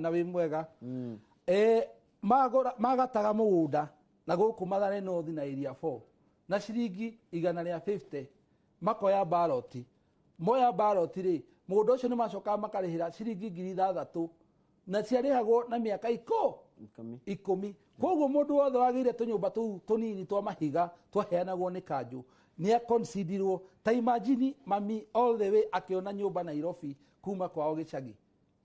Na wĩ mwega. Magataga mũgũnda na gũkũ Mathare North na Area 4 na ciringi 150, makoya baroti. Moya baroti rĩ, mũgũnda ũcio nĩ macokaga makarĩhĩra ciringi 6,000, na ciarĩhagwo na mĩaka ikũ 10. 10. Koguo mũndũ wothe wagĩire tũnyũmba tũu tũnini twa mahiga twaheanagwo nĩ kanjũ nĩ aconsidirwo. Ta imagine mami all the way akĩona nyũmba Nairobi kuma kwao gĩcagi.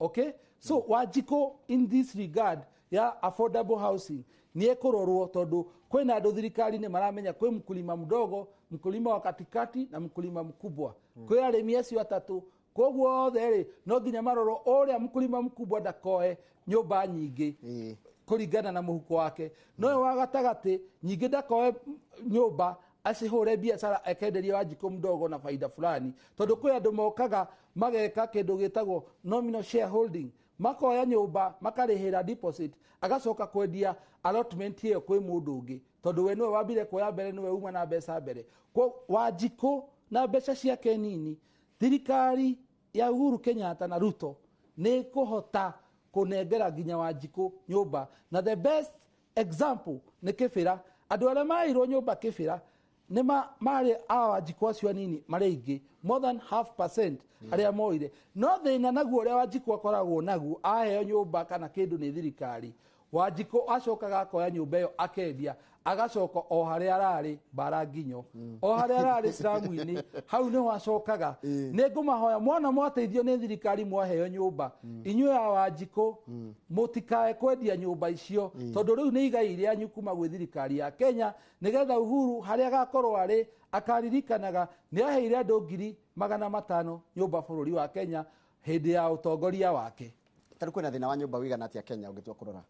Okay, so Wanjikũ in this regard ya affordable housing nĩ ekũrorwo, tondũ kwĩna andũ thirikari nĩ maramenya kwĩ mkulima mdogo, mkulima wa katikati na mkulima mkubwa. Kwĩ arĩmi acio atatũ, koguo othe rĩ, no nginya marorwo ũrĩa mkulima mkubwa ndakoe nyũmba nyingĩ kũringana na mũhuko wake, no ũyũ wa gatagatĩ nyingĩ ndakoe nyũmba acihũre biacara ekenderia Wanjikũ mdogo na faida fulani, tondũ kwĩ andũ mokaga mageka kĩndũ gĩtagwo nominal shareholding, makoya nyũmba, makarĩhĩra deposit, agacoka kwendia allotment ĩyo kwĩ mũndũ ũngĩ, tondũ we nĩwe wambire kuoya mbere, nĩwe uma na mbeca mbere. Kwa Wanjikũ na mbeca ciake nini, thirikari ya Uhuru Kenyatta na Ruto nĩ kũhota kũnengera nginya Wanjikũ nyũmba. Na the best example nĩ Kĩbĩra. Andũ arĩa maheirwo nyũmba Kĩbĩra nĩ marĩ a Wanjikũ acio anini, marĩ aingĩ, more than half percent arĩa moire. No thĩna naguo ũrĩa Wanjikũ akoragwo naguo, aheo nyũmba kana kĩndũ nĩ thirikari, Wanjikũ acokaga akoya nyũmba ĩyo akendia, agacoka o harĩa ararĩ mbara nginyo, o harĩa ararĩ ciramu-inĩ, hau nĩho acokaga. Nĩ ngũmahoya mwana mwateithio nĩ thirikari, mwaheo nyũmba, inyuĩ a Wanjikũ mũtikae kwendia nyũmba icio, tondũ rĩu nĩ igai rĩanyu kuma gwĩ thirikari ya Kenya, nĩgetha Uhuru harĩa agakorwo arĩ akaririkanaga nĩ aheire andũ 500,000 nyũmba bũrũri wa Kenya hĩndĩ ya ũtongoria wake. Tarĩu kwĩna thĩna wa nyũmba wĩigana atĩa Kenya ũngĩtua kũrora?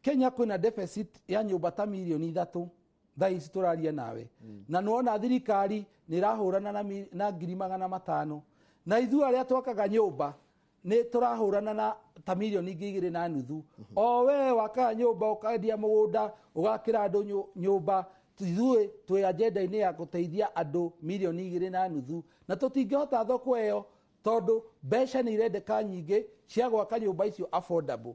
Kenya kwĩna deficit ya nyũmba ta 3 mirioni thaa ici tũraria nawe. Na nĩwona thirikari nĩ ĩrahũrana na 500,000, na ithuĩ arĩa twakaga nyũmba nĩ tũrahũrana na ta 2.5 mirioni. O we wakaga nyũmba, ũkendia mũgũnda, ũgakĩra andũ nyũmba, ithuĩ twĩ agenda-inĩ ya gũteithia andũ 2.5 mirioni, na tũtingĩhota thoko ĩyo, tondũ mbeca nĩ irendeka nyingĩ cia gwaka nyũmba icio affordable,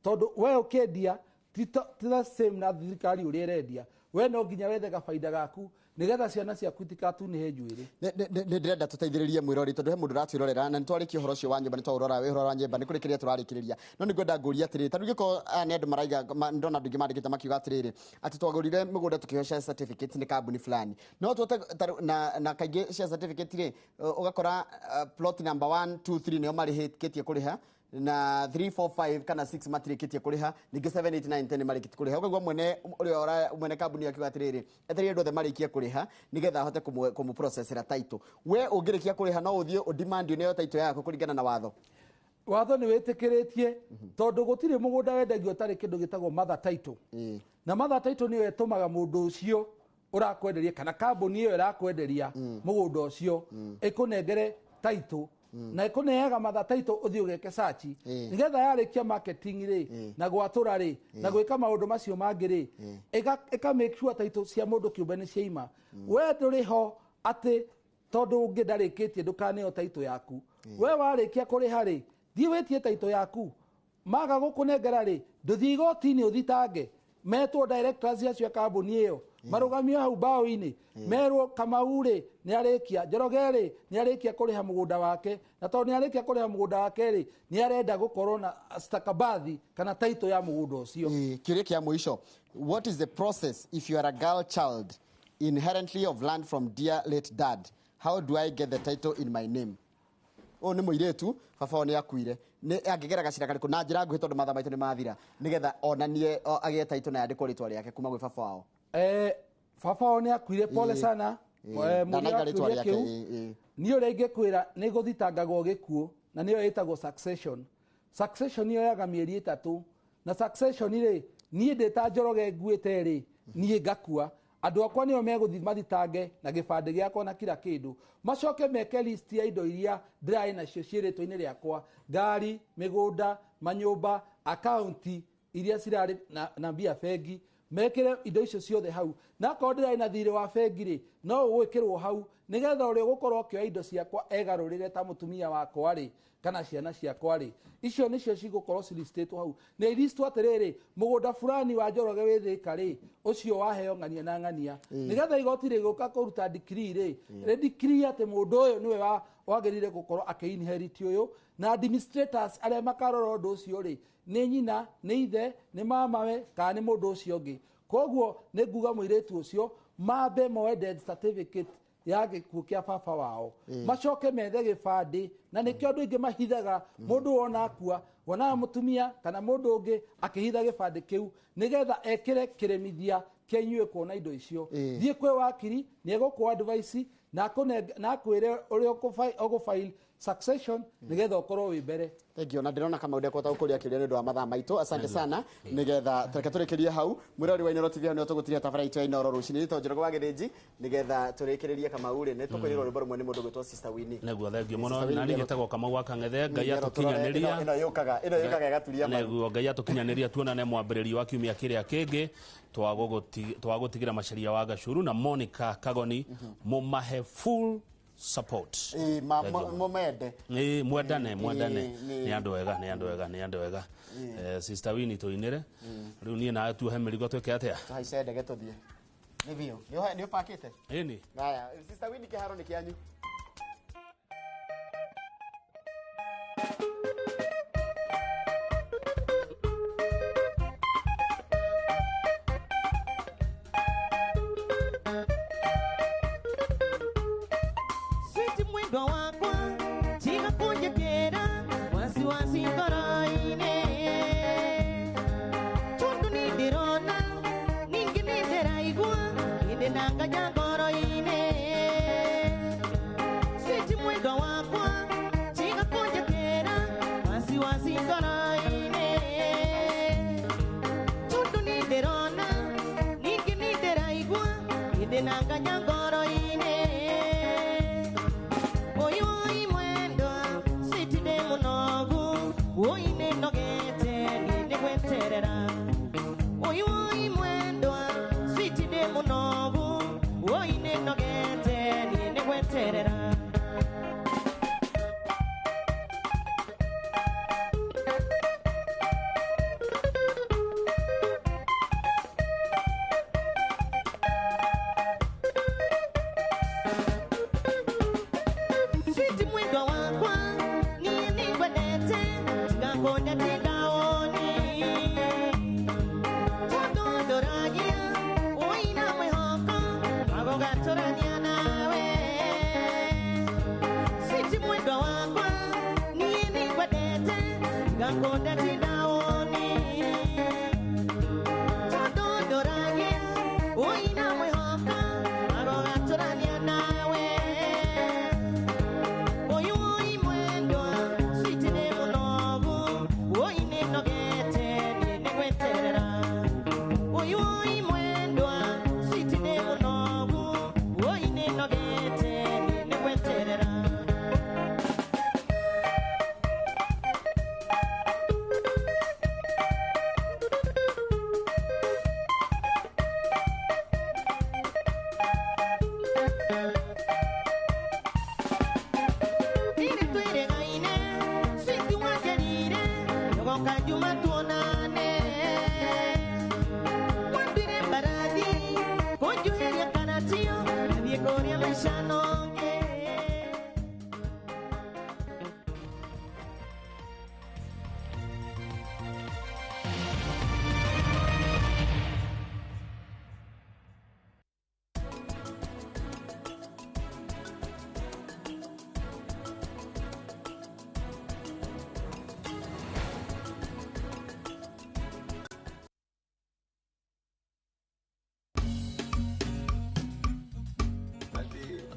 tondũ we ũkĩendia ti the same na thirikari ũrĩa ĩrendia. We no nginya wethe gabaida gaku nĩgetha ciana ciaku itikatunĩhe njuĩrĩ. Nĩ ndĩrenda tũteithĩrĩrie mwĩrori, tondũ he mũndũ ũratwĩrorera, na nĩ twarĩkia ũhoro ũcio wa nyũmba, nĩ twaũrora wĩ ũhoro wa nyũmba, nĩ kũrĩkĩrĩria tũrarĩkĩrĩria, no nĩ ngwenda ngũrie atĩrĩrĩ, ta rĩu gĩkorwo aya nĩ andũ maraiga ndona andũ aingĩ mandĩkĩte makiuga atĩrĩrĩ, atĩ twagũrire mĩgũnda tũkĩheo share certificate nĩ kambuni fulani, no tũhote na kaingĩ share certificate rĩ, ũgakora plot number 1 2 3 nĩo marĩhĩkĩtie kũrĩha, na 3 4 5 kana 6 matirĩkĩtie kũrĩha, ningĩ 7 8 9 10 marĩkĩtie kũrĩha. Ũkaigua mwene ũrĩa mwene kambuni akiuga atĩrĩrĩ, etereire andũ othe marĩkie kũrĩha nĩgetha ahote kũmũprocessera title. We ũngĩrĩkia kũrĩha, no ũthiĩ ũdemand ũneo title yaku kũringana na watho? Watho nĩ wĩtĩkĩrĩtie, tondũ gũtirĩ mũgũnda wendagio ũtarĩ kĩndũ gĩtagwo mother title. Na mother title nĩyo ĩtũmaga mũndũ ũcio ũrakwenderia kana kambuni ĩyo ĩrakwenderia mũgũnda ũcio ĩkũnengere title, na ĩkũneaga mother title ũthiĩ ũgeke search, nĩgetha yarĩkia marketing rĩ, na gwatũra rĩ, na gwĩka maũndũ macio mangĩ rĩ, ĩka make sure title cia mũndũ kĩũmbe nĩ ciaima. We ndũrĩ ho atĩ tondũ ũngĩ ndarĩkĩtie ndũkaneo title yaku. We warĩkia kũrĩha rĩ, thiĩ wĩtie title yaku. Maga gũkũnengera rĩ, ndũthiĩ igoti-inĩ ũthitange, metwo directors acio a kambuni ĩyo marũgamio hau mbaũ-inĩ, merwo Kamau rĩ nĩ arĩkia, Njoroge rĩ nĩ arĩkia kũrĩha mũgũnda wake, na tondũ nĩ arĩkia kũrĩha mũgũnda wake rĩ, nĩ arenda gũkorwo na stakabathi kana title ya mũgũnda ũcio. Kĩũria kĩa mũico: what is the process if you are a girl child inherently of land from dear late dad? How do I get the title in my name? Ũyũ nĩ mũirĩtu, baba wao nĩ akuire, nĩ angĩgera gacĩra karĩkũ na njĩra nguhĩ, tondũ mathaa maitũ nĩ mathira, nĩgetha onanie agĩe title na yandĩkwo rĩtwa rĩake kuma gwĩ baba wao? Baba wao nĩ akuire, pole sana. Mũrĩa Ndanaiga rĩtwa kĩũria rĩake. kĩu. Ĩĩ. Niĩ ũrĩa ingĩkwĩra, nĩ gũthitangagwo gĩkuũ, na nĩyo ĩtagwo succession. Succession yoyaga mĩeri 3, na succession rĩ, niĩ ndĩ ta Njoroge nguĩte rĩ, niĩ ngakua, andũ akwa nĩo megũthiĩ mathitange na gĩbandĩ gĩakwa na kila kĩndũ, macoke meke list ya indo iria ndĩrarĩ nacio ciĩ rĩtwa-inĩ rĩakwa, ngari, mĩgũnda, manyũmba, akaunti iria cirarĩ na mbia bengi. Mekĩre indo icio ciothe hau. Na akorwo ndĩrarĩ na thirĩ wa bengi rĩ, no ũgwĩkĩrwo hau nĩgetha ũrĩa ũgũkorwo ũkĩoya indo ciakwa egarũrĩre ta mũtumia wakwa rĩ, kana ciana ciakwa rĩ, icio nĩcio cigũkorwo ciristĩtwo hau. Nĩ iristwo atĩrĩrĩ, mũgũnda fulani wa Njoroge wĩ Thĩka rĩ, ũcio waheo ng'ania na ng'ania. Nĩgetha igoti rĩgũka kũruta decree rĩ, rĩ decree atĩ mũndũ ũyũ nĩwe wagĩrĩire gũkorwo akĩ-inherit ũyũ, na administrators arĩa makarora ũndũ ũcio rĩ, nĩ nyina, nĩ ithe, nĩ mamawe, kana nĩ mũndũ ũcio ũngĩ. Koguo nĩ nguga mũirĩtu ũcio mambe moe death certificate ya gĩkuũ kĩa baba wao, macoke methe gĩbandĩ. Na nĩkĩo andũ aingĩ mahithaga mũndũ wona akua, wonaga mũtumia kana mũndũ ũngĩ akĩhitha gĩbandĩ kĩu nĩgetha ekĩre kĩremithia kĩa inyuĩ kuona indo icio. Thiĩ kwĩ wakiri, nĩ egũkũ advice na akwĩre ũrĩa ũgũ-file succession nĩgetha ũkorwo wĩ mbere. Thank you. Na ndĩrona kama ũrĩa kwota gũkũria kĩũria nĩ ũndũ wa mathaa maitũ. Asante sana. Nĩgetha reke tũrĩkĩrie hau. Mwĩrori wa Inooro TV hau nĩho tũgũtiria tabara itũ ya Inooro rũcinĩ. Nĩ Njoroge wa Gĩthĩnji nĩgetha tũrĩkĩrĩrie Kamau rĩ, nĩ tũkũinĩrwo rwĩmbo rũmwe nĩ mũndũ ũgwĩtwo Sister Winnie. Nĩguo, thengiũ mũno. Na niĩ njĩtagwo Kamau wa Kang'ethe. Ngai atũkinyanĩria. Ĩno yũkaga, ĩno yũkaga ĩgaturia maru. Nĩguo, Ngai atũkinyanĩria tuonane mwambĩrĩrio wa kiumia kĩrĩa kĩngĩ. Twagũtigĩra Macharia wa Gacuru na Monica Kagoni mũmahe full support. Mumende. Mwendane, mwendane. Nĩ andũ ega, nĩ andũ ega, nĩ andũ ega. Sister Winnie tũinĩre. Rĩu niĩ nawe tuohe mĩrigo twĩke atĩa? Tũhaice ndege tũthiĩ. Nĩ biũ. Nĩ ũpakĩte? Ĩni. Haya, Sister Winnie kĩharo nĩ kĩanyu.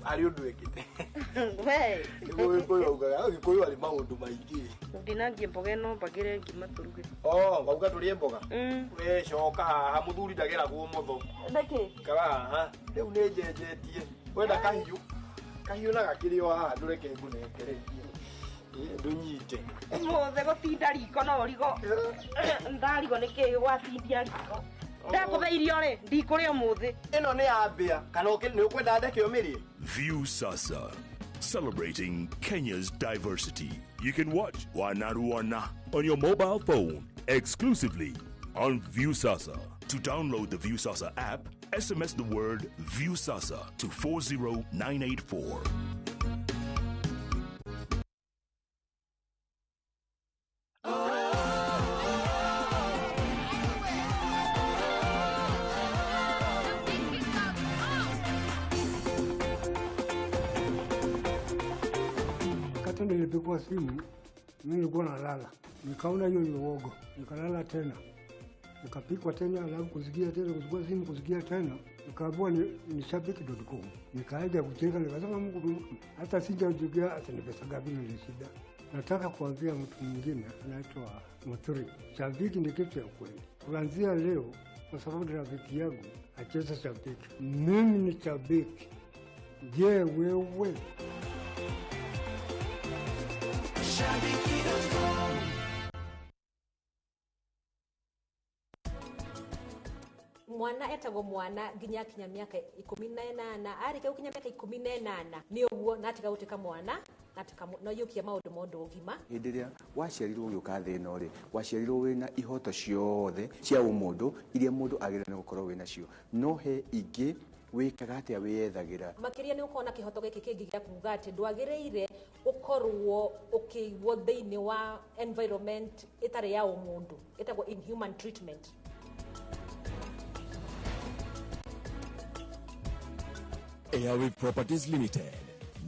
Ari undu wikite. We. Gikuyu augaga Gikuyu ari maundu maingi. Ndinangie mboga ino mbagire ngima turuge. Oh, wauga turie mboga? We coka haha muthuri ndageragwo motho. Niki? Kara haha. Riu ni njenjetie. Wenda kahiu. Kahiu na gakiri o haha ndureke ngunengere. Ndunyite. Mothe gutinda riko no rigo. Ndarigo niki gwatindia riko. Ndakũhe irio rĩ, ndikũrĩa ũmũthĩ. Ĩno nĩ ya mbĩa kana nĩ ũkwenda ndeke ũmĩrĩe? Viusasa, celebrating Kenya's diversity. You can watch Wanaruana on your mobile phone exclusively on Viusasa. To download the Viusasa app, SMS the word Viusasa to 40984. Wakati nilipigwa simu, mimi nilikuwa nalala, nikaona hiyo ni uogo, nikalala tena, nikapikwa tena, alafu kusikia tena, kuchukua simu kusikia tena, nikaambiwa ni shabiki.com. Nikaanza kucheka, nikasema Mungu, hata sijajukia hata ni pesa ngapi ni shida. Nataka kuambia mtu mwingine anaitwa Muturi, shabiki ni kitu ya kweli. Kuanzia leo, kwa sababu ni rafiki yangu, acheze shabiki. Mimi ni shabiki. Je, wewe? Mwana etagwo mwana nginya akinya miaka 18, arĩkia gũkinya mĩaka 18 nĩ ũguo na atiga gũtuĩka mwana na aiyũkia maũndũ ma ũndũ ũgima. Hĩndĩ ĩrĩa waciarirwo ũgĩũka thĩ ĩno rĩ, waciarirwo wĩna ihoto ciothe cia ũmũndũ iria mũndũ agĩrĩirwo nĩ gũkorwo wĩnacio, no he ingĩ wĩkaga atĩa wĩyethagĩra. Makĩria nĩ ũkorwo na kĩhoto gĩkĩ kĩngĩ gĩa kuga atĩ ndwagĩrĩire ũkorwo ũkĩigwo thĩinĩ wa environment ĩtarĩ ya ũmũndũ, ĩtagwo inhuman treatment. Airwave Properties Limited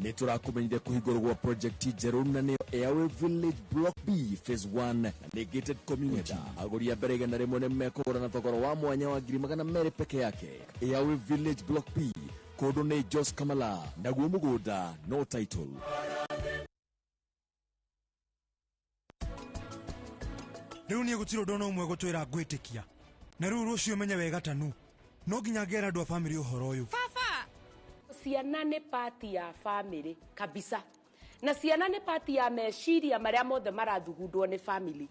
nĩ tũrakũmenyithia kũhingũrwo gwa project njerũ na nĩyo Airwave Village Block B Phase 1 na nĩ gated community. Agũri a mbere 100 nĩ mekũgũra na thogora wa mwanya wa 200,000 peke yake. Airwave Village Block B, kũndũ nĩ Jos Kamala, naguo mũgũnda no title. Rĩu niĩ gũtirĩ ũndũ ona ũmwe gũtwĩra ngwĩtĩkia, na rĩu rũciũ menye wega tanu no nginya ngera andũ a bamĩrĩ ũhoro ũyũ. Baba, ciana nĩ pati ya bamĩrĩ kabisa, na ciana nĩ pati ya meciria marĩa mothe marathugundwo nĩ family.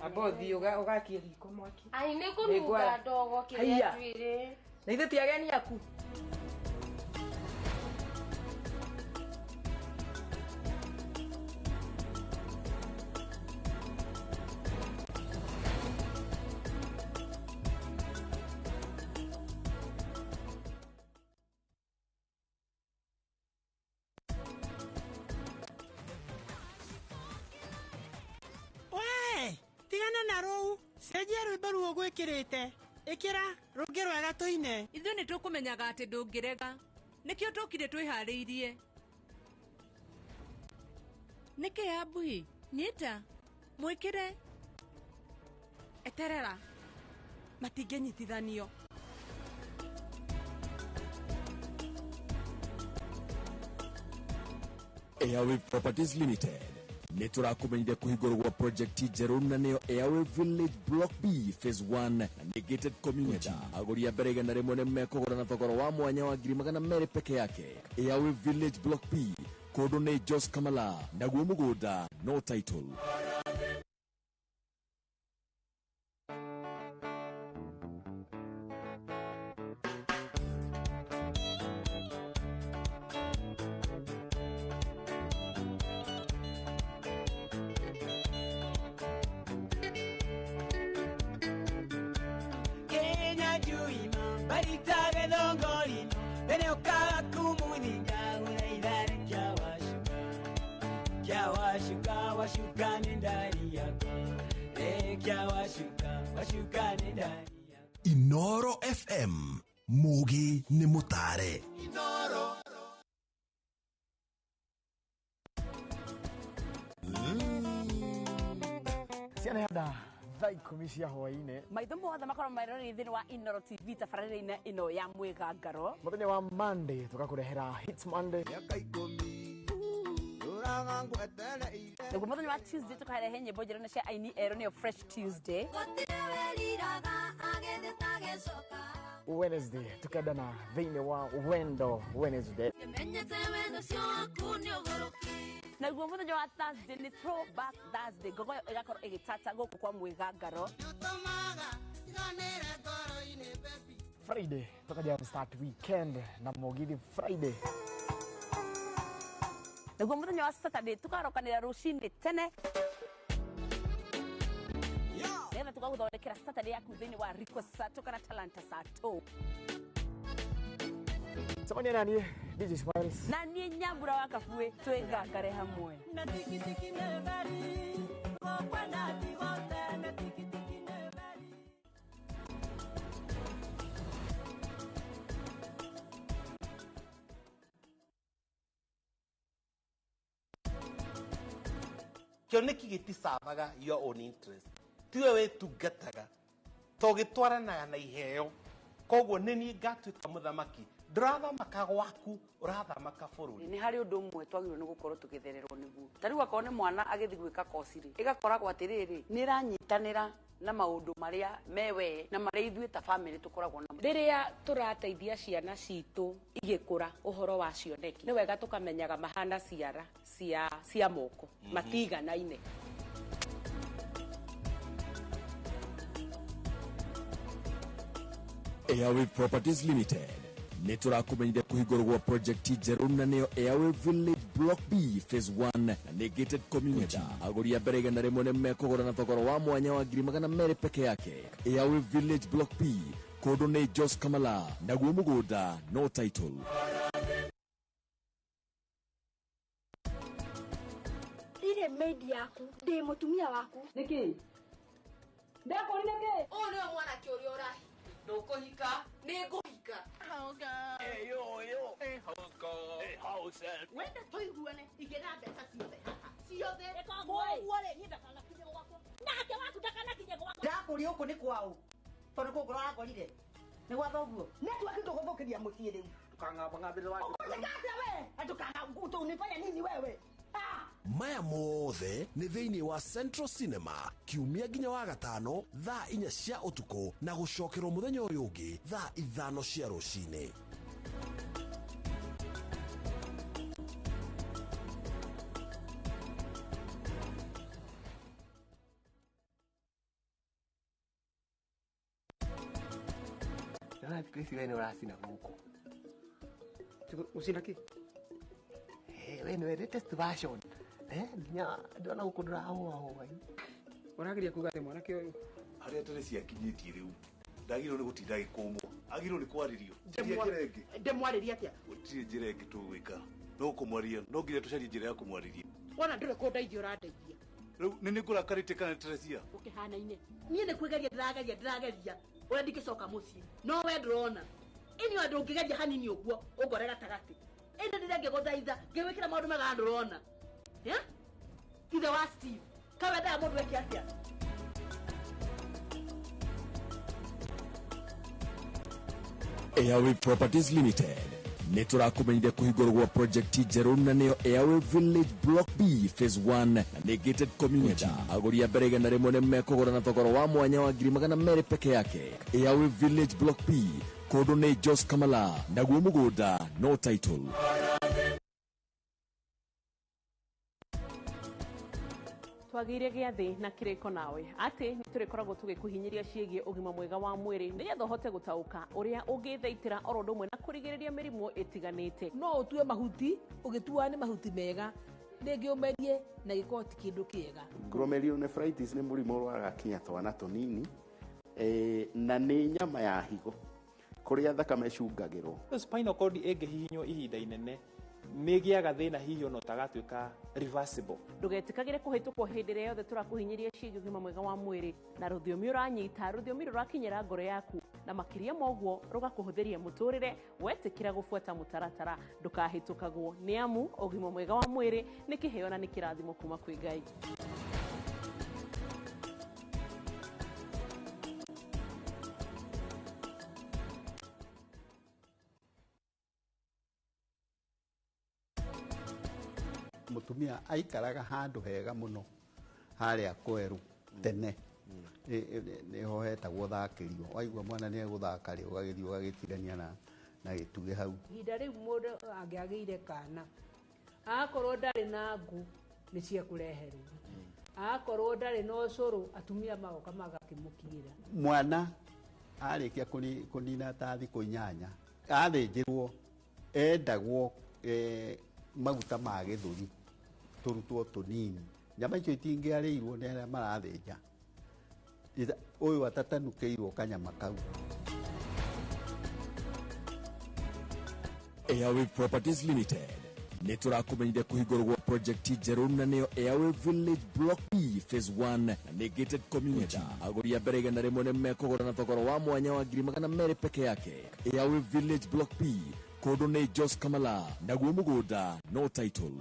Amba ũthiĩ ũgakie riko mwaki. Ai nĩ kũnunga ndogo kĩrĩa njuĩrĩ. Na ithuĩ ti ageni aku. Tigana na rũu, cenjia rwĩmbo rũu ũgwĩkĩrĩte, ĩkĩra rũngĩ rwega tũine. Ithuĩ nĩ tũkũmenyaga atĩ ndũngĩrega, nĩkĩo tũkire twĩharĩirie. Nĩkĩ Ambuhi? Nyita, mwĩkĩre. Eterera, matingĩnyitithanio. Airwave Properties Limited nĩ tũrakũmenyithia kũhingũrwo gwa project njerũ na nĩyo Airwave Village Block B Phase 1 na nĩ gated community. Agũri a mbere 100 nĩ mekũgũra na thogora wa mwanya wa 200,000 peke yake. Airwave Village Block B, kũndũ nĩ Jos Kamala, naguo mũgũnda no title. Inoro FM, Mugi ni mutare. Inoro. Ciana hada thaa 10 cia hwaĩ-inĩ. Maitho mothe makorwo marorire thĩinĩ wa Inoro TV tabarĩra-inĩ ĩno ya mwĩgangaro. Mũthenya wa Monday tũgakũrehera Hits Monday. Naguo mũthenya wa Tuesday tũkarehe nyĩmbo njerũ na cia aini erũ nĩyo Fresh Tuesday. Wednesday tukendana thĩinĩ wa Wendo Wednesday. Naguo mũthenya wa Thursday nĩ Throwback Thursday, ngogoyo ĩgakorwo ĩgĩtata gũkũ kwa mwĩgangaro. Friday tukaja start weekend na Mugithi Friday. Naguo muthenya wa Saturday tukarokanira rucini tene nĩgetha tũgagũthondekera Saturday yaku thĩinĩ wa Request Sato kana Talanta Sato. Cemania naniĩ DJ Smiles na niĩ Nyambura wa Kabue twĩngangare hamwe. Na tikitiki nĩ gokwenda tigote na tikitiki nĩ beri. Kĩoneki gĩticavaga your own interest, tiwe wĩtungataga to gĩtwaranaga na iheo. Koguo nĩ niĩ ngatuĩka mũthamaki, ndũrathamaka gwaku, ũrathamaka bũrũri. Nĩ harĩ ũndũ ũmwe twagĩrĩirwo nĩ gũkorwo tũgĩthererwo nĩguo. Ta rĩu akorwo nĩ mwana agĩthiĩ gwĩka koci rĩ, ĩgakoragwo atĩrĩrĩ, nĩ ĩranyitanĩra na maũndũ marĩa me we na marĩa ithuĩ ta family tũkoragwo namo. Rĩrĩa tũrateithia ciana citũ igĩkũra ũhoro wa cioneki, nĩ wega tũkamenyaga mahana ciara cia moko matiganaine. Airway Properties Limited nĩ tũrakũmenyithia kũhingũrwo gwa project njerũ na nĩyo Airway Village Block B Phase 1 na nĩ gated community. Agũri a mbere 100 nĩ mekũgũra na thogora wa mwanya wa 200,000 peke yake. Airway Village Block B kũndũ nĩ Jos Kamala, naguo mũgũnda no title. Ndirĩ maid yaku, ndĩ mũtumia waku. Nĩkĩ? Ndakũrire kĩ? Ũyũ nĩwe mwanake ũrĩa ũrahika. Ndũkũhika, nĩngũhika. Wenda tũiguane, igĩra mbeca ciothe haha. Ciothe. Koguo rĩ, niĩ ndakanakinye gwakwa. Nake waku ndakanakinye gwakwa. Ndakũria gũkũ nĩ kwaũ? Tondũ kũu ũrangorire. Nĩ gwa thoguo. Network ndũgũthũkĩria mũciĩ rĩu. Ndũkang'ambang'ambĩre wa. Ũkũnjĩka atĩa we? Ndũkana unifanya nini wewe? Maya mothe nĩ thĩinĩ wa Central Cinema kiumia nginya wa gatano thaa 4 cia ũtukũ na gũcokerwo mũthenya ũyũ ũngĩ thaa 5 cia rũcinĩ. Ndĩrona thikũ ici we nĩ ũracina gũkũ. Gũcina kĩ? We nĩwe latest version. Nginya ndĩrona gũkũ ndũrahũahũa. Ũrageria kuga atĩ mwanake ũyũ harĩa tene ciakinyĩtie rĩu ndagĩrĩirwo nĩ gũtinda agĩkũmwo, agĩrĩirwo nĩ kwarĩrio. Njĩra ĩngĩ Ndĩmwarĩrie atĩa? Gũtirĩ njĩra ĩngĩ tũgwĩka no kũmwarĩria, no nginya tũcarie njĩra ya kũmwarĩria. Wona ndũrĩ kũndeithia ũrandeithia. Rĩu nĩ nĩngũrakarĩte kana Teresia? Ũkĩhanaine. Niĩ nĩ kwĩgeria ndĩrageria ũrĩa ndingĩcoka mũciĩ, no we ndũrona. Ĩni ona ndũngĩgeria hanini ũguo ũngore gatagatĩ. Ĩndĩ ndĩrĩa ngĩgũthaitha ngĩgwĩkĩra maũndũ mega ndũrona. Ithe wa Steve, kawendaga mũndũ eke atĩa? Airway Properties Limited nĩ tũrakũmenyithia kũhingũrwo gwa project njerũ na nĩyo Airway Village Block B Phase 1 na nĩ gated community. Agũri a mbere 100 nĩ mekũgũra na thogora wa mwanya wa 200,000 peke yake. Airway Village Block B kũndũ nĩ Jos Kamala, naguo mũgũnda no title. Twagĩire gĩathĩ na kĩrĩko nawe atĩ nĩ tũrĩkoragwo tũgĩkũhinyĩria ciĩgiĩ ũgima mwega wa mwĩrĩ nĩgetha ũhote gũtaũka ũrĩa ũngĩthaitĩra oro ũndũ ũmwe na kũrigĩrĩria mĩrimũ ĩtiganĩte. No ũtue mahuti ũgĩtuaga nĩ mahuti mega, rĩngĩ ũmerie na gĩkorwo ti kĩndũ kĩega. Glomerulonephritis nĩ mũrimũ ũrwaraga kinya twana tũnini, na nĩ nyama ya higo kũrĩa thakame ĩcungagĩrwo. Spinal cord ĩngĩhihinywo ihinda inene nĩ ĩgĩaga thĩna hihi ona ũtagatuĩka reversible. Ndũgetĩkagĩre kũhĩtũkwo hĩndĩ ĩrĩa yothe tũrakũhinyĩria ciĩgiĩ ũgima mwega wa mwĩrĩ na rũthiomi ũranyita, rũthiomi rũrakinyĩra ngoro yaku na makĩria ma ũguo rũgakũhũthĩria mũtũrĩre wetĩkĩra gũbuata mũtaratara. Ndũkahĩtũkagwo nĩ amu ũgima mwega wa mwĩrĩ nĩ kĩheo na nĩ kĩrathimo kuma kwĩ Ngai. Mũtumia aikaraga handũ hega mũno harĩa kwerũ tene, nĩho hetagwo thakĩrio. Waigua mwana nĩ egũthaka rĩ, ũgagĩthiĩ ũgagĩtirania na gĩtugĩ hau. Ihinda rĩu mũndũ angĩagĩire kana akorwo ndarĩ na ngũ nĩ ciekũreherwo, Akorwo ndarĩ na ũcũrũ atumia magoka magakĩmũkiĩra. Mwana arĩkia kũnina ta thikũ 8 athĩnjĩrwo endagwo maguta ma gĩthũri tũrutwo tũnini. Nyama icio itingĩarĩirwo nĩ arĩa marathĩnja. Ũyũ atatanukĩirwo kanyama kau. Airwave Properties Limited nĩ tũrakũmenyithia kũhingũrwo gwa project njerũ na nĩyo Airwave Village Block B Phase 1 na nĩ gated community. Agũri a mbere 100 nĩ mekũgũra na thogora wa mwanya wa 200,000 peke yake. Airwave Village Block B kũndũ nĩ Jos Kamala naguo mũgũnda no title.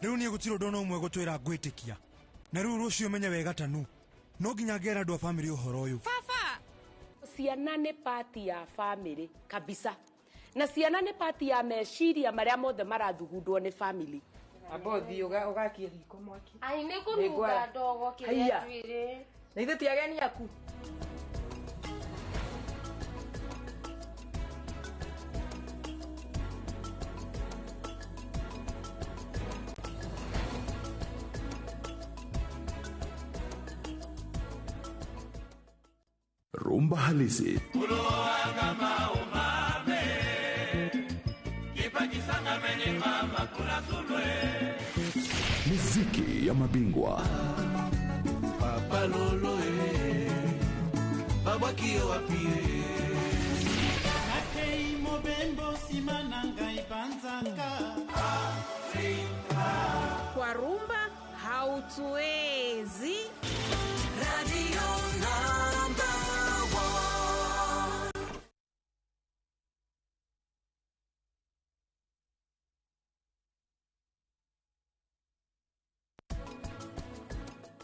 Rĩu niĩ gũtirĩ ũndũ ona ũmwe gũtwĩra ngwĩtĩkia. Na rĩu rũciũ menye wega tanu. No nginya ngera andũ a bamĩrĩ ũhoro ũyũ. Baba! Ciana nĩ pati ya bamĩrĩ kabisa. Na ciana nĩ pati ya meciria marĩa mothe marathugundwo nĩ family. Amba ũthiĩ ũgakie riko mwaki. Ai nĩ kũrunga ndogo kĩrĩa njuĩrĩ. Na ithuĩ ti ageni aku. Rumba halisi. Muziki ya mabingwa. Papa lolo baba kio wapi. Akei mobembo simananga ibanzanga. Afrika. Kwa rumba hautuwezi. Radio number 1.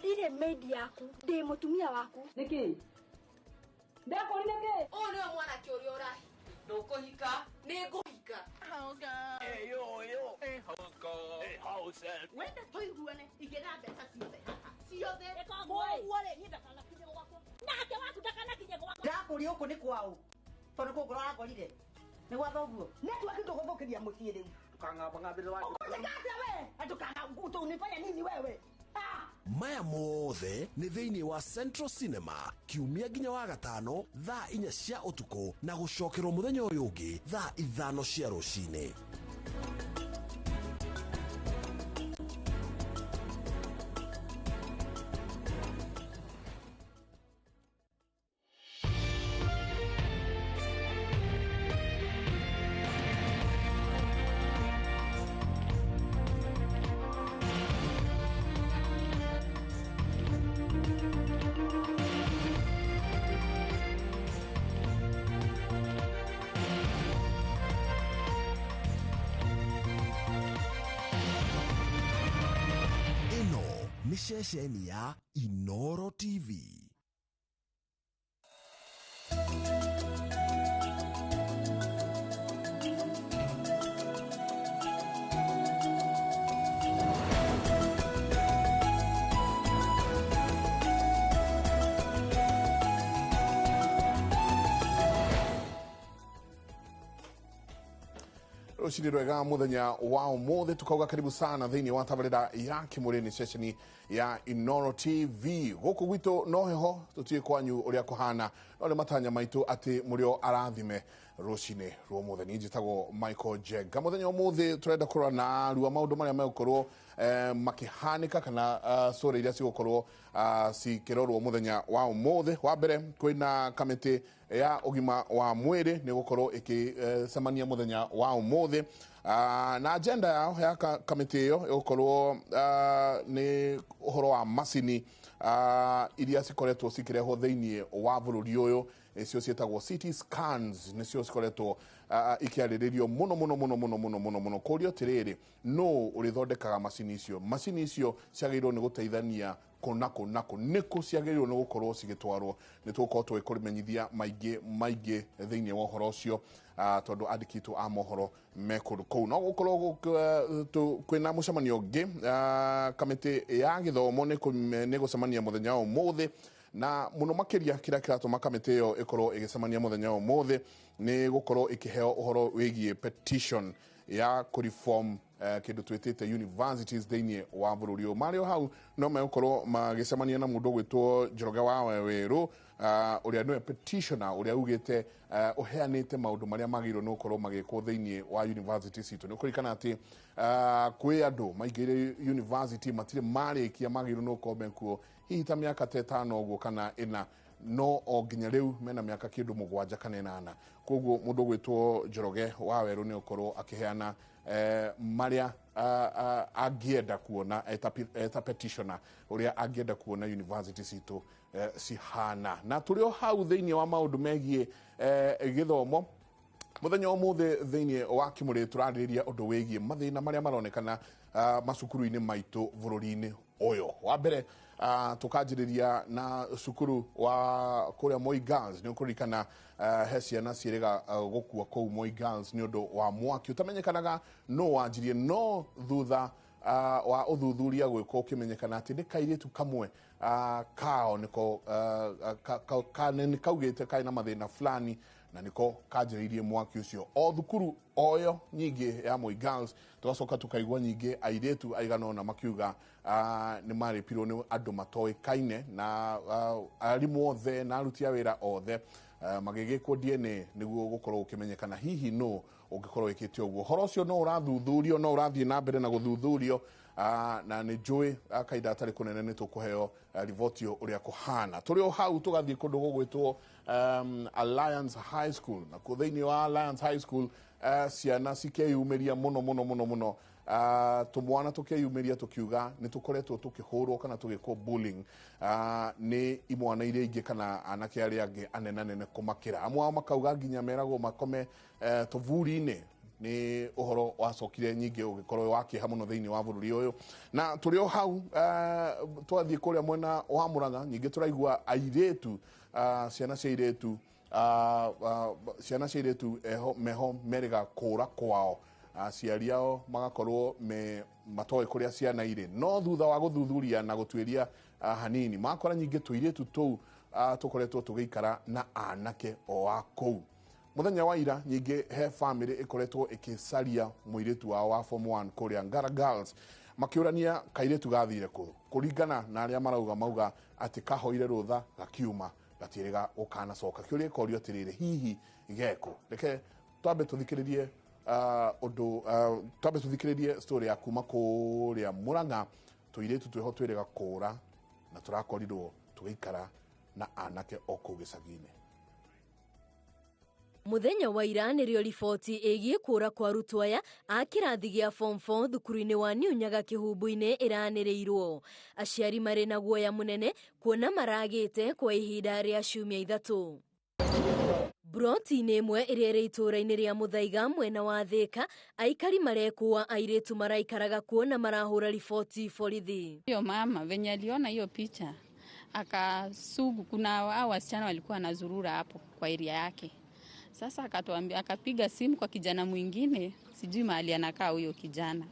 Rire maid yaku ndi mutumia waku. Niki? Ndakorire ki? Ũyũ nĩwe mwanake ũrĩa ũrahika. Ndũkũhika. Nĩngũhika. Wenda tũiguane igĩra mbeca ciothe haha. Ciothe. Koguo rĩ niĩ ndakanakinye gwakwa. Nake waku ndakanakinye gwakwa. Ndakũria gũkũ nĩ kwaũ. Tondũ kũngorwo wangorire. Nĩ gwa thoguo. Network ndũgũthũkĩria mũciĩ rĩu. Ndũkang'ambang'ambĩre wa. Ũkũnjĩka atĩa we? Ndũkana nini wewe? Maya mothe nĩ thĩinĩ wa Central Cinema kiumia nginya wa gatano thaa 4 cia ũtukũ na gũcokerwo mũthenya ũyũ ũngĩ thaa 5 cia rũcinĩ. Ceceni ya Inoro TV. Rũcinĩ rwega mũthenya wa ũmũthĩ tukauga karibu sana thĩinĩ wa tabarĩra ya Kĩmũrĩ ceceni ya Inoro TV. Gũkũ gwitũ no heho tũtiĩ kwanyu ũrĩa kũhana no nĩ matanya maitũ atĩ mũrĩo arathime rũcinĩ rwa ũmũthĩ. Niĩ njĩtagwo Michael Jenga. Mũthenya ũmũthĩ tũrenda kũrora na rua maũndũ marĩa megũkorwo makĩhanĩka kana story iria cigũkorwo cikĩrorwo mũthenya wa ũmũthĩ. Wa mbere kwĩna kamĩtĩ ya ũgima wa mwĩrĩ nĩ gũkorwo ĩgĩcemania mũthenya wa ũmũthĩ na agenda yao ya kamĩtĩ ĩyo ĩgũkorwo nĩ ũhoro wa macini iria cikoretwo cikĩrehwo thĩinĩ wa bũrũri ũyũ icio ciĩtagwo CT scans nĩcio cikoretwo ikĩarĩrĩrio mũno mũno mũno mũno mũno mũno mũno. Kũrio atĩrĩrĩ, nũ ũrĩthondekaga macini icio? Macini icio ciagĩrĩirwo nĩ gũteithania kũna kũna kũ nĩkũ ciagĩrĩirwo nĩ gũkorwo cigĩtwarwo. Nĩ tũgũkorwo tũgĩkũmenyithia maingĩ maingĩ thĩinĩ wa ũhoro ũcio tondũ andĩki aitũ a mohoro me kũndũ kũu. No gũkorwo kwĩna mũcemanio ũngĩ kamĩtĩ ya gĩthomo nĩ gũcemania mũthenya wa ũmũthĩ Na muno makĩria kĩrĩa kĩratũma kamĩtĩ ĩyo ĩkorwo ĩgĩcemania mũthenya wa ũmũthĩ nĩ gũkorwo ĩkĩheo ũhoro wĩgiĩ petition ya kũreform kĩndũ twĩtĩte universities thĩinĩ wa bũrũri ũyũ. Marĩ o hau no megũkorwo magĩcemania na mũndũ ũgwĩtwo Njoroge wa Wawerũ, ũrĩa nĩwe petitioner ũrĩa ugĩte ũheanĩte maũndũ marĩa magĩrĩirwo nĩ gũkorwo magĩkwo thĩinĩ wa university citũ. Nĩ ũkũririkana atĩ kwĩ andũ maingĩrire university matirĩ marĩkia, magĩrĩirwo nĩ gũkorwo mekuo hihi ta mĩaka ta ĩtano ũguo kana ĩna, no o nginya rĩu mena mĩaka kĩndũ 7 kana 8. Koguo mũndũ ũgwĩtwo Njoroge wa Wawerũ nĩ ũkorwo akĩheana marĩa angĩenda kuona eta petitioner ũrĩa angĩenda kuona university citũ cihana. Na tũrĩ o hau thĩinĩ wa maũndũ megiĩ gĩthomo, mũthenya wa ũmũthĩ thĩinĩ wa Kĩmũrĩ tũrarĩrĩria ũndũ wĩgiĩ mathĩna marĩa maronekana macukuru-inĩ maitũ bũrũri-inĩ ũyũ. Wa mbere tũkanjĩrĩria na cukuru wa kũrĩa Moi Girls. Nĩ ũkũririkana he ciana ciĩrĩga gũkua kũu Moi Girls nĩ ũndũ wa mwaki ũtamenyekanaga no wanjirie, no thutha wa ũthuthuria gwĩkwo ũkĩmenyekana atĩ nĩ kairĩtu kamwe kao nĩko nĩ kaugĩte karĩ na mathĩna fulani na nĩko kanjĩrĩirie mwaki ũcio. O thukuru oyo nyingĩ ya Moi Girls tũgacoka tũkaigua nyingĩ airĩtu aigana ũna makiuga nĩ marĩpirwo nĩ andũ matoĩkaine, na arimũ othe na aruti a wĩra othe magĩgĩkwo DNA nĩguo gũkorwo gũkĩmenyekana hihi nũ ũngĩkorwo wĩkĩte ũguo. Ũhoro ũcio no ũrathuthurio, no ũrathiĩ na mbere na gũthuthurio, na nĩ njũĩ kahinda gatarĩ kũnene nĩ tũkũheo riboti ũrĩa kũhana. Tũrĩ o hau tũgathiĩ kũndũ gũgwĩtwo Alliance High School, na kuo thĩinĩ wa Alliance High School ciana cikeyumĩria mũno mũno mũno mũno, tũmwana tũkeyumĩria tũkiuga nĩ tũkoretwo tũkĩhũrwo kana tũgĩkwo bullying nĩ imwana iria ingĩ kana anake arĩa angĩ anenanene kũmakĩra. Amwe ao makauga nginya meragwo makome tũburi-inĩ. Nĩ ũhoro wacokire nyingĩ ũgĩkorwo wa kĩeha mũno thĩinĩ wa bũrũri ũyũ. Na tũrĩ o hau twathiĩ kũrĩa mwena wa Mũrang'a, nyingĩ tũraigua airĩtu, ciana cia airĩtu, ciana cia airĩtu meho merĩga kũra kwao, aciari ao magakorwo me matoĩ kũrĩa ciana irĩ, no thutha wa gũthuthuria na gũtuĩria hanini makora nyingĩ tũirĩtu tũu tũkoretwo tũgĩikara na anake o a kũu. Mũthenya wa ira nyingĩ he family ĩkoretwo ĩkĩcaria mũirĩtu wao wa form 1 kũrĩa Ngara Girls, makĩũrania kairĩtu gathire kũ. Kũringana na arĩa marauga, mauga atĩ kahoire rũtha gakiuma gatiĩrĩga gũkanacoka. Kĩũria gĩkorio atĩrĩrĩ, hihi geko? Reke twambe tũthikĩrĩrie ũndũ twambe tũthikĩrĩrie story ya kuma kũrĩa Mũrang'a. Tũirĩtu twĩho twĩrĩga kũra na tũrakorirwo tũgĩikara na anake o kũu gĩcagi-inĩ. Mũthenya wa ira nĩrĩo riboti ĩgiĩ kũra kwa arutwo aya a kĩrathi gĩa form 4 thukuru-inĩ wa New Nyaga Kĩhumbu-inĩ ĩranĩrĩirwo. Aciari marĩ na guoya mũnene kuona maragĩte kwa ihinda rĩa ciumia 3. Broti-inĩ ĩmwe ĩrĩa ĩrĩ itũũra-inĩ rĩa Mũthaiga mwena wa Thĩka, aikari marekũa airĩtu maraikaraga kuo na marahũra riboti borithi. Hiyo mama venye aliona hiyo picha akasugu, kuna hao wasichana walikuwa wanazurura hapo kwa area yake. Sasa akatuambia, akapiga simu kwa kijana mwingine, sijui mahali anakaa huyo kijana.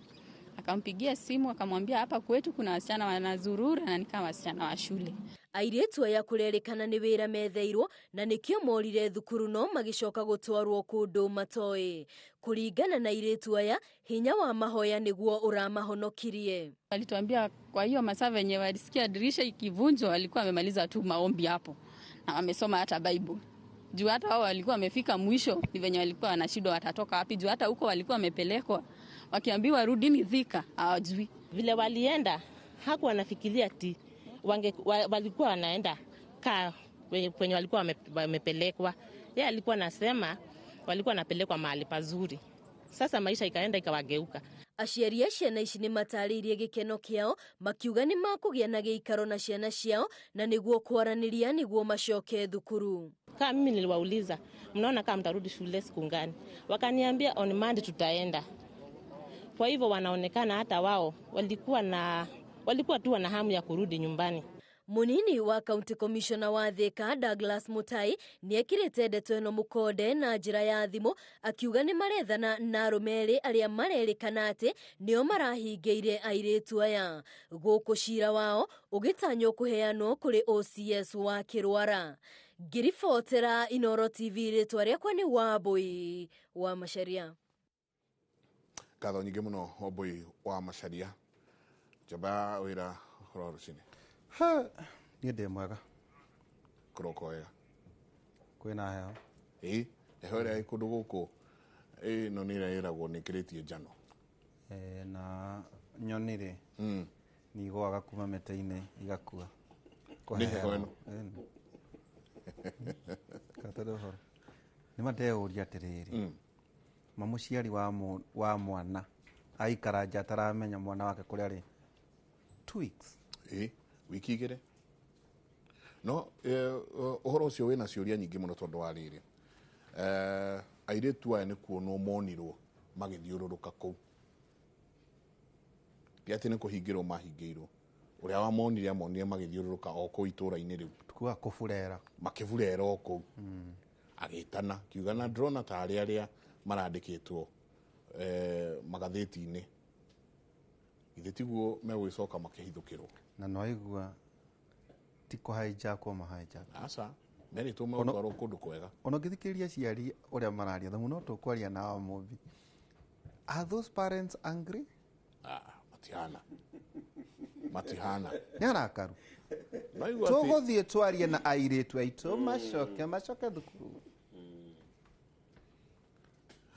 Akampigia simu akamwambia hapa kwetu kuna wasichana wanazurura na ni kama wasichana wa shule. Airĩtu aya kũrerĩkana nĩ wĩra metheirwo na nĩkĩo morire thukuru no magĩcoka gũtwarwo kũndũ matoĩ. Kũringana na airĩtu aya, hinya wa mahoya nĩguo ũramahonokirie. Walituambia kwa hiyo masaa venye walisikia dirisha ikivunjwa walikuwa wamemaliza tu maombi hapo na wamesoma hata Bible. Juu hata wao walikuwa wamefika mwisho, ni venye walikuwa wanashindwa watatoka wapi, juu hata huko walikuwa wamepelekwa wakiambiwa rudini Thika, hawajui. Vile walienda hakuwa wanafikiria ati walikuwa wanaenda kaa kwenye walikuwa wamepelekwa. Yeye alikuwa anasema walikuwa wanapelekwa mahali pazuri. Sasa maisha ikaenda ikawageuka. Aciari a ciana ici nĩ matarĩirie gĩkeno kĩao makiuga nĩ makũgĩa na gĩikaro na ciana ciao na nĩguo kwaranĩria nĩguo macoke thukuru. Kama mimi niliwauliza, mnaona kama mtarudi shule siku gani? Wakaniambia on Monday tutaenda. Kwa hivyo wanaonekana hata wao walikuwa tu wana hamu ya kurudi nyumbani. Munini wa County Commissioner wa Thika Douglas Mutai nĩekĩrĩte ndeto ĩno mũkonde na njĩra ya thimũ akiuga nĩ marethana na arũme erĩ arĩa marerĩkana atĩ nĩo marahingĩire airĩtu aya. Gũkũ cira wao ũgĩtanywo kũheanwo kũrĩ OCS wa Kĩrwara. Ngĩribotera Inooro TV rĩtwa rĩakwa nĩ Wambui wa Macharia. Ngatho nyingĩ mũno Wambui wa Macharia. Njamba wĩra ũhoro wa rũcinĩ. Niĩ ndĩ mwega. Kũroko wega. Kwĩna heho. Ĩĩ, heho ĩrĩa ĩ kũndũ gũkũ ĩno nĩ ĩrĩa ĩragwo nĩ ĩkĩrĩtie njano. Na nyoni rĩ nĩ igũaga kuma mĩtĩ-inĩ igakua. Nĩ heho ĩno. Katũrĩ ũhoro. Nĩ ma ndeyũria atĩrĩrĩ, ma mũciari wa mwana aikara nja ataramenya mwana wake kũrĩa arĩ 2 weeks. Ĩĩ, wiki igĩrĩ. No ũhoro ũcio wĩna ciũria nyingĩ mũno tondũ wa rĩrĩ. Airĩtu aya nĩ kuonwo monirwo magĩthiũrũrũka kũu. Ti atĩ nĩ kũhingĩrwo mahingĩirwo. Ũrĩa wamonire amonire magĩthiũrũrũka o kũu itũũra-inĩ rĩu. Tukuga kũburera. Makĩburera o kũu. Agĩtana, kiuga na ndĩrona tarĩ arĩa marandĩkĩtwo magathĩti-inĩ. Githĩ tiguo megũgĩcoka makĩhithũkĩrwo. Na nĩwaigua ti kũhaijakwo mahaijakwo. Aca, merĩtwo megũtwarwo kũndũ kwega. Ona ũngĩthikĩrĩria aciari ũrĩa mararia, thamũ no tũkwaria na Wamũmbi. Are those parents angry? Matihana. Matihana. Nĩ arakaru. Tũgũthiĩ twarie na airĩtu aitũ macoke thukuru.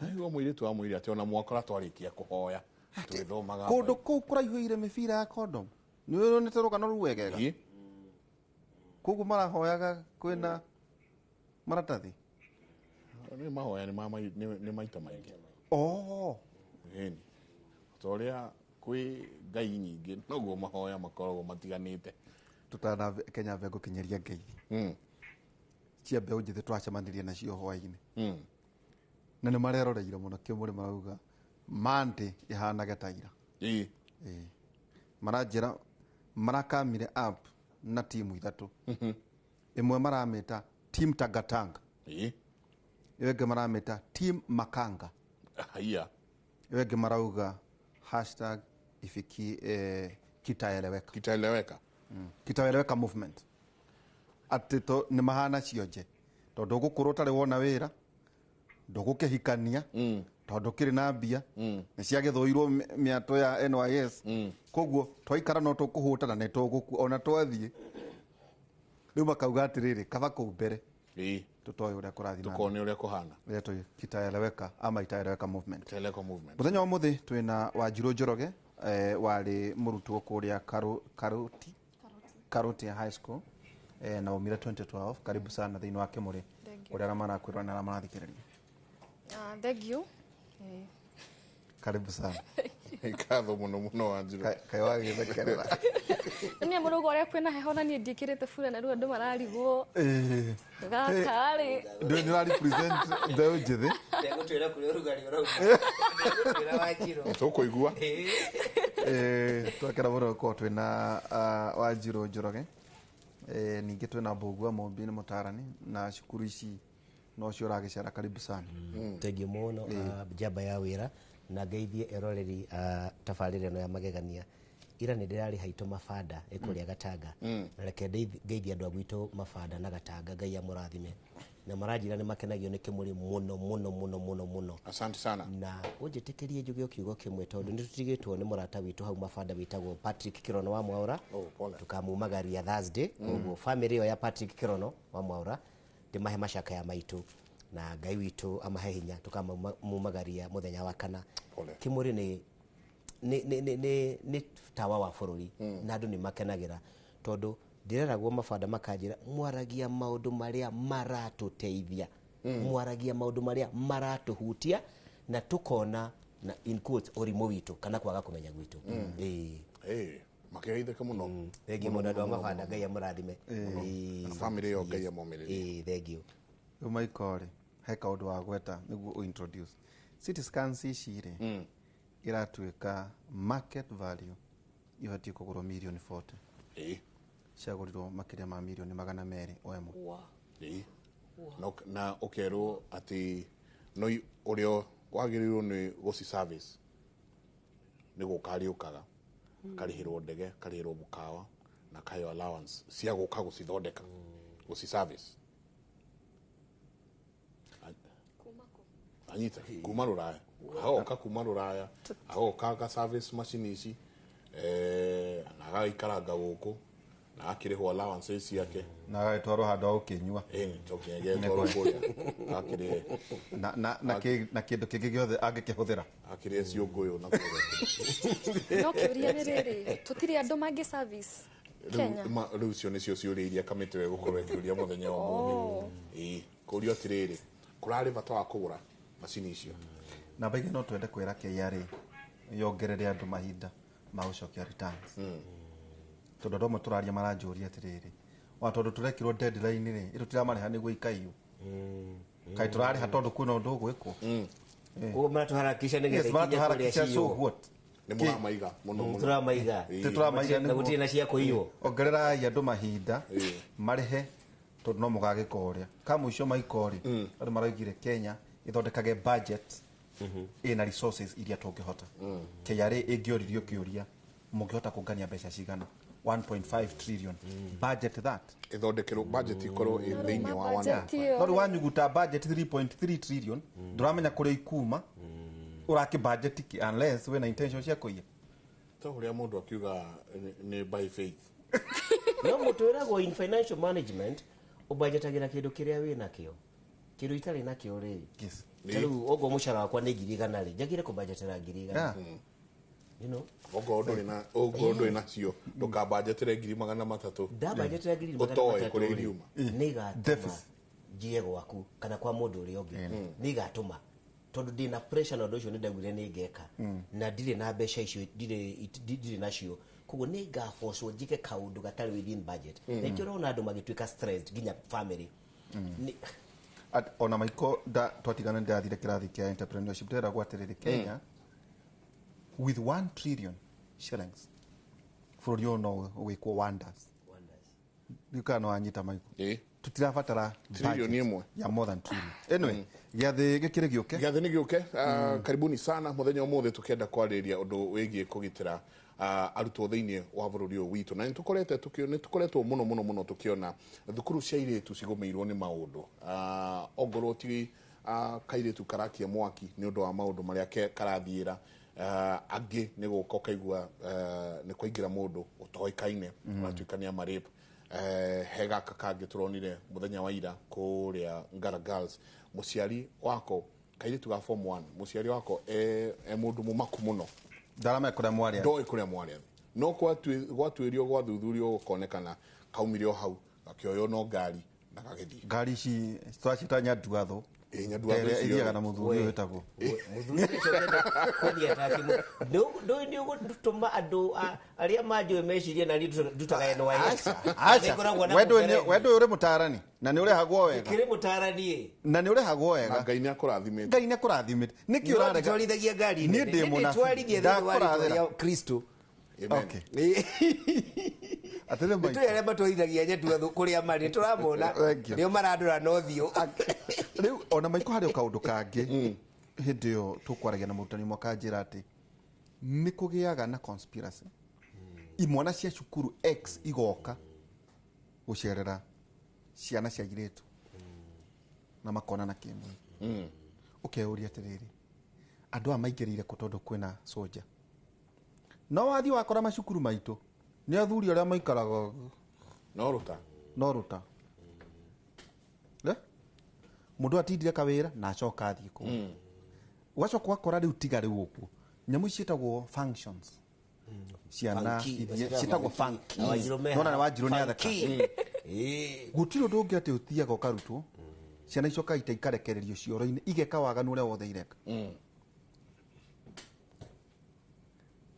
Aigua mũirĩtu amwĩre atĩ ona mwakora twarĩkia kũhoya twĩthomaga. Kũndũ kũu kũraihũire mĩbira ya condom. Nĩ ũronete rũgano rũu wegega? Koguo marahoyaga kwĩna maratathi? Nĩ mahoya nĩ maita maingĩ. Oh. Ĩni. Ta ũrĩa kwĩ ngai nyingĩ noguo mahoya makoragwo matiganĩte. Tutana Kenya mbe ngũkinyĩria ngeithi. Cia mbeũ njĩthĩ twacemanirie nacio hwaĩ-inĩ. Na nĩ mareroreire mũno kĩmũrĩ marauga Monday ĩhanage ta ira. Ĩĩ. Maranjĩra marakamire up na timu ithatũ. Ĩmwe maramĩta team Tangatanga. Ĩĩ. Ĩyo ĩngĩ maramĩta team Makanga. Haiya. Ĩyo ĩngĩ marauga hashtag ifiki kitaeleweka. Kitaeleweka. Kitaeleweka movement. Atĩ to nĩ mahana cionje. Tondũ ũgũkũrwo ũtarĩ wona wĩra, ndũgũkĩhikania, tondũ kĩrĩ na mbia, nĩ ciagĩthũirwo mĩatũ ya NYS. Koguo twaikara no tũkũhũta na nĩ tũgũkua ona twathiĩ. Rĩu makauga atĩrĩrĩ, kaba kũu mbere. Tũtoĩ ũrĩa kũrathiĩ na mbere. Tũkone ũrĩa kũhana. Ũrĩa tũĩ kitaeleweka ama itaeleweka movement. Itaeleweka movement. Mũthenya wa ũmũthĩ twĩna Wanjirũ Njoroge, warĩ mũrutwo kũrĩa Karoti High School, na waumire 2012. Karibu sana thĩinĩ wa Kĩmũrĩ. Ũrĩa arĩa marakwĩrora na arĩa marathikĩrĩria. Thank you. Karibu sana. Ngatho mũno mũno Wanjirũ. Kaĩ wagĩthekerera. Nĩ mũrũgo ũrĩa kwĩna heho na niĩ ndiĩkĩrĩte burana rĩu andũ mararigwo. Gaka rĩ. Ndũĩ nĩ ũra represent mbeũ njĩthĩ. Ndegũtwĩra kũrĩa ũrugarĩ ũrauma. Ndegũtwĩra Wanjirũ. Tũkũigua. Twakena mũno gũkorwo twĩna Wanjirũ Njoroge. Ningĩ twĩna Mbũgua Mũmbi nĩ mũtaarani na cukuru ici no cio ũragĩcera. Karibu sana. Thengiũ mũno njamba ya wĩra na ngeithie eroreri tabarĩra ĩno ya magegania. Ira nĩ ndĩrarĩ haitũ Mabanda ĩkũrĩa Gatanga. Na reke ngeithie andũ a gwitũ Mabanda na Gatanga, Ngai amũrathime. Na maranjĩra nĩ makenagio nĩ Kĩmũrĩ mũno mũno mũno mũno mũno. Asante sana. Na ũnjĩtĩkĩrie njuge o kiugo kĩmwe tondũ nĩ tũtigĩtwo nĩ mũrata witũ hau Mabanda wĩtagwo Patrick Kirono wa Mwaũra. Tũkamumagaria Thursday. Koguo family ĩyo ya Patrick Kirono wa Mwaũra ndĩmahe macaka ya maitũ na Ngai witũ amahe hinya tũkamumagaria mũthenya wa kana. Kĩmũrĩ nĩ tawa wa bũrũri na andũ nĩ makenagĩra tondũ ndĩreragwo Mabanda makanjĩra mwaragia maũndũ marĩa maratũteithia, mwaragia maũndũ marĩa maratũhutia na tũkona na in quotes ũrimũ witũ kana kwaga kũmenya gwitũ. Makĩgeithĩka mũno. Thengiũ mũno andũ a Mabanda, Ngai amũrathime. Na family ĩyo Ngai amomĩrĩrie. Thengiũ. Rĩu Michael rĩ, he kaũndũ wa gweta nĩguo ũ introduce. CT scans ici rĩ, iratuĩka market value ibatiĩ kũgũrwo mirioni 40. Ciagũrirwo makĩria ma mirioni 200 o ĩmwe. Ĩĩ. Na ũkerwo atĩ no ũrĩa wagĩrĩirwo nĩ gũci service nĩ gũka arĩũkaga, akarĩhĩrwo ndege, akarĩhĩrwo mũkawa na akaheo allowance cia gũka gũcithondeka, gũci service. Anyita kuma rũraya, agoka kuma rũraya, agoka aga service macini ici, na agaikaranga gũkũ na akĩrĩhwo allowances ciake na agagĩtwarwo handũ ha gũkĩnyua. Ĩĩ, to nginya agĩtwarwo kũrĩa akĩrĩe na kĩndũ kĩngĩ gĩothe angĩkĩhũthĩra, akĩrĩe ciũngũyũ na kũrĩa. No kĩũria nĩ rĩrĩ, tũtirĩ andũ mangĩ service Kenya? Rĩu icio nĩcio ciũria iria kamĩtĩ ĩgũkorwo ĩkĩũria mũthenya wa ũmũthĩ. Ĩĩ, kũrio atĩrĩrĩ, kũrarĩ bata wa kũgũra macini icio? Namba igĩrĩ, no twende kwĩra KRA yongerere andũ mahinda ma gũcokia returns, tondũ andũ amwe tũraria maranjũria atĩrĩrĩ, ona tondũ tũrekirwo deadline rĩ, ĩ tũtiramarĩha nĩguo ikaiywo, kaĩ tũrarĩha tondũ kwĩna ũndũ ũgwĩkwo? Koguo maratũharakisha nĩgetha Yes, ikinye kũrĩa maratũharakisha, so ciiywo. what? Nĩ mũramaiga mũno mũno. Tũramaiga. Tũramaiga. Na gũtirĩ na cia kũiywo. Ongererai andũ mahinda marĩhe, tondũ no mũgagĩka ũrĩa ka mũico maiko rĩ, andũ maraugire Kenya ĩthondekage budget ĩna resources iria tũngĩhota. KRA ĩngĩoririo kĩũria, mũngĩhota kũngania mbeca cigana? 1.5 trillion, budget that. Ĩthondekerwo budget ikorwo ĩ thĩinĩ wa one. No rĩu wanyuguta budget 3.3 trillion, ndũramenya kũrĩa ikuma, ũrakĩ budget kĩ unless wĩna intention cia kũiya. Ta ũrĩa mũndũ akiuga nĩ by faith. No mũtwĩragwo in financial management ũbanjetagira kĩndũ kĩrĩa wĩ nakĩo, kĩndũ itarĩ nakĩo rĩ, ta rĩu okorwo mũcara wakwa nĩ 100,000 rĩ, njagĩrĩire kũbanjetera 100,000, you know. Okorwo ndũrĩ na, okorwo ndũrĩ nacio, ndũkambanjetere 300,000. Ndabanjetera ngiri ũtoĩ 300 kũrĩa rĩ, iriuma. nĩ igatũma njiye gwaku kana kwa mũndũ ũrĩa ũngĩ, nĩ igatũma tondũ ndĩna pressure na ũndũ ũcio nĩ ndaugire nĩ ngeka na ndirĩ na mbeca icio, ndirĩ nacio, koguo nĩ ngabocwo njĩke kaũndũ gatarĩ within budget. Na ikĩo ũrona andũ magĩtuĩka stressed nginya family. Ona maiko twatigana ndĩrathire kĩrathi kĩa entrepreneurship, ndĩreragwo atĩrĩrĩ, Kenya with 1 trillion shillings bũrũri ũyũ no wĩkwo wonders. Ndiũĩ kana nĩ wanyita, Maiko. Tũtirabatara Trillion budget ĩmwe. ya more than trillion. Anyway, gĩathĩ gĩkĩrĩ gĩũke. Gĩathĩ nĩ gĩũke. Karibuni sana mũthenya ũmũthĩ tũkĩenda kwarĩrĩria ũndũ wĩgiĩ kũgitĩra arutwo thĩinĩ wa bũrũri ũyũ witũ, na nĩ tũkoretwo mũno mũno mũno tũkĩona thukuru cia airĩtu cigũmĩirwo nĩ maũndũ, ongorwo ti kairĩtu karakia mwaki nĩ ũndũ wa maũndũ marĩa karathiĩra, angĩ nĩ gũka ũkaigua nĩ kwaingĩra mũndũ ũtoĩkaine ũratuĩka nĩ amarape. He gaka kangĩ tũronire mũthenya wa ira kũrĩa Ngara Girls, mũciari wako kairĩtu ga form 1, mũciari wako e mũndũ mũmaku mũno, ndaramenya kũrĩa mwarĩ. Ndoĩ kũrĩa mwarĩ, no gwatuĩrio gwathuthurio gũkonekana kaumire o hau gakĩoywo no ngari na gagĩthiĩ. Ngari ici twaciĩta nyanduatho. Ĩ, nyanduatho Ĩrĩa icio. ithiaga na mũthuri ũyũ wĩtagwo Mũthuri ũcio ũngĩenda kũthiĩ ataki ndũĩ nĩ ũgũtũma andũ arĩa manjũĩ mecirie na niĩ ndutaga NYS. Aca, Nĩngoragwo na we ndũĩ mũberethi. we ndũĩ ũrĩ mũtarani na nĩ ũrehagwo wega. Kĩrĩ mũtarani. Na nĩ ũrehagwo wega. Na Ngai nĩ akũrathimĩte. Ngai nĩ akũrathimĩte. Nĩkĩ No ũrarega? nditwarithagia ngari Niĩ nene. ndĩ Nĩ mũnabii. ndĩtwarithie thĩinĩ wa rĩtwa Ndakũrathĩra. rĩa Kristo. Okay. Atĩrĩ Nĩ tũrĩ arĩa matwarithagia nyanduatho kũrĩa marĩ tũramona Thank you. nĩo marandora na ũthiũ. Rĩu ona maiko harĩ o kaũndũ kangĩ, hĩndĩ ĩyo tũkwaragia na mũrutani ũmwe akanjĩra atĩ nĩ kũgĩaga na conspiracy, imwana cia cukuru x igoka gũcerera ciana cia airĩtu na makonana kĩmwĩrĩ. Ũkeyũria atĩrĩrĩ, andũ aya maingĩrĩire kũ tondũ kwĩna soja? No wathiĩ wakora macukuru maitũ nĩ athuri arĩa maikaraga no ruta no ruta. Mũndũ atindire kawĩra na acoka athiĩ kũu, ũgacoka ũgakora rĩu tiga rĩu ũguo nyamũ ici ciĩtagwo functions, ciana Funky. iria ciĩtagwo funky. Na Wanjirũ me Nona haha. Wanjirũ nĩ atheka. Funky. Gũtirĩ ũndũ ũngĩ atĩ ũthiaga ũkarutwo ciana icoka ita ikarekererio cioro-inĩ igeka waganu ũrĩa wothe ireka.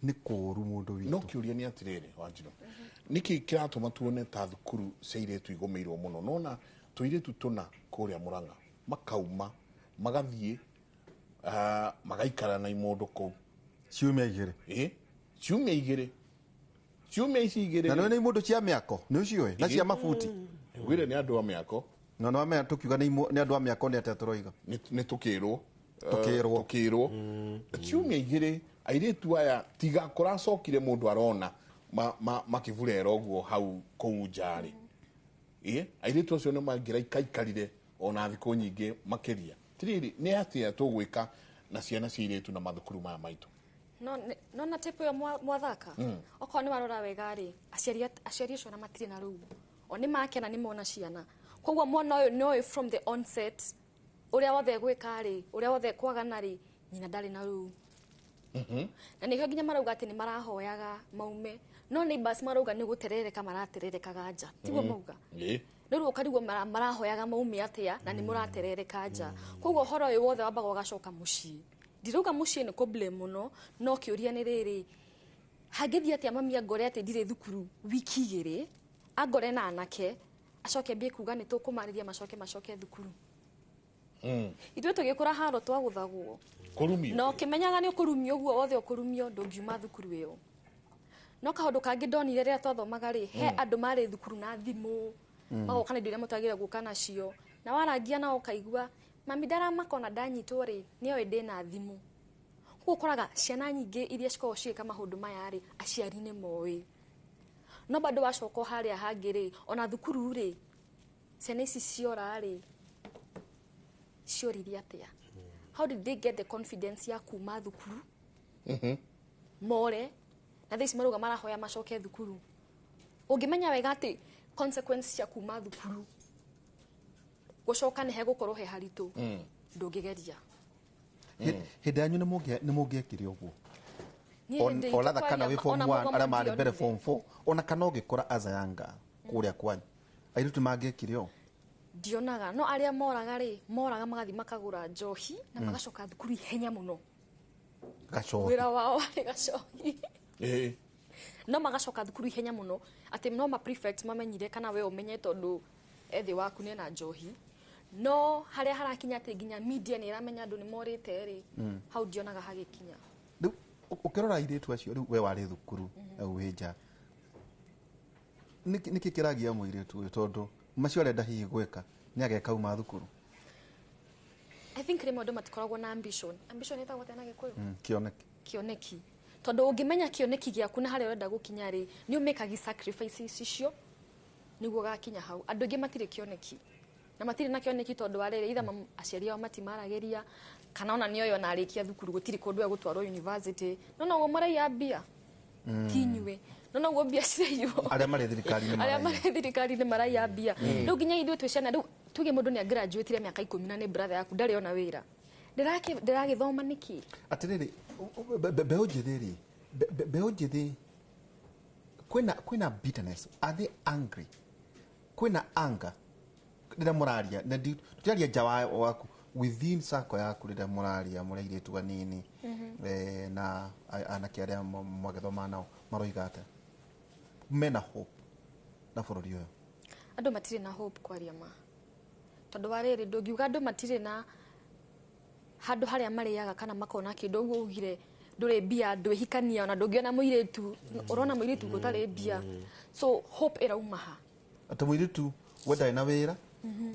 Nĩ kũũru mũndũ witũ. No kĩũria nĩ atĩrĩrĩ, Wanjirũ, nĩkĩ kĩratũma tuone ta thukuru cia airĩtu igũmĩirwo mũno? Nona tũirĩtu tũna kũrĩa Mũrang'a makauma magathiĩ magaikara na imũndũ kũu ciumia igĩrĩ. Ĩ, ciumia igĩrĩ Ciumia ici igĩrĩ Na nĩ mũndũ cia mĩako nĩ ũcio na cia mabuti. Ngwire nĩ andũ a mĩako. No no amenya tukiuga nĩ andũ a mĩako nĩ atĩa tũroiga. Nĩ tũkĩrwo. Tũkĩrwo. Tũkĩrwo. Ciumia igĩrĩ airĩtu aya tiga kũracokire mũndũ arona makĩburera ũguo hau kũu nja-rĩ. Airĩtu acio nĩ mangĩraikaikarire ona thikũ nyingĩ makĩria. Tirĩrĩ nĩ atĩa tũgwĩka na ciana cia airĩtu na mathukuru maya maitũ? No na tape ĩyo mwathaka okorwo nĩ warora wega rĩ, aciari acio ona matirĩ na rũu, o nĩ makena nĩ mona ciana, koguo mwana ũyũ nĩ oĩ from the onset ũrĩa wothe gwĩka rĩ, ũrĩa wothe kwagana rĩ, nyina ndarĩ na rũu. Na nĩkĩo nginya marauga atĩ nĩ marahoyaga maume, no neighbors marauga nĩ gũterereka maratererekaga nja, tiguo mauga? Rĩu ũkarigwo marahoyaga maume atĩa na nĩ mũraterereka nja. Koguo ũhoro ũyũ wothe wambaga ũgacoka mũciĩ. Ndirauga mũciĩ nĩ kũ-blame mũno, no kĩũria nĩ rĩrĩ, hangĩthiĩ atĩa mami angore atĩ ndirĩ thukuru wiki igĩrĩ, angore na anake, acoke ambie kuga nĩ tũkũmarĩria macoke thukuru. Ithuĩ tũgĩkũra haro twagũthagwo. Kũrumio. Na ũkĩmenyaga nĩ ũkũrumio ũguo wothe ũkũrumio ndũngiuma thukuru ĩyo. No kaũndũ kangĩ ndonire rĩrĩa twathomaga rĩ, he andũ marĩ thukuru na thimũ, magoka na indo iria mũtagĩrĩire gũka nacio, na warangia nao ũkaigua mami ndaramaka ona ndanyitwo rĩ, nĩoĩ ndĩna thimũ. Koguo ũkoraga ciana nyingĩ iria cikoragwo cigĩka maũndũ maya rĩ, aciari nĩ moĩ. No bado wacoka harĩa hangĩ rĩ, ona thukuru rĩ, ciana ici ciora rĩ, cioririe atĩa? How did they get the confidence ya kuma thukuru? More na thaa ici marauga marahoya macoke thukuru. Ũngĩmenya wega atĩ consequence cia kuma thukuru gũcoka nĩ hegũkorwo he haritũ, ndũngĩgeria. Hĩndĩ yanyu nĩ mũngĩekire ũguo? Oratha kana wĩ form 1 arĩa marĩ mbere form 4 ona kana ũgĩkũra as a young girl kũrĩa kwanyu airĩtu mangĩekire ũũ? Ndionaga, no arĩa moraga rĩ, moraga magathiĩ makagũra njohi na magacoka thukuru ihenya mũno. Gacohi. Wĩra wao warĩ gacohi. No magacoka thukuru ihenya mũno atĩ no ma prefect mamenyire kana we ũmenye tondũ ethĩ waku nĩ na njohi. No harĩa harakinya atĩ nginya media nĩ ĩramenya andũ nĩ morĩte rĩ, hau ndionaga hagĩkinya. Rĩu ũkĩrora airĩtu acio rĩu we warĩ thukuru au wĩ nja, nĩkĩ kĩragia mũirĩtu ũyũ tondũ macio arenda hihi gwĩka nĩ ageka uma thukuru? I think rĩmwe andũ matikoragwo na ambition. Ambition ĩtagwo atĩa na Gĩkũyũ? Kĩoneki. Kĩoneki. Tondũ ũngĩmenya kĩoneki gĩaku na harĩa ũrenda gũkinya rĩ, nĩ ũmĩkagi sacrifices icio nĩguo ũgakinya hau. Andũ aingĩ matirĩ kĩoneki. Na matirĩ na kĩoneki tondũ wa rĩrĩ, either aciari ao matimaragĩria kana ona nĩoĩ ona arĩkia thukuru gũtirĩ kũndũ egũtwarwo university. No noguo maraiya mbia. Ti inyuĩ. No noguo mbia ciraiywo. Arĩa marĩ thirikari-inĩ Arĩa maraiya. marĩ thirikari-inĩ maraiya mbia. Rĩu nginya ithuĩ twĩ ciana, rĩu tuge mũndũ nĩ agraduatire mĩaka 10 na nĩ brother yaku ndarĩ ona wĩra. Ndĩragĩthoma nĩkĩ? Atĩrĩrĩ, mbeũ njĩthĩ rĩ, mbeũ njĩthĩ kwĩna bitterness, are they angry? Kwĩna anger rĩrĩa mũraria, na tũtiaria nja waku, within circle yaku rĩrĩa mũraria mũrĩ airĩtu anini, na anake arĩa mwagĩthoma nao maroiga atĩa? Mena hope na bũrũri ũyũ? Andũ matirĩ na hope kwaria ma. Tondũ wa rĩrĩ, ndũngiuga andũ matirĩ na handũ harĩa marĩaga kana makona kĩndũ ũguo ugire ndũrĩ mbia, ndwĩhikania ona ndũngĩona mũirĩtu, ũrona mũirĩtu gũtarĩ mbia. So hope ĩrauma ha? Atĩ mũirĩtu we ndarĩ na wĩra,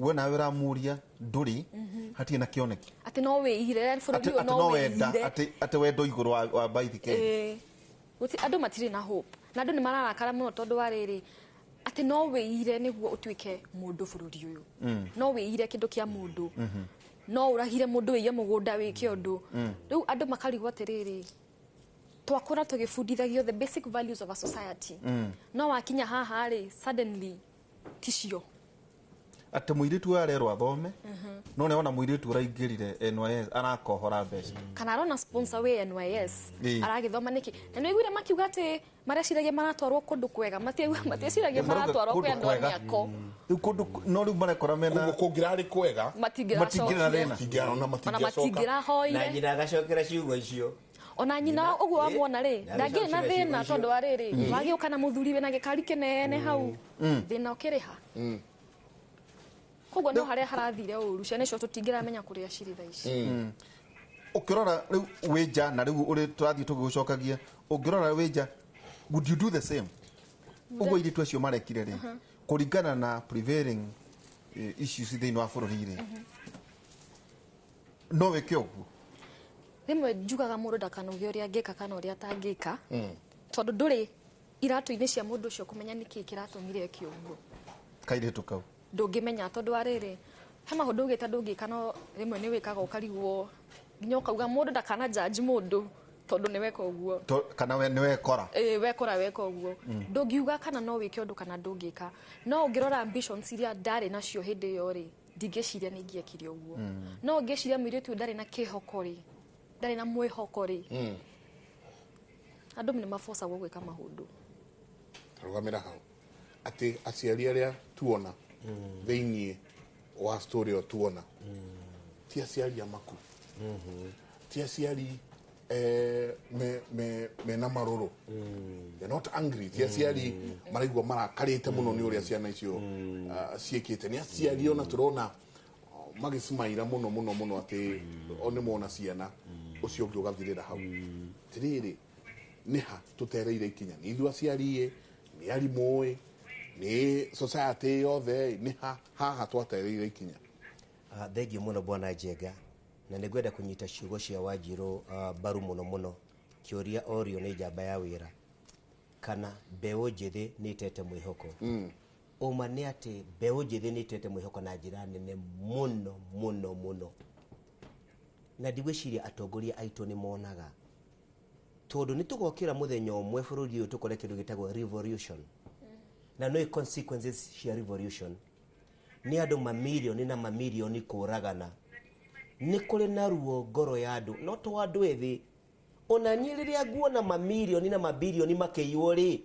we nawe ũramũria ndũrĩ, hatirĩ na kĩoneki. Atĩ no wĩire, bũrũri ũyũ Atĩ no no wenda, wĩire. atĩ wendo igũrũ wa baithikeli. Andũ matirĩ na hope. Na andũ nĩ mararakara mũno tondũ wa rĩrĩ, atĩ no wĩire nĩguo ũtuĩke mũndũ bũrũri ũyũ. No wĩire kĩndũ kĩa mũndũ. No ũrahire mũndũ wĩiye mũgũnda wĩke ũndũ. Rĩu andũ makarigwo atĩrĩrĩ, twakũra tũgĩbundithagio the basic values of a society. No wakinya haha rĩ, suddenly ticio. Atĩ mũirĩtu ũyũ arerwo athome, no nĩ ona mũirĩtu ũraingĩrire NYS arakohora mbeca. Kana arona sponsor wĩ NYS aragĩthoma nĩkĩ? Na nĩ ũiguire makiuga atĩ mareciragia maratwarwo kũndũ kwega, matieciragia maratwarwo kwĩ andũ a mĩako. Rĩu kũndũ no rĩu marekora mena Kũndũ kũngĩrarĩ kwega, Matingĩracokire. matingĩrĩ na thĩna. Matingĩra, ona Ona matingĩacoka. matingĩrahoire. Na nyina agacokera ciugo icio. Ona nyina ũguo wamwona rĩ, Na ndangĩrĩ na agĩcokera thĩna ciugo tondũ wa rĩrĩ, wagĩũka na mũthuri wĩna gĩkari kĩnene hau, thĩna ũkĩrĩha. Koguo no harĩa harathire ũru, ciana icio tũtingĩramenya kũrĩa cirĩ thaa ici. Ũkĩrora rĩu wĩ nja na rĩu ũrĩ tũrathiĩ tũgĩgũcokagia, ũngĩrora wĩ nja, would you do the same? Ũguo airĩtu acio marekire rĩ, kũringana na prevailing issues thĩinĩ wa bũrũri rĩ, no wĩke ũguo? Rĩmwe njugaga mũndũ ndakanoge ũrĩa angĩka kana ũrĩa atangĩka, tondũ ndũrĩ iratũ-inĩ cia mũndũ ũcio kũmenya nĩkĩĩ kĩratũmire eke ũguo. Kairĩtu kau ndũngĩmenya, tondũ wa rĩrĩ, he maũndũ ugĩte ndũngĩka, no rĩmwe nĩ wĩkaga ũkarigwo, nginya ũkauga mũndũ ndakana judge mũndũ tondũ nĩ weka ũguo. Kana we nĩ wekora. Ĩĩ, wekora weka ũguo. Ndũngiuga kana no wĩke ũndũ kana ndũngĩka, no ũngĩrora ambitions iria ndarĩ nacio hĩndĩ ĩyo rĩ, ndingĩciria nĩ ingĩekire ũguo. No ngĩciria mũirĩtu ũyũ ndarĩ na kĩhoko rĩ, ndarĩ na mwĩhoko rĩ, andũ nĩ mabocagwo gwĩka maũndũ. Rũgamĩra hau atĩ aciari arĩa tuona thĩiniĩ wa story ĩyo tuona ti aciari amaku, ti aciari mena marũrũ, they're not angry, ti aciari maraigua marakarĩte mũno nĩ ũrĩa ciana icio ciĩkĩte. Nĩ aciari ona tũrona magĩcimaira mũno mũno mũno atĩ o nĩ mona ciana ũcio ũngĩ ũgathirĩra hau. Tirĩrĩ, nĩ ha tũtereire ikinya? Nĩ ithuĩ aciari ĩ, nĩ arimũ ĩ, nĩ society yothe ĩ, nĩ ha haha twatereire ikinya? Thengiũ mũno bwana Njenga, na nĩ ngwenda kũnyita ciugo cia Wanjirũ mbaru mũno mũno. Kĩũria orio nĩ njamba ya wĩra kana mbeũ njĩthĩ nĩ ĩtete mwĩhoko. Ũma nĩ atĩ mbeũ njĩthĩ nĩ ĩtete mwĩhoko na njĩra nene mũno mũno mũno, na ndigwĩciria atongoria aitũ nĩ monaga, tondũ nĩ tũgokĩra mũthenya ũmwe bũrũri ũyũ tũkore kĩndũ gĩtagwo revolution, na no consequences cia revolution nĩ andũ mamirioni na mamirioni kũragana. Nĩ kũrĩ na ruo ngoro ya andũ, no to andũ ethĩ. Ona niĩ rĩrĩa nguona mamirioni na mabirioni makĩiywo rĩ,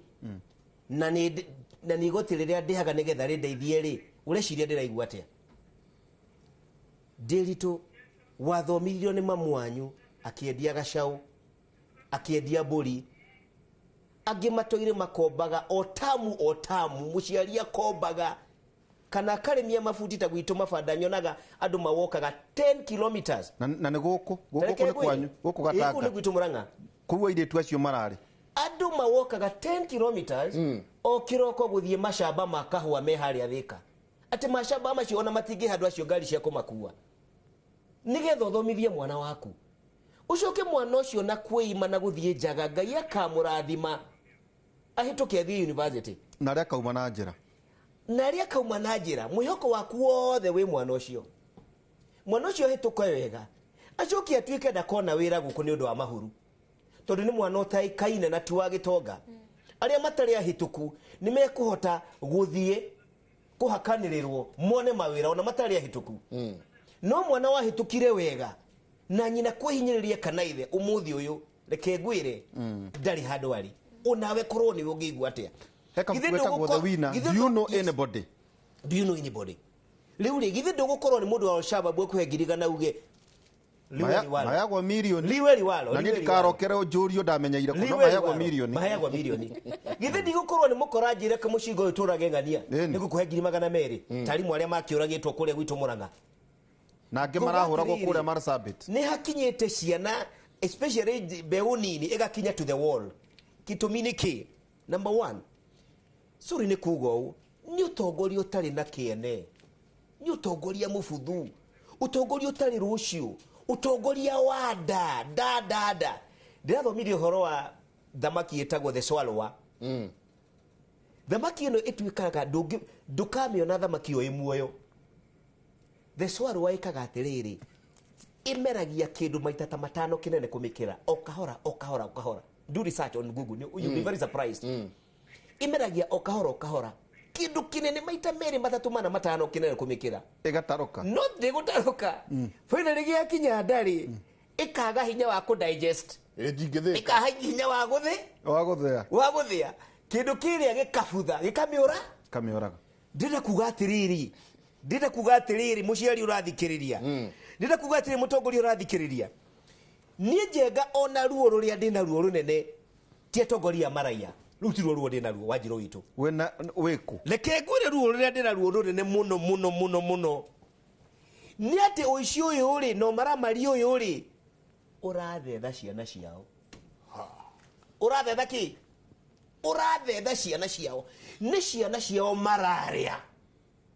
na nĩ igoti rĩrĩa ndĩhaga nĩgetha rĩndeithie rĩ, ũreciria ndĩraigua atĩa? Ndĩritũ wathomithirio nĩ mamu wanyu akĩendia gacaũ, akĩendia mbũri, angĩ matũire makombaga o tamu mũciari akombaga kana akarĩmia mabuti ta gwitũ mabanda nyonaga andũ mawokaga 10 kilometers. Na nĩ gũkũ nĩ kwanyu, gũkũ Gatanga. Gũkũ nĩ gwitũ Mũrang'a. Kũu airĩtu acio mararĩ andũ mawokaga 10 kilometers o kĩroko gũthiĩ macamba ma kahũa me harĩa Thĩka, atĩ macamba macio ona matingĩhandwo acio ngari cia kũmakua, nĩgetha ũthomithie mwana waku, ũcoke mwana ũcio na kwĩima na gũthiĩ njaga, Ngai akamũrathima ahĩtũke athiĩ university, na arĩa akauma na njĩra, na arĩa akauma na njĩra. Mwĩhoko waku wothe wĩ mwana ũcio. Mwana ũcio ahĩtũke wega, acoke atuĩke ndakona wĩra gũkũ nĩ ũndũ wa mahuru, tondũ nĩ mwana ũtaĩkaine na ti wa gĩtonga. Arĩa matarĩ ahĩtũku nĩ mekũhota gũthiĩ kũhakanĩrĩrwo mone mawĩra ona matarĩ ahĩtũku. No mwana wahĩtũkire wega na nyina kwĩhinyĩrĩria kana ithe, ũmũthĩ ũyũ reke ngwĩre ndarĩ handũ arĩ. Onawe korwo nĩwe ũngĩigua atĩa? Do you know anybody? Do you know anybody? Rĩu rĩ, githĩ ndũgũkorwo nĩ mũndũ wa Al-Shabaab ũkũhe ngirigana uge Maheagwo mirioni. Liwe liwalo. Na niĩ ndikarokere njũrio ndamenyeire kũ, no maheagwo mirioni. Maheagwo mirioni. Githĩ ndigũkorwo nĩ mũkora njĩre kamũcingo ũyũ tũrage ng'ania nĩgũkũhe 200,000 tarimũ arĩa makĩũragĩtwo kũrĩa gwitũ Mũrang'a. Na angĩ marahũragwo kũrĩa Marsabit. Nĩ hakinyĩte ciana especially mbeũ nini ĩgakinya to the wall. Gĩtũmi nĩ kĩ? Number one, sorry nĩ kuga ũũ, nĩ ũtongoria ũtarĩ na kĩene, nĩ ũtongoria mũbuthu, ũtongoria ũtarĩ rũciũ, ũtongoria wa nda nda nda nda. Ndĩrathomire ũhoro wa thamaki ĩtagwo the swallower. Thamaki ĩno ĩtuĩkaga ndũkamĩona thamaki ĩyo ĩ muoyo. The swallower ĩkaga atĩrĩrĩ, ĩmeragia kĩndũ maita ta matano kĩnene kũmĩkĩra, o kahora o kahora o kahora. Do research on Google, you'll be very surprised. Imeragia o kahora o kahora kindu kinene maita merĩ matatũ mana matano kinene kũmĩkĩra ĩgatarũka, no ndĩgũtarũka. Finally gĩakinya ndarĩ ĩkaga hinya wa kũ digest, ĩkaga hinya wa gũthĩ wa gũthĩa kĩndũ kĩrĩa gĩkabutha gĩkamĩũra kamĩũraga. Ndĩrenda kuga atĩrĩrĩ, ndĩrenda kuga atĩrĩrĩ mũciari ũrathikĩrĩria, ndĩrenda kuga atĩrĩrĩ mũtongoria ũrathikĩrĩria, niĩ Njenga ona ruo rũrĩa ndĩna ruo rũnene ti atongoria maraia. Rĩu ti ruo ruo ndĩna ruo Wanjirũ witũ. Wĩna wĩkũ? Reke ngwĩre ruo rũrĩa ndĩna ruo rũnene mũno mũno mũno mũno nĩ atĩ ũici ũyũ rĩ no maramari ũyũ rĩ ũrathetha ciana ciao. Ũrathetha kĩ? Ũrathetha ciana ciao, nĩ ciana ciao mararĩa,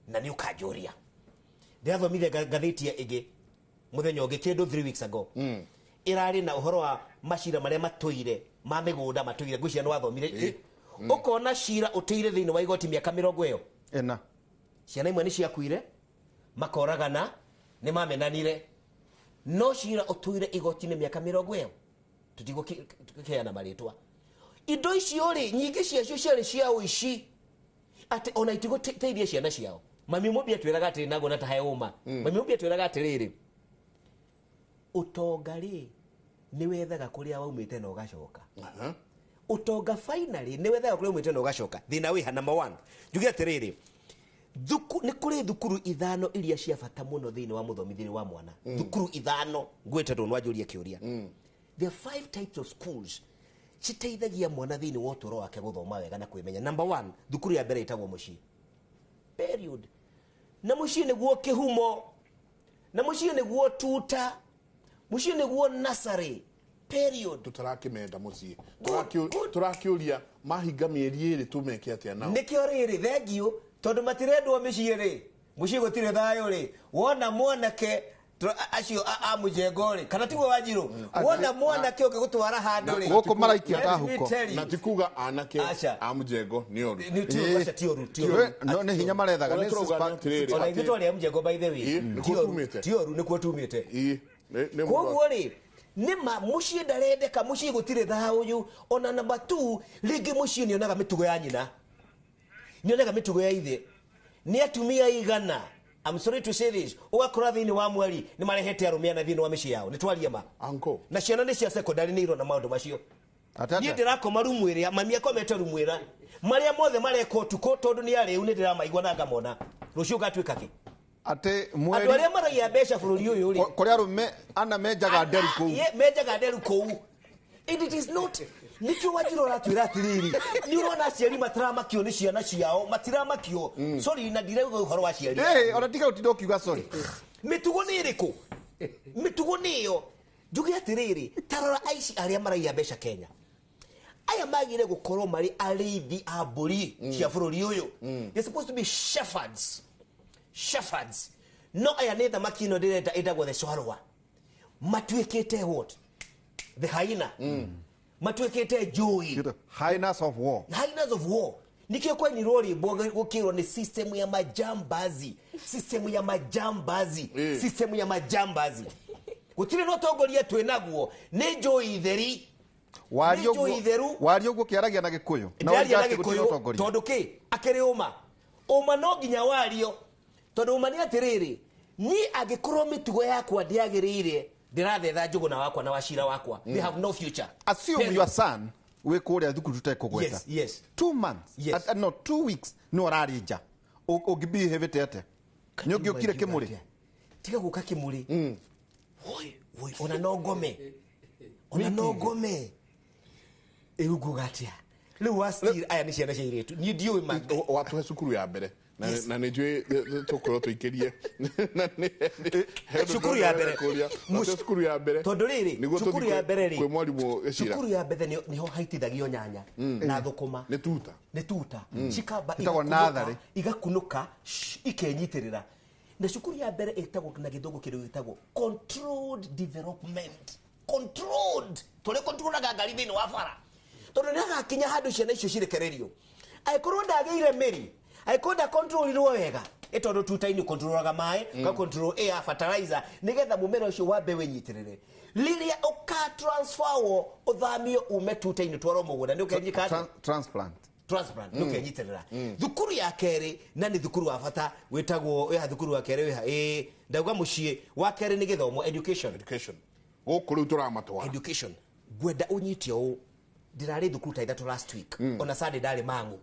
na nĩ ũkanjũria. Ndĩrathomire ngathĩti ya ĩngĩ mũthenya ũngĩ kĩndũ 3 weeks ago, ĩrarĩ na ũhoro wa macira marĩa matũire ma mĩgũnda matũire. Ngwĩciria nĩ wathomire. Ũkona cira ũtũire thĩinĩ wa igoti mĩaka 40. Ĩna. Ciana imwe nĩ ciakuire, makoragana, nĩ mamenanire, no cira ũtũire igoti-inĩ mĩaka 40. Tũtigũkĩheana marĩtwa. Indo icio rĩ, nyingĩ ciacio ciarĩ cia ũici, atĩ ona itigũteithia ciana ciao. Mami Mũmbi atwĩraga atĩrĩ, naguo na tahe ũma, mami Mũmbi atwĩraga atĩrĩrĩ, ũtonga rĩ nĩ wethaga kũrĩa waumĩte na ũgacoka. Ũtonga finally nĩ wethaga kũrĩa waumĩte na ũgacoka. Thĩna wĩha number 1, njuge atĩrĩrĩ, nĩ kũrĩ thukuru 5 iria cia bata mũno thĩinĩ wa mũthomithĩrie wa mwana. Thukuru 5 ngwĩte tondũ nĩwanjũria kĩũria. There are 5 types of schools citeithagia mwana thĩinĩ wa ũtũũro wake gũthoma wega na kwĩmenya. Number 1, thukuru ya mbere ĩtagwo mũciĩ. Period. Na mũciĩ nĩguo kĩhumo, na mũciĩ nĩguo tuta, mũciĩ nĩguo nursery. Period. Tũtarakĩmenda mũciĩ. Tũrakĩũria mahinga mĩeri 2 tũmeke atĩa nao? Nĩkĩo rĩrĩ, thengiũ, tondũ matirendwo mĩciĩ rĩ, mũciĩ gũtirĩ thayũ rĩ, wona mwanake acio a mũjengo rĩ, kana tiguo Wanjirũ, wona mwanake ũngĩgũtwara handũ rĩ, Gũkũ maraikia let me ta huko. tell you. Na ti kuga anake a mũjengo nĩ oru. Nĩ ti oru, aca ti oru, ti oru. No nĩ hinya marethaga, Ũrĩa nĩ tũrauga nĩ atĩrĩrĩ, Ona ithuĩ atĩ- twarĩ a mũjengo by the way. Ĩ, nĩkuo Ti oru, tumĩte. ti oru, nĩkuo tumĩte. Ĩ, nĩ mũndũ Koguo rĩ, nĩma mũciĩ ndarendeka, mũciĩ gũtirĩ thayũ. Ona namba 2, rĩngĩ mũciĩ nĩonaga mĩtugo ya nyina, nĩonaga mĩtugo ya ithe. Nĩ atumia igana, I'm sorry to say this, ũgakora thĩinĩ wa mweri nĩ marehete arũme ana thĩinĩ wa mĩciĩ yao. Nĩ twaria ma. Uncle. Na ciana nĩ cia secondary nĩ irona maũndũ macio. Niĩ ndĩrakoma rumu ĩrĩa mami akomete rumu ĩrĩa, marĩa mothe mareka ũtukũ tondũ nĩ arĩu nĩ ndĩramaigua na ngamona. Rũciũ ngatuĩka kĩ? Atĩ mweri Andũ arĩa maraiya mbeca bũrũri ũyũ rĩ, kũrĩa arũme ana menjaga nderu kũu. Ye, menjaga nderu kũu. And it is not, nĩkĩo Wanjirũ ũratwĩra atĩrĩrĩ, nĩ ũrona aciari matiramakio nĩ ciana ciao, matiramakio. Sorry, na ndirauga ũhoro wa aciari. Ĩ, ona tiga ũtinde ũkiuga sorry. Mĩtugo nĩ ĩrĩkũ? Mĩtugo nĩ ĩyo. Njuge atĩrĩrĩ, ta rora aici arĩa maraiya mbeca Kenya. Aya magire gũkorwo marĩ arĩithi a mbũri cia bũrũri ũyũ. They're supposed to be shepherds. Shepherds. No aya nĩ thamaki ĩno ndĩrenda ĩtagwo the swallower. Matuĩkĩte what? The hyena. Matuĩkĩte njũi. Hyenas of war. Hyenas of war. Nikĩo kwainirwo rwĩmbo gũkĩrwo nĩ system ya majambazi. System ya majambazi. System ya majambazi. Gũtirĩ na ũtongoria twĩ naguo, nĩ njũi theri. Waria Nĩ njũi theru. Waria ũguo kĩaragia na Gĩkũyũ. Na Ndĩraria na ũnjati gũtirĩ Gĩkũyũ ũtongoria. tondũ kĩ? Akĩrĩ ũma. Ũma no nginya wario. Tondũ ũma nĩ atĩrĩrĩ, niĩ angĩkorwo mĩtugo yakwa ndĩagĩrĩire, ndĩrathetha njũgũna wakwa na wacira wakwa. They have no future. Assume your son wĩ kũrĩa thukuru tũtekũgweta. Yes, yes. 2 months. Yes. No, 2 weeks nĩ ũrarĩ nja. Ũngĩbehĩvĩte atĩa? Nĩ ũngĩũkire kĩmũrĩ? Tiga gũka kĩmũrĩ. Woi, woi, ona no ngome. Ona no ngome. Rĩu nguga atĩa? Rĩu wa still aya nĩ ciana cia airĩtu. Niĩ ndiũĩ ma. Watũhe cukuru ya mbere. Na na nĩ njũĩ tũkorwo tũikĩrie. Na nĩ Cukuru ya mbere. Watũhe cukuru ya mbere. Tondũ rĩrĩ, Nĩguo cukuru tũthiĩ ya mbere rĩ, kwĩ mwarimũ Gĩcira. Cukuru ya mbere nĩho haitithagio nyanya na thũkũma. Nĩ tuta. Nĩ tuta. Cikamba Ĩtagwo natharĩ. igakunũka, ikenyitĩrĩra. Na cukuru ya mbere ĩtagwo na gĩthũngũ kĩndũ gĩtagwo controlled development. Controlled. Tũrĩa controllaga ngari thĩinĩ wa bara. Tondũ nĩ hagakinya handũ ciana icio cirekererio. Angĩkorwo ndagĩire mĩri, angĩkorwo ndakontrolirwo wega, ĩ tondũ tuta-inĩ ũkontrolaga maĩ, ũgakontrol air, fertilizer, nĩgetha mũmera ũcio wambe wĩnyitĩrĩre. Rĩrĩa ũkatransferwo ũthamio ume tuta-inĩ ũtwarwo mũgũnda, nĩ ũkenyika atĩa? Transplant. Transplant, nĩ ũkenyitĩrĩra. Thukuru ya kerĩ, na nĩ thukuru wa bata wĩtagwo, wĩha thukuru wa kerĩ wĩha, ĩ, ndauga mũciĩ wa kerĩ nĩ gĩthomo, education. Education. Gũkũ rĩu tũramatwara. Education. Ngwenda ũnyite ũũ, ndĩrarĩ thukuru ta 3 last week. Ona Sunday ndarĩ Mang'u.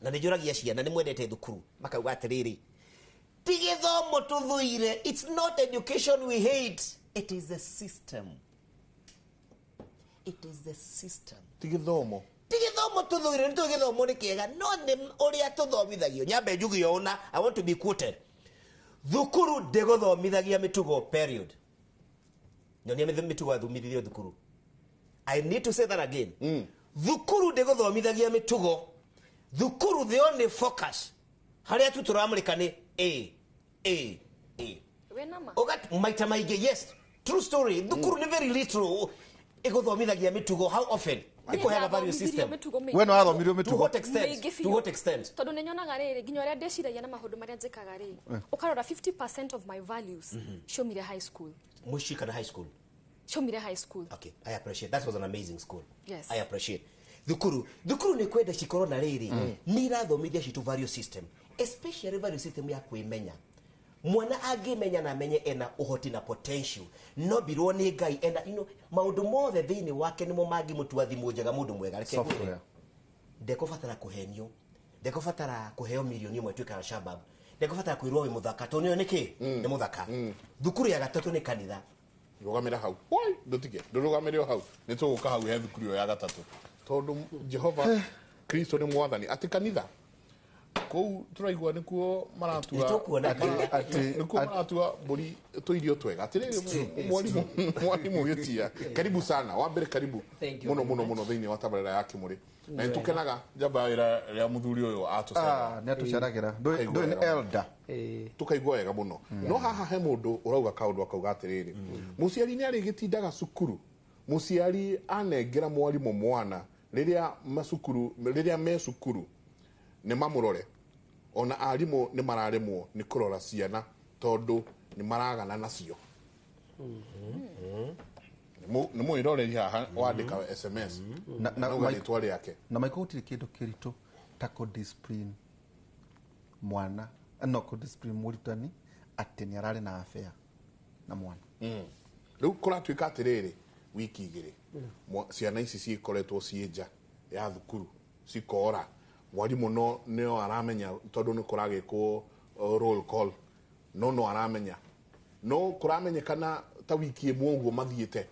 Na nĩ njũragia ciana nĩ mwendete thukuru, makauga atĩrĩrĩ, ti gĩthomo tũthũire, it's not education we hate, it is the system. It is the system. Ti gĩthomo. Ti gĩthomo tũthũire, nĩ tũĩ gĩthomo nĩ kĩega, no nĩ ũrĩa tũthomithagio. Nyambe njuge ũũ na I want to be quoted. Thukuru ndĩgũthomithagia mĩtugo, period. Nyonia mĩtugo yathomithirio thukuru. I need to say that again. Thukuru ndĩgũthomithagia mĩtugo. Thukuru the only focus harĩa tu tũramũrĩka nĩ A A A. Ugat maita maingĩ, yes, true story. Thukuru nĩ very little ĩgũthomithagia mĩtugo. How often ĩkũheaga value system? We nĩ wathomithirio mĩtugo? To what extent? To what extent? Tondu nĩ nyonaga rĩrĩ nginya ũrĩa ndĩciragia na maũndũ marĩa njĩkaga rĩ, ũkarora 50% of my values ciaumire high school. Mũciĩ kana high school? Ciaumire high school. Okay, I appreciate. That was an amazing school. Yes. I appreciate. Thukuru, thukuru nĩ kwenda cikorwo na rĩrĩ, nĩ irathomithia citũ value system, especially value system ya kwĩmenya. Mwana angĩmenya na amenye ena ũhoti na potential, no birwo nĩ Ngai ena, you know, maũndũ mothe thĩinĩ wake nĩmo mangĩmũtua thimũ njega mũndũ mwega. Reke ngwĩre, Software. ndekũbatara kũhenio, ndekũbatara kũheo mirioni ĩmwe ĩtuĩke Al-Shabab, ndekũbatara kwĩrwo wĩ mũthaka tondũ nĩyo nĩkĩ nĩ mũthaka. Thukuru ya gatatũ nĩ kanitha. Rũgamĩra hau. Woi, ndũtige, ndũrũgamĩre o hau. Nĩ tũgũka hau he thukuru ĩyo ya gatatũ. Tondũ Jehova Kristo nĩ mwathani. Atĩ kanitha kũu tũraigua nĩkuo maratua Nĩtũkuona nĩkuo maratua mbũri tũirio twega. Atĩrĩrĩ, mwarimũ, mwarimũ Gĩtia, karibu sana. Wa mbere karibu Thank you mũno very mũno much. mũno thĩinĩ wa tabarĩra ya Kĩmũrĩ. Na Wega. nĩtũkenaga njamba ya wĩra rĩa mũthuri ũyũ atũcerera. Ah, nĩ atũceragĩra. Ndũĩ nĩ elder. Tukaigua wega mũno. No haha he mũndũ ũrauga kaũndũ akauga atĩrĩrĩ, mũciari nĩ arĩgĩtindaga cukuru, mũciari anengera mwarimũ mwana rĩrĩa macukuru, rĩrĩa me cukuru nĩ mamũrore, ona arimũ nĩ mararemwo nĩ kũrora ciana tondũ nĩ maragana nacio. Nĩ mwĩroreri haha wandĩka SMS Na nauga rĩtwa rĩake. Na maiko gũtirĩ kĩndũ kĩritũ ta kũ-discipline mwana, no kũ-discipline mũrutani atĩ nĩ ararĩ na affair na mwana. Rĩu kũratuĩka atĩrĩrĩ, wiki igĩrĩ ciana ici cikoretwo ciĩ nja ya thukuru cikora, mwarimũ no nĩo aramenya tondũ nĩ kũragĩkwo roll call, no aramenya, no kũramenyekana ta wiki ĩmwe ũguo mathiĩte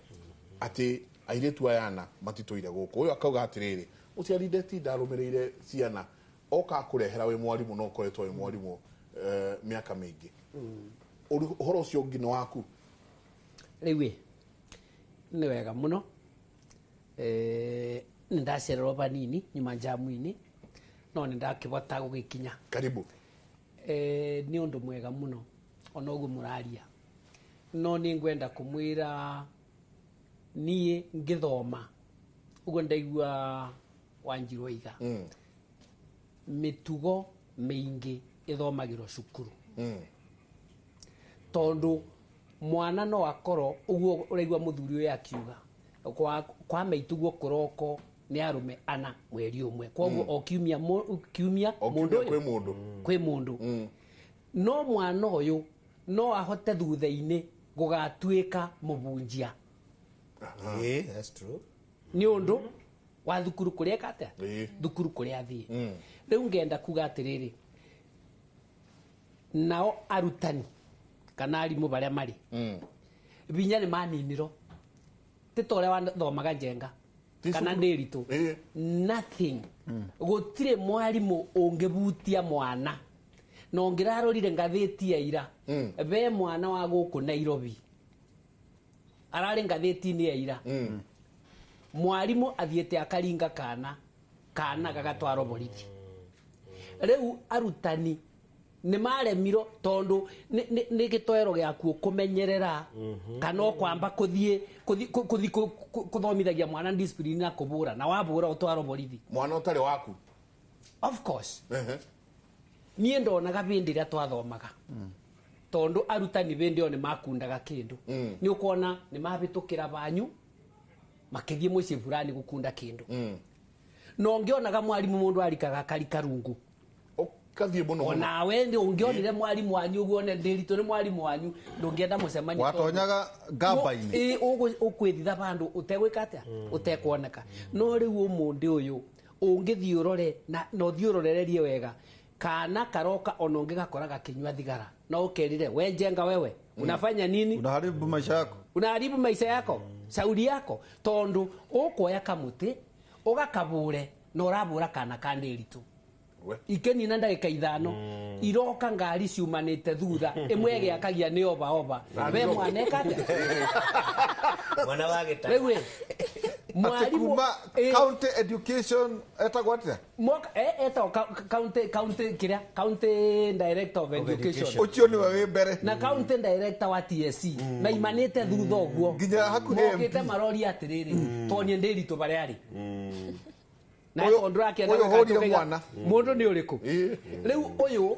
atĩ airĩtu aya ana matitũire gũkũ. Ũyũ akauga atĩrĩrĩ, mũciari ndetinda arũmĩrĩire ciana, oka kũrehera wĩ mwarimũ no ũkoretwo wĩ mwarimũ mĩaka mĩingĩ. Ũhoro ũcio ũngĩ nĩ waku. Rĩu ĩ nĩ wega mũno, nĩ ndacererwo vanini nyuma njamu-inĩ no nĩ ndakĩbota gũgĩkinya. Karibu. Nĩ ũndũ mwega mũno ona ũguo mũraria, no nĩ ngwenda kũmwĩra niĩ ngĩthoma ũguo ndaigua Wanjiru oiga, mĩtugo mĩingĩ ĩthomagĩrwo cukuru, tondũ mwana no akorwo ũguo ũraigua mũthuri ũyũ akiuga kwa maituguo kũroko nĩ arũme ana mweri ũmwe, koguo o kiumia kiumia mũndũ kwĩ mũndũ kwĩ mũndũ, no mwana ũyũ no ahote thutha-inĩ gũgatuĩka mũbunjia. That's true. Nĩ ũndũ wa thukuru kũrĩa eka atĩa, thukuru kũrĩa athiĩ. Rĩu ngenda kuga atĩrĩrĩ, nao arutani kana arimũ barĩa marĩ binya nĩ maniniro, ti ta ũrĩa wathomaga Njenga kana Ndĩritũ, nothing. Gũtirĩ mwarimũ ũngĩbutia mwana, na ũngĩrarorire ngathĩti ya ira, be mwana wa gũkũ Nairobi ararĩ ngathĩti-inĩ ya ira, mwarimũ athiĩte akaringa kana kana gagatwarwo borithi. Rĩu arutani nĩ maremiro tondũ nĩ gĩtoero gĩaku kũmenyerera kana ũkwamba kũthiĩ kũthomithagia mwana discipline na kũbũra, na wabũra ũtwarwo borithi. Mwana ũtarĩ waku. Of course. Niĩ ndonaga bĩndĩ ĩrĩa twathomaga, tondũ arutani bĩndĩ ĩyo nĩ makundaga kĩndũ, nĩ ũkuona nĩ mabĩtũkĩra banyu makĩthiĩ mũciĩ fulani gũkunda kĩndũ, na ũngĩonaga mwarimũ mũndũ arikaga akarika rungu ũkathiĩ mũno mũno. Onawe nĩ ũngĩonire mwarimũ wanyu ũguo one Ndĩritũ nĩ mwarimũ wanyu, ndũngĩenda mũcemanio tondũ Watonyaga ngamba-inĩ. Ũkwĩthitha bandũ ũtegwĩka atĩa, ũtekuoneka. No rĩu ũmũndĩ ũyũ ũngĩthiĩ ũrore na ũthiĩ ũrorererie wega, kana karoka ona ũngĩgakora gakĩnyua thigara na ũkerire we Njenga wewe unafanya nini, unaharibu maisha yako, unaharibu maisha yako, sauri yako, tondu ũkuoya kamũtĩ ũgakabũre na ũrabũra kana ka Ndĩritũ ikenina ndagĩka ithano iroka ngari ciumanĩte thutha ĩmwe ĩgĩakagia nĩ ova ova we mwana eka atĩa Mwana wa gĩta. Rĩu ĩ, Atĩ kuma county education etagwo atĩa? Mwaka etagwo county kĩrĩa county director of education. Ũcio nĩwe wĩ mbere. Na county director wa TSC maimanĩte thutha ũguo nginya hakuhĩ mokĩte maroria atĩrĩrĩ tonie Ndĩritũ barĩa arĩ na tondũ ũrakĩenda ũyũ hũrire mwana. Mũndũ nĩ ũrĩkũ rĩu ũyũ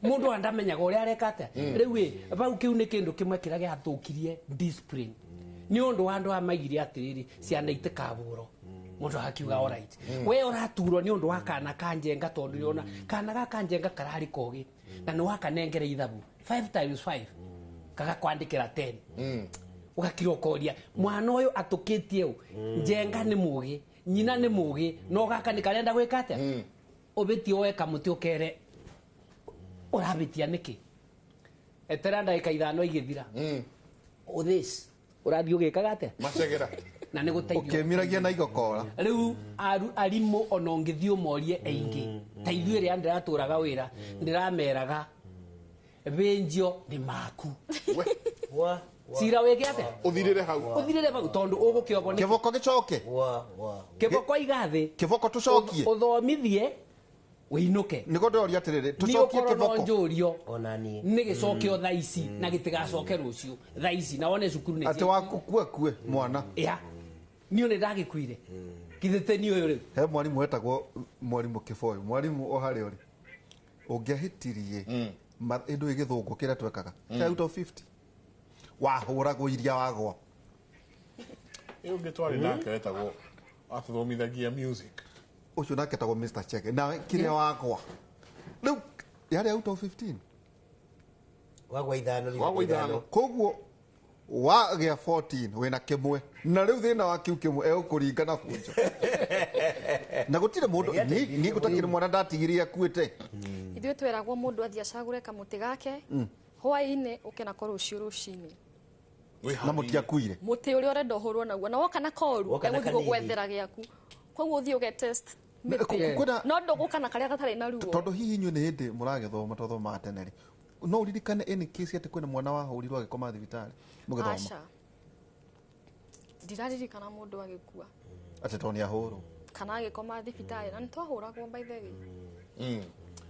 mũndũ andamenyaga ũrĩa areka atĩa rĩu ĩ bau kĩu nĩ kĩndũ kĩmwe kĩrĩa gĩathũkirie discipline nĩ ũndũ wa andũ aya maigire atĩrĩrĩ ciana itikabũrwo mũndũ akiuga alright we ũraturwo nĩ ũndũ wa kana ka njenga tondũ nĩona kana gaka njenga kararĩ kogĩ na nĩ wakanengera ithabu 5 times 5 gagakwandĩkĩra 10 ũgakira ũkoria mwana ũyũ atũkĩtie ũ njenga nĩ mũgĩ nyina nĩ mũgĩ no gaka nĩ karenda gwĩka atĩa ũbĩtie woe kamũtĩ ũkere ũrabĩtia nĩkĩ etera ndagĩka ithano igĩthira ũthis ũrathiĩ ũgĩkaga atĩa macegera na nĩ gũteithio ũkĩmiragia na igokora rĩu arimũ ona ũngĩthiĩ ũmorie aingĩ ta ithuĩ rĩa ndĩratũraga wĩra ndĩrameraga bĩnjio nĩ maku cira wĩke atĩa ũthirĩre hau ũthirĩre hau tondũ ũgũkĩogo nĩ kĩboko gĩcoke kĩboko iga thĩ kĩboko tũcokie ũthomithie wĩinũke nĩguo ndĩroria atĩrĩrĩ tũcokie kĩboko njũrio nĩ gĩcokio thaa ici na gĩtigacoke rũciũ thaa ici na wone cukuru nĩ atĩ waku kue kue mwana ya niĩ nĩ ndagĩkuire githĩ tĩ niĩ ũyũ rĩu he mwarimũ wetagwo mwarimũ Kĩboyo mwarimũ o harĩa ũrĩ ũngĩahĩtirie ĩndũ ĩgĩthũngũ kĩrĩa twekaga kĩa out of 50 wahũragwo iria wagwa ĩ ũngĩ twarĩ nake wetagwo atũthomithagia music ũcio nake etagwo Mr. Chege nawe kĩrĩa wagwa rĩu yarĩ out of 15 wagwa ithano wagwa ithano koguo wagĩa 14 wĩna kĩmwe na rĩu thĩna wa kĩu kĩmwe egũkũringa na bunjo na gũtirĩ mũndũ niĩ gũtakĩrĩ mwana ndatigirie akuĩte ithuĩ tweragwo mũndũ athiĩ acagũre kamũtĩ gake hwaĩ-inĩ ũke nako rũciũ rũcinĩ na mũtiakuire mũtĩ ũrĩa ũrenda ũhũrwo naguo na woka na koru egũthiĩ gũgwethera gĩaku koguo ũthiĩ ũge test no ndũgũka na karĩa gatarĩ na ruo tondũ hihi inyuĩ nĩ hĩndĩ mũragĩthoma twathomaga tene rĩ no uririkane any case atĩ kwĩna mwana wahũrirwo agĩkoma thibitarĩ mũgĩthoma aca ndiraririkana mũndũ agĩkua atĩ tondũ nĩahũrwo kana agĩkoma thibitarĩ na nĩtwahũragwo by the way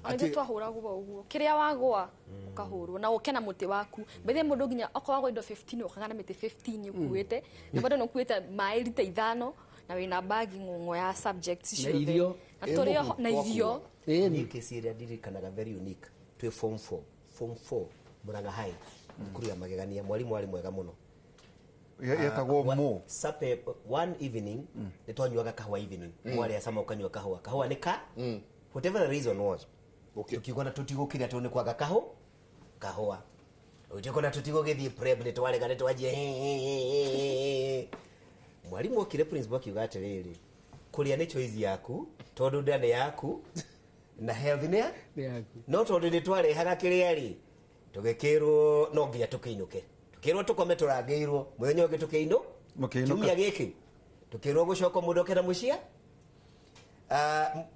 ona ithuĩ twahũragwo ũguo kĩrĩa wagwa ũkahũrwo na ũke na mũtĩ waku by the way mũndũ nginya okorwo wagwa indo 15 ũkaga na mĩtĩ 15 ũkuĩte na bado nĩũkuĩte maĩ rita 5 na wĩna bagi ng'ong'o ya subjects ciothe na tũrĩ na irio niĩ kesi ĩrĩa ndirikanaga very unique twĩ form 4 form 4 Murang'a High thukuru ya magegania mwarimu arĩ mwega mũno yetagwo mo sape one evening nĩ twanyuaga kahũa evening mwarĩ acama ũkanyua kahũa kahũa nĩ ka whatever the reason was tukiuga na tũtigũkĩria tondũ nĩ kwaga kahũa ũtĩkona tũtigũgĩthiĩ prep nĩ twarega nĩ twanjia mwarimu okire principal akiuga atĩrĩrĩ kũrĩa nĩ choice yaku tondũ nda nĩ yaku na health nĩ yaku no tondũ nĩ twarehaga kĩrĩa rĩ tũgĩkĩrwo no nginya tũkĩinũke tũkĩrwo tũkome tũrangĩirwo mũthenya ũngĩ tũkĩinũ kiumia gĩkĩ tũkĩrwo gũcoka mũndũ oke na mũcia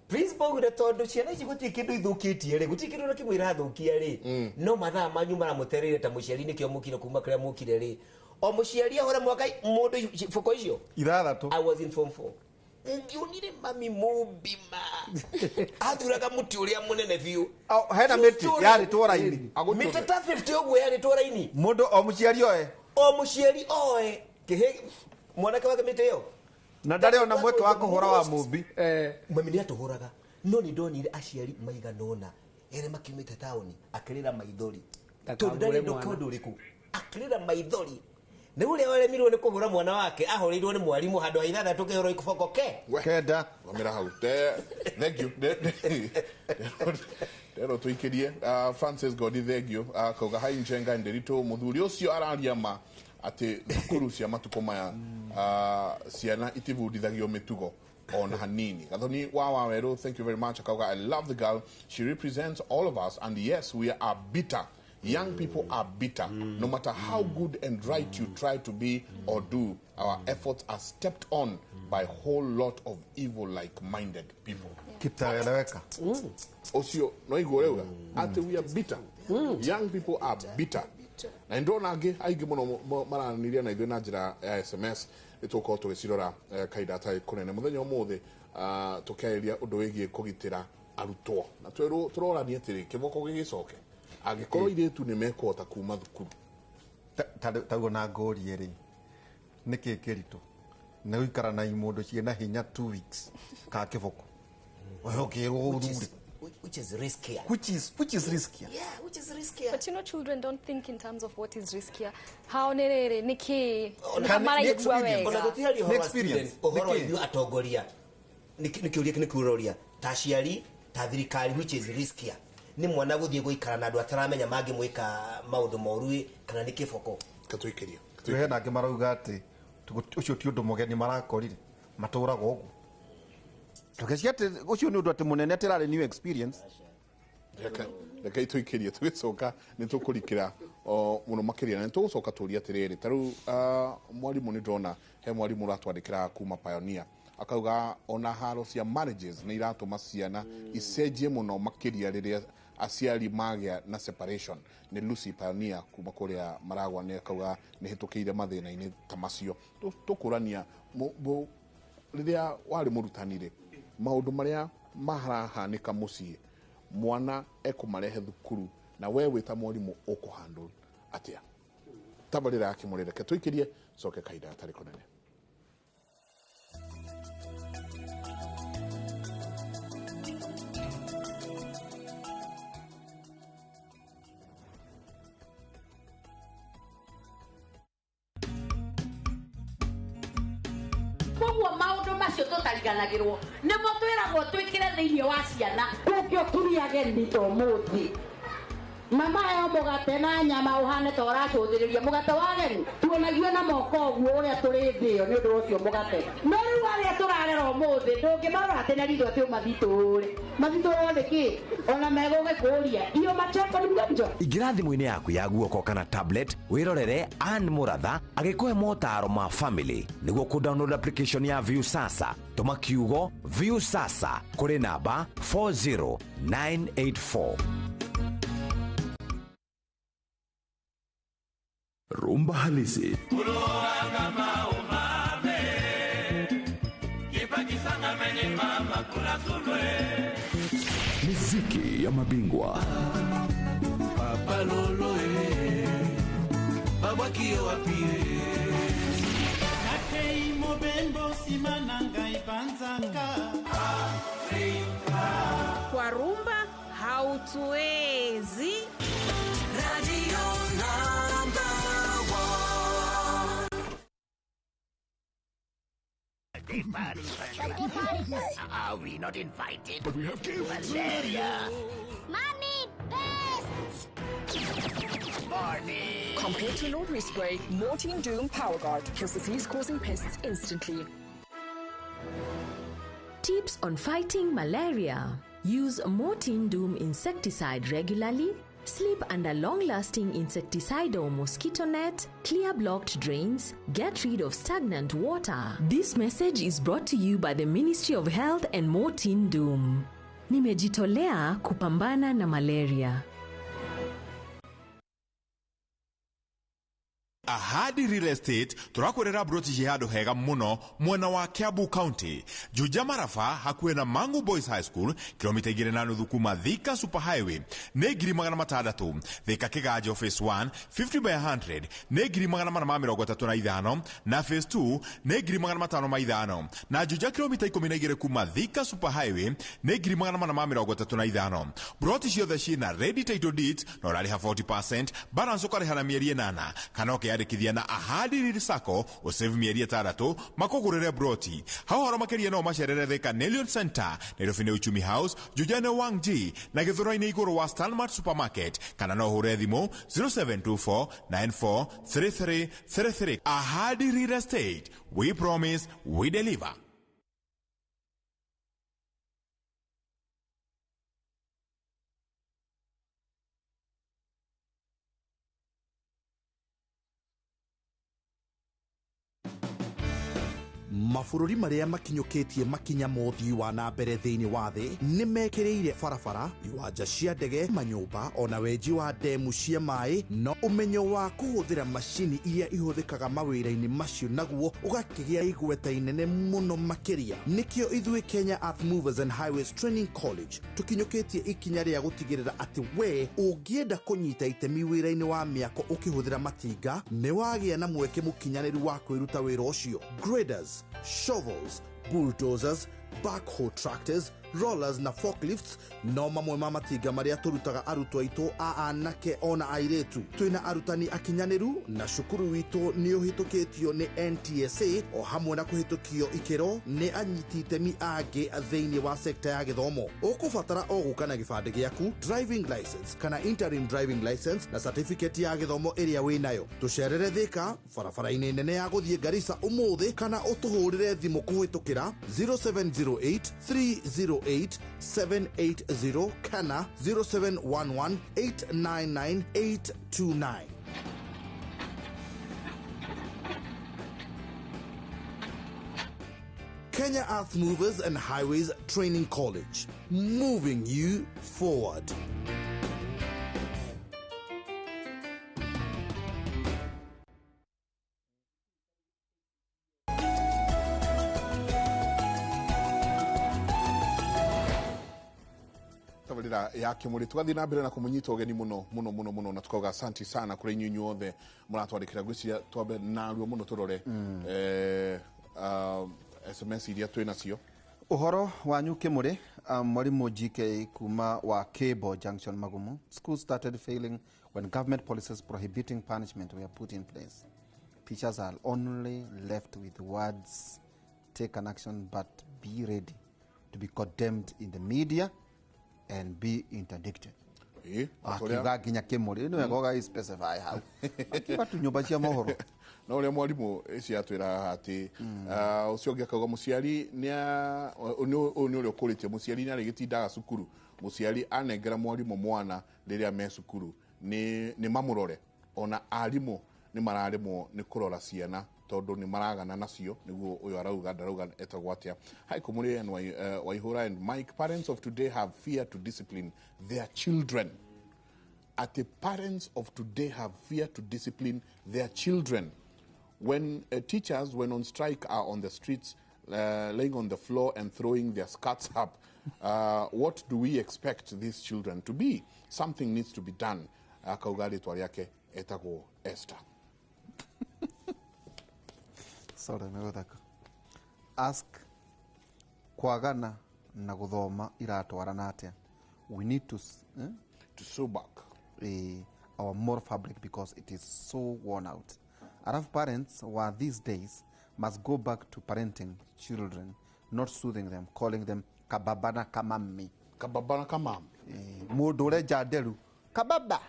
principal augire tondũ ciana ici gũtirĩ kĩndũ ithũkĩtie rĩ gũtirĩ kĩndũ na kĩmwe irathũkia rĩ no mathaa manyu maramũtereire ta mũciari nĩkĩo mũkire kuma kũrĩa mũkire rĩ o mũciari ahũre mwaka mũndũ boko icio ithathatũ I was in form 4 ngĩonire mami mũmbima athuraga mũtĩ ũrĩa mũnene biũ hena mĩtĩ yarĩtwo raini mĩtĩ ta 50 ũguo yarĩtwo raini mũndũ o mũciari oe o mũciari oe kĩhĩ mwanake wake mĩtĩ ĩyo na ndarĩ ona mweke wa kũhũra wa mũmbi mami nĩ atũhũraga no nĩ ndonire aciari maigana ũna erĩ makiumĩte taũni akĩrĩra maithori tondũ ndarĩ ũndũ ũrĩkũ akĩrĩra maithori nĩ ũrĩa waremirwo nĩ kũhũra mwana wake ahũrĩirwo nĩ mwarimũ handũ ha ithathatũ kĩhũrwo iboko ke kenda gomera hau thank you ndero tũikĩrie Francis Godi thank you akauga hai Njenga Nderitu mũthuri ũcio araria ma atĩ thukuru cia matukũ maya ciana itibundithagio mĩtugo ona hanini. Gathoni wa Waweru, thank you very much. Akauga I love the girl, she represents all of us, and yes, we are bitter. Young people are bitter. No matter how good and right you try to be or do, our efforts are stepped on by a whole lot of evil like-minded people. Kitaeleweka. Osio, no igoreuga. Ate we are bitter. Young people are bitter. Na ndona angĩ aingĩ mũno maranĩria na ithuĩ na njĩra ya SMS Nĩ tũgũkorwo tũgĩcirora kahinda gatarĩ kũnene. Mũthenya ũmũthĩ tũkĩarĩria ũndũ wĩgiĩ kũgitĩra arutwo. Na tũrorania atĩrĩ, kĩboko gĩgĩcoke angĩkorwo irĩtu nĩ mekũhota kuma thukuru. Taugo na ngũrie rĩ, nĩkĩ kĩritũ nĩ gũikara na imũndũ ciĩna hinya 2 weeks ka kĩboko ũyũ ũkĩrwo ũthure. Which is riskier. Which is riskier. Yeah, which is riskier. But you know, children don't think in terms of what is riskier. How nĩ nĩkĩ maraigua wega. Ona gũtiaria ũhoro wa student, ũhoro wa ithuĩ atongoria. Nĩ kĩũria nĩ kĩũria ta aciari ta thirikari, which is riskier. Nĩ mwana gũthiĩ gũikara na andũ ataramenya mangĩmwĩka maũndũ moru kana nĩ kĩboko. Katũikĩria. Hena angĩ marauga atĩ ũcio ti ũndũ mũgeni marakorire matũraga ũguo. Tugecia atĩ ũcio nĩ ũndũ atĩ mũnene atĩ ĩrarĩ new experience. Reke itũikĩrie tũgĩcoka nĩ tũkũrikĩra mũno makĩria na nĩ tũgũcoka tũrie atĩrĩrĩ ta rĩu mwarimũ nĩ ndona he mwarimũ ũratwandĩkĩra kuma Pioneer akauga ona haro cia marriages nĩ iratũma ciana icenjie mũno makĩria rĩrĩa aciari magĩa na separation. Nĩ Lucy Pioneer kuma kũrĩa Maragwa nĩ akauga nĩ hĩtũkĩire mathĩna-inĩ ta macio. Tũkũrania rĩrĩa warĩ mũrutani rĩ, maũndũ marĩa marahanĩka mũciĩ mwana ekũmarehe thukuru na we wĩ ta mwarimũ ũkũhandle atĩa? Tabarĩra ya Kĩmũrĩ, reke tũikĩrie coke kahinda gatarĩ kũnene. Koguo maũndũ macio tũtariganagĩrwo nĩmo twĩragwo twĩkĩre thĩinĩ wa ciana. Kũngĩ ũkiria ageni ta ũmũthĩ mama heo mũgate na nyama ũhane ta ũracũthĩrĩria mũgate wa ageni tuonagio na moko ũguo ũrĩa tũrĩ thĩo nĩ ũndũ ũcio mũgate. No rĩu arĩa tũrarera ũmũthĩ ndũngĩmarora atĩ na ritho atĩ ũmathitũrũre mathitũrwo nĩkĩ ona megũgĩkũria iyo machoko nĩ mgonjwa. Ingĩra thimũ-inĩ yaku ya guoko kana tablet wĩrorere Ann Mũratha agĩkũhe motaro ma family. Nĩguo kũ download application ya Viusasa tũma kiugo Viusasa kũrĩ namba 40984. Rumba halisi. Miziki ya mabingwa. Papa lolo babwaki wapie. Nakei mobembo simananga ibanzanga. Afrika. Kwa rumba hautuwezi. Radio number 1. Party. Are we not invited? But we have gifts. Malaria. Mommy, best. Morning. Compared to an ordinary spray, Mortein Doom Power Guard kills disease-causing pests instantly. Tips on fighting malaria. Use Mortein Doom insecticide regularly. Sleep under long-lasting insecticide or mosquito net, clear blocked drains, get rid of stagnant water. This message is brought to you by the Ministry of Health and Mortein Doom. Nimejitolea kupambana na malaria. Ahadi Real Estate turakwirira broti ci handu hega muno mwena wa Kiambu County, Juja Marafa hakuhĩ na Mangu Boys High School, kilomita 2.5 kuma Thika Super Highway nĩ 600,000. Thika Kiganjo Phase 1 50 by 100 nĩ 435,000 na Phase 2 nĩ 505,000 na Juja kilomita 12 kuma Thika Super Highway nĩ 435,000. Broti ciothe ciĩna ready title deeds na ũrarĩha 40% balance ũkarĩha na mĩeri 8 kana ũkĩyandĩkithia na Ahadi Real Sacco ũsave mĩeri 6 makũgũrĩre broti. Hau horo makĩria no macerere Thika Nelion Center, Nairobi nĩ Uchumi House, Juja nĩ Wangji na Gĩthũrai-inĩ igũrũ wa Stanmart Supermarket kana no ũhũre thimũ 0724 943333. Ahadi Real Estate, we promise, we deliver. Mabũrũri marĩa makinyũkĩtie makinya ma ũthii wa na mbere thĩinĩ wa thĩ nĩ mekĩrĩire barabara, iwanja cia ndege, manyũmba ona wenji wa ndemu cia maĩ, no ũmenyo wa kũhũthĩra macini iria ihũthĩkaga mawĩra-inĩ macio naguo ũgakĩgĩa igweta inene mũno makĩria. Nĩkĩo ithuĩ Kenya Earth Movers and Highways Training College tũkinyũkĩtie ikinya rĩa gũtigĩrĩra atĩ we ũngĩenda kũnyita itemi wĩra-inĩ wa mĩako ũkĩhũthĩra matinga nĩ wagĩa na mweke mũkinyanĩru wa kwĩruta wĩra ũcio. Graders, shovels, bulldozers, backhoe tractors, rollers na forklifts no mamwe ma matinga marĩa tũrutaga arutwo aitũ a anake ona airĩtu. Twĩna arutani akinyanĩru na cukuru witũ nĩ ũhĩtũkĩtio nĩ NTSA o hamwe na kũhĩtũkio ikĩro nĩ anyiti itemi angĩ thĩinĩ wa sekta ya gĩthomo. Ũkũbatara o gũka na gĩbandĩ gĩaku, driving license kana interim driving license na certificate ya gĩthomo ĩrĩa wĩnayo. Tũcerere Thika barabara-inĩ nene ya gũthiĩ Garissa ũmũthĩ kana ũtũhũrĩre thimũ kũhĩtũkĩra 0708 308 780 kana 0711 899 829. Kenya Earth Movers and Highways Training College, moving you forward. Tabarĩra ya Kĩmũrĩ tũgathiĩ na mbere na kũmũnyita ũgeni mũno mũno mũno mũno na tukauga asanti sana kũrĩ inyuĩ inyuothe mũratwandĩkĩra. Ngwĩciria twambe narua mũno tũrore SMS iria twĩ nacio. Ũhoro wanyu Kĩmũrĩ, mwarimũ GK kuma wa Cable Junction Magumu. Schools started failing when government policies prohibiting punishment were put in place. Teachers are only left with words, take an action but be ready to be condemned in the media and be interdicted. Akiuga nginya Kĩmũrĩ nĩ wega ũga specify hau, akiuga tu nyũmba cia mohoro. No ũrĩa mwarimũ ĩci atwĩra haha atĩ ũcio ũngĩ akauga mũciari ũyũ nĩ ũrĩa ũkũrĩtie mũciari nĩ arĩgĩtindaga cukuru, mũciari anengera mwarimũ mwana rĩrĩa me cukuru nĩ mamũrore, ona arimũ nĩ mararemwo nĩ kũrora ciana tondũ nĩ maragana nacio, nĩguo ũyũ arauga, ndarauga etagwo atĩa. Hi Kũmũrĩ and Waihũra and Mike, parents of today have fear to discipline their children. At parents of today have fear to discipline their children. When teachers, when on strike, are on the streets, laying on the floor and throwing their skirts up, what do we expect these children to be? Something needs to be done. Akauga rĩtwa rĩake etagwo Esther. Sorry, nĩgũtheka. Ask kwagana na gũthoma iratwarana atĩa? We need to to sew back our moral fabric because it is so worn out. Arab parents were these days must go back to parenting children, not soothing them, calling them kababana kamami. Kababana kamami. Mũndũ ũrenja nderu kababa.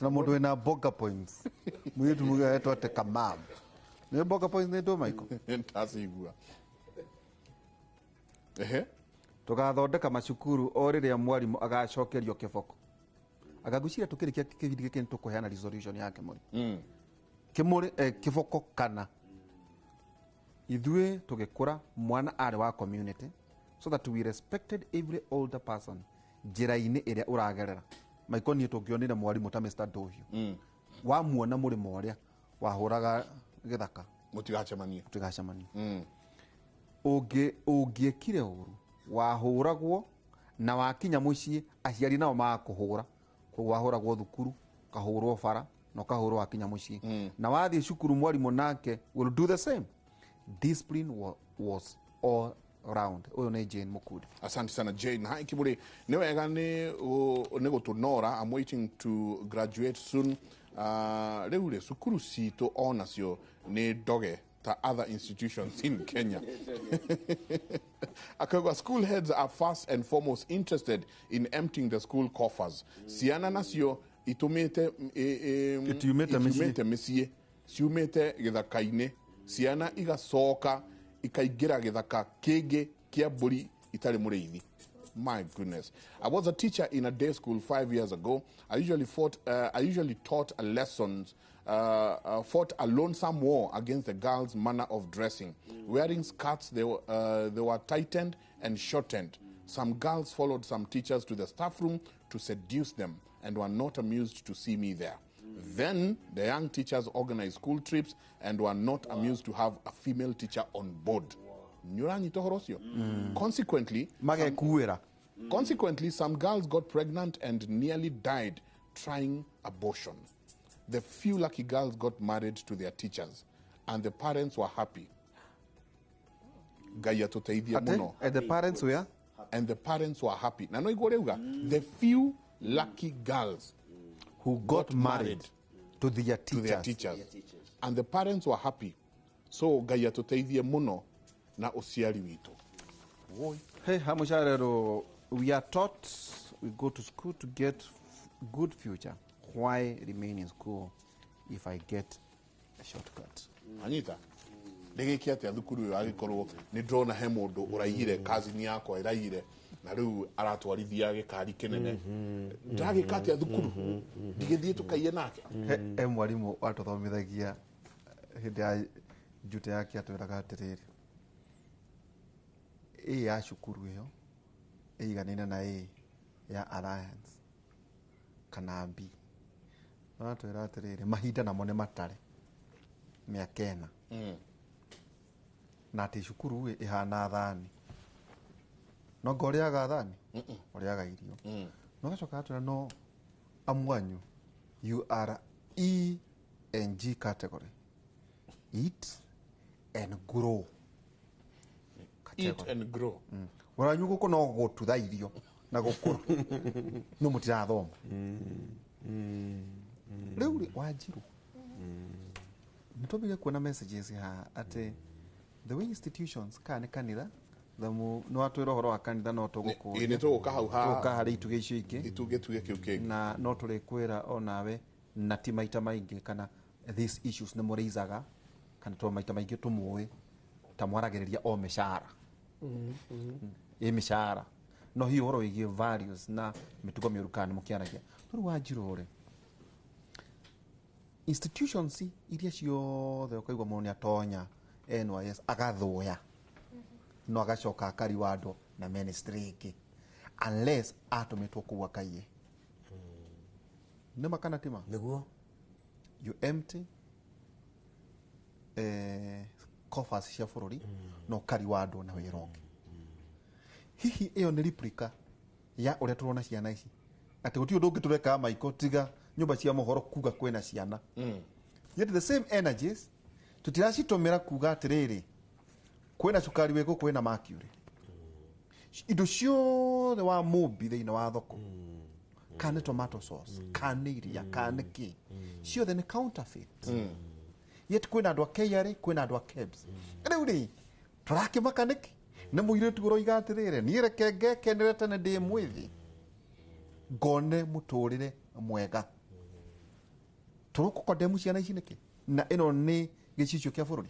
Na mũndũ wĩna boga points. Mũirĩtu mũgĩ etwo atĩ kamam. Nĩ boga points nĩ ndũ Michael? Ndacigua. Ehe. Tũgathondeka macukuru o rĩrĩa mwarimũ agacokerio kĩboko. Agagwĩciria tũkĩrĩkia kĩbindi gĩkĩ nĩ tũkũheana resolution ya Kĩmũrĩ. Kĩmũrĩ kĩboko kana ithuĩ tũgĩkũra mwana arĩ wa community so that we respected every older person njĩra-inĩ ĩrĩa ũragerera. Maiko niĩ tũngĩonire mwarimũ ta Mr. Ndohiũ. Wamuona mũrĩmo ũrĩa wahũraga gĩthaka. Mũtigacemanie. Mũtigacemanie. Ũngĩekire ũru wahũragwo na wakinya mũciĩ aciari nao magakũhũra. Koguo wahũragwo thukuru, ũkahũrwo bara na ũkahũrwo wakinya mũciĩ. Na wathiĩ cukuru mwarimũ nake will do the same. Discipline was all round. Ũyũ nĩ Jane Mukundi. Asante sana Jane. Hi Kĩmũrĩ, nĩ wega nĩ gũtũnora. I'm waiting to graduate soon. Rĩu rĩ cukuru citũ onacio nĩ ndoge ta other institutions in Kenya. Akauga school heads are first and foremost interested in emptying the school coffers. Ciana nacio itumĩte Itiumĩte mĩciĩ, ciumĩte gĩthaka-inĩ, ciana igacoka ikaingĩra gĩthaka kĩngĩ kĩa mbũri itarĩ mũrĩithi. My goodness. I was a teacher in a day school 5 years ago. I usually taught lessons fought a lonesome war against the girls' manner of dressing. Wearing skirts, they were tightened and shortened. Some girls followed some teachers to the staff room to seduce them and were not amused to see me there. Then the young teachers organized school trips and were not amused to have a female teacher on board. Consequently, some girls got pregnant and nearly died trying abortion. The few lucky girls got married to their teachers, and the parents were happy. And the parents were? And the parents were happy. The few lucky girls who got married to their teachers. And the parents were happy. So Ngai atuteithie muno na uciari witu. Hey, Hamusharero, we are taught we go to school to get good future. Why remain in school if I get a shortcut? Anita, ndĩgĩke atĩa thukuru ũyũ agĩkorwo nĩ ndĩrona he mũndũ ũraiyire kazini yakwa ĩraiyire na rĩu aratwarithia gĩkari kĩnene ndĩragĩka atĩa thukuru ndigĩthiĩ tũkaiye nake. He mwarimũ watũthomithagia hĩndĩ ya njute yake atwĩraga atĩrĩrĩ, ĩ ya cukuru ĩyo ĩiganaine na ĩ ya Alliance kana B. Atwĩra atĩrĩrĩ, mahinda namo nĩ matare mĩaka ĩna na atĩ cukuru ĩhana thani, no ngo ũrĩaga thani ũrĩaga irio, no gacoka atwĩra no amwanyu you are E and G category, eat and grow. Eat and grow. Ũranyu gũkũ no gũtutha irio na gũkũra no mũtirathoma. Rĩu rĩ Wanjiru, nĩtwambire kuona messages haha atĩ the way institutions kana nĩ kanitha thamu nĩ watwĩra ũhoro wa kanitha no tũgũkũria nĩ tũgũka hau ha tũgũka harĩ itugĩ icio ingĩ itugĩ tuge kĩu kĩngĩ na no tũrĩkwĩra onawe na ti maita maingĩ kana these issues nĩ mũrĩizaga kana to maita maingĩ tũmũĩ ta mwaragĩrĩria o mĩcara ĩ mĩcara no hihi ũhoro wĩgiĩ values na mĩtugo mĩũru kana nĩ mũkĩaragia. Rĩu Wanjiru rĩ, institutions iria ciothe ũkaigua mũndũ nĩ atonya NYS agathũya no agacoka akariwandwo na ministry ĩngĩ unless atũmĩtwo kũu akaiye. Nĩ ma kana ti ma? Nĩguo. You empty coffers cia bũrũri no kariwandwo na wĩra ũngĩ. Hihi ĩyo nĩ replica ya ũrĩa tũrona ciana ici atĩ gũtirĩ ũndũ ũngĩ tũrekaga maiko tiga nyũmba cia mohoro kuga kwĩna ciana. Yet the same energies tutiracitũmĩra kuga atĩrĩrĩ kwĩna cukari wĩkũ kwĩna mercury, indo ciothe wa mũmbi thĩinĩ wa thoko kana tomato sauce kana iria kana kĩ ciothe nĩ counterfeit. Yet kwĩna andũ a KRA kwĩna andũ a KEBS. Rĩu rĩ tũrakĩmaka nĩkĩ? Nĩ mũirĩtu ũroiga atĩrĩrĩ niĩ reke ngekenere tene ndĩ mwĩthĩ ngone mũtũrĩre mwega. Tũrũkũkondemu ciana ici nĩkĩ? Na ĩno nĩ gĩcicio kĩa bũrũri.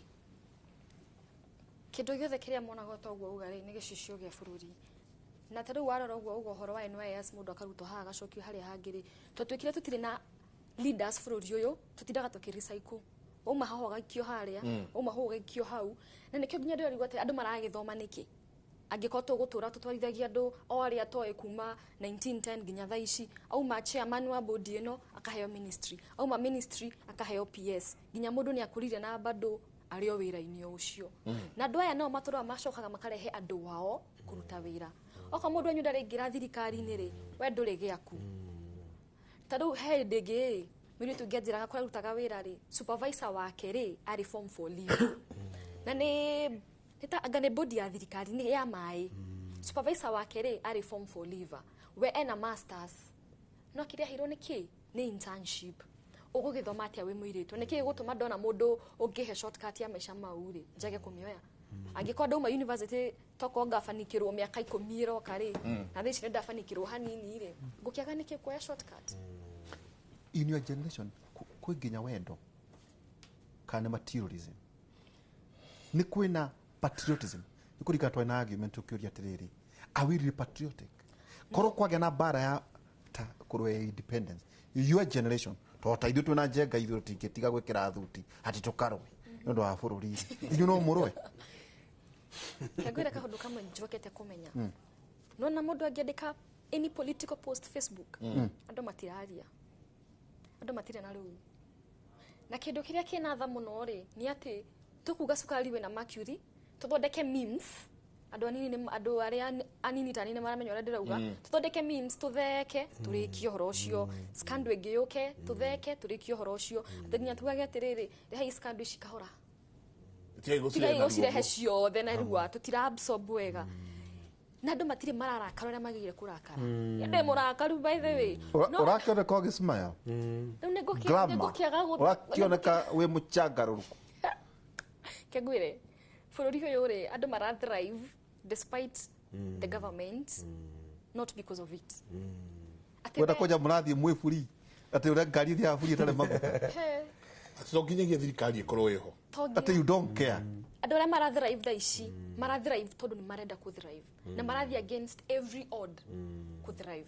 Kĩndũ gĩothe kĩrĩa monaga ta ũguo uga rĩ nĩ gĩcicio gĩa bũrũri. Na ta rĩu warora ũguo ũguo ũhoro wa NYS mũndũ akarutwo haha agacokio harĩa hangĩ rĩ, twatuĩkire tũtirĩ na leaders bũrũri ũyũ, tũtindaga tũkĩ recycle. Wauma haha ũgaikio harĩa, wauma hau ũgaikio hau. Na nĩkĩo nginya ndĩrarigwo atĩ andũ maragĩthoma nĩkĩ? Angĩkorwo tũgũtũra tũtwarithagia andũ o arĩa toĩ kuma 1910 nginya thaa ici, auma chairman wa bodi ĩno akaheo ministry, auma ministry akaheo PS, nginya mũndũ nĩ akũrire na bado arĩ o wĩra-inĩ ũcio. Na andũ aya nao matũraga macokaga makarehe andũ ao kũruta wĩra. Okorwo mũndũ wanyu ndaraingĩra thirikari-inĩ rĩ, we ndũrĩ gĩaku. Ta rĩu he hĩndĩ ĩngĩ ĩ, mũirĩtu ũngĩ anjĩraga kũrĩa arutaga wĩra rĩ, supervisor wake rĩ arĩ form 4 leave. Na nĩ ta anga nĩ bodi ya thirikari nĩ ya maĩ. Supervisor wake rĩ arĩ form 4 leaver. We ena masters. No kĩrĩa aheirwo nĩ kĩ? Nĩ internship. Ũgũgĩthoma atĩa wĩ mũirĩtu? Nĩkĩ gĩgũtũma ndona mũndũ ũngĩhe shortcut ya maica mau rĩ, njage kũmĩoya? Angĩkorwo ndauma university tokorwo ngabanikĩrwo mĩaka 10 ĩroka rĩ, na thaa ici nĩ ndabanikĩrwo hanini rĩ, ngũkĩaga nĩkĩ kuoya shortcut? In your generation kwĩ nginya wendo kana materialism, nĩ kwĩna patriotism. Nĩ kũringana twarĩ na argument ũkĩũria atĩrĩrĩ, are we really patriotic? Korwo kwagĩa na mbara ya ta kũrũa independence, your generation To ta ithuĩ twĩna njenga ithuĩ tũtingĩtiga gwĩkĩra thuti atĩ tũkarũe nĩ ũndũ wa bũrũri. Inyuĩ no mũrũe. Ngwĩra kaũndũ kamwe njokete kũmenya. Nona mũndũ angĩandĩka any political post Facebook, andũ matiraria, andũ matirĩ na rũu. Na kĩndũ kĩrĩa kĩna tha mũno rĩ nĩ atĩ tũkuga cukari wĩna mercury, tũthondeke memes, andũ anini nĩ andũ arĩa anini ta nini maramenya ũrĩa ndĩrauga, tũthondeke memes tũtheke tũrĩkie ũhoro ũcio, scandal ĩngĩ yũke tũtheke tũrĩkie ũhoro ũcio, atĩ nginya tugage atĩrĩrĩ, rehai scandal ici kahora, tigai gũcirehe ciothe narua, tũtira absorb wega. Na andũ matirĩ mararakara ũrĩa magĩrĩire kũrakara. Ndĩ mũrakaru by the way. Ũrakĩoneka ũgĩsmile. Rĩu nĩngũkĩaga ũrakĩoneka wĩ mũchangarũrũku. Kĩngwĩre bũrũri ũyũ rĩ andũ mara thrive despite the government, not because of it. Wenda kũnja mũrathiĩ mwĩ buri atĩ ũrĩa ngari ithiaga buri ĩtarĩ maguta. Atĩ to nginyagia thirikari ĩkorwo ĩho. Atĩ you don't care. Andũ arĩa mara thrive thaa ici mara thrive tondũ nĩ marenda kũ thrive na marathiĩ against every odd kũ thrive.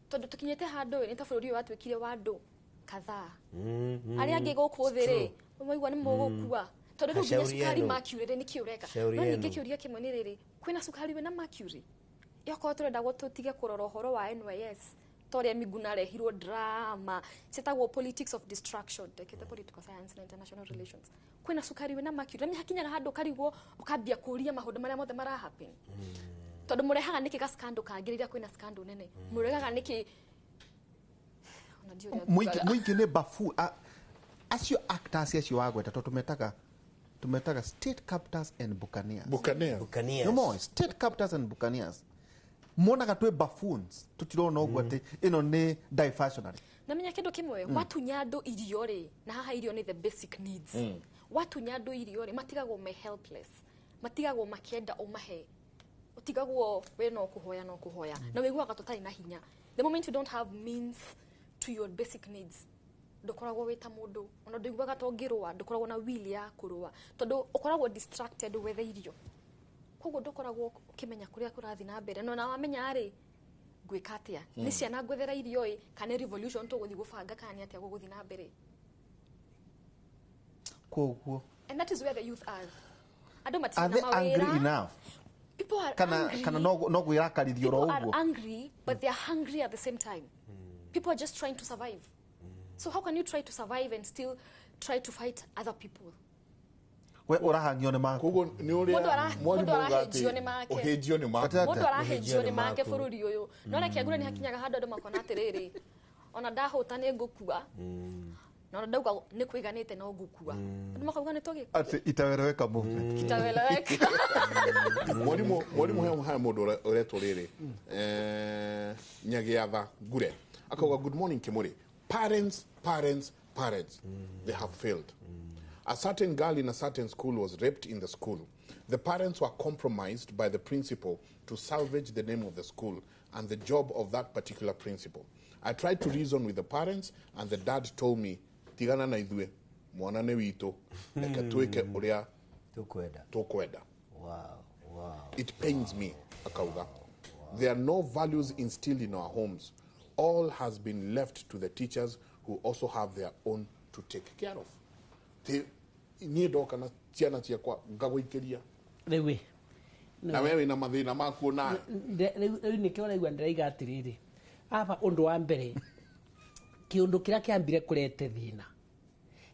Tondũ tũkinyĩte handũ nĩ ta bũrũri ũyũ watuĩkire wa andũ kadhaa. Arĩa angĩ gũkũ thĩ rĩ maigua nĩ mũgũkua. Tondũ rĩu nginya cukari mercury rĩ nĩkĩ ũreka? No ningĩ kĩũria kĩmwe nĩ rĩrĩ, kwĩna cukari wĩna mercury? Ĩokorwo tũrenda tũtige kũrora ũhoro wa NYS ta ũrĩa Miguna arehirwo drama ciĩtagwo politics of destruction, ndekĩte political science na international relations. Kwĩna cukari wĩna mercury, na hakinyaga handũ ũkarigwo ũkambia kũũria maũndũ marĩa mothe mara happen. Tondũ mũrehaga nĩkĩ ga scandal kangĩ rĩrĩa kwĩna scandal nene? Mũrehaga nĩkĩ? Mũingĩ nĩ bafu acio actors acio wagweta tondũ tumetaga state captors and buccaneers. Buccaneers. No more state captors and buccaneers. Monaga twĩ buffoons tutirona ũguo atĩ ĩno nĩ diversionary. Na menya kĩndũ kĩmwe, watunya andũ irio rĩ, na haha irio nĩ the basic needs. Watunya andũ irio rĩ, matigagwo me helpless, matigagwo makĩenda ũmahe, ũtigagwo we no kũhoya no kũhoya, na wĩiguaga tũtarĩ na hinya. The moment you don't have means to your basic needs, ndũkoragwo wĩ ta mũndũ, ona ndũiguaga ta ũngĩrũa, ndũkoragwo na will ya kũrũa, tondũ ũkoragwo distracted wethe irio. Koguo ndũkoragwo ũkĩmenya kũrĩa kũrathiĩ na mbere, no na wamenya rĩ ngwĩka atĩa, nĩ ciana ngwethera irio ĩ, kana nĩ revolution tũgũthiĩ gũbanga, kana nĩ atĩa gũgũthiĩ na mbere. Koguo and that is where the youth are. Andũ matirĩ are they na angry mawĩra. enough? People are Kana angry. kana no gwĩrakarithio ro People are ũguo. angry, but they are hungry at the same time. People are just trying to survive. So how can you try to survive and still try to fight other people? We ũrahang'io nĩ maku. Koguo nĩ ũrĩa Mũndũ arahĩnjio nĩ make. Ũhĩnjio nĩ maku. Mũndũ arahĩnjio nĩ make bũrũri ũyũ. No reke ngure nĩ hakinyaga handũ andũ makona atĩrĩrĩ, ona ndahũta nĩ ngũkua, na ona ndauga nĩ kũiganĩte no ngũkua. Andũ makauga nĩ tũgĩkua. Atĩ itaweleweka movement. Kitaweleweka. Mwarimu haya mũndũ ũretwo rĩrĩ Nyagiatha Ngure akauga good morning Kimuri. Parents, parents, parents, they have failed. A certain girl in a certain school was raped in the school. The parents were compromised by the principal to salvage the name of the school and the job of that particular principal. I tried to reason with the parents, and the dad told me, tigana na ithue, mwana nĩ witũ, reke twĩke ũrĩa tũkwenda. Wow, wow. It pains me, akauga. There are no values instilled in our homes. All has been left to the teachers who also have their own to take care of. Niĩ ndoka na ciana ciakwa ngagũikĩria. Rĩu na wewe wĩna mathĩna maku nawe. Rĩu nĩkĩo ũraigua ndĩraiga atĩrĩrĩ, aba ũndũ wa mbere kĩũndũ kĩrĩa kĩambire kũrete thĩna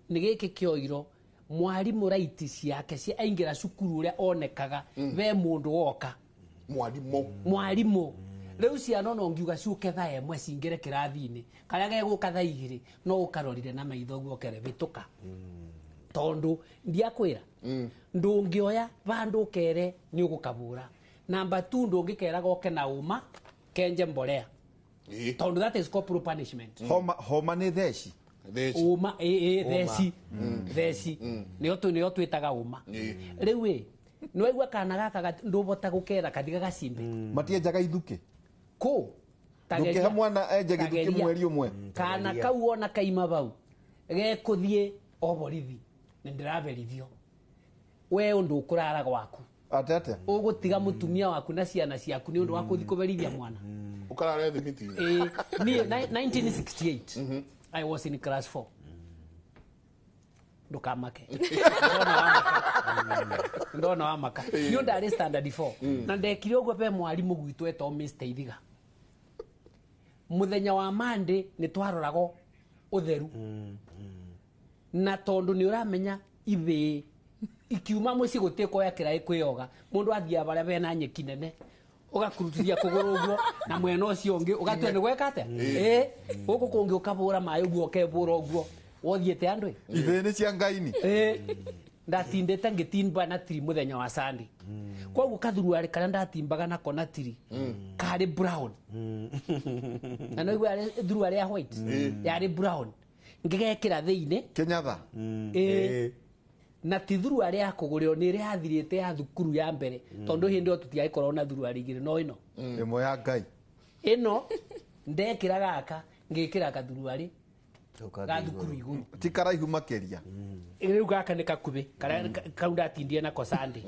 nĩ gĩkĩ kĩoiro mwarimũ raiti ciake cia aingĩra cukuru ũrĩa onekaga we mũndũ woka mwarimũ rĩu ciana no ngiuga ciũke thaa ĩmwe cingĩre kĩrathi-inĩ karĩa gegũka thaa igĩrĩ no ũkarorire na maitho ũguo ũkere vĩtũka tondu ndiakwĩra ndũngĩoya vandũ ũkere nĩ ũgũkabũra namba 2 ndũngĩkera goke na ũma kenje mbolea tondu that is corporal punishment. Homa nĩ theci ũma theci theci nĩyo twĩtaga ũma. Rĩu ĩ nĩwaigua kana gaka ndũbota gũkera kathiga gacimbe matienjaga ithukĩ kũ ndũngĩhe mwana enje gĩthukĩ mweri ũmwe kana kau ona kaima bau gekũthiĩ o borithi nĩ ndĩraberithio we ũndũ ũkũrara gwaku atete ũgũtiga mũtumia waku na ciana ciaku nĩ ũndũ wa kũthi kũberithia mwana ũkarara thimiti-inĩ. Niĩ 1968 I was in class 4. Ndukamake. Ndona wa maka. Nĩ ndarĩ standard 4. Na ndekire ũguo pe mwarimu gwitũ etwo Mr. Ithiga. Muthenya wa Monday nĩ twarorago ũtheru. Na tondu nĩ ũramenya ithĩ ikiuma mũciĩ gũtirĩ kuoya kĩraĩ kwĩyoga. Mũndũ athiaga barĩa bena nyeki nene. Ũgakurutithia kũgũrũ ũguo na mwena ũcio ũngĩ ũgatua nĩ gweka atĩa? Ĩĩ, gũkũ kũngĩ ũkabũra maĩ ũguo ũkebũra ũguo. Wothiĩte andũ ĩ? Ithĩ nĩ cia Ngai-ni. Ĩĩ. Ndatindĩte ngĩtimba na tiri mũthenya wa Sunday. Koguo kathuruarĩ karĩa ndatimbaga nako na tiri karĩ brown. Na no igua thuruarĩ ya white yarĩ brown. Ngĩgekĩra thĩinĩ. Kĩnyatha. Ĩĩ. Na ti thuruarĩ ya kũgũrĩrwo nĩ ĩrĩa yathirĩte ya thukuru ya mbere tondũ hĩndĩ ĩyo tũtiagĩkorwo na thuruarĩ igĩrĩ no ĩno. Ĩmwe ya Ngai. Ĩno ndekĩra gaka ngĩkĩra kathuruarĩ ga thukuru igũrũ. Ti karaihu makĩria. Rĩu gaka nĩ kakubĩ karĩa kau ndatindia nako Sunday.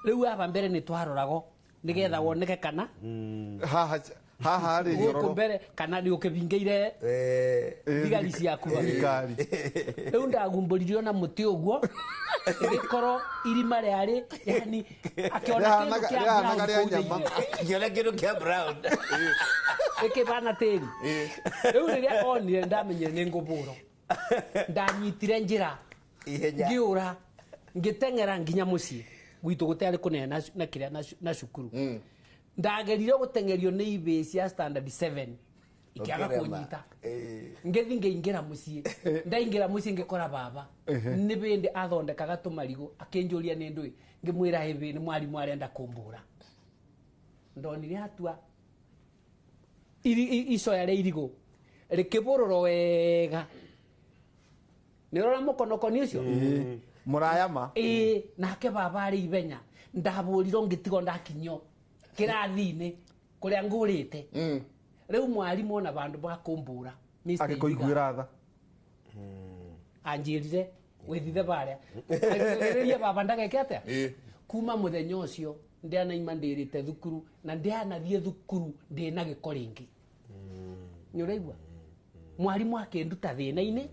Rĩu aba mbere nĩ twarorago nĩgetha woneke kana haha haha rĩ gũkũ mbere kana nĩ ũkĩbingĩire thigari ciaku. Thigari. Rĩu ndagumbũririo na mũtĩ ũguo ĩgĩkorwo irima rĩarĩ yani akĩona kĩndũ kĩa brown kũu thĩinĩ. Akĩona kĩndũ kĩa brown. Ĩkĩbana tĩri. Rĩu rĩrĩa onire ndamenyire nĩ ngũbũrwo. Ndanyitire njĩra ngĩũra ngĩteng'era nginya mũciĩ gwitũ gũtiarĩ kũnene na kĩrĩa na cukuru. Ndagerire gũteng'erio nĩ ibĩ cia standard 7 ikĩaga kũnyita. Ngĩthiĩ ngĩingĩra mũciĩ. Ndaingĩra mũciĩ ngĩkora baba. Nĩ bĩndĩ athondekaga tũmarigũ akĩnjũria nĩ ndũĩ. Ngĩmwĩra ĩbĩ nĩ mwarimũ arenda kũmbũra. Ndonire atua icoya rĩa irigũ rĩkĩbũrũrwo wega. Nĩ ũrona mũkonokoni ũcio? Mũraya ma. Ĩĩ, nake baba arĩ ithenya. Ndabũrirwo ngĩtigwo ndakinyio kĩrathi-inĩ kũrĩa ngũrĩte. Rĩu mwarimũ ona bandũ ba kũmbũra. Agĩkũiguĩra tha. Anjĩrire wĩthithe barĩa. Agĩrĩria baba ndageke atĩa? Kuma mũthenya ũcio ndianaima ndĩrĩte thukuru na ndianathiĩ thukuru ndĩna gĩko rĩngĩ. Nĩ ũraigua? Mwarimũ akĩnduta thĩna-inĩ,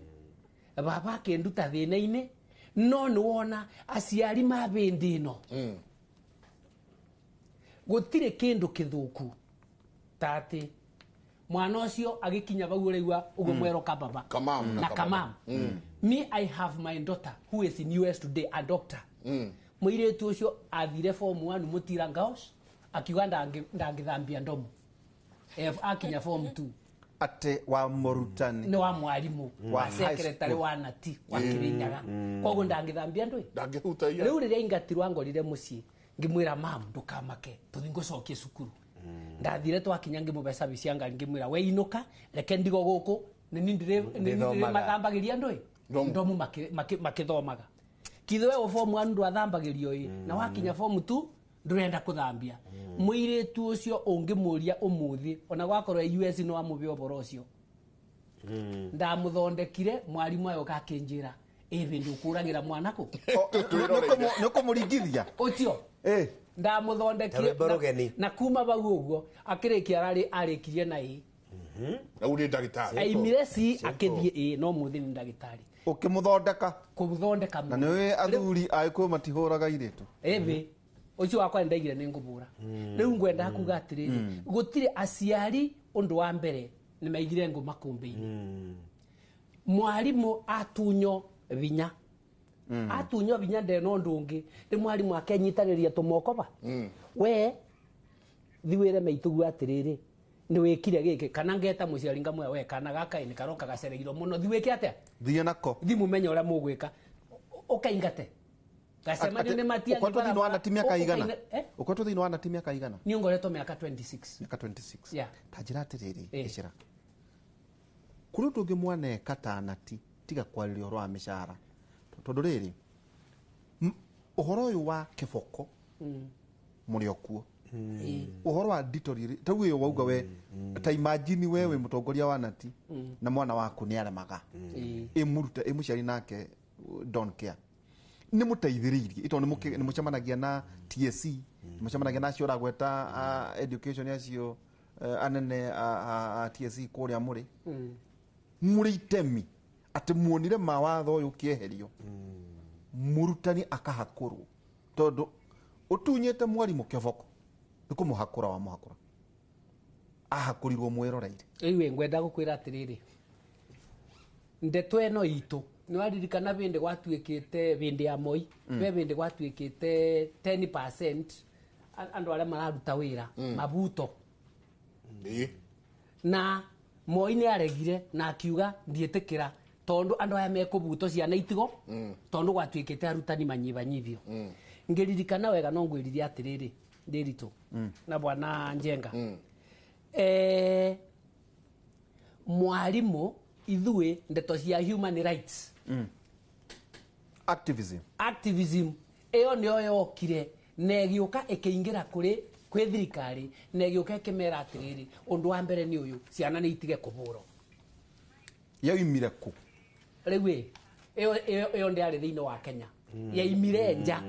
baba akĩnduta thĩna-inĩ, no nĩ wona aciari ma bĩndĩ ĩno. Gũtirĩ kĩndũ kĩthũku ta atĩ mwana ũcio agĩkinya bau ũraigua ũguo mwerũ kababa na kamam. Me, I have my daughter who is in US today, a doctor. Mũirĩtu ũcio athire form 1 mũtira ngaos akiuga ndangĩthambia ndomo. Akinya form 2. Ate wa mũrutani. Nĩ wa mwarimũ wa secretary wa nati wa Kirinyaga. Koguo ndangĩthambia ndũĩ. Ndangĩhutagia. Rĩu rĩrĩa ingatirwo angorire mũciĩ ngĩmwĩra mam ndũkamake tũthiĩ ngũcokie cukuru. Ndathire twakinya ngĩmũbe service ya ngari ngĩmwĩra we inũka reke ndigo gũkũ nĩ niĩ mathambagĩria ndũĩ ndomu makĩthomaga. Kithe we form 1 ndwathambagĩrio ĩ na wakinya form 2 ndũrenda kũthambia. Mũirĩtu ũcio ũngĩmũria ũmũthĩ ona gwakorwo US no amũbe ũhoro ũcio. Ndamũthondekire mwarimũ ayo akĩnjĩra ĩbĩ ndũkũragĩra mwana kũ. Nĩ ũkũmũringithia? Ũcio. Ndamũthondekire na kuma bau ũguo akĩrĩkia ararĩ arĩkirie na ĩ. Na ũrĩ ndagĩtarĩ. Aimire C akĩthiĩ ĩ no mũthĩ nĩ ndagĩtarĩ. Ũkĩmũthondeka? Kũmũthondeka. Na nĩũĩ athuri a Gĩkũyũ matihũraga airĩtu. Ĩbĩ. Ũcio wakwa nĩndaigire nĩ ngũbũra. Rĩu ngwenda kuga atĩrĩrĩ gũtirĩ aciari ũndũ wa mbere nĩ maigire ngũ makũmbĩ-inĩ. Mwarimũ atunyo vinya. Atunyo vinya ndena ũndũ ũngĩ rĩ mwarimũ akenyitanĩria tũmokoba. We thiwĩre maitũguo atĩrĩrĩ nĩ wĩkire gĩkĩ kana ngeta mũciari ngamwĩra we kana gaka nĩ karoka gacereirwo mũno thi wĩke atĩa? Thiĩ nako. Thi mũmenye ũrĩa mũgwĩka. Ũkaingate. Gacemanio nĩ matiangi. Ũkoretwo thĩinĩ wa nati mĩaka igana? Ũkoretwo thĩinĩ wa nati mĩaka igana? Niĩ ngoretwo mĩaka 26. Mĩaka 26. Yeah. Ta njĩra atĩrĩrĩ Gĩcĩra. Kũrĩ ũndũ ũngĩ mwaneka ta nati tiga kwarĩria ũhoro wa mĩcara. Tondũ rĩrĩ ũhoro ũyũ wa kĩboko mũrĩ o kuo. Ũhoro wa nditori ta rĩu wauga we ta imagine we wĩ mũtongoria wa nati na mwana waku nĩ aremaga. Ĩmũrute ĩmũciari nake don't care. Nĩ mũteithĩrĩirie ito nĩ mũcemanagia na TSC nĩ mũcemanagia na acio ũragweta education acio anene a TSC kũrĩa mũrĩ. Mũrĩ itemi atĩ muonire mawatho ũyũ ũkĩeherio mũrutani akahakũrwo tondũ ũtunyĩte mwarimũ kĩboko nĩ kũmũhakũra wamũhakũra ahakũrirwo mwĩroreire. Rĩu ngwenda gũkwĩra atĩrĩrĩ, ndeto ĩno itũ nĩ waririkana bĩndĩ gwatuĩkĩte bĩndĩ ya Moi, be bĩndĩ gwatuĩkĩte 10% andũ arĩa mararuta wĩra mabuto. Na Moi nĩ aregire na akiuga ndiĩtĩkĩra tondu andũ aya mekũbuto ciana itigo tondu gwatuĩkĩte arutani manyibanyibio. Ngĩririkana wega no ngwĩrire atĩrĩrĩ Ndiritu na bwana Njenga, mwarimu ithuĩ ndeto cia human rights, activism ĩyo nĩyo yokire na ĩgĩũka ĩkĩingĩra kũrĩ kwĩ thirikari na ĩgĩũka ĩkĩmera atĩrĩrĩ, ũndũ wa mbere nĩ ũyũ, ciana nĩ itige kũbũrwo. Yaumire kũ? Rĩu ĩyo ndĩarĩ thĩinĩ wa Kenya, yaimire nja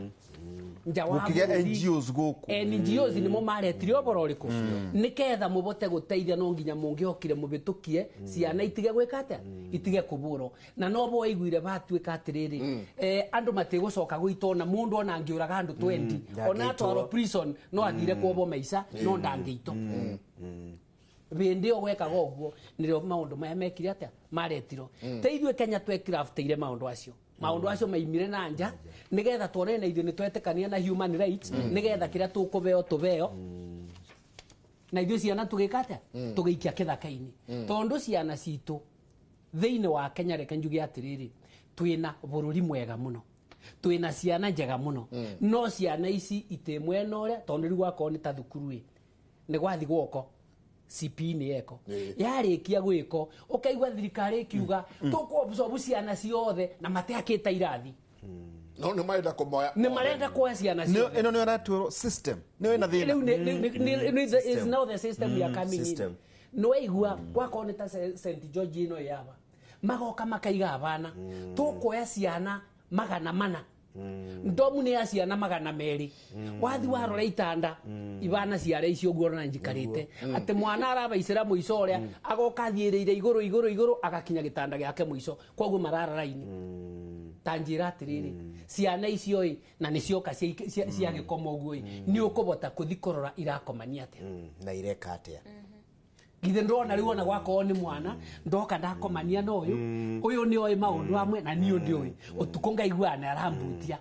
nja wa gũkĩgĩa NGOs gũkũ. NGOs nĩmo maretire ũboro ũrĩkũ nĩketha mũbote gũteithia, no nginya mũngĩhokire mũbĩtũkie ciana itige gwĩka atĩa, itige kũbũrwo. Na no bo waiguire batuĩka atĩrĩrĩ, andũ matigũcoka gũitwo na mũndũ ona angĩũraga andũ 20 ona atwarwo prison no athire kuobo maica no ndangĩitwo. Bĩndĩ ĩyo gwekaga ũguo nĩrĩo maũndũ maya mekire atĩa, maretirwo. Te ithuĩ Kenya twekiraftĩire maũndũ acio, maũndũ acio maimire na nja nĩgetha tuone na ithuĩ nĩtwetĩkania na human rights, nĩgetha kĩrĩa tũkũbeo tũbeo na ithuĩ ciana tũgĩka atĩa, tũgĩikia kĩthaka-inĩ. Tondũ ciana citũ thĩinĩ wa Kenya, reke njuge atĩrĩrĩ, twĩna bũrũri mwega mũno, twĩna ciana njega mũno, no ciana ici itĩ mwena ũrĩa, tondũ rĩu gwakorwo nĩ ta thukuru ĩ nĩ gwathi gwoko CP nĩ eko yarĩkia gwĩko ũkaigua thirikari ĩkiuga tũkũabsorb ciana ciothe na matiakĩte irathi. No nĩ marenda kũmoya, nĩ marenda kuoya ciana ciothe. Ĩno nĩyo ĩratuĩrwo system, nĩyo ĩna thĩna. Rĩu is now the system we are coming in. Nĩ waigua gwakorwo nĩ ta St George ĩno yaba magoka makaiga abana tũkuoya ciana 400, ndomu nĩ ya ciana 200, wathi warora itanda ibana ciara icio ũguo ona njikarĩte atĩ mwana arabaicĩra mũico ũrĩa agoka athiĩrĩire igũrũ igũrũ igũrũ agakinya gĩtanda gĩake mũico, koguo marara raini. Ta njĩra atĩrĩrĩ, ciana icio ĩ na nĩ cioka cia gĩkoma ũguo ĩ nĩ ũkũbota kũthi kũrora irakomania atĩa na ireka atĩa. Githĩ ndona rĩu ona gwakorwo nĩ mwana ndoka ndakomania na ũyũ, ũyũ nĩ oĩ maũndũ amwe na niĩ ndĩũĩ, ũtukũ ngaigua na arambutia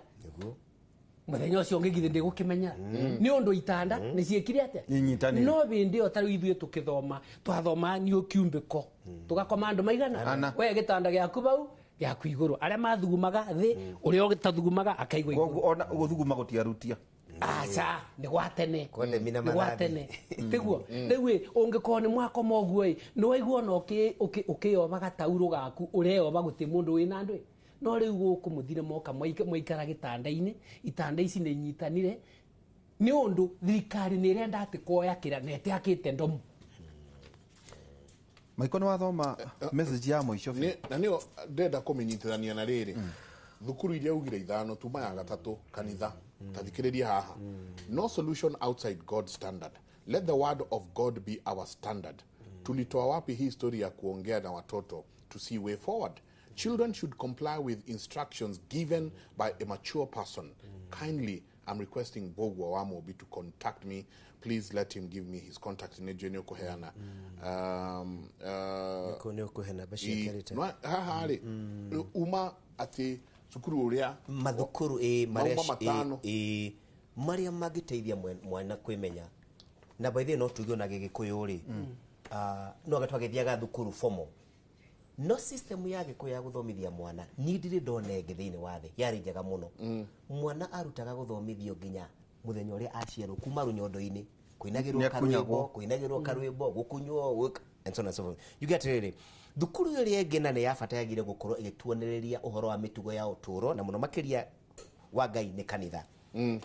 mũthenya ũcio ũngĩ githĩ ndĩgũkĩmenyera nĩ ũndũ itanda nĩ ciĩkire atĩa. No bĩndĩ ĩyo ta rĩu ithuĩ tũkĩthoma twathoma nĩ ũkiumbĩko tũgakoma andũ maigana, we gĩtanda gĩaku bau gĩaku igũrũ, arĩa mathugumaga thĩ, ũrĩa ũtathugumaga akaigua igũrũ. Koguo ona gũthuguma gũtiarutia. Aca nĩ gwa tene, nĩ gwa tene tiguo. Rĩu ĩ ũngĩkorwo nĩ mwakoma ũguo ĩ nĩ waigua ona ũkĩyoba gataurũ gaku ũreyoba gũtĩ mũndũ wĩna andũ ĩ. No rĩu gũkũ mũthire moka mwaikara gĩtanda-inĩ, itanda ici nĩ inyitanire nĩ ũndũ thirikari nĩ ĩrenda atĩ kuoya kĩra na ĩteakĩte ndomu. Maiko nĩ wathoma message ya mũico na nĩyo ndĩrenda kũmĩnyitithania na rĩrĩ thukuru iria ugire 5 tuma ya 3 kanitha tathikĩrĩria haha. No solution outside God's standard. Let the word of God be our standard. Tulitoa wapi hii story ya kuongea na watoto to see way forward? Children should comply with instructions given by a mature person. Kindly, I'm requesting Bogwa Wamobi to contact me. Please let him give me his contact. Nĩ ũkũheana. Haha rĩ uma atĩ cukuru ũrĩa mathukuru marĩa mangĩteithia mwana kwĩmenya na by the way no tuge ona Gĩgĩkũyũ rĩ, no age twagĩthiaga thukuru formal, no system ya Gĩkũyũ ya gũthomithia mwana niĩ ndirĩ ndona ĩngĩ thĩinĩ wa thĩ yarĩ njega mũno. Mwana arutaga gũthomithio nginya mũthenya ũrĩa aciarwo kuma rũnyondo-inĩ, kũinagĩrwo karwĩmbo, kũinagĩrwo karwĩmbo, gũkunywo and so on and so forth. You get rĩrĩ thukuru ĩrĩa ĩngĩ na nĩ ya bata yagĩrĩire gũkorwo ĩgĩtuonereria ũhoro wa mĩtugo ya ũtũũro na mũno makĩria wa Ngai nĩ kanitha.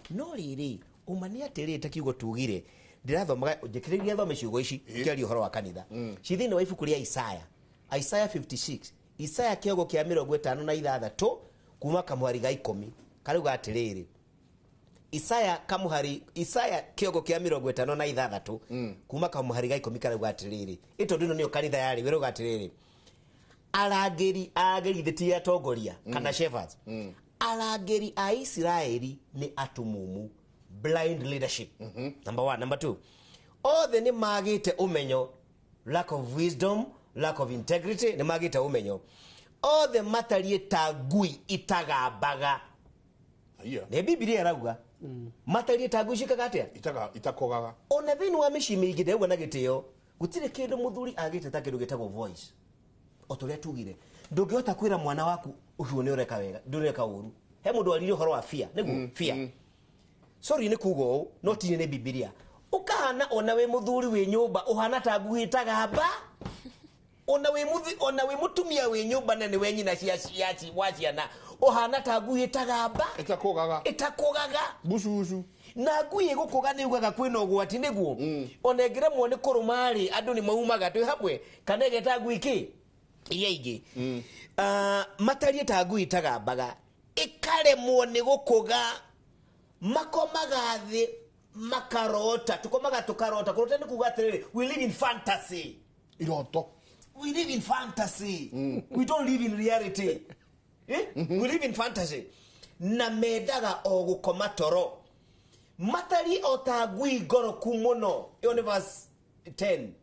No rĩrĩ ũma nĩ atĩrĩrĩ ta kiugo tugire ndĩrathomaga njĩkĩrĩria thome ciugo ici kĩaria ũhoro wa kanitha ci thĩinĩ wa ibuku rĩa Isaya, Isaya 56, Isaya kĩogo kĩa 56 kuma kamũhari ga 10 karauga atĩrĩrĩ, Isaya kamuhari Isaya kĩogo kĩa 56 kuma kamuhari ga 10 karauga atĩrĩrĩ, ĩ tondũ ĩno nĩyo kanitha yarĩ, wĩrauga atĩrĩrĩ, Arangĩri arangĩri thĩ ti atongoria kana shepherds. Arangĩri a Isiraeli nĩ atumumu, blind leadership. Number one. Number two, othe nĩ magĩte ũmenyo, lack of wisdom, lack of integrity, nĩ magĩte ũmenyo. Othe matariĩ ta ngui itagambaga. Nĩ Bibilia ĩrauga matariĩ ta ngui ciĩkaga atĩa? Itakogaga. Ona thĩinĩ wa mĩciĩ mĩingĩ ndauga na gĩtĩo, gũtirĩ kĩndũ mũthuri agĩte ta kĩndũ gĩtagwo voice. O ta ũrĩa tugire, ndũngĩhota kwĩra mwana waku ũcio nĩ ũreka wega, ndũreka ũru. He mũndũ waririe ũhoro wa fear, nĩguo fear. Sorry nĩ kuga ũũ, no ti nĩ Bibilia. Ũkahana ona wĩ mũthuri wĩ nyũmba ũhana ta ngui ĩtagamba. Ona wĩ mũthi, ona wĩ mũtumia wĩ nyũmba na nĩwe nyina cia wa ciana, ũhana ta ngui ĩtagamba. Ĩtakũgaga. Ĩtakũgaga. Bucucu. Na ngui ĩgũkũga nĩ yugaga kwĩna ũgwati nĩguo. Ona ĩngĩremwo nĩ kũrũma rĩ, andũ nĩ maumaga twĩ hamwe, kana ĩgeta ngui kĩ? Iria ingĩ. Matariĩ ta ngui ĩtagambaga, ĩkaremwo nĩ gũkũga, makomaga thĩ makarota, tukomaga tũkarota. Kũrota nĩ kuga atĩrĩrĩ, we live in fantasy. Iroto. We live in fantasy. We don't live in reality. Eh? We live in fantasy. Na mendaga o gũkoma toro. Matariĩ o ta ngui ngoroku mũno. Ĩyo nĩ verse 10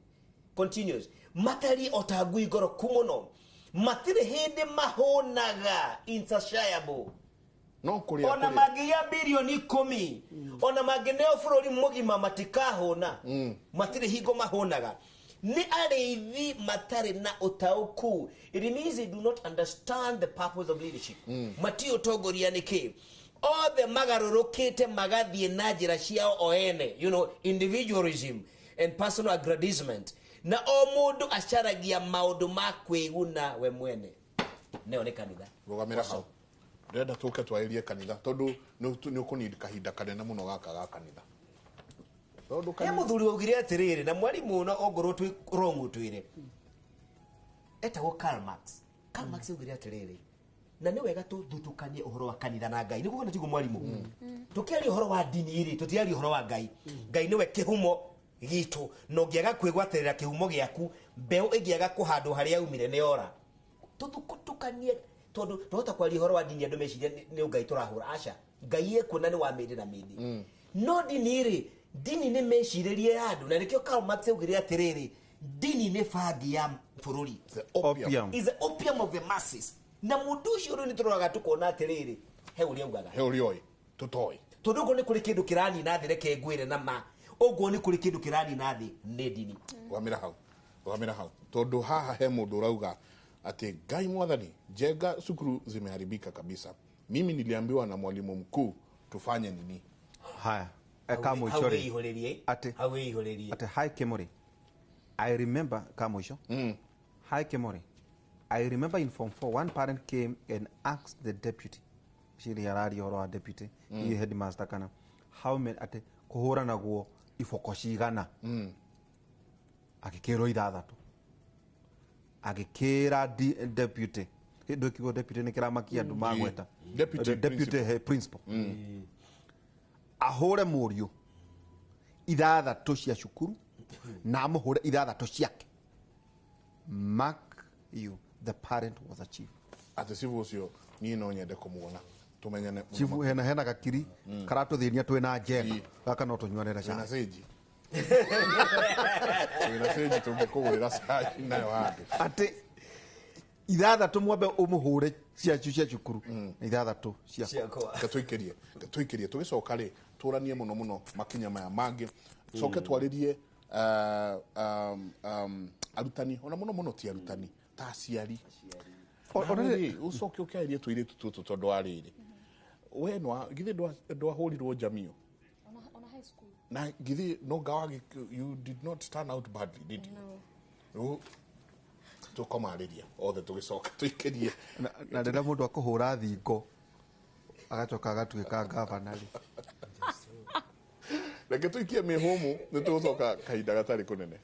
continues. Matariĩ o ta ngui ngoroku mũno. Matirĩ hĩndĩ mahũnaga, insatiable. No kũrĩa Ona mangĩgĩa birioni 10, ona mangĩneo bũrũri mũgima matikahũna. Matirĩ hingo mahũnaga. Nĩ arĩithi matarĩ na ũtaũku. It means they do not understand the purpose of leadership. Matiũĩ ũtongoria nĩ kĩ. Othe magarũrũkĩte magathiĩ na njĩra ciao o ene, you know, individualism and personal aggrandizement. Na o mũndũ acaragia maũndũ ma kwĩguna we mwene. Nĩyo nĩ kanitha. Rũgamĩra hau. Ndĩrenda tũke twarĩrie kanitha tondũ nĩ ũkũnid kahinda kanene mũno gaka ga kanitha. Tondũ He mũthuri waugire atĩrĩrĩ, na mwarimũ na ongorwo twĩ wrong ũtwĩre. Etagwo Karl Marx. Karl Marx augire atĩrĩrĩ, na nĩ wega tũthutũkanie ũhoro wa kanitha na Ngai. Nĩguo kana tiguo mwarimũ? Tũkĩaria ũhoro wa ndini rĩ, tũtiraria ũhoro wa Ngai. Ngai nĩwe kĩhumo gitũ, na ũngĩaga kwĩgwatĩrĩra kĩhumo gĩaku, mbeũ ĩngĩaga kũhandwo harĩa yaumire nĩ yora. Tũthutũkanie tondũ twahota kwaria ũhoro wa ndini andũ meciria nĩ Ngai tũrahũra. Aca, Ngai ekuo na nĩ wa mĩndĩ na mĩndĩ. No ndini rĩ, ndini nĩ mĩcirĩrie ya andũ, na nĩkĩo Karl Marx augire atĩrĩrĩ, ndini nĩ bangi ya bũrũri. Opium. Is the opium of the masses. Na mũndũ ũcio rĩu nĩ tũroraga tũkona atĩrĩrĩ, he ũrĩa augaga. He ũrĩa oĩ, tũtoĩ. Tondũ ũguo nĩ kũrĩ kĩndũ kĩranina thĩ, reke ngwĩre na ma. Ũguo nĩ kũrĩ kĩndũ kĩranina thĩ nĩ ndini. Rũgamĩra hau. Rũgamĩra hau. Tondũ haha he mũndũ ũrauga atĩ Ngai mwathani, Njenga cukuru zimeharibika kabisa. Mimi niliambiwa na mwalimu mkuu tufanye nini? Haya, eka mũico rĩ. Atĩ atĩ hi Kimori. I remember ka mũico. Hi Kimori. I remember in form 4 one parent came and asked the deputy. Ciri araria ũhoro wa deputy, mm. headmaster kana how many atĩ kũhũranagwo iboko cigana. Agĩkĩrwo ithathatũ. Agĩkĩra deputy. Kĩndũ kiugo deputy nĩ kĩramakia andũ magweta. Deputy principal. Ahũre mũriũ ithathatũ cia cukuru na amũhũre ithathatũ ciake. Mark you, the parent was a chief. Atĩ chief ũcio niĩ no nyende kũmuona. Tumenyane. Chief hena gakiri karatũthĩnia twĩna Njenga. Gaka no tũnyuanĩre cai. Twĩna cĩnji. Twĩna cĩnji tũngĩkũgũrĩra cai nayo handũ. Atĩ ithathatũ mwambe ũmũhũre cia cukuru na ithathatũ ciakwa. Ngatũikĩrie tũgĩcoka rĩ tũranie mũno mũno makinya maya mangĩ. Coke twarĩrie arutani ona mũno mũno ti arutani ta aciari. Ũcoke ũkĩarĩrie tũirĩtu tũtũ tondũ wa rĩrĩ. We no githĩ ndwahũrirwo njamio? Ona high school. Na githĩ no ngawa you did not turn out badly, did you? No. Tũkomarĩria othe tũgĩcoka tũikĩrie. Na rĩrĩa mũndũ akũhũra thingo agacoka agatuĩka gavana rĩ. Reke tũikie mĩhũmũ nĩ tũgũcoka kahinda gatarĩ kũnene.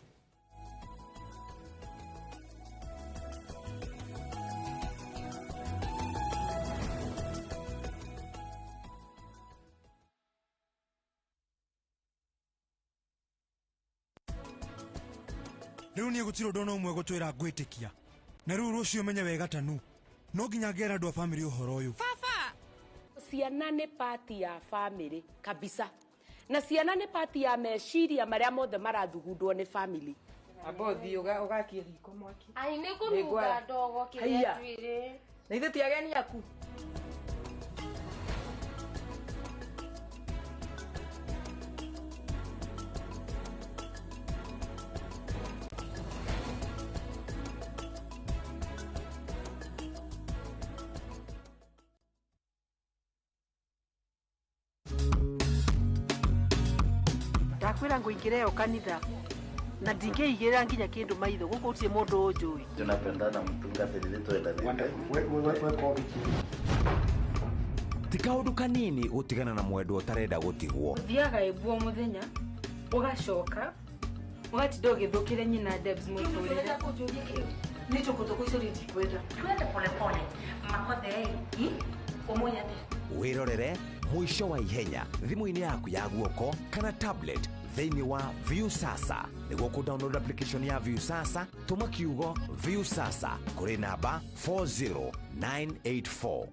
Rĩu niĩ gũtirĩ ũndũ ona ũmwe gũtwĩra ngwĩtĩkia. Na rĩu rũciũ menye wega tanu no nginya ngera andũ a bamĩrĩ ũhoro ũyũ. Baba, ciana nĩ pati ya bamĩrĩ kabisa, na ciana nĩ pati ya meciria marĩa mothe marathugundwo nĩ family. Amba ũthiĩ ũgakie riko mwaki. Ai nĩ kũnunga ndogo kĩrĩa twĩrĩ. Na ithuĩ ti ageni aku. Ndakwĩra ngũingĩre ĩyo kanitha na ndingĩigĩrĩra nginya kĩndũ maitho gũkũ gũtirĩ mũndũ ũnjũĩ. Tunapendana mtungatĩri twendanĩte. Ti kaũndũ kanini gũtigana na mwendwa ũtarenda gũtigwo. Ũthiaga ĩmbu o mũthenya ũgacoka ũgatinda ũgĩthũkĩra nyina Debs mũtũrĩre. Nĩ tũkũtũkũ icio niĩ ndikwenda. Twende polepole makothe ũmũnyate. Wĩrorere mũico wa ihenya thimũ-inĩ yaku ya guoko kana tablet thĩinĩ wa Viusasa. Nĩguo kũ-download application ya Viusasa, tũma kiugo Viusasa kũrĩ namba 40984.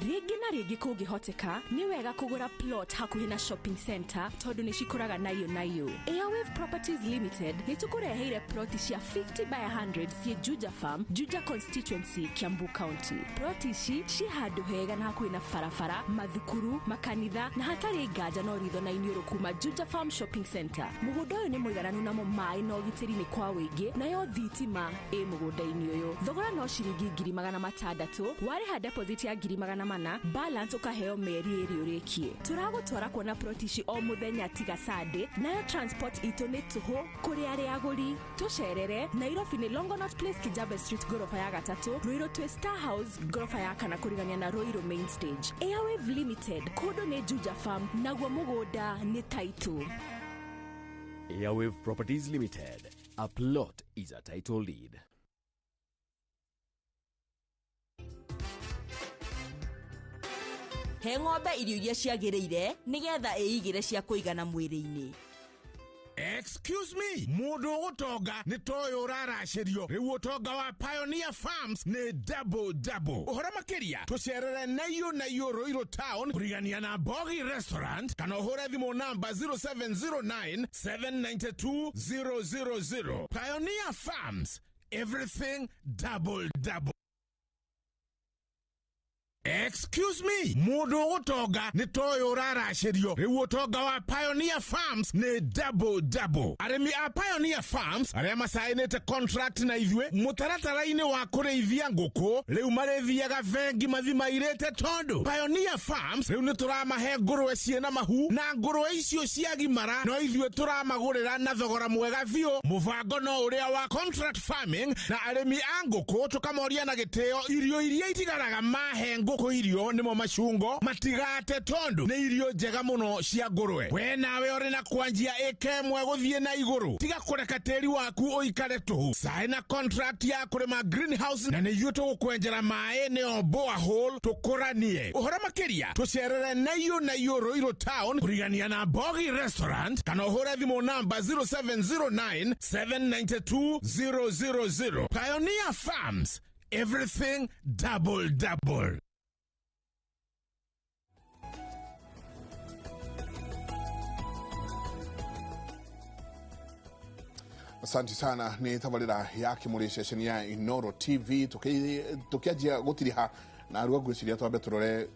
Rĩngĩ na rĩngĩ kũngĩhoteka nĩ wega kũgũra plot hakuhĩ na shopping center tondũ nĩ cikũraga nayo nayo. Airwave Properties Limited nĩ tũkũreheire ploti cia 50 by 100 ciĩ Juja Farm, Juja Constituency, Kiambu County. Ploti ici ciĩ handũ hega na hakuhĩ na barabara, mathukuru, makanitha na hatarĩ nganja no ritho na iniũrũ kuma Juja Farm Shopping Center. Mũgũnda ũyũ nĩ mũigananu namo maĩ na ũgitĩri nĩ kwa wĩingĩ, nayo thitima ĩ mũgũnda-inĩ ũyũ. Thogora no ciringi 600,000, warĩha deposit ya 400,000, balance ũkaheo mĩeri ĩrĩ ũrĩkie. Tũragũtwara kuona ploti ici o mũthenya tiga Sunday, nayo transport itũ nĩ tũhũ kũrĩ arĩa agũri. Tũcerere Nairobi nĩ Longonot Place, Kijabe Street, ngoroba ya gatatũ, Ruiru twĩ Star House ngoroba ya kana kũrigania na Ruiru Main Stage. Airwave Limited, kũndũ nĩ Juja Farm, naguo mũgũnda nĩ taitũ. Airwave Properties Limited. A plot is a title deed. He ng'ombe irio iria ciagĩrĩire nĩgetha ĩigĩre cia kũigana mwĩrĩ-inĩ. Excuse me, mũndũ ũgũtonga nĩ toyũ ũraracĩrio. Rĩu ũtonga wa Pioneer Farms nĩ double double. Ũhoro makĩria tũcerere Naiũ Naiũ Ruiru Town kũrigania na Mbogi Restaurant kana ũhũre thimũ namba 0709 792 000. Pioneer Farms, everything double double. Excuse me, mũndũ ũgũtonga nĩ toyũ ũraracĩrio. Rĩu ũtonga wa Pioneer Farms nĩ double double. Arĩmi a Pioneer Farms arĩa macainĩte contract na ithuĩ mũtaratara-inĩ wa kũrĩithia ngũkũ rĩu marĩthiaga bengi mathimairĩte tondũ Pioneer Farms rĩu nĩ tũramahe ngũrwe ciĩna mahu na ngũrwe icio ciagimara no ithuĩ tũramagũrĩra na thogora mwega biũ. Mũbango no ũrĩa wa contract farming na arĩmi a ngũkũ tũkamoria na gĩtĩo irio iria itigaraga mahe ngũkũ irio nĩmo macungo matigate tondu nĩ irio njega mũno cia ngũrwe. We nawe ũrĩ na kwanjia ĩka ĩmwe gũthiĩ na igũrũ, tiga kũreka tĩri waku ũikare tũhũ. Saina contract ya kũrĩma greenhouse na nĩ ithuĩ tũgũkwenjera maĩ nĩo borehole tũkũranie. Ũhoro makĩria tũcerere Naiũ Naiũ Ruiru Town kũrigania na Mbogi Restaurant kana ũhũre thimũ namba 0709 792 000. Pioneer Farms, everything double double. Asante sana ni tabarira ya kimuri session ya Inoro TV tukianjia gutiriha Na rĩu ngwĩciria twambe tũrore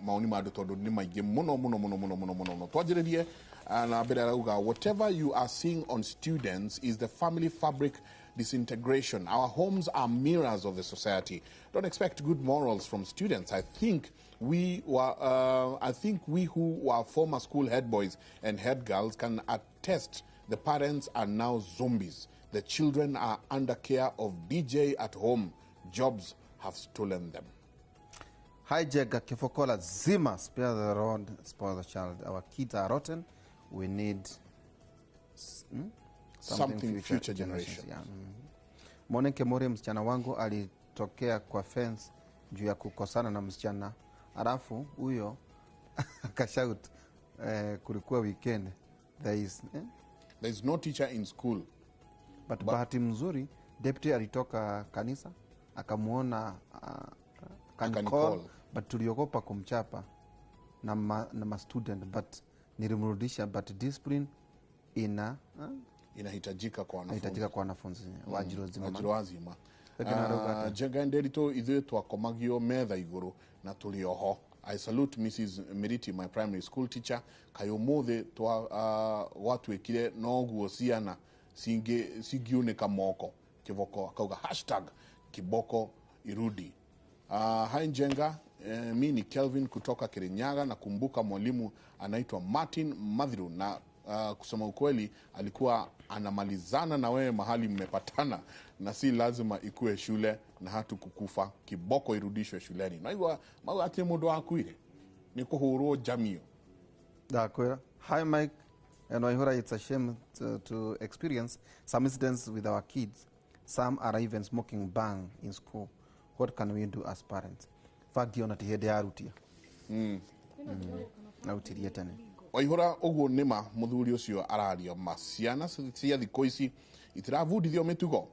maoni ma andũ tondũ nĩ maingĩ mũno mũno mũno mũno mũno mũno mũno. Twanjĩrĩrie na mbere arauga, whatever you are seeing on students is the family fabric disintegration. Our homes are mirrors of the society. Don't expect good morals from students. I think we who were former school head boys and head girls can attest the parents are now zombies. The children are under care of DJ at home. Jobs have stolen them. Hi, Jega Kifokola Zima, spare the rod, spoil the child. Our kids are rotten. We need something future generations. Yeah. Mwanamke Mori, msichana wangu alitokea kwa fence juu ya kukosana na msichana, alafu huyo akashout kulikuwa weekend. There is no teacher in school. But bahati mzuri deputy alitoka kanisa akamuona akanicall, but tuliogopa kumchapa na ma student, but nilimrudisha, but discipline inahitajika kwa wanafunzi. Inahitajika kwa wanafunzi wajiro wazima. Jenga nderito ithuĩ twakomagio metha igũrũ na tũrĩ oho. I salute Mrs. Miriti, my primary school teacher. Kaĩ ũmũthĩ gwatuĩkire noguo ciana cingiunĩka moko. Kiboko akauga hashtag kiboko irudi. Hi Njenga, mi ni Kelvin kutoka Kirinyaga. Nakumbuka mwalimu anaitwa Martin Madhiru na kusema ukweli alikuwa anamalizana na wewe mahali mmepatana, na si lazima ikue shule na hatu kukufa. Kiboko irudishwe shuleni. Na hivyo ati mundu akuire ni kuhurwo jamio. Ndakwira. Hi Mike and Waihura, it's a shame to experience some incidents with our kids. Some are even smoking bang in school. What can we do as parents? Fagio na tihede arutia. Na utirie tene. Waihura uguo nima muthuri ucio araria ma ciana cia thikũ ici itiravundithio mĩtugo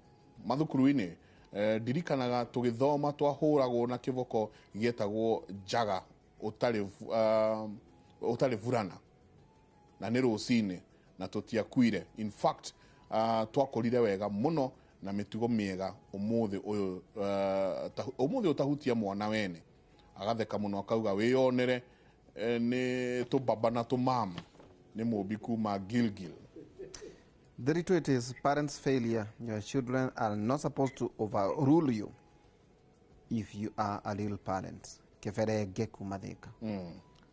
mathukuru-inĩ. Ndirikanaga tũgĩthoma twahũragwo na kĩboko gĩetagwo njaga ũtarĩ burana na nĩ rũcinĩ na tũtiakuire. In fact twakũrire wega mũno na mĩtugo mĩega. Ũmũthĩ ũyũ ũmũthĩ ũtahutia mwana wene agatheka mũno akauga wĩyonere ni tũbaba na tũmama ni mũmbi kuma Gilgil. The retweet is parents' failure. Your children are not supposed to overrule you if you are a little parent. Keferege kumadhika.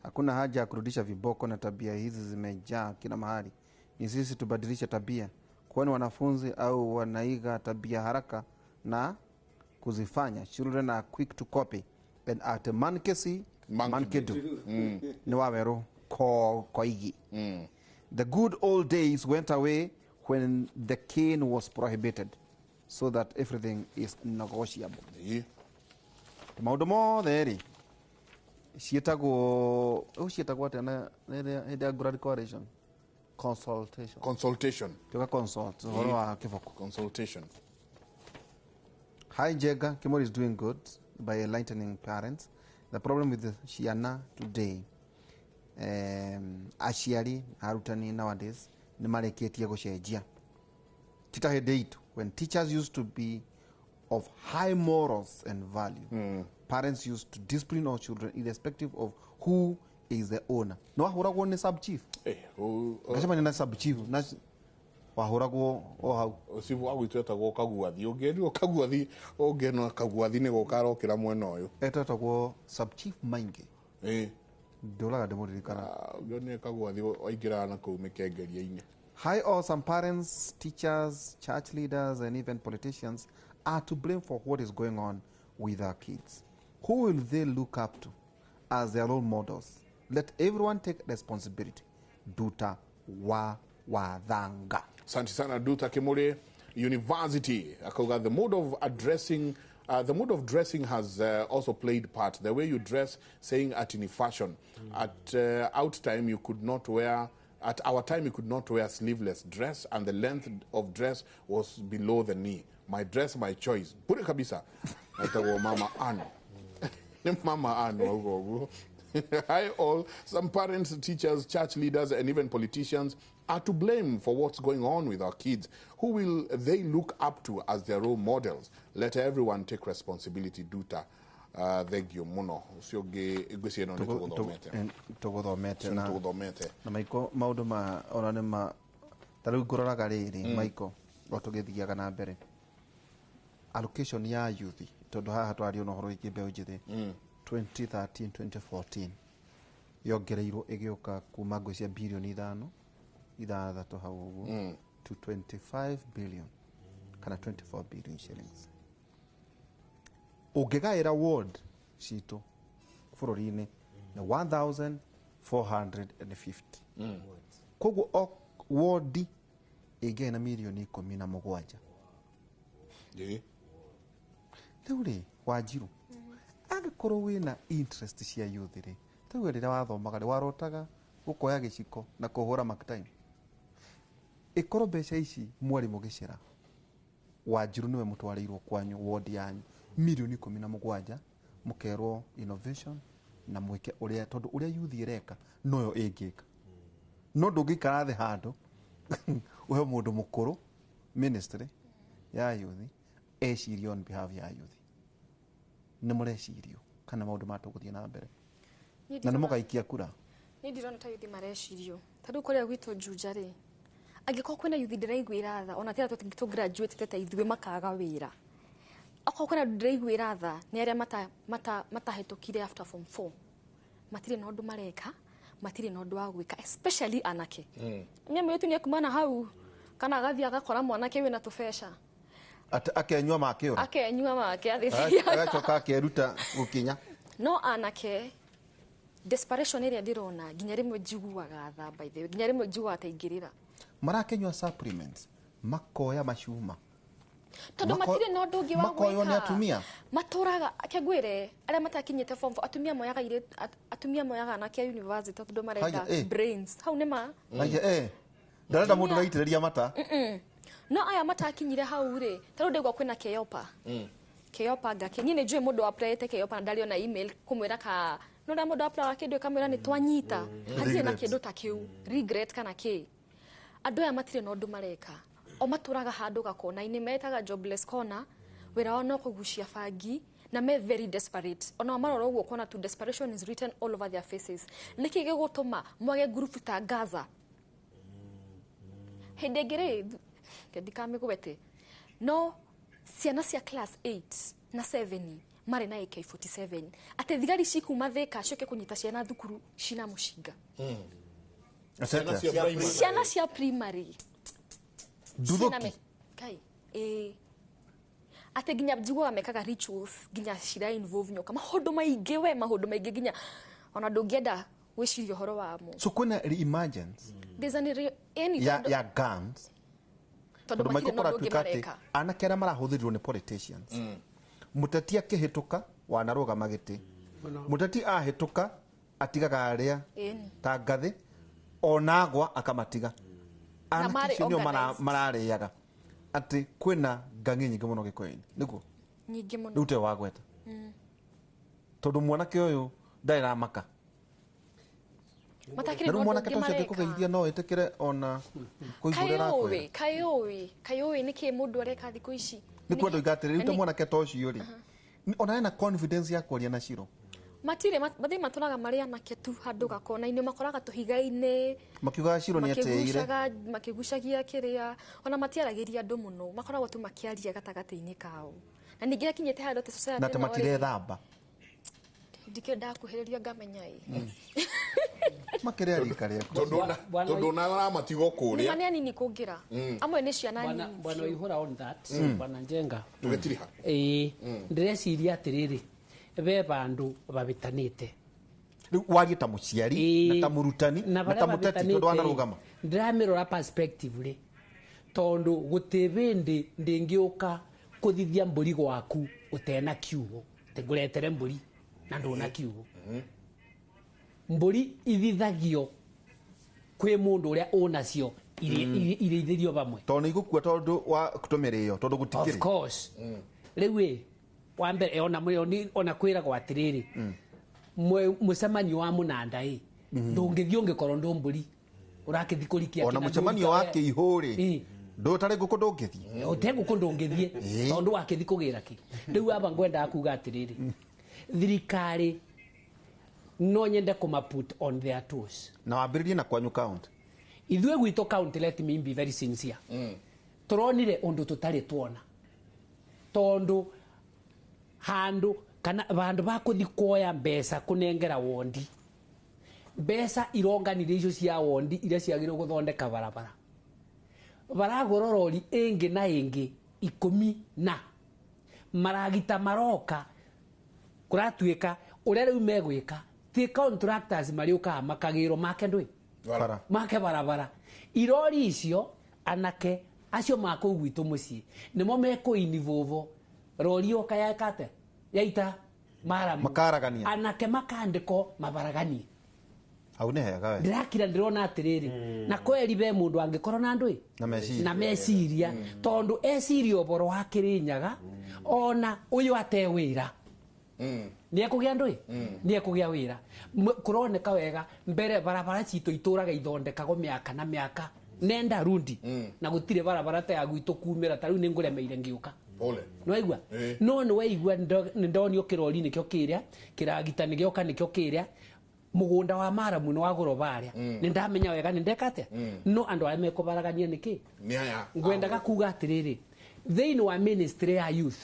Hakuna haja ya kurudisha viboko na tabia hizi zimejaa kila mahali. Ni sisi tubadilishe tabia. Kwani wanafunzi au wanaiga tabia haraka na kuzifanya. Children are quick to copy. And at monkey see, monkey do. Ni waweru koigi. The good old days went away when the cane was prohibited, so that everything is negotiable. Maũndũ mothe rĩ ciĩtagwo ciĩtagwo atĩa na hĩndĩ ya Grand Coalition? Consultation. Consultation. Tuka consult ũhoro wa kĩboko. Consultation. Hi Jega, Kimori is doing good by enlightening parents. The problem with the ciana today, aciari arutani nowadays nĩ marĩkĩtie gũcenjia. Ti ta hĩndĩ itũ, when teachers used to be of high morals and value, parents used to discipline our children irrespective of who is the owner. No wahũragwo nĩ sub chief. Ngacemania na sub chief na wahũragwo o hau. Cibu wa gwitũ etagwo Kaguathi. Ũngĩerirwo Kaguathi, ũngĩona Kaguathi nĩ gũka arokĩra mwena ũyũ. Etagwo sub chief Maingi. Ndũraga ndĩmũririkana. Ũngĩonire Kaguathi waingĩraga na kũu mĩkengeria-inĩ. Hi all, some parents, teachers, church leaders and even politicians are to blame for what is going on with our kids. Who will they look up to as their role models? Let everyone take responsibility. Duta wa Wathanga. Asante sana Duta Kimuri University. Akauga the mode of addressing, the mode of dressing has also played part. The way you dress, saying at in fashion. At out time you could not wear. At our time you could not wear sleeveless dress, and the length of dress was below the knee. My dress, my choice. Bure kabisa. Naitagwo Mama Ann. Mama Ann. Hi all. Some parents, teachers, church leaders, and even politicians are to blame for what's going on with our kids. Who will they look up to as their role models? Let everyone take responsibility. Duta Thank you muno ucio ngi ngwiciria no nituguthomete tuguthomete na tuguthomete na Michael maundu ma ona ni ma ta riu ngororaga riri Michael o tugithiaga na mbere allocation ya youth tondu haha twario na horo iki mbeu njithi 2013 2014 yongereirwo igioka kuma ngwicia bilioni 5 6 hau uguo to 25 billion kana 24 billion shillings. Ungigaira ward citu bururi-ini ni 1450. Koguo o ward ĩngĩaĩ na milioni 17. Rĩu rĩ Wanjiru, angĩkorwo wĩna interest cia youth rĩ, rĩu rĩrĩa wathomaga rĩ warotaga gũkoya gĩciko na kũhũra mark time, ĩkorwo mbeca ici mwarimũ gĩcera Wanjiru niwe mũtwarĩirwo kwanyu ward yanyu milioni 17 mukerwo innovation na mwike uria tondu uria youth ireka noyo ingika no ndungikara thi handu uhe mundu mukuru ministry ya youth ecirie on behalf ya youth ni murecirio kana maundu matuguthie na mbere na ni mugaikia kura. Ni ndirona ta youth marecirio tondu kuria gwitu Juja ri angikorwo kwina youth ndiraiguira tha ona tira tu graduate ta ithuĩ makaga wira akorwo kwina ndiraiguira tha ni aria matahetũkire after form 4 matirĩ na ũndũ mareka matirĩ na ũndũ wa gwĩka especially anake. Mimi yetu ni kumana hau kana agathiĩ agakora mwanake wĩna tũbeca akenyua make ura akenyua make athithia agacoka akeruta gukinya no anake desperation ĩrĩa ndĩrona nginya rĩmwe njiguaga tha by the way nginya rĩmwe njiguaga ta ingĩrĩra marakenyua supplements makoya macuma tondu matirĩ na ũndũ ũngĩ wa makoywo nĩ atumia matũraga kengwĩre arĩa matakinyĩte form 4 atumia moyaga atumia moyaga anake a university tondu marenda brains hau nĩ ma ndarenda mũndũ ũraitĩrĩria mata. No aya matakinyire hau rĩ ta rĩu ndaigua kwĩna Keopa Keopa ngake niĩ nĩ njũĩ mũndũ applyĩte Keopa na ndarĩ ona email kũmwĩra ka no ũrĩa mũndũ apply kĩndũ ĩkamwĩra nĩ twanyita hatirĩ na kĩndũ ta kĩu regret kana kĩ andũ aya matirĩ na ũndũ mareka o matũraga handũ gakona-inĩ metaga jobless corner wĩra wao no kũgucia bangi na me very desperate ona marora ũguo kona tu desperation is written all over their faces. Nĩkĩ gĩgũtũma mwage ngurubu ta Gaza hĩndĩ ĩngĩ rĩ ndikamĩgwete no ciana cia class 8 na 7 marĩ na AK47 atĩ thigari cikuma Thika ciũke kũnyita ciana thukuru cina mũcinga. Ciana cia primary Nduthũki kai atĩ nginya njiguaga mekaga rituals nginya cira involve nyoka maũndũ maingĩ we maũndũ maingĩ nginya ona ndũngĩenda gwĩciria ũhoro wamo. So kwĩna re-emergence there's an any ya guns tondu matirĩ na ũndũ ũngĩ mareka anake arĩa marahũthĩrirwo nĩ politicians mũteti akĩhĩtũka wanarũgama gĩtĩ mũteti ahĩtũka atigaga arĩa ta ngathĩ onagwa akamatiga anake acio nĩo mararĩaga atĩ kwĩna ngang'i nyingĩ mũno Gĩkũyũ-inĩ nĩguo nyingĩ mũno rĩu te wagweta tondũ mwanake ũyũ ndarĩ na maka matakĩrĩ na mwanake ta ũcio angĩkũgeithia no ĩtĩkĩre ona kũigua ũrĩa arakwĩra. Kayũĩ nĩkĩ mũndũ areka thikũ ici nĩ kwenda oiga atĩrĩ rĩu ta mwanake ta ũcio rĩ ona ena confidence ya kwaria na Ciro matirĩ mathiĩ matũraga marĩ anake tu handũ gakona-inĩ makoraga tũhiga-inĩ makiugaga Ciro nĩ atĩire makĩgucagia kĩrĩa ona matiaragĩria andũ mũno makoragwo tu makĩaria gatagatĩ-inĩ kao na ningĩ akinyĩte handũ atĩ society na atĩ matirethamba ndikĩendaga kuhĩrĩria ngamenya ĩ makĩrĩa rika rĩaku tondu ona aramatigwo kũrĩa nĩ anini kũngĩra amwe nĩ ciana nini bwana Waihura on that bwana Njenga tũgĩtiriha ĩĩ ndĩreciria atĩrĩrĩ be bandu babitanite riu warie ta muciari na ta murutani na ta muteti tondu wanarugama ndiramirora perspective ri tondu guti bindi ndingiuka kuthithia mburi gwaku utena kiugo tinguretere mburi na nduna kiugo mburi ithithagio kwi mundu uria unacio ireithirio bamwe tondu igukua tondu wa kutumirio tondu gutikiri of course riu ĩ wa mbere ona ona kwiragwo atiriri mucemanio wa munanda ĩ ndũngĩthiĩ ũngĩkorwo ndũ mbũri ũrakĩthi kũrikia ona mucemanio wa kĩihũ rĩ ndũtarĩ ngũkũ ndũngĩthiĩ ũte ngũkũ ndũngĩthiĩ tondũ wakĩthi kũgĩra kĩ rĩu aba ngwendaga kuga atĩrĩrĩ Thirikari no nyende kuma put on their toes. Na wambĩrĩrie na kwanyu county. Ithuĩ gwitũ county, let me be very sincere. Tũronire ũndũ tũtarĩ tuona. Tondũ handu kana vandu bakuthi kuoya mbeca kunengera wondi. Mbeca ironganire icio cia wondi iria ciagĩrĩirwo gũthondeka barabara. Baragũra rori ĩngĩ na ĩngĩ 10 na maragita maroka kũratuĩka ũrĩa rĩu megwĩka ti contractors marĩũkaga makagĩrwo make ndũĩ make barabara. Irori icio anake acio makũu gwitũ mũciĩ nĩmo mekũinivovo rori yoka yakate yaita maramu makaragania anake makandĩko mabaraganie. Hau nĩ hega we. Ndirakira ndĩrona atĩrĩrĩ na kweri be mũndũ angĩkorwo na ndũĩ na meciria tondũ eciria ũboro wa Kĩrĩnyaga ona ũyũ ate wĩra nĩ ekũgĩa ndũĩ nĩ ekũgĩa wĩra. Kũroneka wega mbere barabara citũ itũraga ithondekagwo mĩaka na mĩaka nenda rundi na gũtirĩ barabara ta ya gwitũ kumĩra ta rĩu nĩ ngũremeire ngĩũka. Nĩwaigua? No nĩwaigua nĩndonio kĩrori nĩkĩo kĩrĩa kĩragita nĩgĩoka nĩkĩo kĩrĩa mugunda wa maramu nĩ wagũrwo barĩa nĩ ndamenya wega nĩ ndeka atĩa no andũ arĩa mekũbaragania nĩkĩ ngwendaga kuga atĩrĩrĩ thĩinĩ wa ministry ya youth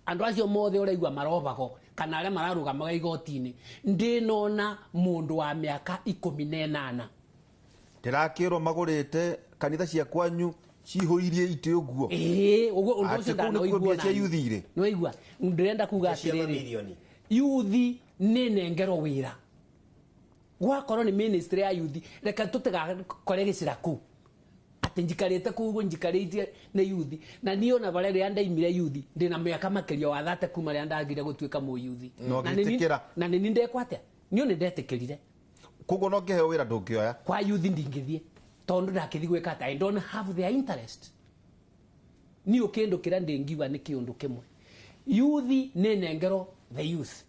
andũ acio mothe ũraigua marobago kana arĩa mararũgamaga igoti-inĩ ndĩnona mũndũ wa mĩaka 18. Ndĩrakĩrwo magũrĩte kanitha cia kwanyu cihũirie itĩ ũguo. Ĩĩ ũguo ũndũ ũcio ndanaũigua na yuthi rĩ. Nĩwaigua ndĩrenda kuga atĩrĩrĩ yuthi nĩ nengerwo wĩra gwakorwo nĩ ministry ya yuthi reke tũtigakore gĩcira kũu atĩ njikarĩte kũu ũguo njikarĩtie nĩ yuthi na niĩ ona barĩa rĩrĩa ndaimire yuthi ndĩna mĩaka makĩria wa 30 kuma rĩrĩa ndagire gũtuĩka mũyuthi na nĩ ndekwo atĩa niĩ nĩ ndetĩkĩrire. Koguo no ngĩheo wĩra ndũngĩoya kwa yuthi ndingĩthiĩ tondũ ndakĩthiĩ gwĩka atĩa I don't have their interest. Niĩ kĩndũ kĩrĩa ndĩngiuga nĩ kĩũndũ kĩmwe yuthi nĩ nengerwo the youth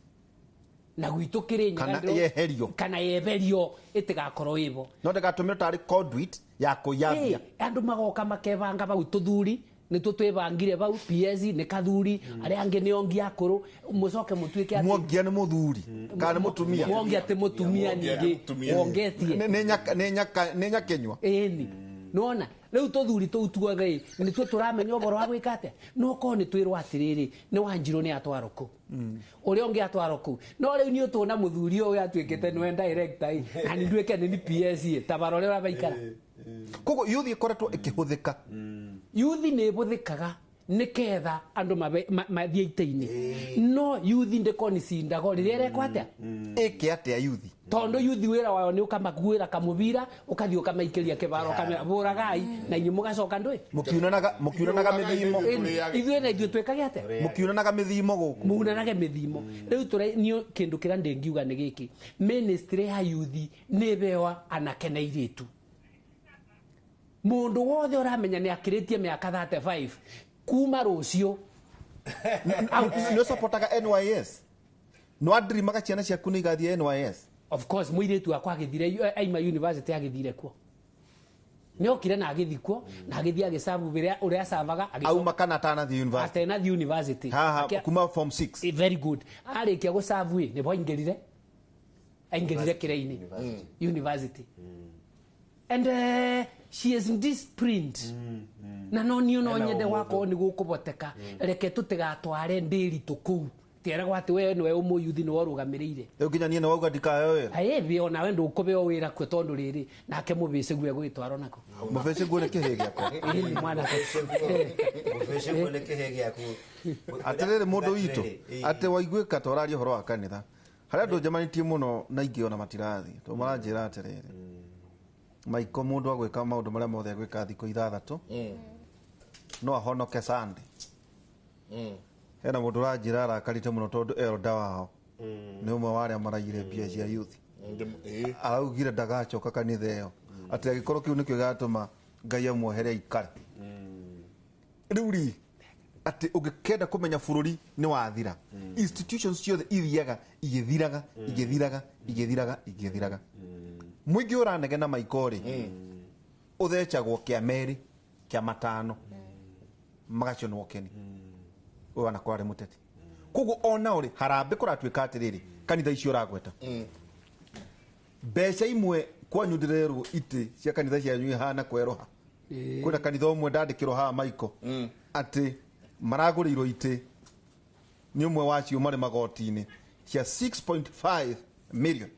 na gwitũ Kĩrĩnyaga kana yeherio kana yeherio ĩtigakorwo ĩbo no ndĩgatũmĩrwo tarĩ conduit ya kũiyambia. Andũ magoka makebanga bau tũthuri nĩtũ twĩbangire bau PS nĩ kathuri arĩa angĩ nĩ ongi akũrũ mũcoke mũtuĩke atĩ mwongia nĩ mũthuri kana nĩ mũtumia mwongia atĩ mũtumia ningĩ wongetie nĩ nyakenywa ĩni nĩwona rĩu tũthuri tũu tuothe nĩtuo tũramenya ũboro wa gwĩka atĩa no korwo nĩ twĩrwo atĩrĩrĩ nĩ Wanjirũ nĩ atwarwo kũu ũrĩa ũngĩ atwarwo kũu no rĩu niĩ ũtũna mũthuri ũyũ atuĩkĩte nĩwe director ĩ na nĩ nduĩke nĩ PS ĩ ta barore ũrĩa baikara. Koguo yuthi ĩkoretwo ĩkĩhũthĩka. Yuthi nĩ ĩhũthĩkaga nĩketha andũ mathiĩ itĩ-inĩ no yuthi ndĩkonicindago rĩrĩa ĩrekwo atĩa ĩke atĩa yuthi tondũ yuthi wĩra wayo nĩ ũkamakuĩra kamũbira ũkathiĩ ũkamaikĩria kĩbaro ũkamera bũragai na inyuĩ mũgacoka ndũĩ mũkiunanaga mĩthimo ithuĩ na ithuĩ twĩkage atĩa mũkiunanaga mĩthimo gũkũ munanage mĩthimo rĩu niĩ kĩndũ kĩrĩa ndĩngiuga nĩ gĩkĩ ministry ya yuthi nĩ ĩbewa anake na airĩtu. Mũndũ wothe ũramenya nĩ akĩrĩtie mĩaka 35 kuma rũciũ nĩ supportaga NYS no andirimaga ciana ciaku nĩ igathiĩ NYS. Of course mũirĩtu wakwa agĩthire aima university agĩthire kuo nĩokire na agĩthiĩ kuo na agĩthiĩ agĩcabu ũrĩa acavaga auma kana atanathiĩ university atanathiĩ university haha kuma form 6 very good arĩkia gũcabu ĩ nĩbo aingĩrire kĩrĩa-inĩ university and she is in this print na no niĩ no nyende wakorwo nĩ gũkũboteka reke tũtigatware ndĩritũ kũu tieragwo atĩ we nĩwe ũmũyuthi nĩwe ũrũgamĩrĩire rĩu nginya niĩ nĩwauga ndikaheo wĩra ĩĩ onawe ndũkũbeo wĩra kuo tondũ rĩrĩ nake mũbĩcĩguo egũgĩtwarwo nako mũbĩcĩguo nĩ kĩhĩ gĩakwa ĩĩ mwanake mũbĩcĩguo nĩ kĩhĩ gĩaku atĩrĩrĩ mũndũ witũ atĩ waiguĩka ta ũraria ũhoro wa kanitha harĩa andũ njemanĩtie mũno na ingĩ ona matirathiĩ tondũ maranjĩra atĩrĩrĩ maiko mũndũ agwĩka maũndũ marĩa mothe agwĩka thikũ 6 no ahonoke Sunday. Hena mũndũ ũranjĩra arakarĩte mũno tondũ elder wao nĩ ũmwe wa arĩa maraiyire mbia cia youth araugire ndagacoka kanitha ĩyo atĩ angĩkorwo kĩu nĩkĩo gĩgatũma Ngai amuohere aikare. Rĩu rĩ atĩ ũngĩkenda kũmenya bũrũri nĩ wathira institutions ciothe ithiaga igĩthiraga igĩthiraga igĩthiraga igĩthiraga mũingĩ ũranegena maiko rĩ ũthecagwo kĩa merĩ kĩa matano magacionwo keni ũyũ anakorwo arĩ mũteti Koguo ona uri harambe kuratuika atiriri kanitha icio uragweta. Mbeca imwe kwanyu ndirerwo iti cia kanitha cianyu ihana kweroha. Kwina kanitha umwe ndandikirwo haha maiko ati maragũrĩirwo itĩ nĩ ũmwe wacio marĩ magoti-inĩ cia 6.5 million.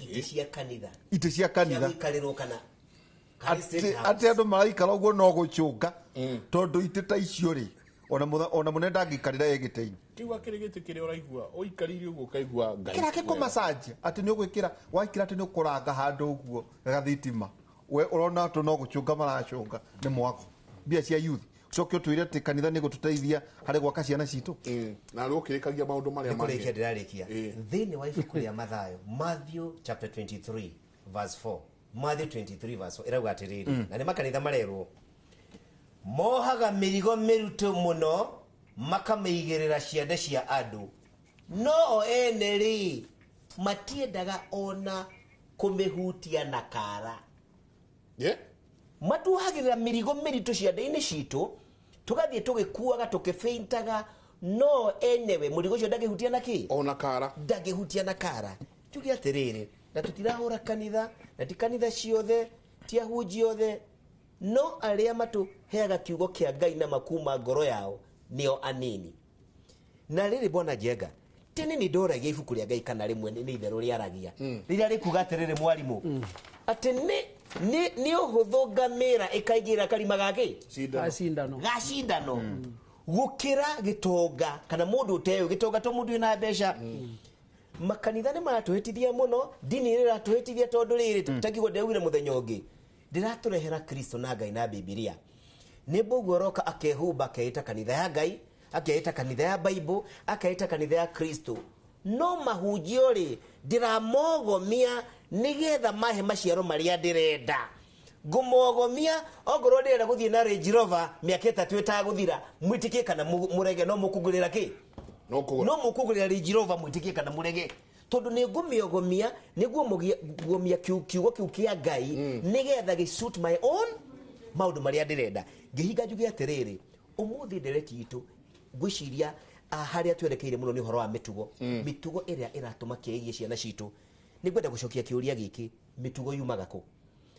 Itĩ cia kanitha. Itĩ cia kanitha. Cia gũikarĩrwo kana atĩ andũ maraikara ũguo no gũcũnga tondũ itĩ ta icio rĩ ona mũnene ndangĩikarĩra ĩ gĩtĩ-inĩ. Kĩu akĩrĩ gĩtĩ kĩrĩa ũraigua ũikarĩire ũguo ũkaigua Ngai. Kĩrĩa gĩkũmacanjia atĩ nĩ ũgwĩkĩra waikĩra atĩ nĩ ũkũranga handũ ũguo gathitima we ũrona atĩ no gũcũnga maracũnga nĩ mwako mbia cia youth. Coke ũtwĩre atĩ kanitha nĩ gũtũteithia harĩ gwaka ciana citũ. Na rĩu ũkĩrĩkagia maũndũ marĩa mangĩ. Nĩkũrĩkia ndĩrarĩkia. Thĩinĩ wa ibuku rĩa Mathayo, Matthew chapter 23 verse 4. Matthew 23 verse 4 ĩrauga atĩrĩrĩ, na nĩ makanitha marerwo mohaga mĩrigo mĩritũ mũno makamĩigĩrĩra ciande cia andũ, no o ene rĩ matiendaga ona kũmĩhutia na kara. Matuhagĩrĩra mĩrigo mĩritũ ciande-inĩ citũ tũgathiĩ tũgĩkuaga tũkĩbĩntaga, no enyewe mũrigo ũcio ndangĩhutia na kĩ? Ona kara. Ndangĩhutia na kara. Tuge atĩrĩrĩ, na tũtirahũra kanitha, na ti kanitha ciothe, ti ahunjia othe, no arĩa matũheaga kiugo kĩa Ngai na makuma ngoro yao nĩo anini. Na rĩrĩ bwana Njenga, tene nĩ ndoragia ibuku rĩa Ngai kana rĩmwe nĩ itherũ rĩaragia. Rĩrĩa rĩkuga atĩrĩrĩ mwarimũ, atĩ nĩ ũhũthũ ngamĩra ĩkaingĩra karima gakĩ? Gacindano. Gacindano. Gũkĩra gĩtonga kana mũndũ ũteũĩ gĩtonga to mũndũ wĩna mbeca. Makanitha nĩ maratũhĩtithia mũno, ndini nĩ ĩratũhĩtithia tondũ rĩrĩ ta kiugo ndĩraugire mũthenya ũngĩ, ndĩratũrehera Kristo na Ngai na Bibilia. Nĩ mbũguo ũroka akehumba akeĩta kanitha ya Ngai, akeĩta kanitha ya Bible, akeĩta kanitha ya Kristo. No mahunjio rĩ ndĩramogomia nĩgetha mahe maciaro marĩa ndĩrenda. Ngũmogomia ongorwo ndĩrenda gũthiĩ na Range Rover mĩaka 3 ĩtagũthira, mwĩtĩkie kana mũrege, no mũkũngũrĩra kĩ? No mũkũgũrĩra Range Rover mwĩtĩkie kana mũrege, tondũ nĩ ngũmĩogomia nĩguo mũgomia kiugo kĩu kĩa Ngai nĩgetha gĩ suit my own maũndũ marĩa ndĩrenda. Ngĩhinga njuge atĩrĩrĩ, ũmũthĩ ndereti itũ ngwĩciria harĩa twerekeire mũno nĩ ũhoro wa mĩtugo. Mĩtugo ĩrĩa ĩratũma kĩĩgie ciana citũ. Nĩngwenda gũcokia kĩũria gĩkĩ, mĩtugo yumaga kũ?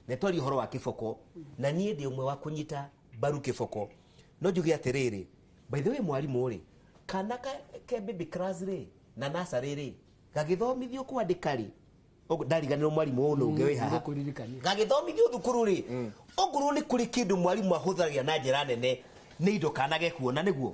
Na twaria ũhoro wa kĩboko, na niĩ ndĩ ũmwe wa kũnyita mbaru kĩboko. No njuge atĩrĩrĩ, by the way mwarimũ rĩ, kana ke baby class rĩ na nursery rĩ gagĩthomithio kwandĩka rĩ, ndariganĩrwo mwarimũ ũyũ ũngĩ wĩ haha, gagĩthomithio thukuru rĩ, ongorwo nĩ kũrĩ kĩndũ mwarimũ ahũthagĩra na njĩra nene nĩ indo kana gekuona nĩguo.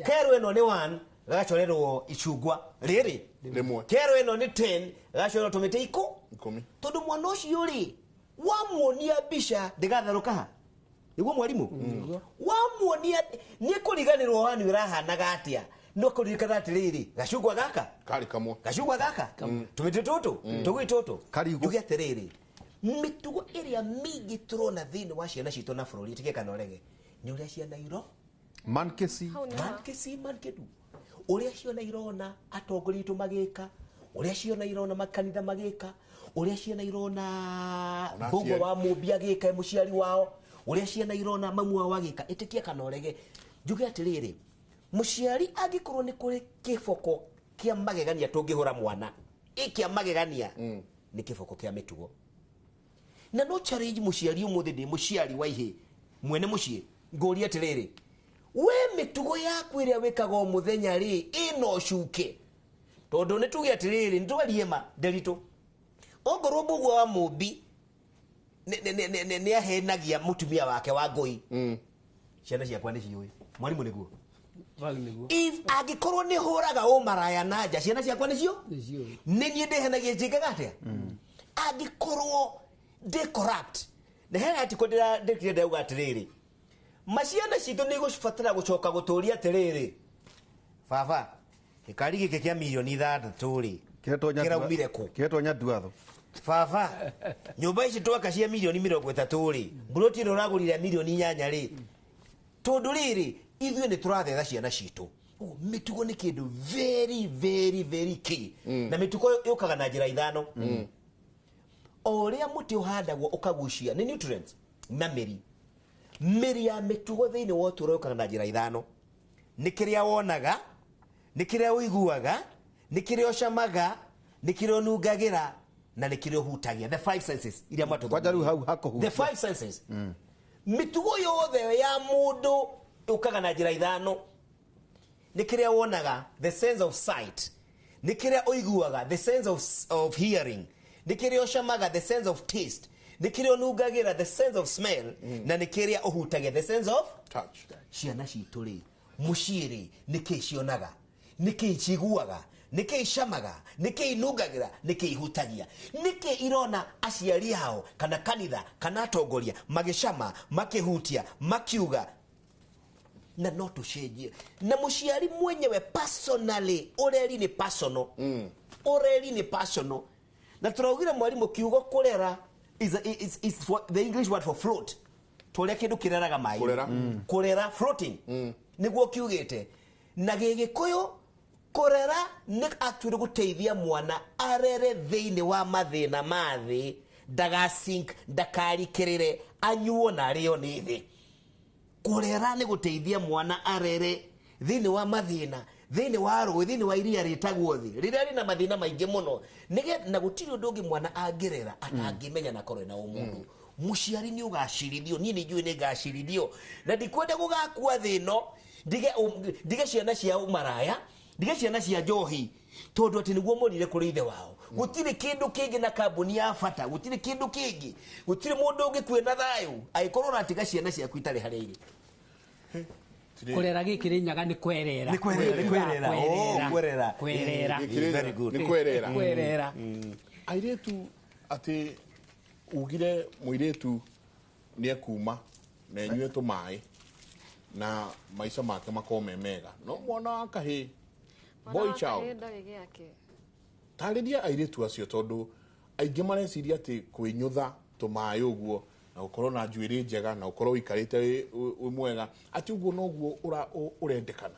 Kero ĩno nĩ 1 gagacorerwo icungwa rĩrĩ rĩmwe, kero ĩno nĩ 10 gagacorerwo tũmĩtĩ 10. Tondũ mwana ũcio rĩ wamuonia mbica ndĩgatherũka ha nĩguo mwarimũ, wamuonia nĩ kũriganĩrwo wani ũrahanaga atĩa, no kũririkana atĩrĩrĩ gacungwa gaka karĩ kamwe, gacungwa gaka tũmĩtĩ tũtũ tũgui tũtũ. Njuge atĩrĩrĩ, mĩtugo ĩrĩa mĩingĩ tũrona thĩinĩ wa ciana citũ na bũrũri ĩtige kana ũrege nĩ ũrĩa ciana iro mankesi mankedu, ũrĩa ciana irona atongoria aitũ magĩka, ũrĩa ciana irona makanitha magĩka, ũrĩa ciana irona mbũguo wa mũmbi agĩka mũciari wao, ũrĩa ciana irona mamu wao agĩka, ĩtĩkia kana ũrege. Njuge atĩrĩrĩ, mũciari angĩkorwo nĩ kũrĩ kĩboko kĩa magegania tũngĩhũra mwana, ĩ kĩa magegania nĩ kĩboko kĩa mĩtugo. Na no challenge mũciari ũmũthĩ, ndĩ mũciari wa ihĩ mwene mũciĩ, ngũria atĩrĩrĩ, we mĩtugo yaku ĩrĩa wĩkaga o mũthenya rĩ ĩno ũcuke? Tondũ nĩ tuge atĩrĩrĩ, nĩ twarie ma nderitũ, ongorwo mbũguo wa mũmbi nĩ ahenagia mũtumia wake wa ngũi, ciana ciakwa nĩ ciũĩ mwarimũ nĩguo. If angĩkorwo nĩ hũraga ũmaraya na nja, ciana ciakwa nĩcio nĩ niĩ ndĩhenagia njĩkaga atĩa? Angĩkorwo ndĩ corrupt, na hena article ndĩrenda ndauga atĩrĩrĩ, maciana citũ nĩ igũbatara gũcoka gũtũria atĩrĩrĩ, baba gĩkari gĩkĩ kĩa mirioni 6 rĩ kĩraumire kũ? Kĩretwo Nyanduatho. Baba, nyũmba ici twaka cia mirioni 30 rĩ, mburoti ĩno ũragũrire mirioni 8 rĩ, tondũ rĩrĩ ithuĩ nĩ tũrathetha ciana citũ. Mĩtugo nĩ kĩndũ very very very key. Na mĩtugo yũkaga na njĩra 5. O ũrĩa mũtĩ ũhandagwo ũkagucia nĩ nutrients na mĩri. Mĩri ya mĩtugo thĩinĩ wa ũtũũro yũkaga na njĩra 5. Nĩ kĩrĩa wonaga, Nĩ kĩrĩa ũiguaga, nĩ kĩrĩa ũcamaga, nĩ kĩrĩa ũnungagĩra, na nĩ kĩrĩa ũhutagia. The five senses iria mwatũ. Kwanja rĩu hau hakũhutia. The five senses. Mĩtugo yothe ya mũndũ yũkaga na njĩra ithano. Nĩ kĩrĩa wonaga, the sense of sight. Nĩ kĩrĩa ũiguaga, the sense of hearing. Nĩ kĩrĩa ũcamaga, the sense of taste. Nĩ kĩrĩa ũnungagĩra, the sense of smell. Na nĩ kĩrĩa ũhutagia, the sense of touch. Ciana citũ rĩ, mũciĩ rĩ, nĩ kĩĩ cionaga, nĩ kĩĩ ciguaga, nĩ kĩĩ icamaga, nĩ kĩĩ inungagĩra, nĩ kĩĩ ihutagia, nĩ kĩĩ irona aciari ao kana kanitha kana atongoria magĩcama, makĩhutia, makiuga. Na no tũcenjie. Na mũciari mwenyewe personally, ũreri nĩ personal. Ũreri nĩ personal. Na tũraugire mwarimũ kiugo kũrera is for the English word for float. Tũrĩa kĩndũ kĩreraga maĩ. Kũrera. Kũrera, floating. Nĩguo kiugĩte. Na gĩgĩkũyũ kũrera nĩ actually gũteithia mwana arere thĩinĩ wa mathĩna ma thĩ, ndagasink, ndakarikĩrĩre, anyuo na arĩo nĩ thĩ. Kũrera nĩ gũteithia mwana arere thĩinĩ wa mathĩna, thĩinĩ wa rũĩ, thĩinĩ wa iria rĩtagwo thĩ, rĩrĩa rĩna mathĩna maingĩ mũno. Nĩgetha na gũtirĩ ũndũ ũngĩ mwana angĩrera atangĩmenya na korwo na ũmũndũ. Mũciari nĩ ũgacirithio, niĩ nĩ njũĩ nĩ ngacirithio, na ndikwenda gũgakua thĩ ĩno, ndige ciana cia ũmaraya, ndige ciana cia njohi, tondũ atĩ nĩguo monire kũrĩ ithe wao. Gũtirĩ kĩndũ kĩngĩ na kambuni ya bata, gũtirĩ kĩndũ kĩngĩ, gũtirĩ mũndũ ũngĩkua na thayũ angĩkorwo ũratiga ciana ciaku itarĩ harĩa irĩ. Kũrera gĩkĩ rĩ nyaga nĩ kwerera. Nĩ kwerera, nĩ kwerera. Oh, kwerera. Kwerera. Very good. Nĩ kwerera. Kwerera. Airĩtu atĩ ugire mũirĩtu nĩ ekuma na enyue tũmaĩ na maica make makorwo me mega, no mwana wa kahĩĩ, boy child, tarĩria airĩtu acio, tondũ aingĩ mareciria atĩ kwĩnyũtha tũmaĩ ũguo na gũkorwo na njuĩrĩ njega na gũkorwo ũikarĩte wĩ mwega atĩ ũguo noguo ũrendekana.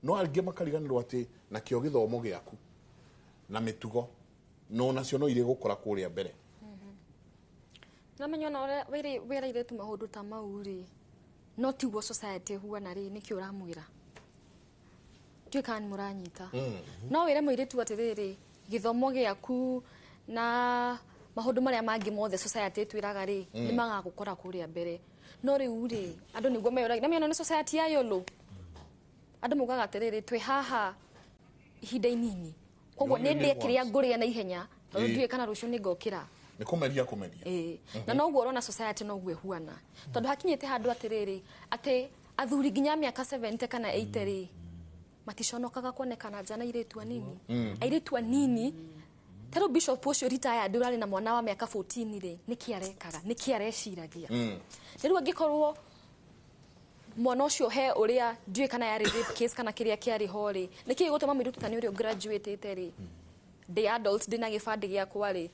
No angĩ makariganĩrwo atĩ nakĩo gĩthomo gĩaku na mĩtugo no nacio no irĩ gũkora kũrĩa mbere. Namenya ona ũrĩa wĩra airĩtu maũndũ ta mau rĩ, no tiguo society ĩhuana rĩ, nĩkĩo ũramwĩra. Ndiũĩ kana nĩ mũranyita. No wĩre mũirĩtu atĩrĩrĩ, gĩthomo gĩaku na maũndũ marĩa mangĩ mothe society ĩtwĩraga rĩ, nĩ magagũkora kũrĩa mbere. No rĩu rĩ, andũ nĩguo meyũragia, namenya nĩ society ya yũlũ. Andũ maugaga atĩrĩrĩ, twĩ haha ihinda inini, koguo nĩ ndĩe kĩrĩa ngũrĩa na ihenya, tondũ ndiũĩ kana rũciũ nĩ ngokĩra. Nĩ kũmeria kũmeria. Na noguo ũrona society noguo ĩhuana. Tondũ hakinyĩte handũ atĩrĩrĩ, atĩ athuri nginya mĩaka 70 kana 80 rĩ, maticonokaga kuonekana nja na airĩtu anini. Airĩtu anini, ta rĩu bishop ũcio retired ũrarĩ na mwana wa mĩaka 14 rĩ, nĩkĩ arekaga, nĩkĩ areciragia. Rĩu angĩkorwo mwana ũcio he ũrĩa ndiũĩ kana yarĩ rape case kana kĩrĩa kĩarĩ ho rĩ, nĩkĩ gĩgũtũma mũirĩtu ta nĩ ũrĩa graduatĩte rĩ, ndĩ adult, ndĩ na gĩbandĩ gĩakwa rĩ,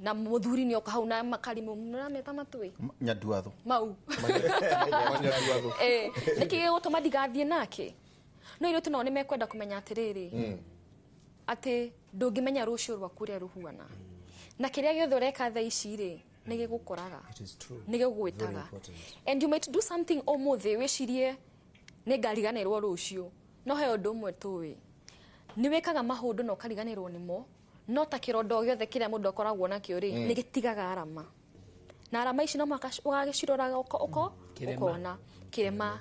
na mũthuri nĩ oka hau na makarimũ mũrameta matũĩ Nyanduatho mau nĩkĩ gĩgũtũma ndigathiĩ nake. No airĩtu nao nĩ mekwenda kũmenya atĩrĩrĩ, atĩ ndũngĩmenya rũciũ rwaku ũrĩa rũhuana, na kĩrĩa gĩothe ũreka thaa ici rĩ, nĩ gĩgũkoraga, nĩ gĩgũgwĩtaga. And you might do something ũmũthĩ wĩcirie nĩ ngariganĩrwo rũciũ, no he ũndũ ũmwe tũĩ, nĩ wĩkaga maũndũ na ũkariganĩrwo nĩmo, no ta kĩrondo gĩothe kĩrĩa mũndũ akoragwo nakĩo rĩ, nĩ gĩtigaga arama, na arama ici no mũhaka ũgagĩciroraga ũkona kĩrema.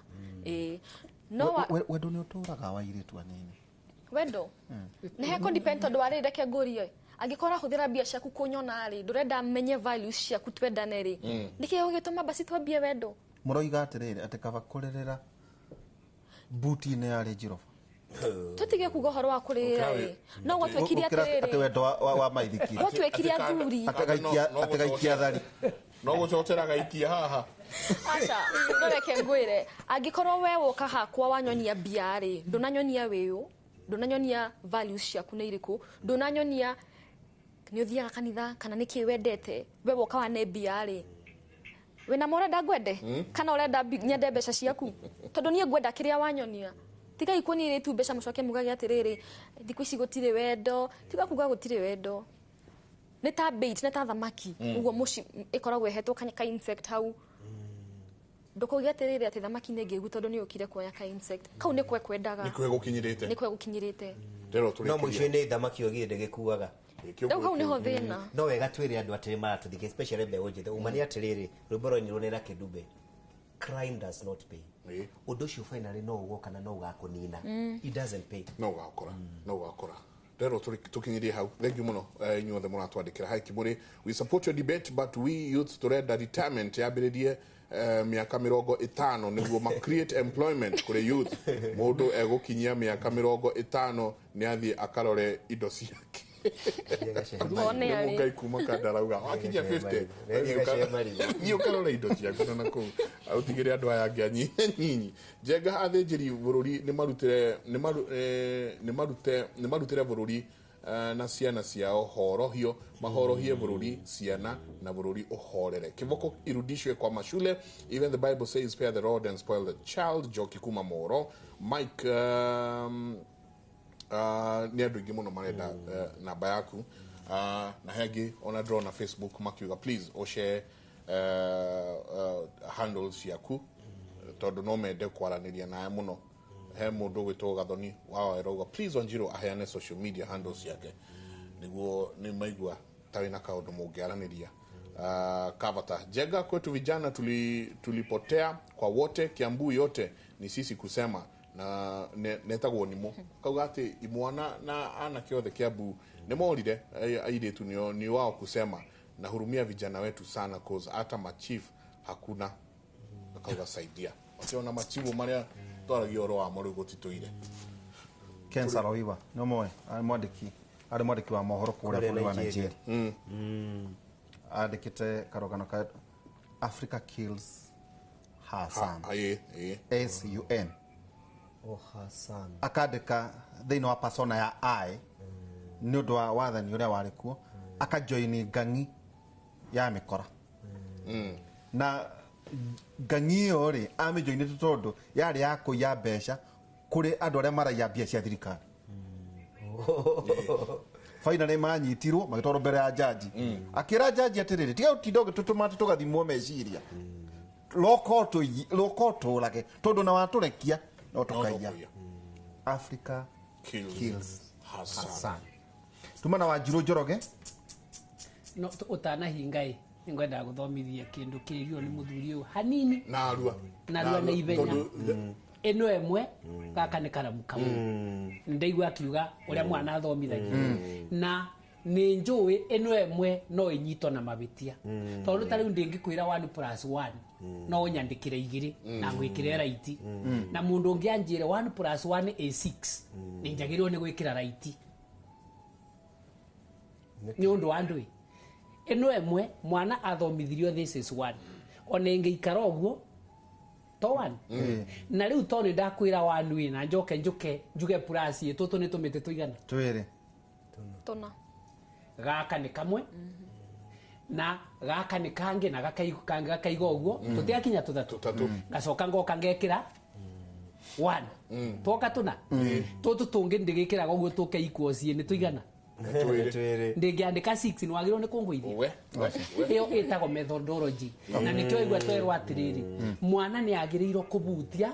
No wendo nĩ ũtũraga wa airĩtu anini. Wendo nĩ heko depend, tondũ warĩ reke ngũrie, angĩkorwo ũrahũthĩra mbia ciaku kũnyona rĩ, ndũrenda menye values ciaku twendane rĩ, nĩkĩ gĩgũtũma basi twambie wendo? Mũroiga atĩrĩrĩ, atĩ kaba kũrĩrĩra buti-inĩ ya Range Rover. Tũtige kuga ũhoro wa kũrĩrĩra rĩ, no gwatwĩkire atĩrĩrĩ, atĩ wendo wa maithikiri gwatwĩkire athuri atĩ gaikia thari no gũcocera gaikia haha. Aca, no reke ngwĩre, angĩkorwo we woka hakwa wanyonia mbia rĩ, ndũnanyonia wĩyũ, ndũnanyonia values ciaku nĩ irĩkũ, ndũnanyonia nĩ ũthiaga kanitha kana nĩkĩ wendete, we woka wane mbia rĩ, wĩna ma ũrenda ngwende kana ũrenda nyende mbeca ciaku? Tondũ niĩ ngwenda kĩrĩa wanyonia. Tigai kuonia airĩtu mbeca mũcoke mugage atĩrĩrĩ, thikũ ici gũtirĩ wendo. Tiga kuga gũtirĩ wendo, nĩ ta bait, nĩ ta thamaki ũguo mũci ĩkoragwo ĩhetwo ka insect hau. Ndũkauge atĩrĩrĩ atĩ thamaki nĩ ngĩgu tondũ nĩ yũkire kuoya ka insect. Kau nĩ kwe kwendaga. Nĩ kwe gũkinyĩrĩte. Nĩ kwe gũkinyĩrĩte. No mũico-inĩ thamaki yo githĩ ndĩgĩkuaga. Rĩu hau nĩho thĩna. No wega twĩre andũ atĩrĩ maratũthikĩrĩria, especially mbeũ njĩthĩ, uma nĩ atĩrĩrĩ, rwĩmbo rwainirwo nĩ Lucky Dube, crime does not pay. Ũndũ ũcio finally no ũgoka na no ũgakũnina. It doesn't pay. No ũgakora, no ũgakora. Rero tukinyirie hau. Thank you muno inyuothe mũratwandĩkĩra. Hi Kimuri, we support your debate but we youth turenda retirement yambĩrĩrie mĩaka 50 nĩguo ma create employment kũrĩ youth. Mũndũ egũkinyia mĩaka 50 nĩ athiĩ akarore indo ciake. Ngai kuma kandarauga wakinyia 50 thiĩ ũkarore indo ciaku na kũu ũtigĩre andũ aya angĩ anyinyi. Njenga athĩnjĩri bũrũri nĩ marutĩre bũrũri na ciana ciao horohio, mahorohie bũrũri ciana na bũrũri ũhorere. Kĩboko irudishwe kwa mashule. Even the Bible says spare the rod and spoil the child. Njoki kuma Moro. Mike nĩ andũ aingĩ mũno marenda namba yaku, na hengĩ ona ndĩrona Facebook makiuga please ũshare handles ciaku tondũ no mende kwaranĩria nawe mũno. He mũndũ ũgwĩtwo Gathoni wa Wairauga please Wanjiru aheane social media handles ciake nĩguo nĩ maigua ta wĩna kaũndũ mũngĩaranĩria. Kavata Jenga, kwetu vijana tulipotea kwa wote, Kiambu yote ni sisi kusema na netagwo nimo kauga ati imwana na anake othe Kiambu nĩ morire airĩtu ni wao kusema na hurumia vijana wetu sana cause hata machief hakuna. Akauga saidia ona machifu maria twaragia ũhoro wamo rĩu gũtitũire. Ken Saro-Wiwa no moe arĩ mwandĩki wa mohoro kũrĩa bũrũri wa Nigeria. Andĩkĩte karũgano ka Africa Kills Her Son. S-U-N. Akandĩka thĩinĩ wa persona ya I nĩ ũndũ wa wathani ũrĩa warĩ kuo, akajoini ng'ang'i ya mĩkora. Na ng'ang'i ĩyo rĩ amĩjoinĩte tondũ yarĩ ya kũiya mbeca kũrĩ andũ arĩa maraiya mbia cia thirikari. Finally manyitirwo magĩtwarwo mbere ya jaji. Akĩra jaji atĩrĩrĩ, tiga ũtinda ũgĩtũtũma atĩ tũgathimwo meciria, rũka ũtũrage tondũ na watũrekia no tũkaiya. Africa Kills Her Son. Tuma na Wanjiru Njoroge. No ũtanahinga ĩ nĩngwendaga gũthomithia kĩndũ kĩrio nĩ mũthuri ũyũ hanini narua narua na ihenya. Ĩno ĩmwe gaka nĩ karamu kamwe ndaigua akiuga ũrĩa mwana athomithagia, na nĩ njũĩ ĩno ĩmwe no ĩnyitwo na mabĩtia tondũ ta rĩu ndĩngĩkwĩra 1 + 1 no ũnyandĩkĩre 2 na ngwĩkĩre raiti, na mũndũ ũngĩ anjĩre 1 + 1 is 6 nĩ njagĩrĩirwo nĩ gwĩkĩra raiti nĩ ũndũ wa ndũĩ. Ĩno ĩmwe mwana athomithirio this is 1 ona ĩngĩikara ũguo to 1 na rĩu to nĩ ndakwĩra 1 ĩ na njoke njuke njuge plus ĩ tũtũ nĩ tũmĩtĩ tũigana twĩrĩ tũna, gaka nĩ kamwe na gaka nĩ kangĩ na gakaiga ũguo tũtigakinya tũthatũ, ngacoka ngoka ngekĩra 1 twoka tũna tũtũ tũngĩ ndĩgĩkĩraga ũguo tũke equals nĩ tũigana ndĩngĩandĩka 6 nĩ wagĩrĩirwo nĩ kũngũithia. Ĩyo ĩtagwo methodology na nĩkĩo igua twerwo atĩrĩrĩ mwana nĩ agĩrĩirwo kũbutia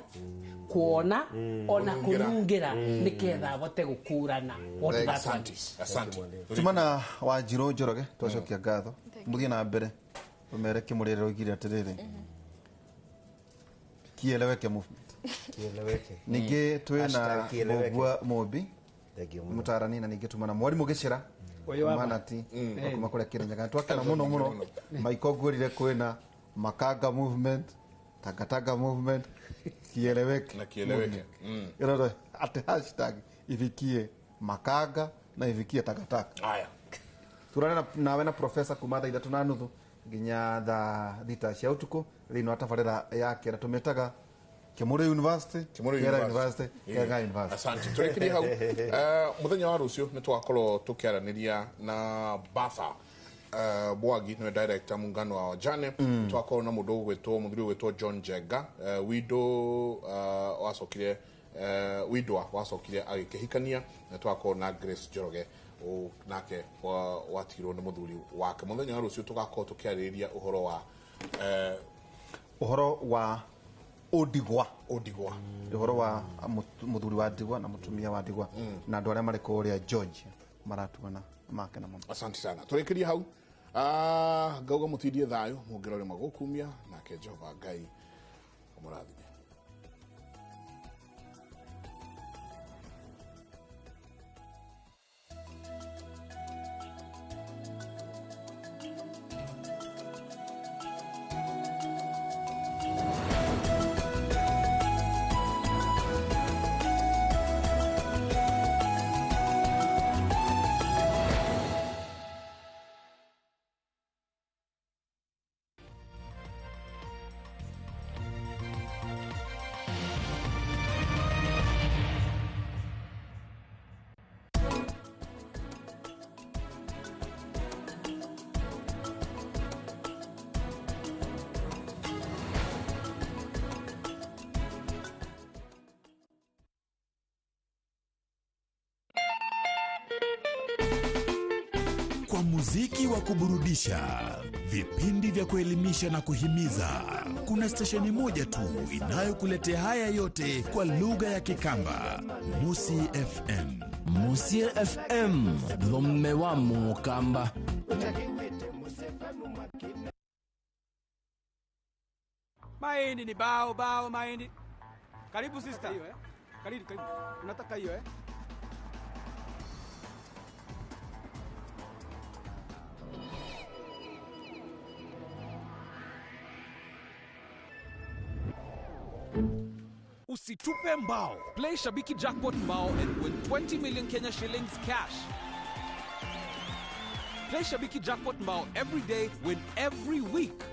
kuona ona kũnungĩra nĩketha abote gũkũrana what that one is. Asante. Tuma na Wanjiru Njoroge twacokia ngatho mũthiĩ na mbere ũmere Kĩmũrĩre oigire atĩrĩrĩ kieleweke movement. Kieleweke. Ningĩ twĩna Mbũgua Mũmbi mutarani na ningĩ tuma na mwarimũ Gĩcĩra Manati kuma kũrĩa Kĩrĩnyaga. Twakena mũno mũno Maiko ngwĩrire kwĩna Makanga movement, Tangatanga movement, kieleweke na kieleweke. Ĩrore atĩ hashtag ifikie Makanga na ifikie Takataka. Haya. Turane nawe na professor kuma thaa 3:30 nginya thaa 6 cia ũtukũ thĩinĩ wa tabarĩra ya kĩera tũmĩtaga Kimuri University, Kera University, Kera University. Asante. Turekirie hau. Muthenya wa rucio nĩ twakorwo tũkĩaranĩria na Batha Bwagi nĩwe director muungano wa wajane. Twakorwo na mũndũ ũgwĩtwo mũthuri ũgwĩtwo John Jenga, widow wacokire widwa wacokire agĩkĩhikania, na twakorwo na Grace Njoroge nake watigirwo nĩ mũthuri wake. Mũthenya wa rũciũ tũgakorwo tũkĩarĩrĩria ũhoro wa ũhoro wa Ũndigwa. Ũndigwa. Ũhoro wa mũthuri wa ndigwa na mũtumia wa ndigwa na andũ arĩa marĩ kũrĩa Georgia maratuona makena mũno. Asante sana. Tũrĩkĩrie hau. Ngauga mũtindie thayũ mũngĩrore magũkumia nake Jehova Ngai amũrathime. Kwa muziki wa kuburudisha, vipindi vya kuelimisha na kuhimiza, kuna stesheni moja tu inayokuletea haya yote kwa lugha ya Kikamba, Musi FM. Musi FM, dhomme wa Mukamba. Mahindi ni bao bao mahindi. Karibu sister. Hiyo, eh? Karibu karibu. Unataka hiyo eh? Usitupe mbao. Play Shabiki Jackpot Mbao and win 20 million Kenya shillings cash. Play Shabiki Jackpot Mbao every day, win every week.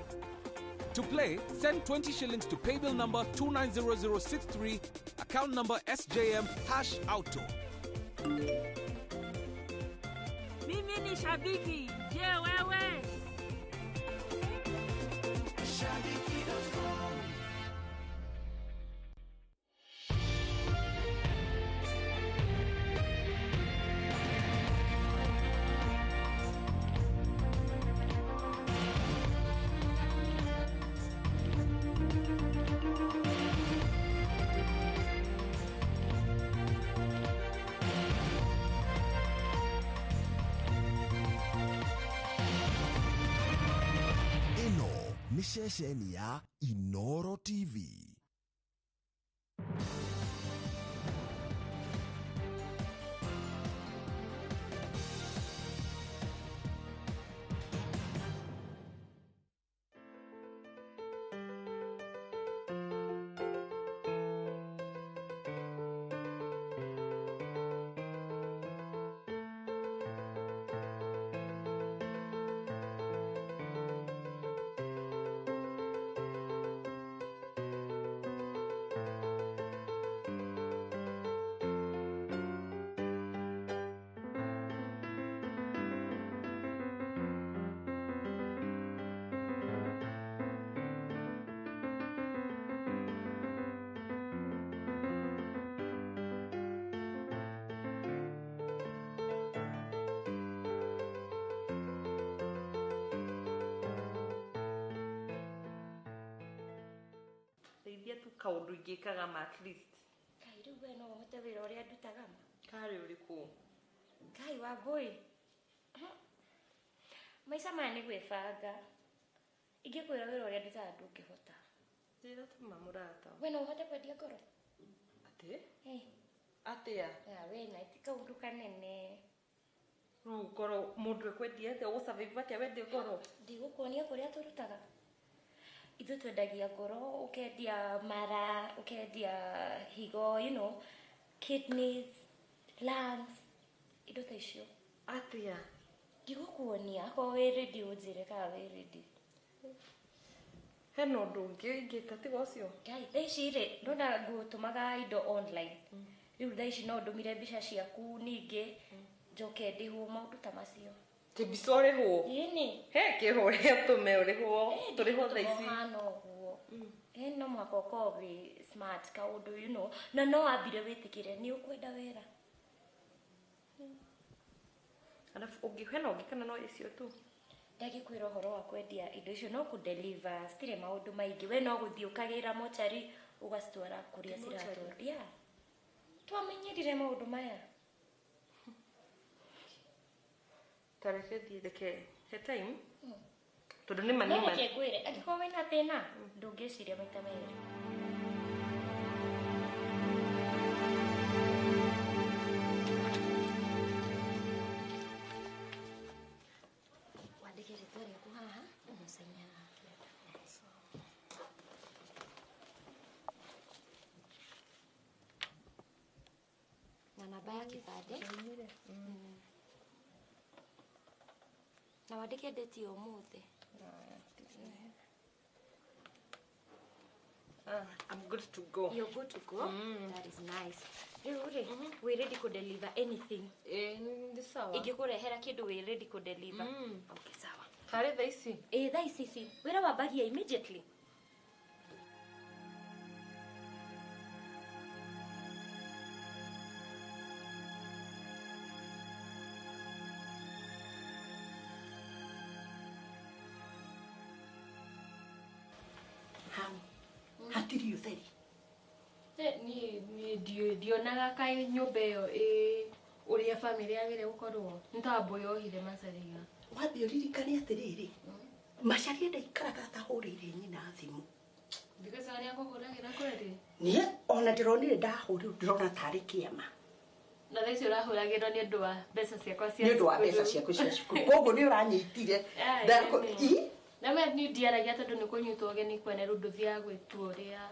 To play, send 20 shillings to paybill number 290063, account number SJM #auto. Mimi ni shabiki. Je, wewe? Shabiki.com. Ni ceceni ya Inoro TV. Ndeithia tu kaundu ingĩkaga ma at least. Kai rĩu we no ũhote wĩra ũrĩa ndutaga ma? Karĩ ũrĩkũ? Kai Wangũi. Maica maya nĩ gwĩbanga. Ingĩkwĩra wĩra ũrĩa ndutaga ndũngĩhota. Njĩra tu ma mũrata. We no ũhote kwendia ngoro? Atĩ? Eh. Atĩa? We na ti kaũndũ kanene. Rĩu ngoro mũndũ ekwendia atĩa? Ũgũ survive atĩa wendia ngoro? Ndigũkuonia kũrĩa tũrutaga. Ithuĩ twendagia ngoro, ũkendia mara, ũkendia higo, you know, kidneys, lungs, indo ta icio. Atĩa? Ndigũkuonia, akorwo wĩ ready ũnjĩre kana wĩ ready. Hena ũndũ ũngĩ ingĩka tiga ũcio? Ngai, thaa ici rĩ, ndona ngũtũmaga indo online. Rĩu thaa ici no ndũmire mbica ciaku ningĩ, njoke ndĩhwo maũndũ ta macio. Ati mbica ũrĩhwo? Ĩni. He kĩhũre ũtũme ũrĩhwo, tũrĩhwo thaa ici. Hana ũguo. Ĩ no mũhaka ũkorwo wĩ smart kaũndũ, you know, na no wambire wĩtĩkĩre nĩ ũkwenda wĩra. Alafu ũngĩ hena ũngĩ kana no icio tu? Ndagĩkwĩra ũhoro wa kwendia indo icio no kũ-deliver, citirĩ maũndũ maingĩ. We no gũthiĩ ũkagĩra mochari Ũgacitwara kũrĩa ciratwarwo. Yeah. Twamenyerire maũndũ maya. Tareke thiĩ reke he time. Tondũ nĩ ma nĩ ma. No reke ngwĩre, angĩkorwo wĩna thĩna, ndũngĩciria maita merĩ. Wandĩke rĩtwa rĩaku haha, na ũcaine haha. Na namba ya kĩbandĩ. Na wandĩke date ya ũmũthĩ. I'm good to go. You're good to go? That is nice. Rĩu rĩ, wĩ ready kũ deliver anything? Nĩ sawa. Ingĩkũrehera kĩndũ wĩ ready kũ deliver? Okay, sawa. Harĩ thaa ici? Ĩĩ thaa ici ici. Wĩra wambagia immediately. Hatirĩ ũtheri. Niĩ ndionaga kaĩ nyũmba ĩyo ĩ ũrĩa bamĩrĩ yagĩrĩire gũkorwo. Nĩ ta Wambũi ohire Macharia. Wambe ũririkane atĩrĩrĩ, Macharia ndaikaraga atahũrĩire nyina thimũ. Thikũ ici nĩakũhũragĩra kweri? Niĩ ona ndĩronire ndahũrĩrwo ndĩrona tarĩ kĩama. Na thaa ici ũrahũragĩrwo nĩ ũndũ wa mbeca ciakwa cia Nĩ ũndũ wa cukuru. mbeca ciaku cia cukuru. Koguo nĩ ũranyitire. Na we niĩ ndiaragia tondũ nĩ kũnyitwo ũgeni kwene rĩu ndũthiaga gwĩtua ũrĩa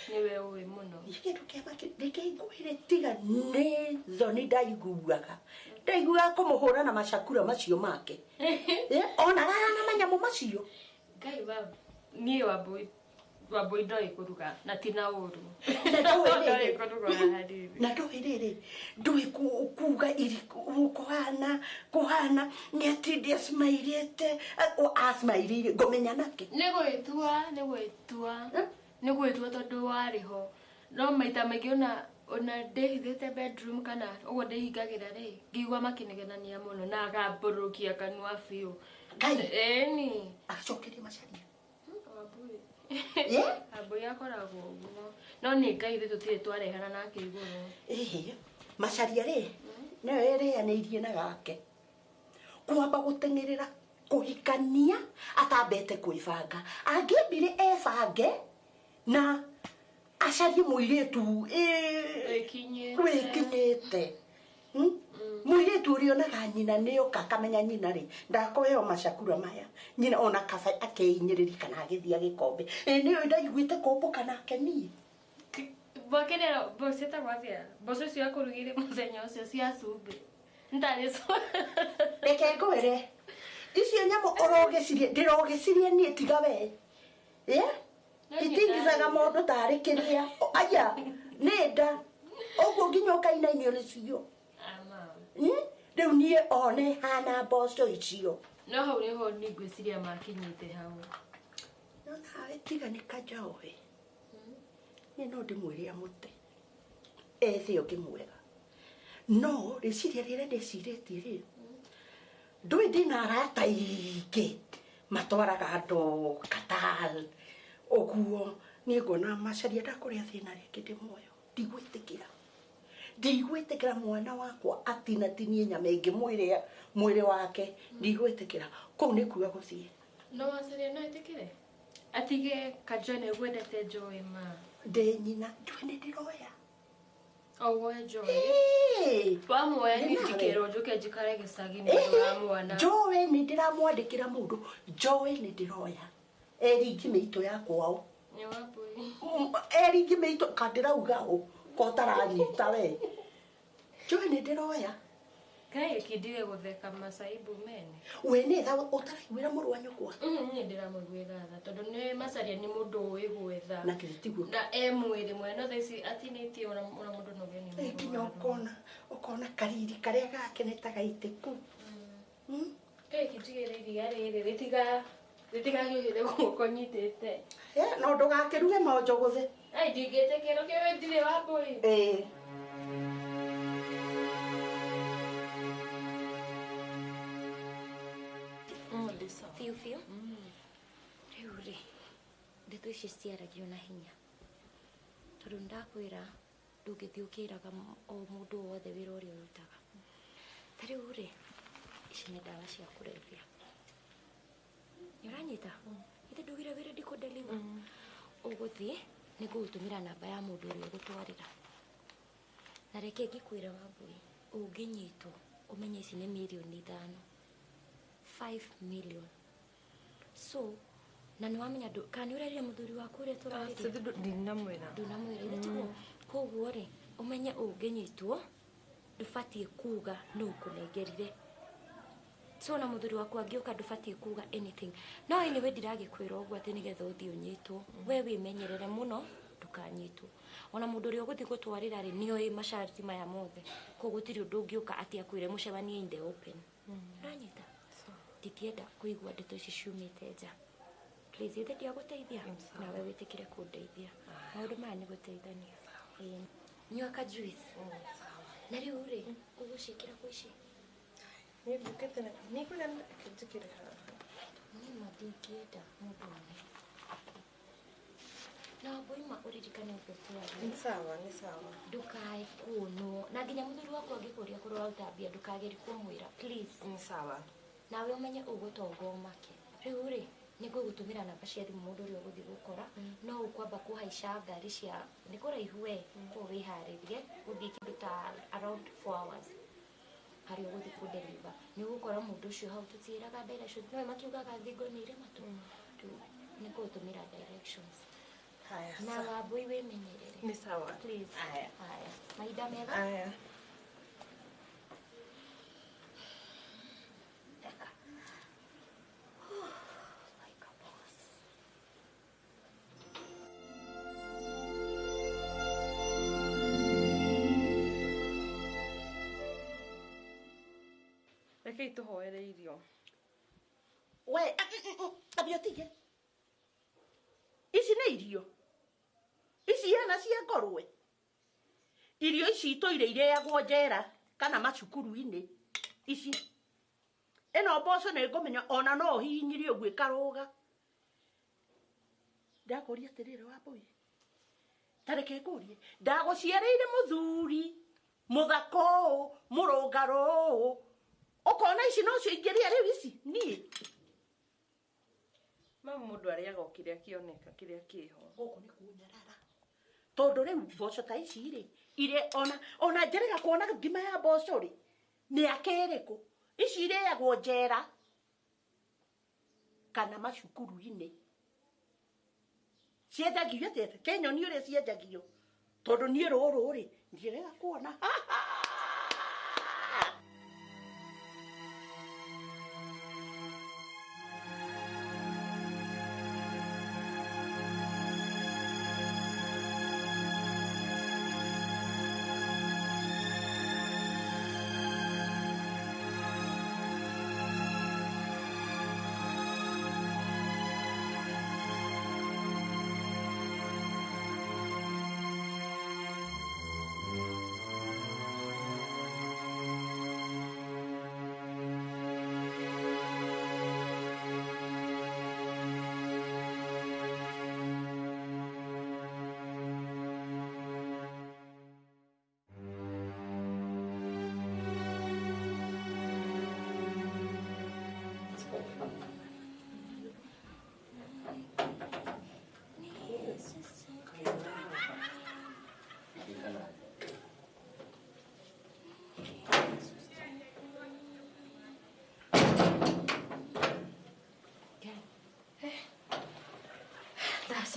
nĩwe ũĩ mũno. Niĩ kĩndũ kĩama reke ngwĩre tiga nĩ thoni ndaiguaga. Ndaiguaga kũmũhũra na macakura macio make. Onaga na manyamũ macio. Ngai wa niĩ Wambũi ndoĩ kũruga na ti na ũru. Na ndoĩ kũruga ona hanini. Na ndũĩ rĩrĩ, ndũĩ kuga kũhana kũhana nĩ atinde acimairĩte acimairĩire ngũmenya nake. Nĩ gwĩtua nĩ gwĩtua nĩ gwĩtua tondũ warĩ ho. No maita maingĩ ona ndĩhithĩte bedroom kana ũguo ndĩhingagĩra rĩ, ngĩigua makĩnegenania mũno na akambũrũkia kanua biũ. Ngai. Ĩni. Agacokeria Macharia. Wambũi. Wambũi akoragwo ũguo. No nĩ Ngai ithuĩ tũtirĩ twarehana nake igũrũ. Ĩhĩ, Macharia rĩ, nĩwe ĩrĩanĩirie na gake. Kwamba gũteng'erera kũhikania atambete kwĩbanga. Angĩambire ebange na acarie mũirĩtu wĩkinyĩte. Mũirĩtu ũrĩa onaga nyina nĩoka akamenya nyina rĩ ndakũheo macakura maya. Nyina ona kaba akeinyĩrĩria kana agĩthiĩ agĩkombe. Ĩ nĩũĩ ndaiguĩte kũmbũka nake niĩ. Mbokere mboco ciĩtagwo atĩa? Mboco icio akũrugĩire mũthenya ũcio cia cumbĩ. Nĩtarĩ Reke ngwĩre, icio nyamũ ũrogĩcirie ndĩrogĩcirie niĩ tiga we. Itingicaga mũndũ tarĩ kĩrĩa. Aya, nĩ nda. Ũguo nginya ũkainainio nĩcio. Rĩu niĩ one hana mboco icio. No hau nĩho niĩ ngwĩciria makinyĩte hau. No nawe tiga nĩ Kanjohe. Niĩ no ndĩmwĩre amũte. Ethe ũngĩ mwega. No rĩciria rĩrĩa ndĩcirĩtie rĩ, ndũĩ ndĩna arata aingĩ matwaraga andũ Qatar ũguo. Niĩ nguona Macharia ndakũrĩa thĩna rĩngĩ ndĩ muoyo. Ndigwĩtĩkĩra. Ndigwĩtĩkĩra mwana wakwa atinatinie nyama ĩngĩ mwĩrĩ wake. Ndigwĩtĩkĩra. Kũu nĩkuo egũthiĩ. No Macharia no etĩkĩre? Atige Kanjohe nĩgwendete Joy ma. Ndĩ nyina, ndũĩ nĩ ndĩroya. O woe Joy. Wamuoya niĩ ndikĩrwo njũke njikare gĩcagi nĩ ũndũ wa mwana. Joy nĩ ndĩramwandĩkĩra mũndũ. Joy nĩ ndĩroya. Eringi mĩitũ ya kwao. Nĩ Wambũi. Eringi mĩitũ ka ndĩrauga ũ ko ũtaranyita we. Joy nĩ ndĩroya. Ngai kindige gũtheka macaibu mene. We nĩ tha ũtaraiguĩra mũrũ wa nyũkwa? Niĩ ndĩramũiguĩra tha tondũ nĩ Macharia nĩ mũndũ ũĩ gwetha. Na kĩrĩ tiguo. Na e mwĩrĩ mwega no thaa ici atinĩtie ona mũndũ no ũgeni mũno. Nginya ũkona kariri karĩa gake nĩ ta gaitĩku. Ngai kinjigĩre iria rĩrĩ rĩtigahiũhĩre guoko nyitĩte. No ndũgakĩruge monjogothe. Ai ndingĩtĩkĩra kĩũĩ ndirĩ Wambũi. Ĩĩ. Biũ biũ. Rĩu rĩ, ndeto ici ciaragio na hinya. Tondu ndakwira ndũngĩthiĩ ũkĩraga o mũndũ wothe wĩra ũrĩa ũrutaga. Ta rĩu rĩ, ici nĩ ndawa cia kũrebia. Nĩ ũranyita? Ithe ndugire wĩra ndikũ deliver. Ũgũthiĩ nĩ ngũgũtũmĩra namba ya mũndũ ũrĩa ũgũtwarĩra. Na reke ngĩkwĩre Wambui, ũngĩnyitwo ũmenye ici nĩ mirioni 5. 5 million. So, na nĩ wamenya kana nĩ ũrerire mũthuri waku ũrĩa tũrarĩria? Ndinamwĩra. Ndũnamwĩra ithe tiguo? Koguo rĩ, ũmenye ũngĩnyitwo ndũbatiĩ kuga nũ ũkũnengerire. So na mũthuri waku angĩũka ndũbatiĩ kuga anything. No anyway ndiragĩkwĩra ũguo atĩ nĩgetha ũthiĩ ũnyitwo. We wĩmenyerere mũno ndũkanyitwo. Ona mũndũ ũrĩa ũgũthiĩ gũtwarĩra rĩ, nĩoĩ masharti maya mothe. Koguo gũtirĩ ũndũ ũngĩũka atĩ akwĩre mũcemanie in the open. Ũranyita? Ndingĩenda kũigua ndeto ici ciumĩte nja. Please, ithe ndiagũteithia nawe wĩtĩkĩre kũndeithia. Maũndũ maya nĩ gũteithania. Nyua ka juice. Na rĩu rĩ, ũgũciĩkĩra kũ ici? Niĩ njũkĩte na nĩngwenda njĩkĩre haha. Niĩ ma ndingĩenda mũndũ one. Na Wambui ma ũririkane ũguo twaria. Nĩ sawa, nĩ sawa. Ndũkae kuonwo. Na nginya mũthuri waku angĩkũria kũrĩa ũraruta mbia ndũkagerie kũmwĩra please. Nĩ sawa. Nawe ũmenye ũgũtonga ũmake. Rĩu rĩ, nĩ ngũgũtũmĩra namba cia thimũ mũndũ ũrĩa ũgũthiĩ gũkora, no ũkwamba kũhaica ngari cia nĩ kũraihu we, koguo wĩharĩrie ũthiĩ kĩndũ ta around 4 hours harĩa ũgũthiĩ kũ deliver. Nĩ ũgũkora mũndũ ũcio hau tũtiĩraga directions, nĩwe makiugaga thingo nĩ irĩ matũ. Rĩu nĩ ngũgũtũmĩra directions. Haya. Na Wambui wĩmenyerere. Nĩ sawa. Please. Haya. Haya. Mahinda mega. Haya. Rekei tũhoere irio. We, ambia ũtige. Ici nĩ irio. Ici hena cia ngũrwe. Irio ici itũire irĩagwo njera kana macukuru-inĩ. Ici. Ĩno mboco nĩ ngũmenya ona no ũhihinyire ũguo ĩkarũga. Ndakũria atĩrĩrĩ Wambui. Ta reke ngũrie. Ndagũciarĩire mũthuri, mũthaka ũũ, mũrũngarũ ũũ. Ũkona ici nocio ingĩrĩa rĩu ici niĩ. Mama mũndũ arĩaga o kĩrĩa kĩoneka kĩrĩa kĩho. Gũkũ nĩ kũnyarara. Tondũ rĩu mboco ta ici rĩ, irĩ ona njerega kuona ngima ya mboco rĩ, nĩ akĩrĩkũ? Ici irĩagwo njera kana macukuru-inĩ. Cienjagio atĩa? Kĩnyoni ũrĩa cienjagio. Tondũ niĩ rũrũ rĩ, ndirega kuona.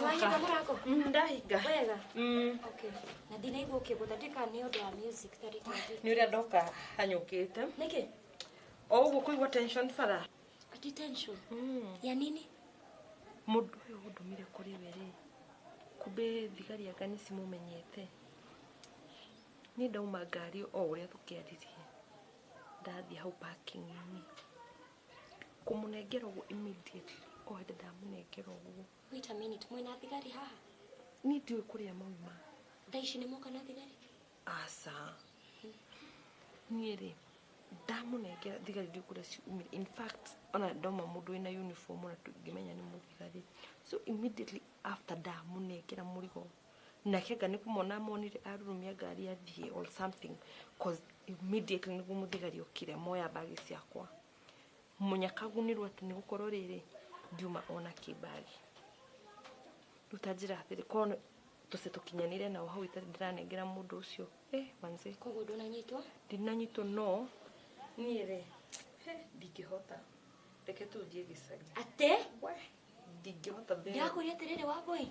Wahinga mũrango? Ndahinga. Wega? Okay. Na ndinaigua ũkĩgũtha ndika nĩ ũndũ wa music tarĩki. Nĩ ũrĩa ndoka hanyũkĩte. Nĩkĩ? O ũguo kũigua tension bara. Ati tension? Ya nini? Mũndũ ũyũ ũndũmire kũrĩ we rĩ, kumbe thigari anga nĩ cimũmenyete. Niĩ ndauma ngari o ũrĩa tũkĩaririe. Ndathiĩ hau parking-inĩ. Kũmũnengera ũguo immediately. O hĩndĩ ndamũnengera ũguo. Wait a minute, mwĩna thigari haha? Niĩ ndiũĩ kũrĩa mauma. Thaa ici nĩ moka na thigari? Aca. Niĩ rĩ, ndamũnengera thigari ndiũĩ kũrĩa ciumire. In fact, ona ndoma mũndũ wĩna uniform ona tũngĩmenya nĩ mũthigari. So immediately after ndamũnengera mũrigo, Nake anga nĩ kũmona monire arurumia ngari athiĩ or something, cause immediately nĩguo mũthigari okire moya mbagi ciakwa. Mũnyakagunirwo atĩ nĩ gũkorwo rĩrĩ ndiuma ona kĩmbagi. Rĩu ta njĩra atĩrĩ, korwo tũce tũkinyanĩre nao hau itarĩ ndĩranengera mũndũ ũcio. Manze. Koguo ndũnanyitwo? Ndinanyitwo no niĩ rĩ, ndingĩhota. Reke tu thiĩ gĩcagi. Atĩ? We, ndingĩhota mbere. Ndĩrakũria atĩrĩrĩ Wambũi,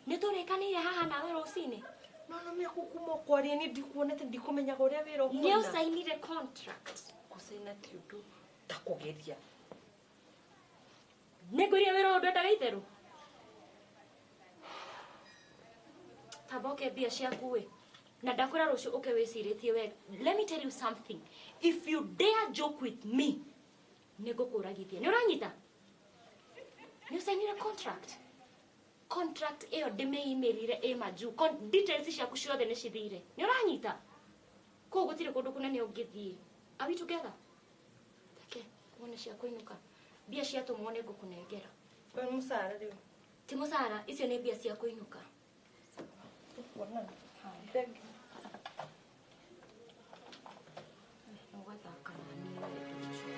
nĩ tũrĩkanĩire haha nawe rũcinĩ? No no mĩaku kuma kwaria niĩ ndikuonete ndikũmenyaga ũrĩa wĩra ũhana. Nĩ ũcainire contract. Gũcaina ti ũndũ ta kũgeria. Nĩ ngwĩrire wĩra ũyũ ndwendaga itherũ. Tamba ũke mbia ciaku ĩ. Na ndakwĩra rũciũ ũke wĩcirĩtie wega. Let me tell you something. If you dare joke with me, nĩ ngũkũragithia. Nĩ ũranyita? Nĩ ũcainire contract. Contract ĩyo ndĩmĩimĩrire ĩ majuu. Details ciaku ciothe nĩ cithire. Nĩ ũranyita? Koguo gũtirĩ kũndũ kũnene ũngĩthiĩ. Are we together? Take, wone cia kũinũka. Mbia ciatũmwo nĩ ngũkũnengera. Ũyũ nĩ mũcara rĩu? Ti mũcara, icio nĩ mbia cia kũinũka. Thank you. Ũgathaka na niĩ wendo ũcio.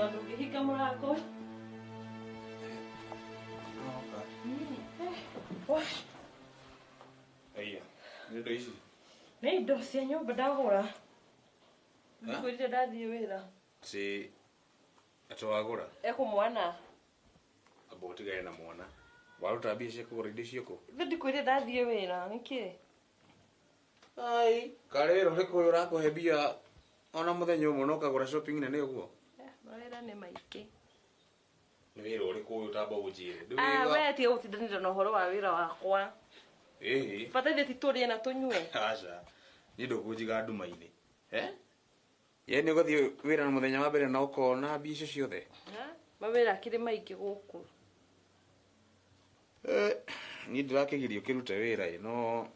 Ndũngĩhinga mũrango. Aya, nĩ indo ici? Nĩ indo cia nyũmba ndagũra. Ndikwĩrire ndathiĩ wĩra. Ti atĩ wagũra? Ekũ mwana. Amba ũtigane na mwana. Waruta mbia cia kũgũra indo icio kũ? Ithe ndikwĩrire ndathiĩ wĩra, nĩkĩ? Ai, karĩ wĩra ũrĩkũ ũyũ ũrakũhe mbia ona mũthenya ũmwe na ũkagũra shopping nene ũguo? Mawĩra nĩ maingĩ. Nĩ wĩra ũrĩkũ ũyũ ũtamba ũnjĩre? We tiga gũtindanĩra na ũhoro wa wĩra wakwa. Ĩhĩ. Bata ithuĩ ti tũrĩe na tũnyue. Aca, niĩ ndũkũnjiga nduma-inĩ. Ye nĩ ũgathiĩ wĩra na mũthenya wa mbere na ũkona mbia icio ciothe? Mawĩra akĩrĩ maingĩ gũkũ. Niĩ ndĩrakĩgirio kĩrute wĩra ĩ, no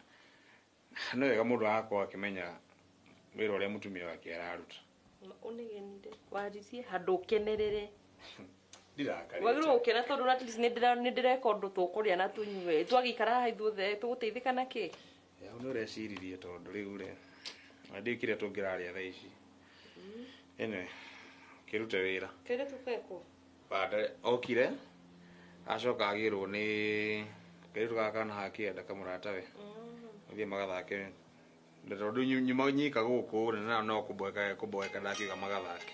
nĩ wega mũndũ agakorwo akĩmenya wĩra ũrĩa mũtumia wake araruta. Ũnegenire, waririe handũ ũkenerere. Ndirakarĩte. Wagĩrĩirwo gũkena tondũ at least nĩ ndĩreka ũndũ tũkũrĩa na tũnyue. Twagĩikara haha ithuothe tũgũteithĩka na kĩ? Hau nĩ ũreciririe tondũ rĩu rĩ, na ndiũĩ kĩrĩa tũngĩrarĩa thaa ici. Anyway, kĩrute wĩra. Kĩrĩa tũkekwo? Banda okire acoka agĩrwo nĩ kairĩtu gaka kana hakĩenda kamũratawe. Mathiĩ magathake. Tondũ nyuma nyika gũkũ rĩ, na no kũmboeka kũmboeka ndakiuga magathake.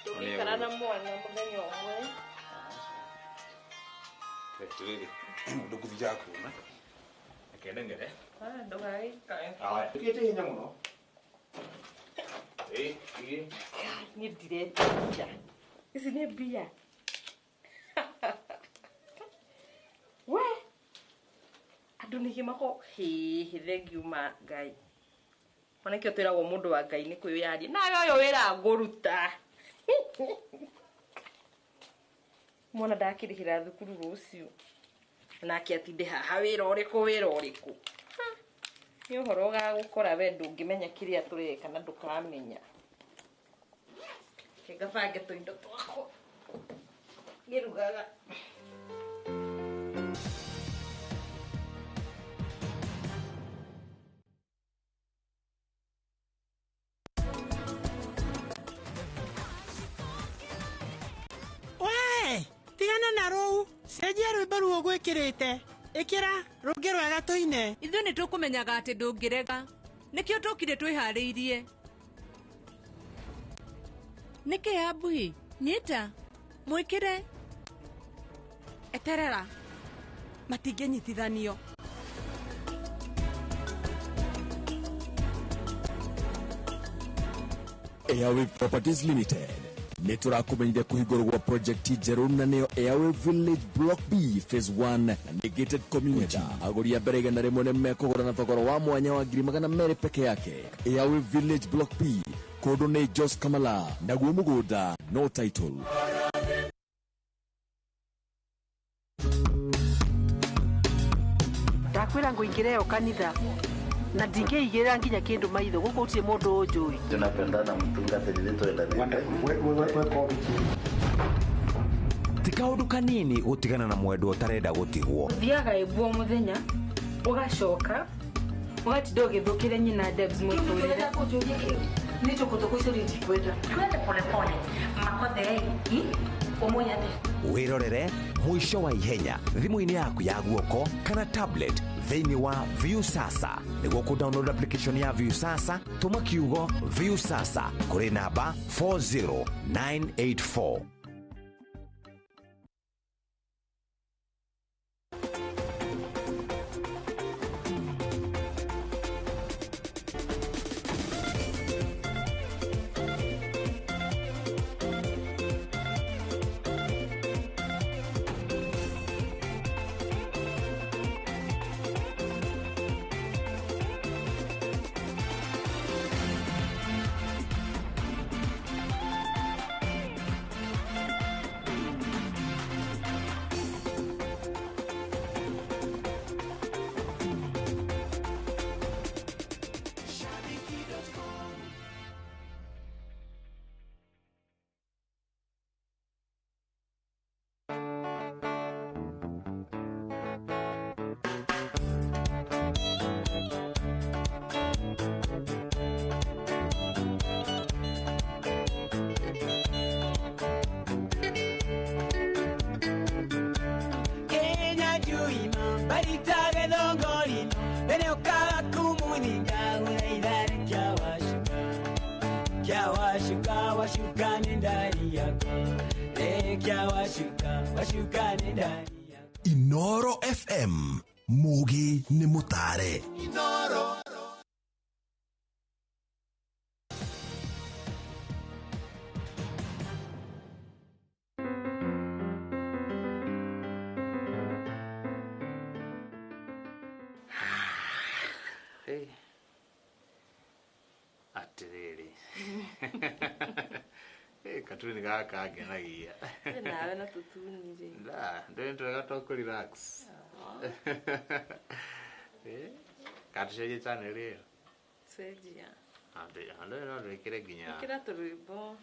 Tũngĩikara na mwana mũthenya ũmwe. Atĩrĩrĩ, ndũkũthiaga kuona. Reke ndengere. Ndũgagĩikare. Aya, ndũkĩte ihenya mũno. Ĩ, ĩ. Niĩ ndiretĩkia. Ici nĩ mbia. We! Andũ nĩkĩ mako hĩhĩ thengiũ ma Ngai. Ona kĩo twĩragwo mũndũ wa Ngai nĩ kwĩyaria. Nawe ũyũ wĩra ngũruta. Mwana ndakĩrĩhĩra thukuru rũciũ. Nake atinde haha wĩra ũrĩkũ wĩra ũrĩkũ. Nĩ ũhoro ũgagũkora we ndũngĩmenya kĩrĩa tũreka na ndũkamenya. Reke ngabange tũindo twakwa. Ngĩrugaga. We, tigana na rũu, cenjia rwĩmbo ruo gwĩkĩrĩte. Ĩkĩra rũngĩ rwega tũine. Ithuĩ nĩ tũkũmenyaga atĩ ndũngĩrega. Nĩkĩo tũkire twĩharĩirie. Nĩkĩ Abuhi? Nyita. Mwĩkĩre. Eterera. Matingĩnyitithanio. Airwave Properties Limited nĩ tũrakũmenyithia kũhingũrwo gwa project njerũ na nĩyo Airwave Village Block B Phase 1 na nĩ gated community. Agũri a mbere 100 nĩ mekũgũra na thogora wa mwanya wa 200,000 peke yake. Airwave Village Block B kũndũ nĩ Jos Kamala naguo mũgũnda no title. Ngũingĩra ĩyo kanitha na ndingĩigĩrĩra nginya kĩndũ maitho gũkũ gũtirĩ mũndũ ũnjũĩ. Tunapendana mtungatĩri twendanĩte. Ti kaũndũ kanini gũtigana na mwendwa ũtarenda gũtigwo. Ũthiaga ĩguo mũthenya ũgacoka ũgatinda ũgĩthũkĩra nyina Debs mũtũrĩre. Nĩ tũkũtũkũ icio ndikwenda. Twende polepole makothei ũmũyathe. Wĩrorere mũico wa ihenya thimũ-inĩ yaku ya guoko kana tablet thĩinĩ wa Viusasa. Nĩguo kũ download application ya Viusasa, tũma kiugo Viusasa kũrĩ namba 40984. Inoro FM Mugi ni mutare. Inoro. Hey. Atiriri. Katuni gaka ngenagia. Nawe na tutuni ri. Nda, ndĩ twega twa kũ relax. Katucenjie channel ĩyo. Cenjia. Andũ no twĩkĩre nginya. Ĩkĩra tũrwĩmbo.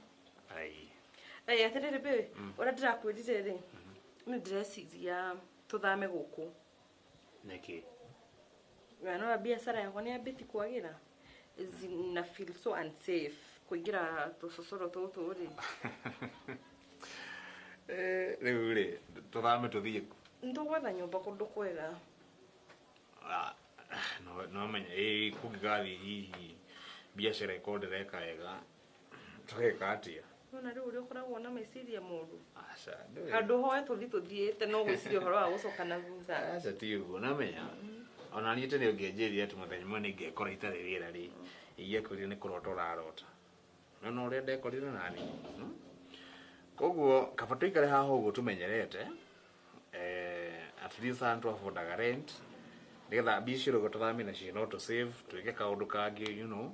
Ai. Ai atĩrĩrĩ babe, ũrĩa ndĩrakwĩrire rĩ, nĩ ndĩreciria tũthame gũkũ. Nĩkĩ? Nona biacara yakwa nĩ yambĩtie kwagĩra. Na feel so unsafe kuingira tũcocoro tũtũ rĩ. Rĩu rĩ tũthame tũthiĩ kũ? Nĩtũgwetha nyũmba kũndũ kwega. No menya kũngĩgathiĩ hihi biacara ĩkorwo ndĩreka wega tũgeka atĩa? Nona rĩu ũrĩa ũkoragwo na meciria moru. Aca, ndũĩ. Handũ hoe tũthiĩ tũthiĩte no gwĩciria ũhoro wa gũcoka na thutha. Aca ti ũguo, namenya ona niĩ tene ũngĩanjĩrire atĩ mũthenya ũmwe nĩngekora itarĩ wĩra rĩ, ingĩakwĩrire nĩ kũrota ũrarota. No ũrĩa ndekorire nani. Koguo kaba tũikare haha ũguo tũmenyerete, at least haha nĩtwabondaga rent nĩgetha mbia icio ũguo tũthame nacio no tũ save twĩke kaũndũ kangĩ, you know.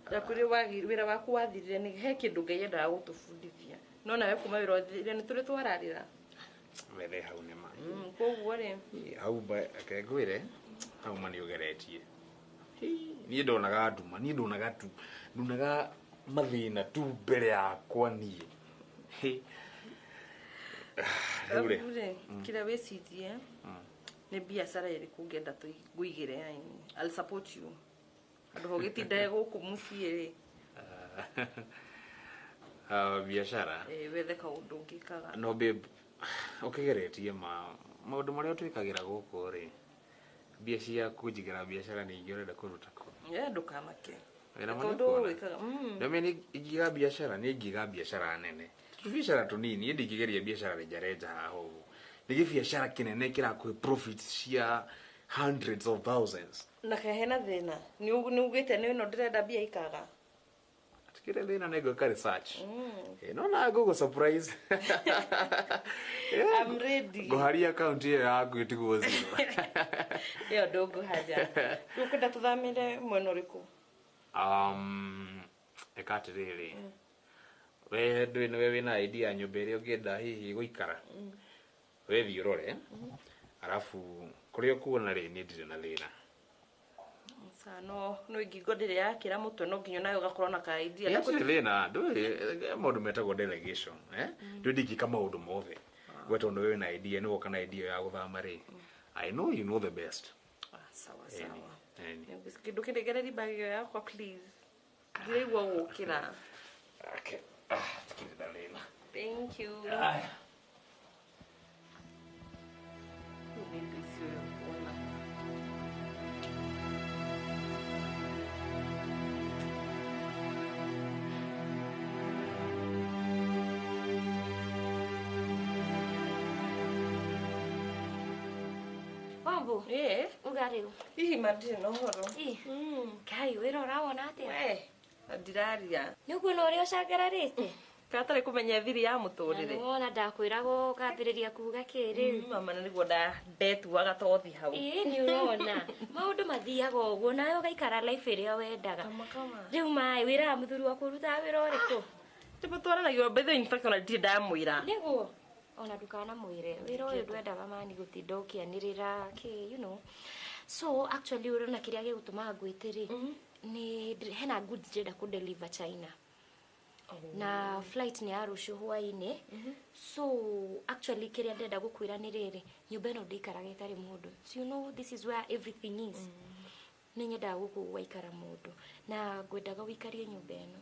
Ndakwĩrire wĩra waku wathirire nĩ he kĩndũ Ngai endaga gũtũbundithia. No nawe kuma wĩra ũthirire nĩ tũrĩ twararĩra. Wethe hau nĩ ma. Koguo rĩ. Hau reke ngwĩre hau ma nĩ ũgeretie. Niĩ ndonaga nduma, niĩ ndonaga tu, ndonaga mathĩna tu mbere yakwa niĩ. Rĩu rĩ, kĩrĩa wĩcirie nĩ biacara ĩrĩkũ ũngĩenda ngũigĩre yaani. I'll support you. Handũ ha ũgĩtindae gũkũ mũciĩ rĩ. Biacara? Wethe kaũndũ ũngĩkaga. No babe, ũkĩgeretie ma maũndũ marĩa twĩkagĩra gũkũ rĩ, mbia cia kũnjigĩra biacara nĩ ingĩ ũrenda kũruta kũ? Ndũkamake. Tondũ wĩkaga. Ndamenya ingĩiga biacara nĩ ingĩiga biacara nene. Tũbiacara tũnini, ĩndĩ ingĩgeria biacara renjarenja haha ũguo. Nĩ gĩbiacara kĩnene kĩrakũhe profits cia hundreds of thousands. Na kaĩ hena thĩna? Nĩ ugĩte nĩ ĩno ndĩrenda mbia ikaga. Tikire thĩna nĩ ngwĩka research. No na ngũgũ surprise. I'm ready. Ngũharia account ĩyo yaku ĩtigwo zero. Ĩyo ndũngũharia. Rĩu ũkwenda tũthamĩre mwena ũrĩkũ? Ĩka atĩrĩrĩ. We ndũĩ nĩwe wĩna idea ya nyũmba ĩrĩa ũngĩenda hihi gũikara. We thiĩ ũrore. Arabu Kũrĩa ũkuona rĩ niĩ ndirĩ na thĩna. Sa no no ingingo ndĩrĩ yakĩra mũtwe no nginya nayo ũgakorwo na ka idea. Hatirĩ thĩna, ndũĩ maũndũ metagwo delegation, eh? Ndũĩ ndingĩka maũndũ mothe. We tondũ wĩ na idea nĩ woka na idea ya gũthama rĩ. I know you know the best. Sawa sawa. Kĩndũ kĩndegereri bag ĩyo yakwa please. Ndiraigua gũkĩra. Okay. Tikiri na thĩna. Thank you. Aya. Wambu. Eh. Uga rĩu. Hihi mandirĩ na ũhoro. Ngai wĩra ũrawona atĩa? We, ndiraria. Nĩ ũkuona ũrĩa ũcangararĩte? Katarĩ kũmenya thiri ya mũtũrĩre. Wona ndakwĩraga ũkambĩrĩria kuga kĩ rĩu. Mama na nĩguo ndetuaga tothi hau. Ĩĩ nĩ ũrona. Maũndũ mathiaga ũguo nawe ũgaikara life ĩrĩa wendaga. Rĩu maĩ wĩra wa mũthuri waku ũrutaga wĩra ũrĩkũ? Tũtwaranagia by the way in fact ona ndirĩ ndamwĩra. Nĩguo. Ona ndukanamwĩre wĩra ũyũ ndwendaga mani gũtinda ũkĩanĩrĩra kĩ you know. So actually ũrona kĩrĩa gĩgũtũma ngwĩte rĩ nĩ hena goods ndĩrenda kũ deliver China. Na flight ni ya rũciũ hwaĩ-inĩ. So actually kĩrĩa ndĩrenda gũkwĩra nĩ rĩrĩ nyũmba ĩno ndĩikaraga ĩtarĩ mũndũ. So you know this is where everything is. Nĩ nyendaga gũkũ gwaikara mũndũ na ngwendaga ũikarie nyũmba ĩno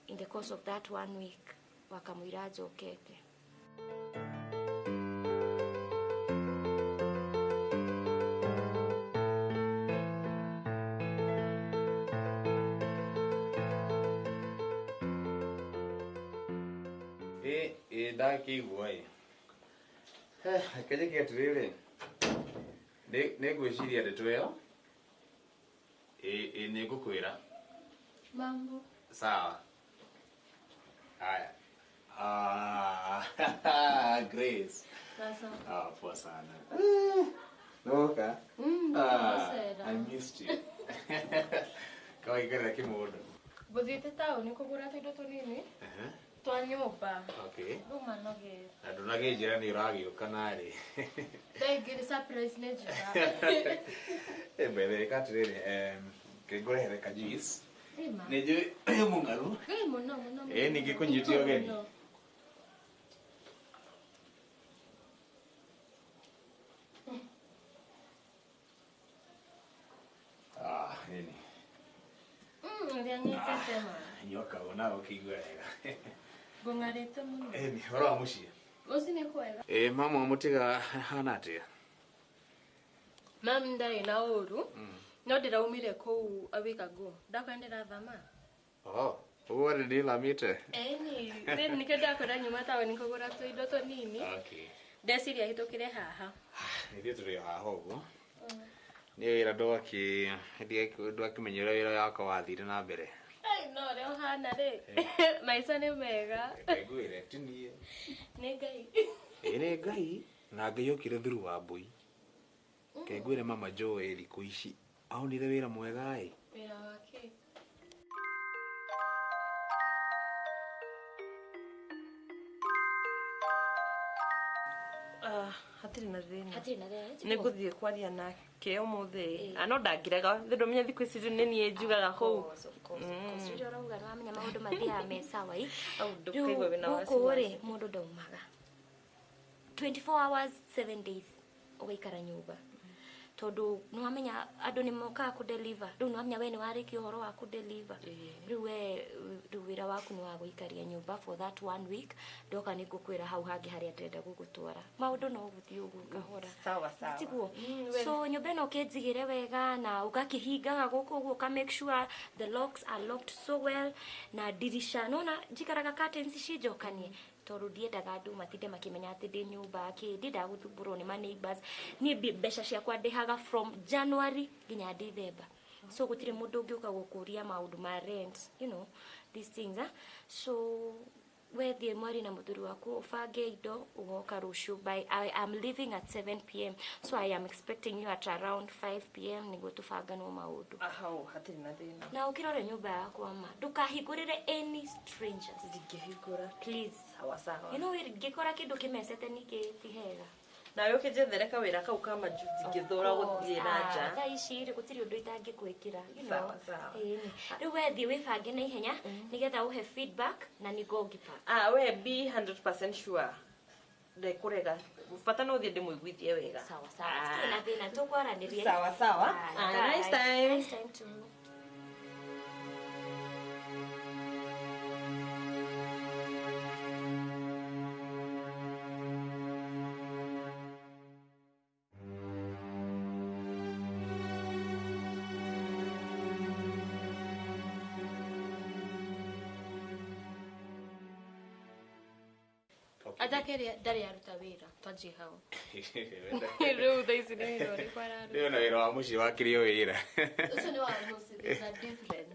in the course of that 1 week wakamũira njokete. Ndakĩigua ĩ. Reke njĩke atĩrĩrĩ, nĩ ngwĩciria ndeto ĩyo ĩ nĩ ngũkwĩra. Mambo. Sawa. Haya. Grace. Sasa. Poa sana. Noka. I missed you. Kawaikara kĩmũndũ. Ngũthiĩte taũni kũgũra tũindo tũnini. Twa nyũmba. Okay. Rĩu manogete. Na ndũnakĩnjĩra nĩ ũragĩũka narĩ. Thaa ingĩ surprise nĩ njega. Mbere ĩka atĩrĩrĩ, ngũrehere ka juice. Rĩma. Nĩ njũĩ wĩ mũng'aru. Ĩ mũno mũno. Ĩ ningĩ kũnyitia ũgeni. Ĩni. Ũrĩa nyendete ma. Nyua kaũ nawe ũkĩigua wega. Ngũng'arĩte mũno. Ĩni, ũhoro wa mũciĩ? Mũciĩ nĩ kwega. Ĩ mama wamũtiga hana atĩa? Mam ndarĩ na ũru. No ndĩraumire kũu a week ago. Ndakwenda ndĩrathama. Oh, ũguo rĩ ndĩthamĩte? Ĩni, rĩu nĩkĩo ndakwĩra nyuma taũni kũgũra tũindo tũnini. Okay. Ndeciria hĩtũkĩre haha. Ithuĩ tũrĩ o haha ũguo. Niĩ wĩra ndwakĩmenya ũrĩa wĩra wakwa wathire na mbere. No ũrĩa ũhana rĩ, maica nĩ mega. Ngwĩre ti niĩ. Nĩ Ngai. Ĩ nĩ Ngai na Ngai okire through wa mbũi. Ke ngwĩre mama Joe thikũ ici aonire wĩra mwega ĩ. Wĩra wa kĩ? Hatirĩ na thĩna. Hatirĩ na thĩna. Nĩ ngũthiĩ kwaria nake ũmũthĩ. No ndangĩrega. Ndũmenye thikũ ici nĩ niĩ njugaga kũu. Of course, of course. Rĩrĩa ũrauga nĩ wamenya maũndũ mathiaga me sawa ĩ. Ndũkaigua wĩna wasiwasi. Gũkũ rĩ mũndũ ndaumaga. 24 hours 7 days ũgaikara nyũmba. Tondũ nĩ wamenya andũ nĩ mokaga kũ deliver. Rĩu nĩ wamenya we nĩ warĩkia ũhoro wa kũ deliver. Rĩu we rĩu wĩra waku nĩ wa gũikaria nyũmba for that 1 week. Ndoka nĩ ngũkwĩra hau hangĩ harĩa ndĩrenda gũgũtwara. Maũndũ no gũthiĩ ũguo kahora. Sawa sawa. Tiguo. So nyũmba ĩno ũkĩnjigĩre wega na ũgakĩhingaga gũkũ ũguo ũka make sure the locks are locked so well na dirisha. Nona njikaraga curtains cinjokanie. Tondũ ndiendaga andũ matinde makĩmenya atĩ ndĩ nyũmba kĩ ndiendaga gũthumbũrwo nĩ ma neighbors. Niĩ mbeca ciakwa ndĩhaga from January nginya December. So gũtirĩ mũndũ ũngĩũka gũkũria maũndũ ma rent, you know, these things. So wethiĩ mwari na mũthuri waku ũbange indo ũgoka rũciũ by I am leaving at 7 p.m. So I am expecting you at around 5 p.m. nĩguo tũbanganwo maũndũ. Hau hatirĩ na thĩna. Na ũkĩrore nyũmba yakwa ma ndũkahingũrĩre any strangers. Ndingĩhingũra. Please. Sawa sawa. You know ngĩkora kĩndũ kĩmecete ningĩ ti hega. Nawe ũkĩnjethere kawĩra kau ka majuzi ngĩthũra gũthiĩ na nja. Thaa ici rĩ gũtirĩ ũndũ itangĩkwĩkĩra, you know. Sawa, sawa. Ĩni. Rĩu we thiĩ wĩbange na ihenya nĩgetha ũhe feedback na nĩguo ũngĩpa. Ah, we be 100% sure. Ndekũrega. Bata no thiĩ ndĩmũiguithie wega. Sawa sawa. Tutire na thĩna tũkwaranĩria. Sawa sawa. Haya, Ah, nice bye. time. Nice time too. Atakĩrĩa ndarĩ aruta wĩra twanjie hau. Rĩu thaa ici nĩ wĩra ũrĩkũ araruta? Rĩu na wĩra wa mũciĩ wakĩrĩ o wĩra. Ũcio nĩ wa mũciĩ, there's a difference.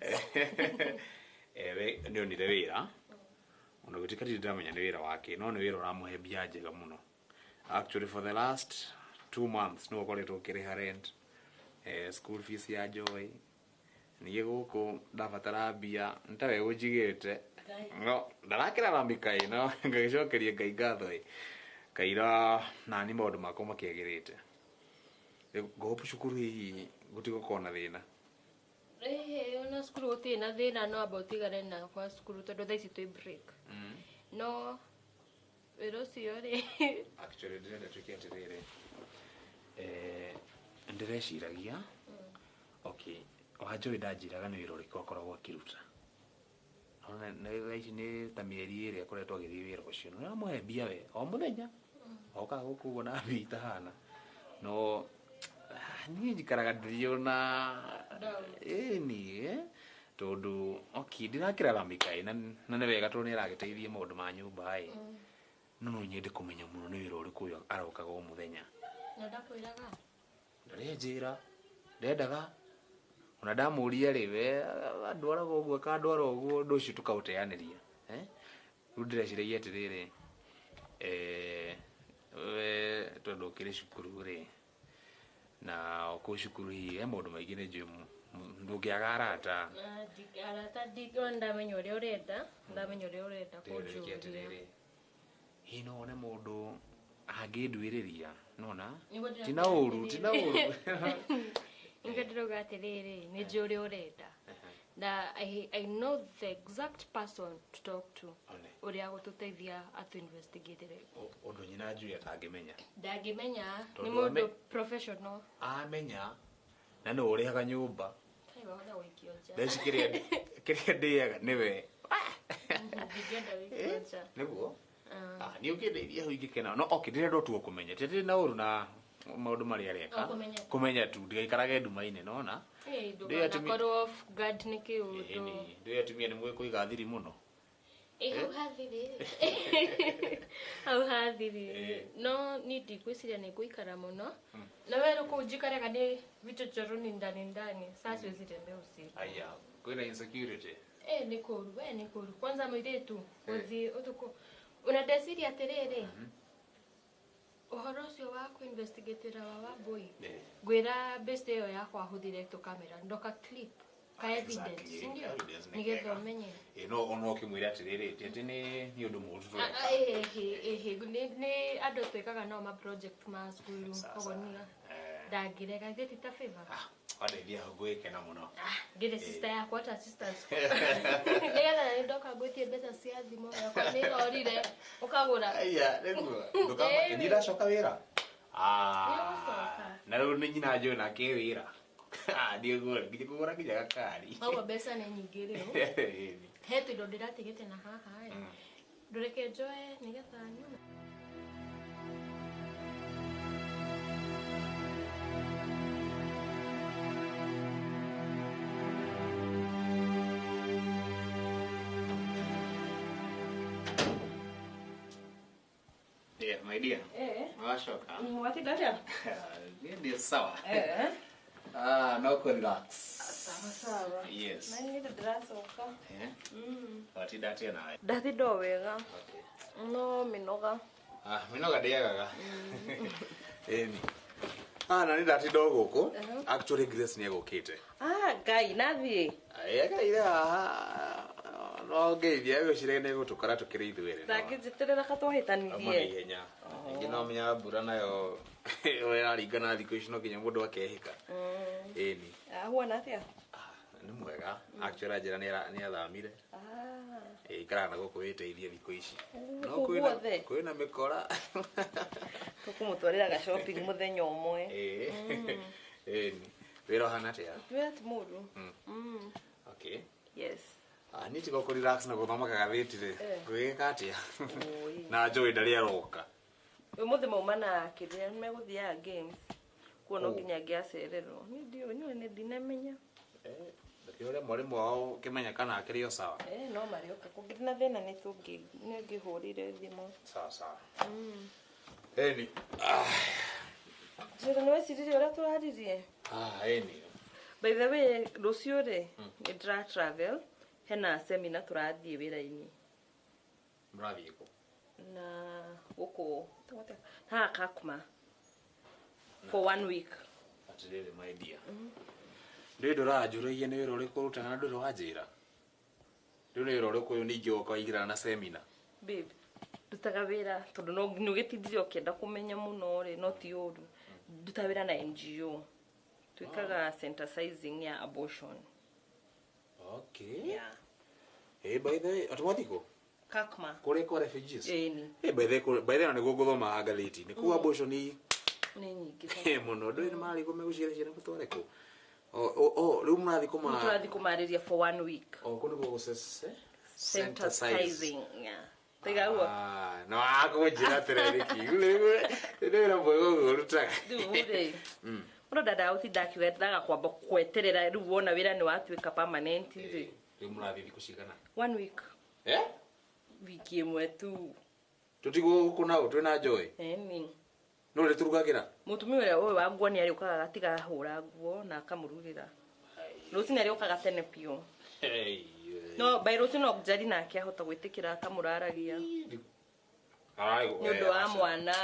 We nĩ onire wĩra ona gũtuĩka ndirĩ ndĩramenya nĩ wĩra wake no nĩ wĩra ũramũhe mbia njega mũno. Actually for the last 2 months nĩwe ũkoretwo ũkĩrĩha rent, school fees ya Joy. Ningĩ gũkũ ndabatara mbia nĩ tawe ũnjigĩte no ndarakĩraramika ĩ no ngagĩcokeria Ngai ngatho ĩ kaira nani maũndũ makwa makĩagĩrĩte. Rĩu ngũhope cukuru hihi gũtigũkorwo na thĩna. Ĩhĩ, ona cukuru gũtirĩ na thĩna no amba ũtigane na kwa cukuru tondũ thaa ici twĩ break. No wĩra ũcio rĩ Actually ndĩrenda tuĩke atĩrĩrĩ, ndĩreciragia okay Wanjohi ndanjĩraga nĩ wĩra ũrĩkũ akoragwo akĩruta. Nona thaa ici nĩ ta mĩeri ĩrĩ akoretwo agĩthiĩ wĩra ũcio. Na ũramũhe mbia we o mũthenya okaga gũkũ ũguo na mbia itahana no niĩ njikaraga ndĩrĩ ona ĩni tondũ okay ndirakĩraramika ĩ na nĩ wega tondũ nĩ aragĩteithia maũndũ ma nyũmba ĩ no no nyende kũmenya mũno nĩ wĩra ũrĩkũ ũyũ arokaga o mũthenya. Na ndakwĩraga? Ndarĩ njĩra ndendaga ona ndamũria rĩ we andwaraga ũguo akandwara ũguo ũndũ ũcio tũkaũteanĩria. Rĩu ndĩreciragia atĩrĩrĩ we tondũ ũkĩrĩ cukuru rĩ na kũu cukuru hihi he maũndũ maingĩ nĩ njũĩ ndũngĩaga arata. Arata ndamenya ũrĩa ũrenda, ndamenya ũrĩa ũrenda Ndĩreciria kũnjũria. atĩrĩrĩ hihi no wone mũndũ angĩnduĩrĩria nona Nĩguo ndĩrakwĩra tina ũru tina ũru. Nĩguo ndĩrauga atĩrĩrĩ nĩ njũĩ ũrĩa ũrenda na I know the exact person to talk to ũrĩa agũtũteithia atũ investigate. Ũndũ nyina njũĩ atangĩmenya. Ndangĩmenya nĩ Tondũ mũndũ professional. Amenya na nĩ ũrĩhaga nyũmba. Kai wahota gũikio nja. Thaa ici kĩrĩa ndĩaga nĩwe. Ndingĩenda gũikio nja. Nĩguo? Niĩ ũkĩndeithia hau ingĩkena no okay ndĩrenda o tu o kũmenya ti atĩ ndĩ na ũru na maũndũ marĩa areka. O kũmenya tu. Kũmenya tu ndigaikarage nduma-inĩ nona. Ĩĩ, Ndĩ atumia- ndũganakorwo off guard nĩ kĩũndũ. Ĩni ndĩ atumia nĩ mũĩ kũiga thiri mũno. Ĩ hau hathiri. Hau hathiri. No niĩ ndigwĩciria nĩ ngũikara mũno. Na we rĩu kũu njikaraga nĩ vichochoroni ndani ndani. Sasa siwezi tembea usiku. Aya kwĩna insecurity. Nĩ kũũru, we nĩ kũũru. Kwanza mũirĩtu gũthiĩ ũtukũ. Ona ndeciria atĩrĩrĩ ũhoro ũcio wa kũ-investigatĩra wa Wambui ngwĩra best ĩyo yakwa ahũthĩre tũkamera ndoka clip ka evidence Exactly, si ndio evidence nĩ nĩgetha kega. ũmenye. Ĩ no ona ũkĩmwĩra atĩrĩrĩ ti atĩ nĩ ũndũ mũũru tũreka. Ĩhĩ nĩ andũ twĩkaga nao ma project ma cukuru koguo nĩ ndangĩrega ithe ti ta favor. Wandeithia hau ngũgĩkena mũno. Ngĩrĩ sister yakwa ta sisters nĩgetha nĩ ndoka ngwĩtie mbeca cia thimũ yakwa nĩ ĩrorire ũkagũra. Aya nĩguo ndũkamake niĩ ndacoka wĩra. Nĩũgũcoka. Na rĩu nĩ nyina njũĩ nake wĩra. Ndiĩ nginya kũgũra nginya gakari. Koguo mbeca nĩ nyingĩ rĩu. He tũindo ndĩratigĩte na haha ĩ ndũreke njoe nĩgetha nyume. Yeah, my dear. Wacoka. Watinda atĩa? Niĩ ndĩ sawa. No kũ relax. Sawa sawa. Yes. Na niĩ ndĩracoka. Watinda atĩa nawe? Ndatinda o wega. No mĩnoga. Mĩnoga ndĩagaga. Ĩni. Na nĩ ndatinda o gũkũ. Actually Grace nĩ egũkĩte. Ngai nathiĩ. Ekaire haha No ngeithia gwĩciria nĩ gũtũkora tũkĩrĩ ithuerĩ. Ndangĩnjĩtĩrĩra katwahĩtanirie. Ihenya. Ningĩ no menya mbura nayo ĩraringana thikũ ici no nginya mũndũ akehĩka. Ĩni. Ahuana atĩa? Nĩ mwega. Actually njĩra nĩ athamire. Ikaraga na gũkũ wĩteithie thikũ ici. No kwĩna kwĩna mĩkora. Tũkũmũtwarĩra ga shopping mũthenya ũmwe. Ĩni. Wĩra ũhana atĩa? Wĩra ti mũru. Okay. Yes. Niĩ tiga kũ relax na gũthoma kagathĩti rĩ. Ngwĩgĩka atĩa? Na Joy ndarĩ aroka. Ũmũthĩ mauma na kĩrĩa megũthiaga games. Kuo no nginya angĩacererwo. Niĩ ndiũĩ nĩ ndinamenya. Ndakĩũria ũrĩa mwarimũ wao ũkĩmenya kana akĩrĩ o sawa. No marĩoka. Kũngĩrĩ na thĩna nĩ ngĩhũrire thimũ. Sawa sawa. Ĩni. Njĩra nĩ weciririe ũrĩa tũraririe? Ĩni. By the way, rũciũ rĩ, nĩ ndĩra travel. Hena seminar tũrathiĩ wĩra-inĩ. Mũrathiĩ kũ? Na gũkũ haha Kakuma for 1 week. Atĩrĩrĩ my dear. Ndũĩ ndũranjũragia nĩ wĩra ũrĩkũ ũrutaga na ndũrĩ wanjĩra. Rĩu nĩ wĩra ũrĩkũ ũyũ ningĩ woka waingĩrana na seminar? Babe, ndutaga wĩra tondũ no nĩ ũgĩtindire ũkĩenda kũmenya mũno rĩ, no ti ũru. Ndutaga wĩra na NGO. Twĩkaga center sizing ya abortion. Okay. Yeah. Hey, by the way, atwathi kũ? Kakuma. Kũrĩa kwa refugees? Ĩni. Hey, by the way, nĩguo ngũthoma ngathĩti. Nĩ kuo abortion nĩ nyingĩ mũno. Ndũĩ nĩ marĩ kũ megũciara ciana gũtware kũ? O, rĩu mũrathiĩ kũma... Tũrathiĩ kũmarĩria for 1 week. O, kũ nĩguo gũcece? Center sizing. Yeah. Tiga ũguo. No akũnjĩra atĩrĩrĩ kiu. Nĩ wĩra mwega ũguo ũrutaga. Rĩu rĩ. Mũndũ ndandaga gũtinda akiuga endaga kwamba kweterera rĩu wona wĩra nĩ watuĩka permanent rĩ. Rĩu mũrathiĩ thikũ cigana? 1 week. Eh? Wiki ĩmwe tu. Tũtigwo gũkũ nao twĩna Joy? Ĩni. No rĩ tũrugagĩra? Mũtumia ũrĩa ũyũ wa nguo nĩ arĩũkaga agatiga ahũra nguo na akamũrugĩra. Rũcinĩ arĩũkaga tene biũ. No by rũciũ no njari nake ahota gwĩtĩkĩra akamũraragia. Nĩ ũndũ wa mwana.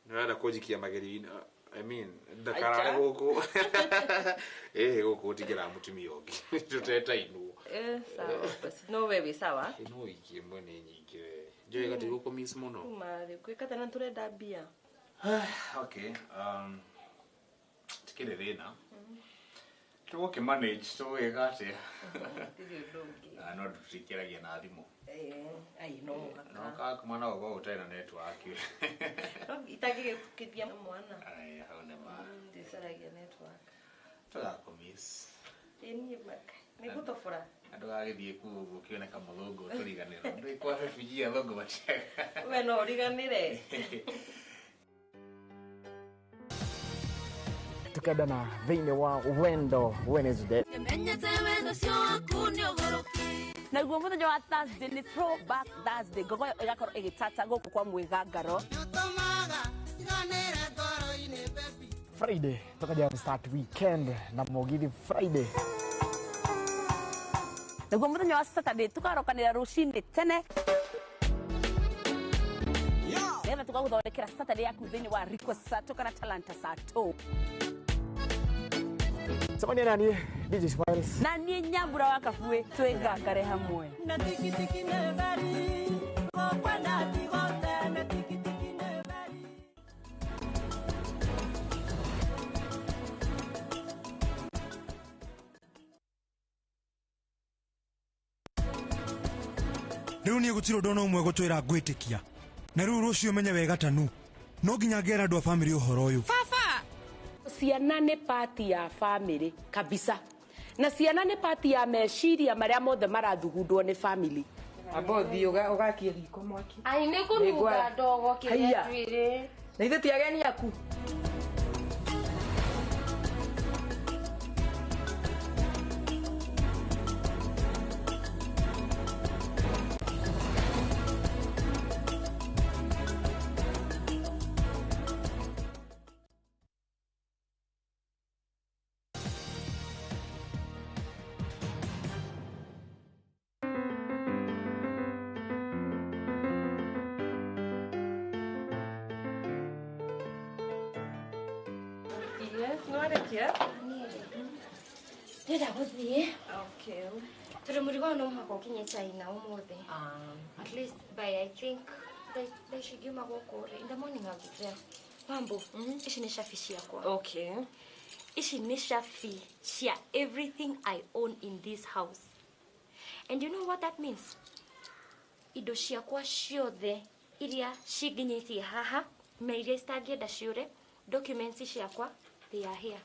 Nĩũrenda kũnjikia magerio-inĩ. I mean, ndakarare gũkũ. Gũkũ gũtingĩra mũtumia ũngĩ. Tũtetainwo. Sawa basi. No we wĩ sawa? No wiki ĩmwe nĩ nyingĩ we. Joy gatigũkũ miss mũno. Kuma rĩ, gwĩka tena tũrenda mbia. Okay. Tikĩrĩ thĩna. Tũgũkĩ manage tũgwĩka atĩa? Gũtirĩ ũndũ ũngĩ. No tũtikĩragia na thimũ. Ai no mũhaka. No Kakuma no gũkorwo gũtarĩ na network. No itangĩgĩtũkithia mwana. Ai, hau nĩ ma. Ndĩcaragia network. Tũgakũmiss. Ĩ niĩ maka. Nĩngũtobora. Ndũgagĩthiĩ kũu ũguo ũkĩoneka mũthũngũ ũtũriganĩrwo. Ndũĩ kwa refugee athũngũ matiaga. We no ũriganĩre. Tukendana thĩinĩ wa Wendo Wednesday. Naguo mũthenya wa Thursday nĩ throwback Thursday ngogoyo ĩgakorwo ĩgĩtata gũkũ kwa mwĩgangaro. Friday tukaja start weekend na Mugithi Friday. Naguo mũthenya wa Saturday tukarokanĩra rũcinĩ tene nĩgetha tũgagũthondekera Saturday yaku thĩinĩ wa Request Sato kana Talanta Sato. Cemania naniĩ DJ Smiles na niĩ Nyambura wa Kabue twĩngangare hamwe. Na tikitiki nebari gokwenda tigote na tikitiki nebari. Rĩu niĩ gũtirĩ ũndũ ona ũmwe gũtwĩra ngwĩtĩkia. Na rĩu rũciũ menye wega tanu. No nginya ngera andũ a bamĩrĩ ũhoro ũyũ. Baba! Ciana nĩ pati ya bamĩrĩ kabisa. Na ciana nĩ pati ya meciria marĩa mothe marathugundwo nĩ family. Amba ũthiĩ ũgakie riko mwaki. Ai nĩ kũnunga ndogo kĩrĩa twĩrĩ. Na ithuĩ ti ageni aku. Yes, no arekia. Ndĩrenda gũthiĩ. Okay. Tondũ mũrigo ũyũ no mũhaka ũkinye China ũmũthĩ. At least by I think thaa ici ngiuma gũkũ rĩ, in the morning I'll be there. Mambo, ici nĩ cabi ciakwa. Okay. Ici nĩ cabi cia everything I own in this house. And you know what that means? Indo ciakwa ciothe iria cinginyĩtie haha na iria citangĩenda ciũre, documents ciakwa, they are here.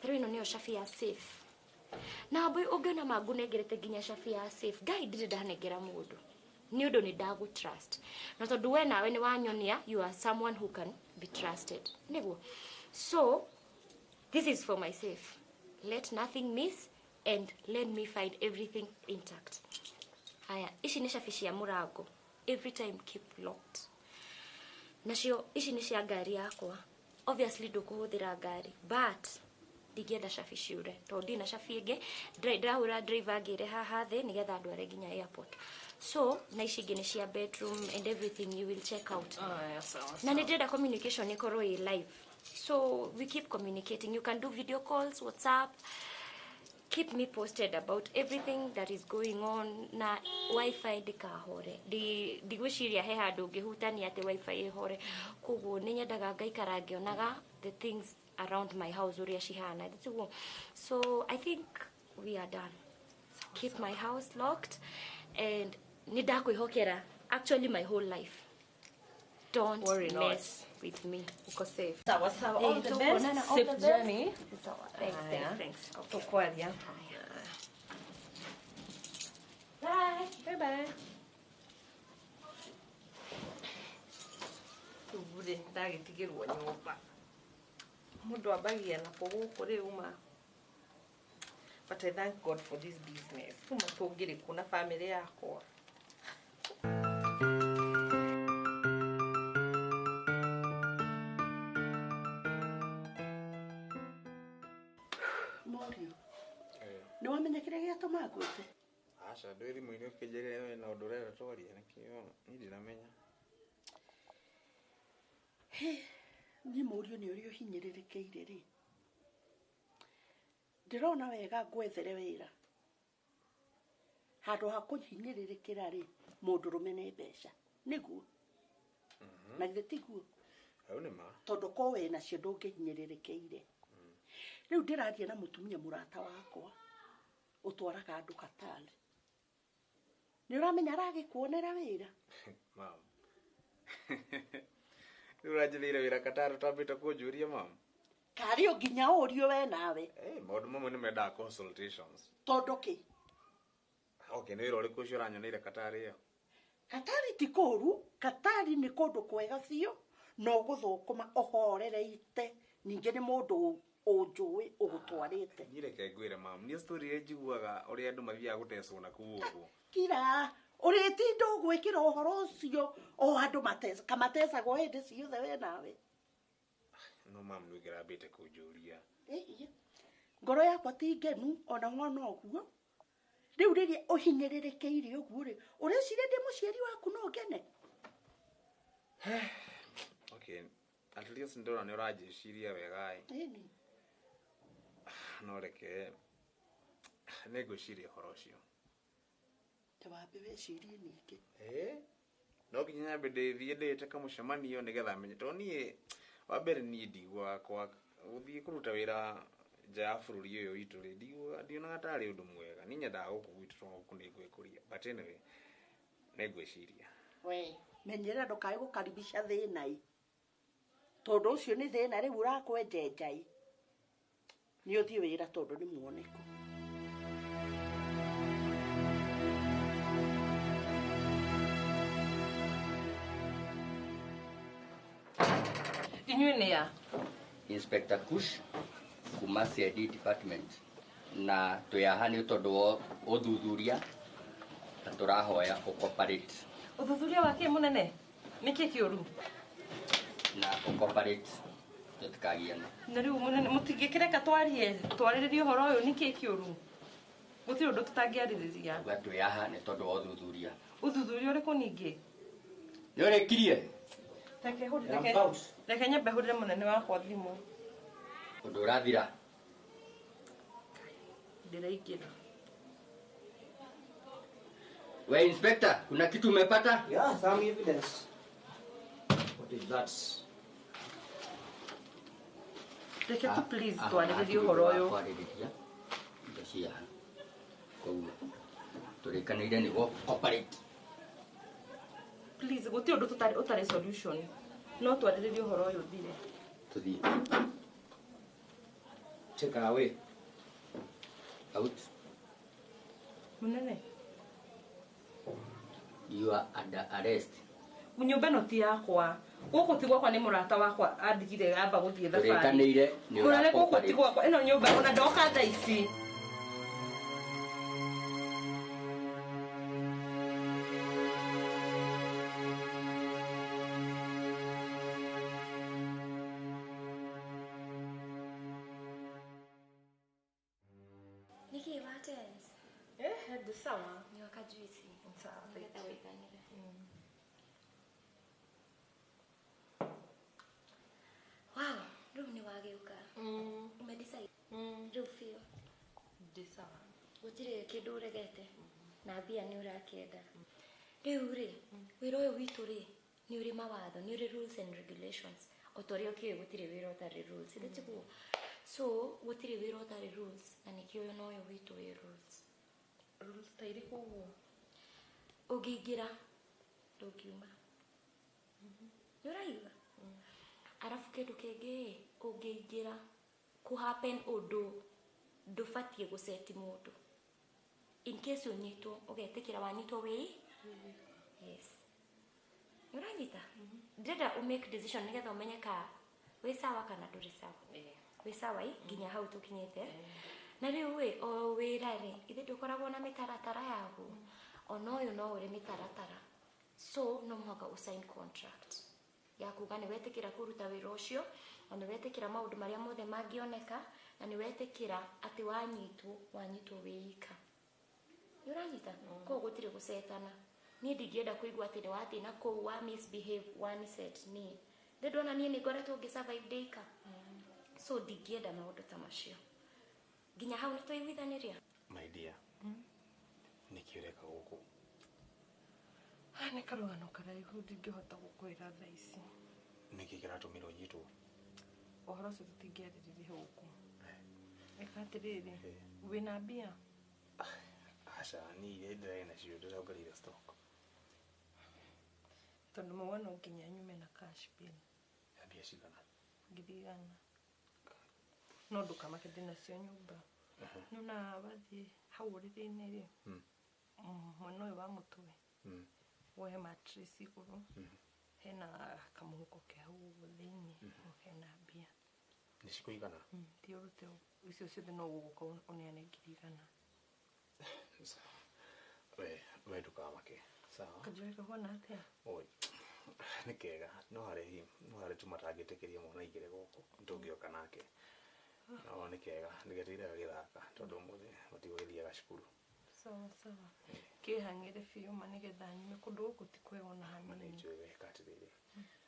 Tarĩu ĩno nĩyo cabi ya safe. Na mbui ũngĩona mangunengerete nginya cabi ya safe, Ngai ndirĩ ndanengera mũndũ. Nĩ ũndũ nĩ ndagũ trust. Na tondũ we nawe nĩ wanyonia, you are someone who can be trusted. Nĩguo. So, this is for my safe. Let nothing miss and let me find everything intact. Haya, ici nĩ cabi cia mũrango. Every time keep locked. Nacio ici nĩ cia ngari yakwa. Obviously ndũkũhũthĩra ngari, but ndingĩenda cabi ciũre tondũ ndina cabi ĩngĩ. Ndĩrahũra driver ngĩre haha thĩ nĩgetha ndware nginya airport. So na ici ingĩ nĩ cia bedroom and everything you will check out. Aya, sawa Na sawa. nĩ ndĩrenda communication ĩkorwo ĩ live, so we keep communicating. You can do video calls, WhatsApp, keep me posted about everything that is going on. Na wifi ndikahore, ndigwĩciria he handũ ũngĩhutania atĩ wifi ĩhore. Koguo nĩ nyendaga ngaikara ngĩonaga the things around my house ũrĩa cihana, tiguo? So I think we are done. Keep my house locked and nĩ ndakwĩhokera actually my whole life. Don't Worry not. mess with me. Uko safe. Sawa sawa. Eh, All the best. tukuonana, all Safe the best. journey. Sawa. Thanks, Aya. thanks, thanks. Okay. Tukwaria. Bye. Bye bye. Rĩu rĩ ndagĩtigĩrwo nyũmba mũndũ ambagia nako gũkũ rĩu ma, but I thank God for this business. Kuma tũngĩrĩ kũ na family yakwa. Mũriũ, nĩ wamenya kĩrĩa gĩatũma ngwĩte? Aca, ndwĩ thimũ-inĩ ũkĩnjĩrĩra wĩna ũndũ ũrenda twarie, nĩkĩo niĩ ndiramenya. Hĩ, niĩ mũriũ nĩ ũrĩa ũhinyĩrĩrĩkĩire rĩ, ndĩrona wega ngwethere wĩra handũ ha kũhinyĩrĩrĩkĩra rĩ mũndũrũme nĩ mbeca nĩguo, na githĩ tiguo? Hau nĩ ma. Tondũ ko wĩ nacio ndũngĩhinyĩrĩrĩkĩire. Rĩu ndĩraria na mũtumia mũrata wakwa ũtwaraga andũ Qatar, nĩ ũramenya aragĩkuonera wĩra. Mam, rĩu ũranjĩthĩire wĩra Qatar ũtambĩte kũnjũria, mam? Karĩ o nginya ũrio we nawe. Eh, maũndũ mamwe nĩ mendaga consultations. Tondũ kĩ? Okay, nĩ wĩra ũrĩkũ ũcio ũranyoneire Qatar ĩyo? Katari ti kũũru, Katari nĩ kũndũ kwega biũ na ũgũthũkũma ũhorereite, ningĩ nĩ mũndũ ũnjũĩ ũgũtwarĩte. Niĩ reke ngwĩre mam, niĩ story iria njiguaga ũrĩa andũ mathiaga gũtecwo na kũu ũguo. Kira ũrĩtinda ũgwĩkĩra ũhoro ũcio o andũ kamatecagwo hĩndĩ ciothe we nawe. No mam, nĩ ũngĩrambĩte kũnjũria. Ĩĩ, ngoro yakwa ti ngenu ona wona ũguo. Rĩu rĩrĩa ũhinyĩrĩrĩkĩire ũguo rĩ, ũreciria ndĩ mũciari waku no ngene? Okay, at least ndona nĩ ũranjĩciria wega ĩ. Ĩni. No reke nĩ ngwĩciria ũhoro ũcio. Ta wambe wĩcirie ningĩ. Eh? No nginya nyambe ndĩthiĩ ndĩĩte kamũcemanio nĩgetha menye, tondũ niĩ wa mbere niĩ ndiguaga kwa gũthiĩ kũruta wĩra nja ya bũrũri ũyũ witũ rĩ, ndiguaga ndionaga tarĩ ũndũ mwega. Niĩ nyendaga gũkũ gwitũ tondũ gũkũ nĩ ngwĩkũria, but anyway nĩ ngwĩciria. We menyerera ndũkae gũkaribisha thĩna ĩ, tondũ ũcio nĩ thĩna rĩu ũrakwenjenja ĩ. Nĩ ũthiĩ wĩra tondũ nĩ muoneku. Inyuĩ nĩ a? Inspector Kush kuma CID department, na twĩ haha nĩ tondũ wa ũthuthuria na tũrahoya ũcooperate. Ũthuthuria wa kĩ mũnene? Nĩkĩ kĩũru? Na ũcooperate tũtikagiane. Na rĩu mũnene mũtingĩkĩreka twarie twarĩrĩrie ũhoro ũyũ, nĩkĩ kĩũru? Gũtirĩ ũndũ tũtangĩarĩrĩria. Uga twĩ haha nĩ tondũ wa ũthuthuria. Ũthuthuria ũrĩkũ ningĩ? Nĩ ũrĩkirie? Reke hũrĩre, reke nyambe hũrĩre mũnene wakwa thimũ. Ũndũ ũrathira. Ndĩraingĩra. We inspector, kuna kitu umepata? Yeah, some evidence. What is that? Reke tu please twarĩrĩrie ũhoro ũyũ. Kwarĩrĩria indo cia koguo tũrĩkanĩire nĩguo cooperate. Please gũtirĩ ũndũ ũtarĩ solution. No twarĩrĩrie ũhoro ũyũ ũthire. Tũthiĩ. Take her away. Out. Munene. You are under arrest. Nyũmba ĩno ti yakwa. Gũkũ ti gwakwa nĩ mũrata wakwa andigire amba gũthiĩ thabarĩ. Tũrĩkanĩire nĩ Mũnene gũkũ ti ũra-cooperate. gwakwa. Ĩno nyũmba ona ndoka thaa ici. Nĩkĩ wa tense? Ndĩ sawa. Nyua kajuici. Sawa. Nĩgetha ũiganĩre. Wow, rĩu nĩ wagĩũka. Umedecide? Rĩu biũ. Ndĩ sawa. Gũtirĩ kĩndũ ũregete na mbia nĩ ũrakĩenda. Rĩu rĩ, wĩra ũyũ witũ rĩ, nĩ ũrĩ mawatho, nĩ ũrĩ rules and regulations. O ta ũrĩa ũkĩũĩ gũtirĩ wĩra ũtarĩ rules. Ithe tiguo? So, gũtirĩ wĩra ũtarĩ rules na nĩkĩo ũyũ na ũyũ witũ wĩ rules. Rules ta irĩkũ ũguo? Ũngĩingĩra ndũngiuma. Nĩ ũraigua? Arabu kĩndũ kĩngĩ ĩ, ũngĩingĩra kũ happen ũndũ ndũbatiĩ gũceti mũndũ. In case ũnyitwo, ũgetĩkĩra wanyitwo wĩ? Yes. Nĩ ũranyita? Ndĩrenda ũ make decision nĩgetha ũmenye ka wĩ sawa kana ndũrĩ sawa. Wĩ sawa ĩ nginya hau tũkinyĩte. Na rĩu ĩ, o wĩra rĩ, ithe ndũkoragwo na mĩtaratara yaguo. Ona ũyũ no ũrĩ mĩtaratara. So no mũhaka ũ sign contract ya kuga nĩ wetĩkĩra kũruta wĩra ũcio, na nĩ wetĩkĩra maũndũ marĩa mothe mangĩoneka, na nĩ wetĩkĩra atĩ wanyitwo wĩ ika. Nĩ ũranyita? Koguo gũtirĩ gũcetana. Niĩ ndingĩenda kũigua atĩ nĩ wathiĩ na kũu wa misbehave one set niĩ. Ndĩ ndona niĩ nĩ ngoretwo ngĩ survive ndĩ ika. So ndingĩenda maũndũ ta macio. Nginya hau nĩ twaiguithanĩria? My dear, nĩkĩ ũreka gũkũ? Nĩ karũgano karaihu ndingĩhota gũkwĩra thaa ici. Nĩkĩ kĩratũmire ũnyitwo? Ũhoro ũcio tũtingĩarĩrĩria gũkũ. Ĩka atĩrĩrĩ, wĩna mbia? Aca, niĩ iria ndĩrarĩ nacio ndĩrongereire stock. Tondũ mauga no nginya nyume na cash bill. Ya mbia cigana? 100,000. No ndũkamake ndĩnacio nyũmba. Nĩwona wathiĩ hau ũrĩrĩ-inĩ rĩ, mwena ũyũ wa mũtwe, woe mattress igũrũ, hena kamũhuko ke hau ũguo thĩinĩ, hena mbia. Nĩ cikũigana? Thiĩ ũrute icio ciothe no ũgũka ũneane 100,000. We ndũkamake. Sawa? Kanjohi kahuana atĩa? Oi, nĩ kega. No harĩ tu matangĩtĩkĩria mwana aingĩre gũkũ, tũngĩoka nake. No nĩ kega, ndĩgeteire gagĩthaka tondũ ũmũthĩ matigũgĩthiaga cukuru. Sawa sawa. Kĩhang'ĩre biũ ma nĩgetha nyume kũndũ gũkũ ti kwega ona Ma nĩ hanini. njũĩ weka atĩrĩrĩ,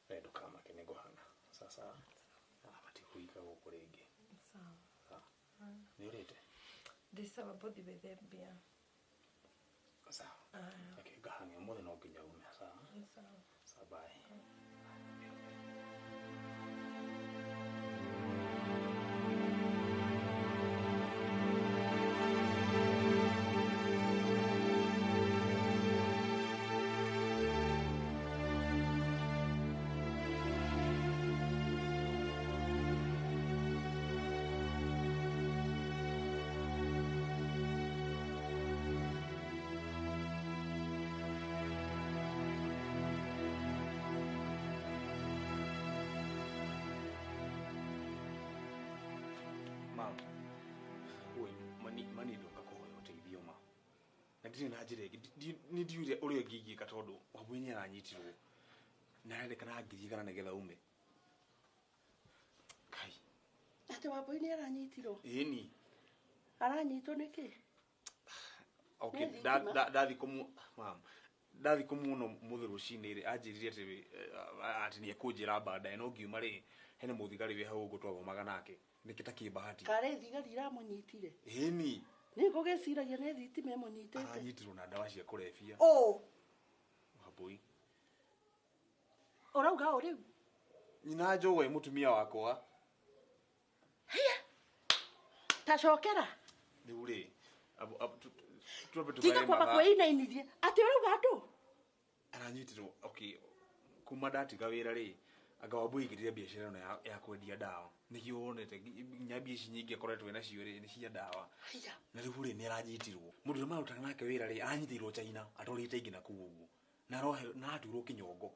we ndũkamake nĩ ngũhang'a. Sasa matikũhinga gũkũ rĩngĩ. Sawa. Sawa. Nĩ ũrĩte? Ndĩ sawa bothi wethe mbia. Sawa. Reke ngahang'e ũmũthĩ no nginya ume. Sawa? Sawa. Sawa, bye. Mam, oi, mani ndoka kũhoya ũteithio ma. Na ndirĩ na njĩra ĩngĩ, nĩ ndiũĩ ũrĩa ingĩka tondũ Wambui nĩ aranyitirwo. Na arendekana 100,000 nĩgetha ume. Kai. Atĩ Wambui nĩ aranyitirwo? Ĩni. Aranyitwo nĩkĩ? Okay, ndathi kũmu mam, ndathi kũmuona ũmũthĩ rũcinĩ rĩ, anjĩrire atĩ nĩ ekũnjĩra baadaye no ngiuma rĩ, hena mũthigari wĩ hau ũguo twathomaga nake. Nĩkĩ ta kĩmbahati. Karĩ thigari iramũnyitire? Ĩni. Nĩ ngũgĩciragia nĩ thitima ĩmũnyitĩte. Aranyitirwo na ndawa cia kũrebia. Ũ. Wambui. Ũrauga ũ rĩu? Nyina Njũgũ mũtumia wakwa. Hia. Tacokera. Rĩu rĩ, tiga kwamba kwĩinainithia atĩ ũrauga andũ. Aranyitirwo, okay, kuma ndatiga wĩra rĩ, anga Wambui aingĩrire biacara ĩno ya kwendia ndawa. Nĩkĩo wonete nginya mbia ici nyingĩ akoretwo enacio rĩ, nĩ cia ndawa. Na rĩu rĩ, nĩ aranyitirwo. Mũndũ ũrĩa marutaga nake wĩra rĩ, aranyitĩirwo China, atwarĩte ingĩ nakũu ũguo. Na na atuirwo kĩnyongo.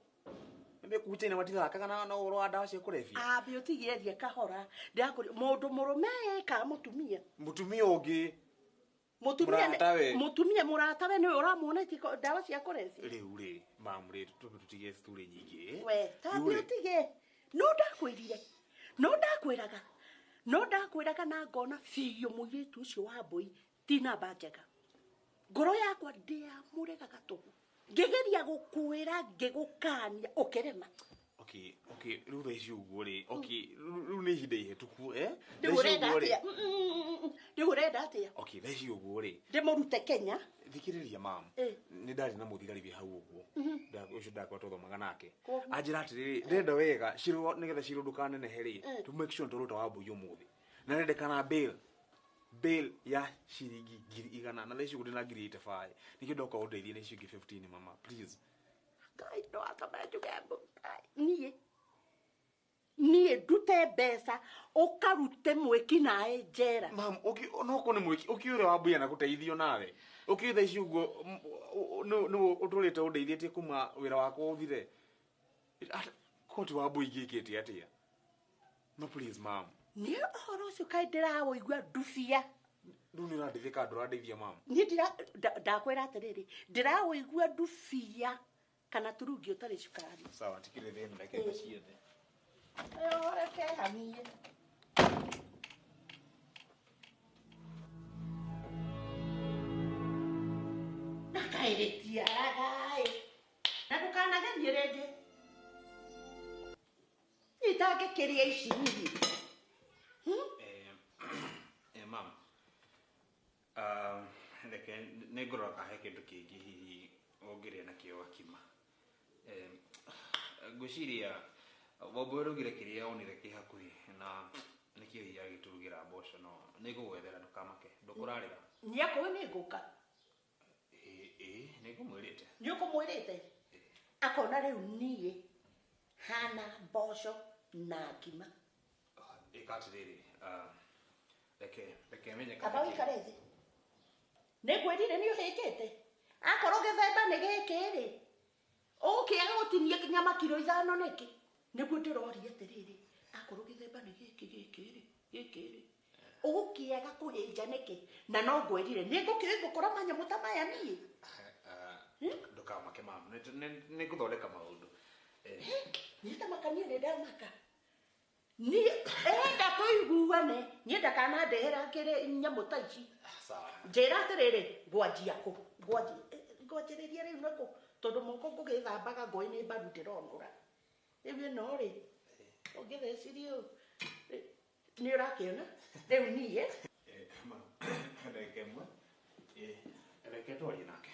Nĩ China matithakaga na ũhoro wa ndawa cia kũrebia. Ambe ũtigĩerie kahora. Ndĩrakũria mũndũ mũrũme kana mũtumia? Mũtumia ũngĩ. Mũtumia mũratawe nĩwe ũramuonetie ndawa cia kũrebia. Rĩu rĩ, mamu rĩ, tũtige story nyingĩ. We, tambe ũtige. No ndakwĩrire. No ndakwĩraga. No ndakwĩraga na ngona biũ mũirĩtu ũcio wa Mbui ti namba njega. Ngoro yakwa ndĩamũregaga tũhũ. Ngĩgeria gũkwĩra ngĩgũkania ũkĩrema. Okay, okay, rĩu thaa ici ũguo rĩ, okay, rĩu nĩ ihinda ihĩtũku, eh? Rĩu ũrenda atĩa? Rĩu ũrenda atĩa? Okay, thaa ici ũguo rĩ. Ndĩmũrute Kenya. Thikĩrĩria mamu. Nĩ ndarĩ na mũthigari wĩ hau ũguo. Ũcio ndakorwo twathomaga nake. Anjĩra atĩrĩrĩ, ndĩrenda wega, cirũ nĩgetha cirũ ndũkanenehe rĩ, to make sure nĩtwaruta Wambui ũmũthĩ. Na nĩrendekana bail ya ciringi 100,000 na thaa ici ũguo ndĩna 85,000. Nĩkĩo ndoka ũndeithie na icio ingĩ 15 mama, please. Ngai no atũme njuge niĩ niĩ ndute mbeca ũkarute mwĩki naĩ njera. Mam, no korwo nĩ mwĩki, ũkĩũĩ ũrĩa Wambui anagũteithio nawe. Ũkĩũĩ thaa ici ũguo nĩwe ũtũrĩte ũndeithĩtie kuma wĩra wakwa ũthire. Korwo ti Wambui ingĩkĩte atĩa? No please mam. Niĩ ũhoro ũcio kaĩ ndĩraũigua ndubia. Rĩu nĩ ũrandeithia kana ndũrandeithia mam? Niĩ ndakwĩra atĩrĩrĩ, ndĩraũigua ndubia kana turungi ũtarĩ cukari. Sawa, tikire thĩna, reke ngaciethe. Reke hanie. Na kaĩ rĩtiaraga ĩ. Na ndũkanagerie rĩngĩ. Itangĩkĩria ici niĩ. Mam. Reke nĩngũrora kana he kĩndũ kĩngĩ hihi ũngĩrĩa nakĩo gakima. Ngwĩciria Wambui araugire kĩrĩa onire kĩ hakuhĩ na nĩkĩo hihi agĩtũrugĩra mboco no nĩngũgwethera ndũkamake, ndũkũrarĩra. Nĩakũĩ nĩngũka? Ĩĩ, nĩngũmwĩrĩte. Nĩũkũmwĩrĩte? Akona rĩu niĩ hana mboco na ngima. Ĩka atĩrĩrĩ, reke menye kana. Amba ũikare thĩ. Nĩngwĩrire nĩ ũhĩkĩte. Akorwo gĩthemba nĩ gĩkĩ rĩ, ũgũkĩaga gũtinia nyama kiro 5 nĩkĩ? Nĩguo ndĩroria atĩrĩrĩ, akorwo gĩthemba nĩ gĩkĩ gĩkĩ rĩ, gĩkĩ rĩ, ũgũkĩaga kũhĩnja nĩkĩ? Na no ngwĩrire nĩngũkĩũĩ ngũkora manyamũ ta maya niĩ. Ndũkamake mamu, nĩngũthondeka maũndũ. Niĩ ndamaka, niĩ nĩndamaka. Niĩ enda tũiguane, niĩ ndakanandehera kĩrĩ nyamũ ta ici. Njĩra atĩrĩrĩ, ngwanjia kũ? Ngwanjĩrĩria rĩu nakũ? Tondũ moko ngũgĩthambaga ngũĩ nĩ mbaru ndĩronũra. Rĩu ĩno rĩ, ũngĩthecirie ũũ, nĩ ũrakĩona? Rĩu niĩ. Reke ĩmwe. Reke twarie nake.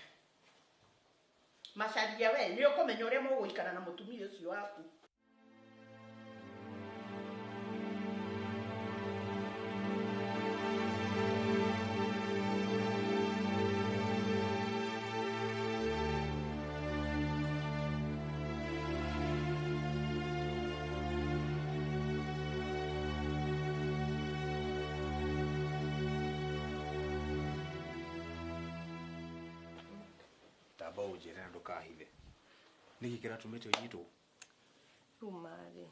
Macaria we, nĩ ũkũmenya ũrĩa mũgũikara na mũtumia ũcio waku. Tamba ũnjĩre na ndũkahithe. Nĩkĩ kĩratũmĩte ũnyitwo? Rĩu marĩ.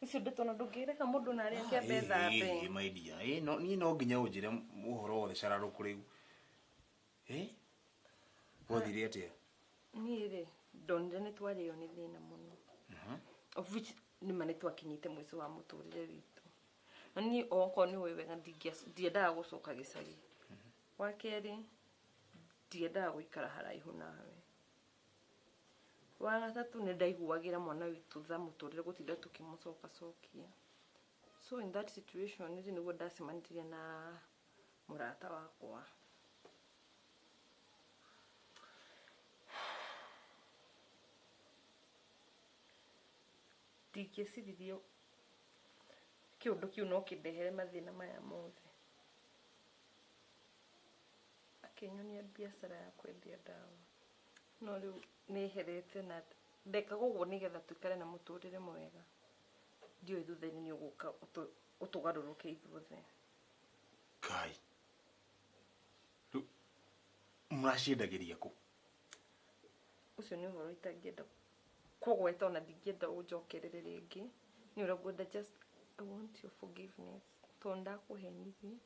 Icio ndeto na ndũngĩreka mũndũ na arĩa akĩambe thambe. Ĩĩ my dear, ĩĩ no niĩ no nginya ũnjĩre ũhoro wothe cararũkũ rĩu. Gwathire atĩa? Niĩ rĩ, ndonire nĩ twarĩo nĩ thĩna mũno. Of which nĩma nĩ twakinyĩte mũico wa mũtũrĩre witũ. Na niĩ okorwo nĩ ũĩ wega ndiendaga gũcoka gĩcagi. Wa kerĩ, ndiendaga gũikara haraihu nawe. Wa gatatũ nĩ ndaiguagĩra mwana witũ tha mũtũrĩre gũtinda tũkĩmũcokacokia. So in that situation rĩ, nĩguo ndacemanirie na Mũrata wakwa. Ndingĩciririe kĩũndũ kĩu no kĩndehere mathĩna maya mothe. Akĩnyonia biacara ya kwendia ndawa. No rĩu nĩherete na ndekaga ũguo nĩgetha tũikare na mũtũrĩre mwega. Ndiũĩ thutha-inĩ nĩ ũgũka ũtũgarũrũke ithuothe. Ngai. Rĩu mũraciendagĩria kũ? Ũcio nĩ ũhoro itangĩenda kũgweta ona ndingĩenda ũnjokerere rĩngĩ. Nĩ ũrĩa ngwenda, just I want your forgiveness tondũ ndakũhenirie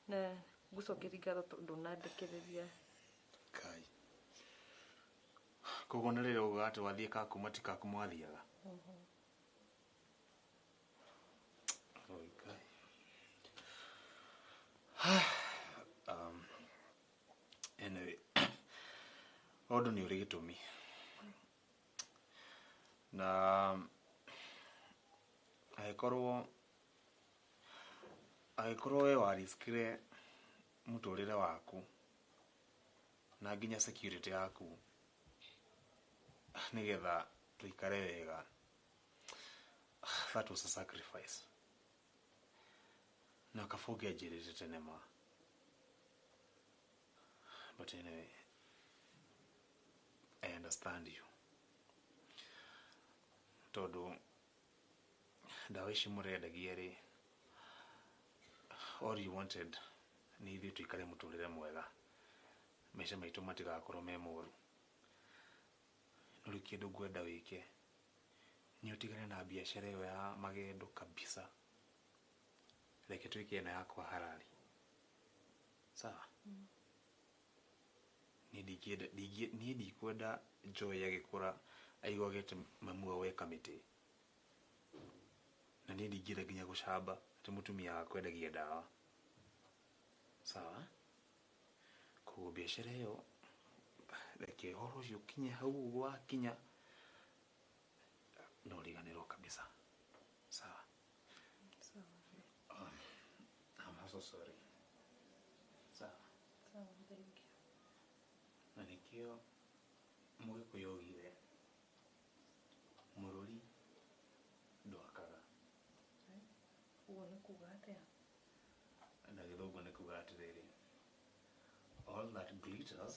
na ngũcokeria ngatho tondũ ndũnandekereria. Ngai. Koguo nĩ rĩrĩa ugaga atĩ wathiĩ Kakuma ti Kakuma wathiaga? Oi Ngai. Anyway, ũndũ nĩ ũrĩ gĩtũmi. Na angĩkorwo we wariskire mũtũrĩre waku na nginya security yaku nĩgetha tũikare wega, that was a sacrifice. Na kaba ũngĩanjĩrĩte tene ma. But anyway, I understand you. Tondũ ndawa ici mũrendagia rĩ, all you wanted nĩ ithuĩ tũikare mũtũrĩre mwega, maica maitũ matigakorwo me moru. No rĩu kĩndũ ngwenda wĩke nĩ ũtigane na biacara ĩyo ya magendo kabisa, reke twĩke ĩno yakwa harari. Sawa? Niĩ ndikwenda Joy agĩkũra aiguage atĩ mamu wao e kamĩtĩ, na niĩ ndingĩenda nginya gũcamba atĩ mũtumia wakwa endagia ndawa. Sawa? Koguo biacara ĩyo reke ũhoro ũcio ũkinye hau ũguo wakinya na ũriganĩrwo kabisa. Sawa? Sawa. I'm also sorry. Sawa? Sawa, thank you. Na nĩkĩo Mũgĩkũyũ augire mũrũri ndwakaga. Ũguo nĩ kuga atĩa? Na gĩthũngũ nĩ kuga atĩrĩrĩ, all that glitters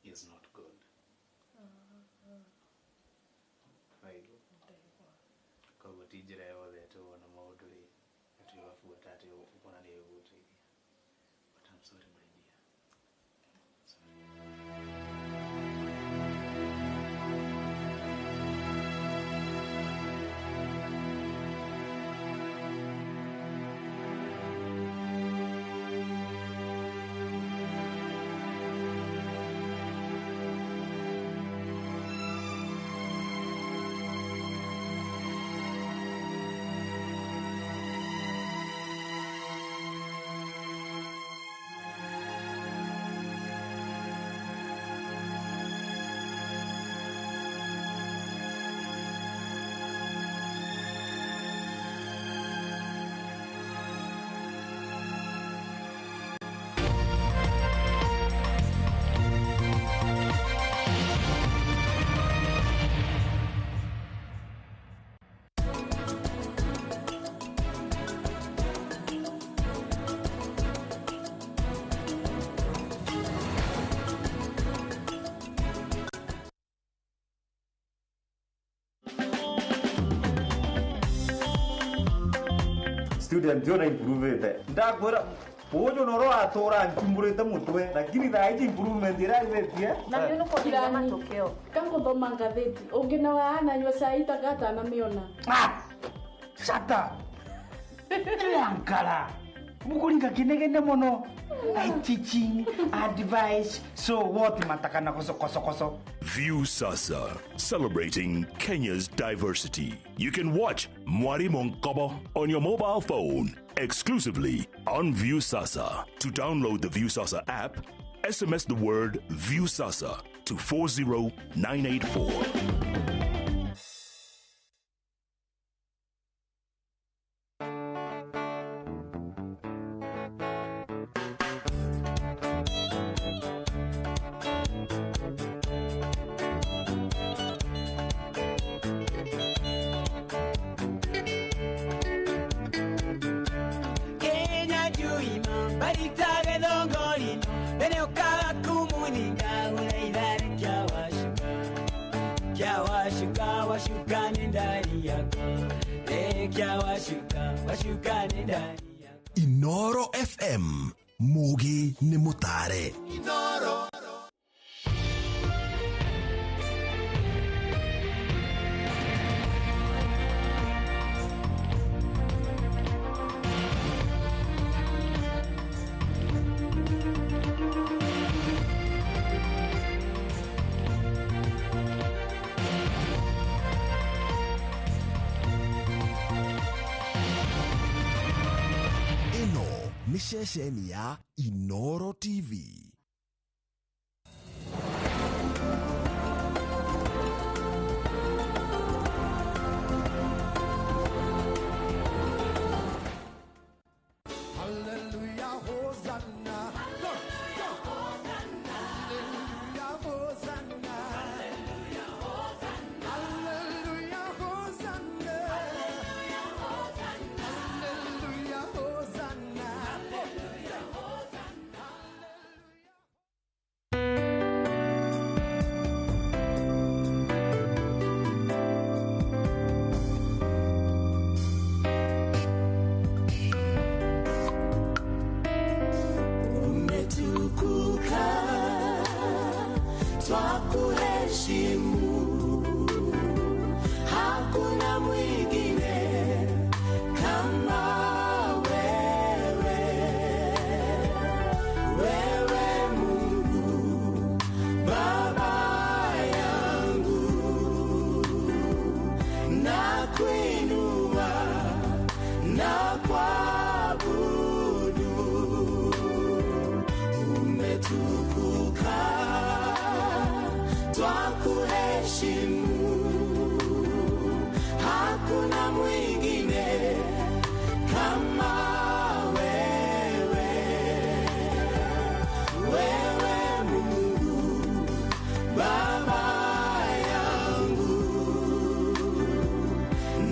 is not good. Waigua? Koguo ti njĩra yothe atĩ wona maũndũ rĩ atĩ ũgabuata atĩ ũkona nĩ ĩgũgũteithia. But I'm sorry, my dear. Sorry. Student yo na improvete ndakwira uyu noro atura nchumburite mutwe lakini thaa ici improvement iraithĩtie. Na nĩ ũkũongerera matokeo. Kamuthoma ngathĩti ũngĩ na waananyua cai tagatana mĩona. Shut up. Ankara mukuringa kinegene muno. I teaching advice so what matakana koso koso koso. View Sasa, celebrating Kenya's diversity. You can watch Mwari Monkobo on your mobile phone exclusively on View Sasa. To download the View Sasa app, SMS the word View Sasa to 40984. Maritage dongorino Bene okaga kumuninga Uleidare kia washuka. Kia washuka washuka ni ndani yako. Kia washuka washuka ni ndani. Inoro FM Mugi ni mutare. Inoro. Ceceni ya Inoro TV. Hallelujah, Hosanna. Hallelujah, Hosanna. Hallelujah, Hosanna. Hallelujah, Hosanna. Hallelujah, Hosanna. Hallelujah, Hosanna. Umetukuka, twakuheshimu, hakuna mwingine kama wewe. Wewe Mungu Baba yangu, nakuinua na kuabudu. Umetukuka, twakuheshimu, hakuna mwingine kama wewe. Wewe Mungu Baba yangu,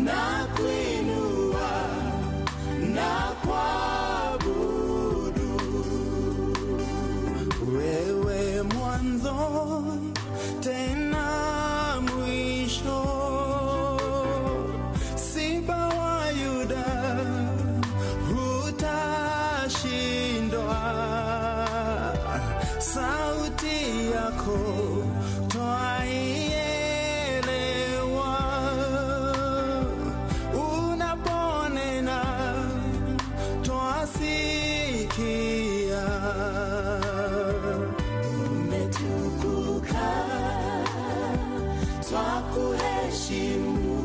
nakuinua na kuabudu. Wewe mwanzo tena mwisho, Simba wa Yuda hutashindwa. Sauti yako twaielewa, unaponena twasikia. Umetukuka, twakuheshimu,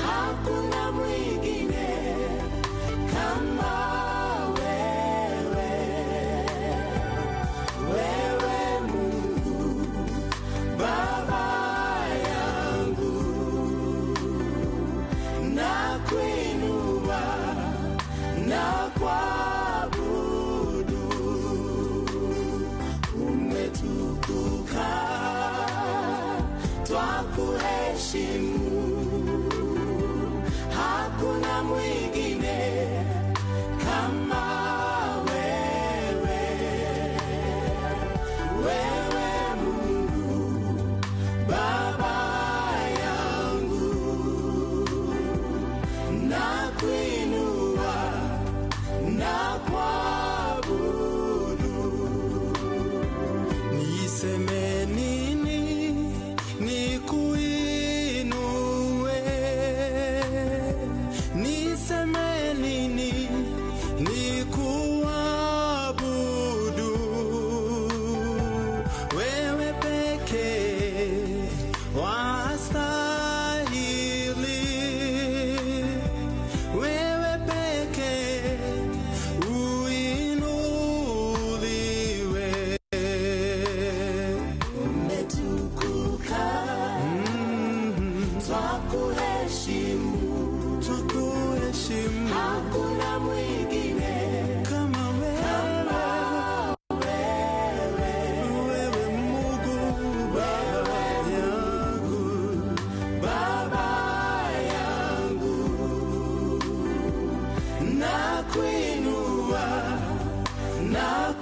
hakuna mwingine kama wewe. Wewe Mungu Baba yangu, nakuinua na kuabudu. Umetukuka, twakuheshimu, hakuna mwingine kama wewe. Wewe Mungu Baba yangu, nakuinua na kuabudu. Niseme nini nikuinue?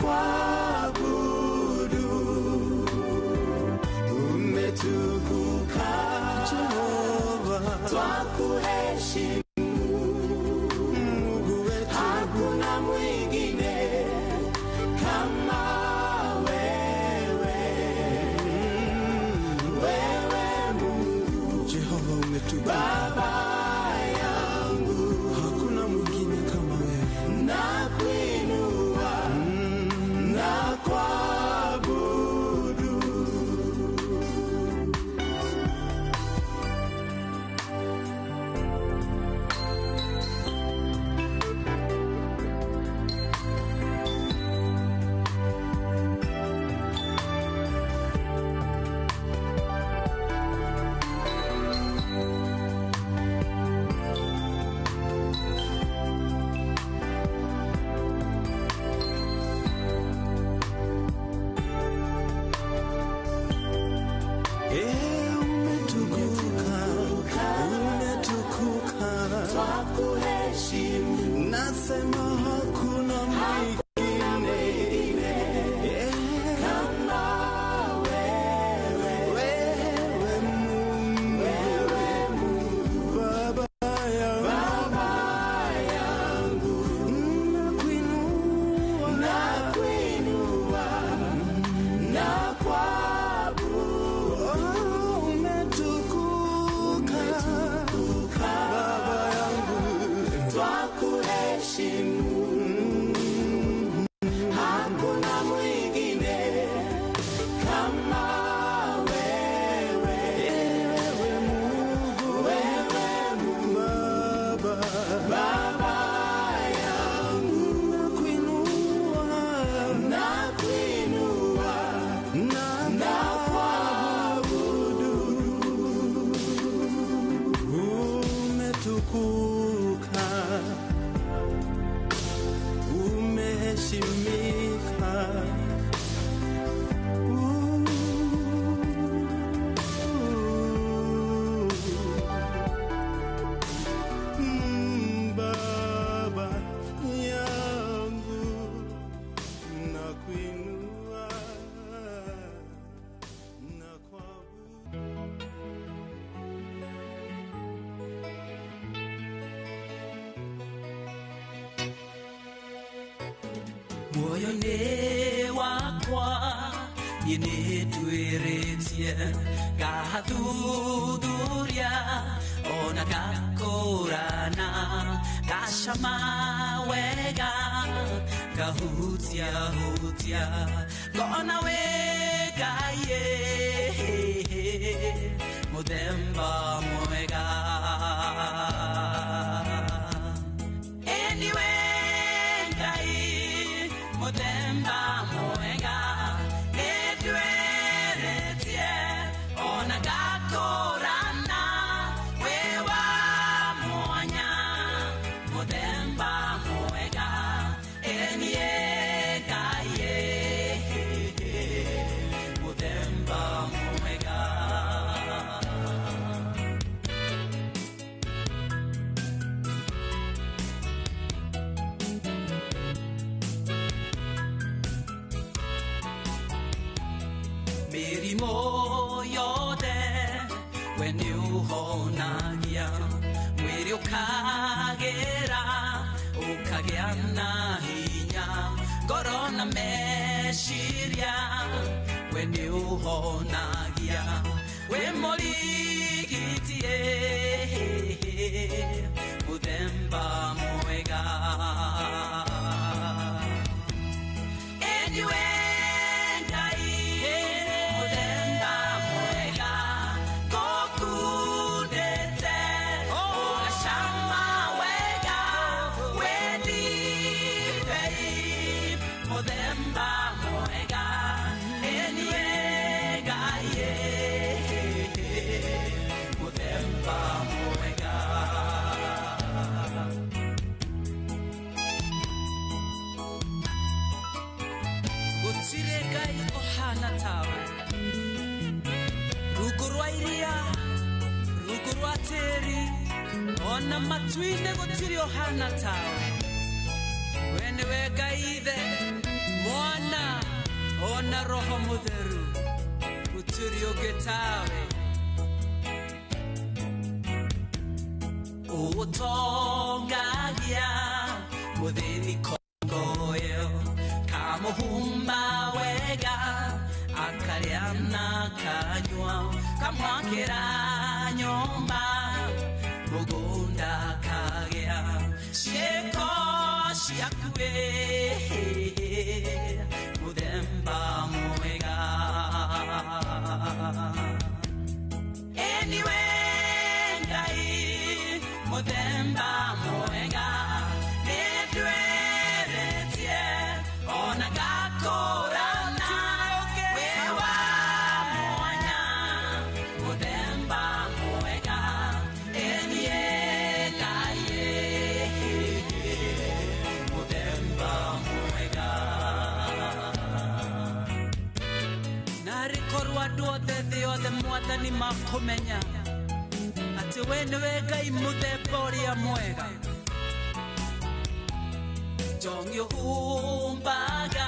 kuabudu. Umetukuka Jehova, twakuheshimu Mungu wetu, hakuna mwingine kama wewe. Wewe Mungu Jehova, umetukuka Baba yangu, hakuna mwingine kama wewe. Nakuinua na kuabudu. Umetukuka, umetukuka, twakuheshimu, nasema hakuna mwingine kama wewe. Wewe Mungu, wewe Mungu, Baba yangu, Baba yangu, nakuinua, nakuinua na kuabudu. Oh, umetukuka, Baba yangu, twakuheshimu, hakuna mwingine kama wewe. Wewe Mungu, wewe Mungu, Baba, Baba yangu, nakuinua, nakuinua na kuabudu. Umetukuka, umeheshimika. Baba yangu, nakuinua na kuabudu. Muoyo-inĩ wakwa niĩ nĩndwĩrĩtie ngathuthuria ona ngakũrana ngacama wega ngahutia hutia ngona wĩ Ngai mũthemba mwega. Anyway, Ngai muthemba mwega nĩndwĩrĩtie ona ngakũrana wĩ wa mwanya muthemba mwega ĩniĩ Ngai muthemba mwega. Mĩrimũ yothe we nĩũhonagia mwĩrĩ ũkagĩra ũkagĩa na hinya ngoro na meciria we nĩũhonagia wĩ mũrigiti mũthemba mwega. Anyway, Ngai mũthemba mwega ngũkundĩte ũgacama wega wĩ ndibei mũthemba mwega anyway, Ngai mũthemba mwega. Gũtirĩ Ngai ũhana tawe rungu rwa iria rungu rwa tĩri ona matu-inĩ gũtirĩ ũhana tawe. We nĩwe Ngai Ithe, Mwana Ona roho mutheru gutiri ungi tawe. Utongagia muthini kongoyo kamuhumba wega akaria na kanyua kamwakira nyumba mugunda kagea cieko ciakue muthemba mwega. Anyway, Ngai muthemba mwega nĩndwĩrĩtie ona ngakũrana wĩ wa mwanya muthemba mwega ĩniĩ Ngai muthemba mwega. Narĩ korwo andũ othe thĩ yothe mwathani makũmenya atĩ we nĩwe Ngai mũthemba ũrĩa mwega. Njongi ũhumbaga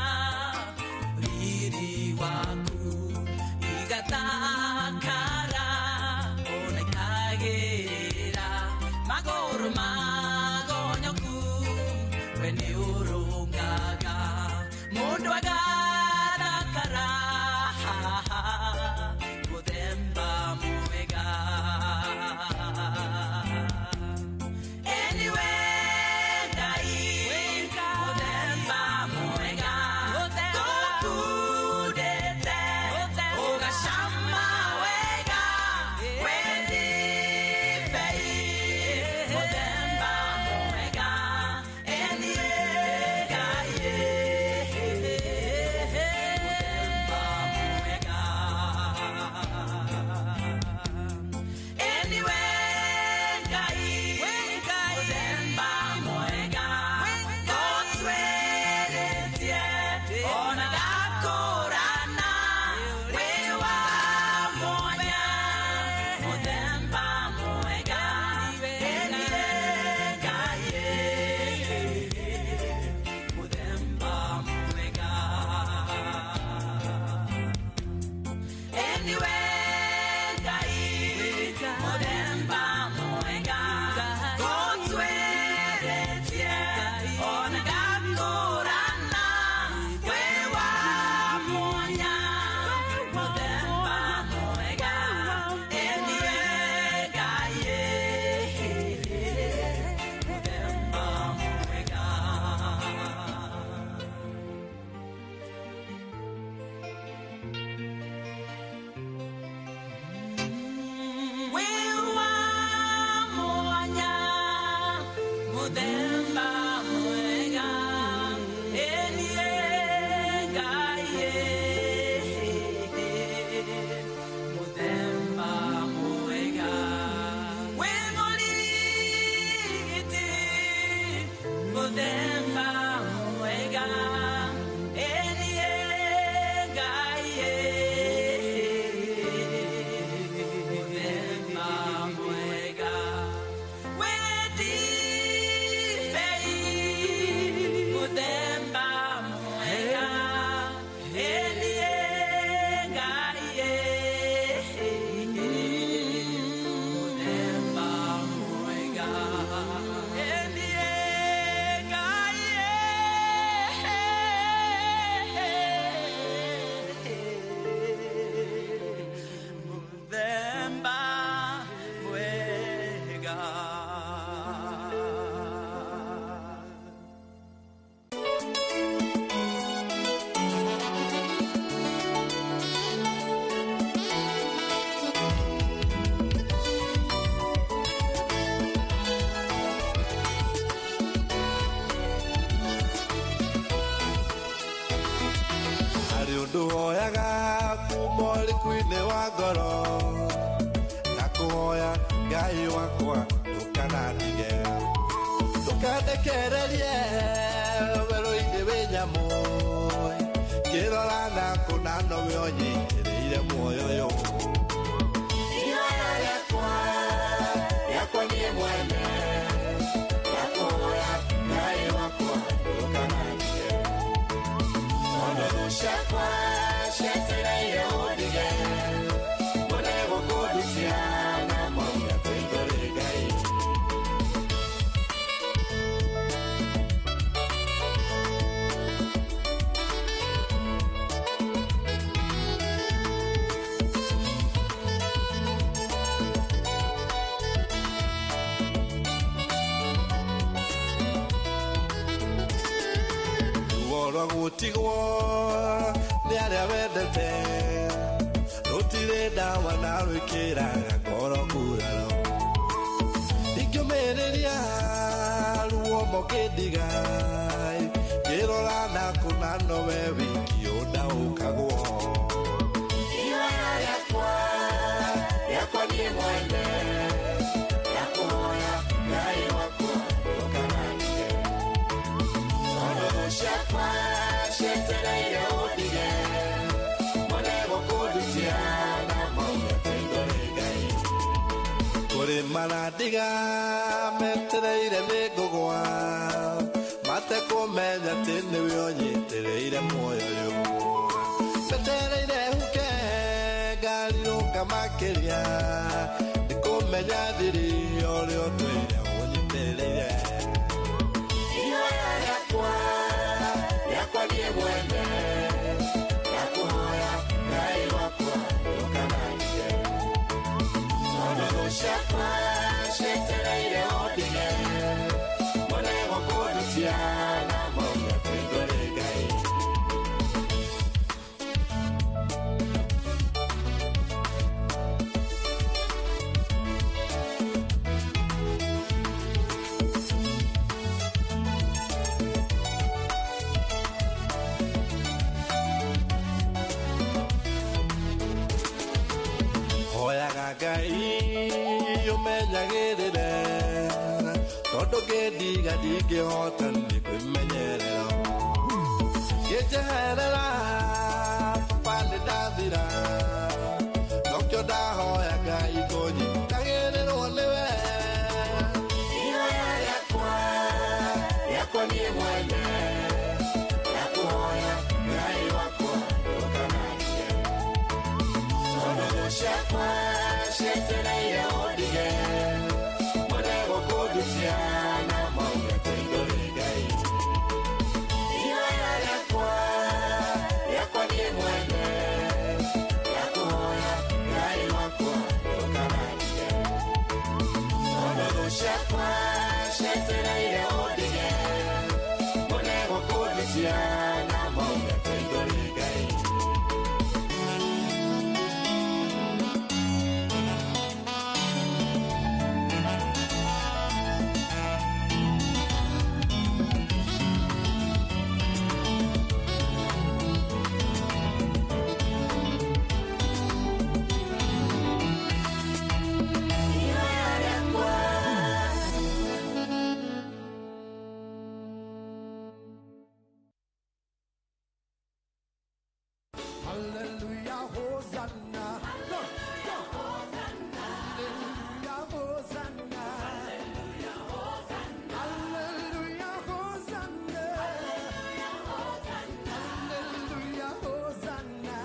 riri waku igathakara ona ikagĩrĩra magũrũ magonyoku we nĩ ũrũngaga mũndũ agathakara mũthemba mwega. Anyway, Ngai mũthemba mwega ngũkundĩte ũgacama wega wĩ ndibei mũthemba mwega ĩniĩ Ngai mũthemba mwega. Anyway, Ngai mũthemba mwega ngũtwĩrĩtie ona ngakũrana wĩ wa mwanya mũthemba mwega ĩniĩ Ngai mũthemba mwega. Anyway, Ngai mũthemba mwega ngũtwĩrĩtie ona ngakũrana wĩ wa mwanya mũthemba mwega ĩniĩ Ngai mũthemba mwega. Wĩ wa mwanya mũthemba mwega ĩniĩ Ngai mũthemba mwega. Wĩ mũrigiti mũthemba mwega ĩniĩ Ngai mũthemba mwega. Wĩ ndibei mũthemba mwega ĩniĩ Ngai mũthemba mwega ĩniĩ Ngai mũthemba mwega. Harĩ ũndũ woyaga kuma ũriku-inĩ wa ngoro ngakũhoya Ngai wakwa ndũkanandige ndũkandekererie werũ-inĩ wĩ nyamũ ngĩrora na kũna nowe ũnyitĩrĩire muoyo ũyũ. Ihoya rĩakwa rĩakwa niĩ mwene ngakũhoya Ngai wakwa ndũkanandige tondũ thũ ciakwa Ruo rwa gũtigwo nĩ arĩa wendete rũtirĩ ndawa na rwĩkĩraga ngoro nguraro ingĩũmĩrĩria ruo mũkĩndiga ngĩrora na kũna nowe wiki ũndaũkagwo Ihoya rĩakwa rĩakwa niĩ mwene ndakũhoya Ngai wakwa ndũkanandige tondũ thũ ciakwa cietereire ũndige mone gũkũndutia na mauge atĩ ndũrĩ Ngai. Kũrĩ marandiga metereire nĩ ngũgwa matekũmenya atĩ nĩwe ũnyitĩrĩire muoyo ũyũ metereire huke ngarirũka makĩria nĩkũmenya thiri ũrĩa ũtũire ũnyitĩrĩire. Ihoya rĩakwa rĩakwa niĩ mwene ndakũhoya Ngai wakwa ndũkanandige tondũ thũ ciakwa cietereire ũndige mone gũkũndutia na mauge atĩ ndũrĩ Ngai. Hoyaga Ngai ũmenyagĩrĩre tondũ ngĩndiga ndingĩhota nĩ kwĩmenyerera ngĩnjeherera baba nĩ ndathira nokĩo ndahoya Ngai kũnyitagĩrĩrwo nĩwe. Ihoya rĩakwa rĩakwa niĩ mwene ndakũhoya Ngai wakwa ndũkanandige tondũ thũ ciakwa cietereire ũndige mone gũkũndutia na mauge atĩ ndũrĩ Ngai. Ihoya rĩakwa rĩakwa niĩ mwene ndakũhoya Ngai wakwa ndũkanandige tondũ thũ ciakwa cietereire ũndige mone gũkũndutia na mauge atĩ ndũrĩ Ngai. Ihoya rĩakwa. Hallelujah, Hosanna. Go, go. Hallelujah, Hosanna. Hallelujah, Hosanna. Hallelujah, Hosanna.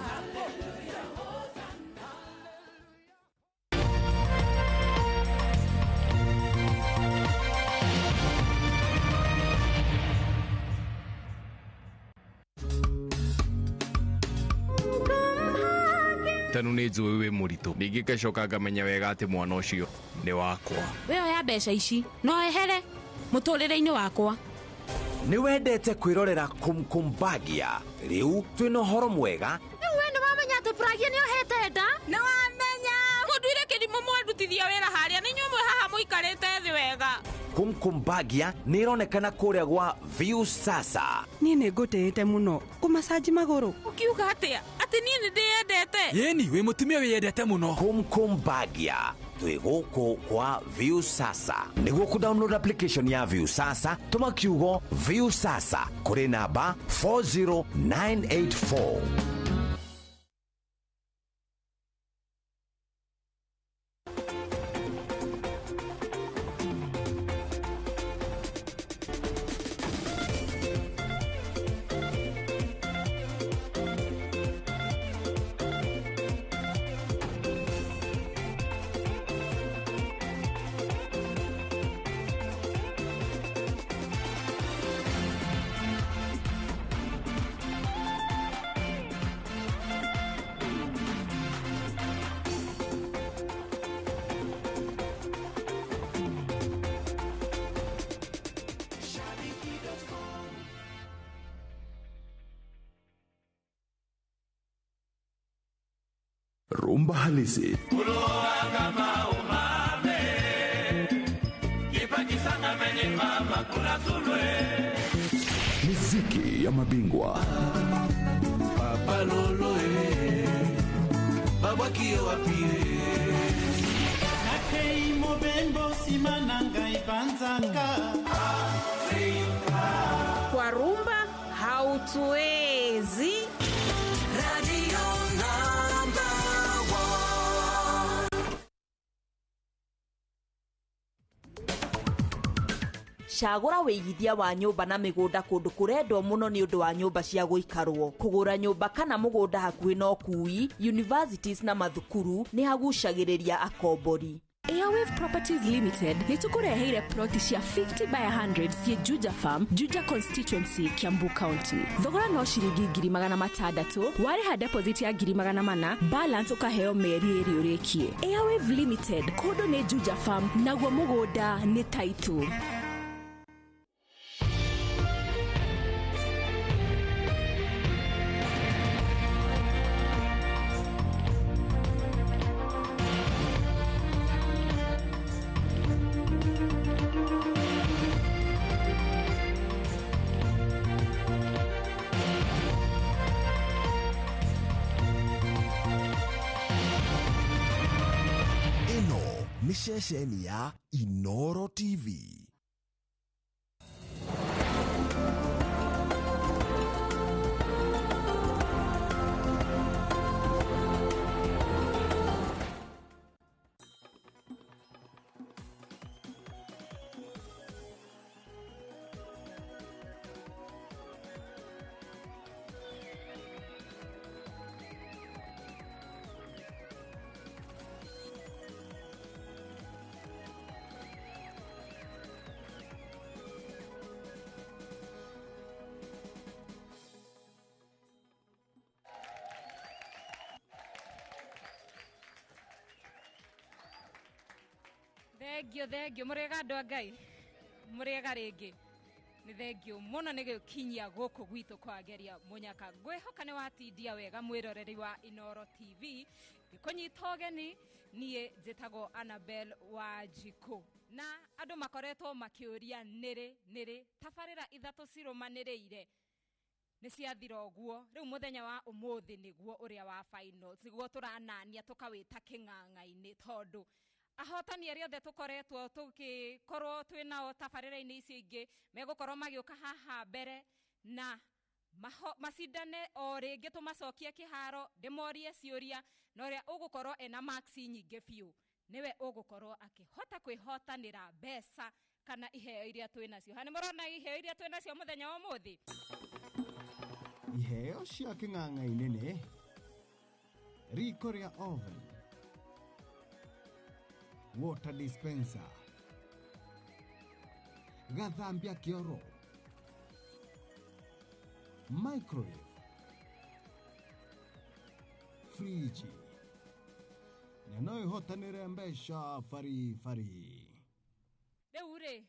Tanu nĩ njũĩ wĩ mũritũ ningĩ ngacoka ngamenya wega atĩ mwana ũcio nĩ wakwa. We oya mbeca ici no ehere mũtũrĩre-inĩ wakwa. Nĩ wendete kwĩrorera Kumkumbagia rĩu twĩna ũhoro mwega. Rĩu we nĩ wamenya atĩ Pragia nĩ ohete nda? Nĩ wamenya mũnduire kĩrimũ mwandutithia wĩra harĩa nĩ inyuĩ mwĩ haha mũikarĩte thĩ wega. Kumkumbagia nĩ ĩronekana kũrĩa gwa View Sasa. Niĩ nĩ ngũtĩĩte mũno kũmacanji magũrũ. Ũkiuga atĩa atĩ niĩ nĩ ndĩyendete? Yĩni wĩ mũtumia wĩyendete mũno. Kumkumbagia twĩ gũkũ kwa View Sasa. Nĩguo kũ-download application ya View Sasa tũma kiugo View Sasa kũrĩ namba 40984. Rumba halisi. Miziki ya mabingwa. Papa lolo babwaki wapi nakei mobembo nsima na ngai banzanga kwa rumba hautuwezi. Radio number 1. Cagũra wĩigithia wa nyũmba na mĩgũnda kũndũ kũrendwo mũno nĩ ũndũ wa nyũmba cia gũikarwo. Kũgũra nyũmba kana mũgũnda hakuhĩ na ũkui, universities na mathukuru nĩ hagucagĩrĩria akombori. Airwave Properties Limited nĩ tũkũreheire ploti cia 50 by 100 ciĩ Juja Farm, Juja Constituency, Kiambu County. Thogora no ciringi 600,000, warĩha deposit ya 400,000, balance ũkaheo mĩeri ĩrĩ ũrĩkie. Airwave Limited, kũndũ nĩ Juja Farm, naguo mũgũnda nĩ title. Ceceni ya Inoro TV. Thengio, thengio, mũrĩega andũ a Ngai, mũrĩega rĩngĩ. Nĩ thengio mũno nĩ gũkinyia gũkũ gwitũ kwa Ngeria Mũnyaka. Ngwĩhoka nĩ watindia wega mwĩroreri wa Inoro TV. Ngĩkũnyita ũgeni, niĩ njĩtagwo Annabel Wanjikũ. Na andũ makoretwo makĩũria nĩrĩ, nĩrĩ, tabarĩra ithatũ cirũmanĩrĩire. Nĩ ciathira ũguo, rĩu mũthenya wa ũmũthĩ nĩguo ũrĩa wa finals, nĩguo tũranania tũkawĩta kĩng'ang'a-inĩ tondũ ahotani arĩa othe tũkoretwo tũgĩkorwo twĩ nao tabarĩra-inĩ icio ingĩ megũkorwo magĩũka haha mbere na macindane o rĩngĩ tũmacokie kĩharo ndĩmorie ciũria na ũrĩa ũgũkorwo ena marks nyingĩ biũ nĩwe ũgũkorwo akĩhota kwĩhotanĩra mbeca kana iheo iria twĩ nacio. Ha nĩ mũrona iheo iria twĩ nacio mũthenya wa ũmũthĩ? Iheo cia kĩng'ang'a-inĩ nĩ riko rĩa oven, water dispenser, gathambia kĩoro, microwave, friji, na no ĩhotanĩre mbeca baribari. Rĩu rĩ,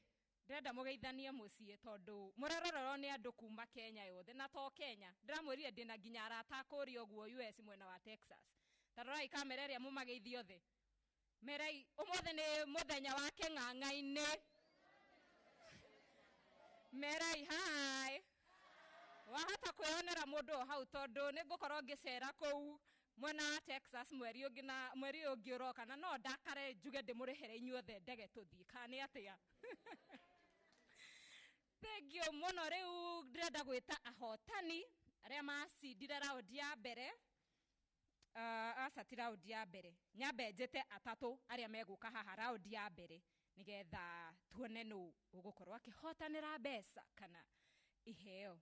ndĩrenda mũgeithanie mũciĩ tondũ mũrarorerwo nĩ andũ kuma Kenya yothe na to Kenya. Ndĩramwĩrire ndĩna nginya arata kũrĩa ũguo US mwena wa Texas. Ta rorai kamera ĩrĩa mũmageithie othe. Merai, ũmũthĩ nĩ mũthenya wa kĩng'ang'a-inĩ. Merai, hi. Wahota kwĩyonera mũndũ o hau tondũ nĩ ngũkorwo ngĩcera kũu mwena wa Texas mweri ũngĩ na mweri ũyũ ũngĩ ũroka na no ndakare njuge ndĩmũrĩhĩre inyuothe ndege tũthiĩ kana nĩ atĩa? Thengio mũno. Rĩu ndĩrenda gwĩta ahotani arĩa macindire raundi ya mbere. Aca ti raundi ya mbere, nyambe njĩte atatũ arĩa megũka haha raundi ya mbere nĩgetha tuone nũ ũgũkorwo akĩhotanĩra mbeca kana iheo.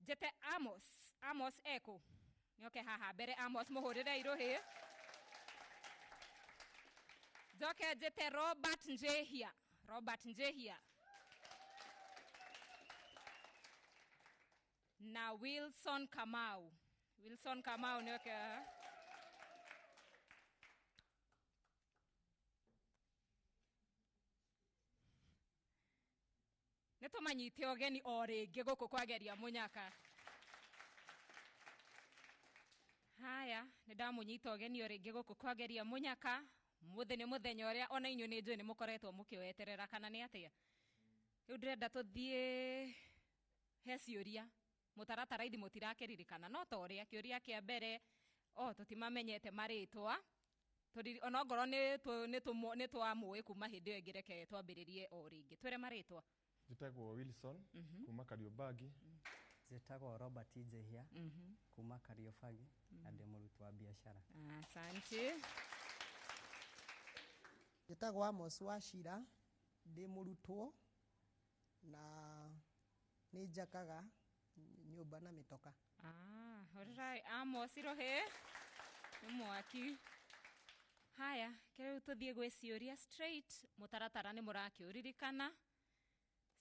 Njĩte Amos. Amos ekũ? Nĩoke haha mbere. Amos, mũhũrĩre irũhĩ. Njoke njĩte Robert Njehia. Robert Njehia na Wilson Kamau. Wilson Kamau nĩoke haha. Nĩ tũmanyite ũgeni o rĩngĩ gũkũ kwa Ngeria Mũnyaka. Haya, nĩ ndamũnyita ũgeni o rĩngĩ gũkũ kwageria mũnyaka. Mũthĩ nĩ mũthenya ũrĩa ona inyuĩ nĩ njũĩ nĩ mũkoretwo mũkĩweterera kana nĩ atĩa. Rĩu ndĩrenda tũthiĩ he ciũria. Mũtaratara ithi mũtirakĩririkana no ta ũrĩa kĩũria kĩa mbere o tũtimamenyete marĩtwa. Onongorwo nĩ twamũĩ kuma hĩndĩ ĩyo ĩngĩ, reke twambĩrĩrie o rĩngĩ. Twĩre marĩtwa. Njĩtagwo Wilson kuma Kariobangi. Njĩtagwo Robert Njehia kuma Kariobangi na ndĩ mũruti wa biacara. Asante. Njĩtagwo Amos Wachira, ndĩ mũrutwo na nĩ njakaga nyũmba na mĩtoka. Ah, alright. Amos Irohe nĩ mwaki. Haya, rĩu tũthiĩ gwĩ ciũria straight. Mũtaratara nĩ mũrakĩũririkana.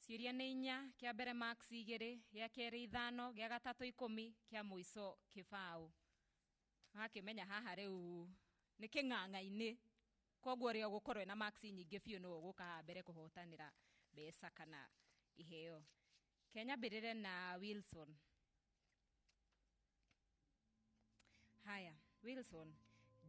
Ciũria nĩ inya, kĩa mbere marks 2, gĩa kerĩ 5, gĩa gatatũ 10, kĩa mũico 0. Wakĩmenya haha rĩu nĩ kĩng'ang'a-inĩ. Koguo ũrĩa ũgũkorwo na marks nyingĩ biũ nĩwe ũgũka haha mbere kũhotanĩra mbeca kana iheo. Kenya mbĩrĩre na Wilson. Haya, Wilson,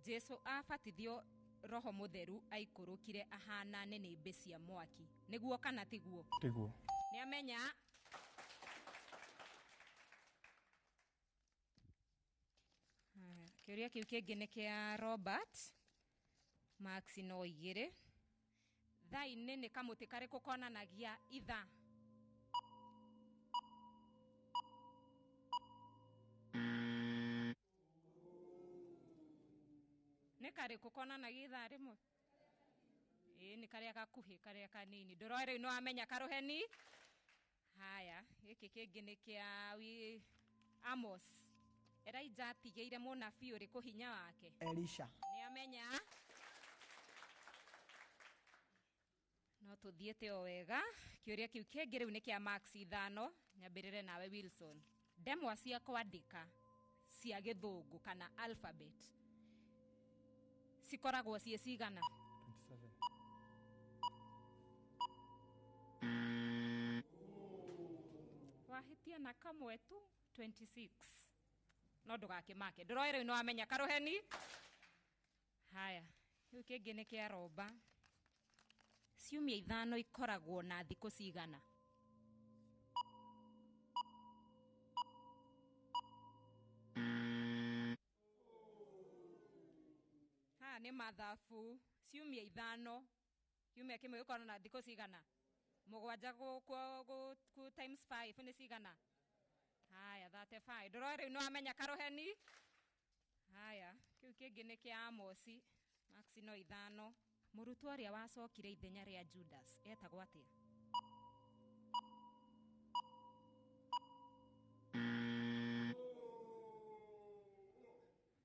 Jesu abatithio Roho Mũtheru aikũrũkire ahana nĩnĩmbĩ cia mwaki. Nĩguo kana tiguo? Tiguo. Nĩ amenya. Haya, kĩũria kĩu kĩngĩ nĩ kĩa Robert. Max no 2. Thaa-inĩ nĩ kamũtĩ karĩkũ konanagia ithaa? Nĩ karĩkũ konanagia ithaa rĩmwe? Ĩĩ nĩ karĩa gakuhĩ, karĩa kanini. Ndũroe rĩu nĩ wamenya karũheni? Haya, gĩkĩ kĩngĩ nĩ kĩa Amos. Elijah atigĩire mũnabii ũrĩkũ hinya wake? Elisha. Nĩ amenya. No tũthiĩte o wega. Kĩũria kĩu kĩngĩ rĩu nĩ kĩa Max 5. Nyambĩrĩre nawe Wilson. Ndemwa cia kwandĩka cia gĩthũngũ kana alphabet cikoragwo ciĩ cigana? 27. Wahĩtia na kamwe tu, 26. No ndũgakĩmake. Ndũroe rĩu nĩ wamenya karũheni? Haya, kĩu kĩngĩ nĩ kĩa Roba. Ciumia 5 ikoragwo na thikũ cigana? Haha nĩ mathabu. Ciumia 5, kiumia kĩmwe gĩkoragwo na thikũ cigana? 7 ku times 5 nĩ cigana? Haya, 35. Ndũroe rĩu nĩ wamenya karũheni? Haya, kĩu kĩngĩ nĩ kĩa Amosi. Max no 5. Mũrutwo ũrĩa wacokire ithenya rĩa Judas etagwo atĩa?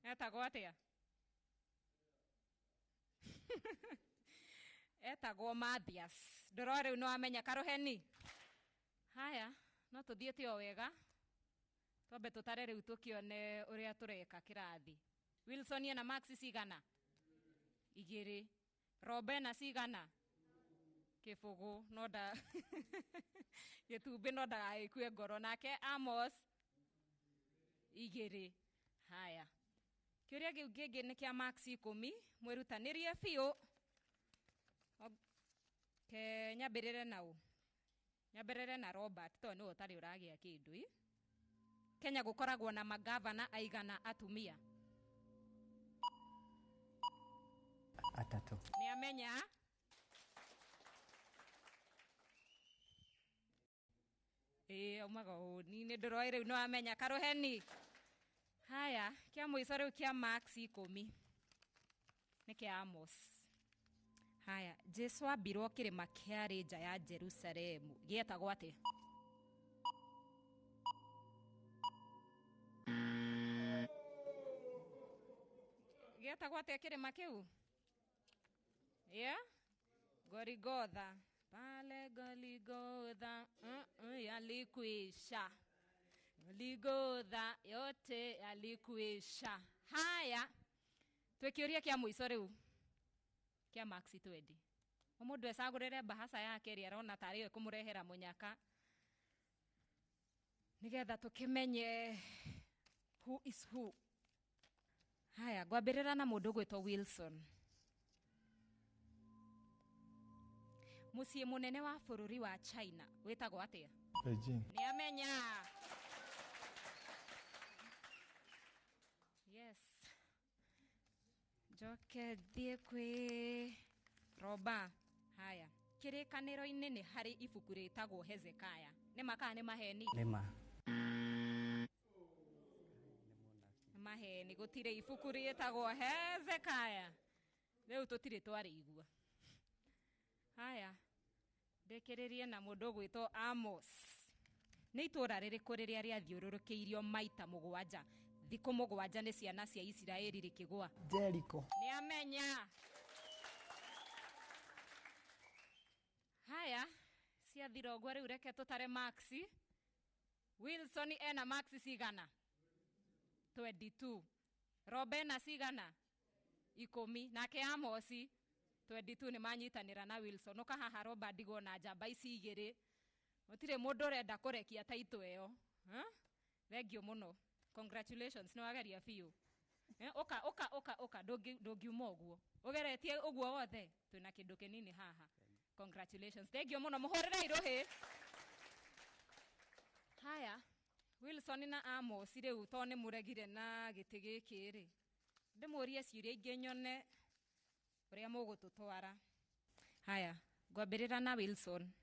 Etagwo atĩa? Etagwo Mathias. Ndũroe rĩu nĩ wamenya karũheni? Haya, no tũthiĩte o wega. Twambe tũtare rĩu tũkĩone ũrĩa tũreka kĩrathi. Wilson ena Max cigana? 2. Robena cigana? 0. No nda gĩtumbĩ no ndagagĩkue ngoro. Nake Amos 2. Haya, kĩũria kĩu kĩngĩ nĩ kĩa Max 10. Mwĩrutanĩrie biũ. Ke nyambĩrĩre na ũ? Nyambĩrĩre na Robert tondũ nĩwe ũtarĩ ũragĩa kĩndũ. Kenya gũkoragwo na magavana aigana atumia? 3. Nĩ amenya. Ĩĩ aumaga ũni. Nĩ ndũroĩ rĩu nĩ wamenya karũheni. Haya, kĩa mũico rĩu kĩa Max 10 nĩ kĩa Amos. Haya, Jesu ambirwo kĩrĩma kĩarĩ nja ya Jerusalemu gĩetagwo atĩa? Gĩetagwo atĩa kĩrĩma kĩu? Yeah? Goligotha. Pale Goligotha, yalikwisha. Goligotha yote yalikwisha. Haya, twĩkĩũria kĩa mũico rĩu kĩa Max 20. Mũndũ ecagũrĩre bahaca yake ĩrĩa arona tarĩ yo ĩkũmũrehera mũnyaka, nĩgetha tũkĩmenye who is who. Haya, ngwambĩrĩra na mũndũ ũgwĩtwo Wilson. Mũciĩ mũnene wa bũrũri wa China wĩtagwo atĩa? Beijing. Nĩ amenya. Yes. Njoke thiĩ kwĩ Roba. Haya, kĩrĩkanĩro-inĩ nĩ harĩ ibuku rĩtagwo Hezekiah. Nĩ ma kana nĩ maheni? Nĩ ma. Nĩ maheni, gũtirĩ ibuku rĩtagwo Hezekiah. Rĩu tũtirĩ twarĩigua. Haya, ndĩkĩrĩrie na mũndũ ũgwĩtwo Amos. Nĩ itũũra rĩrĩkũ rĩrĩa rĩathiũrũrũkĩirio maita 7 thikũ 7 nĩ ciana cia Isiraeli rĩkĩgũa? Jericho. Nĩ amenya. Haya, ciathira ũguo rĩu reke tũtare maxi. Wilson ena maxi cigana? 22. Roba ena cigana? 10. Nake Amosi 22 nĩ manyitanĩra na Wilson. Ũka haha Roba ndigwo na njamba ici igĩrĩ. Gũtirĩ mũndũ ũrenda kũrekia taitũ ĩyo. Thengiũ mũno. Congratulations, nĩ wageria biũ. Ũka ũka ũka ũka, ndũngiuma ũguo. Ũgeretie ũguo wothe, twĩna kĩndũ kĩnini haha. Congratulations. Thengiũ mũno, mũhũrĩrei rũhĩ. Haya, Wilson na Amos rĩu to nĩ mũregire na gĩtĩ gĩkĩ rĩ. Ndĩmũrie ciũria ingĩ nyone ũrĩa mũgũtũtwara. Haya, ngwambĩrĩra na Wilson.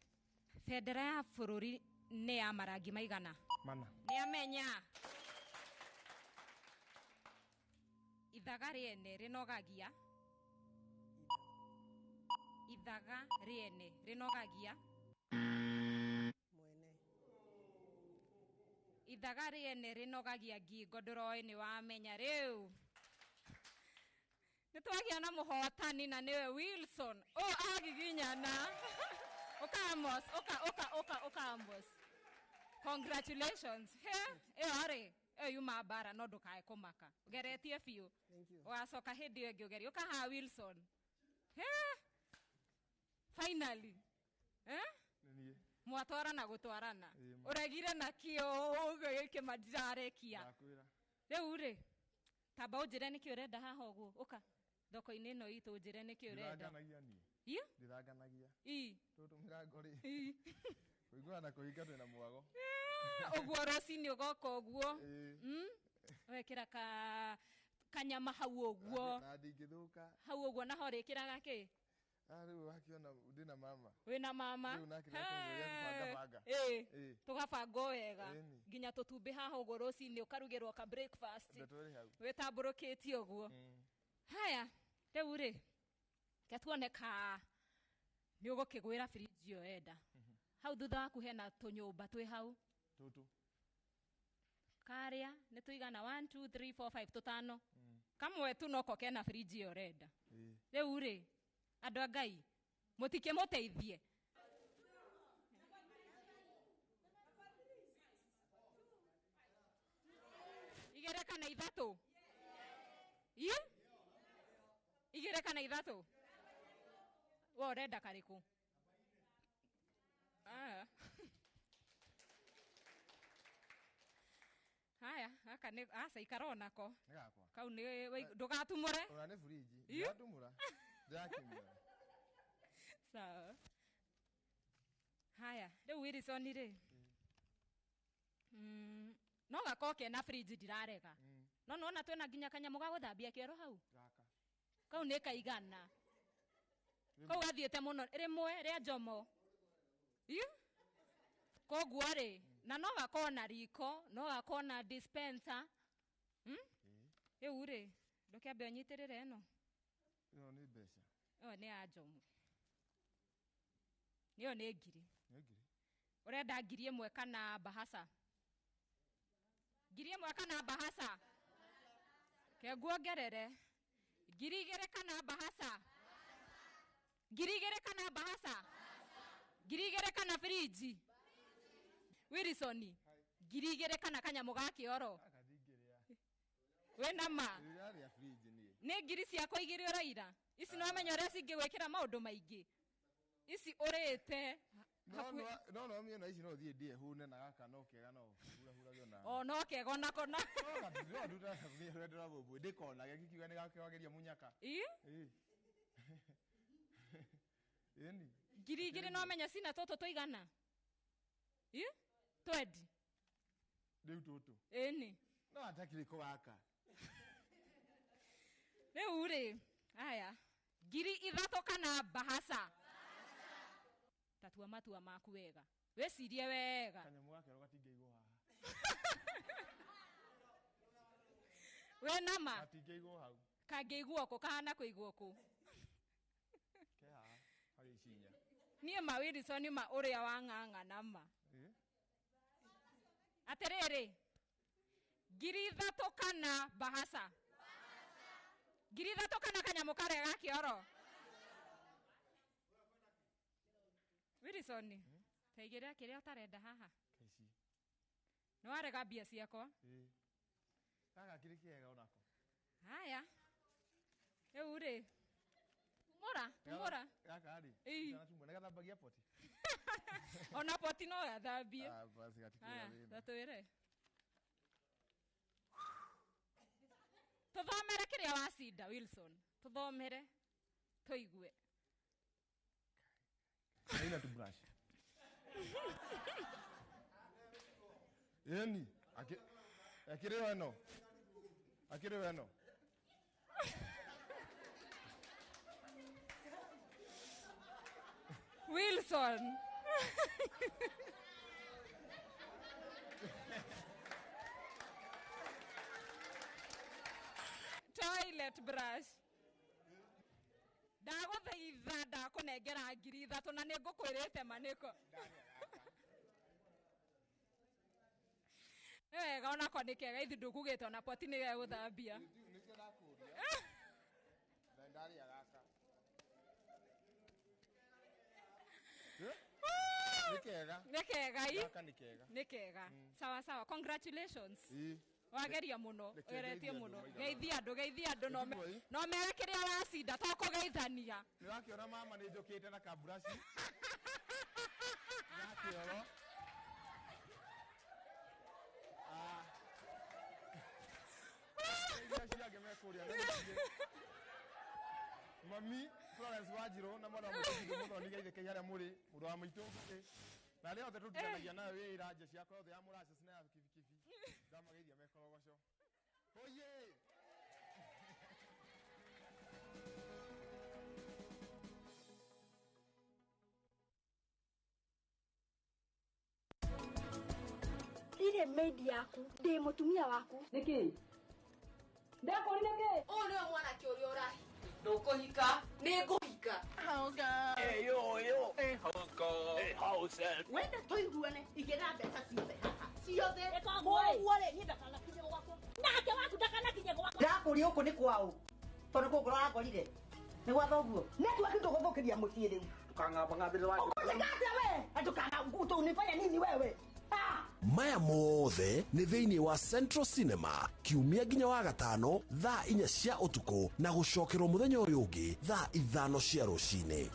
Bendera ya bũrũri nĩ ya marangi maigana? 4. Nĩ amenya. Ithaga rĩene rĩnogagia. Ithaga rĩene rĩnogagia. Mwene. Ithaga rĩene rĩnogagia ngingo, ndũroĩ nĩ wamenya rĩu. Nĩ twagĩa na mũhotani na nĩwe Wilson. Ũ agiginyana. Ũka Amos, ũka ũka ũka ũka Amos. Congratulations. He, ĩyo rĩ, ĩyo yuma mbara no ndũkae kũmaka. Ũgeretie biũ. Thank you. Ũgacoka hĩndĩ ĩyo ĩngĩ ũgerie. Ũka haha Wilson. He. Finally. Eh? Nĩ niĩ. Mwatwarana gũtwarana. Ĩĩ, ma. Ũregire na kĩo ũguo gĩkĩ mandirarekia. Ndakwĩra. Rĩu rĩ, tamba ũnjĩre nĩkĩ ũrenda haha ũguo. Ũka thoko-inĩ ĩno itũ ũnjĩre nĩkĩ ũrenda. Ndithanganagia niĩ. Ĩ? Ndithanganagia. Ĩ. Tũtũ mĩrango rĩ. Ĩ. Kũiguana na kũhinga twĩna mwago. Ũguo rũcinĩ ũgoka ũguo. Wekĩra kanyama hau ũguo. Na ndingĩthũka. Hau ũguo naho rĩkĩraga kĩ? Rĩu wakĩona ndĩna mama. Wĩna mama. Rĩu nake nĩakũigua gũbanga banga. Ĩ. Ĩ. Tũgabanga wega. Ĩni. Nginya tũtumbĩ haha ũguo rũcinĩ ũkarugĩrwo ka breakfast. Ndeto ĩrĩ hau. Wĩtambũrũkĩtie ũguo. Haya, rĩu rĩ, ke tuone ka nĩ ũgũkĩgwĩra fridge ĩyo enda. Hau thutha waku hena tũnyũmba twĩ hau. Tũtũ. Karĩa nĩ tũigana 1 2 3 4 5 tũtano. Kamwe tu noko kena fridge ĩyo ũrenda. Rĩu rĩ, andũ a Ngai, mũtikĩmũteithie. Igĩrĩ kana 3? Ĩ? 2 kana 3? We ũrenda karĩkũ? Aya. Haya, gaka nĩ aca ikara onako. Nĩ gakwa. Kau nĩ ndũgatumũre. Ona nĩ fridge. Ĩ? Ndĩratumũra. Ndĩrakĩmĩona. Sawa. Haya, rĩu Wilson rĩ. No gakorwo kena fridge ndirarega. No nĩwona twĩna nginya kanyamũ ga gũthambia kĩoro hau. Gaka. Kau nĩ kaigana. Kau gathiĩte mũno rĩmwe rĩa njomo. Ĩ? Koguo rĩ, na no gakorwo na riko, no gakorwo na dispenser. Rĩu rĩ, ndũkĩambe ũnyitĩrĩre ĩno. Ĩno nĩ mbeca. Ĩyo nĩ ya njomo. Ĩyo nĩ ngiri. Nĩ ngiri. Ũrenda ngiri 1 kana bahasa? Ngiri 1 kana bahasa? Ke nguongerere. Ngiri 2 kana bahasa? Ngiri 2 kana bahasa? Ngiri 2 kana fridge? Wilson, ngiri 2 kana kanyamũ ga kĩoro? Wĩna ma? Ndĩrarĩa fridge niĩ. Nĩ ngiri ciakwa 2 ũraira. Ici no wamenya ũrĩa cingĩgwĩkĩra maũndũ maingĩ. Ici ũrĩte. No no mie na ici no thiĩ ndĩe hũne na gaka no kega no hurahuragio na. O No kega onako na. No nduta ndĩra bũbũ ndĩkona gĩkiuga nĩ gakĩwageria munyaka. Ĩ? Ĩ. Ĩni. 2000 no menya cina tũtũ tũigana. Ĩ? Twendi. Rĩu tũtũ. Ĩni. No atakĩrĩko gaka. Rĩu rĩ, aya. 3000 kana bahasa. Tatua matua maku wega. Wĩcirie wega. Kanyamũ gakero gatingĩigwo haha. We nama. Gatingĩigwo hau. Kangĩigwo kũ kahana kũigwo kũ? Ke haha harĩ icinya. Niĩ ma Wilson ma ũrĩa wang'ang'ana ma. Ĩ? Atĩrĩrĩ, 3000 kana bahasa. 3000 kana kanyamũ karĩa ga kĩoro. Wilson, taigĩrĩra kĩrĩa ũtarenda haha. Kaici. Nĩ warega mbia ciakwa. Ĩ. Gaka kĩrĩ kĩega onako. Haya. Rĩu rĩ, tumũra, tumũra. Gaka rĩ. Ĩ. Tumũra nĩgathambagia poti. Ona poti no gathambie. Ah, basi gatikĩrĩ Haya, thĩna. tatwĩre. Tũthomere kĩrĩa wacinda Wilson. Tũthomere tũigue. Haina tu brush. Ĩni, akĩrĩ weno. Akĩrĩ weno. Wilson. Toilet brush. Ndagũthaitha ndakũnengera 3000 na nĩ ngũkwĩrĩte ma nĩko. Nĩ wega onako nĩ kega ithi ndũkugĩte ona poti nĩ gegũthambia. Nĩkĩo ndakũria. Na ndarĩa gaka. Nĩ kega. Nĩ kega i. Gaka nĩ kega. Nĩ kega. Sawa sawa. Congratulations. Ĩ. Wageria mũno, Reke ũgeretie ngeithie andũ mũno. maigana. Geithia andũ, geithia andũ no no mere kĩrĩa wacinda to kũgeithania. Nĩ wakĩona mama nĩ njũkĩte na kaburaci. Ga kĩoro. Ah. Geithia acio angĩ me kũrĩa na mũciĩ. Mami Florence Wanjirũ na mwana wa maitũ Mũthoni geithĩkei harĩa mũrĩ, mũrũ wa maitũ. Na arĩa othe tũrutithanagia nayo wĩra nja ciakwa yothe ya mũraca na ya kibikibi. Ndamageithia me korogoco. Oye! Ndirĩ maid yaku, ndĩ mũtumia waku. Nĩkĩ? Ndakũrire kĩ? Ũyũ nĩwe mwanake ũrĩa ũrahika. Ndũkũhika. Nĩngũhika. Hey, yo, yo. Hey, house girl. Hey, house elf. Wenda tũiguane igĩra mbeca ciothe haha ciothe. Koguo rĩ, niĩ ndakanakinye gwakwa. Nake waku ndakanakinye gwakwa. Ndakũria gũkũ nĩ kwaũ tondũ kũngũ ũrangorire nĩ gwa thoguo network ndũgũthũkĩria mũciĩ rĩu. Ndũkang'ambang'ambĩre wa. Ũkũnjĩka atĩa we? Ndũkana nini wewe? Maya mothe nĩ thĩinĩ wa Central Cinema kiumia nginya wa gatano thaa 4 cia ũtukũ na gũcokerwo mũthenya ũyũ ũngĩ thaa 5 cia rũcinĩ.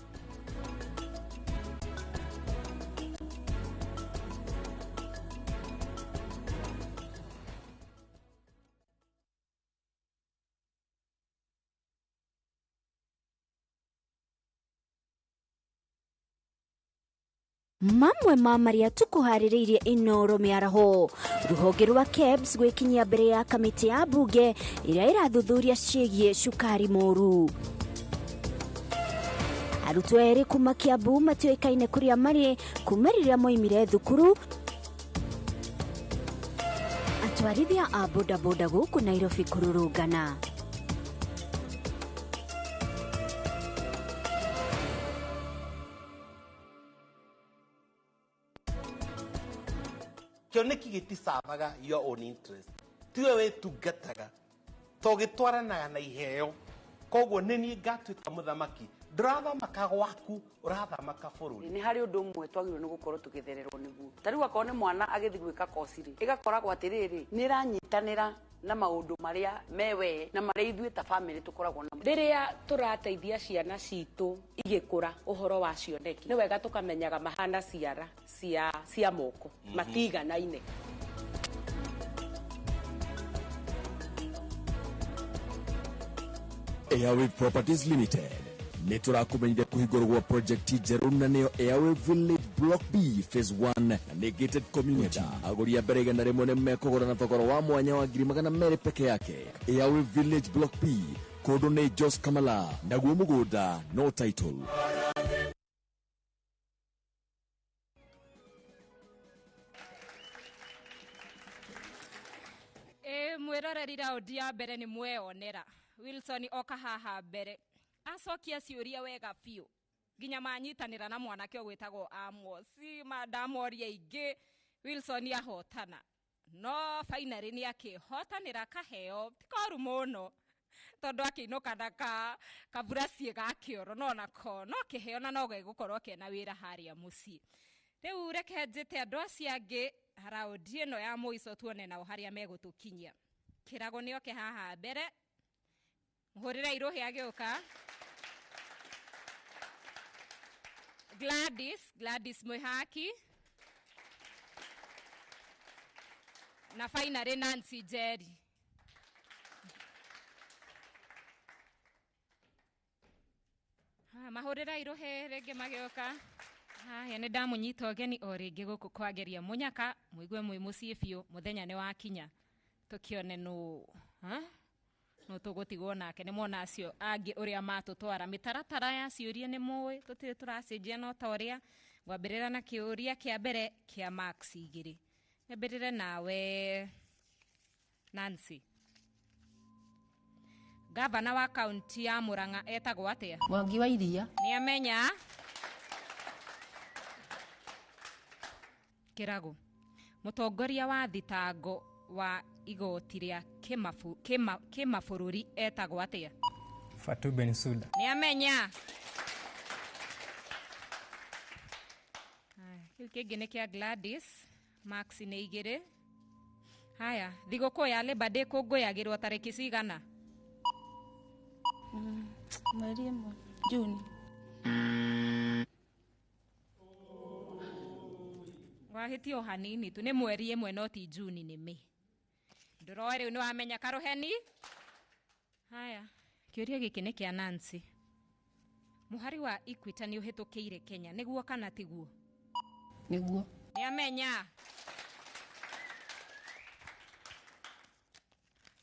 Mamwe ma marĩa tũkũharĩrĩirie Inoro mĩaraho. Rũhonge rwa KEBS gwĩkinyia mbere ya kamĩtĩ ya mbunge ĩrĩa ĩrathuthuria ciĩgiĩ cukari mũru. Arutwo erĩ kuma Kiambu matiũĩkaine kũrĩa marĩ kuma rĩrĩa moimire thukuru. Atwarithia a bodaboda gũkũ Nairobi kũrũrũngana. Kĩoneki gĩticavaga your own interest tiwe wĩtungataga to gĩtwaranaga na iheo koguo nĩ niĩ ngatuĩka mũthamaki ndũrathamaka gwaku ũrathamaka bũrũri. Nĩ harĩ ũndũ ũmwe twagĩrĩirwo nĩ gũkorwo tũgĩthererwo nĩguo ta rĩu akorwo nĩ mwana agĩthiĩ gwĩka koci rĩ ĩgakoragwo atĩrĩrĩ nĩ ĩranyitanĩra na maũndũ marĩa mewe na marĩa ithuĩ ta family tũkoragwo namo. Rĩrĩa tũrateithia ciana citũ igĩkũra ũhoro wa cioneki nĩ wega tũkamenyaga mahana ciara cia moko matiganaine. Airwave Properties Limited nĩ tũrakũmenyithia kũhingũrwo gwa project njerũ na nĩyo Airwave Village Block B Phase 1 na nĩ gated community. Agũri a mbere 100 nĩ mekũgũra na thogora wa mwanya wa 200,000 peke yake. Airwave Village Block B, kũndũ nĩ Jos Kamala, naguo mũgũnda no title. Ĩ mwĩroreri, raundi ya mbere nĩ mweyonera Wilson oka haha mbere acokia ciũria wega biũ nginya manyitanĩra na mwanake ũgwĩtagwo Amos, ndamoria ingĩ Wilson ahotana, no finally nĩ akĩhotanĩra kaheo ti koru mũno tondũ akĩinũka na ka kaburaciĩ ga kĩoro, no nako no kĩheo na no gegũkorwo kena wĩra harĩa mũciĩ. Rĩu reke njĩte andũ acio angĩ raundi ĩno ya mũico tuone nao harĩa megũtũkinyia. Kĩrago nĩoke haha mbere, mũhũrĩre irũhĩ agĩũka. Gladys Mwĩhaki na finally Nancy Njeri. Mahũrĩra irũhĩ rĩngĩ magĩũka. Haya, nĩ ndamũnyita ũgeni o rĩngĩ gũkũ kwageria mũnyaka, mũigue mwĩ mũciĩ biũ, mũthenya nĩ wakinya tũkĩone nũ no tũgũtigwo nake. Nĩ mona acio angĩ ũrĩa matũtwara mĩtaratara ya ciũria nĩ mũĩ, tũtirĩ tũracenjia no ta ũrĩa ngwambĩrĩra na kĩũria kĩa mbere kĩa marks 2. Nyambĩrĩre nawe Nancy. Gavana wa kaunti ya Murang'a etagwo atĩa? Mwangi wa Iria. Nĩ amenya. Kĩrago. Mũtongoria wa thitango wa igoti rĩa kĩmabũrũri etagwo atĩa? Fatou Bensouda. Nĩ amenya. Kĩu kĩngĩ nĩ kĩa Gladys, marks nĩ 2. Haya, thigũkũ ya Labour Day kũngũyagĩrwo tarĩki cigana? Mweri 1 Juni. Wahĩtia o hanini tu, nĩ mweri 1 no ti Juni, nĩ May. Ndũroe rĩu nĩ wamenya karũheni. Haya, kĩũria gĩkĩ nĩ kĩa Nancy. Mũhari wa Equator nĩ ũhĩtũkĩire Kenya, nĩguo kana tiguo? Nĩguo. Nĩ amenya.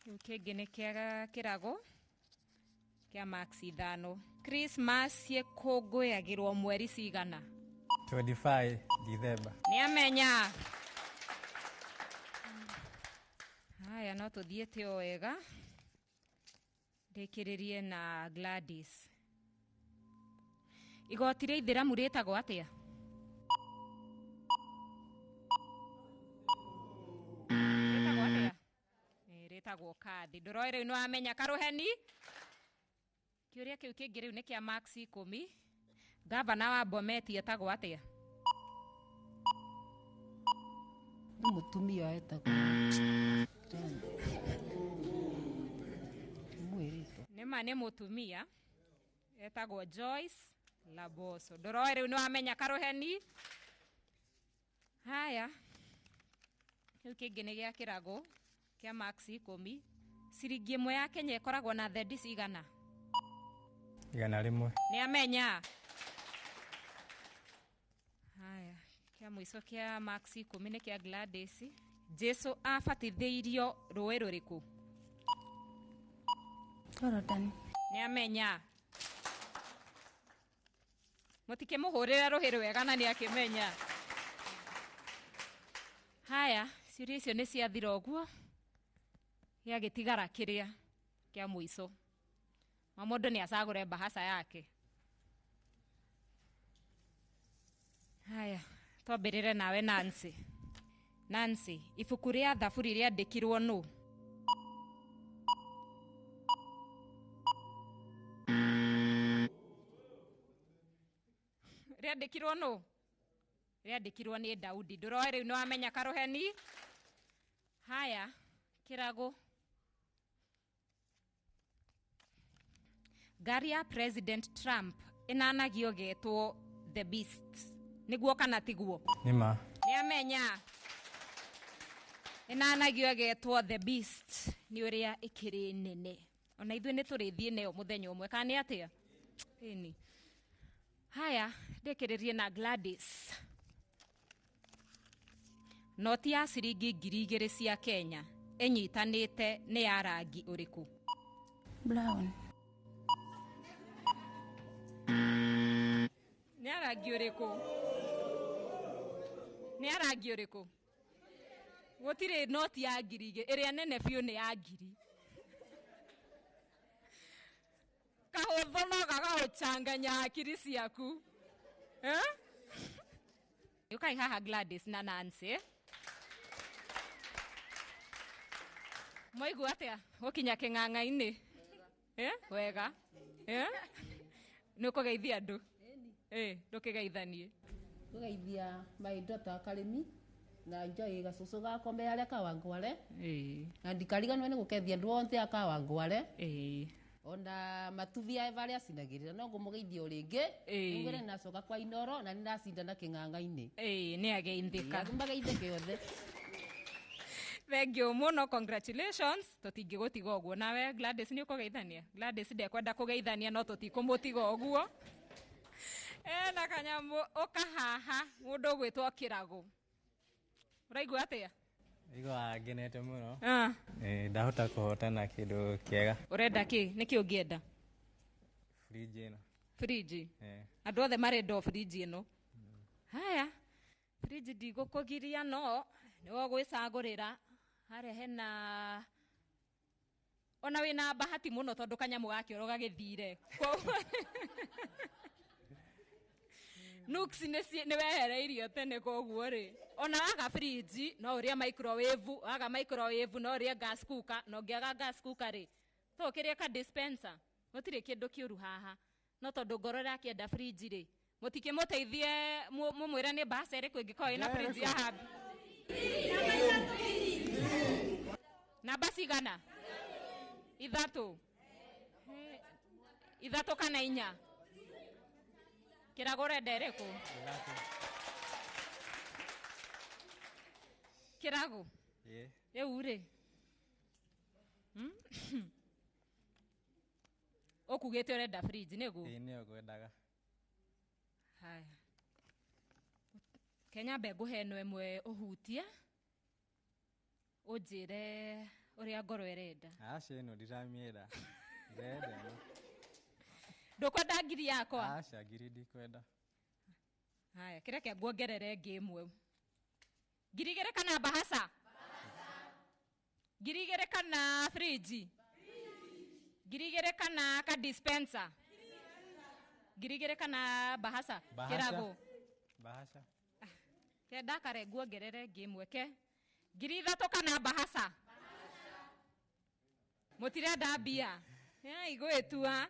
Kĩu kĩngĩ nĩ kĩa Kĩrago kĩa marks 5. Christmas ĩkũngũyagĩrwo mweri cigana? 25 December. Nĩ amenya. Haya, no tũthiĩte o wega. Ndĩkĩrĩrie na Gladys. Igoti rĩa ithĩramu rĩtagwo atĩa? Rĩtagwo atĩa? Rĩtagwo kathi. Ndũroe rĩu nĩ wamenya karũheni. Kĩũria kĩu kĩngĩ rĩu nĩ kĩa marks 10. Gavana wa Bomet etagwo atĩa? Nĩ mũtumia etagwo. Nĩma nĩ mũtumia etagwo Joyce Laboso. Ndũroe rĩu nĩ wamenya karũheni. Haya, kĩu kĩngĩ nĩ gĩa Kĩrago kĩa marks 10. Ciringi 1 ya Kenya ĩkoragwo na thendi cigana? 100. Nĩ amenya. Haya, kĩa mũico kĩa marks 10 nĩ kĩa Gladys. Jesu abatithĩirio rũĩ rũrĩkũ? Jorodani. Nĩ amenya. Mũtikĩmũhũrĩre rũhĩ rwega na nĩ akĩmenya. Haya, ciũria icio nĩ ciathira ũguo, gĩagĩtigara kĩrĩa kĩa mũico. O mũndũ nĩ acagũre mbahaca yake. Haya, twambĩrĩre nawe Nancy. Nancy, ibuku rĩa Thaburi rĩandĩkirwo nũ? Rĩandĩkirwo nũ? Rĩandĩkirwo nĩ Daudi. Ndũroe rĩu nĩ wamenya karũheni. Haya, Kĩrago. Ngari ya President Trump ĩnanagio getwo The Beast. Nĩguo kana tiguo? Nĩma. Nĩ amenya. Ĩnanagio getwo The Beast nĩ ũrĩa ĩkĩrĩ nene. Ona ithuĩ nĩ tũrĩthiĩ nayo mũthenya ũmwe, kana nĩ atĩa? Ĩni. Haya, ndĩkĩrĩrie na Gladys. Noti ya ciringi 2000 cia Kenya ĩnyitanĩte nĩ ya rangi ũrĩkũ? Brown. Nĩ ya rangi ũrĩkũ? Nĩ ya rangi ũrĩkũ? Gũtirĩ noti ya 2000, ĩrĩa nene biũ nĩ ya 1000. Kahũthũ no gagagũchanganya akiri ciaku. Eh? Ũkai haha Gladys na Nancy. Mwaigua atĩa gũkinya kĩng'ang'a-inĩ? Eh? Wega. Eh? Nĩ ũkũgeithia andũ? Eh, ndũkĩgeithanie. Ngũgeithia my daughter Karĩmi na Joy gacũcũ gakwa me arĩa Kawangware. Na ndikariganĩrwo nĩ gũkethia andũ othe a Kawangware. Ona matubi ya varĩa acinagĩrĩra no ngũmũgeithia o rĩngĩ. Nĩngwĩra nĩnacoka kwa Inoro na nĩndacindana kĩng'ang'a-inĩ. Nĩ ageithĩka. Mageithĩke othe. Thank you mũno, congratulations. Tũtingĩgũtiga ũguo. Nawe Gladys nĩ ũkũgeithania? Gladys ndekwenda kũgeithania no tũtikũmũtiga ũguo. Ena kanyamũ ũka haha mũndũ ũgwĩtwo Kĩragũ. Ũraigua atĩa? Igua ngenete mũno. Ah. Ndahota kũhotana kĩndũ kĩega. Ũrenda kĩ? Nĩkĩ ũngĩenda? Fridge ĩno. Fridge? Andũ othe marenda o fridge ĩno. Haya, fridge ndigũkũgiria no nĩwe ũgwĩcagũrĩra. Harĩa hena ona wĩna bahati mũno tondũ kanyamũ ga kĩoro gagĩthire. Nuks nĩ wehereirio tene koguo rĩ. Ona waga fridge no ũrĩe microwave, waga microwave no ũrĩe gas cooker, na ũngĩaga gas cooker rĩ, to ũkĩrĩe ka dispenser. Gũtirĩ kĩndũ kĩũru haha. No tondũ ngoro ĩrakĩenda fridge rĩ, mũtikĩmũteithie mũmwĩre nĩ mbaca ĩrĩkũ ĩngĩkorwo ĩna fridge ya hub. Namba cigana? 3. 3 kana 4? Kĩragũ ũrenda ĩrĩkũ? Kĩragũ? Rĩu rĩ, ũkugĩte ũrenda fridge nĩguo? Ĩĩ nĩyo ngwendaga. Haya. Kenya mbe ngũhe ĩno ĩmwe ũhutie, ũnjĩre ũrĩa ngoro ĩrenda. Aca ĩno ndiramĩenda. Ndĩrenda ĩno. Ndũkwenda 1000 yakwa? Aca 1000 ndikwenda. Haya, kĩreke nguongerere ĩngĩ ĩmwe. 2000 kana bahasa? 2000 kana fridge? 2000 kana ka dispenser? 2000 kana bahasa? Kĩragũ. Bahasha. Ke ndakare nguongerere ĩngĩ ĩmwe ke. 3000 kana bahasa? Mũtirenda mbia? Igwĩtua.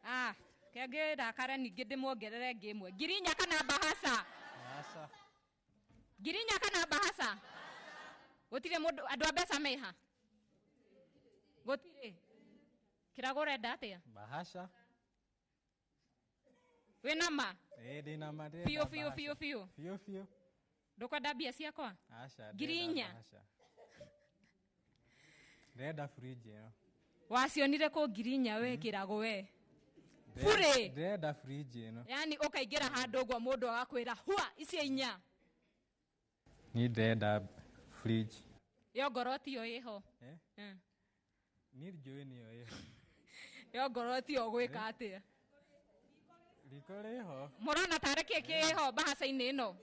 Ah, kenge ndakare ningĩ ndĩmuongerere ĩngĩ ĩmwe. 4000 kana bahasa? Bahasa. 4000 kana bahasa? Gũtirĩ mũndũ, andũ a mbeca meha? Gũtirĩ. Kĩragũ ũrenda atĩa? Bahasha. Wĩna ma? Ĩĩ ndĩna ma, ndĩrenda Biũ biũ bahasha. biũ biũ. Biũ biũ. Ndũkwenda mbia ciakwa? Aca, 4000. bahasha. Ndĩrenda fridge ĩno. Wacionire kũ 4000 we Kĩragũ we? Bure. Ndĩrenda fridge ĩno. Yaani ũkaingĩra handũ ũguo mũndũ agakwĩra hua icio 4. Niĩ ndĩrenda fridge. Yo ngoro tiyo ĩho. Niĩ njũĩ nĩyo ĩho. Yo ngoro tiyo ũgwĩka atĩa? Riko rĩho. Mũrona tarĩ kĩ kĩho bahaca-inĩ ĩno?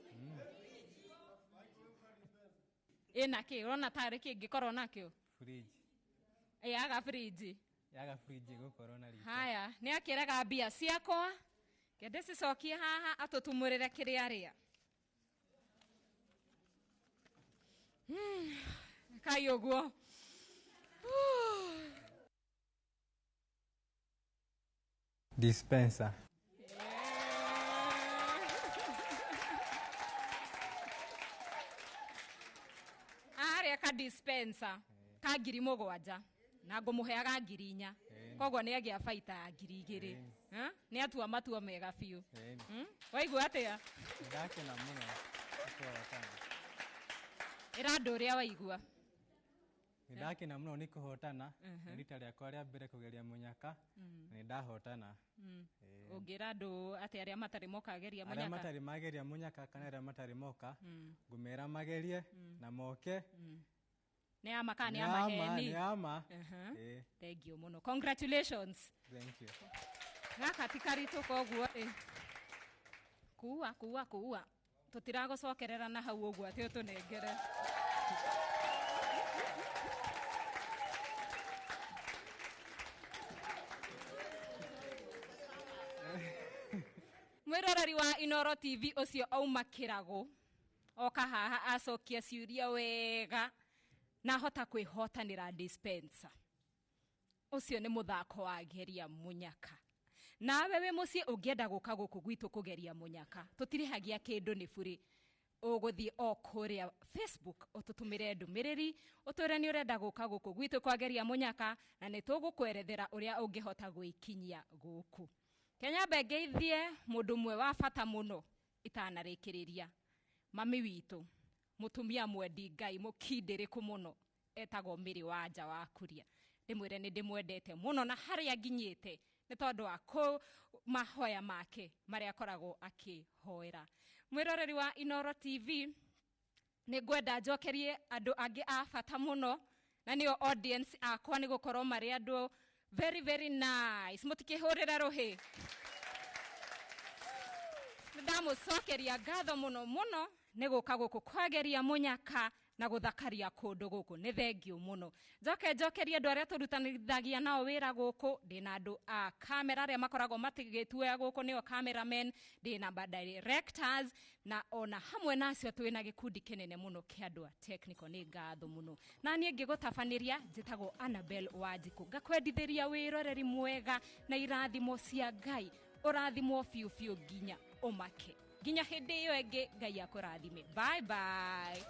Ĩna kĩ? Ũrona tarĩ kĩ ĩngĩkorwo nakĩo? Fridge. Yaga fridge. Yaga fridge ĩgũkorwo na riko. Haya, nĩ akĩrega mbia ciakwa. Kende cicokie haha atũtumũrĩre kĩrĩa arĩa. Kai ũguo. Dispenser. Arĩa ka dispenser ka 7,000 na ngũmũheaga 4,000. Koguo nĩ agĩa baita ya 2,000. Nĩ atua matua mega biũ. Waigua atĩa? Ndakena mũno. Ĩra andũ ũrĩa waigua. Nĩ Nĩ ndakena mũno nĩ kũhotana. Nĩ rita rĩakwa rĩa mbere kũgeria mũnyaka. Na nĩ ndahotana. Ũngĩra andũ atĩ arĩa matarĩ moka geria Arĩa mũnyaka? matarĩ mageria mũnyaka kana arĩa matarĩ moka, ngũmera magerie na moke. Nĩ ama kana nĩ Nĩ ama, amaheni? nĩ ama. Ĩĩ. Thank you mũno. Congratulations. Thank you. Gaka ti karitũ koguo ĩ. Kuua kuua kuua. Tũtiragũcokerera na hau ũguo atĩ ũtũnengere. Mwĩroreri wa Inoro TV ũcio auma kĩrago oka haha acokia ciũria wega na ahota kwĩhotanĩra dispenser. Ũcio nĩ mũthako wa geria mũnyaka. Nawe wĩ mũciĩ ũngĩenda gũka gũkũ gwitũ kũgeria mũnyaka, tũtirĩhagia kĩndũ nĩ bũrĩ. Ũgũthiĩ o kũrĩa Facebook ũtũtũmĩre ndũmĩrĩri ũtwĩre nĩ ũrenda gũka gũkũ gwitũ kwageria mũnyaka, na nĩ tũgũkwerethera ũrĩa ũngĩhota gwĩkinyia gũkũ. Kenya mbe ngeithie mũndũ ũmwe wa bata mũno itanarĩkĩrĩria, mami witũ, mũtumia mwendi Ngai mũkindĩrĩku mũno, etagwo Mary Wanja wa Kuria. Ndĩmwĩre nĩ ndĩmwendete mũno na harĩa nginyĩte nĩ tondũ wa mahoya make marĩa akoragwo akĩhoera. Mwĩroreri wa Inoro TV, nĩ ngwenda njokerie andũ angĩ a bata mũno, na nĩo audience akwa, nĩ gũkorwo marĩ andũ very very nice. Mũtikĩhũrĩre rũhĩ. Nĩ ndamũcokeria ngatho mũno mũno nĩ gũka gũkũ kwageria mũnyaka na gũthakaria kũndũ gũkũ. Nĩ thengiũ mũno. Njoke njokerie andũ arĩa tũrutanithagia nao wĩra gũkũ. Ndĩna andũ a kamera arĩa makoragwo matigĩtuoya gũkũ, nĩo cameramen, ndĩna ma directors, na ona hamwe na acio twĩna gĩkundi kĩnene mũno kĩa andũ a technical. Nĩ ngatho mũno. Na niĩ ngĩgũtabanĩria njĩtagwo Annabel Wanjikũ, ngakwendithĩria wĩroreri mwega na irathimo cia Ngai. Ũrathimwo biũ biũ nginya ũmake. Nginya hĩndĩ ĩyo ĩngĩ, Ngai akũrathime. Bye bye.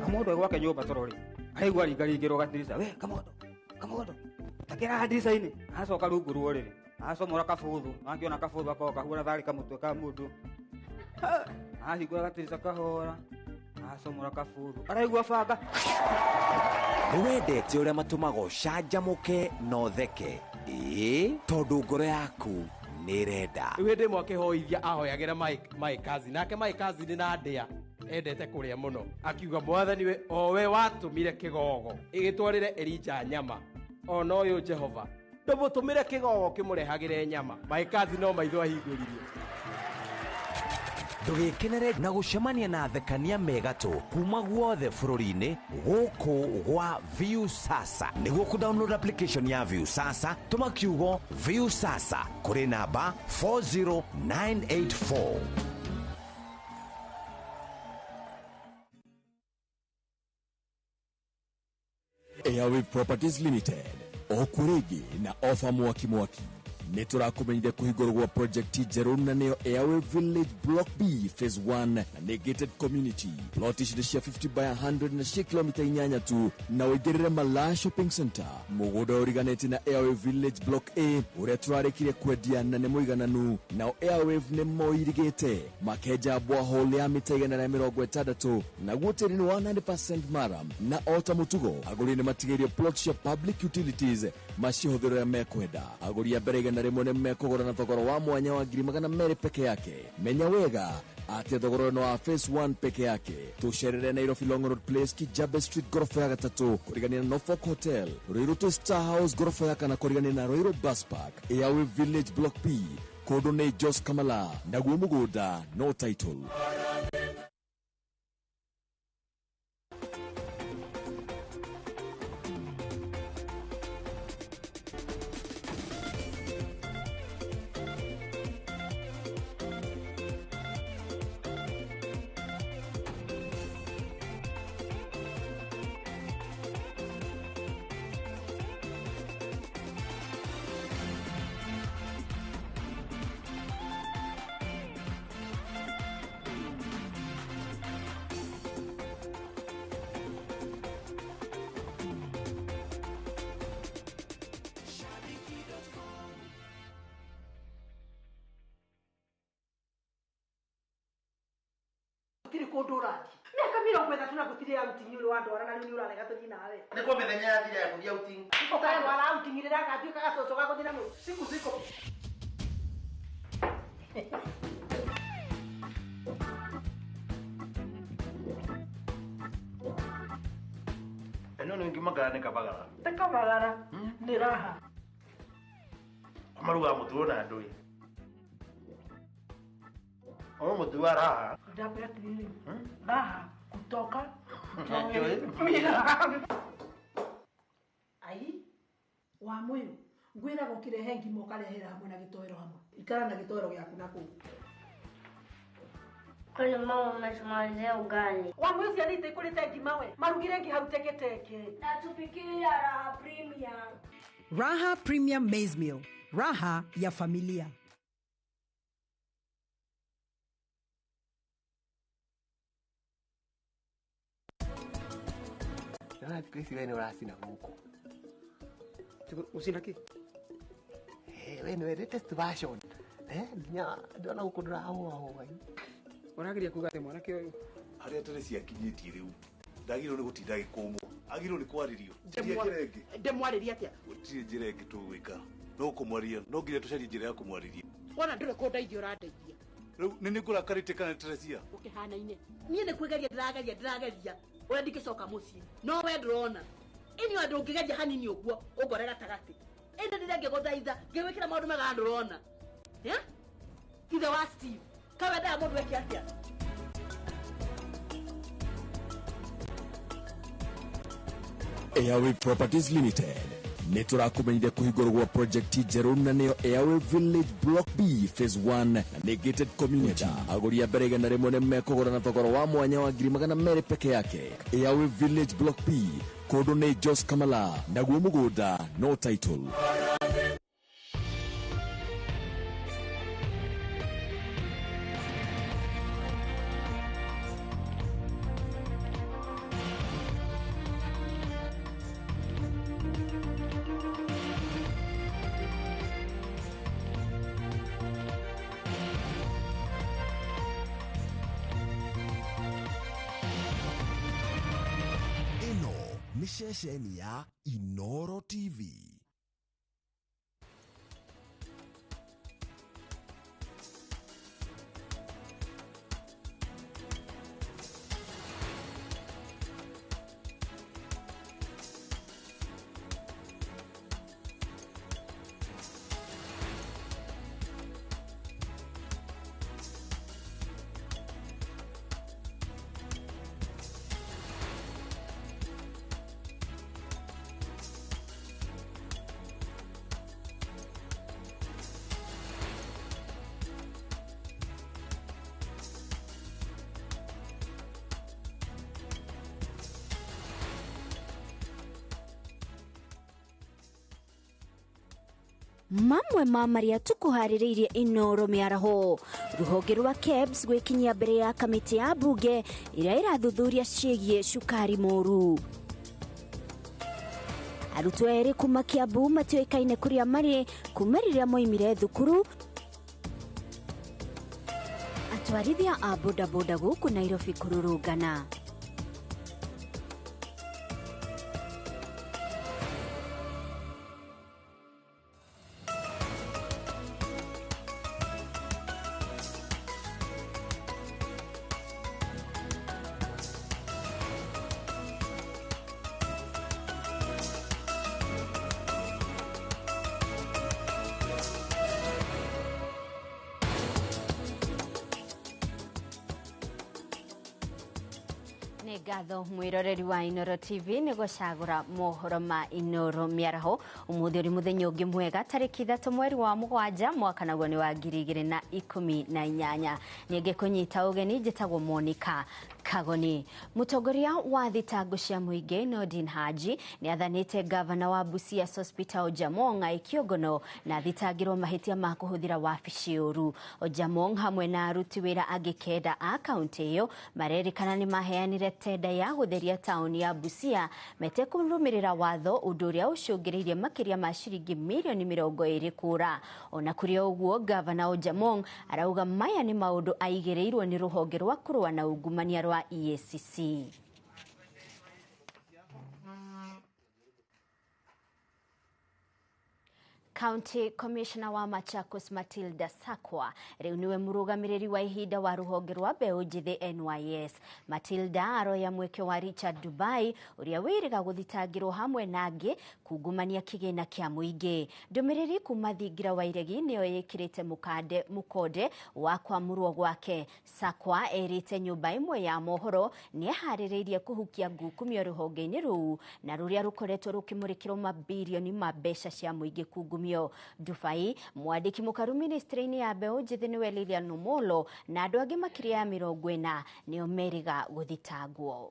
Kamondo gwake nyũmba toro rĩ, aigua ringaringĩrwo gatirica, we Kamondo, Kamondo, takĩra ndirica-inĩ. Acoka rungu rwa ũrĩrĩ, acomora kabũthũ, angĩona kabũthũ akorwo kahuana tharĩ kamũtwe ka mũndũ. Ahingũra gatirica kahora, acomora kabũthũ, araigua banga. Nĩ wendete ũrĩa matũmaga ũcanjamũke na ũtheke, ĩĩ, tondũ ngoro yaku nĩ ĩrenda. Rĩu hĩndĩ ĩmwe akĩhoithia ahoyagĩra my cousin, nake my cousin na ndĩa endete kũrĩa mũno, akiuga mwathani we o we watũmire kĩgogo ĩgĩtwarĩre Elija nyama, ona ũyũ Jehova ndũmũtũmĩre kĩgogo kĩmũrehagĩre nyama. My cousin no maitho ahingũririe. Ndũgĩkenere na gũcemania na athekania megatũ kuma guothe bũrũri-inĩ gũkũ gwa Viusasa. Nĩguo kũ-download application ya Viusasa, tũma kiugo Viusasa kũrĩ namba 40984. Airwave Properties Limited okurigi na ofa mwaki mwaki. Nĩ tũrakũmenyithia kũhingũrwo gwa project njerũ na nĩyo Airwave Village Block B Phase 1 na nĩ gated community. Plot ici nĩ cia 50 by 100 na cia kilomita 8 tu, na ũingĩrĩre Malaa Shopping Center, mũgũnda ũriganĩtie na Airwave Village Block A ũrĩa tũrarĩkirie kwendia na nĩ mũigananu. Nao Airwave nĩ moirigĩte makenja borehole ya mita 160, naguo tĩri nĩ 100% maram, na o ta mũtugo agũri nĩ matigĩirio plot cia public utilities macihũthĩre ũrĩa mekwenda. Agũri a mbere 100 nĩ mekũgũra na thogora wa mwanya wa 200,000 peke yake. Menya wega atĩ thogora ũyũ wa phase 1 peke yake. Tũcerere Nairobi Long Road Place, Kijabe Street gorofa ya 3 kũrigania na Norfolk Hotel, Ruiru to Star House gorofa ya 4 kũrigania na Ruiru Bus Park, Airwave Village Block B, kũndũ nĩ Jos Kamala, naguo mũgũnda no title. kũndũ ũrathiĩ. Mĩaka 30 na gũtirĩ outing ũrĩ wandwara na rĩu nĩ ũrarega tũthiĩ nawe. Nĩ kwa mĩthenya yathira ya gũthiĩ outing. Ũkarwara outing rĩrĩa agatuĩka gacũcũ ga gũthiĩ na mũciĩ. Siku ziko. Ĩno nĩ ngima kana nĩ kabagara? Ti kabagara, nĩ raha. Marugaga mũtu na ndũĩ. O mũtu wa raha. Ndakwĩra atĩrĩrĩ, raha kutoka ai wa mũyũ ngwĩraga ũkĩrehe ngima ũkarehera hamwe na gĩtoero hamwe. Ikara na gĩtoero gĩaku na kũu. Kwani mama umetumalizia ugali? Wa mũyũ ciana itikũrĩte ngima we. Marugire ngi hau teketeke. Na tupikie Raha Premium. Raha Premium Maize Meal. Raha ya familia. Ndĩrona thikũ ici we nĩ ũracina gũkũ. Gũcina kĩ? We nĩwe latest version. Nginya ndĩrona gũkũ ndũrahũahũa. Ũrageria kuga atĩ mwanake ũyũ harĩa tene ciakinyĩtie rĩu ndagĩrĩirwo nĩ gũtinda agĩkũmwo, agĩrĩirwo nĩ kwarĩrio. Ndĩmwarĩrie atĩa? Gũtirĩ njĩra ĩngĩ tũgwĩka no kũmwarĩria, no nginya tũcarie njĩra ya kũmwarĩria. Wona ndũrĩ kũndeithia ũrandeithia. Rĩu nĩ nĩ ngũrakarĩte kana Teresia? Ũkĩhanaine. Niĩ nĩ kwĩgeria ndĩrageria ũrĩa ndingĩcoka mũciĩ no we ndũrona. Ĩni ona ndũngĩgeria hanini ũguo ũngore gatagatĩ. Ĩndĩ rĩrĩa ngĩgũthaitha ngĩgwĩkĩra maũndũ mega ndũrona. Ithe wa Steve kawendaga mũndũ eke atĩa? Airway Properties Limited nĩ tũrakũmenyithia kũhingũrwo gwa project njerũ na nĩyo Airway Village Block B Phase 1 na nĩ gated community. Agũri a mbere 100 nĩ mekũgũra na thogora wa mwanya wa 200,000 peke yake. Airway Village Block B kũndũ nĩ Jos Kamala naguo mũgũnda no title. Ceceni ya Inoro TV. Mamwe ma marĩa tũkũharĩrĩirie Inoro mĩaraho. Rũhonge rwa KEBS gwĩkinyia mbere ya kamĩtĩ ya mbunge ĩrĩa ĩrathuthuria ciĩgiĩ cukari mũru. Arutwo erĩ kuma Kiambu matiũĩkaine kũrĩa marĩ kuma rĩrĩa moimire thukuru. Atwarithia a bodaboda gũkũ Nairobi kũrũrũngana. Ngatho mwiroreri wa Inoro TV nĩ gũcagũra mohoro ma Inoro mĩaraho. Ũmũthĩ ũrĩ mũthenya ũngĩ mwega tarĩki 3 mweri wa 7 mwaka naguo nĩ wa 2018. Ningĩ kũnyita ũgeni njĩtagwo Monica Kagoni. Mũtongoria wa thitango cia mũingĩ Nordin Haji nĩ athanĩte gavana wa Busia Hospital Jamong Kĩongono na thitangĩrwo mahĩtia ma kũhũthĩra wabici ũru. Jamong hamwe na aruti wĩra angĩ 9 a kaunti ĩyo marerĩkana nĩ maheanire tenda ya gũtheria taũni ya Busia metekũrũmĩrĩra watho ũndũ ũrĩa ũcũngĩrĩirie makĩria ma ciringi mirioni 20 kũra. Ona kũrĩ ũguo, Gavana Ojamong arauga maya nĩ maũndũ aigĩrĩirwo nĩ rũhonge rwa kũrũa na ungumania rwa EACC. County Commissioner wa Machakos Matilda Sakwa rĩu niwe mũrũgamĩrĩri wa ihinda wa rũhonge rwa mbeũ njĩthĩ NYS. Matilda aroya mweke wa Richard Dubai ũrĩa wĩrĩga gũthitangĩrwo hamwe na angĩ kungumania kĩgĩna kĩa mũingĩ. Ndũmĩrĩri kuma thingira wa iregi nĩyo ĩkĩrĩte mũkonde wa kwamũrwo gwake. Sakwa erĩte nyũmba ĩmwe ya mohoro nĩeharĩrĩirie kũhukia ngukumio rũhonge-inĩ rũu na rũrĩa rũkoretwo rũkĩmũrĩkĩrwo mabirioni ma mbeca cia mũingĩ kungumio. Dubai, mwandĩki mũkaru ministry-inĩ ya mbeũ njĩthĩ nĩwe Lilian Omolo na andũ angĩ makĩria ya 40 nĩo merĩga gũthitangwo.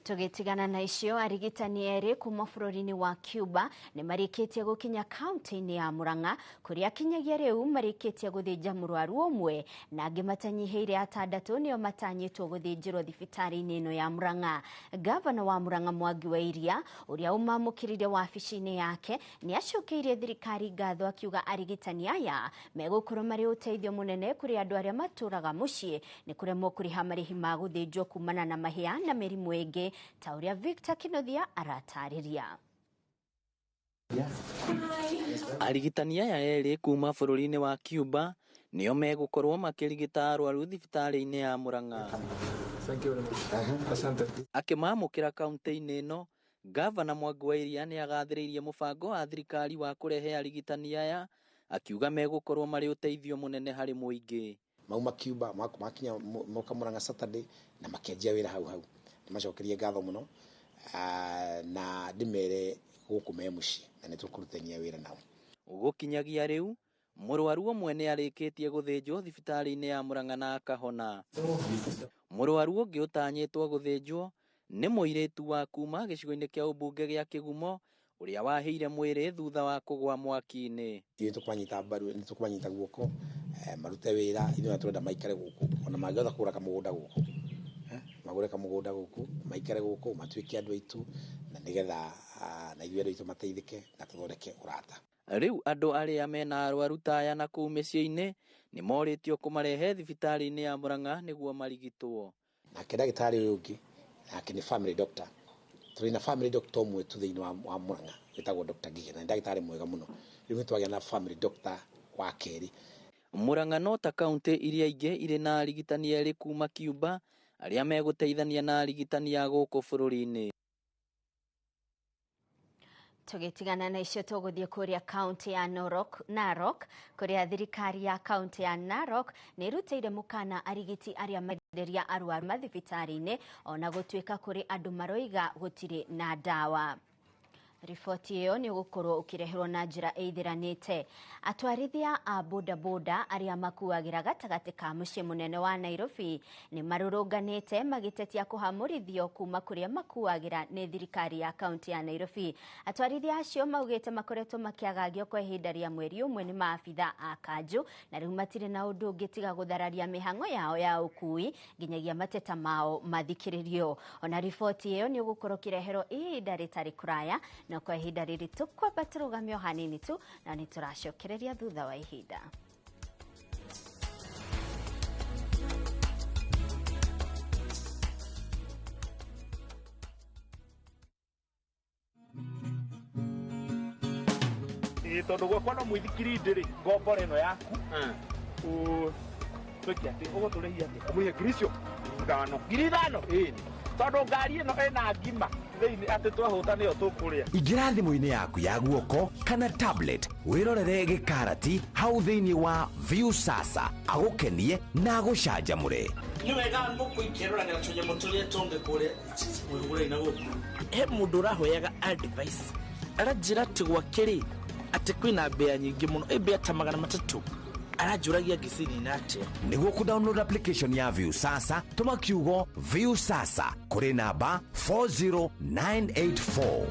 Tũgĩtigana na icio, arigitani erĩ kuma bũrũri-inĩ wa Cuba nĩ marĩkĩtie gũkinya kaunti-inĩ ya Murang'a kũrĩa kinyagia rĩu marĩkĩtie gũthĩnja mũrwaru ũmwe na angĩ matanyihĩire atandatũ nĩo matanyĩtwo gũthĩnjĩrwo thibitarĩ-inĩ ĩno ya Murang'a. Gavana wa Murang'a Mwangi wa Iria ũrĩa ũmamũkĩrire wabici-inĩ yake nĩ acokeirie thirikari ngatho akiuga arigitani aya megũkorwo marĩ ũteithio mũnene kũrĩ andũ arĩa matũraga mũciĩ nĩ kũremwo kũrĩha marĩhi ma gũthĩnjwo kumana na mahĩa na mĩrimũ ĩngĩ ta ũrĩa Victor Kinothia aratarĩria. Arigitani aya erĩ kuma bũrũri-inĩ wa Cuba nĩo megũkorwo makĩrigita arwaru thibitarĩ-inĩ ya Murang'a. Akĩmamũkĩra kaunti-inĩ ĩno, Gavana Mwangi wa Iria nĩ agathĩrĩirie mũbango wa thirikari wa kũrehe arigitani aya akiuga megũkorwo marĩ ũteithio mũnene harĩ mũingĩ. Mauma Cuba makinya moka Murang'a Saturday na makĩanjia wĩra hau hau. Nĩmacokerie ngatho mũno na ndĩmere gũkũ me mũciĩ na nĩtũkũrutania wĩra nao. Gũkinyagia rĩu mũrwaru ũmwe nĩ arĩkĩtie gũthĩnjwo thibitarĩ-inĩ ya Murang'a na akahona. Mũrwaru ũngĩ ũtanyĩtwo gũthĩnjwo nĩ mũirĩtu wa kuma gĩcigo-inĩ kĩa ũmbunge gĩa Kĩgumo ũrĩa wahĩire mwĩrĩ thutha wa kũgwa mwaki-inĩ. Ithuĩ tũkũmanyita mbaru, nĩtũkũmanyita guoko marute wĩra, ithuĩ tũrenda maikare gũkũ ona mangĩhota kũgũra kamũgũnda gũkũ magũre kamũgũnda gũkũ maikare gũkũ matuĩke andũ aitũ na nĩgetha na ithuĩ andũ aitũ mateithĩke na tũthondeke ũrata. Rĩu andũ arĩa mena arwaru ta aya na kũu mĩciĩ-inĩ nĩ morĩtio kũmarehe thibitarĩ-inĩ ya Murang'a nĩguo marigitwo. Nake ndagĩtarĩ ũyũ ũngĩ nake nĩ family doctor. Tũrĩ na family doctor ũmwe tu thĩinĩ wa Murang'a wĩtagwo Dr. Ngige na nĩ ndagĩtarĩ mwega mũno. Rĩu nĩ twagĩa na family doctor wa kerĩ. Murang'a no ta kaunti iria ingĩ irĩ na arigitani erĩ kuma Cuba arĩa megũteithania na arigitani a gũkũ bũrũri-inĩ. Tũgĩtigana na icio tũgũthiĩ kũrĩa kaunti ya Narok kũrĩa thirikari ya kaunti ya Narok nĩ ĩrutĩire mũkana arigiti arĩa marenderia arwaru mathibitarĩ-inĩ ona gũtuĩka kũrĩ andũ maroiga gũtirĩ na ndawa. Riboti ĩyo nĩ ũgũkorwo ũkĩreherwo na njĩra ĩithiranĩte. Atwarithia a bodaboda arĩa makuagĩra gatagatĩ ka mũciĩ mũnene wa Nairobi nĩ marũrũnganĩte magĩtetia kũhamũrithio kuma kũrĩa makuagĩra nĩ thirikari ya kaunti ya Nairobi. Atwarithia acio maugĩte makoretwo makĩagagio kwa ihinda rĩa mweri ũmwe nĩ maabitha a kanjũ na rĩu matirĩ na ũndũ ũngĩ tiga gũthararia mĩhang'o yao ya ũkui nginyagia mateta mao mathikĩrĩrio. Ona riboti ĩyo nĩ ũgũkorwo ũkĩreherwo ihinda rĩtarĩ kũraya na kwa ihinda rĩrĩ tũkwamba tũrũgamio hanini tu na nĩ tũracokereria thutha wa ihinda. Tondũ gwakwa no mũithikiri ndĩrĩ ngombore ĩno yaku twĩke atĩ ũgũtũrĩhia atĩa? Ũmũrĩhe ngiri icio 5,000. 5,000? Ĩni. Tondũ ngari ĩno ĩna ngima thĩinĩ atĩ twahũta nĩyo tũkũrĩa. Ingĩra thimũ-inĩ yaku ya guoko kana tablet wĩrorere gĩkarati hau thĩinĩ wa Viusasa agũkenie na agũcanjamũre. Nĩ wega ngũkũ ikĩroragĩra tũnyamũ tũrĩa tũngĩ kũrĩa mũrugũra-inĩ na gũkũ. He mũndũ ũrahoyaga advice aranjĩra atĩ gwake rĩ atĩ kwĩna mbĩa nyingĩ mũno, ĩ mbĩa ta 300 aranjũragia ngĩcinina atĩa. Nĩguo kũ-download application ya Viusasa tũma kiugo Viusasa kũrĩ namba 40984.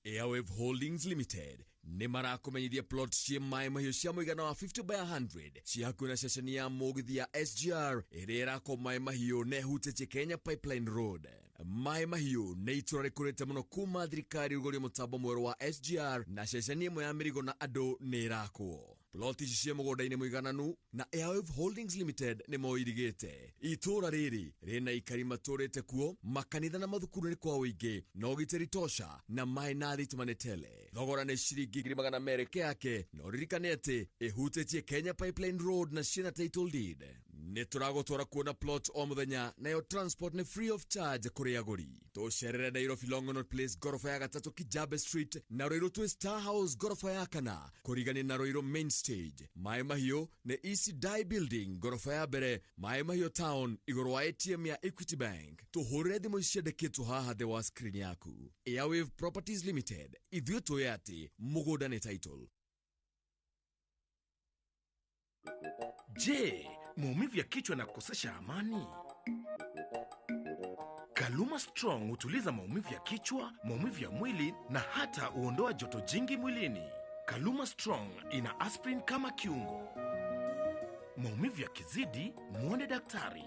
Airwave Holdings Limited nĩ marakũmenyithia plot ciĩ maĩ mahiũ cia mũigana wa 50 by 100 ciĩ hakuhĩ na ceceni ya mũgithi ya SGR ĩrĩa ĩrakwo maĩ mahiũ na ĩhutĩtie Kenya Pipeline Road. Maĩ mahiũ nĩ itũra rĩkũrĩte mũno kuma thirikari rũgũrie mũtambo mwerũ wa SGR na ceceni ĩmwe ya mĩrigo na andũ nĩ ĩrakwo. Plot ici ciĩ mũgũnda-inĩ mũigananu na Airwave Holdings Limited nĩ moirigĩte. Itũra rĩrĩ rĩna ikari matũrĩte kuo, makanitha na mathukuru nĩ kwa ũingĩ, na ũgitĩri tosha na maĩ na thitima nĩ tele. Thogora nĩ ciringi 200,000 yake, na ũririkane atĩ ĩhutĩtie Kenya Pipeline Road na ciĩna title deed. Nĩ tũragũtwara kuona plot o mũthenya, nayo transport nĩ free of charge kũrĩ agũri. Tũcerere Nairobi Longonot Place ngoroba ya gatatũ Kijabe Street na Ruiru twĩ Star House ngoroba ya kana kũrigania na Ruiru Main Stage. Maĩ Mahiũ nĩ Easy Dye Building ngoroba ya mbere Maĩ Mahiũ Town igũrũ wa ATM ya Equity Bank. Tũhũrĩre thimũ ciandĩkĩtwo haha thĩ wa screen yaku. Airwave Properties Limited, ithuĩ tũĩ atĩ mũgũnda nĩ title. Je, maumivu ya kichwa na kukosesha amani? Kaluma Strong hutuliza maumivu ya kichwa, maumivu ya mwili na hata huondoa joto jingi mwilini. Kaluma Strong ina aspirin kama kiungo. Maumivu yakizidi, muone daktari.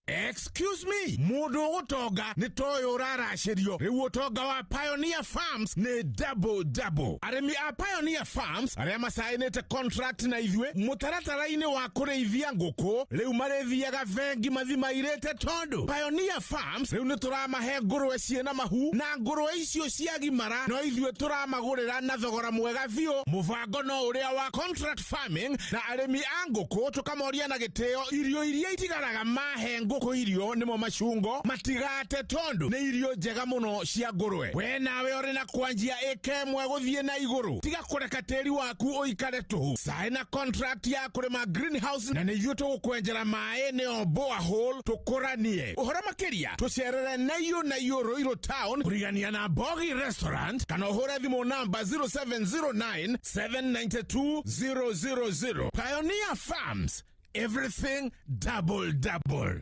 Excuse me, mundu ugutonga ni toyo uraracirio. Riu utonga wa Pioneer Farms ni double double. Arimi a Pioneer Farms aria macainite contract na ithuĩ mutaratara-inĩ wa kũrĩithia ngũkũ riu marĩthiaga bengi mathimairĩte tondu Pioneer Farms riu nĩ tũramahe ngũrwe ciĩna mahu na ngũrwe icio ciagimara no ithuĩ tũramagũrĩra na thogora mwega biũ. Mũbango no ũrĩa wa contract farming na arĩmi a ngũkũ tũkamoria na gĩtĩo irio iria itigaraga mahe ngũkũ irio nĩmo macungo matigate tondu nĩ irio njega mũno cia ngũrwe. We nawe ũrĩ na kwanjia ĩka ĩmwe gũthiĩ na igũrũ, tiga kũreka tĩri waku ũikare tũhũ. Saina contract ya kũrĩma greenhouse na nĩ ithuĩ tũgũkwenjera maĩ nĩo borehole tũkũranie. Ũhoro makĩria tũcerere Naiyũ Naiyũ Ruiru Town kũrigania na Bogi Restaurant kana ũhũre thimũ namba 0709 792 000. Pioneer Farms, everything double double.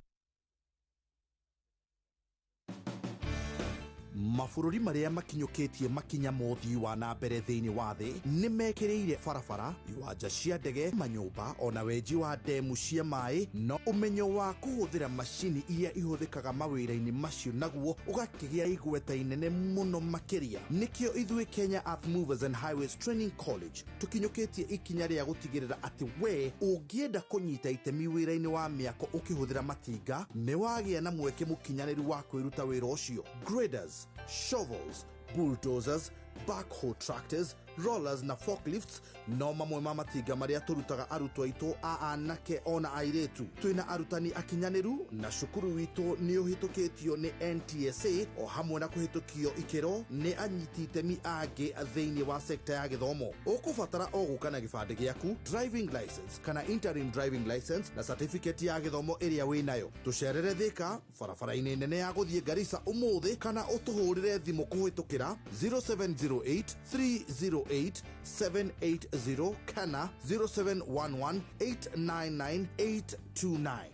Mabũrũri marĩa makinyũkĩtie makinya mothii wa na mbere thĩinĩ wa thĩ nĩ mekĩrĩire barabara, iwanja cia ndege, manyũmba ona wenji wa ndemu cia maĩ, no ũmenyo wa kũhũthĩra macini iria ihũthĩkaga mawĩra-inĩ macio naguo ũgakĩgĩa igweta inene mũno makĩria. Nĩkĩo ithuĩ Kenya Earth Movers and Highways Training College tũkinyũkĩtie ikinya rĩa gũtigĩrĩra atĩ we ũngĩenda kũnyita itemi wĩra-inĩ wa mĩako ũkĩhũthĩra matinga nĩ wagĩa na mweke mũkinyanĩru wa kwĩruta wĩra ũcio. Graders, shovels, bulldozers, backhoe tractors, rollers na forklifts no mamwe ma matinga maria turutaga arutwo aitũ a anake ona airĩtu. Twĩna arutani akinyanĩru na cukuru witũ nĩ ũhĩtũkĩtio nĩ NTSA o hamwe na kũhĩtũkio ikĩro nĩ anyiti itemi angĩ thĩinĩ wa sekta ya gĩthomo. Ũkũbatara o gũka na gĩbandĩ gĩaku, driving license kana interim driving license na certificate ya gĩthomo ĩrĩa wĩnayo. Tũcerere Thika barabara-inĩ nene ya gũthiĩ Garissa ũmũthĩ kana ũtũhũrĩre thimũ kũhĩtũkĩra 0708 308 780 kana 0711 899 829.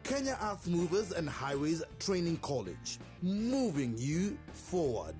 Kenya Earth Movers and Highways Training College, moving you forward.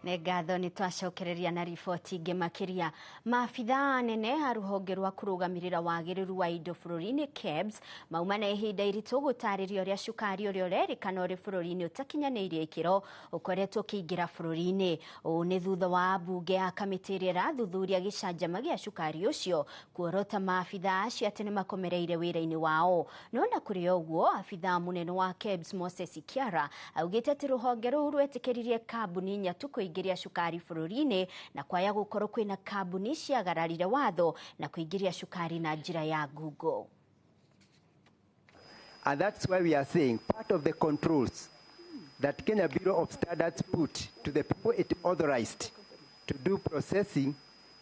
Nĩ ngatho nĩ twacokereria na riboti ingĩ makĩria. Maabithaa anene a rũhonge rwa kũrũgamĩrĩra wagĩrĩru wa indo bũrũri-inĩ KEBS mauma na ihinda iritũ gũtarĩria ũrĩa cukari ũrĩa ũrerĩkana ũrĩ bũrũri-inĩ ũtakinyanĩirie ikĩro ũkoretwo ũkĩingĩra bũrũri-inĩ. Ũũ nĩ thutha wa mbunge ya kamĩtĩ ĩrĩa ĩrathuthuria gĩcanjama gĩa cukari ũcio kuorota maabithaa acio atĩ nĩmakomereire wĩra-inĩ wao. No na kũrĩ ũguo, abithaa mũnene wa KEBS Moses Kiara augĩte atĩ rũhonge rũu rwetĩkĩririe kambuni inya tu kũingĩria cukari bũrũri-inĩ na kwaya gũkorwo kwĩna kambuni ciagararire watho na kũingĩria cukari na njĩra ya ngungo. And that's why we are saying part of the controls that Kenya Bureau of Standards put to the people it authorized to do processing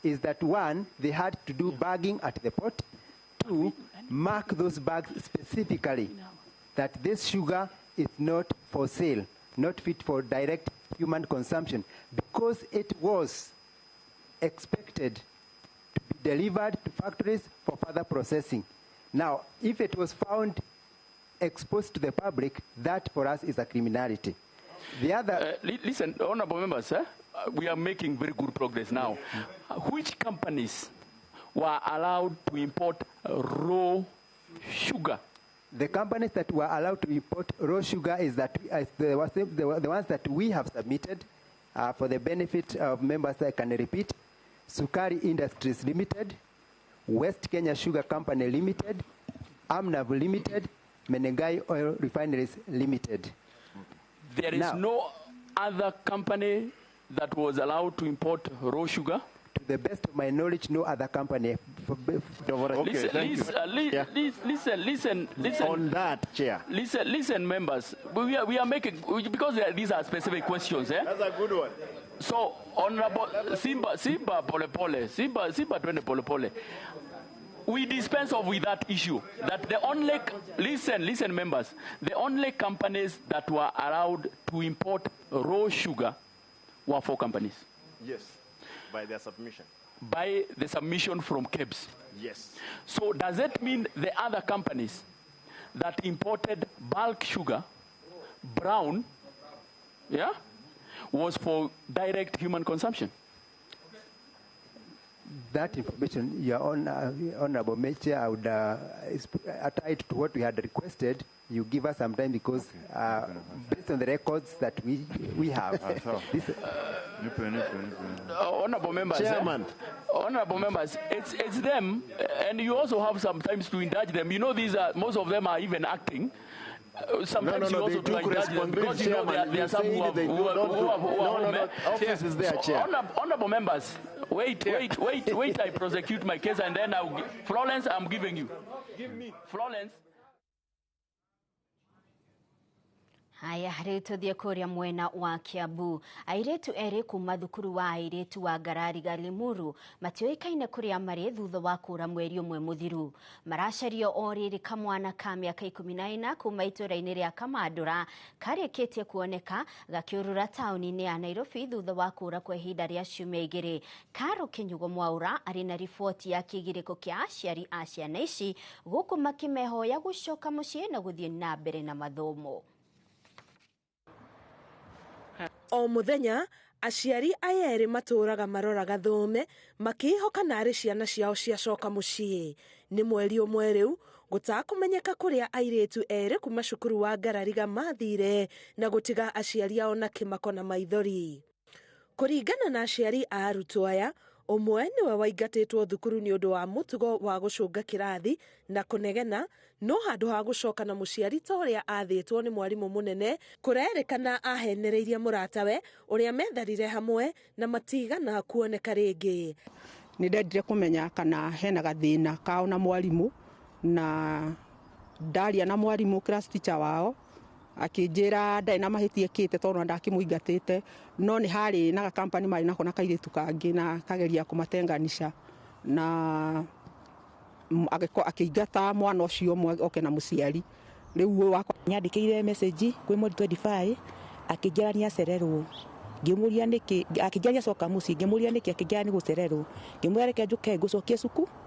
is that one, they had to do bagging at the port. To mark those bags specifically that this sugar is not for sale, not fit for direct human consumption, because it was expected to be delivered to factories for further processing. Now, if it was found exposed to the public, that for us is a criminality. The other... Listen, honorable members, we are making very good progress now. Which companies were allowed to import raw sugar? The companies that were allowed to import raw sugar is that the ones that we have submitted for the benefit of members. I can repeat: Sukari Industries Limited, West Kenya Sugar Company Limited, Amnav Limited, Menengai Oil Refineries Limited. There is no other company that was allowed to import raw sugar? To the best of my knowledge, no other company. Okay, listen, listen. On that, Chair. Listen, members. We are making, because these are specific questions. Eh? That's a good one. So, Honorable Simba Pole Pole, Simba Twende Pole Pole. We dispense of with that issue. That the only, listen, members, the only companies that were allowed to import raw sugar were 4 companies. Yes. By their submission. By the submission from KEBS. Yes. So does that mean the other companies that imported bulk sugar, brown, yeah, was for direct human consumption? That information, Your Honorable Chair, I would tie it to what we had requested. You give us some time because based on the records that we have. Honorable members, Chairman. Honorable members, it's them, and you also have sometimes to indulge them. You know, these are, most of them are even acting. Sometimes you also do indulge them because you know there are some who have office is there, Chair. Honorable members, wait, I prosecute my case and then I'll Florence, I'm giving you. Give me Florence. Haya, rĩu tũthiĩ kũrĩa mwena wa Kiambu. Airĩtu erĩ kuma thukuru wa airĩtu wa Ngarariga Limuru matiũĩkaine kũrĩa marĩ thutha wa kũra mweri ũmwe mũthiru. Maracario o rĩrĩ kamwana ka mĩaka 14 kuma itũũra-inĩ rĩa Kamandũra karĩkĩtie kuoneka gakĩũrũra taũni-inĩ ya Nairobi thutha wa kũra kwa ihinda rĩa ciumia 2. Karo Kinyugo Mwaura arĩ na riboti ya kĩgirĩko kĩa aciari a ciana ici gũkũ makĩmehoya gũcoka mũciĩ na gũthiĩ na mbere na mathomo. O muthenya aciari aya erĩ matũraga maroraga thome makĩhoka narĩ ciana ciao ciacoka mũciĩ. Nĩ mweri ũmwe rĩu gũtakũmenyeka kũrĩa airĩtu erĩ kuma cukuru wa Ngarariga mathire na gũtiga aciari ao na kĩmako na maithori. Kũringana na aciari a arutwo aya, ũmwe nĩwe waingatĩtwo thukuru nĩ ũndũ wa mũtugo wa gũcũnga kĩrathi na kũnegena, no handũ ha gũcoka na mũciari ta ũrĩa athĩtwo nĩ mwarimũ mũnene, kũrerĩkana ahenereirie mũratawe ũrĩa metharire hamwe na matigana kuoneka rĩngĩ. Nĩ ndendire kũmenya kana hena gathĩna kao na mwarimũ, na ndaria na mwarimũ class teacher wao akĩnjĩra ndarĩ na mahĩtia ekĩte tondũ ndakĩmũingatĩte, no nĩ harĩ na gakampani marĩ nako na kairĩtu kangĩ na kageria kũmatenganisha na akĩingata mwana ũcio ũmwe oke na mũciari. Rĩu wakwa nyandĩkĩire message kwĩ mweri 25 akĩnjĩra nĩ acererwo, ngĩmũria nĩkĩ, akĩnjĩra nĩ acoka mũciĩ, ngĩmũria nĩkĩ, akĩnjĩra nĩ gũcererwo, ngĩmwĩra reke njũke ngũcokie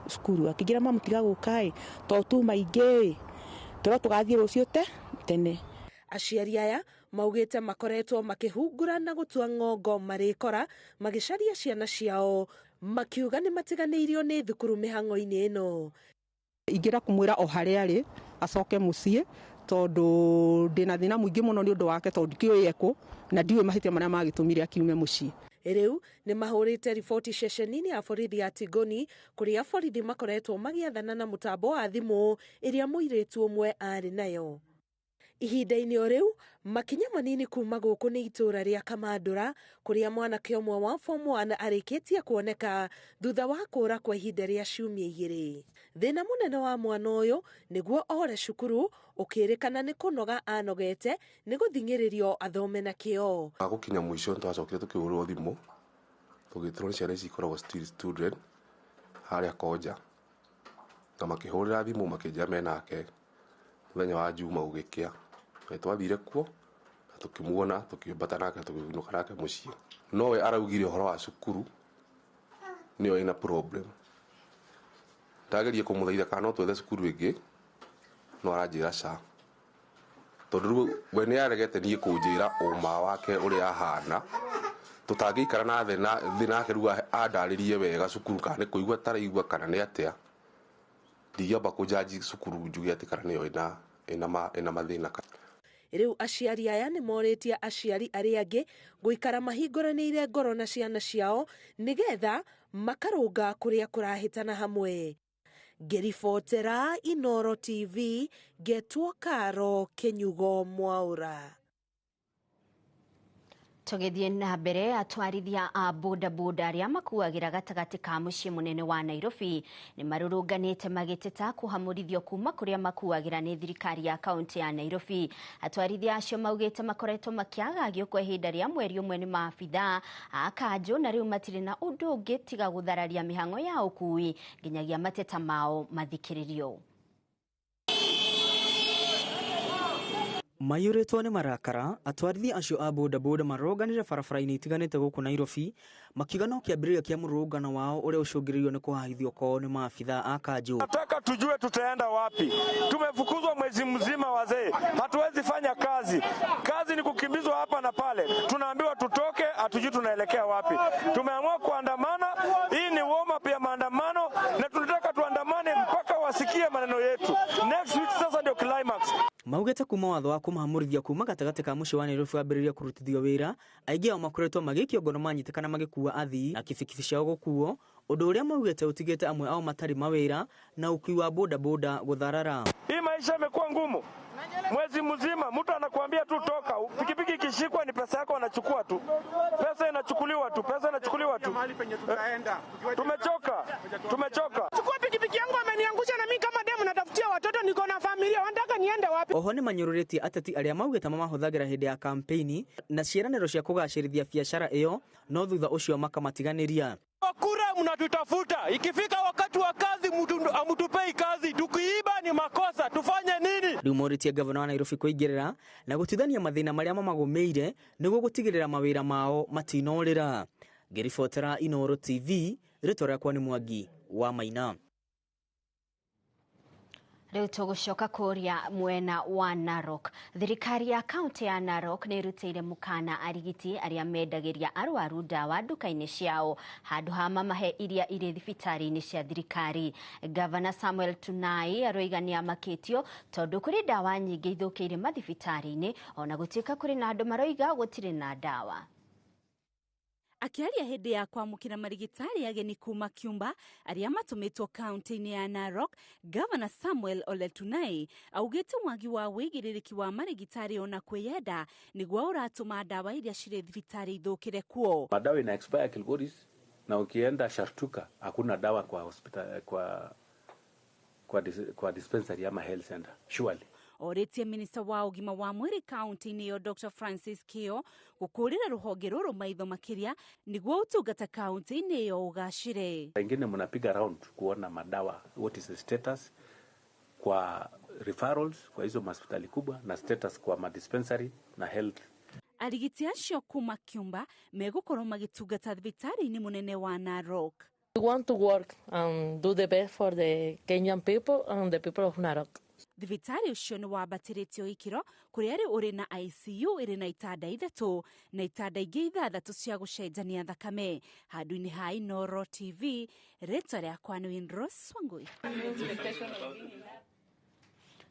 cukuru, akĩnjĩra mamu tiga gũka ĩ tondũ tuma ingĩ tũrĩa tũgathiĩ rũciũ tene. Aciari aya maugĩte makoretwo makĩhungura na gũtua ng'ongo marĩkora magĩcaria ciana ciao, makiuga nĩ matiganĩirio nĩ thukuru mĩhang'o-inĩ ĩno. Ingĩra kũmwĩra o harĩa arĩ acoke mũciĩ tondũ ndĩna thĩna mũingĩ mũno nĩ ũndũ wake tondũ ndikĩũĩ ekũ na ndiũĩ mahĩtia marĩa magĩtũmire akiume mũciĩ. Rĩu nĩ mahũrĩte riboti ceceni-inĩ ya borithi ya Tigoni kũrĩa borithi makoretwo magĩathana na mũtambo wa thimũ ĩrĩa mũirĩtu ũmwe arĩ nayo. Ihinda-inĩ o rĩu makinya manini kuma gũkũ nĩ itũũra rĩa Kamandũra kũrĩa mwanake ũmwe wa form 1 arĩkĩtie kuoneka thutha wa kũra kwa ihinda rĩa ciumia 2. Thĩna mũnene wa mwana ũyũ nĩguo ore cukuru ũkĩrĩkana nĩ kũnoga anogete nĩ gũthing'ĩrĩrio athome na kĩo. Gũkinya mũico nĩtwacokire tũkĩhũrĩrwo thimũ tũgĩtĩrwo nĩ ciana ici ikoragwo still student harĩa Konja, Na makĩhũrĩra thimũ makĩnjĩra menake mũthenya wa Juma gũgĩkĩa. Na twathire kuo na tũkĩmuona, tũkĩambata nake, tũkĩinũka nake mũciĩ. Nowe araugire ũhoro wa cukuru nĩyo ĩna problem. Ndagerie kũmũthaitha kana no twethe cukuru ĩngĩ, no aranjĩra ca. Tondũ rĩu we nĩ aregete niĩ kũnjĩra ũma wake ũrĩa ahana. Tũtangĩikara na thĩ nake rĩu andarĩrie wega cukuru kana nĩ kũigua ataraigua kana nĩ atĩa. Ndingĩamba kũnjanji cukuru njuge atĩ kana nĩyo ĩna mathĩna. Rĩu aciari aya nĩ morĩtie aciari arĩa angĩ gũikara mahingũranĩire ngoro na ciana ciao nĩgetha makarũnga kũrĩa kũrahĩtana hamwe. Ngĩribotera Inooro TV, ngetwo Karo Kĩnyugo Mwaũra. Tũgĩthiĩ na mbere, atwarithia a bodaboda arĩa makuagĩra gatagatĩ ka mũciĩ mũnene wa Nairobi nĩ marũrũnganĩte magĩteta kũhamũrithio kuma kũrĩa makuagĩra nĩ thirikari ya kaunti ya Nairobi. Atwarithia acio maugĩte makoretwo makĩagagio kwa ihinda rĩa mweri ũmwe nĩ maabithaa a kanjũ na rĩu matirĩ na ũndũ ũngĩ tiga gũthararia mĩhang'o ya ũkui nginyagia mateta mao mathikĩrĩrio. Maiyũrĩtwo nĩ marakara, atwarithia acio a bodaboda marũrũnganire barabara-inĩ itiganĩte gũkũ Nairobi makiuga no kĩambĩrĩria kĩa mũrũrũngano wao ũrĩa ũcũngĩrĩirio nĩ kũhahithio kwao nĩ maabithaa a kanjũ. Nataka tujue tutaenda wapi. Tumefukuzwa mwezi mzima wazee, hatuwezi fanya kazi. Kazi ni kukimbizwa hapa na pale, tunaambiwa tutoke, hatujui tunaelekea wapi. Tumeamua kuandamana, hii ni warm up ya maandamano na tunataka tuandamane mpaka wasikie maneno yetu. Next week sasa ndio climax. Maugĩte kuma watho wa kũmahamũrithia kuma gatagatĩ ka mũciĩ wa Nairobi wambĩrĩria kũrutithio wĩra, aingĩ ao makoretwo magĩikio ngono manyitĩkana magĩkua athii na kibikibi ciao gũkuo, ũndũ ũrĩa maugĩte ũtigĩte amwe ao matarĩ mawĩra na ũkui wa bodaboda gũtharara. Hii maisha imekuwa ngumu. Mwezi mzima mtu anakuambia tu toka, pikipiki ikishikwa ni pesa yako anachukua tu. Pesa inachukuliwa tu, pesa inachukuliwa tu. Tumechoka, tumechoka. Chukua pikipiki yangu ameniangusha na mimi kama demu natafutia watoto, niko na familia, wanataka niende wapi? Oho nĩ manyũrũrĩtie ateti arĩa maugĩte mamahũthagĩra hĩndĩ ya kampeini na ciĩranĩro cia kũgacĩrithia biacara ĩyo, no thutha ũcio makamatiganĩria. Kura mnatutafuta, ikifika wakati wa kazi hamtupei kazi, tukiiba ni makosa, tufanye nini? Rĩu morĩtie gavana wa Nairobi kũingĩrĩra na gũtuithania mathĩna marĩa mamagũmĩire nĩguo gũtigĩrĩra mawĩra mao matinorĩra. Ngĩribotera Inooro TV, rĩtwa rĩakwa nĩ Mwangi wa Maina. Rĩu tũgũcoka kũrĩa mwena wa Narok. Thirikari ya kaunti ya Narok nĩ ĩrutĩire mũkana arigiti arĩa mendagĩria arwaru ndawa nduka-inĩ ciao handũ ha mamahe iria irĩ thibitarĩ-inĩ cia thirikari. Gavana Samuel Tunai aroiga nĩ amakĩtio tondũ kũrĩ ndawa nyingĩ ithũkĩire mathibitarĩ-inĩ ona gũtuĩka kũrĩ na andũ maroiga gũtirĩ na ndawa. Akĩaria hĩndĩ ya kwamũkĩra marigitari ageni kuma Cuba arĩa matũmĩtwo kaunti-inĩ ya Narok, Gavana Samuel Ole Tunai augĩte wagi wa wĩigĩrĩrĩki wa marigitari ona kwĩyenda nĩguo ũratũma ndawa iria cirĩ thibitarĩ ithũkĩre kuo. Madawa ina expire Kilgoris, na ukienda Shartuka hakuna dawa kwa hospital, kwa dispensary ama health center surely. Orĩtie minista wa ũgima wa mwĩrĩ kaunti-inĩ ĩyo Dr Francis Kio gũkũrĩra rũhonge rũrũ maitho makĩria nĩguo ũtungata kaunti-inĩ ĩyo ũgacĩre. Wengine mnapiga round kuona madawa, what is the status kwa referrals kwa hizo hospitali kubwa na status kwa madispensary na health. Arigiti acio kuma Cuba megũkorwo magĩtungata thibitarĩ-inĩ mũnene wa Narok. We want to work and do the best for the Kenyan people and the people of Narok. Thibitarĩ ũcio nĩ wambatĩrĩtio ikĩro kũrĩa rĩu ũrĩ na ICU ĩrĩ na itanda 3 na itanda ingĩ 6 cia gũcenjania thakame. Handũ-inĩ ha Inooro TV, rĩtwa rĩakwa nĩ Winrose Wangui.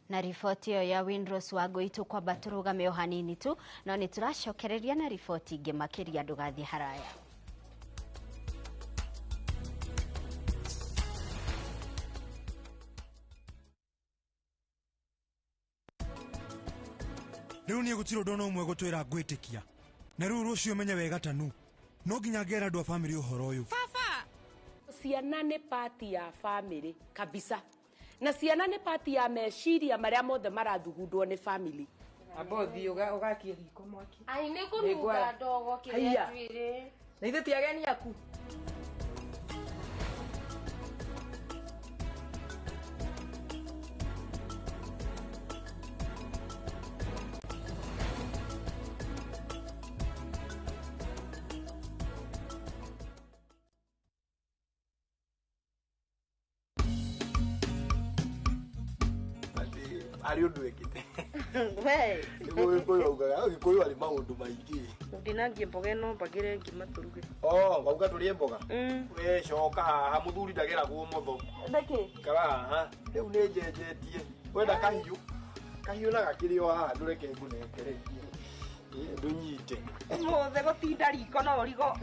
Na riboti ĩyo ya Winrose Wangui tũkwamba tũrũgame o hanini tu, no nĩ tũracokereria na riboti ingĩ makĩria, ndũgathiĩ haraya. Rĩu niĩ gũtirĩ ũndũ ona ũmwe gũtwĩra ngwĩtĩkia, na rĩu rũciũ menye wega tanu no nginya ngera andũ a bamĩrĩ ũhoro ũyũ. Baba, ciana nĩ pati ya bamĩrĩ kabisa, na ciana nĩ pati ya meciria marĩa mothe marathugundwo nĩ family. Amba ũthiĩ ũgakie riko mwaki. Ai nĩ kũnunga ndogo kĩrĩa njuĩrĩ. Na ithuĩ ti ageni aku. Arĩ ũndũ ekĩte. We. Nĩguo Gĩkũyũ augaga, Gĩkũyũ arĩ maũndũ maingĩ. Ndinangie mboga ĩno mbagĩre ngima tũruge. Oh, wauga tũrĩe mboga? We coka haha mũthuri ndageragwo ũmotho. Nĩkĩ? Ikara haha. Rĩu nĩ njenjetie. Wenda kahiũ? Kahiũ na gakĩrĩ o haha ndũreke ngũnengererie. Ndũnyite. Ũmũthĩ gũtinda riko no ũrigo.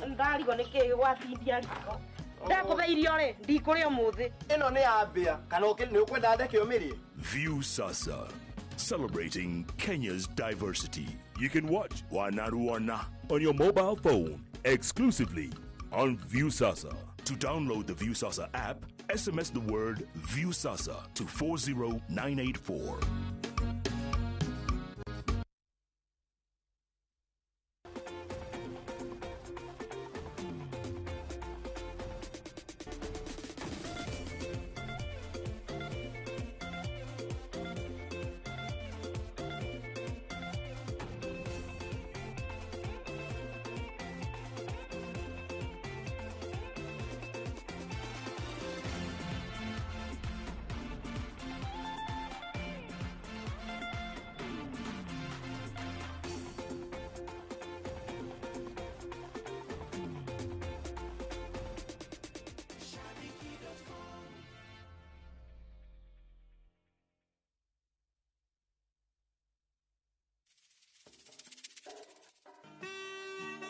Ndarigwo nĩkĩ gwatindia riko. Ndakũhe irio rĩ, ndikũrĩa ũmũthĩ. Ĩno nĩ ya mbĩa kana nĩ ũkwenda ndeke ũmĩrĩe? View Sasa, celebrating Kenya's diversity. You can watch Wanaruana on your mobile phone exclusively on View Sasa. To download the View Sasa app, SMS the word View Sasa to 40984.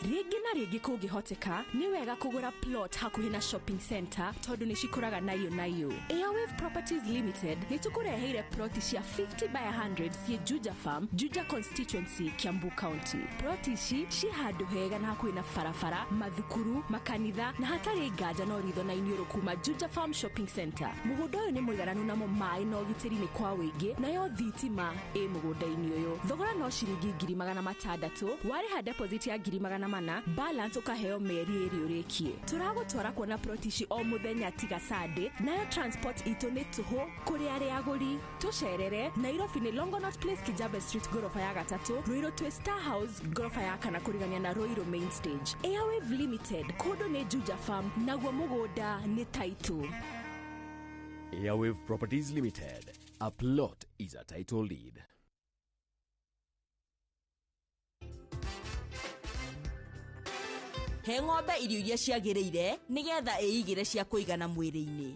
Rĩngĩ na rĩngĩ kũngĩhoteka nĩ wega kũgũra plot hakuhĩ na shopping center tondũ nĩ cikũraga nayo nayo. Airwave Properties Limited nĩ tũkũreheire ploti cia 50 by 100 ciĩ Juja Farm, Juja Constituency, Kiambu County. Ploti ici ci handũ hega na hakuhĩ na barabara, mathukuru, makanitha na hatarĩ nganja no ritho na iniũrũ kuma Juja Farm Shopping Center. Mũgũnda ũyũ nĩ mũigananu namo maĩ na ũgitĩri nĩ kwa wĩingĩ nayo thitima ĩ mũgũnda-inĩ ũyũ. Thogora no ciringi 600,000, warĩha deposit ya 400,000, balance ũkaheo mĩeri ĩrĩ ũrĩkie. Tũragũtwara kuona ploti ici o mũthenya tiga Sunday, nayo transport itũ nĩ tũhũ kũrĩ arĩa agũri. Tũcerere Nairobi nĩ Longonot Place, Kijabe Street, ngoroba ya gatatũ, Ruiru twĩ Star House ngoroba ya kana kũrigania na Ruiru Main Stage. Airwave Limited, kũndũ nĩ Juja Farm, naguo mũgũnda nĩ title. Airwave Properties Limited. A plot is a title deed. He ng'ombe irio iria ciagĩrĩire nĩgetha ĩigĩre cia kũigana mwĩrĩ-inĩ.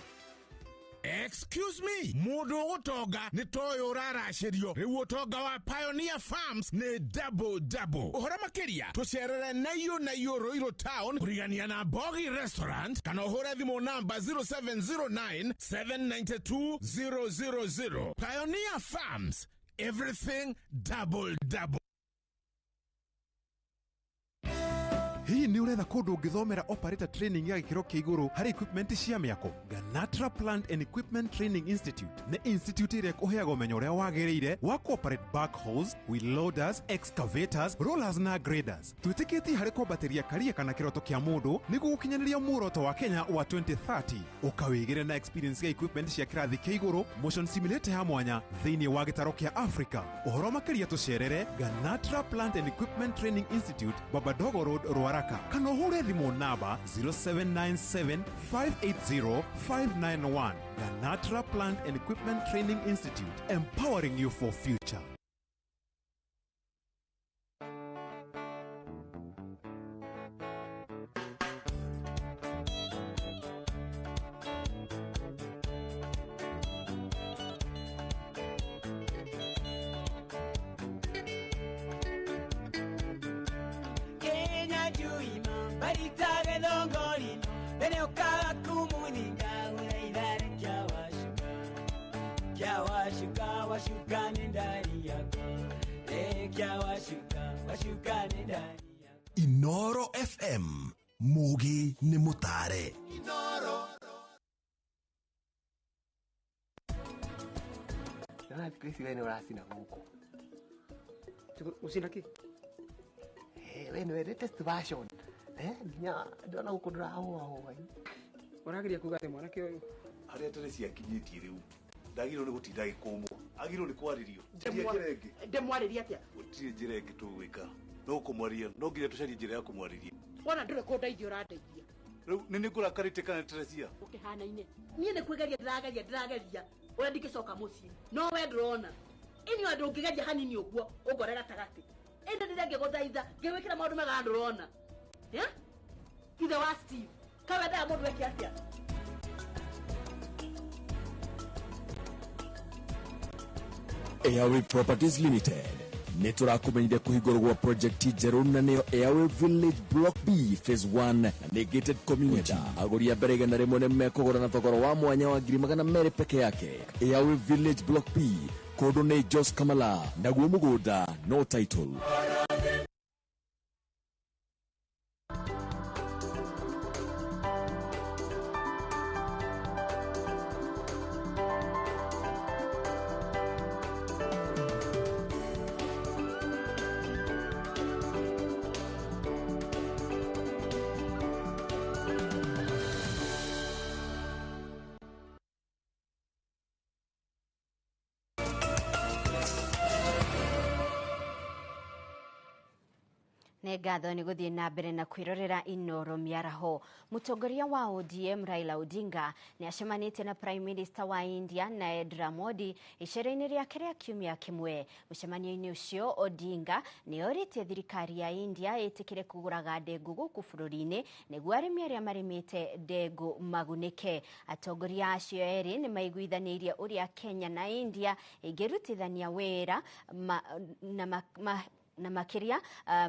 Excuse me, mũndũ ũgũtonga nĩ toyũ ũraracĩrio. Rĩu ũtonga wa Pioneer Farms nĩ double double. Ũhoro makĩria tũcerere Naiyũ Naiyũ Ruiru Town kũrigania na Bogi Restaurant kana ũhũre thimũ namba 0709 792 000. Pioneer Farms, everything double double. Hihi nĩ ũretha kũndũ ũngĩthomera operator training ya gĩkĩro kĩa igũrũ harĩ equipment cia mĩako? Ganatra Plant and Equipment Training Institute nĩ institute ĩrĩa ĩkũheaga ũmenyo ũrĩa wagĩrĩire wa kũoperate backhoes, wheel loaders, excavators, rollers na graders. Twĩtĩkĩtie harĩ kwambatĩria karia kana kĩroto kĩa mũndũ nĩguo gũkinyanĩria muoroto wa Kenya wa 2030. Ũkawĩgĩre na experience ya equipment cia kĩrathi kĩa igũrũ, motion simulator ya mwanya thĩinĩ wa gĩtaro kĩa Africa. Ũhoro makĩria tũcerere Ganatra Plant and Equipment Training Institute, Babadogo Road, Ruaraka, kana ũhũre thimũ namba 0797 580 591. Ganatra Plant and Equipment Training Institute, empowering you for future. Kenya juima baritage thongorino bene ukaga kumuthinga uraithare kya washuka washuka ni ndari yakwa e kya washuka washuka ni ndari. Inoro FM mugi ni mutare. Inoro. Ndona thikũ ici we nĩ ũracina gũkũ. Gũcina kĩ? We nĩ latest version. Nginya ndona gũkũ ndũrahũahũa. Ũrageria kuga atĩ mwanake ũyũ harĩa tene ciakinyĩtie rĩu ndagĩrĩirwo nĩ gũtinda agĩkũmwo, agĩrĩirwo nĩ kwarĩrio. Ndĩmwarĩrie atĩa? Gũtirĩ njĩra ĩngĩ tũgwĩka no kũmwarĩria, no nginya tũcarie njĩra ya kũmwarĩria. Wona ndũrĩ kũndeithia ũrandeithia. Rĩu nĩ nĩ ngũrakarĩte kana nĩ Teresia? Ũkĩhanaine. Niĩ nĩ kwĩgeria ndĩrageria Ũrĩa ndingĩcoka mũciĩ. No we ndũrona. Inyuĩ andũ ũngĩgeria hanini ũguo ũngore gatagatĩ. Ĩndĩ ndĩrĩa ngĩgũthaitha ngĩgwĩkĩra maũndũ mega ndũrona. Yeah? Ithe wa Steve. Kawendaga mũndũ eke atĩa? Airwave Properties Limited nä tå rakåmenyithia kå hingå gwa project njerå na nä yo Airwave Village Block B Phase 1 na nä gated community. Agũri a mbere 100 nĩ mekũgũra na thogora wa mwanya wa 200,000 peke yake. Airwave Village Block B kũndũ nĩ Jos Kamala naguo mũgũnda no title. Nĩ ngatho nĩ gũthiĩ na mbere na kwĩrorera Inoro mĩaraho. Mũtongoria wa ODM Raila Odinga nĩ acemanĩtie na Prime Minister wa India Narendra Modi icera-inĩ rĩake rĩa kiumia kĩmwe. Mũcemanio-inĩ ũcio Odinga nĩ orĩtie thirikari ya India ĩtĩkĩre kũgũraga ndengũ gũkũ bũrũri-inĩ nĩguo arĩmi arĩa marĩmĩte ndengũ magunĩke. Atongoria acio erĩ nĩ maiguithanĩirie ũrĩa Kenya na India ĩngĩrutithania wĩra na makĩria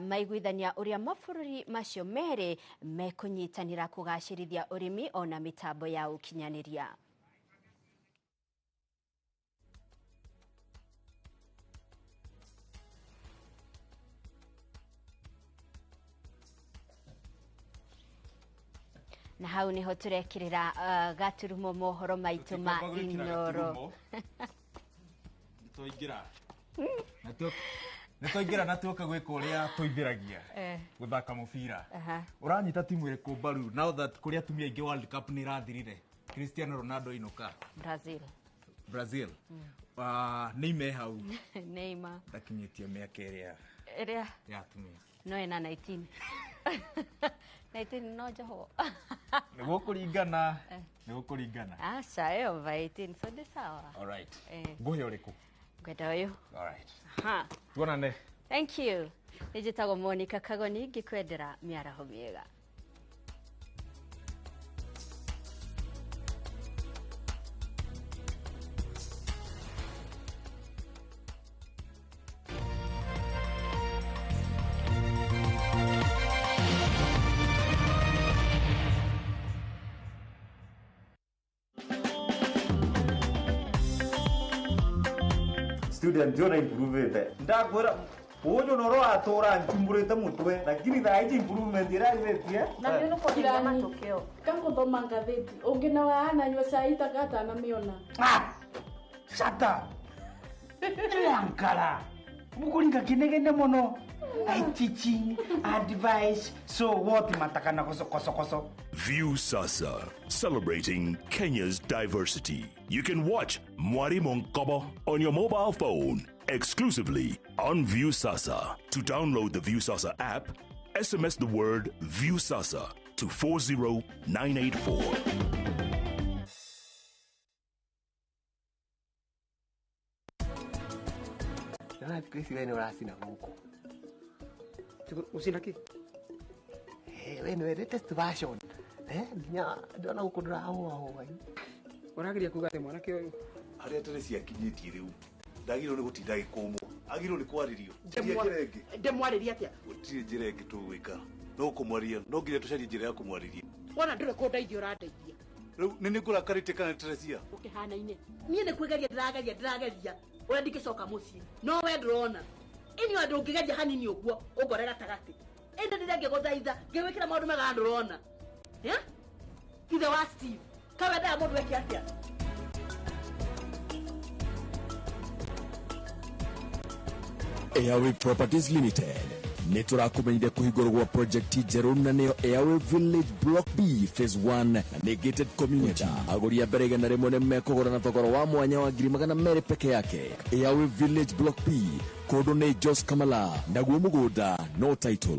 maiguithania ũrĩa mabũrũri macio merĩ mekũnyitanĩra kũgacĩrithia ũrĩmi ona mĩtambo ya ũkinyanĩria. Na hau niho tũrekĩrĩra gaturumo mohoro maitũ ma Inoro. Nĩtwaingĩra nĩtwaingĩra na tuoka gwĩka ũrĩa tũithĩragia gũthaka mũbira. Ũranyita timu ĩrĩkũ mbaru now that kũrĩ atumia aingĩ World Cup nĩ ĩrathirire? Cristiano Ronaldo inũka Brazil. Neymar hau. Neymar ndakinyĩtie mĩaka ĩrĩa ĩrĩa ya atumia no ena 19 19 no njohwo. Nĩgũkũringana nĩgũkũringana. Aca ĩyo over 18 so ndĩ sawa. All right. Ngũhe ũrĩkũ? Ngwenda ũyũ. All right. Tuonane. Thank you. Nĩ njĩtagwo Monica Kagoni ngĩkwendera mĩaraho mĩega. Student jona improve ndakwira uyu noro atura nchumburite mutwe lakini thaa ici improvement iraithĩtie na nĩ ũkũgĩa matokeo kanguthoma ngathĩti ũngĩ na waananyua cai ta gatanamĩona. Shut up. Ankara mukuringa kinegene muno. I teaching advice so what matakana koso koso koso. View Sasa, celebrating Kenya's diversity. You can watch Mwari Monkobo on your mobile phone exclusively on View Sasa. To download the View Sasa app, SMS the word View Sasa to 40984. Ndĩrona thikũ ici we nĩ ũracina gũkũ. Ũcina kĩ? We nĩwe latest version. Nginya ndona gũkũ ndũrahũahũa. Ũrageria kuga atĩ mwanake ũyũ harĩa tene ciakinyĩtie rĩu ndagĩrĩirwo nĩ gũtinda agĩkũmwo, agĩrĩirwo nĩ kwarĩrio. Ndĩmwarĩrie atĩa? Gũtirĩ njĩra ĩngĩ tũgwĩka no kũmwarĩria, no nginya tũcarie njĩra ya kũmwarĩria. Wona ndũrĩ kũndeithia ũrandeithia. Rĩu nĩ nĩ ngũrakarĩtie kana nĩ Teresia? Ũkĩhanaine niĩ nĩ kwĩgeria ndĩrageria ũrĩa ndingĩcoka mũciĩ no we ndũrona. Inyuĩ andũ ũngĩgeria hanini ũguo ũngore gatagatĩ. Ĩndĩ ndĩrĩa ngĩgũthaitha ngĩgwĩkĩra maũndũ mega ndũrona. Ithe wa Steve kawendaga mũndũ eke atĩa? Airwave Properties Limited nĩ tũrakũmenyithia kũhingũrwo gwa project njerũ na nĩyo Airwave Village Block B Phase 1 na nĩ gated community. Agũri a mbere 100 nĩ mekũgũra na thogora wa mwanya wa 200,000 peke yake. Airwave Village Block B kũndũ nĩ Jos Kamala naguo mũgũnda no title.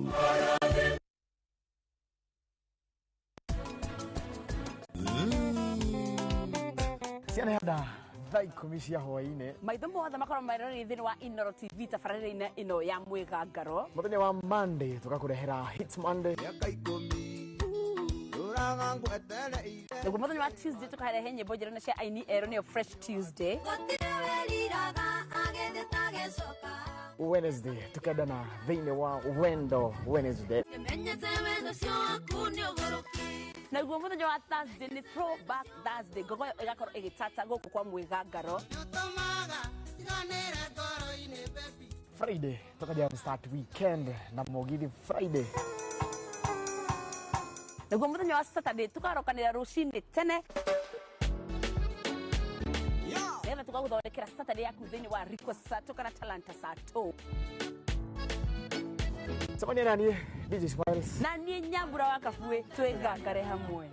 Ciana ya nda Thaa 10 cia hwaĩ-inĩ. Maitho mothe makorwo marorire thĩinĩ wa Inooro TV tabarĩra-inĩ ĩno ya mwĩgangaro. Mũthenya wa Monday tũgakũrehera Hits Monday. Naguo mũthenya wa Tuesday tũkarehe nyĩmbo njerũ na cia aini erũ nĩyo Fresh Tuesday. Wednesday tukendana thĩinĩ wa Wendo Wednesday. Naguo mũthenya wa Thursday nĩ Throwback Thursday, ngogoyo ĩgakorwo ĩgĩtata gũkũ kwa mwĩgangaro. Friday tukaja start weekend na Mugithi Friday. Naguo mũthenya wa Saturday tukarokanĩra rũcinĩ tene nĩgetha tũgagũthondekera Saturday yaku thĩinĩ wa Request Sato kana Talanta Sato. Cemania na niĩ DJ Smiles na niĩ Nyambura wa Kabue twĩgangare hamwe.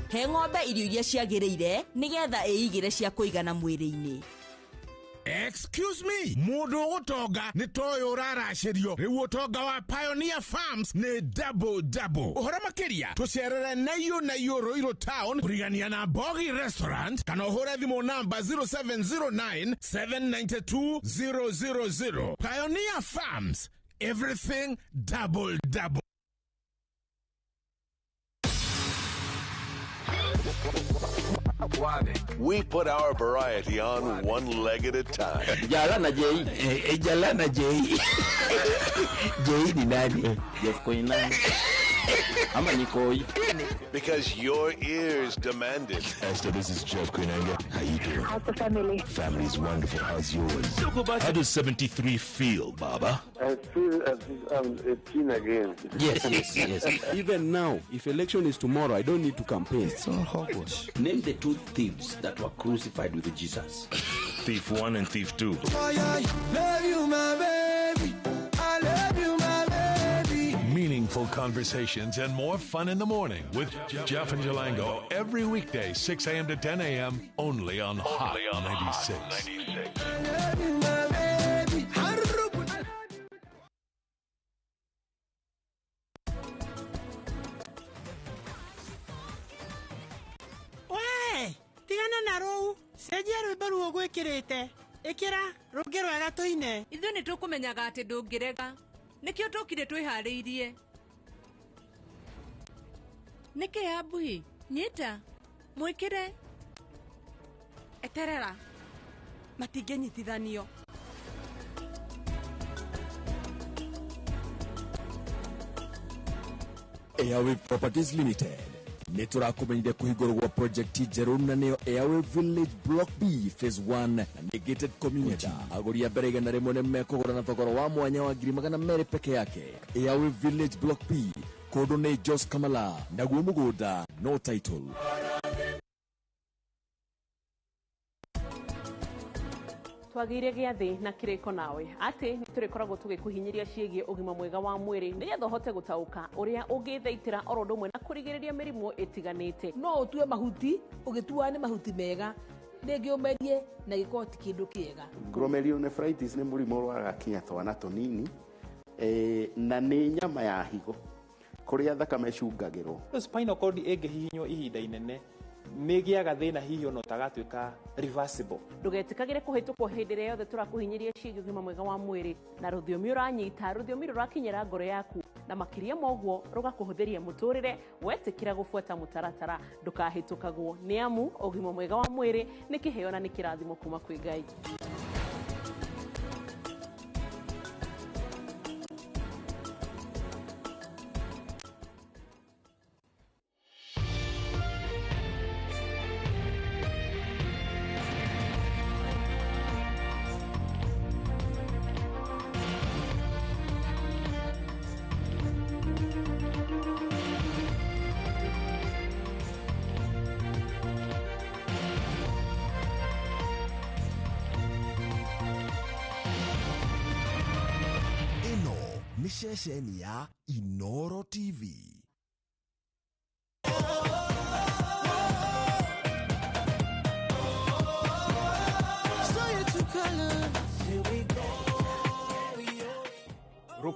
He ng'ombe irio iria ciagĩrĩire nĩgetha ĩigĩre cia kũigana mwĩrĩ-inĩ. Excuse me, mũndũ ũgũtonga nĩ toyũ ũraracĩrio. Rĩu ũtonga wa Pioneer Farms nĩ double double. Ũhoro makĩria tũcerere Naiũ Naiũ Ruiru Town kũrigania na Bogi Restaurant kana ũhũre thimũ namba 0709 792 000. Pioneer Farms, everything double double. We put our variety on one leg at a time. Jala na Jei. Jala na Jei. Jei ni nani? Jeff Koinange. Ama ni Koi. Because your ears demand it. Esther, this is Jeff Koinange. How you doing? How's the family? Family's wonderful. How's yours? How does 73 feel, Baba? I feel as if I'm 18 again. Yes, yes, yes. Even now, if election is tomorrow, I don't need to campaign. It's all hogwash. Name the two thieves that were crucified with Jesus. Thief 1 and Thief 2. Oh, yeah, love you, my baby. I love you, my baby. Meaningful conversations and more fun in the morning with Jeff and Jalango every weekday, 6 a.m. to 10 a.m., only on Hot 96. I love you, my baby. We, tigana na rũu, cenjia rwĩmbo ruo gwĩkĩrĩte. Ĩkĩra rũngĩ rwega tũine. Ithuĩ nĩ tũkũmenyaga atĩ ndũngĩrega. Nĩkĩo tũkire twĩharĩirie. Nĩkĩ Abuhi? Nyita. Mwĩkĩre. Eterera. Matingĩnyitithanio. Airwave Properties Limited nĩ tũrakũmenyithia kũhingũrwo gwa project njerũ na nĩyo Airwave Village Block B Phase 1 na nĩ gated community. Agũri a mbere 100 nĩ mekũgũra na thogora wa mwanya wa 200,000 peke yake. Airwave Village Block B kũndũ nĩ Jos Kamala naguo mũgũnda no title. Twagĩire gĩathĩ na kĩrĩko nawe atĩ nĩ tũrĩkoragwo tũgĩkũhinyĩria ciĩgiĩ ũgima mwega wa mwĩrĩ nĩgetha ũhote gũtaũka ũrĩa ũngĩthaitĩra oro ũndũ ũmwe na kũrigĩrĩria mĩrimũ ĩtiganĩte. No ũtue mahuti ũgĩtuaga nĩ mahuti mega rĩngĩ ũmerie na gĩkorwo ti kĩndũ kĩega. Glomerulonephritis nĩ mũrimũ ũrwaraga kinya twana tũnini, na nĩ nyama ya higo kũrĩa thakame ĩcungagĩrwo. Spinal cord ĩngĩhihinywo ihinda inene nĩgĩaga thĩna hihi ona ũtagatuĩka reversible. Ndũgetĩkagĩre kũhĩtũkwo hĩndĩ ĩrĩa yothe tũrakũhinyĩria ciĩgiĩ ũgima mwega wa mwĩrĩ na rũthiomi ũranyita, rũthiomi rũrakinyĩra ngoro yaku na makĩria ma ũguo rũgakũhũthĩria mũtũrĩre wetĩkĩra gũbuata mũtaratara. Ndũkahĩtũkagwo nĩ amu ũgima mwega wa mwĩrĩ nĩ kĩheo na nĩ kĩrathimo kuma kwĩ Ngai. Ceceni ya Inooro TV.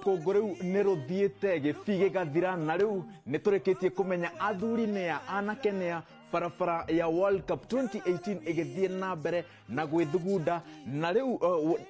Rũkũngũ rĩu nĩ rũthiĩte gĩbii gĩgathira na rĩu nĩ tũrĩkĩtie kũmenya athuri nĩa anake nĩa barabara ya World Cup 2018 ĩgĩthiĩ na mbere na gwĩthugunda na rĩu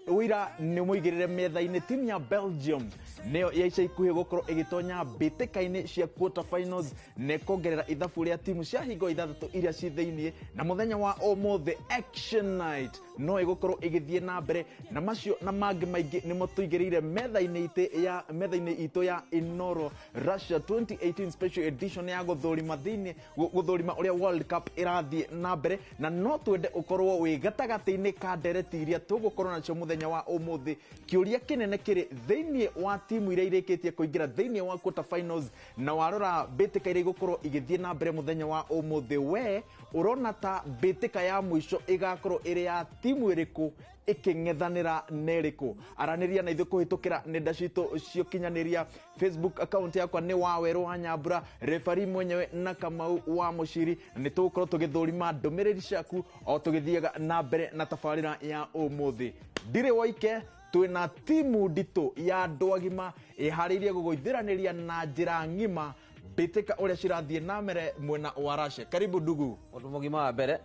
ũira nĩ mũigĩrĩre metha-inĩ. Timu ya Belgium nĩyo ya ica ikuhĩ gũkorwo ĩgĩtonya mbĩtĩka-inĩ cia quarter finals na ĩkongerera ithabu rĩa timu cia hingo ithathatũ iria ci thĩiniĩ, na mũthenya wa ũmũthĩ action night no ĩgũkorwo ĩgĩthiĩ na mbere na macio na mangĩ maingĩ nĩmo tũigĩrĩire metha-inĩ ya metha-inĩ itũ ya Inoro Russia 2018 special edition ya gũthũrima thĩiniĩ gũthũrima ũrĩa World Cup ĩrathiĩ na mbere, na no twende ũkorwo wĩ gatagatĩ-inĩ ka ndereti iria tũgũkorwo nacio mũthenya wa ũmũthĩ. Kĩũria kĩnene kĩrĩ thĩiniĩ wa timu iria irĩkĩtie kũingĩra thĩiniĩ wa quarter finals, na warora mbĩtĩka iria igũkorwo igĩthiĩ na mbere mũthenya wa ũmũthĩ, we ũrona ta mbĩtĩka ya mũico ĩgakorwo ĩrĩ ya timu ĩrĩkũ ĩkĩng'ethanĩra na ĩrĩkũ? Aranĩria na ithuĩ kũhĩtũkĩra nenda citũ ciũkinyanĩria. Facebook account yakwa nĩ Wawerũ wa Nyambura, refari mwenyewe na Kamau wa Mũciri. Nĩ tũgũkorwo tũgĩthũrima ndũmĩrĩri ciaku o tũgĩthiaga na mbere na tabarĩra ya ũmũthĩ. Ndirĩ woike, twĩna timu nditũ ya andũ agima ĩharĩirie gũgũithĩranĩria na njĩra ng'ima mbĩtĩka ũrĩa cirathiĩ na mbere mwena wa Russia. Karibu ndugu. Ũndũ mũgima wa mbere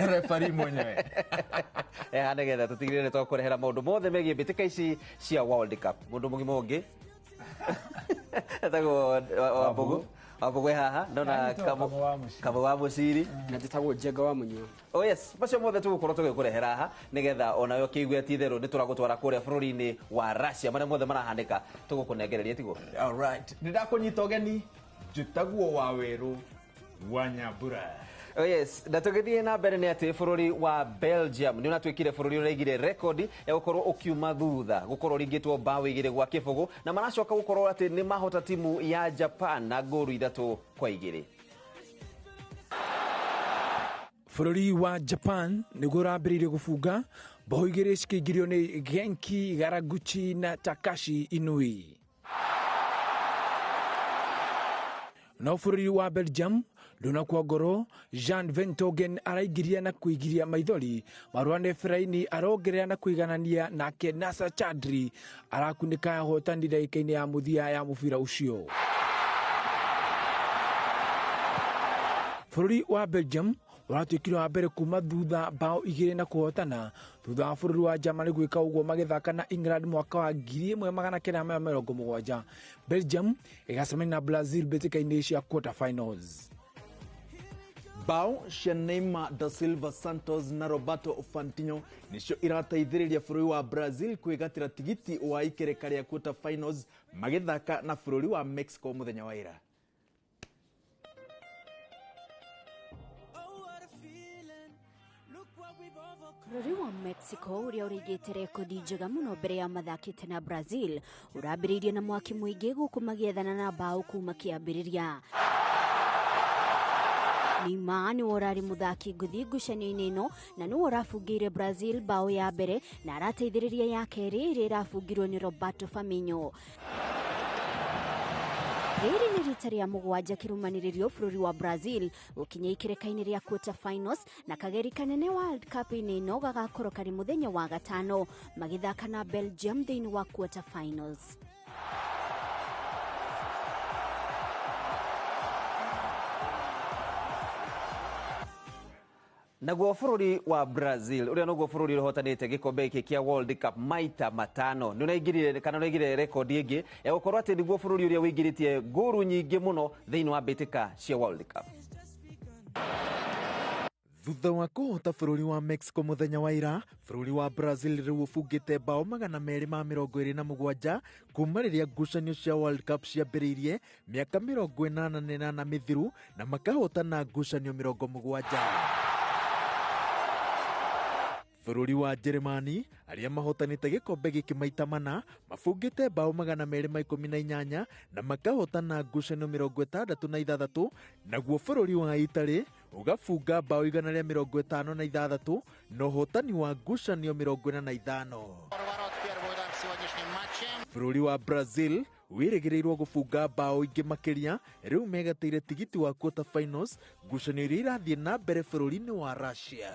refari mwenyewe nĩgetha tũtigĩrĩre twakũrehera maũndũ mothe megiĩ mbĩtĩka ici cia World Cup. Mũndũ mũgima ũngĩ etagwo Wambũgũ. Wambũgũ haha ndona Kamau wa Mũciri na njĩtagwo Njenga wa Mũnyua. Oh yes, macio mothe tũgũkorwo tũgĩkũrehera haha nĩgetha onawe ũkĩigue ti itherũ nĩ tũragũtwara kũrĩa bũrũri-inĩ wa Russia, marĩa mothe marahanĩka tũgũkũnengereria tiguo. All right, nĩ ndakũnyita ũgeni, njĩtagwo Wawerũ wa Nyambura. Oh yes, na tũgĩthiĩ na mbere nĩ atĩ bũrũri wa Belgium nĩ ũratuĩkire bũrũri ũraigire rekondi ya gũkorwo ũkiuma thutha gũkorwo ringĩtwo mbaũ 2-0 na maracoka gũkorwo atĩ nĩ mahota timu ya Japan na ngũru 3-2. Bũrũri wa Japan nĩguo ũrambĩrĩirie gũbunga mbaũ 2 cikĩingĩrio nĩ Genki Haraguchi na Takashi Inui. No bũrũri wa Belgium ndũnakua ngoro, Jean Ventogen araingĩria na kũigiria maithori, Marouane Fellaini arongerera na kũiganania, nake Nacer Chadli arakunĩka ahotani ndagĩka-inĩ ya mũthia ya mũbira ũcio. Bũrũri wa Belgium ũratuĩkire wa mbere kuma thutha mbaũ 2 na kũhotana thutha wa bũrũri wa Germany gwĩka ũguo magĩthaka na England mwaka wa 1970. Belgium ĩgacemania na Brazil mbĩtĩka-inĩ cia quarter finals. Bao cia Neymar da Silva Santos na Roberto Fantino nicio irateithĩrĩria bũrũri wa Brazil kwĩgatĩra tigiti wa ikereka rĩa quarter finals magĩthaka na bũrũri wa Mexico mũthenya wa ira. Bũrũri wa Mexico ũrĩa ũrĩigĩte rekondi njega mũno mbere ya mathakĩte na Brazil ũrambĩrĩirie na mwaki mũingĩ gũkũ magĩethana na mbaũ kuma kĩambĩrĩria. Neymar nĩwe ũrarĩ mũthaki ngũthi ngucanio-inĩ ĩno na nĩwe ũrabungĩire Brazil mbaũ ya mbere na arateithĩrĩria ya kerĩ ĩrĩa ĩrabungirwo nĩ Roberto Firmino. Rĩrĩ nĩ rita rĩa mũgwanja kĩrũmanĩrĩrio bũrũri wa Brazil gũkinya ikereka-inĩ rĩa quarter finals, na kageri kanene World Cup-inĩ ĩno gagakorwo karĩ mũthenya wa gatano magĩthaka na Belgium thĩinĩ wa quarter finals. Naguo bũrũri wa Brazil ũrĩa noguo bũrũri ũhotanĩte gĩkombe gĩkĩ kĩa World Cup maita matano nĩ ũraingĩrire kana ũraigire rekondi ĩngĩ ya gũkorwo atĩ nĩguo bũrũri ũrĩa ũingĩrĩtie ngũru nyingĩ mũno thĩinĩ wa mbĩtĩka cia World Cup. Thutha wa kũhota bũrũri wa Mexico mũthenya wa ira, bũrũri wa Brazil rĩu ũbungĩte mbaũ 227 kuma rĩrĩa ngucanio cia World Cup ciambĩrĩirie mĩaka 88 mĩthiru na makahotana ngucanio 70. Bũrũri wa Jeremani arĩa mahotanĩte gĩkombe gĩkĩ maita mana mabungĩte mbaũ 218 na makahotana ngucanio 66, naguo bũrũri wa Italy ũgabunga mbaũ 156 na ũhotani wa ngucanio 45. Bũrũri wa Brazil wĩrĩgĩrĩirwo gũbunga mbaũ ingĩ makĩria rĩu megatĩire tigiti wa quarter finals ngucanio iria irathiĩ na mbere bũrũri-inĩ wa Russia.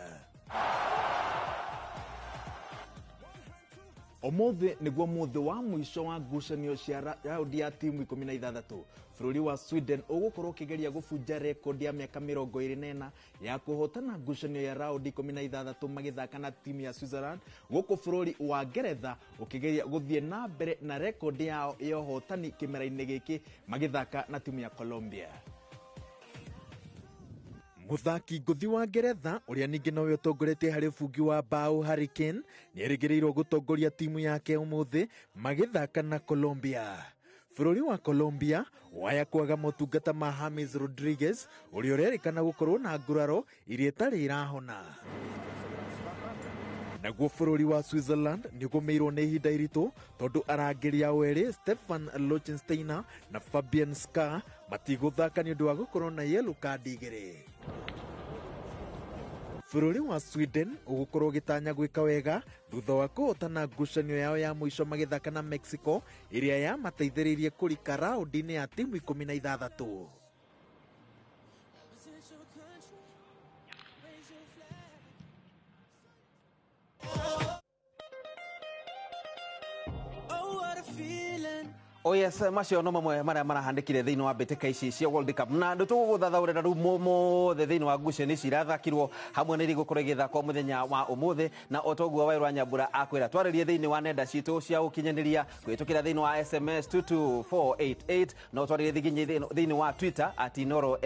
Ũmũthĩ nĩguo mũthĩ wa mũico wa ngucanio cia raundi ya timu 16. Bũrũri wa Sweden ũgũkorwo ũkĩgeria gũbunja rekondi ya mĩaka 24 ya kũhotana ngucanio ya raundi 16 magĩthaka na timu ya Switzerland, gũkũ bũrũri wa Ngeretha ũkĩgeria gũthiĩ na mbere na rekondi yao ya ũhotani kĩmera-inĩ gĩkĩ magĩthaka na timu ya Colombia. Muthaki ngũthi wa Ngeretha ũrĩa ningĩ nowe ũtongoretie harĩ ũbungi wa mbaũ Harry Kane nĩerĩgĩrĩirwo gũtongoria timu yake ũmũthĩ magĩthaka na Colombia. Bũrũri wa Colombia waya kwaga motungata ma James Rodriguez ũrĩa ũrerĩkana gũkorwo na nguraro iria itarĩ irahona. Naguo bũrũri wa Switzerland nĩũgũmĩirwo nĩ ihinda iritũ tondũ arangĩri ao erĩ Stefan Lichtsteiner na Fabian Schär matigũthaka nĩ ũndũ wa gũkorwo na yellow card igĩrĩ. Bũrũri wa Sweden ũgũkorwo ũgĩtanya gwĩka wega thutha wa kũhotana ngucanio yao ya mũico magĩthaka na Mexico ĩrĩa yamateithĩrĩirie kũrika raũndi-inĩ ya timu 16. Oh yes, macio no mamwe maria marahandikire thiini wa mbitika ici cia World Cup na ndu tuguguthathaurira riu mothe thiini wa ngucanio ici irathakirwo hamwe na iria igũkorwo igĩthakwo muthenya wa umuthi, na o toguo Wairũ Nyambura akwĩra twarĩrie thiini wa nenda citũ cia ũkinyanĩria kũhĩtũkĩra thiini wa SMS 22488 no twarĩrie nginya thiini wa Twitter at Inoro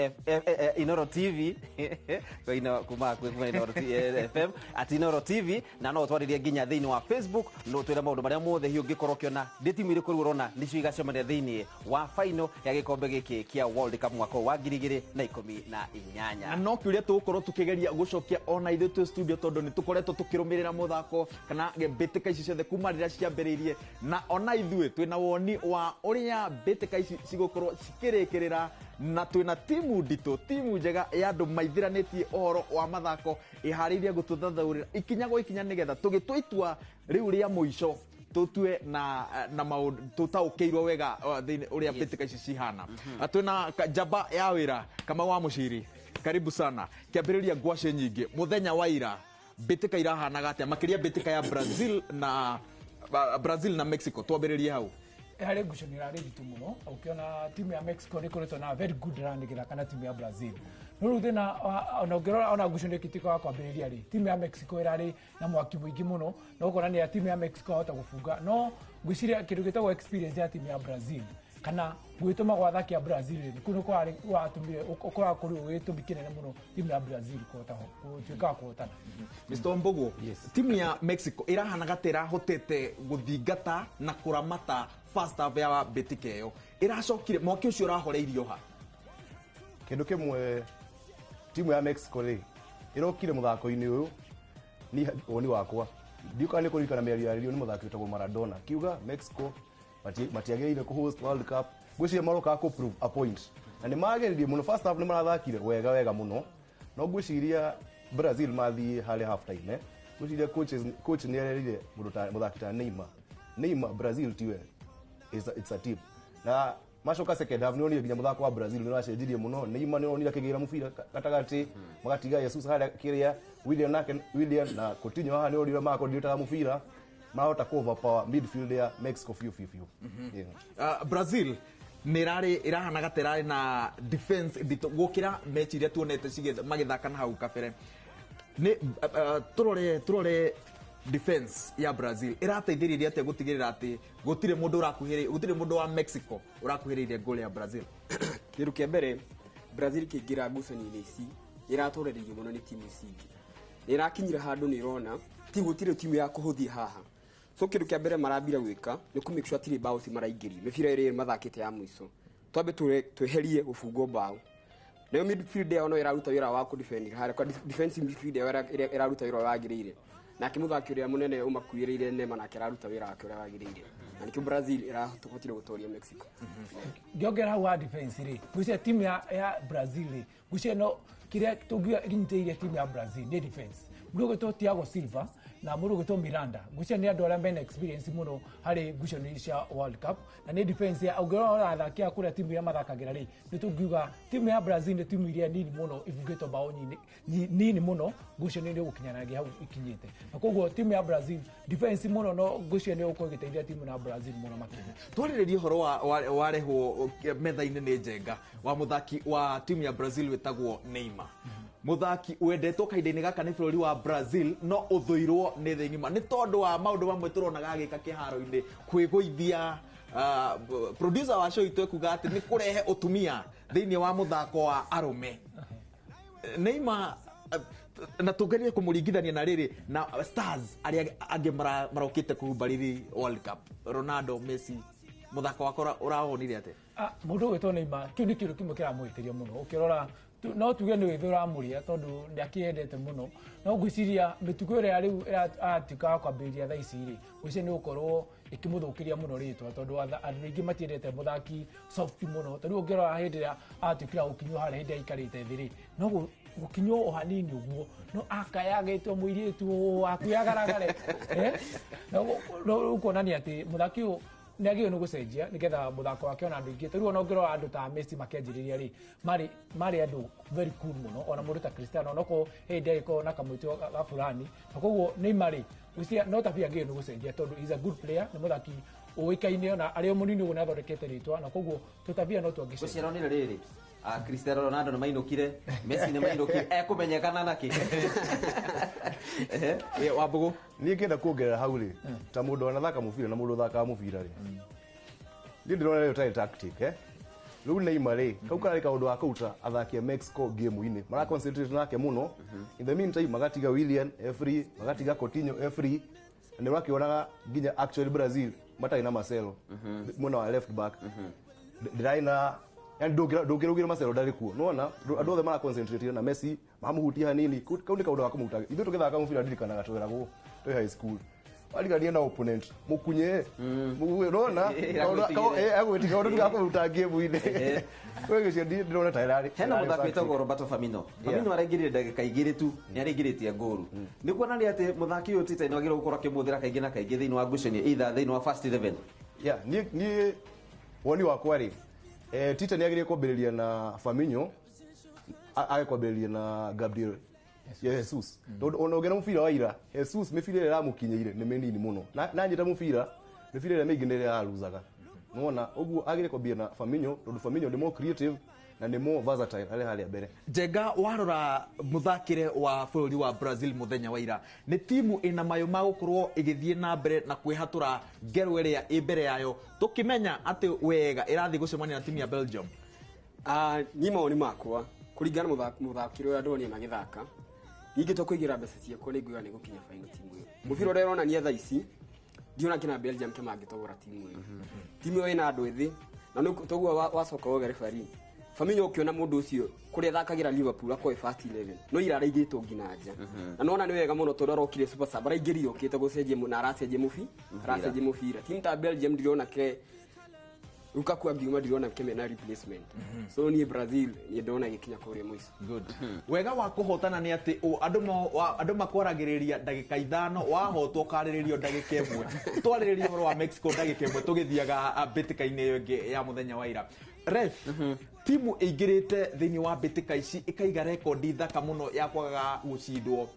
Inoro TV kuma kuma Inoro FM at Inoro TV, na no twarĩrie nginya thiini wa Facebook no twĩre maũndũ marĩa mothe hiũ ũngĩkorwo ũkĩona nĩ timu irĩkũ rĩu ũrona nĩcio igacemania thiini wa final ya gĩkombe gĩkĩ kĩa World Cup mwaka wa 2018. Na no kĩũria tũgũkorwo tũkĩgeria gũcokia ona ithuĩ twĩ studio tondũ nĩ tũkoretwo tũkĩrũmĩrĩra mũthako kana mbĩtĩka ici ciothe kuma rĩrĩa ciambĩrĩirie, na ona ithuĩ twĩna woni wa ũrĩa mbĩtĩka ici cigũkorwo cikĩrĩkĩrĩra, na twĩna timu nditũ, timu njega ya andũ maithiranĩtie ũhoro wa mathako ĩharĩirie gũtũthathaũrĩra ikinya gwa ikinya nĩgetha tũgĩtua itua rĩu rĩa mũico tutue na maũndũ tũtaũkĩirwo wega thĩinĩ ũrĩa mbĩtĩka ici cihana. Twĩna njamba ya wĩra Kamau wa Mũciri, karibu sana. Kĩambĩrĩria ngwacĩ nyingĩ mũthenya wa ira, mbĩtĩka irahanaga atĩa makĩria mbĩtĩka ya Brazil na Mexico? Twambĩrĩrie hau. Harĩ ngucanio ĩrarĩ nditũ mũno ũkĩona timu ya Mexico nĩ ĩkoretwo na very good run ĩgĩthaka na timu ya Brazil. No rĩu thĩna ona ũngĩrora ona ngucanio ĩkĩtuĩka wa kwambĩrĩria rĩ, timu ya Mexico ĩrarĩ na mwaki mũingĩ mũno na ũkona nĩ ya timu ya Mexico ahota gũbunga, no ngwĩciria kĩndũ gĩtagwo experience ya timu ya Brazil kana gwĩtũma gwa athaki a Brazil rĩ, kũu nĩ gwatũmire ũkoragwo kũrĩ gĩtũmi kĩnene mũno timu ya Brazil kũhota gũtuĩka wa kũhotana. Mr. Mbogo, timu ya Mexico ĩrahanaga ta ĩrahotete gũthingata na kũramata first half ya mbĩtĩka ĩyo, ĩracokire mwaki ũcio ũrahoreirio ha? Kĩndũ kĩmwe timu ya Mexico rĩ ĩrokire mũthako-inĩ ũyũ, ni woni wakwa ndiũkaga nĩ kũririkana mĩario yarĩrio nĩ mũthaki wĩtagwo Maradona kiuga Mexico matiagĩrĩire kũ host World Cup. Ngwĩciria marokaga kũ prove a point na nĩ mageririe mũno. First half nĩ marathakire wega wega mũno, no ngwĩciria Brazil mathiĩ harĩ half time, ngwĩciria coach nĩ ererire mũthaki ta Neymar Brazil tiwe, it's a team. Na macoka second half nĩonire nginya mũthako wa Brazil nĩũracenjirie mũno. Neymar nĩonire akĩgĩra mũbira gatagatĩ, magatiga Jesus harĩa kĩrĩa William nake William na Coutinho haha nĩonire makondirĩtaga mũbira, mahota kũ overpower midfield ya Mexico biũ biũ biũ. Brazil nĩ ĩrahanaga ta ĩrarĩ na defense nditũ gũkĩra mechi iria tuonete magĩthaka na hau kabere. Nĩ tũrore defense ya Brazil ĩrateithĩrĩria atĩa gũtigĩrĩra atĩ gũtirĩ mũndũ ũrakuhĩrĩirie, gũtirĩ mũndũ wa Mexico ũrakuhĩrĩirie goal ya Brazil? Kĩndũ kĩa mbere Brazil kĩingĩra ngucanio-inĩ ici ĩratorereirio mũno nĩ timu ici ingĩ, nĩ ĩrakinyire handũ nĩ ĩrona ti gũtirĩ timu ya kũhũthia haha. So kĩndũ kĩa mbere marambira gwĩka nĩ kũ make sure atirĩ mbaũ ci maraingĩrio mĩbira ĩrĩa mathakĩte ya mũico, twambe tweherie gũbungwo mbaũ. Nayo midfield yao no ĩraruta wĩra wa kũ defend harĩa kwa defensive midfield yao ĩraruta wĩra wagĩrĩire, nake mũthaki ũrĩa mũnene ũmakuĩrĩire Neymar nake araruta wĩra wake ũrĩa wagĩrĩire, na nĩkĩo Brazil ĩrahotire gũtoria Mexico. Ngĩongera hau wa defense rĩ, ngwĩciria timu ya Brazil rĩ, ngwĩciria no kĩrĩa tũngiuga ĩnyitĩrĩire timu ya Brazil nĩ defense. Mũndũ ũgwĩtwo Thiago Silva Na mũndũ ũgwĩtwo Miranda. Ngwĩciria nĩ andũ arĩa mena experience mũno harĩ ngucanio cia World Cup, na nĩ defense ya ũngĩrora athaki a kũrĩa timu iria mathakagĩra rĩ, nĩ tũngiuga timu ya Brazil nĩ timu iria nini mũno ibungĩtwo bao nini mũno ngucanio-inĩ gũkinyanagia hau ikinyĩte, na koguo timu ya Brazil defense mũno no ngwĩciria nĩ gũkorwo ĩgĩteithia timu ya Brazil mũno makĩria. Twarĩrĩria ũhoro warehwo metha-inĩ nĩ Njenga wa mũthaki wa timu ya Brazil wĩtagwo Neymar, mũthaki wendetwo kahinda-inĩ gaka nĩ bũrũri wa Brazil no ũthũirwo nĩ thĩ ng'ima nĩ tondũ wa maũndũ mamwe tũronaga agĩka kĩharo-inĩ, kwĩgũithia. Producer wa show itũ ekuga atĩ nĩ kũrehe ũtumia thĩinĩ wa mũthako wa arũme. Neymar, na tũgerie kũmũringithania na rĩrĩ na stars arĩa angĩ marokĩte kũhumba riri World Cup, Ronaldo, Messi, mũthako wakwa ũrawonire atĩa? Mũndũ ũgwĩtwo Neymar, kĩu nĩ kĩndũ kĩmwe kĩramũhĩtĩria mũno. Ũkĩrora no tuge nĩ wĩthĩ ũramũrĩa tondũ nĩ akĩendete mũno, no ngwĩciria mĩtugo ĩrĩa rĩu ĩratuĩka wa kwambĩrĩria thaa ici rĩ, ngwĩciria nĩ gũkorwo ĩkĩmũthũkĩria mũno rĩtwa, tondũ andũ aingĩ matiendete mũthaki soft mũno. Tondũ ũngĩrora hĩndĩ ĩrĩa atuĩkire wa gũkinywo harĩa hĩndĩ ĩrĩa aikarĩte thĩ rĩ, no gũkinywo o hanini ũguo no akayagĩtwo mũirĩtu waku yagaragare, no kuonania atĩ mũthaki ũyũ nĩ agĩrĩirwo nĩ gũcenjia nĩgetha mũthako wake ona andũ aingĩ. Tarĩu ona ũngĩrora andũ ta Messi makĩanjĩrĩria rĩ, marĩ andũ very cool mũno, ona mũndũ ta Cristiano onokorwo hĩndĩ agĩkorwo na kamwĩtĩo ga fulani, na koguo Neymar rĩ, ngwĩciria no tabia agĩrĩirwo nĩ gũcenjia tondũ is a good player, nĩ mũthaki ũĩkaine ona arĩ o mũnini ũguo nĩ athondekete rĩtwa, na koguo tũtabia no twangĩcenjia. Gũciaronire rĩrĩ, Cristiano Ronaldo nĩ mainũkire, Messi nĩ mainũkire, ekũmenyekana nakĩ? Wambũgũ. Niĩ ngĩenda kuongerera hau rĩ, ta mũndũ wanathaka mũbira na mũndũ ũthakaga mũbira rĩ, niĩ ndĩrona ĩyo tarĩ tactic, eh. Rĩu Neymar rĩ, kau karĩ kaũndũ ga kũruta athaki a Mexico game-inĩ, mara concentrate nake mũno. In the meantime magatiga Willian e free, magatiga Coutinho e free, na nĩ ũrakĩonaga nginya actually Brazil matarĩ na Marcelo mwena wa left back, ndĩrarĩ na yani ndũngĩraugire Marcelo ndarĩ kuo, nĩwona andũ othe mara concentrate na Messi, mamũhutia hanini, kau nĩ kaũndũ ga kũmũruta. Ithuĩ tũgĩthaka mũbira ndirikanaga twĩragwo twĩ high school, warigania na opponent mũkunye, nona agwĩtiga ũndũ gakũruta game-inĩ. Kwĩ ndĩrona ta ĩrarĩ Hena mũthaki wĩtagwo Roberto Firmino. Firmino araingĩrire ndagĩka 2 tu, nĩ araingĩrĩtie ngũru. Nĩ kuonania atĩ mũthaki ũyũ Tite nĩ wagĩrĩirwo gũkorwo akĩmũhũthĩra kaingĩ na kaingĩ thĩinĩ wa ngucanio, either thĩinĩ wa first 11. Yeah, niĩ woni wakwa rĩ, Tite nĩ agĩrĩire kwambĩrĩria na Firmino, age kwambĩrĩria na Gabriel Jesus, tondũ ona ũngĩona mũbira wa ira, Jesus mĩbira ĩrĩa ĩramũkinyĩire nĩ mĩnini mũno, na anyita mũbira mĩbira ĩrĩa mĩingĩ nĩ ĩrĩa araruzaga, nĩwona. Ũguo agĩrĩire kwambia na Firmino tondũ Firmino nĩ more creative na nĩ more versatile arĩ harĩa mbere. Njenga, warora mũthakĩre wa bũrũri wa Brazil mũthenya wa ira, nĩ timu ĩna mayũ ma gũkorwo ĩgĩthiĩ na mbere na kwĩhatũra ngero ĩrĩa ĩ mbere yayo, tũkĩmenya atĩ wega ĩrathiĩ gũcemania na timu ya Belgium? Niĩ mawoni makwa kũringana na mũthakĩre ũrĩa ndonire magĩthaka, ningĩ kũigĩra mbeca ciakwa nĩ nguga nĩ gũkinya final timu ĩyo. Mũbira ũrĩa ũronania thaa ici ndiona kĩna Belgium kĩmangĩtobora timu ĩyo. Timu ĩyo ĩna andũ ethĩ na nĩ toguo wacoka woge referee Firmino, ũkĩona mũndũ ũcio kũrĩa athakagĩra Liverpool akoe first 11 no ira araigĩtwo nginya nja, na nona nĩ wega mũno tondũ arokire super sub, araingĩrire okĩte gũcenjia na aracenjia mũbira. Timu ta Belgium ndirona ke Lukaku angiuma, ndirona ke mena replacement, so niĩ Brazil niĩ ndona ĩgĩkinya kũrĩa mũico. Good. Wega wa kũhotana nĩ atĩ andũ makwaragĩrĩria ndagĩka 5, wahotwo ũkarĩrĩrio ndagĩka 1. Twarĩrĩria ũhoro wa Mexico ndagĩka 1 tũgĩthiaga mbĩtĩka-inĩ ĩyo ĩngĩ ya mũthenya wa ira. Ref, timu ĩingĩrĩte thĩinĩ wa mbĩtĩka ici ĩkaiga rekondi thaka mũno ya kwagaga gũcindwo,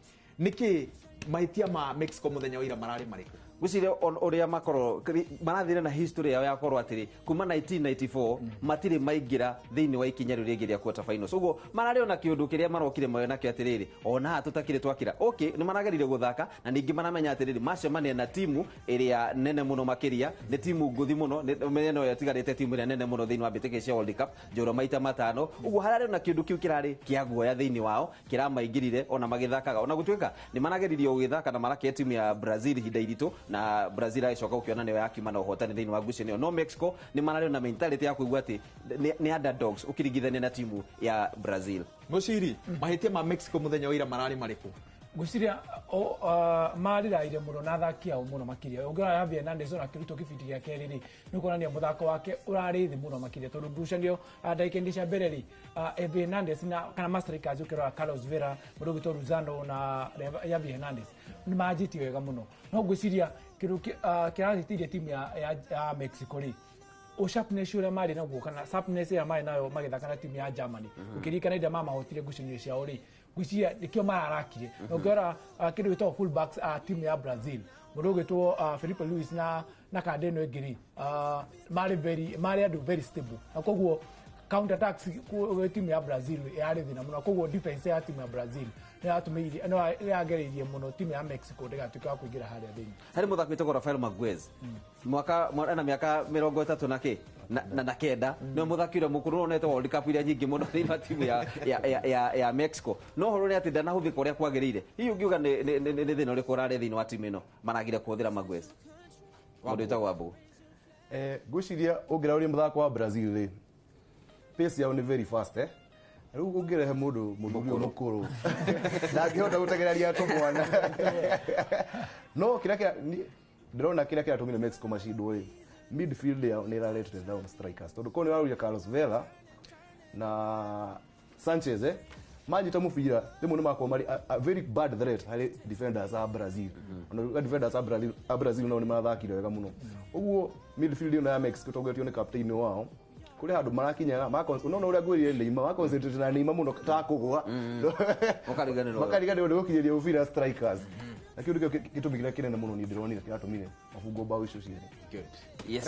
nĩkĩ mahĩtia ma Mexico mũthenya wa ira mararĩ marĩkũ? Gwĩciria ũrĩa makorwo marathire na history yao ya korwo atĩrĩ, kuma 1994 matirĩ maingĩra thĩinĩ wa ikinya rĩu rĩngĩ rĩa quarter finals, ũguo mararĩ ona kĩũndũ kĩrĩa marokire moyo nakĩo atĩrĩrĩ, ona haha tũtakĩrĩ twakĩra. Okay, nĩ maragerire gũthaka na ningĩ maramenya atĩrĩrĩ, macemania na timu ĩrĩa nene mũno makĩria, nĩ timu ngũthi mũno, ũmenye no ĩtigarĩte timu ĩrĩa nene mũno thĩinĩ wa mbĩtĩka cia World Cup njorua maita 5. Ũguo hararĩ ona kĩũndũ kĩu kĩrarĩ kĩa guoya thĩinĩ wao kĩramaingĩrire ona magĩthakaga, ona gũtuĩka nĩ marageririe gũgĩthaka na marakĩa timu ya Brazil ihinda iritũ, na Brazil agĩcoka gũkĩona nĩyo yakiuma na ũhotani thĩinĩ wa ngucanio ĩyo. No Mexico nĩ mararĩ na mentality ya kũigua atĩ nĩ underdogs ũkĩringithania na timu ya Brazil. Mũciri, mahĩtia ma Mexico mũthenya wa ira mararĩ marĩkũ? Ngwĩciria mariraire mũno na athaki ao mũno makĩria. Ũngĩrora Javier Hernandez ona akĩrutwo kĩbindi gĩa kerĩ rĩ, nĩ kuonania mũthako wake ũrarĩ thĩ mũno makĩria, tondũ ngucanio ndagĩka-inĩ cia mbere rĩ, Javier Hernandez na kana ma strikers, ũkĩrora Carlos Vela, mũndũ ũgwĩtwo Lozano na Javier Hernandez nĩ manjĩtie wega mũno. No ngwĩciria kĩndũ kĩrahĩtĩirie timu ya Mexico rĩ, sharpness ũrĩa marĩ naguo kana sharpness ĩrĩa marĩ nayo magĩthaka na timu ya Germany. Ũkĩririkana iria mamahotire ngucanio ciao rĩ, ngwĩciria nĩkĩo mararakire. Na ũngĩrora kĩndũ gĩtagwo fullbacks a timu ya Brazil, mũndũ ũgwĩtwo Felipe Luis na kanda ĩno ĩngĩ rĩ, marĩ very marĩ andũ very stable, na koguo counter attacks gwĩ timu ya Brazil yarĩ thĩna mũno. Koguo defense ya timu ya Brazil nĩ yatũmĩire, nĩ yagereirie mũno timu ya Mexico ndĩgatuĩke wa kũingĩra harĩa thĩinĩ. Harĩ mũthaki wĩtagwo Rafael Marquez, mwaka ena mĩaka 39 na kenda, nĩwe mũthaki ũrĩa mũkũrũ onete World Cup iria nyingĩ mũno thĩinĩ wa timu ya Mexico. No ũhoro nĩ atĩ ndanahũthĩka ũrĩa kwagĩrĩire. Hihi ũngiuga nĩ thĩna ũrĩkũ ũrarĩ thĩinĩ wa timu ĩno maragire kũhũthĩra Marquez, mũndũ wĩtagwo Wambũgũ? Ngwĩciria ũngĩrauria mũthako wa Brazil rĩ, pace yao nĩ very fast, eh. Rĩu ũngĩrehe mũndũ mũthuri ũyũ mũkũrũ ndangĩhota gũtegereria tũmwana. No kĩrĩa ndĩrona kĩrĩa kĩratũmire Mexico macindwo rĩ, midfield yao nĩ ĩraretire down strikers, tondũ korwo nĩ ũrauria Carlos Vela na Sanchez, manyita mũbira rĩmwe nĩ makorwo marĩ a very bad threat harĩ defenders a Brazil. Ona defenders a Brazil nao nĩ marathakire wega mũno. Ũguo midfield ĩno ya Mexico tongoretio nĩ captain wao, kũrĩ handũ marakinyaga unaona ũrĩa ngwĩrire Neymar, ma concentrate na Neymar mũno ta kũgũa. Makariganĩrwo. Makariganĩrwo nĩ gũkinyĩria mũbira strikers, na kĩu nĩkĩo gĩtũmi kĩrĩa kĩnene mũno niĩ ndĩronire kĩratũmire mabungwo bao icio cierĩ. Yes.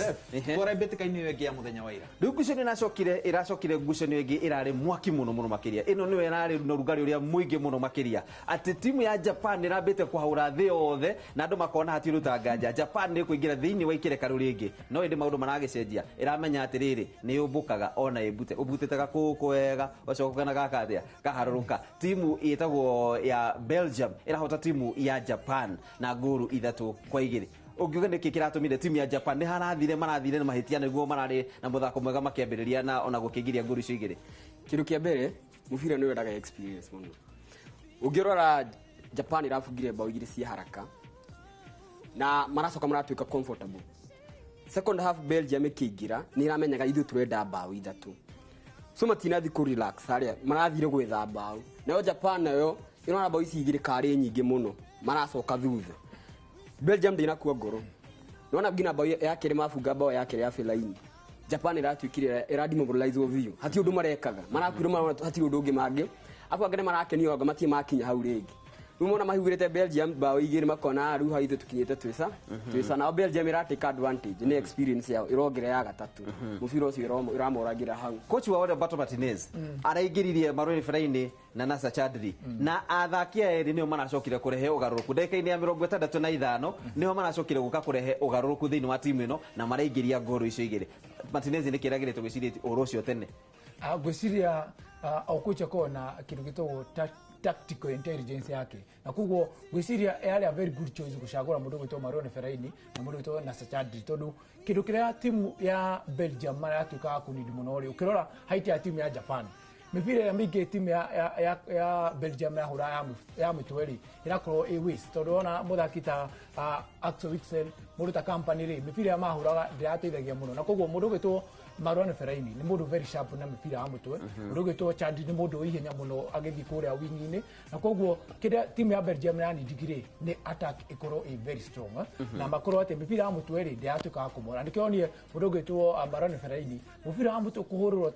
Twara mbĩtĩka-inĩ ĩyo ĩngĩ ya mũthenya wa ira. Rĩu ngucanio ĩracokire ngucanio ĩngĩ ĩrarĩ mwaki mũno mũno makĩria. Ĩno nĩyo ĩrarĩ na ũrugarĩ ũrĩa mũingĩ mũno makĩria, atĩ timu ya Japan ĩrambĩte kũhaũra thĩ yothe na andũ makona hatirĩ nganja Japan nĩ ĩkũingĩra thĩinĩ wa ikĩreka rĩu rĩngĩ. No ĩndĩ maũndũ maragĩcenjia, ĩramenya atĩrĩrĩ, nĩ yũmbũkaga ona ĩmbute ũmbutĩte gakũkũ wega, ũgacoka na gaka atĩa kaharũrũka. Timu ĩtagwo ya Belgium ĩrahota timu ya Japan na ngũru 3-2. Ũngiuga nĩkĩ kĩratũmire timu ya Japan nĩ harathire marathire na mahĩtia nĩguo mararĩ na mũthako mwega makĩambĩrĩria na ona gũkĩingĩria ngũru icio igĩrĩ? Kĩndũ kĩa mbere, mũbira nĩ wendaga experience mũno. Ũngĩrora Japan ĩrabungire bao igĩrĩ cia haraka na maracoka maratuĩka comfortable. Second half Belgium ĩkĩingĩra nĩ ĩramenyaga ithuĩ tũrenda bao ithatũ, so matinathi kũ relax harĩa marathire gwetha bao. Nayo Japan nayo ĩrona bao ici igĩrĩ karĩ nyingĩ mũno, maracoka thutha. Belgium ndĩnakua ngoro, nona nginya bao ya kerĩ mabunga bao ya kerĩ ya Fellaini, Japan ĩratuĩkire ĩrademoralizwo biũ, hatirĩ ũndũ marekaga, marakuire marona hatirĩ ũndũ ũngĩ mangĩ afu angĩ nĩ marakenio anga matirĩ makinya hau rĩngĩ. Rĩu mona mahingũrĩte Belgium bao igĩrĩ makona rĩu hau ithuĩ tũkinyĩte twĩca twĩca. Nao Belgium ĩratake advantage nĩ experience yao, ĩrongerera ya gatatũ, mũbira ũcio ĩramoragĩra hau. Coach wa Roberto Martinez araingĩririe Marouane Fellaini na Nacer Chadli, na athaki aya erĩ nĩo maracokire kũrehe ũgarũrũku ndagĩka-inĩ ya 65, nĩo maracokire gũka kũrehe ũgarũrũku thĩinĩ wa timu ĩno na maraingĩria ngũru icio igĩrĩ. Martinez nĩ kĩragĩrĩte gwĩciria ũhoro ũcio tene? Ngwĩciria o coach akoragwo na kĩndũ gĩtagwo tactical intelligence yake, na koguo ngwĩciria yarĩ a very good choice gũcagũra mũndũ ũgwĩtwo Marouane Fellaini na mũndũ ũgwĩtwo Nacer Chadli, tondũ kĩndũ kĩrĩa timu ya Belgium maratuĩka wa kũnidi mũno rĩ, ũkĩrora height ya timu ya Japan, mĩbira ĩrĩa mĩingĩ timu ya Belgium yahũra ya mĩtwe rĩ, ĩrakorwo ĩ waste, tondũ wona mũthaki ta Axel Witsel, mũndũ ta Kompany rĩ, mĩbira ĩrĩa mahũraga ndĩrateithagia mũno. Na koguo mũndũ ũgwĩtwo Marouane Fellaini nĩ mũndũ very sharp na mĩbira ya mũtwe, mũndũ ũgwĩtwo Chadli nĩ mũndũ wĩ ihenya mũno agĩthiĩ kũrĩa wing-inĩ, na koguo kĩrĩa timu ya Belgium ĩranindigi rĩ, nĩ attack ĩkorwo ĩ very strong, na makorwo atĩ mĩbira ya mũtwe rĩ, ndĩratuĩka wa kũmora. Nĩkĩo onire mũndũ ũgwĩtwo Marouane Fellaini mũbira wa mũtwe kũhũrĩrwo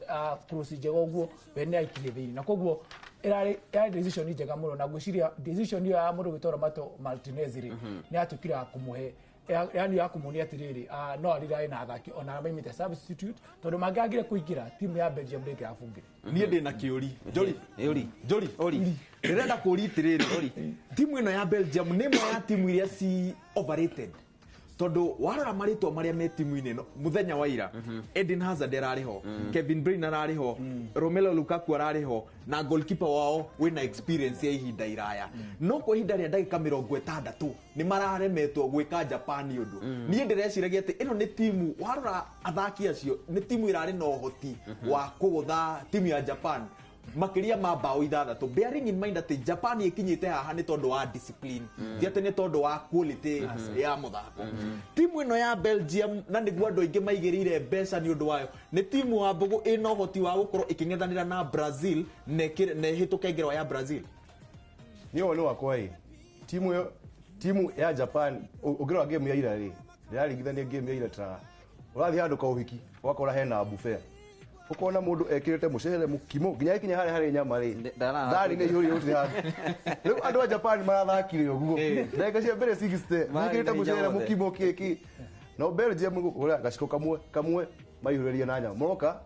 cross njega ũguo, we nĩ aikirie thĩinĩ, na koguo ĩrarĩ yarĩ decision njega mũno. Na ngwĩciria decision ĩyo ya mũndũ ũgwĩtwo Roberto Martinez rĩ, nĩ yatuĩkire ya kũmũhe yani ya kũmuonia atĩrĩrĩ, no arirae na athaki ona maimĩte substitute, tondũ mangĩagire kũingĩra timu ya Belgium ndĩngĩrabungire. Niĩ ndĩ na kĩũri, Njori. Uri. Njori, ndĩrenda kũũria atĩrĩrĩ, timu ĩno ya Belgium nĩ ĩmwe ya timu iria ci overrated, tondũ warora marĩtwa marĩa me timu-inĩ ĩno mũthenya wa ira, Eden Hazard ararĩ ho, Kevin Bruyne ararĩ ho, Romelu Lukaku ararĩ ho, na goalkeeper wao wĩna experience ya ihinda iraya, no kwa ihinda rĩa ndagĩka 60 nĩ mararemetwo gwĩka Japan ũndũ. Niĩ ndĩreciragia atĩ ĩno nĩ timu, warora athaki acio, nĩ timu ĩrarĩ na ũhoti wa kũgũtha timu ya Japan. Makiria ma bao ithathatũ, bearing in mind atĩ Japan ĩkinyĩte haha nĩ tondũ wa discipline, ti atĩ nĩ tondũ wa quality ya mũthako. Timu ĩno ya Belgium, na nĩguo andũ aingĩ maigĩrĩire mbeca nĩ ũndũ wayo, nĩ timu wa mbũgũ ĩna ũhoti wa gũkorwo ĩkĩng'ethanĩra na Brazil na ĩhĩtũke ngerwa ya Brazil. Niĩ woni wakwa ĩ, timu ĩyo, timu ya Japan, ũngĩrora game ya ira rĩ, ndĩraringithania game ya ira ta ũrathiĩ handũ ka ũhiki ũgakora hena buffet, ũkona mũndũ ekĩrĩte mũcere, mũkimo, nginya ĩkinya harĩa harĩ nyama rĩ, thani nĩ ihũrire, gũtirĩ handũ. Rĩu andũ a Japan marathakire ũguo ndagĩka cia mbere 60, mekĩrĩte mũcere, mũkimo, kĩki. No Belgium gũkũra gaciko kamwe kamwe maihũrĩrie na nyama, moka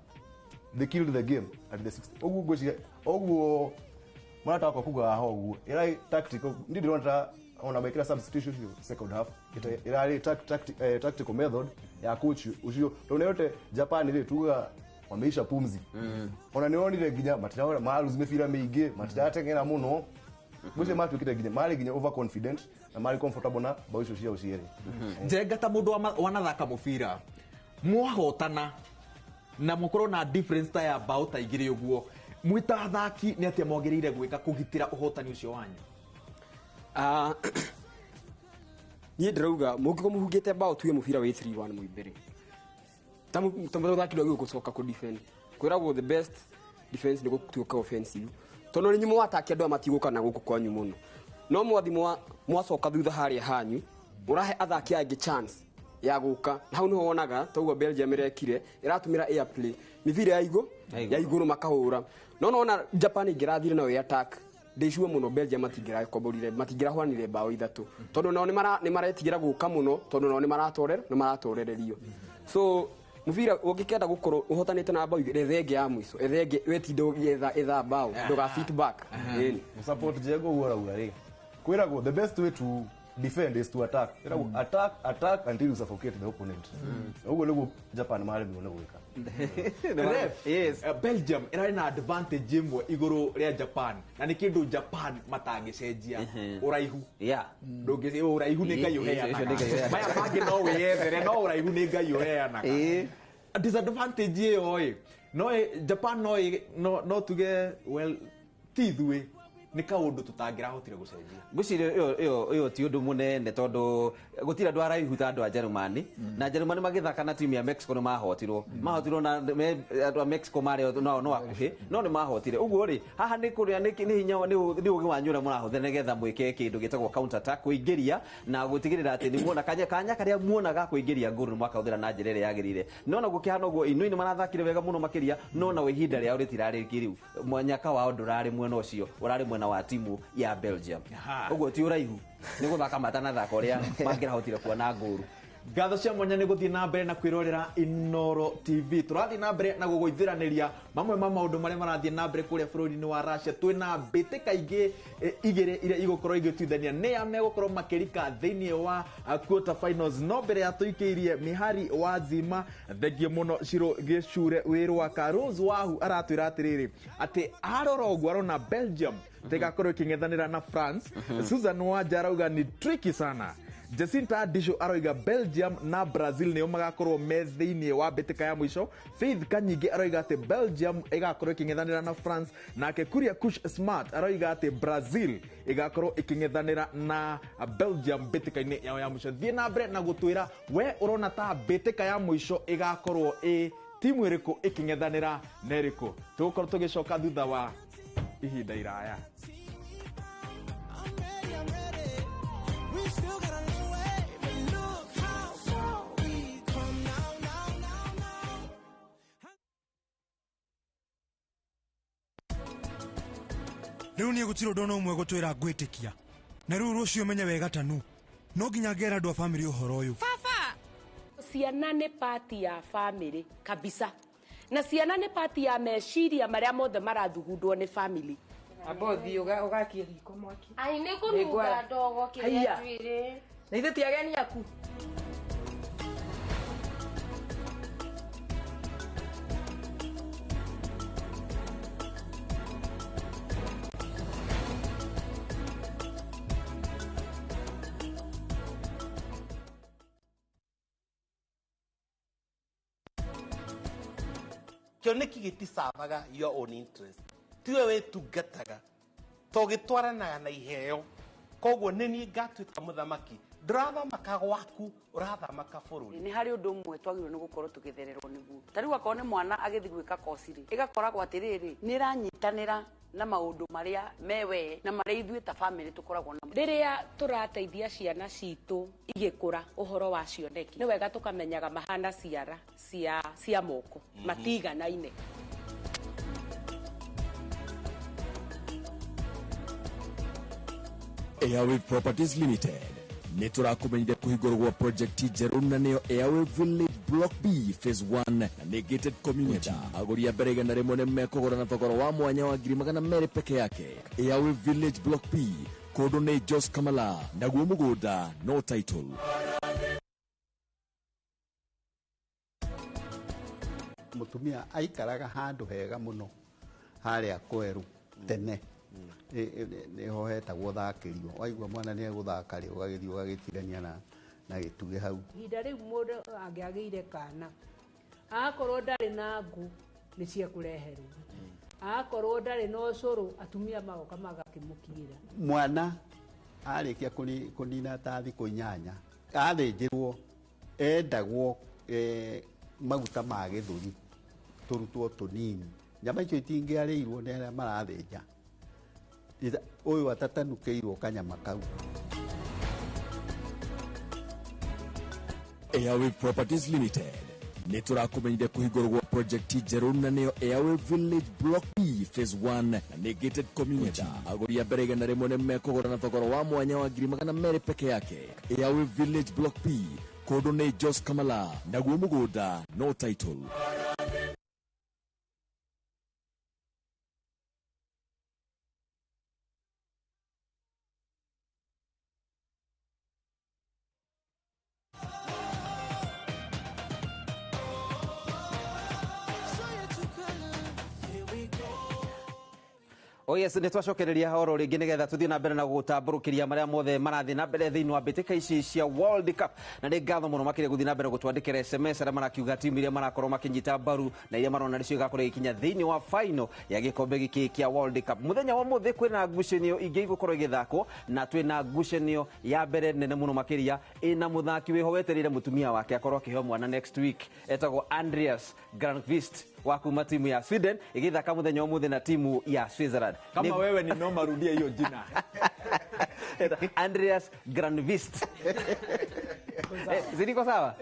they killed the game at the 60. Ũguo ngwĩciria ũguo mũrata wakwa kuga haha ũguo ĩrarĩ tactical. Ndi ndĩrona ta ona mekĩra substitution second half ĩrarĩ tactical method ya coach ũcio, tondũ nĩ yote Japan rĩ tugaga wameisha pumzi. Ona nĩ onire nginya matirahora maruse mĩbira mĩingĩ, matirateng'era mũno. Ngwĩciria matuĩkĩte nginya marĩ nginya overconfident na marĩ comfortable na bao icio ciao cierĩ. Njenga, ta mũndũ wanathaka mũbira, mwahotana na mũkorwo na difference ta ya bao ta igĩrĩ ũguo, mwĩ ta athaki nĩ atĩa mwagĩrĩire gwĩka kũgitĩra ũhotani ũcio wanyu? Ah, niĩ ndĩrauga mũngĩkorwo mũhungĩte bao, tuge mũbira wĩ 3-1 mwĩ mbere, ta mũthaki ndwagĩrĩirwo gũcoka kũ defend. Kwĩragwo the best defense nĩ gũtuĩka offensive, tondũ nĩ mwataki andũ aya matigũka na gũkũ kwanyu mũno, no mwathi mwacoka thutha harĩa hanyu, ũrahe athaki angĩ chance ya gũka, na hau nĩho wonaga toguo Belgium ĩrekire, ĩratũmĩra airplay, mĩbira ya igũ ya igũrũ makahũra. No nona Japan ĩngĩrathire nayo attack, ndĩcua mũno Belgium matingĩrakomborire, matingĩrahũranire bao ithatũ, tondũ nao nĩ maretigĩra gũka mũno, tondũ nao nĩ maratorererio. So mũbira ũngĩkenda gũkorwo ũhotanĩte na bao igĩrĩ, ethenge ya mũico, ethenge wetinde ũgĩetha etha bao, ndũga sit back. Ĩni. Support Jengo ũguo arauga rĩ, kwĩragwo the best way to defend is to attack. Kwĩragwo attack, attack until you suffocate the opponent. Ũguo nĩguo Japan maremirwo nĩ gwĩka. Ref, yes. Belgium ĩrarĩ na advantage ĩmwe igũrũ rĩa Japan, na nĩ kĩndũ Japan matangĩcenjia, ũraihu. Ndũngĩ ũraihu nĩ Ngai ũheanaga, maya mangĩ no wĩyethere, no ũraihu nĩ Ngai ũheanaga. Disadvantage ĩyo ĩ no Japan no tuge well ti ithuĩ, nĩ kaũndũ tũtangĩrahotire gũcenjia. Ngwĩciria ĩyo ti ũndũ mũnene, tondũ gũtirĩ andũ araihu ta andũ a Jerumani, na Jerumani magĩthaka na timu ya Mexico nĩ mahotirwo na andũ a Mexico marĩ no hakuhĩ, no nĩ mahotire. Ũguo rĩ, haha nĩ kũrĩa nĩ hinya, nĩ ũgĩ wanyu ũrĩa mũrahũthĩra nĩgetha mwĩke kĩndũ gĩtagwo counter attack, kũingĩria na gũtigĩrĩra atĩ nĩ muona kanya karĩa muona ga kũingĩria ngũrũ nĩ mwakahũthĩra na njĩra ĩrĩa yagĩrĩire. No naguo kĩhana ũguo, Inui nĩ marathakire wega mũno makĩria, no nao ihinda rĩao rĩtirarĩ rĩu, mwanyaka wao ndũrarĩ mwena ũcio, ũrarĩ mwena wa timu ya Belgium. Ũguo ti ũraihu, nĩ gũthaka matanathaka ũrĩa mangĩrahotire kuona ngũru. Ngatho cia mwanya nĩ gũthiĩ na mbere na kwĩrorera Inoro TV. Tũrathiĩ na mbere na gũgũithĩranĩria mamwe ma maũndũ marĩa marathiĩ na mbere kũrĩa bũrũri-inĩ wa Russia. Twĩna mbĩtĩka ingĩ igĩrĩ iria igũkorwo igĩtuithania nĩ a megũkorwo makĩrika thĩinĩ wa quarter finals. No mbere ya tũikĩirie mĩhari wa Zima, thengio mũno Shiro Gĩcure wĩ Rwaka. Rose Wahu aratwĩra atĩrĩrĩ, atĩ arora ũguo arona Belgium tĩgakorwo ĩkĩng'ethanĩra na France. Susan Wanja arauga ni tricky sana. Jacinta Adisho aroiga Belgium na Brazil nĩo magakorwo me thĩinĩ wa mbĩtĩka ya mũico. Faith Kanyingĩ aroiga atĩ Belgium ĩgakorwo ĩkĩng'ethanĩra na France, nake Kuria Kush Smart aroiga atĩ Brazil ĩgakorwo ĩkĩng'ethanĩra na Belgium mbĩtĩka-inĩ yao ya mũico. Thiĩ na mbere na gũtwĩra we ũrona ta mbĩtĩka ya mũico ĩgakorwo ĩ timu ĩrĩkũ ĩkĩng'ethanĩra na ĩrĩkũ. Tũgũkorwo tũgĩcoka thutha wa ihinda iraya. We still got a long way, but look how far we come now, now, now, now. Rĩu niĩ gũtirĩ ũndũ ona ũmwe gũtwĩra ngwĩtĩkia, na rĩu rũciũ menye wega tanu no nginya ngera andũ a bamĩrĩ ũhoro ũyũ. Baba, ciana nĩ pati ya bamĩrĩ kabisa, na ciana nĩ pati ya meciria marĩa mothe marathugundwo nĩ family. Amba ũthiĩ ũgakie riko mwaki. Ai nĩ kũrunga ndogo kĩrĩa njuĩrĩ. Na ithuĩ ti ageni aku. Kĩoneki gĩticavaga your own interest. Tiwe wĩtungataga to gĩtwaranaga na iheo. Koguo nĩ niĩ ngatuĩka mũthamaki. Ndũrathamaka gwaku, ũrathamaka bũrũri. Nĩ harĩ ũndũ ũmwe twagĩrĩirwo nĩ gũkorwo tũgĩthererwo nĩguo. Ta rĩu akorwo nĩ mwana agĩthiĩ gwĩka koci rĩ, ĩgakoragwo atĩrĩrĩ, nĩ ĩranyitanĩra na maũndũ marĩa me we na marĩa ithuĩ ta famĩlĩ tũkoragwo namo. Rĩrĩa tũrateithia ciana citũ igĩkũra ũhoro wa cioneki, nĩ wega tũkamenyaga mahana ciara cia moko, matiganaine. Airwave Properties Limited nĩ tũrakũmenyithia kũhingũrwo gwa project njerũ na nĩyo Airwave Village Block B Phase 1 na nĩ gated community. Agũri a mbere 100 nĩ mekũgũra na thogora wa mwanya wa 200,000 peke yake. Airwave Village Block B, kũndũ nĩ Jos Kamala, naguo mũgũnda no title. Mũtumia aikaraga handũ hega mũno harĩa kweru tene. Nĩho hetagwo thakĩrio, waigua mwana nĩ egũthaka rĩ, ũgagĩthiĩ ũgagĩtirania na gĩtugĩ hau. Ihinda rĩu mũndũ angĩagĩire kana, akorwo ndarĩ na ngũ nĩ ciekũreherwo, akorwo ndarĩ na ũcũrũ atumia magoka magakĩmũkiĩra. Mwana arĩkia kũnina ta thikũ 8 athĩnjĩrwo, endagwo maguta ma gĩthũri tũrutwo tũnini. Nyama icio itingĩarĩirwo nĩ arĩa marathĩnja. Ũyũ atatanukĩirwo kanyama kau. Airwave Properties Limited nĩ tũrakũmenyithia kũhingũrwo gwa project njerũ na nĩyo Airwave Village Block B Phase 1 na nĩ gated community. Agũri a mbere 100 nĩ mekũgũra na thogora wa mwanya wa 200,000 peke yake. Airwave Village Block B, kũndũ nĩ Jos Kamala, naguo mũgũnda no title. Oh yes, nĩ twacokereria oro rĩngĩ nĩgetha tũthiĩ na mbere na gũtambũrũkĩria marĩa mothe marathiĩ na mbere thĩinĩ wa mbĩtĩka ici cia World Cup. Na nĩ ngatho mũno makĩria gũthiĩ na mbere gũtwandĩkĩra SMS arĩa marakiuga timu iria marakorwo makĩnyita mbaru na iria marona nĩcio igakorwo igĩkinya thĩinĩ wa final ya gĩkombe gĩkĩ kĩa World Cup. Mũthenya wa mũthĩ kwĩna ngucanio ingĩ igũkorwo igĩthakwo, na twĩna ngucanio ya mbere nene mũno makĩria ĩna mũthaki wĩho wetereire mũtumia wake akorwo akĩheo mwana next week, etagwo Andreas Granqvist wa kuma timu ya Sweden igithaka mũthenya wa mũthĩ na timu ya Switzerland. Kama wewe ni noma, rudia hiyo jina. Andreas Granqvist. Ziriko sawa?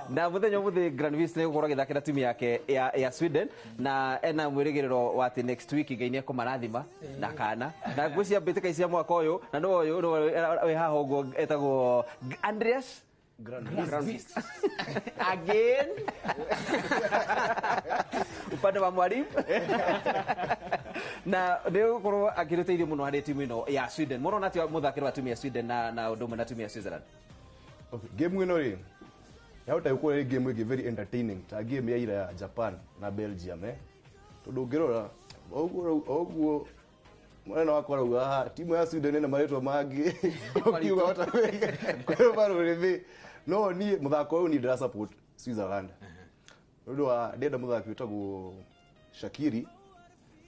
Na mũthenya ũmũthĩ Granqvist nĩ gũkorwo agĩthakĩra timu yake ya Sweden, na ena mwĩrĩgĩrĩro wa atĩ next week Ngai nĩ ekũmarathima na kana na ngwĩciria mbĩtĩka ici cia mwaka ũyũ, na nĩ ũyũ wĩ haha ũguo etagwo Andreas Granqvist. Again upande wa mwalimu na nĩ gũkorwo akĩrũteithio mũno harĩ timu ĩno ya Sweden. Mũrona atĩa mũthakĩri wa timu ya Sweden na ũndũ ũmwe na timu ya Switzerland? Okay, game ĩno rĩ yahota gũkorwo ĩrĩ game ĩngĩ very entertaining ta game ya ira ya Japan na Belgium, tondũ ũngĩrora ũguo mwana wakwa arauga haha timu ya Sweden ĩna marĩtwa mangĩ ũkiuga hota kwĩrũma rũrĩmĩ. No niĩ mũthako ũyũ niĩ ndĩra support Switzerland nĩ ũndũ wa ndĩrenda mũthaki wĩtagwo Shakiri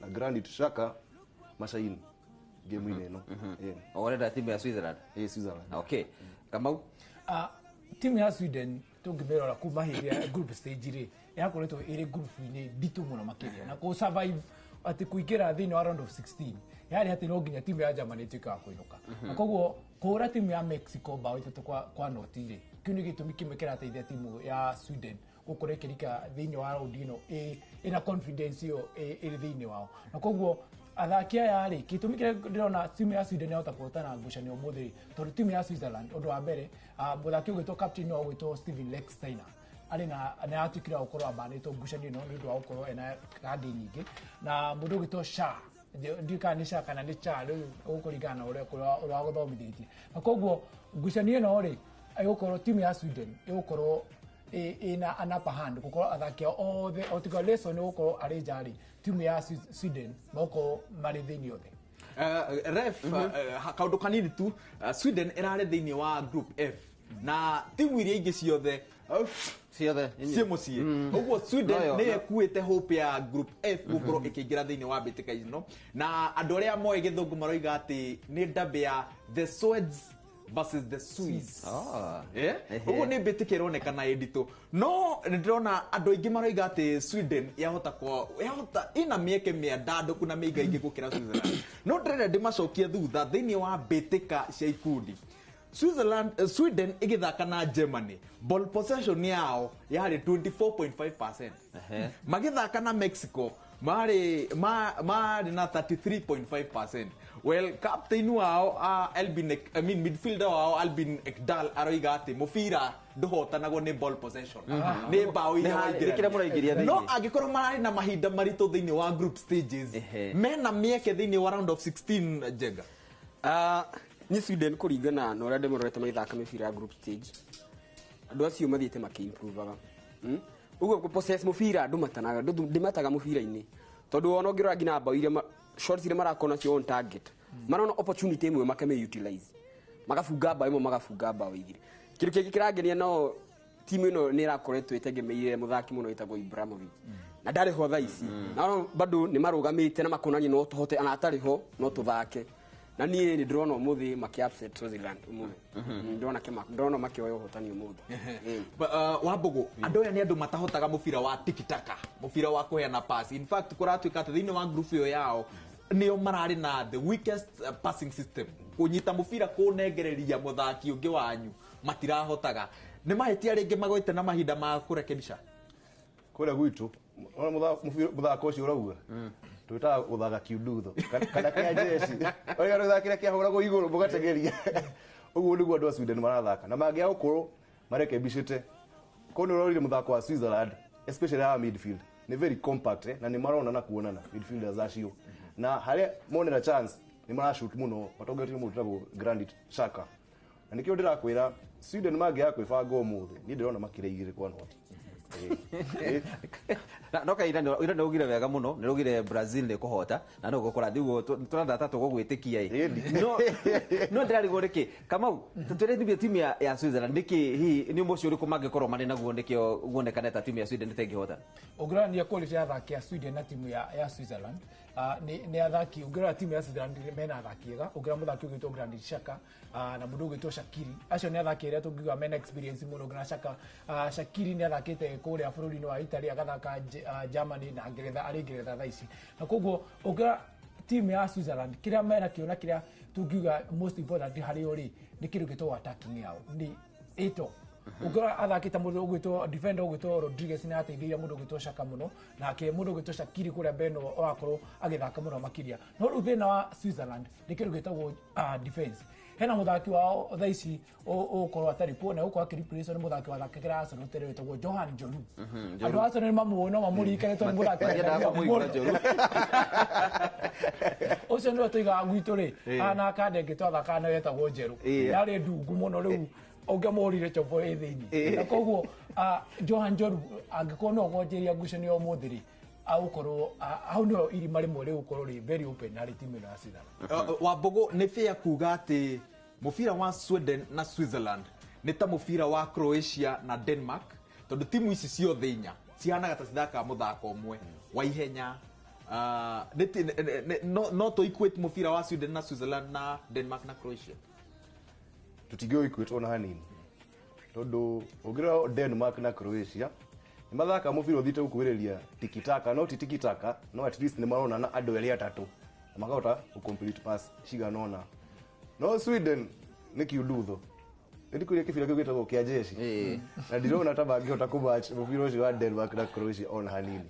na Granit Xhaka macaini game-inĩ ĩno. Ũrenda timu ya Switzerland? Ĩĩ, Switzerland. Okay. Kamau? Timu ya Sweden tũngĩmĩrora kuma hĩndĩ ya group stage rĩ, yakoretwo ĩrĩ group-inĩ nditũ mũno makĩria, na kũ survive atĩ kũingĩra thĩinĩ wa round of 16 yarĩ atĩ no nginya timu ya Germany ĩtuĩke wa kũinũka. Na koguo kũhũra timu ya Mexico bao 3-0 rĩ, kĩu nĩ gĩtũmi kĩmwe kĩrateithia timu ya Sweden gũkorwo ĩkĩrika thĩinĩ wa round ĩno ĩna confidence ĩyo ĩrĩ thĩinĩ wao. Na koguo athaki aya rĩ, gĩtũmi kĩrĩa ndĩrona timu ya Sweden yahota kũhotana ngucanio ũmũthĩ rĩ, tondũ timu ya Switzerland ũndũ wa mbere, mũthaki ũgwĩtwo captain wao ũgwĩtwo Steven Lichtsteiner arĩ na nĩ atuĩkire wa gũkorwo ambanĩtwo ngucanio ĩno nĩ ũndũ wa gũkorwo ena kandi nyingĩ, na mũndũ ũgwĩtwo Sha, ndiũĩ kana nĩ Sha kana nĩ Cha, rĩu ũkũringana na ũrĩa agũthomithĩtie. Na koguo ngucanio ĩno rĩ, ĩgũkorwo timu ya Sweden ĩgũkorwo ĩna an upper hand gũkorwo athaki ao othe o tiga Lesson gũkorwo arĩ nja rĩ, timu ya Sweden magũkorwo marĩ thĩinĩ othe. Ref, kaũndũ kanini tu, Sweden ĩrarĩ thĩinĩ wa group F na timu iria ingĩ ciothe Ciothe ciĩ mũciĩ. Ũguo Sweden Noyo, nĩyo ĩkuĩte hope ya group F gũkorwo ĩkĩingĩra thĩinĩ wa mbĩtĩka ino, na andũ arĩa moĩ gĩthũngũ maroiga atĩ nĩ derby ya the Swedes versus the Swiss. Eh? Ũguo nĩ mbĩtĩka ĩronekana ĩ nditũ, no nĩ ndĩrona andũ aingĩ maroiga atĩ Sweden yahota kwa yahota ĩna mĩeke mĩandandũku na mĩingaingĩ gũkĩra Switzerland, no ndĩrenda ndĩmacokie thutha thĩinĩ wa mbĩtĩka cia ikundi. Switzerland, Sweden ĩgĩthaka na Germany, ball possession yao yarĩ 24.5%. Magĩthaka na Mexico marĩ na 33.5%. Well, captain wao Albin I mean midfielder wao Albin Ekdal aroiga atĩ mũbira ndũhotanagwo nĩ ball possession, nĩ bao iria Nĩ kĩrĩa mũraingĩria waingĩrania. No thĩinĩ. angĩkorwo mararĩ na mahinda maritũ thĩinĩ wa group stages, mena mĩeke thĩinĩ wa round of 16, Jenga. Ni Sweden, kũringana na ũrĩa ndĩmarorete magĩthaka mĩbira ya group stage, andũ acio mathiĩte makĩimprovaga. Ũguo kũ-possess mũbira ndũmatanaga, ndĩmataga mũbira-inĩ, tondũ ona ũngĩrora nginya bao iria shots iria marakorwo nacio on target, marona opportunity ĩmwe makame utilize, magabunga bao ĩmwe, magabunga bao igĩrĩ. Kĩndũ kĩngĩ kĩrangenia, no timu ĩno nĩ ĩrakoretwo ĩtegemeire mũthaki mũno wĩtagwo Ibrahimovic, na ndarĩ ho thaa ici, na no bado nĩ marũgamĩte na makonania no tũhote, ana atarĩ ho no tũthake. Na niĩ nĩ ndĩrona ũmũthĩ makĩ upset Swaziland ũmũthĩ. Ndĩrona makĩoya ũhotani ũmũthĩ. Wambugu, andũ aya nĩ andũ matahotaga mũbira wa tikitaka, mũbira wa kũheana pass. In fact, kũratuĩka atĩ thĩinĩ wa group ĩyo yao nĩo mararĩ na the weakest passing system. Kũnyita mũbira kũnengereria mũthaki ũngĩ wanyu matirahotaga. Nĩ mahĩtia rĩngĩ magwĩte na mahinda ma kũrekebisha. Kũrĩa gwitũ ona mũthako ũcio ũrauga twĩtaga gũthaka kiundutho kana kĩa jeshi, ũrĩa gũthaka kĩrĩa kĩahũragwo igũrũ mũgategeria. Ũguo nĩguo andũ a Sweden marathaka, na mangĩaga gũkorwo marekebicĩte korwo nĩ ũrorire mũthako wa Switzerland, especially haha midfield nĩ very compact, na nĩ marona na kuonana midfielders acio, na harĩa monera chance nĩ marashoot mũno matongoretio nĩ mũndũ wĩtagwo Granit Xhaka. Na nĩkĩo ndĩrakwĩra Sweden mangĩaga kwĩbanga ũmũthĩ, niĩ ndĩrona makĩrĩa 2-0. Na no kaira ira nĩ ugire wega mũno, nĩ ugire Brazil nĩ kũhota na no gũkora thiguo tũrathata tũgũgwĩtĩkia ĩ, no ndĩrarigwo nĩkĩ Kamau tũtwĩre timu ya Switzerland nĩkĩ hihi nĩ mũciĩ ũrĩkũ mangĩkorwo marĩ naguo nĩkĩo guonekane ta timu ya Sweden ĩtengĩhota. Ũngĩrorania quality ya athaki a Sweden na timu ya Switzerland, nĩ athaki, ũngĩrora timu ya Switzerland mena athaki ega. Ũngĩrora mũthaki ũgwĩtwo Granit Xhaka na mũndũ ũgwĩtwo Shaqiri, acio nĩ athaki arĩa tũngiuga mena experience mũno. Ũngĩrora Xhaka, Shaqiri nĩ athakĩte kũrĩa bũrũri-inĩ wa Italy, agathaka Germany na Ngeretha, arĩ Ngeretha thaa ici. Na koguo ũngĩrora timu ya Switzerland, kĩrĩa mena kĩo na kĩrĩa tũngiuga most important harĩ o rĩ, nĩ kĩndũ gĩtagwo attacking yao nĩ ĩto. Ũngĩrora athakĩte mũndũ ũgwĩtwo defender ũgwĩtwo Rodriguez nĩ ateithĩrĩria mũndũ ũgwĩtwo Xhaka mũno, nake mũndũ ũgwĩtwo Shaqiri kũrĩa mbere no ũrakorwo agĩthaka mũno makĩria. No rĩu thĩna wa Switzerland nĩ kĩndũ gĩtagwo defense. Hena mũthaki wao thaa ici ũgũkorwo atarĩ kuo na ũgũkorwo akĩreplace nĩ mũthaki wathakagĩra Arsenal tene wĩtagwo Johan Djourou. Andũ a Arsenal nĩ mamũĩ, no mamũririkane tondũ nĩ mũthaki Matiendaga kũmũigua mũno. Djourou. Ũcio nĩwe tũigaga gwitũ rĩ, na kanda ĩngĩ twathakaga nayo yetagwo njerũ, yarĩ ndungu mũno, rĩu ũngĩamũhũrire chombo ĩ thĩinĩ. Na koguo Johan Djourou angĩkorwo no gwanjĩrĩria ngucanio ũmũthĩ rĩ, agũkorwo hau nĩho irima rĩmwe rĩgũkorwo rĩ very open harĩ timu ĩno ya Switzerland. Wambugu, nĩ fair kuga atĩ mũbira wa Sweden na Switzerland nĩ ta mũbira wa Croatia na Denmark, tondũ timu ici ciothe inya cihanaga ta cithakaga mũthako ũmwe wa ihenya? No tũ equate mũbira wa Sweden na Switzerland na Denmark na Croatia? Tũtingĩũ equate ona hanini, tondũ ũngĩrora Denmark na Croatia nĩ mathaka mũbira ũthiĩte gũkuhĩrĩria tikitaka, no ti tikitaka, no at least nĩ maronana andũ erĩ atatũ na makahota gũ complete pass cigana ũna. No Sweden nĩ kiundutho, nĩndikũria kĩbira kĩu gĩtagwo kĩa jeshi, na ndirona ta mangĩhota kũmatch mũbira ũcio wa Denmark na Croatia ona hanini.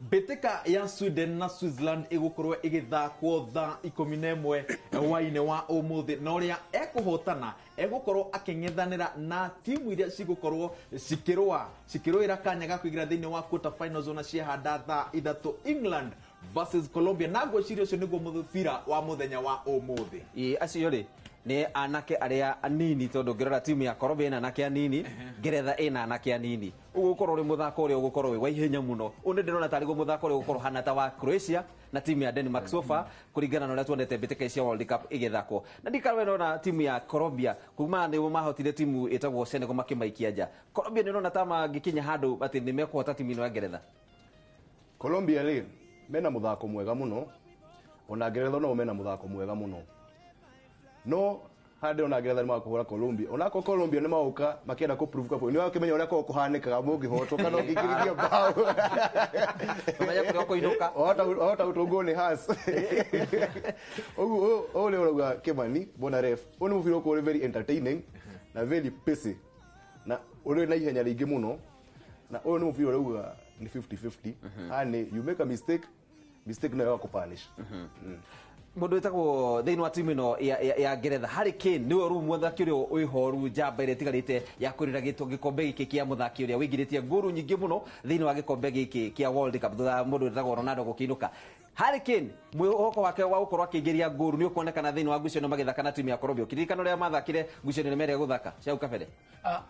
Mbĩtĩka ya Sweden na Switzerland ĩgũkorwo ĩgĩthakwo thaa 11 hwaĩ-inĩ wa ũmũthĩ, na ũrĩa ekũhotana egũkorwo akĩng'ethanĩra na timu iria cigũkorwo cikĩrũa cikĩrũĩra kanya ga kũingĩra thĩinĩ wa quarter finals ona ciahanda thaa 3, England, versus Colombia na ngwĩciria ũcio nĩguo mũbira wa mũthenya wa ũmũthĩ. Ĩ acio rĩ nĩ anake arĩa anini tondũ ngĩrora timu ya Colombia ĩna anake anini, Ngeretha ĩna anake anini, ũgũkorwo ũrĩ mũthako ũrĩa ũgũkorwo wĩ wa ihenya mũno. Ũyũ nĩ ndĩrona tarĩ guo mũthako ũrĩa ũgũkorwo hana ta wa Croatia na timu ya Denmark so far kũringana na ũrĩa tuonete mbĩtĩka cia World Cup ĩgĩthakwo. Na ndikara ndona timu ya Colombia kuma nĩo mahotire timu ĩtagwo Senegal makĩmaikia nja. Colombia nĩ ũrona ta mangĩkinya handũ atĩ nĩ mekũhota timu ĩno ya Ngeretha? Colombia rĩ mena mũthako mwega mũno, ona Ngeretha nao mena mũthako mwega mũno, no hande ona Ngeretha nĩ makũhũra Colombia, onako Colombia nĩ maũka makĩenda kũ prove kapo nĩ wakĩmenya ũrĩa korwo kũhanĩkaga mũngĩhotwo kana ũngĩingĩrithio mbaũ ũmenye kũrĩa ũkũinũka, wahota gũtũngwo nĩ Has. Ũguo ũyũ nĩ ũrauga Kimani bona ref, ũyũ nĩ mũbira ũkorwo ũrĩ very entertaining na very pacey na ũrĩ na ihenya rĩingĩ mũno, na ũyũ nĩ mũbira ũrauga nĩ 50-50. Hani you make a mistake, mistake nayo yakũpunish. Mũndũ wĩtagwo thĩinĩ wa timu ĩno ya Ngeretha Harry Kane nĩwe rĩu mũthaki ũrĩa wĩhoru njamba ĩrĩa ĩtigarĩte ya kũrĩra gĩkombe gĩkĩ kĩa mũthaki ũrĩa wĩingĩrĩtie ngũru nyingĩ mũno thĩinĩ wa gĩkombe gĩkĩ kĩa World Cup thutha wa mũndũ wĩtagwo Ronaldo gũkĩinũka. Harry Kane mwĩhoko wake wa gũkorwo akĩingĩria ngũru nĩ ũkuonekana thĩinĩ wa ngucanio magĩthaka na timu ya Colombia. Ũkĩririkana ũrĩa mathakire ngucanio nĩ merĩga gũthaka cia hau kabere?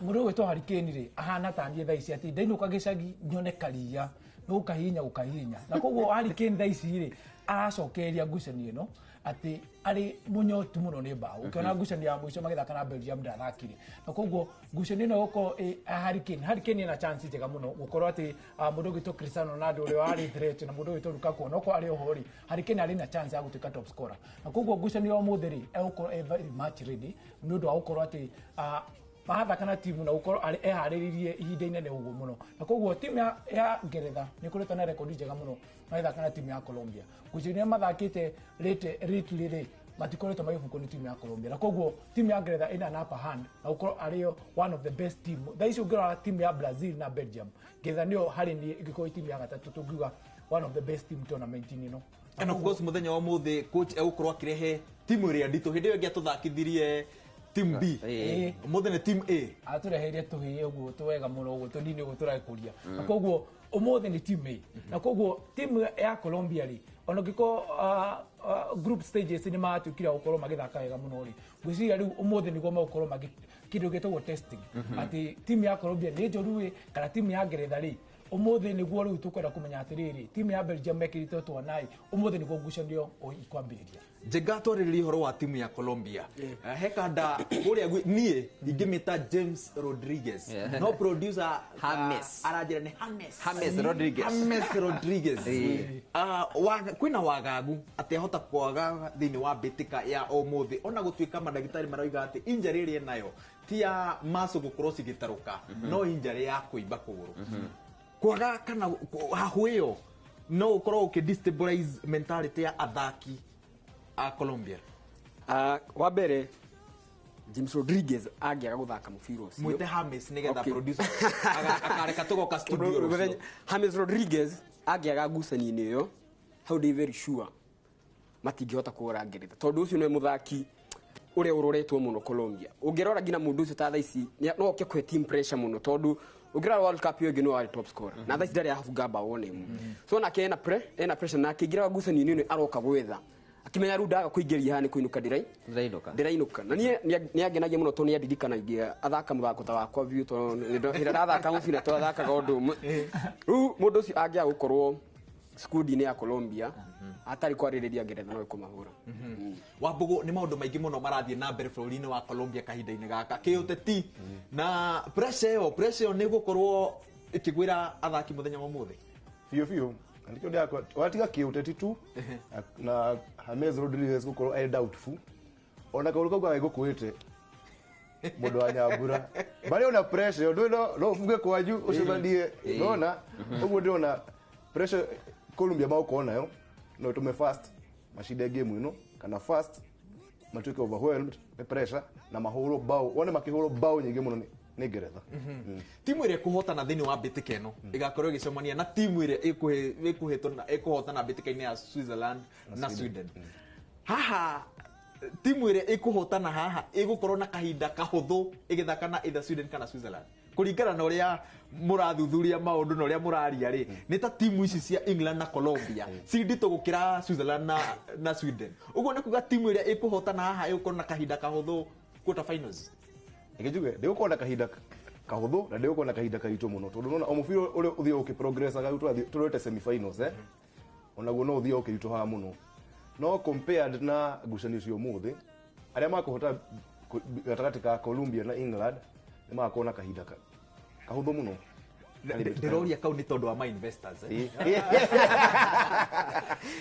Mũndũ ũgwĩtwo Harry Kane rĩ ahana ta niĩ thaa ici atĩ ndainũka gĩcagi nyone karia nĩ gũkahihinya gũkahihinya, na koguo Harry Kane thaa ici rĩ aracokeria ngucanio ĩno atĩ arĩ mũnyotu mũno nĩ mbaũ. Ũkĩona ngucanio ya mũico magĩthaka na Belgium ndathakire, na koguo ngucanio ĩno gũkorwo Harry Kane, Harry Kane ena chance njega mũno gũkorwo atĩ mũndũ ũgwĩtwo Cristiano Ronaldo ũrĩa warĩ threat na mũndũ ũgwĩtwo Lukaku onokorwo arĩ oho rĩ, Harry Kane arĩ na chance ya gũtuĩka top scorer, na koguo ngucanio ya ũmũthĩ rĩ egũkorwo e very much ready nĩ ũndũ wa gũkorwo atĩ mathaka na timu na gũkorwo arĩ eharĩrĩirie ihinda inene ũguo mũno, na koguo timu ya Ngeretha nĩ ĩkoretwo na rekondi njega mũno magĩthaka na timu ya Colombia. Ngucanio iria mathakĩte lately rĩ matikoretwo magĩbungwo nĩ timu ya Colombia, na koguo timu ya Ngeretha ĩna an upper hand na gũkorwo arĩyo one of the best team. Thaa ici ũngĩrora timu ya Brazil na Belgium, Ngeretha nĩyo harĩ niĩ ĩngĩkorwo timu ya gatatũ tũngiuga one of the best team tournament-inĩ ĩno. And of course mũthenya wa ũmũthĩ coach egũkorwo akĩrehe timu ĩrĩa nditũ. Hĩndĩ ĩyo ĩngĩ atũthakithirie team B, ũmũthĩ nĩ team A. Atũreheire tũhĩĩ ũguo tũwega mũno ũguo tũnini ũguo tũrakũria, na koguo ũmũthĩ nĩ team A. Na koguo timu ya Colombia rĩ ona ũngĩkorwo group stages nĩ matuĩkire gũkorwo magĩthaka wega mũno rĩ, ngwĩciria rĩu ũmũthĩ nĩguo megũkorwo magĩ kĩndũ gĩtagwo testing, atĩ timu ya Colombia nĩ njũru ĩ kana timu ya Ngeretha rĩ ũmũthĩ nĩguo rĩu tũkwenda kũmenya atĩrĩrĩ timu ya Belgium mekĩrĩte twana ĩ, ũmũthĩ nĩguo ngucanio ikwambĩrĩria. Njenga twarĩrĩria ũhoro wa timu ya Colombia, he kanda kũrĩa niĩ ingĩmĩta James Rodriguez, no producer aranjĩra nĩ James Rodriguez. James Rodriguez. Kwĩna wagagu atĩ ahota kwaga thĩinĩ wa mbĩtĩka ya ũmũthĩ, ona gũtuĩka mandagĩtarĩ maroiga atĩ injury ĩrĩa enayo ti ya muscle gũkorwo cigĩtarũka, no injury ya kũimba kũgũrũ. Kwaga kana hahũ ĩyo no ũkorwo ũkĩ destabilize mentality ya athaki a Colombia. Wa mbere James Rodriguez angĩaga gũthaka mũbira ũcio, mwĩte James nĩgetha producer akareka tũgoka studio rũciũ. James Rodriguez angĩaga ngucanio-inĩ ĩyo hau ndĩ very sure matingĩhota kũhũra Ngeretha, tondũ ũcio nĩwe mũthaki ũrĩa ũroretwo mũno Colombia. Ũngĩrora nginya mũndũ ũcio ta thaa ici no oke kũhe team pressure mũno, tondũ ũngĩrora World Cup ĩyo ĩngĩ nĩwe warĩ top scorer na thaa ici ndarĩ ahabunga mbaũ ona ĩmwe. So nake ena pressure na akĩingĩra ngucanio-inĩ ĩno aroka gwetha akĩmenya rĩu ndaga kũingĩria haha nĩ kũinũka ndĩrainũka. Na niĩ nĩ angenagia mũno tondũ nĩ andirikanagia athaka mũthako ta wakwa biũ, tondũ hĩndĩ ĩrĩa ndathaka mũbira twathakaga ũndũ ũmwe. Rĩu mũndũ ũcio angĩaga gũkorwo squad-inĩ ya Colombia atarĩ kwarĩrĩria Ngeretha no ĩkũmahũra. Wambũgũ, nĩ maũndũ maingĩ mũno marathiĩ na mbere bũrũri-inĩ wa Colombia kahinda-inĩ gaka kĩũteti na pressure ĩyo nĩ gũkorwo ĩkĩgwĩra athaki mũthenya wa ũmũthĩ biũ biũ. Ndikio ndakwa watiga kĩũteti tu na James Rodriguez gũkorwo e doubtful, ona kaũndũ kau gagĩgũkũĩte mũndũ wa Nyambura marĩ ona pressure ũndũ no ũbunge kwanyu ũcemanie, nona ũguo ndĩrona pressure Colombia magũkorwo nayo no ĩtũme fast macinde game ĩno kana fast matuĩke overwhelmed nĩ pressure na mahũrwo bao, wone makĩhũrwo bao nyingĩ mũno nĩ Ngeretha. Timu ĩrĩa ĩkũhotana thĩinĩ wa mbĩtĩka ĩno ĩgakorwo ĩgĩcemania na timu ĩrĩa ĩkũhotana mbĩtĩka-inĩ ya Switzerland na Sweden. Haha timu ĩrĩa ĩkũhotana haha ĩgũkorwo na kahinda kahũthũ ĩgĩthaka na either Sweden kana Switzerland. Kũringana na ũrĩa mũrathuthuria maũndũ na ũrĩa mũraria rĩ, nĩ ta timu ici cia England na Colombia ci nditũ gũkĩra Switzerland na Sweden. Ũguo nĩ kuga timu ĩrĩa ĩkũhotana haha ĩgũkorwo na kahinda kahũthũ quarter finals. Reke njuge ndĩgũkorwo na kahinda kahũthũ na ndĩgũkorwo na kahinda karitũ mũno, tondũ nona o mũbira ũrĩa ũthiaga ũkĩprogressaga rĩu tũrorete semi-finals, onaguo no ũthiaga ũkĩritũhaga mũno. No compared na ngucanio cia ũmũthĩ, arĩa makũhota gatagatĩ ka Colombia na England nĩ magakorwo na kahinda kahũthũ mũno. Ndĩroria kau nĩ tondũ wa my investors.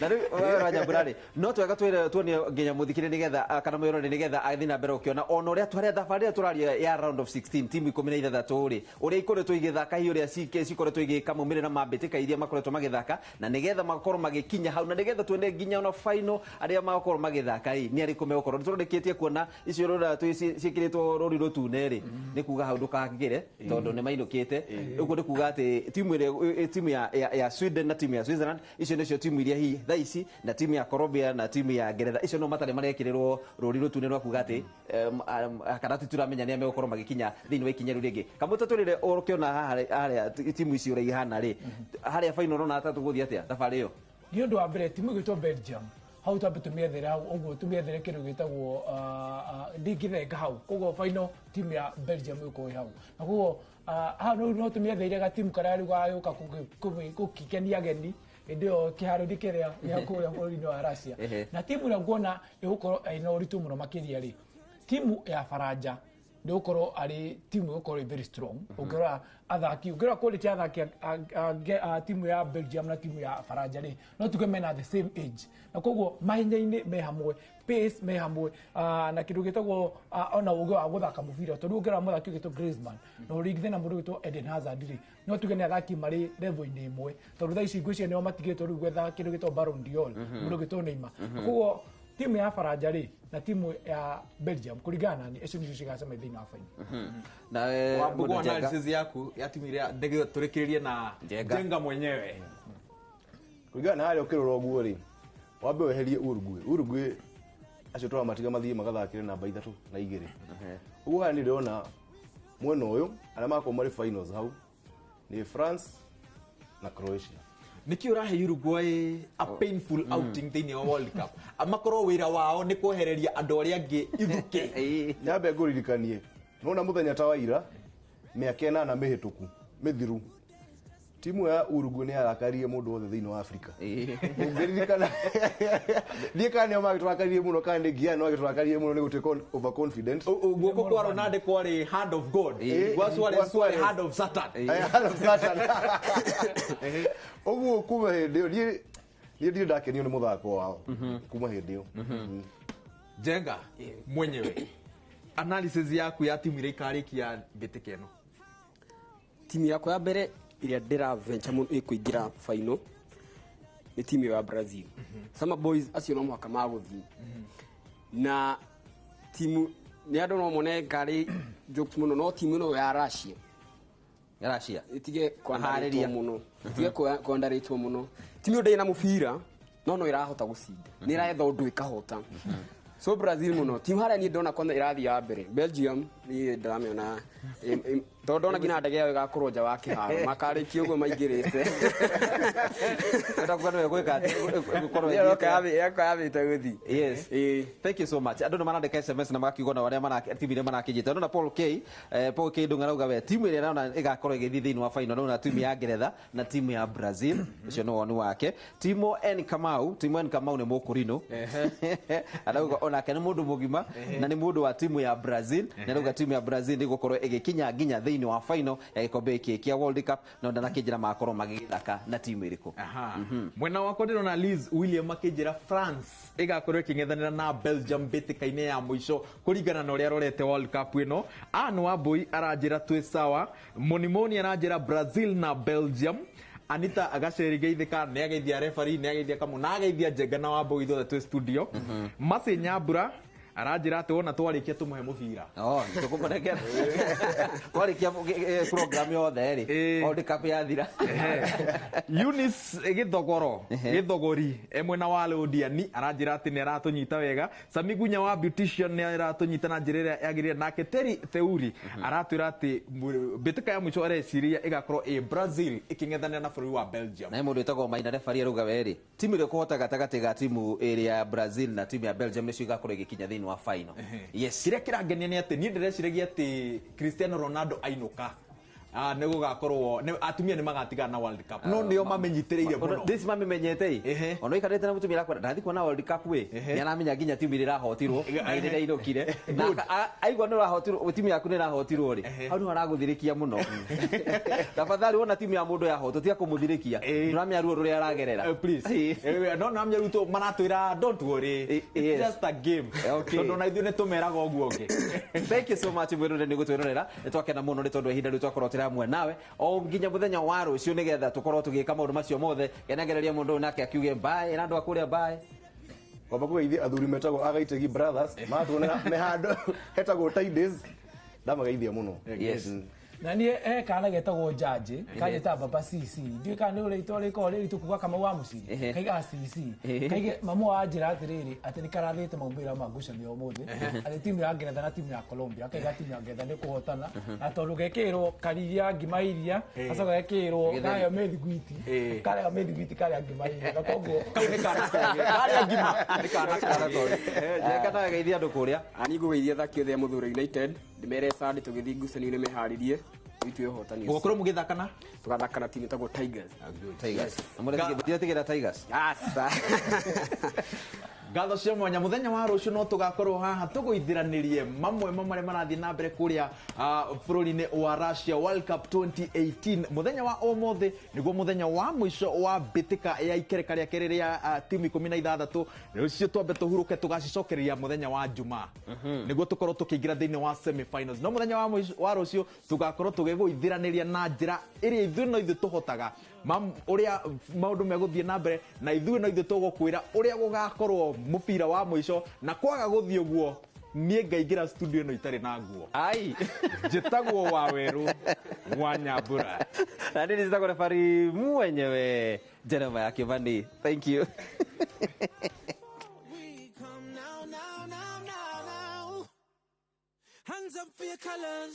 Na rĩu Wanyambura rĩ, no twega twĩre tuonie nginya mũthikĩrĩria nĩgetha kana mwĩrore nĩgetha athiĩ na mbere ũkĩona ona ũrĩa twarĩa thabarĩ ĩrĩa tũraria ya round of 16 timu 16 rĩ, ũrĩa ikoretwo igĩthaka, hihi ũrĩa cikoretwo igĩka maumĩrĩra ma mbĩtĩka iria makoretwo magĩthaka, na nĩgetha makorwo magĩkinya hau, na nĩgetha tuone nginya ona final arĩa makorwo magĩthaka rĩ, nĩ arĩkũ megũkorwo. Nĩ tũrĩkĩtie kuona icio rũra ciĩkĩrĩtwo rũri rũtune rĩ, nĩ kuga hau ndũkangĩre tondũ nĩ mainũkĩte. Ũguo nĩ kuga atĩ timu ĩrĩa, timu ya Sweden na timu ya Switzerland, icio nĩcio timu iria hihi thaa ici, na timu ya Colombia na timu ya Ngeretha, icio no matarĩ marekĩrĩrwo rũri rũtune rwa kuga atĩ kana tũtiramenya nĩa megũkorwo magĩkinya thĩinĩ wa ikinya rĩu rĩngĩ. Kamũta twĩrĩre ũkĩona haha harĩa timu ici ũrĩa ihana rĩ, harĩa final ũrona ta tũgũthiĩ atĩa thabarĩ ĩyo? Nĩ ũndũ wa mbere timu ĩgwĩtwo Belgium hau twambe tũmĩethere hau ũguo tũmĩethere kĩndũ gĩtagwo ndingĩthenga hau, koguo final timu ya Belgium ĩgũkorwo ĩ hau, na koguo hau no tũmĩetheire gatimu karĩa rĩu gagũka gũkĩkenia ageni hĩndĩ ĩyo kĩharo-inĩ kĩrĩa gĩa kũrĩa bũrũri-inĩ wa Russia. Na timu ĩrĩa nguona ĩgũkorwo ĩna ũritũ mũno makĩria rĩ, timu ya Faranja nĩ gũkorwo arĩ timu ĩgũkorwo ĩ very strong. Ũngĩrora athaki, ũngĩrora quality ya athaki a timu ya Belgium na timu ya Faranja rĩ, no tuge mena the same age, na koguo mahenya-inĩ me hamwe, pace me hamwe, na kĩndũ gĩtagwo ona ũgĩ wa gũthaka mũbira, tondũ ũngĩrora mũthaki ũgĩtwo Griezmann na ũringithanie na mũndũ ũgĩtwo Eden Hazard rĩ, no tuge nĩ athaki marĩ level-inĩ ĩmwe, tondũ thaa ici ngwĩciria nĩo matigĩtwo rĩu gwetha kĩndũ gĩtagwo Ballon d'Or, mũndũ ũgĩtwo Neymar. Koguo timu ya Faranja rĩ na timu ya Belgium kũringana na niĩ, icio nĩcio cigacemania thĩinĩ wa final. Na Wambugu, mũndũ Njenga. analysis yaku ya timu ĩrĩa ndege tũrĩkĩrĩrie na Njenga. Njenga mwenyewe. Kũringana na harĩa ũkĩrora ũguo rĩ, wambe weherie Uruguay. Uruguay acio tũramatiga mathiĩ magathakĩre namba 3 na 2. Ũguo haha nĩ ndĩrona mwena ũyũ arĩa magakorwo marĩ finals hau nĩ France na Croatia. Nĩkĩ ũrahe Uruguay a painful outing thĩinĩ wa World Cup? Amakorwo wĩra wao nĩ kwehereria andũ arĩa angĩ ithukĩ. Nyambe ngũririkanie, nona mũthenya ta wa ira mĩaka 8 mĩhĩtũku mĩthiru, timu ya Uruguay nĩ yarakaririe mũndũ wothe thĩinĩ wa Afrika. Ũngĩririkana ndiĩ kana nĩo magĩtũrakaririe mũno kana nĩ Guyana magĩtũrakaririe mũno nĩ gũtuĩka overconfident. Guoko kwa Ronaldo kwarĩ hand of God, gwa Suarez Gwa kwarĩ Suarez. hand of Satan. Hand of Satan. Ũguo kuma hĩndĩ ĩyo niĩ ndirĩ ndakenio nĩ mũthako wao kuma hĩndĩ ĩyo. Njenga mwenyewe, analysis yaku ya timu iria ikarĩkia mbĩtĩka ĩno. Timu yakwa ya mbere ĩrĩa ndĩra venture mũno ĩkũingĩra final nĩ timu ya Brazil. Summer Boys acio no mũhaka magũthiĩ. Na timu nĩ andũ no mone ngarĩ jokes mũno, no timu ĩno ya Russia. Russia. Ĩtige kwandarĩtwo Aharĩria. mũno. Ĩtige kwandarĩtwo mũno. Timu ĩyo ndĩrĩ na mũbira, no no ĩrahota gũcinda. Nĩ ĩraetha ũndũ ĩkahota. So Brazil mũno. Timu harĩa niĩ ndona kwanza ĩrathiĩ ya mbere. Belgium niĩ ndĩramĩona, tondũ ndona nginya ndege yao ĩgakorwo nja wa kĩharo. Makarĩkia ũguo maingĩrĩte. Ũrenda kuga nĩwe gwĩka atĩ, gũkorwo Nĩ ĩthiĩte. yoka yambĩte gũthiĩ. Yes. Thank you so much. Andũ nĩ marandĩka SMS na magakiuga ona arĩa timu iria marakĩnyita. Ndona Paul K, Paul K Ndung'u arauga we timu ĩrĩa arona ĩgakorwo ĩgĩthiĩ thĩinĩ wa final ndona timu ya Ngeretha na timu ya Brazil. Ũcio nĩ woni wake. Timo N Kamau, Timo N Kamau nĩ mũkũrinũ. Arauga onake nĩ mũndũ mũgima na nĩ mũndũ wa timu ya Brazil. Na arauga timu ya Brazil nĩ ĩgũkorwo ĩgĩkinya nginya thĩinĩ wa final ya gĩkombe gĩkĩ kĩa World Cup, no ndanakĩnjĩra magakorwo magĩgĩthaka na timu ĩrĩkũ. Mwena wakwa ndĩrona Liz William akĩnjĩra France ĩgakorwo ĩkĩng'ethanĩra na Belgium mbĩtĩka-inĩ ya mũico kũringana na ũrĩa arorete World Cup ĩno. Ann Wambui aranjĩra twĩ sawa. Monimoni aranjĩra Brazil na Belgium. Anita Gaceri geithĩka, nĩ ageithia referee, nĩ ageithia Kamau, na ageithia Njenga na Wambui ithuothe twĩ studio. Mercy Nyambura Aranjĩra atĩ wona twarĩkia tũmũhe mũbira. Oh, tũkũmũnengera. Twarĩkia program yothe rĩ, World Cup yathira. Eunice Gĩthogoro, Gĩthogori e mwena wa Londiani aranjĩra atĩ nĩ aratũnyita wega. Sami Gunya wa beautician nĩ aratũnyita na njĩra ĩrĩa yagĩrĩire. Nake Terry Theuri aratwĩra atĩ mbĩtĩka ya mũico areciria ĩgakorwo ĩ Brazil ĩkĩng'ethanĩra na bũrũri wa Belgium. Na mũndũ wĩtagwo Maina Refari arauga werĩ timu ĩrĩa ĩkũhota gatagatĩ ga timu ĩrĩa ya Brazil na timu ya Belgium nĩcio igakorwo ĩgĩkinya thĩinĩ wa final. Yes. Kĩrĩa kĩrangenia nĩ atĩ niĩ ndĩreciragia atĩ Cristiano Ronaldo ainũka nĩ gũgakorwo atumia nĩ magatigana na World Cup, no nĩo mamenyitĩrĩire mũno. This mamenyete ĩ ona ikarĩte na mũtumia arakora ndathi kuona World Cup ĩ nĩ aramenya nginya timu ĩrĩa ĩrahotirwo na ĩrĩa ĩrainũkire, na aigua nĩ ũrahotirwo, timu yaku nĩ ĩrahotirwo rĩ, hau nĩho aragũthirĩkia mũno. Tafadhali wona timu ya mũndũ yahotwo tiga kũmũthirĩkia, ndũramenya ruo rũrĩa aragerera. Please. No namenya rĩu maratwĩra don't worry, it's just a game, tondũ na ithuĩ nĩ tũmeraga ũguo ũngĩ. Thank you so much mwĩrore nĩ gũtwĩrorera, nĩ twakena mũno nĩ tondũ ihinda rĩu twakorwo tũrĩ hamwe nawe o nginya mũthenya wa rũciũ nĩgetha tũkorwo tũgĩka maũndũ macio mothe. Kenengereria mũndũ ũyũ nake akiuge bye, ĩra andũ a kũrĩa bye. Kwamba kũgeithia athuri metagwo Agaitegi Brothers matuonera me handũ hetagwo Tides, ndamageithia mũno. Yes. Na niĩ he kana getagwo Njanjĩ kanjĩtaga baba CC, ndiũĩ kana nĩ ũrĩtwa rĩkoragwo rĩ ritũ kuga Kamau wa Mũciri, kaigaga CC, kaige mamu wa njĩra atĩrĩrĩ atĩ nĩ karathĩte maumĩrĩra ma ngucanio ũmũthĩ, atĩ timu ya Ngeretha na timu ya Colombia, akaiga timu ya Ngeretha nĩ kũhotana, na tondũ gekĩrwo kariria ngima iria, gacoka gekĩrwo karĩa mĩthiguiti, karĩa mĩthiguiti karĩa ngima iria, na koguo kau nĩ kana karĩa ngima nĩ kana kogi. Njeka nawe geithia andũ kũrĩa. Ani ngũgeithia athaki othe a Mũthũra United, ndĩmere Sunday tũgĩthiĩ ngucanio-inĩ meharĩrie ithuĩ ũhotani. Mũgũkorwo mũgĩthaka na? Tũgathaka na timu ĩtagwo Tigers. Tigers. Na mũretigira Tigers? Aca. Ngatho cia mwanya mũthenya wa rũciũ no tũgakorwo haha tũgũithiranĩrie mamwe ma marĩa marathiĩ na mbere kũrĩa bũrũri-inĩ wa Russia World Cup 2018. Mũthenya wa ũmũthĩ nĩguo mũthenya wa mũico wa mbĩtĩka ya ikereka rĩa kerĩ rĩa timu 16. Rũciũ twambe tũhurũke tũgacicokereria mũthenya wa Jumaa nĩguo tũkorwo tũkĩingĩra thĩinĩ wa semi-finals. No mũthenya wa mũico wa rũciũ tũgakorwo tũgĩgũithiranĩria na njĩra ĩrĩa ithuĩ no ithuĩ tũhotaga ũrĩa maũndũ megũthiĩ na mbere, na ithuĩ no ithuĩ tũgũkwĩra ũrĩa gũgakorwo mũbira wa mũico, na kwaga gũthiĩ ũguo niĩ ngaingĩra studio ĩno itarĩ na nguo. Ai, njĩtagwo Wawerũ wa Nyambura. Na niĩ njĩtagwo refari mwenyewe Jeremiah Kĩmani. Thank you. Hands up for your colors.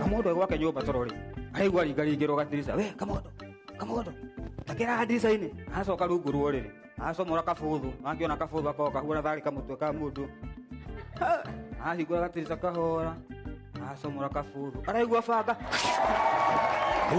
Kamodo gwake nyũmba toro rĩ, aigua ringaringĩrwo gatirica, we Kamodo, Kamodo, takĩra ndirica-inĩ, acoka rungu rwa ũrĩrĩ, acomora kabũthũ, angĩona kabũthũ akorwo kahuana tharĩ kamũtwe ka mũndũ, ahingũra gatirica kahora, acomora kabũthũ, araigua banga.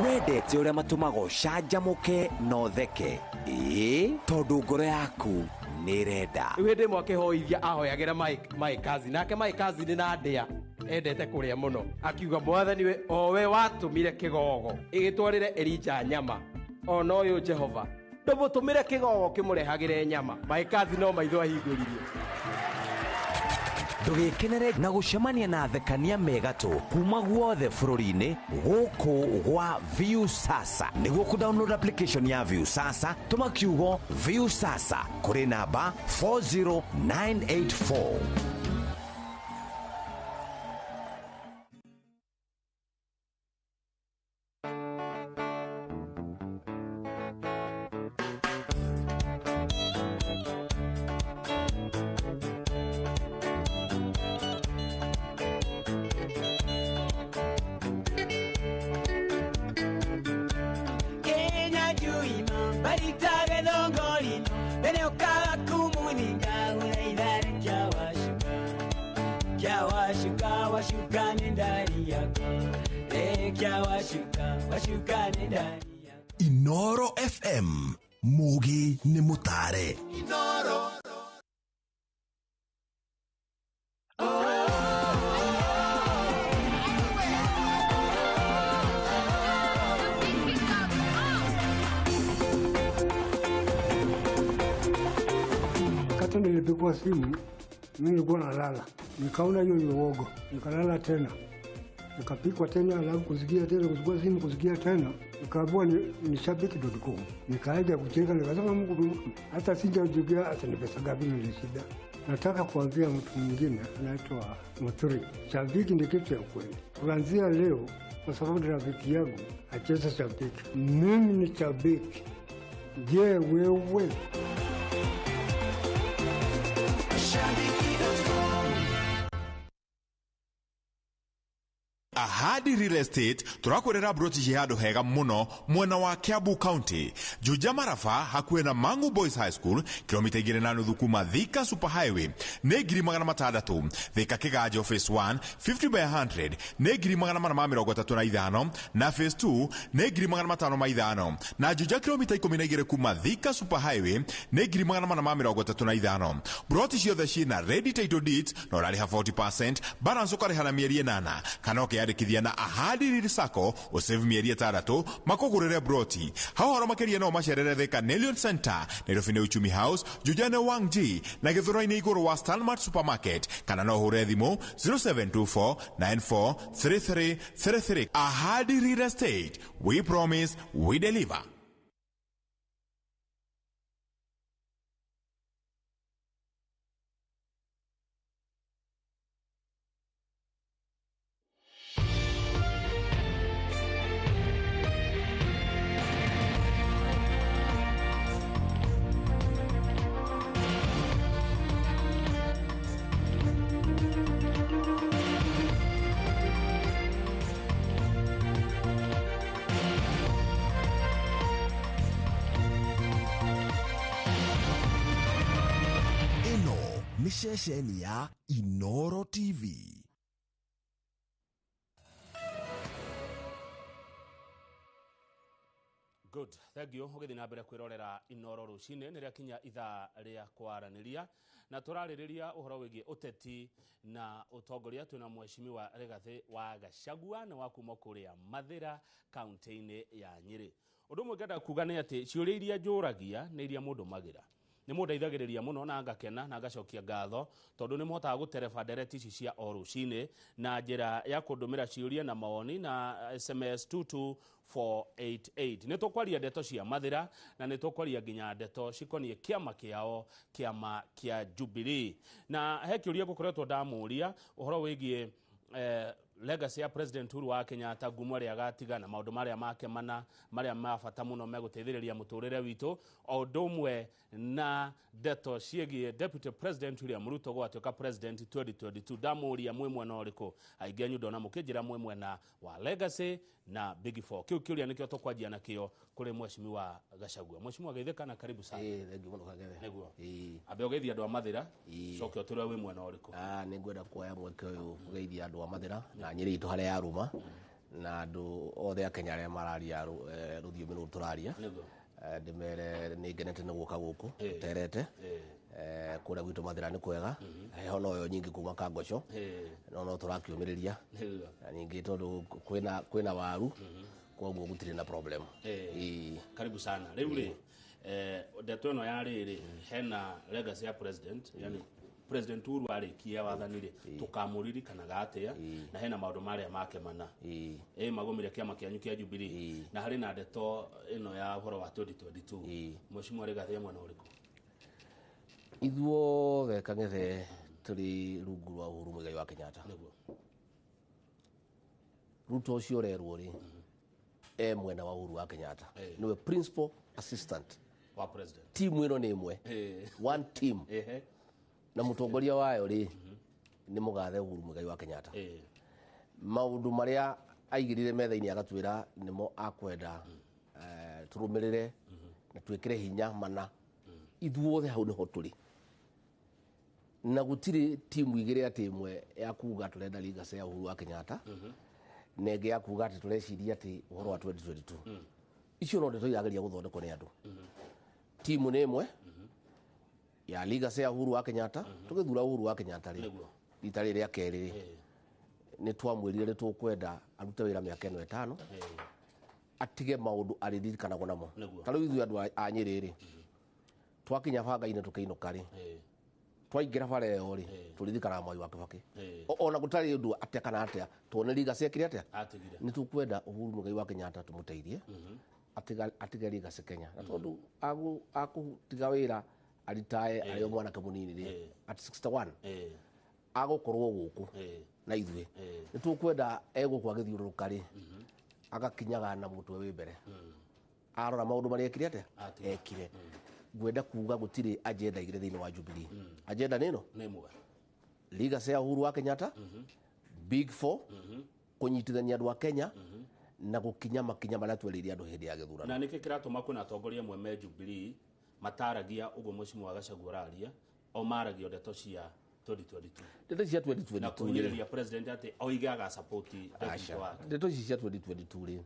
Wendete ũrĩa matũmaga ũcanjamũke na ũtheke, ĩĩ tondũ ngoro yaku nĩ ĩrenda. Rĩu hĩndĩ ĩmwe akĩhoithia ahoyagĩra my cousin, nake my cousin na ndĩa endete kũrĩa mũno, akiuga mwathani we o we watũmire kĩgogo ĩgĩtwarĩre Elijah nyama, ona ũyũ Jehova ndũmũtũmĩre kĩgogo kĩmũrehagĩre nyama. My cousin no maitho ahingũririe. Ndũgĩkenere na gũcemania na athekania megatũ kuma guothe bũrũri-inĩ gũkũ gwa Viusasa. Nĩguo kũ download application ya Viusasa, tũma kiugo Viusasa kũrĩ namba 40984. Inoro FM. Mũgĩ nĩ mũtare. Wakati nilipigwa simu, mimi nilikuwa nalala, nikaona hiyo ni uongo, nikalala tena, nikapikwa tena, alafu kusikia tena, kuchukua simu, kusikia tena, nikaambiwa ni shabiki.com. Nikaanza kucheka, nikasema Mungu, hata sijajukia hata ni pesa ngapi nilishinda. Nataka kuambia mtu mwingine anaitwa Muturi, shabiki ni kitu ya kweli. Kuanzia leo, kwa sababu ni rafiki yangu, acheze shabiki. Mimi ni shabiki. Je, wewe? Ahadi Real Estate turakwirira broti ci handu hega muno mwena wa Kiambu County, Juja Marafa hakuhĩ na Mangu Boys High School, kilomita 2.5 kuma Thika Super Highway nĩ 600,000. Thika Kiganjo phase 1 50 by 100 nĩ 435,000 na phase 2 nĩ 505,000 na Juja kilomita 12 kuma Thika Super Highway nĩ 435,000. Broti ciothe ciĩna ready title deeds na ũrarĩha 40% balance ũkarĩha na mĩeri 8 kana ũkĩyandĩkithia na Ahadi Real Sacco ũsave mĩeri 6 makũgũrĩre broti. Hau ũhoro makĩria no macerere Thika Nelion Center, Nairobi nĩ Uchumi House, Juja nĩ Wangji na Gĩthũrai-inĩ igũrũ wa Stanmart Supermarket, kana no ũhũre thimũ 0724 943333. Ahadi Real Estate, we promise, we deliver. Ĩno nĩ ceceni ya Inoro TV. Good, thank you. Ũgĩthiĩ na mbere kwĩrorera Inoro rũcinĩ nĩ rĩakinya ithaa rĩa kwaranĩria na tũrarĩrĩria ũhoro wĩgiĩ ũteti na ũtongoria. Twĩna mheshimiwa Rigathĩ wa Gachagua na wa kuma kũrĩa Mathĩra kaunti-inĩ ya Nyĩrĩ. Ũndũ ũmwe ngenda kuga nĩ atĩ ciũria iria njũragia nĩ iria mũndũ magĩra nĩ mũndeithagĩrĩria mũno na ngakena na ngacokia ngatho tondũ nĩ mũhotaga gũtereba ndereti ici cia o rũcinĩ na njĩra ya kũndũmĩra ciũria na mawoni na SMS 22488. Nĩ tũkwaria ndeto cia Mathĩra na nĩ tũkwaria nginya ndeto cikoniĩ kĩama kĩao, kĩama kĩa Jubilee. Na he kĩũria ngũkoretwo ndamũria ũhoro wĩgiĩ legacy ya President Uhuru wa Kenyatta, ngumo ĩrĩa agatiga na maũndũ marĩa make mana marĩa ma bata mũno megũteithĩrĩria mũtũrĩre witũ, o ũndũ ũmwe na ndeto ciĩgiĩ Deputy President William Ruto gwatuĩka President 2022. Ndamũria mwĩ mwena ũrĩkũ? Aingĩ anyu ndona mũkĩnjĩra mwĩ mwena wa legacy na Big Four. Kĩu kĩũria nĩkĩo tũkwanjia nakĩo kũrĩ mheshimiwa Gachagua. Mheshimiwa geithĩka na karibu sana. Thank you mũno Kang'ethe. Nĩguo ambe ũgeithie andũ a Mathĩra, coke ũtwĩre wĩ mwena ũrĩkũ. Nĩ ngwenda kuoya mweke ũyũ kũgeithia andũ a Mathĩra na Nyĩrĩ itũ harĩa yarũma na andũ othe a Kenya arĩa mararia rũthiomi rũrũ tũraria. Ndĩmere nĩ ngenete nĩ gũka gũkũ terete kũrĩa gwitũ Mathĩra nĩ kwega, heho noyo nyingĩ kuma Kangoco, no tũrakĩũmĩrĩria na ningĩ tondũ kwĩna waru koguo gũtirĩ na problem. Karibu sana. Rĩu rĩ ndeto ĩno ya rĩrĩ hena legacy ya president, yani President Uhuru arĩkia wathani rĩ tũkamũririkanaga atĩa, na hena maũndũ marĩa make mana magũmĩre kĩama kĩanyu kĩa Jubilee, na harĩ na ndeto ĩno ya ũhoro wa 2022. Mheshimiwa Rigathĩ mwena ũrĩkũ? Ithuothe Kang'ethe tũrĩ rungu rwa Uhuru Muigai wa Kenyatta. Ruto ũcio ũrerwo rĩ e mwena wa Uhuru wa Kenyatta, nĩwe principal assistant wa president. Timu ĩno nĩ ĩmwe, one team, na mũtongoria wayo rĩ nĩ mũgathe Uhuru Muigai wa Kenyatta. Maũndũ marĩa aigĩrĩire metha-inĩ agatwĩra nĩmo akwenda tũrũmĩrĩre na twĩkĩre hinya mana, ithuothe hau nĩho tũrĩ, na gũtirĩ timu igĩrĩ atĩ ĩmwe ya kuga tũrenda legacy ya Uhuru wa Kenyatta na ĩngĩ ya kuga atĩ tũreciria atĩ ũhoro wa 2022. Icio no ndeto irageria gũthondekwo nĩ andũ. Timu nĩ ĩmwe ya legacy ya Uhuru wa Kenyatta. Tũgĩthura Uhuru wa Kenyatta rĩ, rita rĩrĩ rĩa kerĩ rĩ, nĩ twamwĩrire nĩ tũkwenda arute wĩra mĩaka ĩno 5, atige maũndũ arĩririkanagwo namo. Ta rĩu ithuĩ andũ a Nyĩrĩ rĩ, twakinya banga-inĩ tũkĩinũka rĩ, twaingĩra bara ĩyo rĩ, tũririkanaga Mwai wa Kĩbakĩ. Ona gũtarĩ ũndũ atĩa kana atĩa, tuone legacy ekire atĩa. Nĩ tũkwenda Uhuru Muigai wa Kenyatta tũmũteithie atige legacy Kenya, na tondũ akũtiga wĩra aritae arĩ o mwanake mũnini rĩ, at 61 agũkorwo gũkũ na ithuĩ nĩ tũkwenda egũkũ agĩthiũrũrũka rĩ, agakinyaga na mũtwe wĩ mbere, arora maũndũ marĩa ekire atĩa ekire. Ngwenda kuga gũtirĩ agenda igĩrĩ thĩinĩ wa Jubilee. Agenda nĩ ĩno, legacy ya Uhuru wa Kenyatta, Big Four, kũnyitithania andũ a Kenya na gũkinya makinya marĩa twerĩire andũ hĩndĩ ya gĩthurano. Na nĩkĩ kĩratũma kwĩna atongoria amwe me Jubilee mataragia ũguo Mheshimiwa Gachagua araria, o maragia ndeto cia 2022? Ndeto cia 2022 na kũhinyĩrĩria president atĩ oige agasupport deputy wake. Ndeto ici cia 2022 rĩ,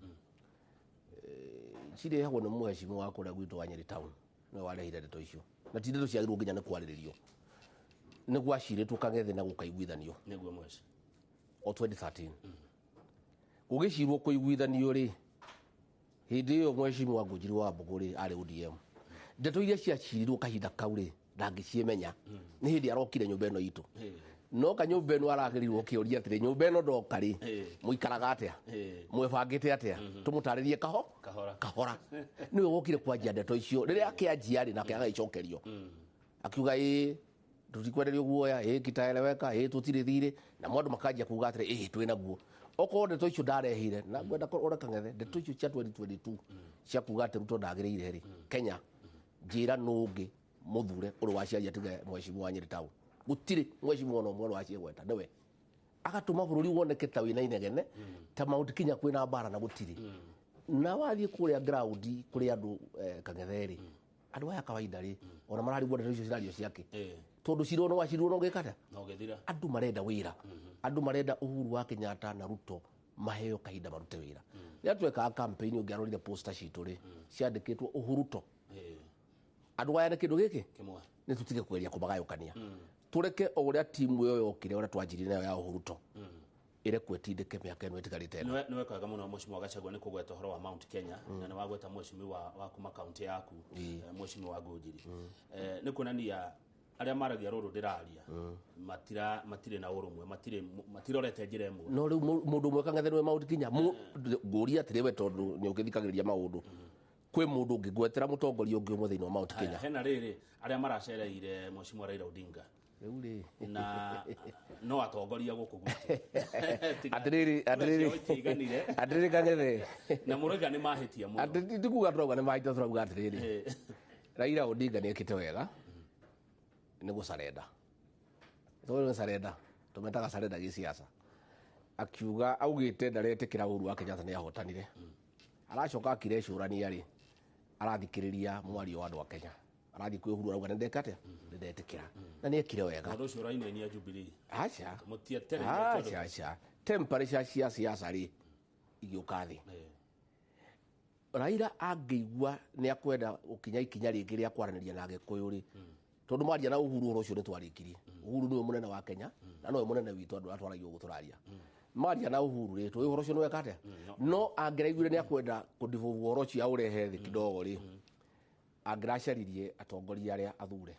cirehagwo nĩ mũhecimiwa wa kũrĩa gwitũ wa Nyeri town, nĩwe warehire ndeto icio, na ti ndeto ciagĩrĩirwo nginya nĩ kwarĩrĩrio, nĩ gwacirĩtwo Kang'ethe na gũkaiguithanio. Nĩguo mweci o 2013 gũgĩcirwo kũiguithanio rĩ, hĩndĩ ĩyo Mheshimiwa Ngũnjiri wa Mbũgũ rĩ arĩ ODM. Ndeto iria ciacirirwo kahinda kau rĩ, ndangĩciĩmenya, nĩ hĩndĩ arokire nyũmba ĩno itũ. No kanyũmba ĩno aragĩrĩirwo kĩũria atĩrĩ, nyũmba ĩno ndoka rĩ, mũikaraga atĩa, mwĩbangĩte atĩa, tũmũtarĩrie kahora. Nĩwe wokire kwanjia ndeto icio. Rĩrĩa akĩanjia rĩ, nake agagĩcokerio akiuga ĩĩ tũtikwenderio guoya, ĩĩ kitaeleweka, ĩĩ tũtirĩ thirĩ, na andũ makanjia kuga atĩrĩ ĩĩ twĩ naguo. Okorwo ndeto icio ndarehire, na ngwenda ore Kang'ethe, ndeto icio cia 2022 cia kuga atĩ Ruto ndagĩrĩire rĩ, Kenya njĩra nũ ũngĩ mũthure ũrĩ waciaria tiga Mheshimiwa wa Nyeri town. Gũtirĩ mheshimiwa ona ũmwe ũrĩ waciĩgweta, nĩwe agatũma bũrũri woneke ta wĩna inegene, ta Mount Kenya kwĩna mbara na gũtirĩ. Na wathiĩ kũrĩa ground kũrĩ andũ Kang'ethe rĩ, andũ aya kawaida rĩ, ona mararigwo ndeto icio cirario ciake, tondũ cirwo no wacirwo no gĩka atĩa, andũ marenda wĩra, andũ marenda Uhuru wa Kenyatta na Ruto maheo kahinda marute wĩra. Rĩrĩa twekaga campaign, ũngĩarorire poster citũ rĩ, ciandĩkĩtwo Uhuruto. Andũ aya nĩ kĩndũ gĩkĩ nĩ tũtige kũgeria kũmagayũkania, tũreke o ũrĩa timu ĩyo yokire, ũrĩa twanjirie nayo ya Uhuruto, ĩrekwo ĩtindĩke mĩaka ĩno ĩtigarĩte ĩno. Nĩ wekaga mũno Mheshimiwa Gachagua nĩ kũgweta ũhoro wa Mount Kenya, na nĩ wagweta mheshimiwa wa kuma kaunti yaku, Mheshimiwa Ngũnjiri. Nĩ kuonania arĩa maragia rũrũ ndĩraria matirĩ na ũrũmwe, matirorete njĩra ĩmwe. No rĩu mũndũ ũmwe Kang'ethe nĩwe Mount Kenya, ngũria atĩrĩ we, tondũ nĩ ũgĩthikagĩrĩria maũndũ, kwĩ mũndũ ũngĩgwetera mũtongoria ũngĩ ũmwe thĩinĩ wa Mount Kenya? Hena rĩrĩ arĩa maracereire Mheshimiwa Raila Odinga rĩu rĩ, na no atongoria gũkũ gwitũ. Atĩrĩrĩ, atĩrĩrĩ, atĩrĩrĩ Kang'ethe, na mũrauga nĩ mahĩtia mũno. Tikuga tũrauga nĩ mahĩtia, tũrauga atĩrĩrĩ, Raila Odinga nĩ ekĩte wega nĩ gũcarenda, tondũ nĩ carenda, tũmetaga carenda gĩsiasa. Akiuga augĩte ndaretĩkĩra Uhuru wa Kenyatta nĩ ahotanire. Aracoka akirecũrania rĩ, arathikĩrĩria mwario wa andũ a Kenya, arathiĩ kwĩ Uhuru arauga nĩ ndeka atĩa, nĩ ndetĩkĩra, na nĩ ekire wega. Ũndũ ũcio ũrainainia Jubilee. Aca. Mũtietereire. Aca, aca. Temperature cia siasa rĩ igĩũka thĩ. Raila angĩigua nĩ akwenda gũkinya ikinya rĩngĩ rĩa kwaranĩria na Agĩkũyũ rĩ, tondũ maria na Uhuru ũhoro ũcio nĩ twarĩkirie. Uhuru nĩwe mũnene wa Kenya na nowe mũnene witũ, andũ arĩa twaragia ũguo tũraria. Maria na Uhuru rĩ, tũĩ ũhoro ũcio nĩ weka atĩa. No angĩraiguire nĩ akwenda kũdevolve ũhoro ũcio aũrehe thĩ kidogo rĩ, angĩracaririe atongoria arĩa athure.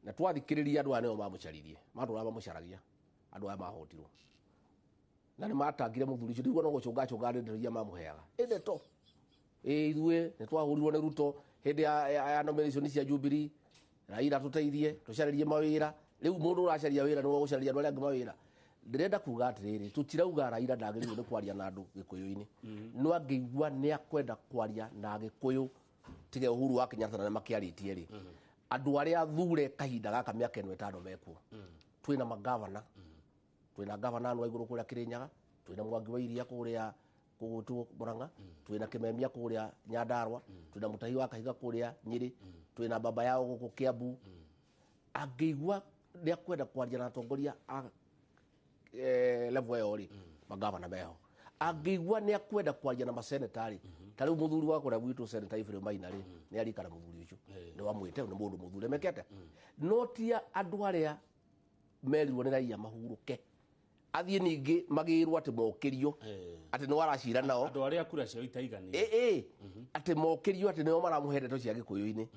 Na twathikĩrĩria andũ aya nĩo mamũcaririe, matũraga mamũcaragia andũ aya mahotirwo, na nĩ matangire mũthuri ũcio. Ndiguo no gũcũngacũnga ndeto iria mamũheaga ĩndeto ĩ ithuĩ nĩ twahũrirwo nĩ Ruto hĩndĩ ya nomination cia Jubilee, Raila tũteithie tũcarĩrie mawĩra. Rĩu mũndũ ũracaria wĩra nĩwe ũgũcarĩria andũ arĩa angĩ mawĩra. Ndĩrenda kuga atĩrĩrĩ, tũtirauga Raila ndagĩrĩirwo nĩ kwaria na andũ Gĩkũyũ-inĩ, no angĩigua nĩ akwenda kwaria na Gĩkũyũ tiga Uhuru wa Kenyatta na makĩarĩtie rĩ, andũ arĩa athure kahinda gaka mĩaka ĩno 5 mekuo. Twĩna magavana, twĩna gavana wa igũrũ kũrĩa Kĩrĩnyaga, twĩna Mwangi wa Iria kũrĩa kũgwĩtwo Murang'a, twĩna Kĩmemia kũrĩa Nyandarua, twĩna Mũtahi wa Kahiga kũrĩa Nyĩrĩ, twĩna baba yao gũkũ Kiambu. Angĩigua nĩ akwenda kwaria na atongoria a level ĩyo rĩ, magavana meho. Angĩigua nĩ akwenda kwaria na maseneta rĩ, Ta rĩu mũthuri wa kũrĩa gwitũ Senator Ephraim Maina rĩ, nĩ arikara mũthuri ũcio, nĩ wamwĩte nĩ mũndũ mũthure mekete. No ti andũ arĩa merirwo nĩ raia mahurũke, athiĩ ningĩ magĩrwo atĩ mokĩrio atĩ nĩ waracira nao andũ arĩa kura ciao itaiganire. Ĩ atĩ mokĩrio atĩ nĩo maramũhe ndeto cia gĩkũyũ-inĩ.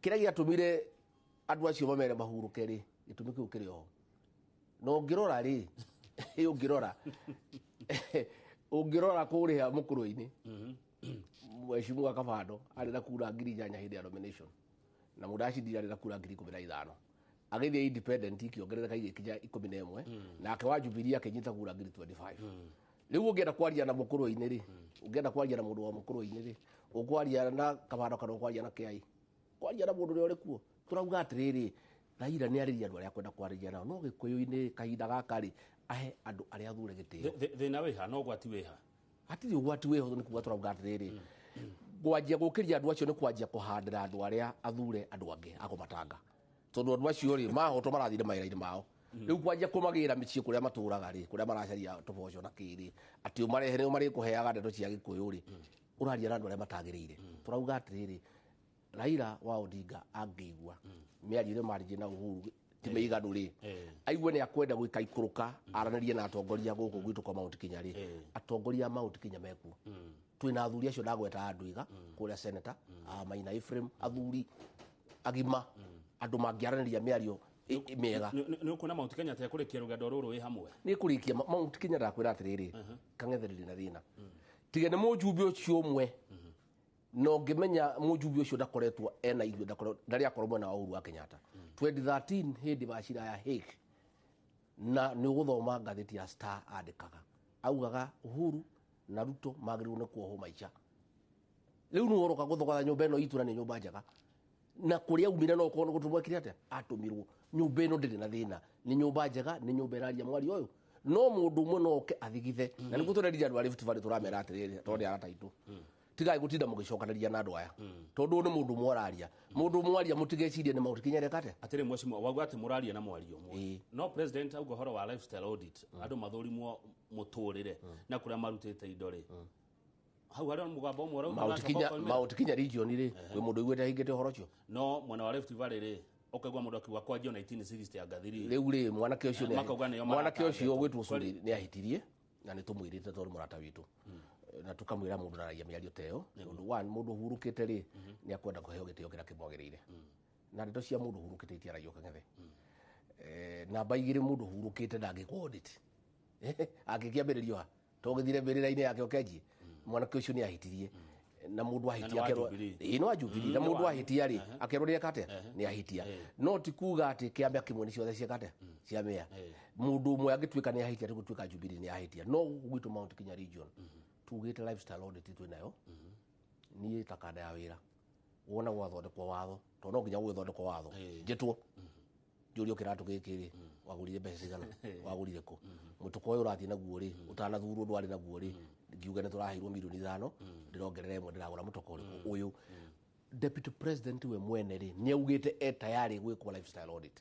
Kĩrĩa gĩatũmire andũ acio mamere mahurũke rĩ, gĩtũmi kĩu kĩrĩ oho. Na ũngĩrora rĩ, ũngĩrora kũrĩa mũkũrũ-inĩ, Mheshimiwa Kabando arĩ na kura 8,000 hĩndĩ ya nomination, na Mũndacindire arĩ na kura 15,000. Agĩthiĩ independent ikĩongerereka igĩkinya 11, nake wa Jubilee akĩnyita kura 25,000. Rĩu ũngĩenda kwaria na mũkũrũ-inĩ rĩ, ũngĩenda kwaria na mũndũ wa mũkũrũ-inĩ rĩ, ũkwaria na Kabando kana ũkwaria na Kĩai? Kwaria na mũndũ ũrĩa ũrĩ kuo. Tũrauga atĩrĩrĩ, Raila nĩ arĩria andũ arĩa akwenda kwarĩria nao, no gĩkũyũ-inĩ kahinda gaka rĩ, ahe andũ arĩa athure gĩtĩo. Thĩna wĩha no ũgwati wĩha? Hatirĩ ũgwati wĩho, nĩ kuga tũrauga atĩrĩrĩ, kwanjia gũkĩria andũ acio nĩ kwanjia kũhandĩra andũ arĩa athure andũ angĩ a kũmatanga, tondũ andũ acio rĩ mahotwo marathire mawĩra-inĩ mao. Rĩu kwanjia kũmagĩra mĩciĩ kũrĩa matũraga rĩ, kũrĩa maracaria tũboco na kĩrĩ, atĩ ũmarehe nĩo marĩkũheaga ndeto cia gĩkũyũ rĩ, ũraria na andũ arĩa matagĩrĩire. Tũrauga atĩrĩrĩ, Raila wa Odinga angĩigua mĩario ĩrĩa marĩtie na Uhuru ti mĩiganu rĩ, aigue nĩ akwenda gwĩka ikũrũka aranĩrie na atongoria gũkũ gwitũ kwa Mount Kenya rĩ, atongoria a Mount Kenya mekuo. Twĩna athuri acio ndagweta andũ iga kũrĩa Senator Maina Ephraim, athuri agima, andũ mangĩaranĩria mĩario mĩega. Nĩ ũkuona Mount Kenya ta ĩkũrĩkia rũgendo rũrũ wĩ hamwe? Nĩ ĩkũrĩkia Mount Kenya. Ndakwĩra atĩrĩrĩ, kang'ethereri na thĩna tiga nĩ mũjumbe ũcio ũmwe, na ũngĩmenya mũjumbe ũcio ndakoretwo ena ithuĩ, ndarĩ akorwo mwena wa Uhuru wa Kenyatta 2013 hĩndĩ wa cira ya Hague, na nĩ ũgũthoma ngathĩti ya Star andĩkaga augaga Uhuru na Ruto magĩrĩirwo nĩ kuohwo maica. Rĩu nĩ ũroka gũthogora nyũmba ĩno itũ, na nĩ nyũmba njega, na kũrĩa aumire no ũkorwo nĩ gũtũmwo ekire atĩa atũmirwo. Nyũmba ĩno ndĩrĩ na thĩna, nĩ nyũmba njega, nĩ nyũmba ĩraria mwario ũyũ, no mũndũ ũmwe no oke athigithe. Na nĩguo tũrerire andũ a Rift Valley, tũramera atĩrĩrĩ, tondũ nĩ arata aitũ, tigai gũtinda mũgĩcokanĩria na andũ aya, tondũ ũyũ nĩ mũndũ ũmwe ũraria. Mũndũ ũmwe aria, mũtigecirie nĩ Mount Kenya ĩreka atĩa. Atĩrĩ mheshimiwa, wauga atĩ mũraria na mwario ũmwe, no president auga ũhoro wa lifestyle audit, andũ mathũrimwo mũtũrĩre na kũrĩa marutĩte indo rĩ, hau harĩ mũgambo ũmwe ũrauga Mount Kenya, Mount Kenya region rĩ, kwĩ mũndũ ũiguĩte ahingĩte ũhoro ũcio? No mwena wa Rift Valley rĩ, ũkaigua mũndũ akiuga kwanjia 1960 angathiri. Rĩu rĩ, mwanake ũcio Makauga nĩo mwanake ũcio maratargetwo. ũgwĩtwo Sudi nĩ ahĩtirie, na nĩ tũmwĩrĩte tondũ mũrata witũ, na tũkamwĩra mũndũ ndaragia mĩario ta ĩyo, tondũ one, mũndũ ũhurũkĩte rĩ, nĩ akwenda kũheo gĩtĩo kĩrĩa kĩmwagĩrĩire, na ndeto cia mũndũ ũhurũkĩte itiaragio kang'ethe. Namba igĩrĩ, mũndũ ũhurũkĩte ndangĩkwo audit, angĩkĩambĩrĩrio ha to gĩthire mbĩrĩra-inĩ yake ũkenjie. Mwanake ũcio nĩ ahĩtirie, na mũndũ ahĩtia Na nĩ wa akerwo Jubilee. Ĩĩ, nĩ wa Jubilee. Na Nĩ mũndũ wa- ahĩtia rĩ, akerwo nĩ eka atĩa, nĩ ahĩtia. No ti kuga atĩ kĩama kĩmwe nĩ ciothe cieka atĩa ciamĩa. Mũndũ ũmwe angĩtuĩka nĩ ahĩtia, tũgũtuĩka Jubilee nĩ ahĩtia. No gũkũ gwitũ Mount Kenya region tugĩte lifestyle audit twĩ nayo. Niĩ ta kanda ya wĩra, wona gwathondekwo watho, tondũ no nginya gũgĩthondekwo watho, njĩtwo njũrio kĩratũ gĩkĩ rĩ, wagũrire mbeca cigana, wagũrire kũ, mũtũko ũyũ ũrathiĩ naguo rĩ, ũtanathurwo ndwarĩ naguo rĩ, ngiuga nĩ tũraheirwo 5 milioni, ndĩrongerera ĩmwe, ndĩragũra mũtoko ũrĩkũ ũyũ. Deputy president we mwene rĩ, nĩ augĩte e tayari gwĩkwo lifestyle audit.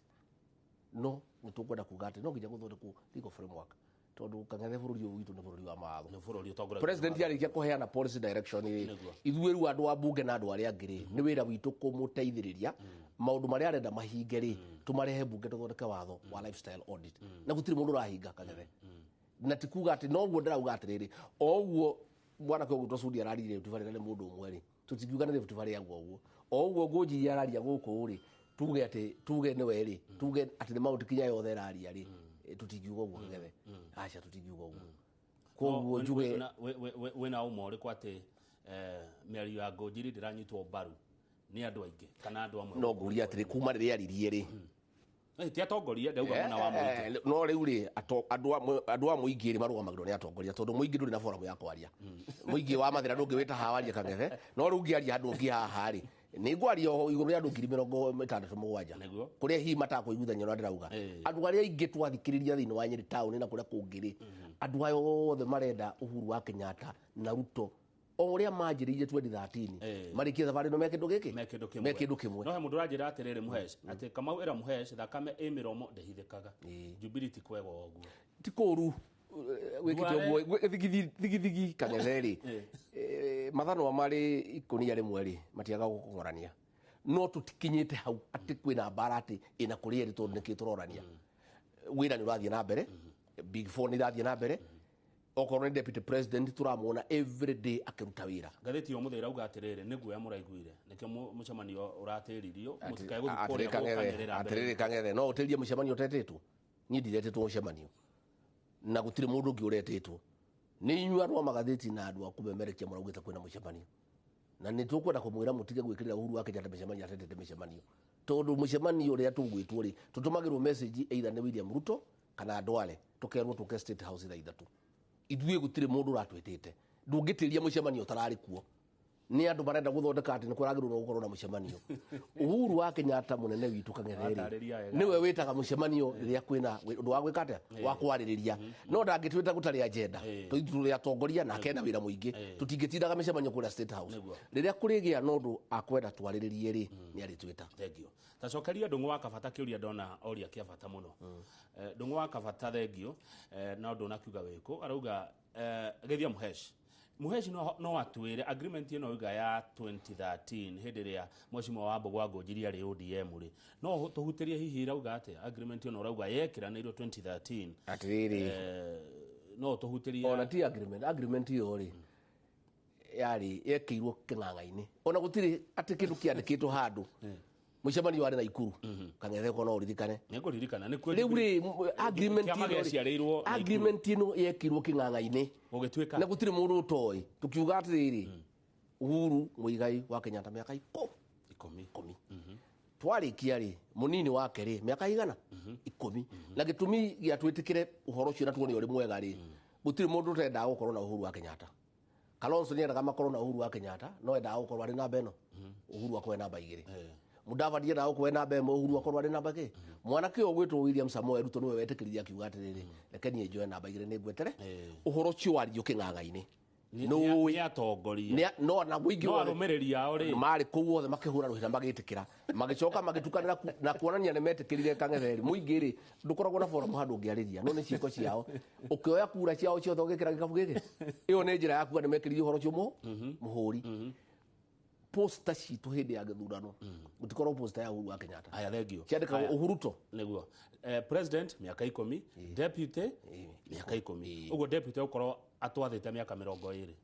No nĩ tũkwenda kuga atĩ no nginya gũthondekwo legal framework, tondũ kang'ethe bũrũri ũyũ witũ nĩ bũrũri wa mawatho. Nĩ bũrũri ũtongoragio President nĩ watho. arĩkia kũheana policy direction rĩ, Nĩguo. ithuĩ rĩu andũ a bunge na andũ arĩa angĩ rĩ, nĩ wĩra witũ kũmũteithĩrĩria maũndũ marĩa arenda mahinge rĩ, tũmarehe bunge tũthondeke watho wa lifestyle audit, na gũtirĩ mũndũ ũrahinga kang'ethe. Na ti kuga atĩ noguo ndĩrauga atĩrĩrĩ, o ũguo mwanake ũgwĩtwo Sudi araririe Rift Valley na nĩ mũndũ ũmwe rĩ, tũtingiuga nĩ Rift Valley yaguo ũguo. O ũguo Ngũnjiri araria gũkũ rĩ, tuge atĩ tuge nĩwe rĩ, tuge atĩ nĩ Mount Kenya yothe ĩraria rĩ, tũtingiuga ũguo kang'ethe, aca, tũtingiuga ũguo. Koguo No, njuge wĩna ũma ũrĩkũ atĩ mĩario ya Ngũnjiri ndĩranyitwo mbaru nĩ andũ aingĩ kana andũ amwe? No ngũria atĩrĩ, kuma rĩrĩa aririe rĩ, Ti atongoria, ndauga mwena wa mũingĩ. No rĩu rĩ, andũ a mũingĩ rĩ, marũgamagĩrwo nĩ atongoria, tondũ mũingĩ ndũrĩ na forum ya kwaria. Mũingĩ wa Mathĩra ndũngĩwĩta haha warie kang'ethe. No rĩu ngĩaria handũ ũngĩ haha rĩ, nĩ ngwaria o igũrũ rĩa andũ 67,000 kũrĩa hihi matakũiguithania ũrĩa ndĩrauga. Andũ arĩa aingĩ twathikĩrĩria thĩinĩ wa Nyĩrĩ taũni na kũrĩa kũngĩ rĩ, andũ aya othe marenda Uhuru wa Kenyatta na Ruto o ũrĩa manjĩrĩirie 2013 marĩkie thabarĩ ĩno me kĩndũ gĩkĩ, me kĩndũ kĩmwe, me kĩndũ kĩmwe. No he mũndũ ũranjĩra atĩrĩrĩ, Mũhesh, atĩ Kamau ĩra Mũhesh thakame ĩ mĩromo ndĩhithĩkaga. Jubilee ti kwega ũguo. Ti kũru. wĩkĩte ũguo thigithigi Kang'ethe rĩ, mathanwa marĩ ikũnia rĩmwe rĩ matiaga gũkũng'orania, no tũtikinyĩte hau atĩ kwĩna mbara atĩ ĩna kũrĩ erĩ, tondũ nĩkĩ tũrorania? Wĩra nĩ ũrathiĩ na mbere, Big Four nĩ irathiĩ na mbere, okorwo nĩ deputy president tũramuona every day akĩruta wĩra. Ngathĩti ya ũmũthĩ ĩrauga atĩrĩrĩ, nĩ guoya mũraiguire, nĩkĩo mũcemanio ũratĩririo, mũtikae gũthiĩ kũrĩa gũkanĩrĩra mbere. Atĩrĩrĩ Kang'ethe, no ũtĩrie mũcemanio ũtetĩtwo? Niĩ ndiretĩtwo mũcemanio na gũtirĩ mũndũ ũngĩ ũretĩtwo, nĩ inyuĩ andũ a magathĩti na andũ a kũmemerekia mũraugĩte kwĩna mũcemanio, na nĩ tũkwenda kũmwĩra mũtige gwĩkĩrĩra Uhuru wa Kenyatta mĩcemanio atetete mĩcemanio, tondũ mũcemanio ũrĩa tũgwĩtwo rĩ, tũtũmagĩrwo message either nĩ William Ruto kana Ndwale, tũkerwo tũke State House thaa 3. Ithuĩ gũtirĩ mũndũ ũratwĩtĩte. Ndũngĩtĩria mũcemanio ũtararĩ kuo. Nĩ andũ marenda gũthondeka atĩ nĩ kũragĩrĩrwo gũkorwo na mũcemanio. Uhuru wa Kenyatta mũnene witũ Kang'ethe rĩ, Watarĩria wega. nĩwe wĩtaga mũcemanio rĩrĩa kwĩna ũndũ wa gwĩka atĩa, wa kwarĩrĩria, no ndangĩtwĩta gũtarĩ agenda. Tũrĩ atongoria na kena wĩra mũingĩ, tũtingĩtindaga mĩcemanio kũrĩa State House. Rĩrĩa kũrĩgĩa na ũndũ akwenda twarĩrĩrie rĩ, nĩ arĩtwĩta. Thengio. Tacokeria Ndung'u wa Kabata kĩũria ndona oria kĩa bata mũno. Ndung'u wa Kabata, thengio, no ndũnakiuga wĩkũ, arauga geithia Mũhesh. Mũhesh no atwĩre agreement ĩno oiga ya 2013, hĩndĩ ĩrĩa Mheshimiwa Wambugu wa Ngũnjiri arĩ ODM rĩ, no tũhutĩrie hihi irauga atĩa agreement ĩno ũrauga yekĩranĩirwo 2013? Atĩrĩrĩ, No tũhutĩrie. Ona ti agreement ĩyo rĩ, yarĩ yekĩirwo kĩng'ang'a-inĩ, ona gũtirĩ atĩ kĩndũ kĩandĩkĩtwo handũ. Mũcemanio warĩ Naikuru, Kang'ethe, ko no ũririkane. Nĩngũririkana nĩkuo. Rĩu rĩ, agreement Kĩama ĩno rĩ, gĩaciarĩirwo Naikuru. Agreement ĩno yekĩirwo kĩng'ang'a-inĩ. Gũgĩtuĩka na gũtirĩ mũndũ ũtoĩ. Tũkiuga atĩrĩrĩ, Uhuru Muigai wa Kenyatta mĩaka 10. 10. Twarĩkia rĩ, mũnini wake rĩ, mĩaka igana 10. Na gĩtũmi gĩa twĩtĩkĩre ũhoro ũcio na tuone ũrĩ mwega rĩ, gũtirĩ mũndũ ũtendaga gũkorwo na Uhuru wa Kenyatta. Kalonzo nĩendaga makorwo na Uhuru wa Kenyatta, no endaga gũkorwo arĩ namba ĩno, Uhuru akorwo e namba 2. Mudavadi endaga gũkorwo e namba 1, Uhuru akorwo arĩ namba kĩ. Mwanake ũyũ ũgwĩtwo William Samoei Ruto nĩwe wetĩkĩririe, akiuga atĩrĩrĩ, reke niĩ njoe namba 2, nĩ ngwetere. Ũhoro ũcio waririo kĩng'ang'a-inĩ. Nĩ atongoria. No na mũingĩ No wothe. arũmĩrĩri ao rĩ, Marĩ kũu othe makĩhũra rũhĩ na magĩtĩkĩra, magĩcoka magĩtukanĩra na kuonania nĩ metĩkĩrire. Kang'ethe rĩ, mũingĩ rĩ, ndũkoragwo na forum handũ ũngĩarĩria, no nĩ ciĩko ciao. Ũkĩoya kura ciao ciothe ũgĩkĩra gĩkabu gĩkĩ, ĩyo nĩ njĩra ya kuga nĩ mekĩrire ũhoro ũcio mũhũri. Poster citũ hĩndĩ ya gĩthurano gũtikorwo poster ya Uhuru wa Kenyatta. Aya, thengio. Ciandĩkagwo Aya. Uhuruto. Nĩguo, president mĩaka 10, deputy mĩaka 10, ũguo deputy ũkorwo atwathĩte mĩaka 20.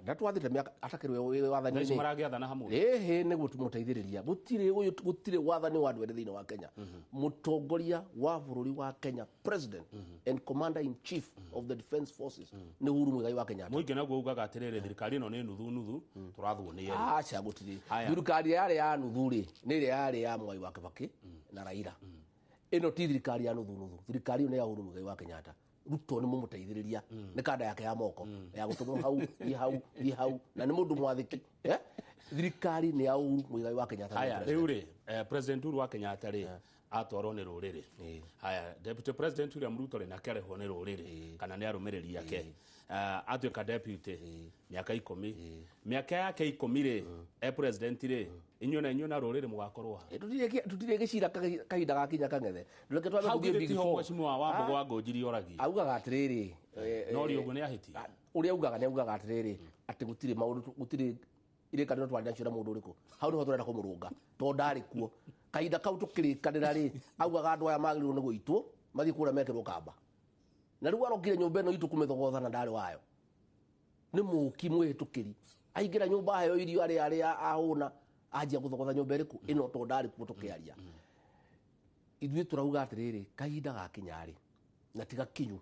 Ndatwathĩte mĩaka atakĩrĩ wĩ Thaa ici wathani-inĩ. Maragĩathana hamwe. Ĩhĩ, nĩguo tũmũteithĩrĩria. Gũtirĩ ũyũ, gũtirĩ wathani wa andũ erĩ thĩinĩ wa Kenya. Mũtongoria wa bũrũri wa Kenya, president and commander in chief of the defense forces, nĩ Uhuru Muigai wa Kenyatta. Mũingĩ naguo ugaga atĩrĩrĩ, thirikari ĩno nĩ nuthu nuthu, tũrathwo nĩ erĩ. Aca, gũtirĩ. Haya. Thirikari yarĩ ya nuthu rĩ, nĩ ĩrĩa yarĩ ya Mwai wa Kibaki na Raila. Ĩno ti thirikari ya nuthu nuthu, thirikari ĩyo nĩ ya Uhuru Muigai wa Kenyatta. Ruto nĩ mũmũteithĩrĩria, nĩ kanda yake ya moko ya gũtũmwo hau, thiĩ hau, thiĩ hau, na nĩ mũndũ mwathĩki. Thirikari nĩ ya Uhuru Muigai wa Kenyatta nĩwe Haya. president. Rĩu rĩ, president Uhuru wa Kenyatta rĩ, atwarwo nĩ rũrĩrĩ. Haya, deputy president William Ruto rĩ, nake arĩhwo nĩ rũrĩrĩ kana nĩ arũmĩrĩri ake? Atuĩka deputy mĩaka 10, mĩaka yake 10 rĩ, e president rĩ, inyuĩ na inyuĩ na rũrĩrĩ mũgakorwo ha? Tũtirĩ gĩcira kahinda gakinya, Kang'ethe. Reke twambe Hau tũthiĩ githĩ Big tiho Four. Mheshimiwa Wambugu wa Ngũnjiri oragia? Augaga atĩrĩrĩ, No ri ũguo nĩ ahĩtia. Ũrĩa augaga, nĩ augaga atĩrĩrĩ, atĩ gũtirĩ maũndũ, gũtirĩ irĩkanĩro twarĩ nacio na mũndũ ũrĩkũ. Hau nĩho tũrenda kũmũrũnga, tondũ ndarĩ kuo kahinda kau tũkĩrĩkanĩra rĩ. Augaga andũ aya magĩrĩirwo nĩ gũitwo mathiĩ kũrĩa mekĩrwo kamba, na rĩu arokire nyũmba ĩno itũ kũmĩthogotha na ndarĩ wayo. Nĩ mũki mwĩhĩtũkĩri, aingĩra nyũmba, aheo irio, arĩa arĩa ahũna, anjia gũthogotha nyũmba ĩrĩkũ ĩno, tondũ ndarĩ kuo tũkĩaria. Ithuĩ tũrauga atĩrĩrĩ, kahinda gakinya rĩ, na tiga kinyu,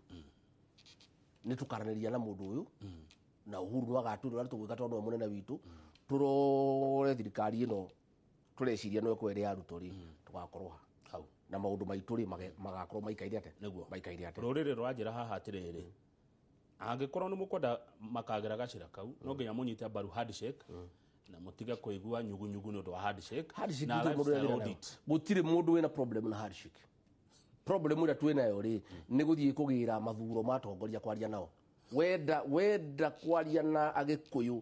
nĩ tũkaranĩria na mũndũ ũyũ na Uhuru no agatwĩra ũrĩa tũgwĩka, tondũ nĩwe mũnene witũ. Tũrore thirikari ĩno tũreciria no ĩkorwo ĩrĩ ya Ruto rĩ, tũgakorwo ha hau na maũndũ maitũ rĩ, magakorwo maikaire atĩa? Nĩguo. Maikaire atĩa? Rũrĩrĩ rũranjĩra haha atĩrĩrĩ, angĩkorwo nĩ mũkwenda makagera gacĩra kau, no nginya mũnyite mbaru handshake na mũtige kũigua nyugunyugu nĩ ũndũ wa handshake. Handshake Na gũtirĩ mũndũ lifestyle ũrĩa nayo. audit. Gũtirĩ mũndũ wĩna problem na handshake. Problem ĩrĩa twĩ nayo rĩ, nĩ gũthiĩ kũgĩra mathuro ma atongoria kwaria nao. Wenda kwaria na Agĩkũyũ,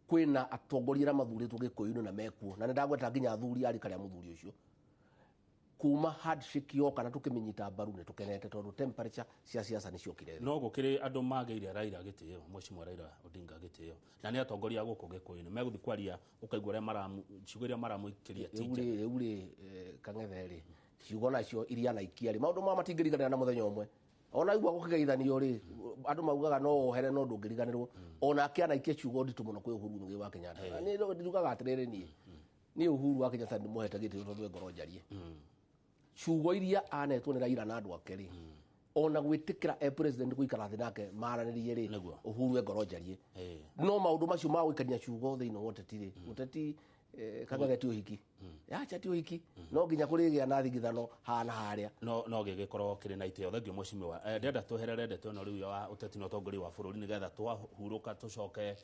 kwĩna atongoria arĩa mathurĩtwo Gĩkũyũ-inĩ na mekuo, na nĩ ndagweta nginya athuri a rika rĩa mũthuri ũcio. Kuma handshake yoka na tukiminyita mbaru nĩ tũkenete tondũ temperature cia siasa nĩ ciokire thĩ. No gũkĩrĩ andũ magĩire Raila gĩtĩo, Mheshimiwa Raila Odinga gĩtĩo, na nĩ atongoria gũkũ Gĩkũyũ-inĩ megũthiĩ kwaria ũkaigua ũrĩa ciugo iria maramũikĩria tija. Rĩu rĩ Kang'ethe rĩ ciugo nacio iria anaikia rĩ maũndũ ma matingĩriganĩra na mũthenya ũmwe. Ona igua gũkĩgeithanio rĩ andũ maugaga no wohere no ndũngĩriganĩrwo. Onake anaikia ciugo nditũ mũno kwĩ Uhuru Muigai wa Kenyatta. Niĩ njugaga atĩrĩrĩ niĩ Uhuru wa Kenyatta ndĩmũhete gĩtĩo tondũ e ngoro njarie. Ciugo iria anetwo nĩ Raila na andũ ake rĩ ona gwĩtĩkĩra e president gũikara thĩ nake maranĩrie rĩ Uhuru e ngoro njarie. No maũndũ macio ma gũikania ciugo thĩinĩ wa ũteti rĩ ũteti Kang'ethe ti ũhiki acha ti ũhiki no nginya kũrĩgĩa na thigithano haha na harĩa no gĩgĩkorwo kĩrĩ na itĩo. Thengiũ mheshimiwa, ndĩrenda tweherere ndeto ĩno rĩu ya ũteti na ũtongoria wa bũrũri nĩgetha twahurũka tũcoke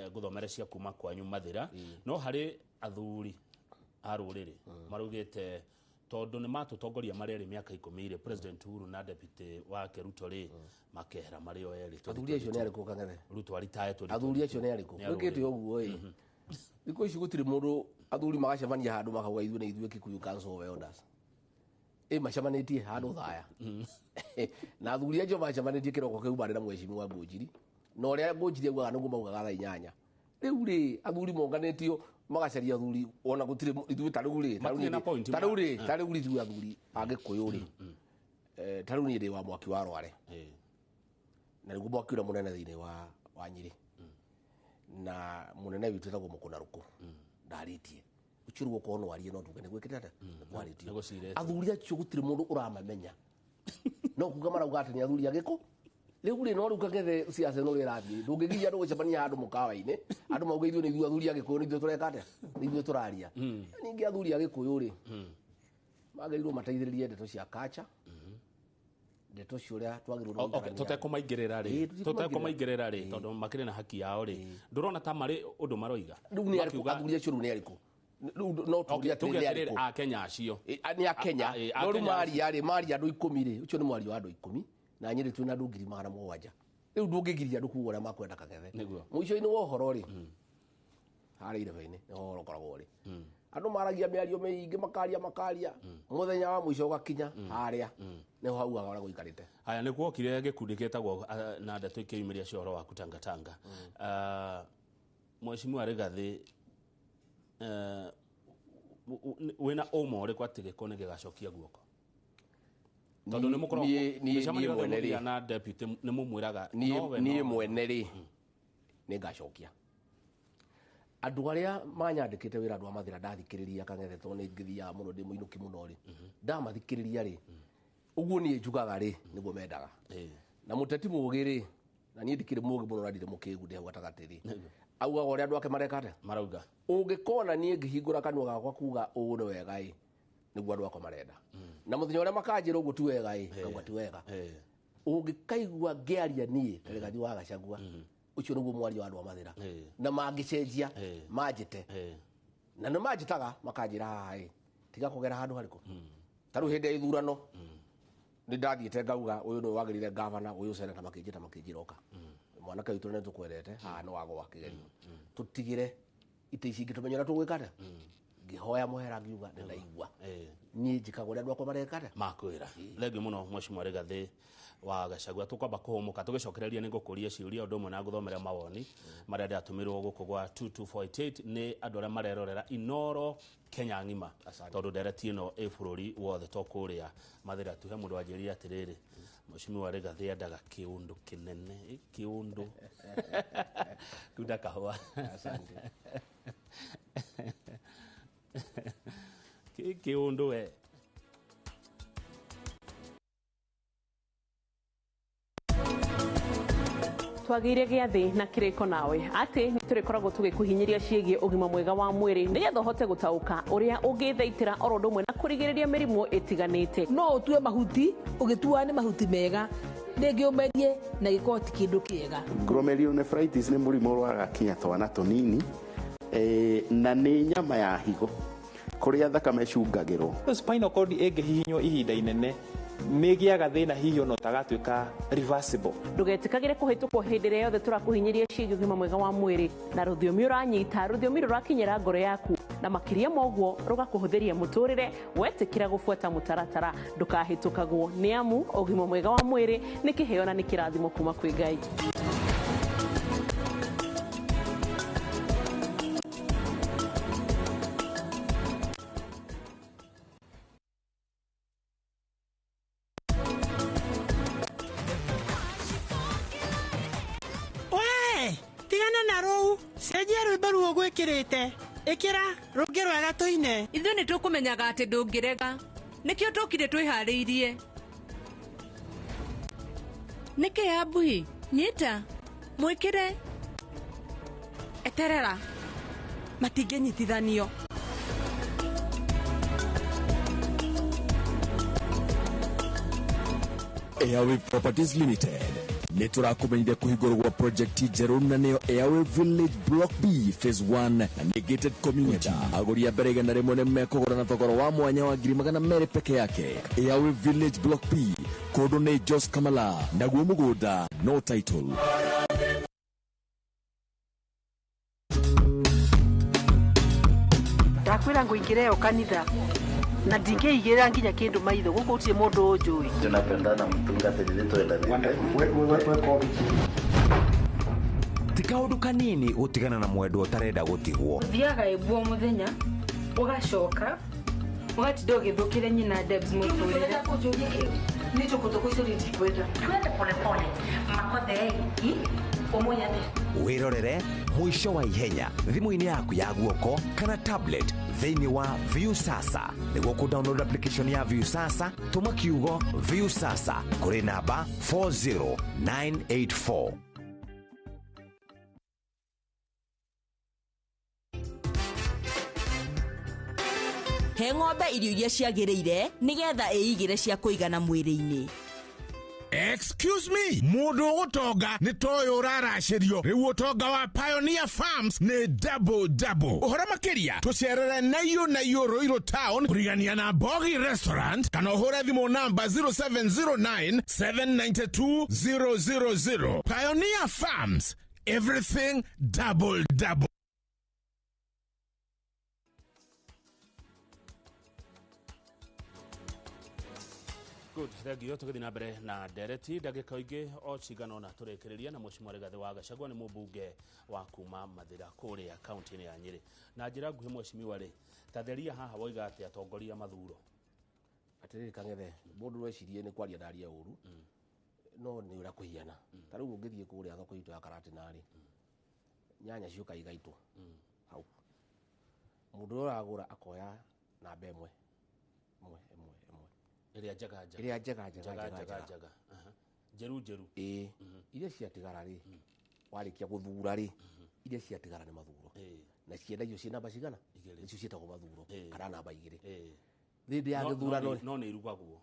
ngũthomere cia kuma kwanyu Mathĩra. No harĩ athuri a rũrĩrĩ maraugĩte tondũ nĩ matũtongoria marĩ erĩ mĩaka 10 rĩ President Uhuru na deputy wake Ruto rĩ makehera marĩ o erĩ. Athuri acio nĩ arĩkũ Kang'ethe? Ruto aritae athuri acio nĩ arĩkũ? Gwĩkĩte ũguo ĩ thikũ ici gũtirĩ mũndũ athuri magacemania handũ makauga ithuĩ nĩ ithuĩ Kikuyu Council of Elders ĩ macemanĩtie handũ thaya na athuri acio macemanĩtie kĩroko kĩu marĩ na mheshimiwa Ngũnjiri na ũrĩa Ngũnjiri augaga nĩguo maugaga thaa 8. Rĩu rĩ athuri monganĩtio magacaria athuri ona gũtirĩ ithuĩ ta rĩu rĩ ta rĩu rĩ ithuĩ athuri a Gĩkũyũ rĩ ta rĩu niĩ ndĩ wa mwaki wa Rware na nĩguo mwaki ũrĩa mũnene thĩinĩ wa Nyĩrĩ na munene witũ etagwo Mũkũnarũkũ ndarĩtie ũcio rĩu okorwo no arie no tuge nĩ gwĩkĩte atĩa nĩ kwarĩtio. Athuri acio gũtirĩ mũndũ ũramamenya no kuga marauga atĩ nĩ athuri a Gĩkũ. Rĩu rĩ no rĩu Kang'ethe siasa ĩno ĩrathiĩ ndũngĩgiria andũ gũcemania handũ mũkawa-inĩ andũ mauge ithuĩ nĩ ithuĩ athuri a Gĩkũyũ nĩ ithuĩ tũreka atĩa nĩ ithuĩ tũraria. Ningĩ athuri a Gĩkũyũ rĩ magĩrĩirwo mateithĩrĩrie ndeto cia culture ndeto cia ũrĩa twagĩrĩirwo nĩ gũikarania. Tũtekũmaingĩrĩra rĩ tondũ makĩrĩ na haki yao rĩ ndũrona ta marĩ ũndũ maroiga. Rĩu nĩ arĩkũ athuri acio rĩu nĩ arĩkũ? Rĩu no tuge atĩrĩ nĩ arĩkũ? A Kenya acio nĩ a Kenya no rĩu maria rĩ maria andũ 10 rĩ ũcio nĩ mwario wa andũ 10 na Nyĩrĩ twĩna andũ 700,000. Rĩu ndũngĩgiria andũ kuga ũrĩa makwenda Kang'ethe. Mũico-inĩ wa ũhoro rĩ harĩa irebe-inĩ nĩho ũhoro ũkoragwo rĩ andũ maragia mĩario mĩingĩ makaria mũthenya wa mũico ũgakinya harĩa nĩho haugaga ũrĩa gũikarĩte. Haya nĩ kuokire gĩkundi gĩtagwo na ndeto ikĩyumĩria cia ũhoro wa kutangatanga. Mheshimiwa Rigathĩ wĩna ũma ũrĩkũ atĩ gĩko nĩ gĩgacokia guoko? Tondũ nĩ mũkoragwo mĩcemanio yothe mũthiaga na deputy nĩ mũmwĩraga niĩ mwene rĩ nĩ ngacokia. Andũ arĩa manyandĩkĩte wĩra andũ a Mathĩra ndathikĩrĩria Kang'ethe tondũ nĩ ngĩthiaga mũno ndĩ mũinũki mũno rĩ ndamathikĩrĩria rĩ ũguo niĩ njugaga rĩ nĩguo mendaga. Na mũteti mũũgĩ rĩ na niĩ ndikĩrĩ mũũgĩ mũno na ndirĩ mũkĩgu ndĩ hau gatagatĩ rĩ augaga ũrĩa andũ ake mareka atĩa marauga. Ũngĩkona niĩ ngĩhingũra kanua gakwa kuga ũũ nĩ wega ĩ nĩguo andũ akwa marenda. Na mũthenya ũrĩa makanjĩra ũguo ti wega ĩ ngauga ti wega. Ũngĩkaigua ngĩaria niĩ ta Rigathĩ wa Gachagua ũcio nĩguo mwario wa andũ a Mathĩra na mangĩcenjia manjĩte na nĩ manjĩtaga makanjĩra haha ĩ tiga kũgera handũ harĩkũ. Ta rĩu hĩndĩ ya ithurano nĩ ndathiĩte ngauga ũyũ nĩwe wagĩrĩire gavana ũyũ seneta makĩnjĩta makĩnjĩra oka mwanake witũ nĩ tũkwendete haha nĩ wagwa kĩgerio tũtigĩre itĩ ici ingĩ tũmenye ũrĩa tũgwĩka atĩa. Ngĩhoya mũhera ngiuga nĩ ndaigua niĩ njĩkaga ũrĩa andũ akwa mareka atĩa makwĩra. Thengiũ mũno Mheshimiwa Rigathĩ wa Gachagua. Tũkwamba kũhũmũka tũgĩcokereria nĩ ngũkũria ciũria ũndũ ũmwe na ngũthomere mawoni marĩa ndĩratũmĩrwo gũkũ gwa 22488 nĩ andũ arĩa marerorera Inooro Kenya ng'ima tondũ ndereti ĩno ĩ bũrũri wothe to kũrĩa Mathĩra tu. He mũndũ wanjĩrire atĩrĩrĩ Mheshimiwa Rigathĩ endaga kĩũndũ kĩnene kĩũndũ kunda kahũa. Kĩũndũ we. Twagĩire gĩathĩ na kĩrĩko nawe atĩ nĩ tũrĩkoragwo tũgĩkũhinyĩria ciĩgiĩ ũgima mwega wa mwĩrĩ nĩgetha ũhote gũtaũka ũrĩa ũngĩthaitĩra oro ũndũ ũmwe na kũrigĩrĩria mĩrimũ ĩtiganĩte. No ũtue mahuti ũgĩtua nĩ mahuti mega rĩngĩ ũmerie na gĩkorwo ti kĩndũ kĩega. Glomerulonephritis nĩ mũrimũ ũrwaraga kinya twana tũnini na nĩ nyama ya higo kũrĩa thakame ĩcungagĩrwo. Spinal cord ĩngĩhihinywo ihinda inene nĩgĩaga thĩna hihi ona ũtagatuĩka reversible. Ndũgetĩkagĩre kũhĩtũkwo hĩndĩ ĩrĩa yothe tũrakũhinyĩria ciĩgiĩ ũgima mwega wa mwĩrĩ na rũthiomi ũranyita rũthiomi rũrakinyĩra ngoro yaku. Na makĩria ma ũguo rũgakũhũthĩria mũtũrĩre wetĩkĩra gũbuata mũtaratara ndũkahĩtũkagwo nĩ amu ũgima mwega wa mwĩrĩ nĩ kĩheo na nĩ kĩrathimo kuma kwĩ Ngai. Tigana na rũu cenjia rwĩmbo ruo gwĩkĩrĩte ĩkĩra rũngĩ rwega tũine. Ithuĩ nĩ tũkũmenyaga atĩ ndũngĩrega nĩkĩo tũkire twĩharĩirie. Nĩkĩ Ambuhi nyita mwĩkĩre eterera matingĩnyitithanio. Airwave Properties Limited nĩ tũrakũmenyithia kũhingũrwo gwa project njerũ na nĩyo Airwave Village Block B Phase 1 na nĩ gated community. Agũri a mbere 100 nĩ mekũgũra na thogora wa mwanya wa 200,000 peke yake. Airwave Village Block B kũndũ nĩ Jos Kamala naguo mũgũnda no title. Ndakwĩra ngũingĩra ĩyo kanitha na ndingĩigĩrĩra nginya kĩndũ maitho gũkũ gũtirĩ mũndũ ũnjũĩ. Tunapendana mtungatĩri twendanĩte. Ti kaũndũ kanini gũtigana na mwendwa ũtarenda gũtigwo. Ũthiaga ĩmbu o mũthenya ũgacoka ũgatinda ũgĩthũkĩra nyina Debs mũtũrĩre. Twende polepole makothe umunyane. Wĩrorere mũico wa ihenya thimũ-inĩ yaku ya guoko kana tablet thĩinĩ wa Viusasa. Nĩguo kũ download application ya Viusasa tũma kiugo Viusasa kũrĩ namba 40984. He ng'ombe irio iria ciagĩrĩire nĩgetha ĩigĩre cia kũigana mwĩrĩ-inĩ. Excuse me, mũndũ ũgũtonga nĩ toyũ ũraracĩrio. Rĩu ũtonga wa Pioneer Farms nĩ double double. Ũhoro makĩria tũcerere Naiũ Naiũ Ruiru Town kũrigania na Bogi Restaurant kana ũhũre thimũ namba 0709 792 000. Pioneer Farms, everything double double. Good, thank you. Tũgĩthiĩ na mbere na ndereti ndagĩka ingĩ o cigana ũna tũrĩkĩrĩria na Mheshimiwa Rigathĩ wa Gachagua nĩ mũmbunge wa kuma Mathĩra kũrĩa kaunti-inĩ ya Nyĩrĩ. Na njĩra nguhĩ mheshimiwa rĩ, ta theria haha woiga atĩ atongoria mathuro. Atĩrĩrĩ Kang'ethe, mũndũ wecirie nĩ kwaria ndaria ũru no nĩ ũrĩa kũhiana. Ta rĩu ũngĩthiĩ kũrĩa thoko itũ ya Karatina rĩ, nyanya ciũka igaitwo hau. Mũndũ ũrĩa ũragũra akoya namba ĩmwe ĩmwe ĩmwe ĩmwe ĩrĩa njega njega ĩrĩa njega njega njega njega njeru njeru. Ĩĩ, iria ciatigara rĩ, warĩkia gũthura rĩ, iria ciatigara nĩ mathuro na ciendagio ciĩ namba cigana nĩcio ciĩtagwo mathuro kana namba igĩrĩ. Hĩndĩ ya gĩthurano no nĩ irugagwo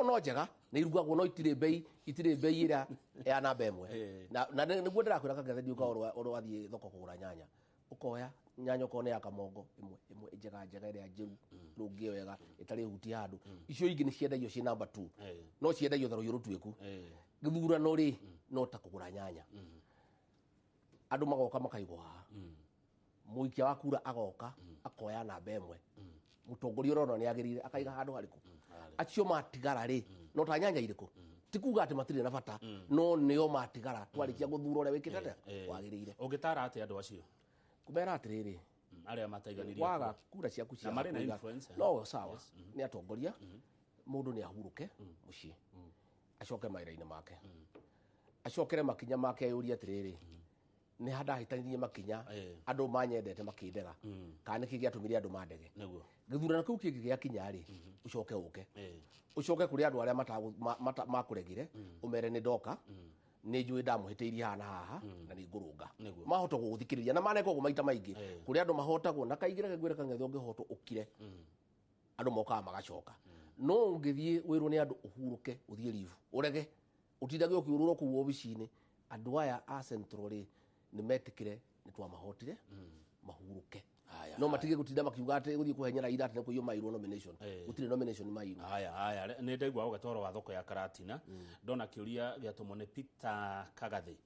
no njega nĩ irugagwo no itirĩ bei ĩrĩa ya namba ĩmwe. Na nĩguo ndĩrakwĩra Kang'ethe ndiũka ũrĩa wathiĩ thoko kũgũra nyanya ũkoya nyanya okorwo nĩ ya kamongo ĩmwe ĩmwe njega njega ĩrĩa njĩru rũngĩ wega ĩtarĩ huti handũ. Icio ingĩ nĩ ciendagio ciĩ namba 2 no ciendagio ta rũhiũ rũtuĩku. Gĩthurano rĩ no ta kũgũra nyanya, andũ magoka makaigwo haha, mũikia wa kura agoka akoya namba ĩmwe, mũtongoria ũrona nĩ agĩrĩire akaiga handũ harĩkũ, acio matigara rĩ no ta nyanya irĩkũ. Ti kuga atĩ matirĩ na bata no nĩo matigara twarĩkia gũthura ũrĩa wĩkĩte atĩa wagĩrĩire. Ũngĩtara atĩa andũ acio? Kumera atĩrĩrĩ, arĩa mataiganirie waga kura ciaku cia marĩ na influence no sawa nĩ atongoria mũndũ nĩ ahurũke mũciĩ acoke mawĩra-inĩ make acokere makinya make eyũrie atĩrĩrĩ nĩ ha ndahĩtanirie makinya andũ manyendete makĩndega kana nĩkĩ gĩatũmire andũ mandege. Gĩthurano kĩu kĩngĩ gĩakinya rĩ ũcoke ũke ũcoke kũrĩ andũ arĩa makũregire ũmere nĩ ndoka nĩ njũĩ ndamũhĩtĩirie haha na haha na nĩ ngũrũnga. Mahota gũgũthikĩrĩria na maneka ũguo maita maingĩ kũrĩ andũ mahotagwo na kaingĩ reke ngwĩre Kang'ethe ũngĩhotwo ũkire andũ mokaga magacoka. No ũngĩthiĩ wĩrwo nĩ andũ ũhurũke ũthiĩ leave ũrege ũtindage ũkĩũrũra kũu obici-inĩ andũ aya a Central rĩ nĩ metĩkĩre nĩ twamahotire mahurũke. No matige gutinda makiuga ati guthie kuhenyera ira ati kuiywo mairwo nomination. Gutire nomination mairwo. Haya haya ni ndaigua ugatwaro wa thoko ya Karatina. Ndona kiuria giatumwo ni Peter Kagathi.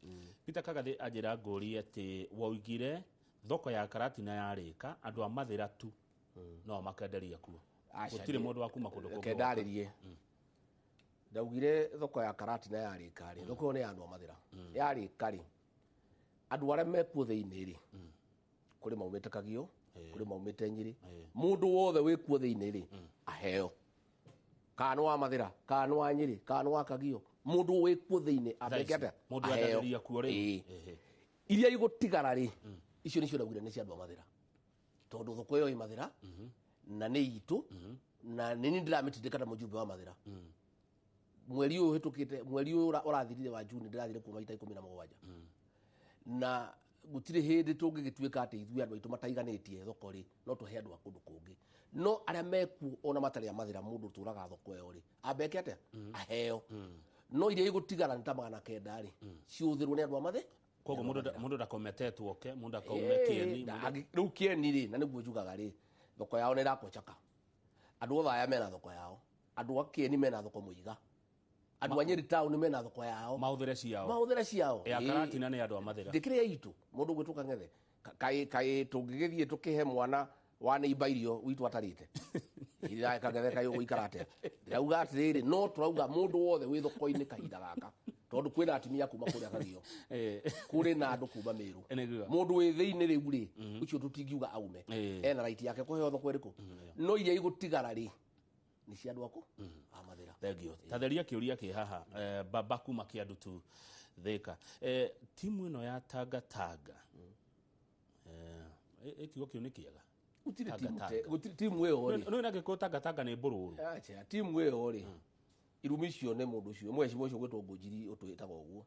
Peter Kagathi anjira ngũrie ati woigire Thoko ya Karatina yarĩka andũ a Mathĩra tu no makenderia kuo. Aca, Gũtirĩ mũndũ wa kuma kũndũ kũngĩ. Reke ndarĩrie. Ndaugire thoko ya Karatina yarĩka rĩ, thoko ĩyo nĩ ya andũ a Mathĩra. Yarĩka rĩ, andũ arĩa mekuo thĩinĩ rĩ, kũrĩ maumĩte Kagio, kũrĩ maumĩte Nyĩrĩ, mũndũ wothe wĩkuo thĩinĩ rĩ, aheo. Kana nĩ wa Mathĩra, kana nĩ wa Nyĩrĩ, kana nĩ wa Kagio, mũndũ wĩkuo thĩinĩ ambeke atĩa? Mũndũ Aheo. endagĩria kuo rĩu. Ĩĩ. Ehe. Iria igũtigara rĩ, icio nĩcio ndaugire nĩ cia andũ a Mathĩra, tondũ thoko ĩyo ĩ Mathĩra na nĩ itũ, na nĩ niĩ ndĩramĩtindĩka ta mũjumbe wa Mathĩra. Mweri ũyũ ũhĩtũkĩte, mweri ũyũ ũrathirire wa Juni, ndĩrathire kuo maita 17. Na gũtirĩ hĩndĩ tũngĩgĩtuĩka atĩ ithuĩ andũ aitũ mataiganĩtie thoko rĩ, no tũhe andũ a kũndũ kũngĩ. No arĩa mekuo ona matarĩ a Mathĩra, mũndũ ũtũraga thoko ĩyo rĩ, ambeke atĩa? Aheo. No iria igũtigara nĩ ta 900 rĩ, ciũthĩrwo nĩ andũ a Mathĩra. Koguo mũndũ ndakometetwo oke, mũndũ akaume Kĩeni. Rĩu Kĩeni rĩ, na nĩguo njugaga rĩ, thoko yao nĩ ĩrakochaka. Andũ othe aya mena thoko yao, andũ a Kĩeni mena thoko Mũiga, andũ a Nyĩrĩ town mena thoko yao, mahũthĩre ciao. Mahũthĩre ciao. Ya Ĩĩ. Karatina nĩ andũ a Mathĩra. Ndĩkĩrĩ ya itũ mũndũ ũgwĩtwo Kang'ethe. Kaĩ tũngĩgĩthiĩ tũkĩhe mwana wa neighbor irio witũ atarĩte? Ira Kang'ethe kaĩ ũgũikara atĩa? Ndĩrauga atĩrĩrĩ, no tũrauga mũndũ wothe wĩ thoko-inĩ kahinda gaka, tondũ kwĩna atumia kuma kũrĩa Kagio, kũrĩ na andũ kuma Mĩrũ, mũndũ wĩ thĩinĩ rĩu rĩ, ũcio tũtingiuga aume, ena right yake kũheo thoko ĩrĩkũ, no iria igũtigara rĩ, nĩ cia andũ aku a Mathĩra. Thank you. Tatheria kĩũria kĩ haha, baba kuma Kĩandutu Thĩka, timu ĩno ya Tanga Tanga, kiugo kĩu nĩ kĩega? Gũtirĩ Tanga timu Tanga. gũtirĩ timu ĩyo rĩ. Nĩ na gĩkũyũ Tanga Tanga nĩ mbũrũrũ. Acha, timu ĩyo rĩ, irumi icio nĩ mũndũ ũcio mwecimu ũcio gwĩtwo Ngũnjiri ũtwĩtaga ũguo,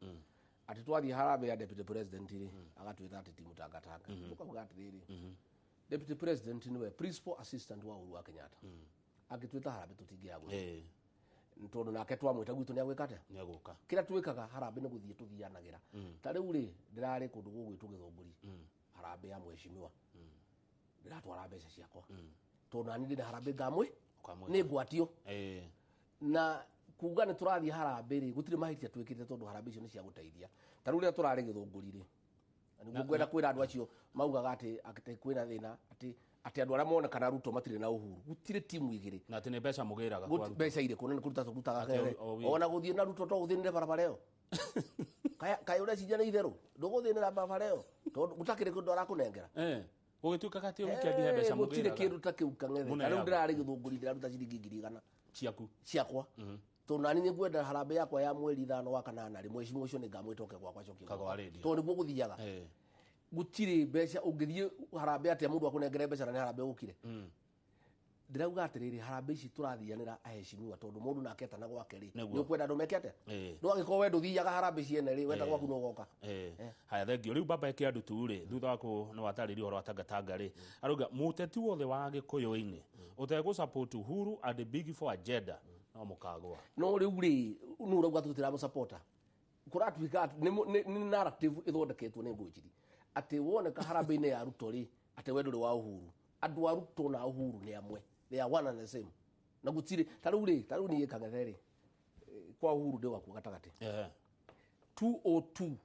atĩ twathiĩ harambee ya deputy president rĩ, agatwĩta atĩ timu Tanga Tanga. Tũkauga atĩrĩrĩ, deputy president nĩwe principal assistant wa Uhuru wa Kenyatta, angĩtwĩta harambee tũtingĩaga gũthiĩ, tondũ nake twamwĩta gwitũ nĩ agwĩka atĩa? Nĩ agũka. Kĩrĩa twĩkaga harambee nĩ gũthiĩ tũthianagĩra. Ta rĩu rĩ, ndĩrarĩ kũndũ gũgwĩtwo Gĩthũngũri, harambee ya mheshimiwa, ndĩratwara mbeca ciakwa, tondũ nani ndĩna harambee ngamwĩ nĩ ngwatio. Na kuga nĩ tũrathiĩ harambee rĩ, gũtirĩ mahĩtia twĩkĩte, tondũ harambee icio nĩ cia gũteithia. Ta rĩu rĩrĩa tũrarĩ Gĩthũngũri rĩ, na nĩguo ngwenda kwĩra andũ acio maugaga atĩ kwĩna thĩna, atĩ andũ arĩa monekana Ruto matirĩ na Uhuru, gũtirĩ timu igĩrĩ. Na atĩ nĩ mbeca mũgĩraga kwa Ruto. Mbeca irĩkũ? Na nĩ kũruta tũrutaga. Atĩ Kere o wiki. Ona gũthiĩ na Ruto to gũthĩnĩre barabara ĩyo. Kaĩ ũreciria nĩ itherũ ndũgũthĩnĩra barabara ĩyo, tondũ gũtakĩrĩ kĩndũ arakũnengera? Gũgĩtuĩkaga atĩ weekend he mbeca Gũtirĩ mũgĩraga. kĩndũ ta kĩu, Kang'ethe. Ta rĩu Mũneagwo. ndĩrarĩ Gĩthũngũri, ndĩraruta ciringi 100,000. Ciaku? Ciakwa, tondũ nani nĩ ngwenda harambee yakwa ya mweri 5 wa kanana rĩ, mwecimu ũcio nĩ ngamwĩta oke gwakwa acokie Kagwa gwakwa. radio. Tondũ nĩguo gũthiaga. Gũtirĩ mbeca ũngĩthiĩ harambee atĩa mũndũ akũnengere mbeca na nĩ harambee ũkire. Ndĩrauga atĩrĩrĩ, harambee ici tũrathianĩra aheshimiwa, tondũ mũndũ nake etana gwake rĩ, Nĩguo. nĩ ũkwenda andũ meke atĩa? No angĩkorwo we ndũthiaga harambee ciene rĩ, weta gwaku no ũgoka. Haya, thengio. Rĩu baba eke andu rĩ, thutha wa kũ nĩ watarĩria ũhoro wa Tangatanga rĩ, arauga mũteti wothe wa Gĩkũyũ-inĩ ũtegũ support Uhuru and the big four agenda no mũkagũa. No rĩu rĩ, nũ ũrauga tũtiramũsapota? Kũratuĩka atĩ nĩ narrative ĩthondeketwo nĩ Ngũnjiri, atĩ woneka harambee-inĩ ya Ruto rĩ, atĩ we ndũrĩ wa Uhuru. Andũ a Ruto na Uhuru nĩ amwe, they are one and the same. Na gũtirĩ ta rĩu rĩ, ta rĩu niĩ Kang'ethe rĩ, kwa Uhuru ndĩ wakuo gatagatĩ. 202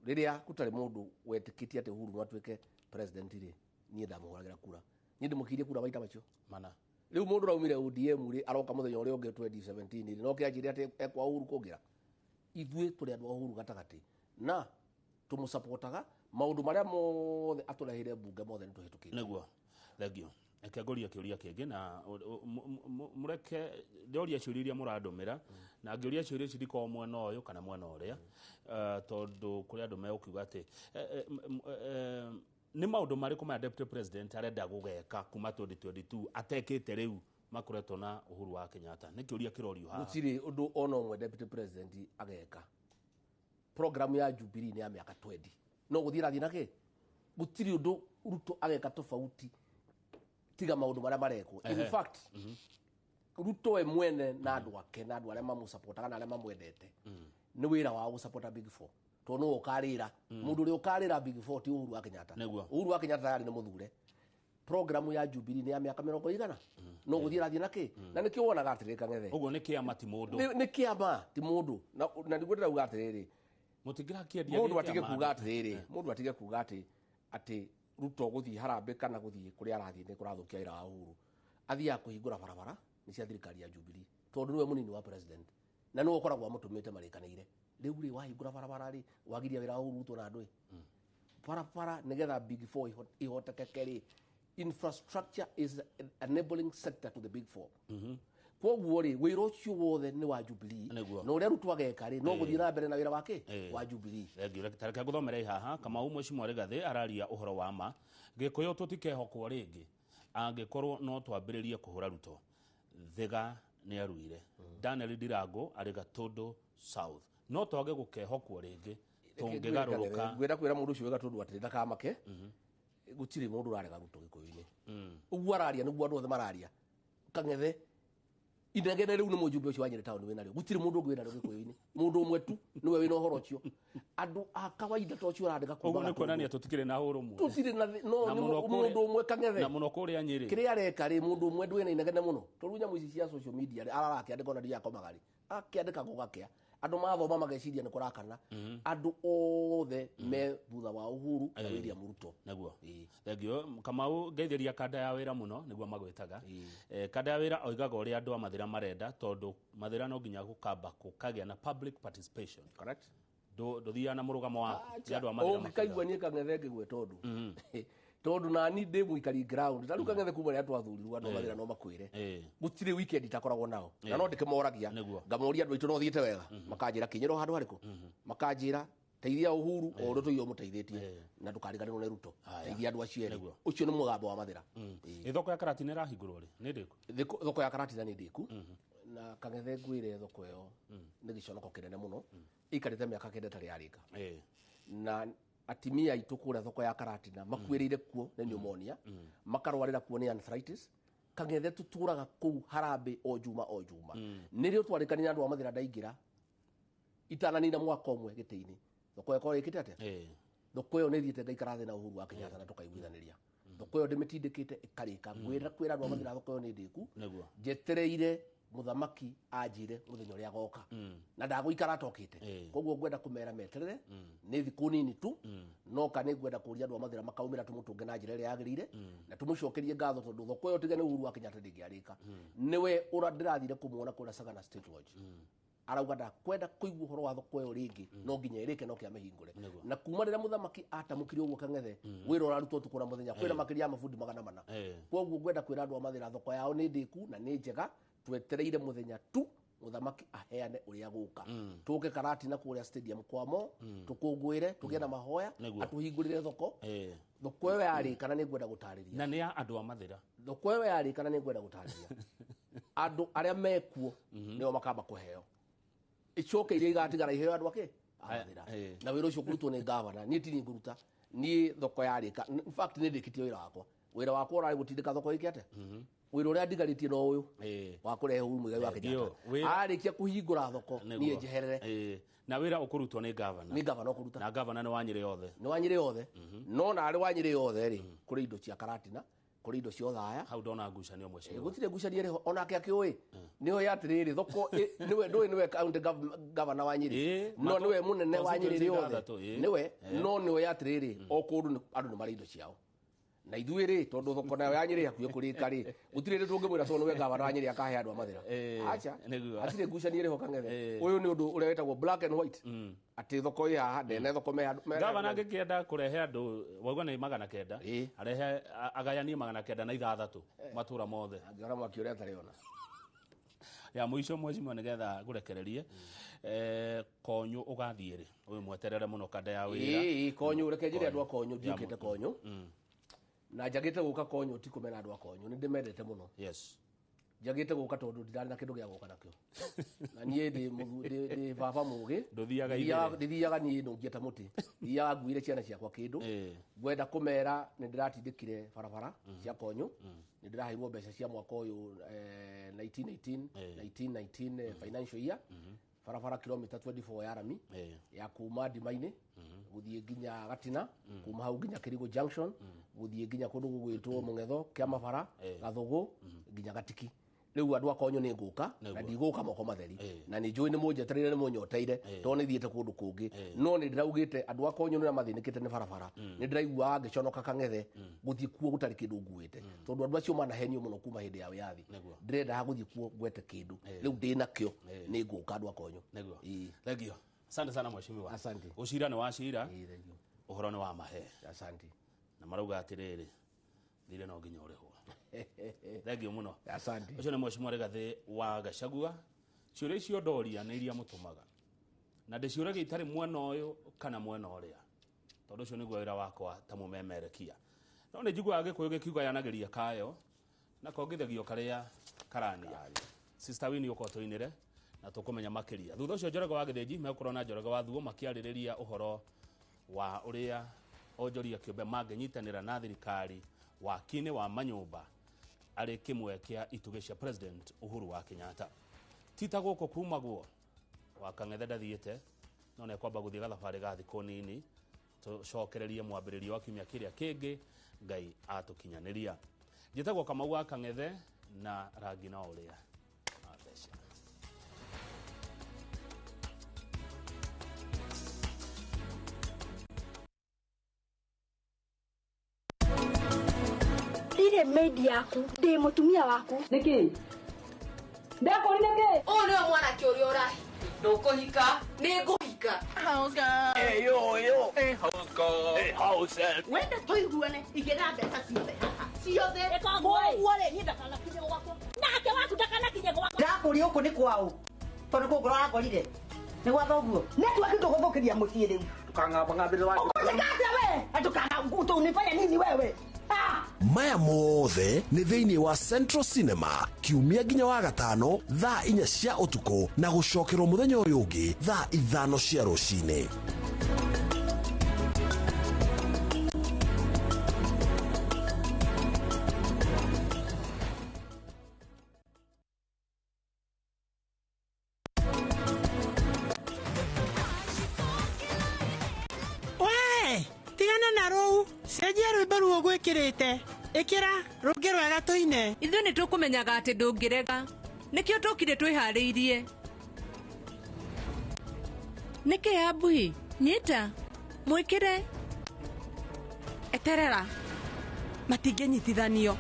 rĩrĩa gũtarĩ mũndũ wetĩkĩtie atĩ Uhuru no atuĩke president rĩ, niĩ ndamũhũragĩra kura, niĩ ndĩmũkirie kura maita macio mana. Rĩu mũndũ ũraumire ODM rĩ, aroka mũthenya ũrĩa ũngĩ 2017 rĩ, no kĩanjĩre atĩ ekwa Uhuru kũngĩra. Ithuĩ tũrĩ andũ a Uhuru gatagatĩ, na tũmũsapotaga maũndũ marĩa mothe atũreheire mbunge mothe nĩ tũhĩtũkĩte. Nĩguo, thengio. Reke ngũrie kĩũria kĩngĩ na mũreke ndĩoria ciũria iria mũrandũmĩra, na ngĩũria ciũria ici ndikoragwo mwena ũyũ kana mwena ũrĩa, tondũ kũrĩ andũ megũkiuga atĩ nĩ maũndũ marĩkũ maya deputy president arenda gũgeka kuma 2022 atekĩte rĩu makoretwo na Uhuru wa Kenyatta? Nĩ kĩũria kĩrorio haha. Gũtirĩ ũndũ ona ũmwe deputy president ageka. Program ya Jubilee nĩ ya mĩaka 20, no gũthiĩ ĩrathiĩ na kĩ, gũtirĩ ũndũ Ruto ageka tofauti tiga maũndũ marĩa marekwo. In fact, Ruto we mwene na andũ ake na andũ arĩa mamũsapotaga na arĩa mamwendete, nĩ wĩra wao gũsapota Big Four, tondũ nĩwe ũkarĩra. Mũndũ ũrĩa ũkarĩra Big Four ti Uhuru wa Kenyatta. Uhuru wa Kenyatta tayari nĩ mũthure. Programu ya Jubilee nĩ ya mĩaka mĩrongo igana, no gũthiĩ ĩrathiĩ na kĩ, na nĩkĩo wonaga atĩrĩrĩ, Kang'ethe. Ũguo nĩ kĩama ti mũndũ. Nĩ kĩama ti mũndũ, na nĩguo ndĩrauga atĩrĩrĩ, Mũtingĩrakĩendia mũndũ gĩ atige kĩama kuga andũ. atĩrĩrĩ, mũndũ atige kuga atĩ Atĩ Ruto gũthiĩ harambĩ kana gũthiĩ kũrĩa arathiĩ nĩ kũrathũkia wĩra wa Uhuru. Athiaga kũhingũra barabara nĩ cia thirikari ya Jubilee tondũ nĩwe mũnini wa president na nĩwe ũkoragwo amũtũmĩte marĩkanĩire. Rĩu rĩ, wahingũra barabara rĩ, wagiria wĩra wa Uhuru Ruto na andũ ĩ barabara nĩgetha Big Four ihotekeke rĩ, infrastructure is an enabling sector to the Big Four. Koguo rĩ, wĩra ũcio wothe nĩ wa Jubilee Nĩguo. na ũrĩa Ruto ageka rĩ, no gũthiĩ na mbere na wĩra wake wa Jubilee. Thengiũ. Tareke ngũthomere haha. Kamau, Mheshimiwa Rigathi araria ũhoro wa ma. Gĩkũyũ tũtikehokwo rĩngĩ angĩkorwo no twambĩrĩrie kũhũra Ruto. Thiga nĩ aruire. Daniel Ndirango arĩ Gatũndũ South, no twage gũkehokwo rĩngĩ tũngĩgarũrũka. Ngwenda kwĩra mũndũ ũcio wĩ Gatũndũ atĩrĩ, ndakamake, gũtirĩ mũndũ ũrarega Ruto Gĩkũyũ-inĩ. Ũguo araria nĩguo andũ othe mararia. Kang'ethe, inegene rĩu nĩ mũjumbe ũcio wa Nyĩrĩ taũni wĩnarĩo, gũtirĩ mũndũ ũngĩ wĩnarĩo Gĩkũyũ-inĩ. Mũndũ ũmwe tu nĩwe wĩna ũhoro ũcio. Andũ a kawaida ta ũcio ũrandĩka Ũguo kuma nĩ kuonania tũtikĩrĩ na ũrũmwe. Tũtirĩ na no Na nĩ mũno mũndũ ũmwe, Kang'ethe. Na mũno kũrĩa Nyĩrĩ. Kĩrĩa areka rĩ, mũndũ ũmwe ndwĩna inegene mũno, tondũ nyamũ ici cia social media rĩ, ararakĩandĩka ona ndiakomaga rĩ, akĩandĩka gũgakĩa, andũ mathoma mageciria nĩ kũrakana. Andũ othe me thutha wa Uhuru na William Ruto. Naguo, thengiũ Kamau. Ngeithĩria kanda ya wĩra mũno, nĩguo magwĩtaga. Kanda ya wĩra oigaga ũrĩa andũ a Mathĩra marenda, tondũ Mathĩra no nginya gũkamba gũkagĩa na public participation. Correct. Ndũthiaga na mũrũgamo waku, nĩ andũ a Mathĩra. Ũngĩkaigua niĩ Kang'ethe ngĩgwe, tondũ nani ndĩ mũikari ground ta rĩu, Kang'ethe, kuma rĩrĩa twathurirwo, andũ a Mathĩra no makwĩre gũtirĩ weekend itakoragwo nao na no ndĩkĩmoragia, ngamoria, andũ aitũ no thiĩte wega? Makanjĩra kinyĩrwo handũ harĩkũ, makanjĩra teithia Uhuru o ũrĩa tũigua mũteithĩtie na ndũkariganĩrwo nĩ Ruto, teithia andũ acio erĩ. Ũcio nĩ mũgambo wa Mathĩra. Thoko ya Karatina ĩrahingũrwo rĩ? Nĩ ndĩku? Thoko ya Karatina nĩ ndĩku, na Kang'ethe ngwĩre, thoko ĩyo nĩ gĩconoko kĩnene mũno, ĩikarĩte mĩaka 9 ĩtarĩ yarĩka, na atimia aitũ kũrĩa thoko ya Karatina makuĩrĩire kuo nĩ pneumonia, makarwarĩra kuo nĩ arthritis. Kang'ethe, tũtũraga kũu harambĩ o juma o juma. Nĩrĩo twarĩkanire andũ a Mathĩra, ndaingĩra itananina mwaka ũmwe gĩtĩ-inĩ, thoko ĩyo ĩkorwo ĩkĩte atĩa. Thoko ĩyo nĩ thiĩte ngaikara thĩ na Uhuru wa Kenyatta na tũkaiguithanĩria. Thoko ĩyo ndĩmĩtindĩkĩte ĩkarĩka. Ngwĩra kwĩra andũ a Mathĩra, thoko ĩyo nĩ ndĩku. Njetereire mũthamaki anjĩre mũthenya ũrĩa agoka, na ndagũikara atokĩte. Koguo ngwenda kũmera meterere, nĩ thikũ nini tu. No ka nĩ ngwenda kũria andũ a Mathĩra makaumĩra tũmũtũnge na njĩra ĩrĩa yagĩrĩire na tũmũcokerie ngatho, tondũ thoko ĩyo tiga nĩ Uhuru wa Kenyatta ndĩngĩarĩka. Nĩwe ũra ndĩrathire kũmuona kũrĩa Sagana State Lodge, arauga ndakwenda kũigua ũhoro wa thoko ĩyo rĩngĩ, no nginya ĩrĩke no kĩamĩhingũre. Na kuma rĩrĩa mũthamaki atamũkire ũguo, Kang'ethe, wĩra ũrarutwo ũtukũ na mũthenya. Kwĩna makĩria ya mabundi 400. Koguo ngwenda kwĩra andũ a Mathĩra, thoko yao nĩ ndĩku na nĩ njega. Twetereire mũthenya tu mũthamaki aheane ũrĩa gũka, tũke Karatina kũrĩa stadium kwamo, tũkũngũĩre, tũgĩe na mahoya, atũhingũrĩre thoko. Thoko ĩyo yarĩka, na nĩ ngwenda gũtarĩria, Na nĩ ya andũ a Mathĩra. Thoko ĩyo yarĩka, na nĩ ngwenda gũtarĩria, andũ arĩa mekuo nĩo makamba kũheo, icoke iria igatigara iheo andũ ake a Mathĩra. Na wĩra ũcio kũrutwo nĩ gavana, niĩ tini ngũruta. Niĩ thoko yarĩka, in fact nĩ ndĩkĩtie wĩra wakwa. Wĩra wakwa ũrarĩ gũtindĩka thoko ĩke atĩa. Wĩra ũrĩa ndigarĩtie no ũyũ wa kũrehe Uhuru Muigai wa Thengiũ. Kenyatta. Arĩkia kũhingũra thoko, niĩ njeherere. Na wĩra ũkũrutwo nĩ gavana. Nĩ gavana ũkũruta. Na gavana nĩ wa Nyĩrĩ yothe. Nĩ wa Nyĩrĩ yothe, no narĩ wa Nyĩrĩ yothe rĩ, kũrĩ indo cia Karatina, kũrĩ indo cia Othaya. Hau ndona ngucanio, mheshimiwa. Gũtirĩ ngucanio ĩrĩ ho, onake akĩũĩ nĩoĩ atĩrĩrĩ, thoko nĩwe ndũĩ nĩwe county governor wa Nyĩrĩ, no nĩwe mũnene wa Nyĩrĩ yothe, nĩwe, no nĩoĩ atĩrĩrĩ, o kũndũ andũ nĩ marĩ indo ciao. Na ithuĩ rĩ, tondũ thoko nayo ya Nyĩrĩ hakuhĩ kũrĩka rĩ, gũtirĩ rĩ tũngĩmwĩra tondũ nĩwe gavana wa Nyĩrĩ akahe andũ a Mathĩra. Acha, hatirĩ ngucanio ĩrĩ ho, Kang'ethe. Ũyũ nĩ ũndũ ũrĩa wĩtagwo black and white, atĩ thoko ĩ haha ndene, thoko me handũ Gavana angĩkĩenda kũrehe andũ, wauga nĩ 900, arehe agayanie 906 matũra mothe. Angĩora mwaki ũrĩa atarĩ ona. Ya mũico, mheshimiwa, nĩgetha ngũrekererie, Konyũ ũgathiĩ rĩ? Ũyũ mweterere mũno, kanda ya wĩra. Ĩĩ, Konyũ, reke njĩre andũ a Konyũ, ndiũkĩte Konyũ na njagĩte gũka Konyũ ti kũmena andũ a Konyũ, nĩ ndĩmendete mũno. Njagĩte gũka tondũ ndirarĩ na kĩndũ gĩa gũka nakĩo, na niĩ ndĩ baba mũgĩ. Ndũthiaga igĩrĩ. Ndithiaga niĩ nũngie ta mũtĩ, thiaga nguire ciana ciakwa kĩndũ. Ngwenda kũmera nĩ ndĩratindĩkire barabara cia Konyũ, nĩ ndĩraheirwo mbeca cia mwaka ũyũ, 1918 1919 financial year, barabara kilomita 24 ya rami ya kuma ndima-inĩ gũthiĩ nginya Gatina, kuma hau nginya Kĩrigũ Junction, gũthiĩ nginya kũndũ gũgwĩtwo Mũng'etho, Kĩamabara, Gathũgũ nginya Gatiki. Rĩu andũ a Konyo nĩ ngũka na ndigũka moko matheri, na nĩ njũĩ nĩ mũnjetereire, nĩ mũnyoteire, tondũ nĩ thiĩte kũndũ kũngĩ, no nĩ ndĩraugĩte andũ a Konyo nĩ mathĩnĩkĩte nĩ barabara. Nĩ ndĩraiguaga ngĩconoka Kang'ethe gũthiĩ kuo gũtarĩ kĩndũ nguĩte, tondũ andũ acio manahenio mũno kuma hĩndĩ ya wĩyathi. Ndĩrendaga gũthiĩ kuo ngwete kĩndũ. Rĩu ndĩnakĩo, nĩ ngũka andũ a Konyo. Nĩguo. Thank you, asante sana mheshimiwa. Asante. Ũcira nĩ wa cira, ũhoro nĩ wa mahe. Asante. Na marauga atĩrĩrĩ, thirĩ no nginya ũrĩhwo. Thank you mũno. Asante. Ũcio nĩ mheshimiwa Rigathĩ wa Gachagua. Ciũria icio ndoria nĩ iria mũtũmaga, na ndĩciũragia itarĩ mwena ũyũ kana mwena ũrĩa, tondũ ũcio nĩguo wĩra wakwa ta mũmemerekia. No nĩ njiguaga Gĩkũyũ gĩkiuga yanagĩria kayo na kongithagio karĩa karania. Sister Winnie, ũkorwo tũinĩre na tũkũmenya makĩria thutha ũcio. Njoroge wa Gĩthĩnji megũkorwo na Njoroge wa Thuo makĩarĩrĩria ũhoro wa ũrĩa onjoria kĩũmbe mangĩnyitanĩra na thirikari waki-inĩ wa manyũmba arĩ kĩmwe kĩa itugĩ cia President Uhuru wa Kenyatta. Tita gũkũ kumagwo wa Kang'ethe ndathiĩte, no nĩ kwamba gũthiĩ gathabarĩ ga thikũ nini, tũcokererie mwambĩrĩrio wa kiumia kĩrĩa kĩngĩ Ngai atũkinyanĩria. Njĩtagwo Kamau wa Kang'ethe na rangi no ũrĩa wa mbeca. Ndirĩ maid yaku, ndĩ mũtumia waku. Nĩkĩ ndekũrire kĩ? Ũyũ nĩwe mwanake ũrĩa ũrahika. Ndũkũhika. Nĩ ngũhika. Hey, yo, yo. Hey, house girl. Hey, house elf. Wenda tũiguane, igĩra mbeca ciothe haha ciothe. Koguo rĩ, niĩ ndakanakinye gwakwa nake waku ndakanakinye gwakwa. Ndakũria gũkũ nĩ kwaũ, tondũ kũngũ ũrangorire nĩ gwa thoguo netwaki ndũgũthũkĩria mũciĩ rĩu. Tukang'ambang'ambĩrĩra wa. Ũkũnjĩka atĩa we? Ndũkana nini wewe. Ah! Maya mothe nĩ thĩinĩ wa Central Cinema kiumia nginya wa gatano thaa 4 cia ũtukũ, na gũcokerwo mũthenya ũyũ ũngĩ thaa 5 cia rũcinĩ. We tigana na rũu, cenjia rwĩmbo ruo gwĩkĩrĩte, ĩkĩra rũngĩ rwega tũine. Ithuĩ nĩ tũkũmenyaga atĩ ndũngĩrega, nĩkĩo tũkire twĩharĩirie. Nĩkĩ Ambuhi? Nyita mwĩkĩre. Eterera, matingĩnyitithanio.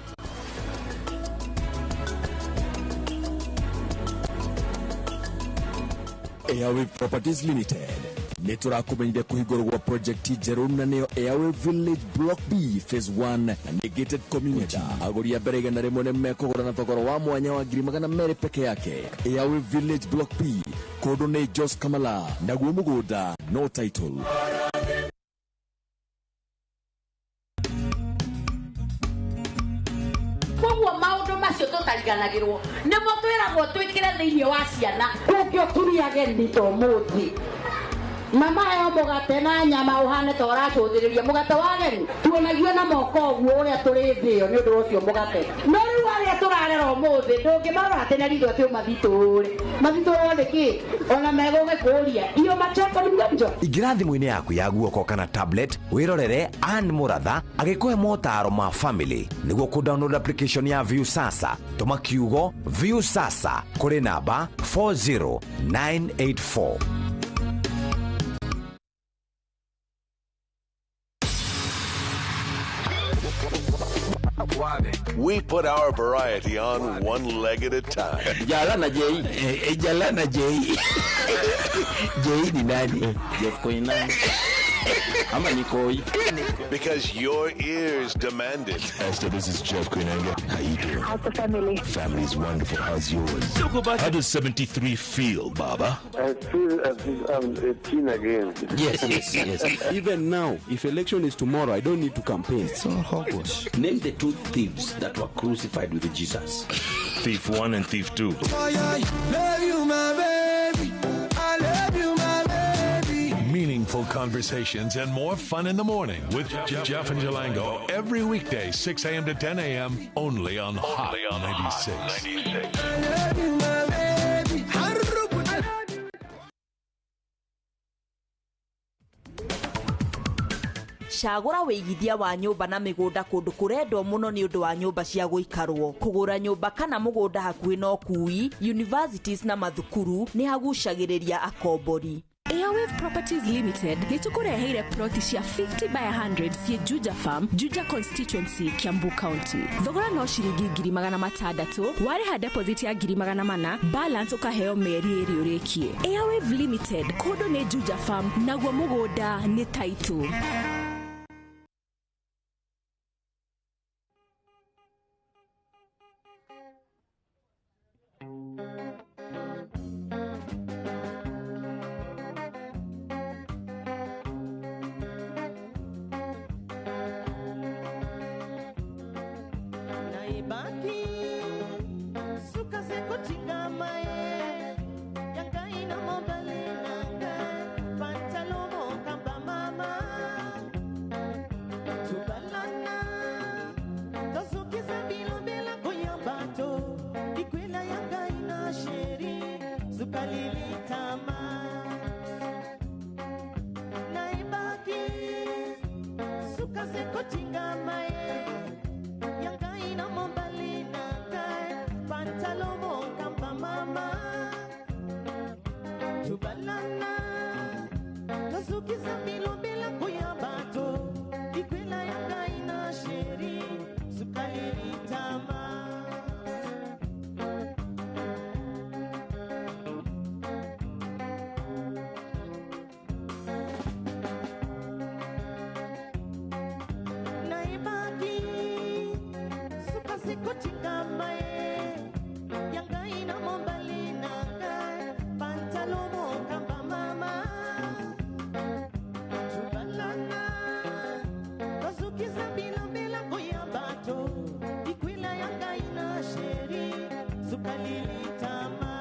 Airwave Properties Limited nĩ tũrakũmenyithia kũhingũrwo gwa project njerũ, na nĩyo Airwave Village Block B Phase 1, na nĩ gated community. Agũri a mbere 100 nĩ mekũgũra na thogora wa mwanya wa 200,000 peke yake. Airwave Village Block B, kũndũ nĩ Jos Kamala, naguo mũgũnda no title. Koguo maũndũ macio tũtariganagĩrwo nĩmo twĩragwo twĩkĩre thĩinĩ wa ciana. Gũkĩo tũrĩ ageni ta ũmũthĩ, mama heo mũgate na nyama ũhane ta ũracũthĩrĩria mũgate wa ageni, tuonagio na moko ũguo ũrĩa tũrĩ thĩo nĩ ũndũ wa ũcio mũgate. No rĩu arĩa tũrarera ũmũthĩ ndũngĩmarora atĩ na ritho atĩ ũmathitũrũre mathitũrwo nĩkĩ ona megũgĩkũria iyo machoko ni mgonjwa. Ingĩra thimũ-inĩ yaku ya guoko kana tablet wĩrorere Ann Mũratha agĩkũhe motaro ma family. Nĩguo kũ download application ya Viusasa, tũma kiugo Viusasa kũrĩ namba 40984. We put our variety on one leg at a time. Jala na J. Jala na J. J ni nani? Jeff Koinange. Ama ni Koi. Because your ears demand it. Esther, this is Jeff Koinange. How you doing? How's the family? Family's wonderful. How's yours? How does 73 feel, Baba? I feel as if I'm 18 again. Yes. Even now, if election is tomorrow, I don't need to campaign. It's all hogwash. Name the two thieves that were crucified with Jesus. Thief 1 and Thief 2. Love you, my baby. I love you, my baby. Meaningful conversations and more fun in the morning with Jeff and Jalango every weekday, 6 a.m. to 10 a.m. only on Hot 96. I love you, my baby. Ũngĩcagũra wĩigithia wa nyũmba na mĩgũnda kũndũ kũrendwo mũno nĩ ũndũ wa nyũmba cia gũikarwo, kũgũra nyũmba kana mũgũnda hakuhĩ na ũkui, universities na mathukuru nĩ hagucagĩrĩria akombori. Airwave Properties Limited nĩ tũkũreheire ploti cia 50 by 100 ciĩ Juja Farm, Juja Constituency, Kiambu County. Thogora no ciringi 600,000, warĩha deposit ya 400,000, balance ũkaheo mĩeri ĩrĩ ũrĩkie. Airwave Limited, kũndũ nĩ Juja Farm, naguo mũgũnda nĩ title. Naibaki suka sekuchingama ye yangai na mobali nanga pantalomo kamba mama tubalana tosukiza bilobela koyambato ikwela yangai na sheri sukalilitama naibaki suka sekuchingama ye yangai na mobali nanga pantalomo kamba mama tubalana tosukiza bilobela koyambato ikwela yangai na sheri sukalilitama. Naibaki suka sikuchingama ye yangai na mobali nanga pantalomo kamba mama tubalana tosukiza bilobela koyambato ikwila yangai na sheri sukalilitama.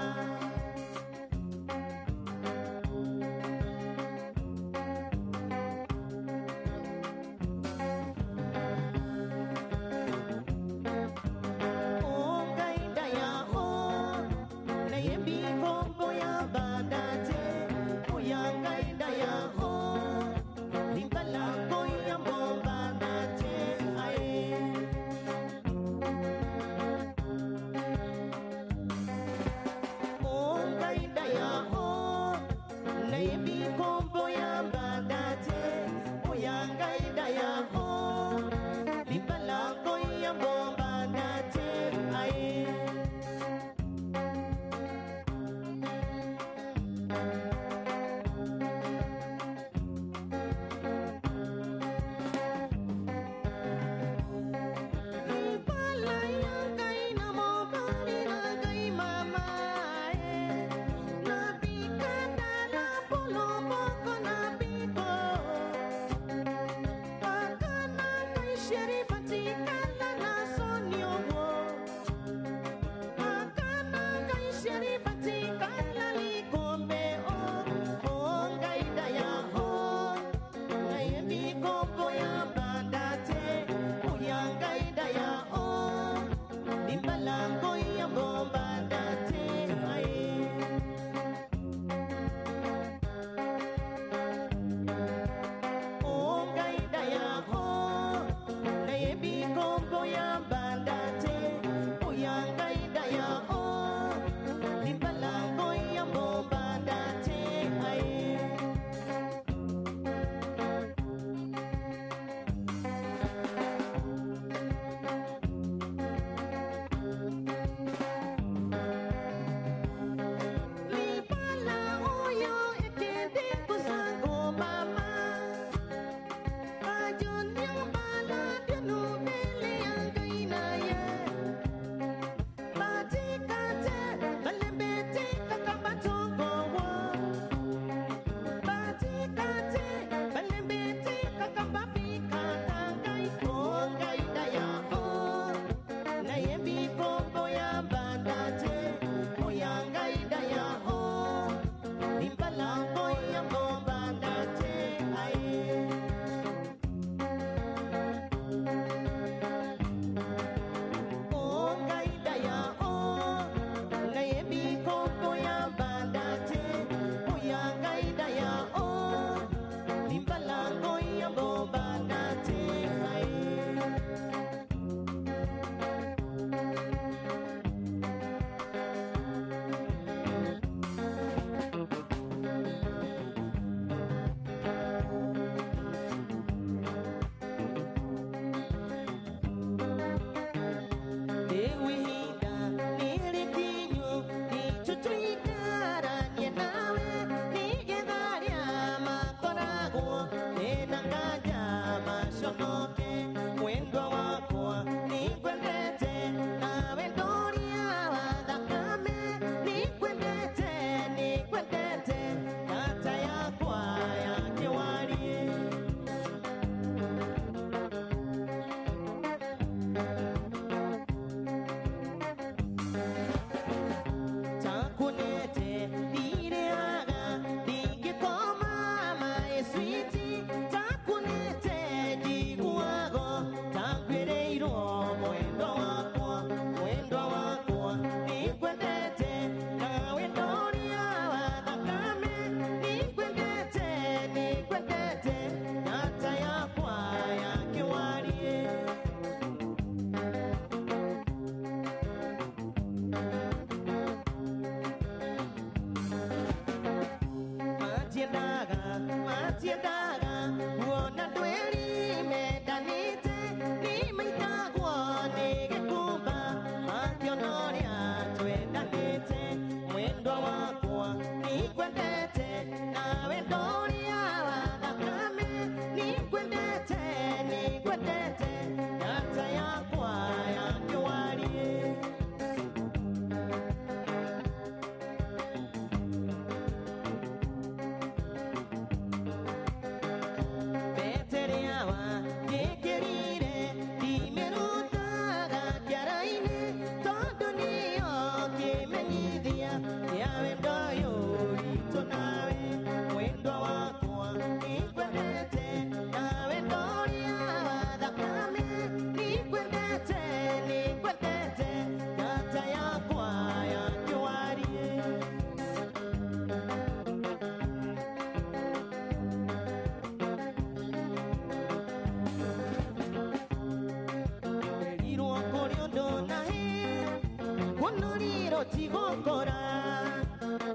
Tigokora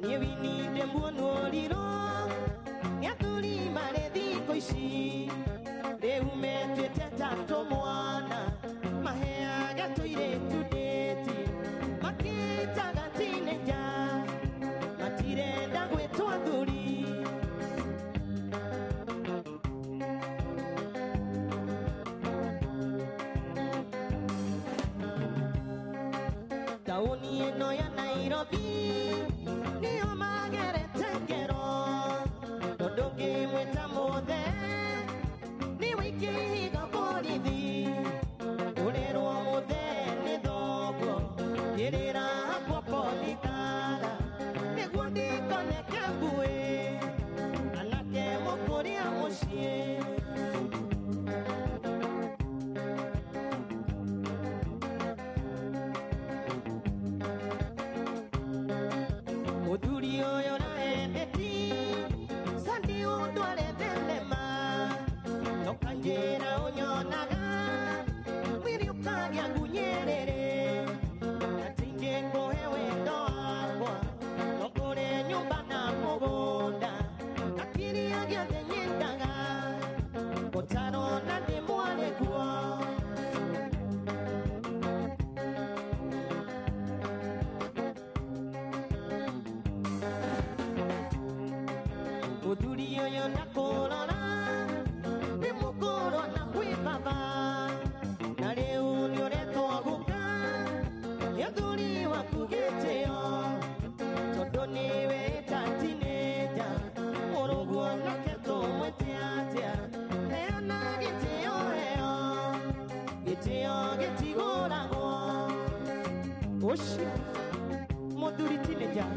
niĩ wininde muonuoriro nĩ athuri marĩ thikũ ici rĩu metuĩte ta tũmwana maheaga tũirĩtu ndĩti makĩtaga tinĩnja matirenda gwĩtwo athuri. Taũni ĩno ya Nairobi nĩyo magerete ngero tondũ ngĩmwĩta mũthe nĩ wĩkĩhiga borithi ũrerwo mũthe nĩ thoguo kĩrĩra hakwa polikara nĩguo ndikoneke mbuĩ anake mũkũrĩa mũciĩ. Mũthuri ũyũ ũraendeti sandi ũndware thenema tokanjĩra ũnyonaga mwĩrĩ ũkagĩa ngunyĩrĩrĩ atĩ ingĩkũhe wendo wakwa no ngũre nyũmba na mũgũnda na kĩrĩa gĩothe nyendaga ũtarona ndĩ mwarĩ guo. Mũthuri ũyũ ndakũrora nĩ mũkũrũ na kwĩ baba na rĩu nĩ ũretwo gũka nĩ ũthuri waku gĩtĩo tondũ nĩwe ta tinĩnja mũrũguo nake tũmwĩte atĩa heana gĩtĩo heo gĩtĩo gĩtigũragwo ũcio mũthuri tinĩnja.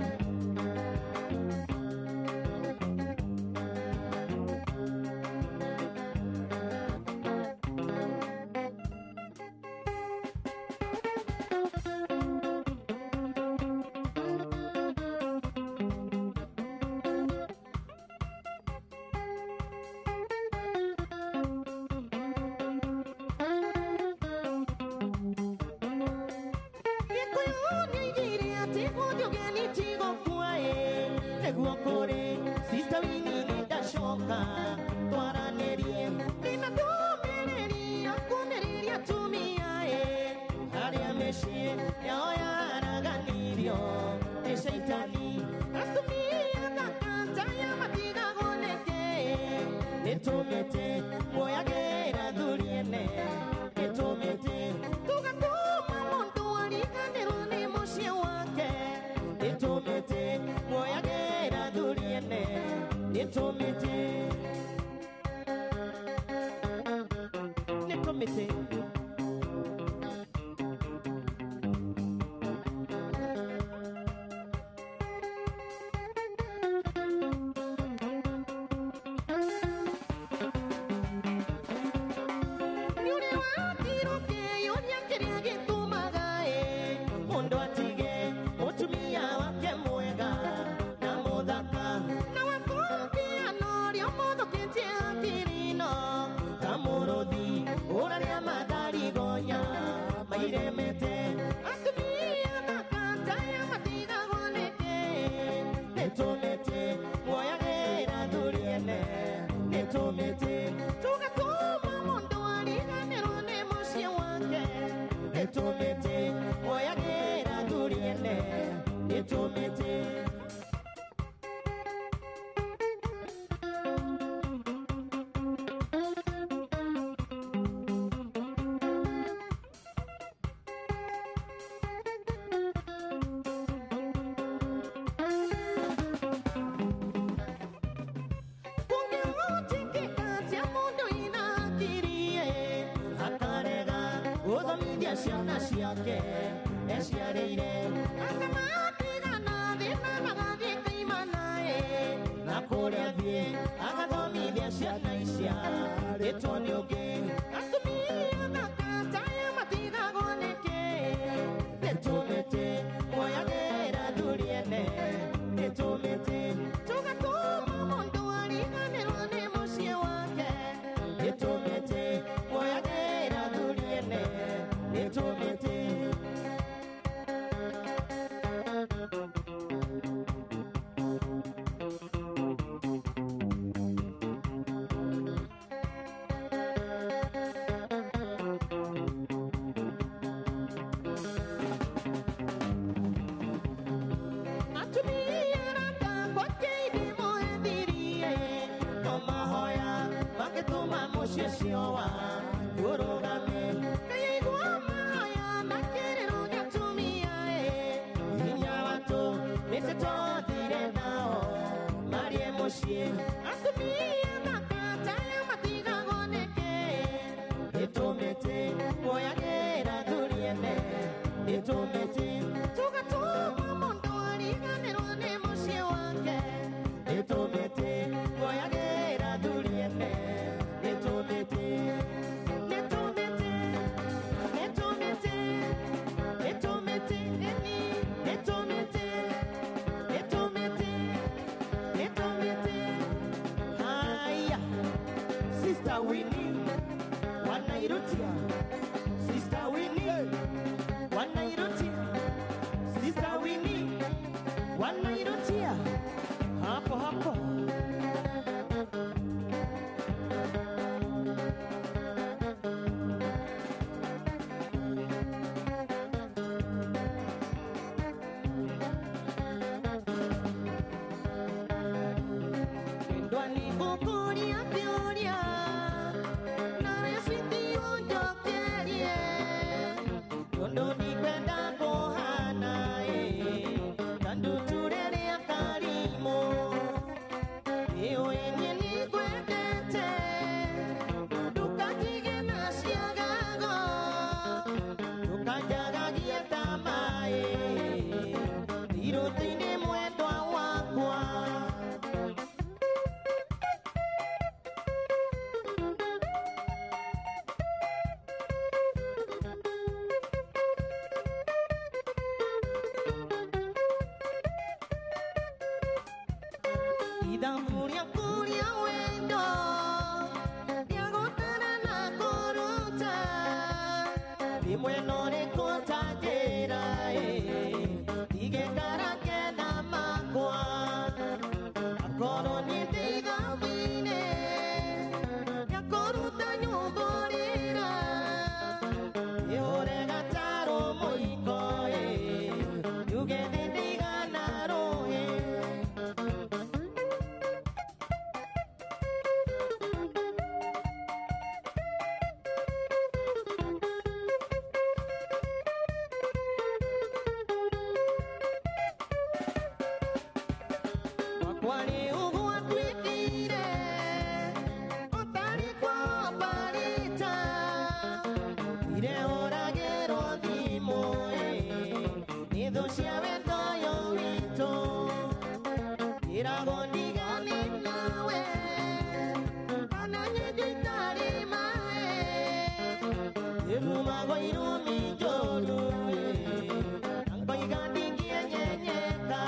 Nĩguo kũrĩ sister Winnie nĩ ndacoka twaranĩrie ndĩna ndũmĩrĩri ya kũmĩrĩria atumia ĩ arĩa mĩciĩ yao yaraganirio nĩ caitani atumia thaka ya matigagwo nĩkĩ nĩ tũmĩtĩ muoyagĩra athuri ene nĩ tũmĩtĩ tũgatũma mũndũ ariganĩrwo nĩ mũciĩ wake nĩ tũmĩtĩ muoyagĩra athuri ene nĩ tũmĩtĩ nĩ tũmĩtĩ. Nĩ ũrĩ watirwo kĩyũria kĩrĩa gĩtũmaga ĩ mũndũ atige mũtumia wake mwega na mũthaka na wakũmbiano ũrĩa ũmũthũkĩtie hakiri no ta mũrũthi ũrarĩa matharigonya mairemete atumia thaka taya matigagwo nĩkĩ nĩ tũmĩtĩ muoyagĩra athuri ene nĩ tũmĩtĩ tũgatũma mũndũ ariganĩrwo nĩ mũciĩ wake nĩ tũmĩtĩ muoyagĩra athuri ene nĩ tũmĩtĩ. Kũngĩhotekeka mũndũ ina hakiri akarega gũthomithia ciana ciake eciarĩire akamatigana thĩna magathiĩ kaimana na kũrĩa thiĩ agathomithia ciana icia rĩtwo nĩ ũngĩ atumia thaka taya matigagwo nĩkĩ nĩ tũmĩtĩ muoyagĩra athuri ene nĩ tũmĩtĩ tũgatũma mũndũ ariganĩrwo nĩ mũciĩ wake nĩ tũmĩtĩ muoyagĩra athuri ene nĩ tũmĩtĩ. wakwa Tũrũgame Nĩigua maya na kĩrĩro gĩa atumia Hinya watu mĩtĩ twathire nao Marie mũciĩ Atumia thaka arĩa matigagwo nĩkĩ Nĩtũmĩte muoyagĩra thuri ene Nĩtũmĩte tũgatũma mũndũ ariganĩrwo nĩ mũciĩ wake Nĩtũmĩte muoyagĩra thuri ene Nĩtũmĩte Nĩtũmĩte Nĩtũmĩte Nĩtũmĩte eni Nĩtũmĩte Nĩtũmĩte Nĩtũmĩte Haya Sister Winnie Wanairutia Sister Winnie Wanairutia Sister Winnie Wanairutia Hapo hapo Wendwa nĩ gũkũria kĩũria na reciti ũnjokerie tondũ ndikwenda kũhana ta ndutura ĩrĩa karimũ ĩũĩ niĩ nĩngwendete ndũkanjige na ciagago ndũkanjagagie ta maĩ irũtĩ-inĩ mwendwa wakwa. Ithabu rĩaku rĩa wendo rĩa gũtara na kũruta rĩmwe no rĩkũtanjĩra ndigĩkara kenda makwa akorwo niĩ ndĩ ithabu-inĩ rĩa kũruta nyũngũrĩra ĩhũre gatarũ mũiko njuge thĩ ndĩigana rũĩ. Kwani ũguo atuĩkire ũtarĩ kwa barĩta irehũragĩrwo thimũ nĩ thũ cia wendo ũyũ witũ ĩragwo ndigane nawe kana nyenje itarĩ maĩ ĩrumagwo irumi njũru na ngoiga ndingĩenyenyeka.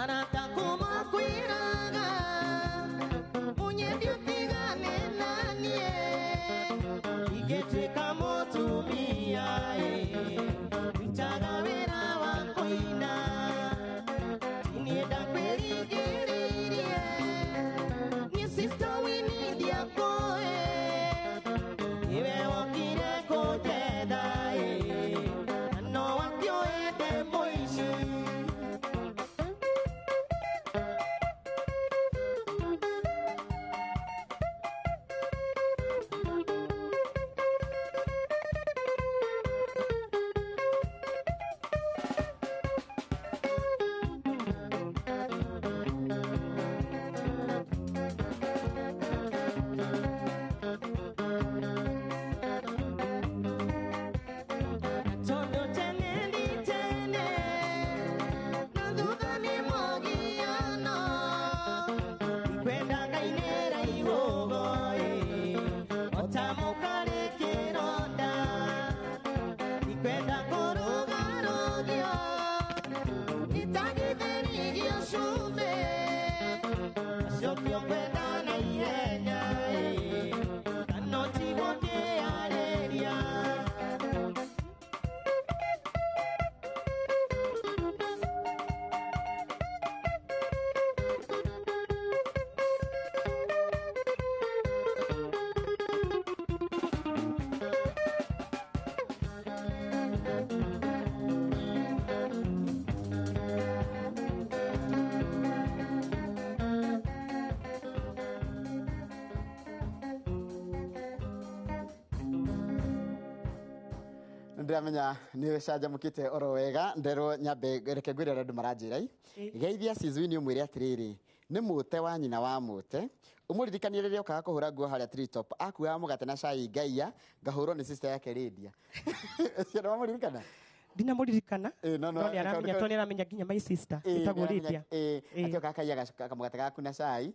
Arata kumakwiraga munyendi utigane na niĩ ingĩtuĩka mũtumia ndutaga wĩra wa kũina ti niĩ ndakwĩringĩrĩirie niĩ Sister Winnie ndiakũĩ nĩwe wokire kũnjetha na no wakĩũĩ ndĩ mũici. Tondũ tene ndi tene na thutha nĩ mũgiano ndikwenda ngainĩra ihũgo o ta mũkarĩ kĩronda ndikwenda kũrũgarũgio nĩtagithĩrĩrio cumbĩ acokio kwenda na ihenya kana ũtigwo ngĩarĩria. Ndiramenya nĩ ũcanjamũkĩte oro wega. Nderwo nyambe reke ngwĩre ũrĩa andũ maranjĩra i. Geithia Sizwini ũmwĩre atĩrĩrĩ, nĩ mũte wa nyina wa mũte. Ũmũririkanie rĩrĩa okaga kũhũra nguo harĩa Treetop, akuaga mũgate na cai ngaiya, ngahũrwo nĩ sister yake Lydia. Ũcio nĩwamũririkana? Ndinamũririkana. No, no nĩ aramenya, tondũ nĩ aramenya nginya my sister ĩtagwo Lydia. Atĩ akaiya kamũgate gaku na cai,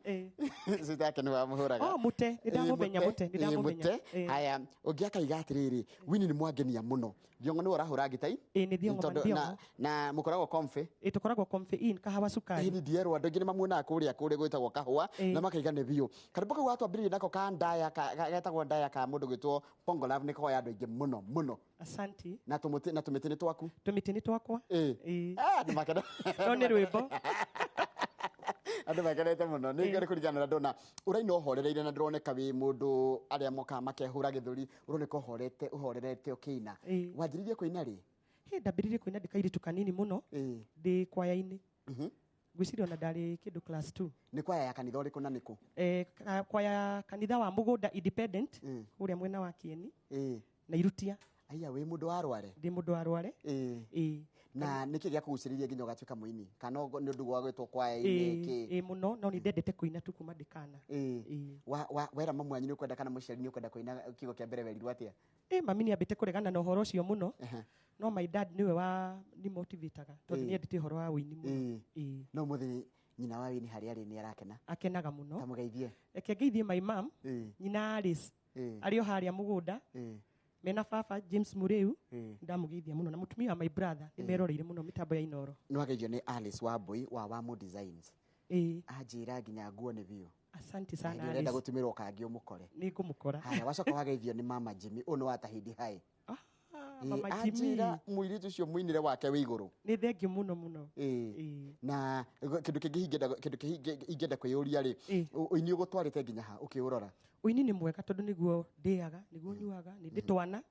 sister yake nĩwe wamũhũraga. Oh, mũte, nĩ ndamũmenya mũte, nĩ ndamũmenya. Mũte. Haya, ũngĩ akaiga atĩrĩrĩ, Winnie nĩ mwangenia mũno. Thiong'o nĩwe ũrahũra ngitai? Ĩĩ, nĩ Thiong'o, Tondũ Thiong'o. na mũkoragwo comfy. Ĩĩ, tũkoragwo Comfy Inn, kahawa cukari. Ĩĩ, ndierwo andũ aingĩ nĩ mamuonaga kũrĩa kũrĩa gwĩtagwo kahũa na makaiga nĩ biũ. Karwĩmbo kau watwambĩrĩirie nako ka ndaya getagwo ndaya ka mũndũ gwĩtwo Bongo Love nĩ koya andũ aingĩ mũno mũno. Asante. Na tũmũtĩ na tũmĩtĩ nĩ twaku. Tũmĩtĩ nĩ twakwa. Ĩĩ. Ah, andũ makena. No nĩ rwĩmbo. Andũ makenete mũno. Nĩ ngari kũringana na ndona ũraina ũhorereire na ndũroneka wĩ mũndũ arĩa mokaga makehũra gĩthũri, ũroneka ũhorete ũhorerete ũkĩina. Wanjĩrĩirie kũina rĩ? Hĩ, ndambĩrĩirie kũina ndĩ kairĩtu kanini mũno. Ndĩ kwaya-inĩ. Ngwĩciria ona ndarĩ kĩndũ class 2. Nĩ kwaya ya kanitha ũrĩkũ na nĩkũ? Kwaya kanitha wa Mũgũnda Independent, kũrĩa mwena wa Kieni. Na Irutia. Aya, wĩ mũndũ wa Rware? Ndĩ mũndũ wa Rware. Na nĩkĩ gĩakũgucĩrĩirie nginya ũgatuĩka mũini? Kana nĩ ũndũ wa gwĩtwo kwaya-inĩ kĩ? Ĩĩ mũno, no nĩ ndendete kũina tu kuma ndĩ kana. Wera mamu wanyu nĩ ũkwenda kana mũciari nĩ ũkwenda kũina kiugo kĩa mbere werirwo atĩa? Mami nĩ ambĩte kũregana na ũhoro ũcio mũno. No my dad nĩwe wa ni motivataga tondũ nĩ endete ũhoro wa ũini mũno. No mũthĩ nyina wa Winnie harĩa arĩ nĩ arakena? Akenaga mũno. Tamũgeithie. Reke ngeithie my mom, nyina Alice, arĩ o harĩa mũgũnda. Mena baba James Muriu, ndamũgeithia mũno, na mũtumia wa my brother nĩ meroreire mũno mĩtambo ya Inooro. Nĩ wageithio nĩ Alice Wambui wa Wamu Designs. Anjĩra nginya nguo nĩ biũ. Asante sana Ũrenda Alice. gũtumĩrwo kangĩ ũmũkore. Nĩ ngũmũkora. Haya, wacoka wageithio nĩ Mama Jimmy, ũyũ nĩ wa Tahidi High. Mama Jimmy. Anjĩra mũirĩtu ũcio mũinĩre wake wĩ igũrũ. Nĩ thengiũ mũno mũno. Na kĩndũ kĩngĩ ingĩenda kwĩyũria rĩ, ũini ũgũtwarĩte nginya ha ũkĩũrora? Ũini nĩ mwega tondũ nĩguo ndĩaga, nĩguo nyuaga, nĩ ndĩ twana.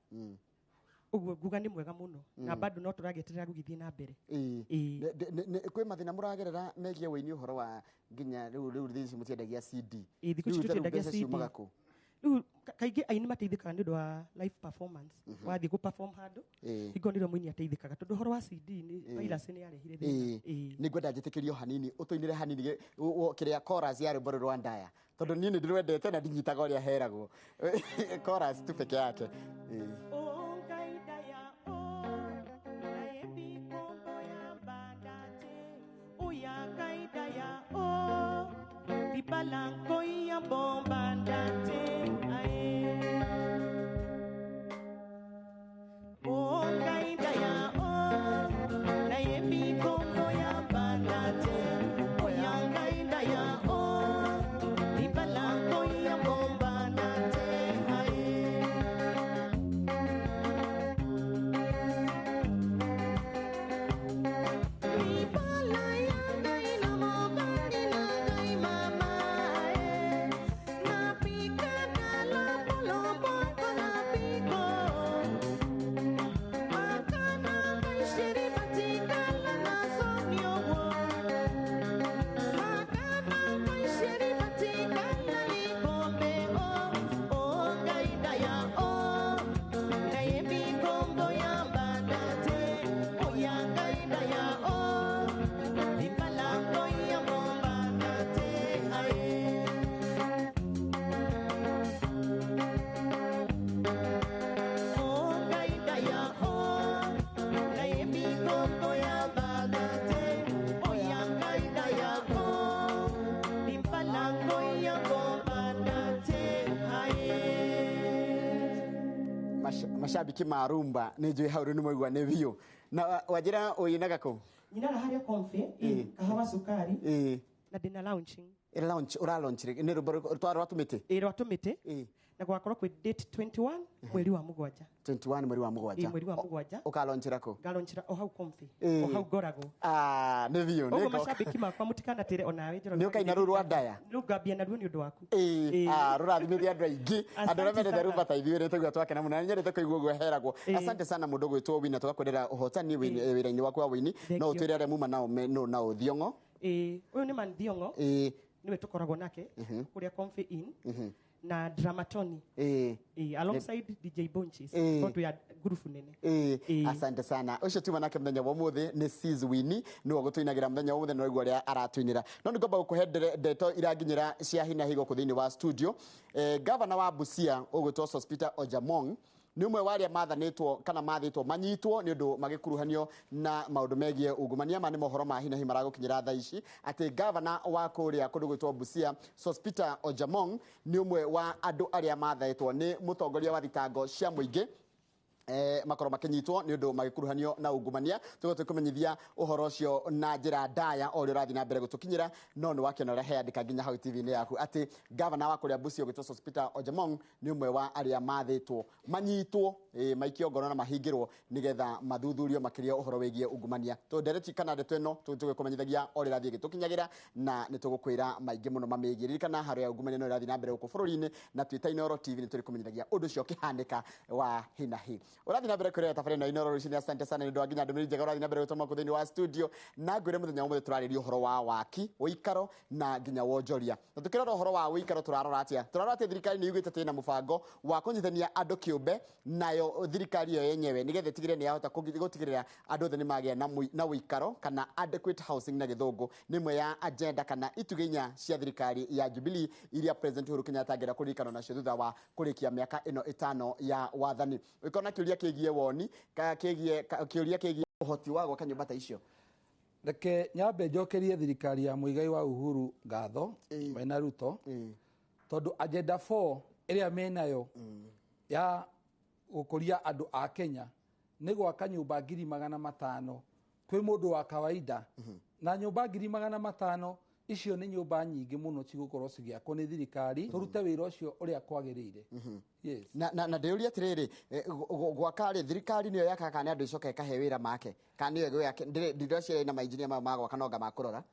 Ũguo nguga nĩ mwega mũno. Na bado no tũragĩeterera gũgĩthiĩ na mbere. Kwĩ mathĩna mũragerera megiĩ ũini ũhoro wa nginya rĩu thikũ ici mũtiendagia CD. Ĩĩ, thikũ ici Rĩu ta rĩu tũtiendagia mbeca CD. ciumaga kũ? Rĩu kaingĩ aini mateithĩkaga nĩ ũndũ wa live performance. Wathiĩ gũ perform handũ, hingo nĩrĩo mũini ateithĩkaga tondũ ũhoro wa CD nĩ piracy nĩ yarehire thĩna. Nĩ ngwenda njĩtĩkĩrio hanini ũtũinĩre hanini kĩrĩa chorus ya rwĩmbo rũrũ rwa ndaya, tondũ niĩ nĩ ndĩrwendete na ndinyitaga ũrĩa heragwo. Chorus tu peke yake. Mashabiki ma rumba nĩ njũĩ hau rĩu nĩ mwaigua nĩ biũ. Na wanjĩra ũinaga kũ? Nyinaga harĩa Comfy, kahawa cukari. Na ndĩna launching. Launch, ũra launch rĩ? Nĩ rwĩmbo rwa tũmĩtĩ? Ĩĩ, rwa tũmĩtĩ. Na gwakorwo kwĩ date 21 mweri wa mũgwanja. 21 mweri wa mũgwanja. Ĩĩ, mweri wa mũgwanja. Ũkalaunchĩra kũ? Ngalaunchĩra o hau Comfy. O hau ngoragwo. Ah, nĩ biũ, nĩ Ũguo ngoka. macambĩki makwa mũtikanatĩre onawe Njoroge. Nĩ ũkaina rũu rwa ndaya? Rĩu ngambia naruo nĩ ũndũ waku. Rũrathimithia andũ aingĩ. Andũ arĩa Asante mendete sana. rumba ta ithuĩ rĩ, twaigua twakena mũno. Na nĩ nyendete kũigua ũguo heragwo. Asante sana mũndũ ũgwĩtwo Winnie, tũgakwendera ũhotani wĩra-inĩ waku wa ũini. No ũtwĩre arĩa muma nao no na Thiong'o. Ũyũ nĩ Man Thiong'o. Nĩwe tũkoragwo nake kũrĩa Comfy Inn. Na Dramatoni. Alongside DJ Bonches. Tondũ ya ngurubu nene. Asante sana. Ũcio tuma nake mũthenya wa ũmũthĩ nĩ Sis Winnie, nĩwe ũgũtũinagĩra mũthenya wa ũmũthĩ na ũraigua ũrĩa aratũinĩra. No nĩ ngwamba gũkũhe ndeto iranginyĩra cia hi na hi gũkũ thĩinĩ wa studio. Gavana wa Busia ũgwĩtwo Sospeter Ojamong nĩ ũmwe wa arĩa mathanĩtwo kana mathĩtwo manyitwo nĩ ũndũ magĩkuruhanio na maũndũ megiĩ ungumania. Ma nĩ mohoro ma hi na hi maragũkinyĩra thaa ici atĩ gavana wa kũrĩa kũndũ gwĩtwo Busia Sospeter Ojamong nĩ ũmwe wa andũ arĩa mathaĩtwo nĩ mũtongoria wa thitango cia mũingĩ makorwo makinyitwo nĩ ũndũ magĩkuruhanio na ungumania. Tũgũ tũkũmenyithia ũhoro ũcio na njĩra ndaya o ũrĩa ũrathiĩ na mbere gũtũkinyĩra, no nĩ wakĩona ũrĩa heandĩka nginya hau TV-inĩ yaku atĩ gavana wa kũrĩa Busia ũgĩtwo Sospeter Ojamong nĩ ũmwe wa arĩa mathĩtwo manyitwo, maikio ngono na mahingĩrwo nĩgetha mathuthurio makĩria ũhoro wĩgiĩ ungumania. Tũndereti kana ndeto ĩno tũgĩkũmenyithagia o ũrĩa ĩrathiĩ ĩgĩtũkinyagĩra na nĩ tũgũkwĩra maingĩ mũno mamĩgiĩ. Ririkana haro ya ungumania no ĩrathiĩ na mbere gũkũ bũrũri-inĩ na twĩ ta Inooro TV nĩ tũrĩkũmenyithagia ũndũ ũcio ũkĩhanĩka wa hi na hi. Ũrathiĩ na mbere kwĩrora tabarĩra ĩno ya Inooro rũcinĩ. Asante sana nĩ ũndũ wa nginya ndũmĩrĩri njega ũrathiĩ na mbere gũtũma gũkũ thĩinĩ wa studio, na ngwĩre mũthenya wa ũmũthĩ tũrarĩria ũhoro wa waki, ũikaro na nginya wonjoria. Na tũkĩrora ũhoro wa ũikaro tũrarora atĩa? Tũrarora atĩ thirikari nĩ yugĩte atĩ ĩna mũbango wa kũnyitithania andũ kĩũmbe nayo thirikari ĩyo yenyewe nĩgetha ĩtigĩrĩre nĩ yahota gũtigĩrĩra andũ othe nĩ magĩa na ũikaro kana adequate housing na gĩthũngũ. Nĩ ĩmwe ya agenda kana itugĩ inya cia thirikari ya Jubilee iria President Uhuru Kenyatta angĩenda kũririkanwo nacio thutha wa kũrĩkia mĩaka ĩno 5 ya wathani. Ũngĩkorwo na kĩũria kĩgiĩ woni, kĩũria kĩgiĩ ũhoti wa gwaka nyũmba ta icio. Reke nyambe njokerie thirikari ya Muigai wa Uhuru ngatho mena Ruto, tondũ agenda 4 ĩrĩa menayo ya gũkũria andũ a Kenya nĩ gwaka nyũmba 500,000 kwĩ mũndũ wa kawaida. Na nyũmba 500,000 icio nĩ nyũmba nyingĩ mũno cigũkorwo cigĩakwo nĩ thirikari tũrute wĩra ũcio ũrĩa kwagĩrĩire. Yes. Na ndĩũria atĩrĩrĩ, gwaka rĩ, thirikari nĩyo yakaga kana nĩ andũ icoka ĩkahe wĩra make, kana nĩyo ĩgwĩake? Ndĩreciria ĩna mainjinia maya ma gwaka no anga makũrora.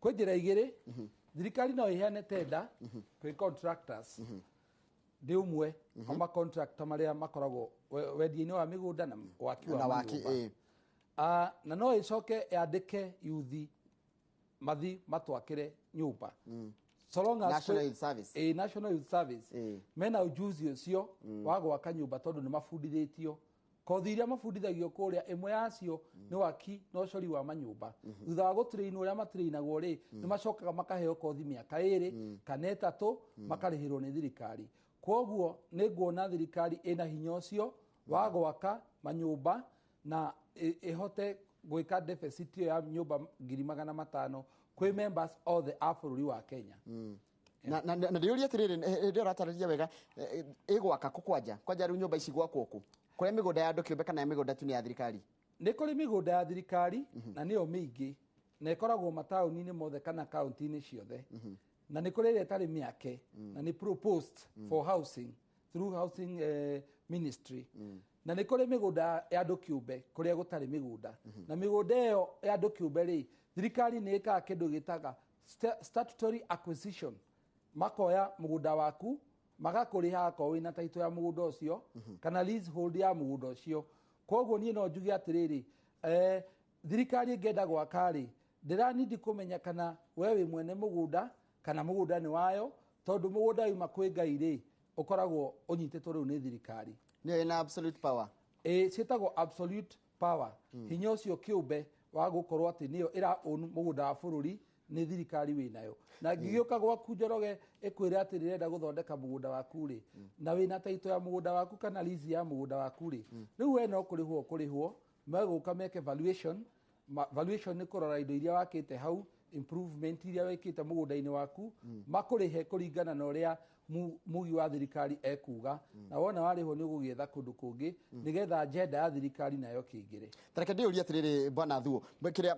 Kwĩ njĩra igĩrĩ, thirikari no ĩheane tenda kwĩ contractors. Ndĩ ũmwe wa macontractor marĩa makoragwo wendia-inĩ wa mĩgũnda na waki wa Na waki, manyũmba. Na no ĩcoke yandĩke yuthi mathi matwakĩre nyũmba. So long as National kwĩ- Youth Service. National Youth Service. Mena ujuzi ũcio wa gwaka nyũmba tondũ nĩ mabundithĩtio. Kothi iria mabundithagio kũrĩa ĩmwe yacio nĩ waki na ũcori wa manyũmba. Thutha wa gũtrainwo ũrĩa matrainagwo rĩ, nĩ macokaga makaheo kothi mĩaka 2 kana 3 makarĩhĩrwo nĩ thirikari. Kwoguo nĩ nguona thirikari ĩna hinya ũcio wa gwaka manyũmba na ĩhote gwĩka deficit ĩyo ya nyũmba 500,000 kwĩ members othe a bũrũri wa Kenya. Na ndĩũria atĩrĩrĩ, hĩndĩ ĩyo ũratarĩria wega, ĩgwaka kũ kwanja? Kwanja rĩu nyũmba ici gwakwo kũ? Kũrĩa mĩgũnda ya andũ kĩũmbe kana mĩgũnda tu nĩ ya thirikari? Nĩ kũrĩ mĩgũnda ya thirikari na nĩyo mĩingĩ na ĩkoragwo mataũni-inĩ mothe kana kaunti-inĩ ciothe. Na nĩ kũrĩ ĩrĩa ĩtarĩ mĩake na nĩ proposed for housing through housing ministry. Na nĩ kũrĩ mĩgũnda ya andũ kĩũmbe kũrĩa gũtarĩ mĩgũnda. Na mĩgũnda ĩyo ya andũ kĩũmbe rĩ, thirikari nĩ ĩkaga kĩndũ gĩtaga statutory acquisition. Makoya mũgũnda waku magakũrĩha akorwo wĩna title ya mũgũnda ũcio kana leasehold ya mũgũnda ũcio. Koguo niĩ no njuge atĩrĩrĩ, thirikari ĩngĩenda gwaka rĩ, ndĩranindi kũmenya kana we wĩ mwene mũgũnda kana mũgũnda nĩ wayo, tondũ mũgũnda wauma kwĩ Ngai rĩ, ũkoragwo ũnyitĩtwo rĩu nĩ thirikari. Nĩyo ĩna absolute power. Ciĩtagwo absolute power. Hinya ũcio kĩũmbe wa gũkorwo atĩ nĩyo ĩra own mũgũnda wa bũrũri nĩ thirikari wĩnayo. Na ngĩgĩũka gwaku Njoroge ĩkwĩre atĩ ndĩrenda gũthondeka mũgũnda waku rĩ, na wĩna title ya mũgũnda waku kana lease ya mũgũnda waku rĩ, rĩu we no kũrĩhwo ũkũrĩhwo, megũka meke valuation. Valuation nĩ kũrora indo iria wakĩte hau, improvement iria wĩkĩte mũgũnda-inĩ waku, makũrĩhe kũringana na ũrĩa mugi wa thirikari ekuga. Na wona warĩhwo nĩ ũgũgĩetha kũndũ kũngĩ nĩgetha agenda ya thirikari nayo kĩingĩre. Tareke ndĩũrie atĩrĩrĩ bwana Thuo, kĩrĩa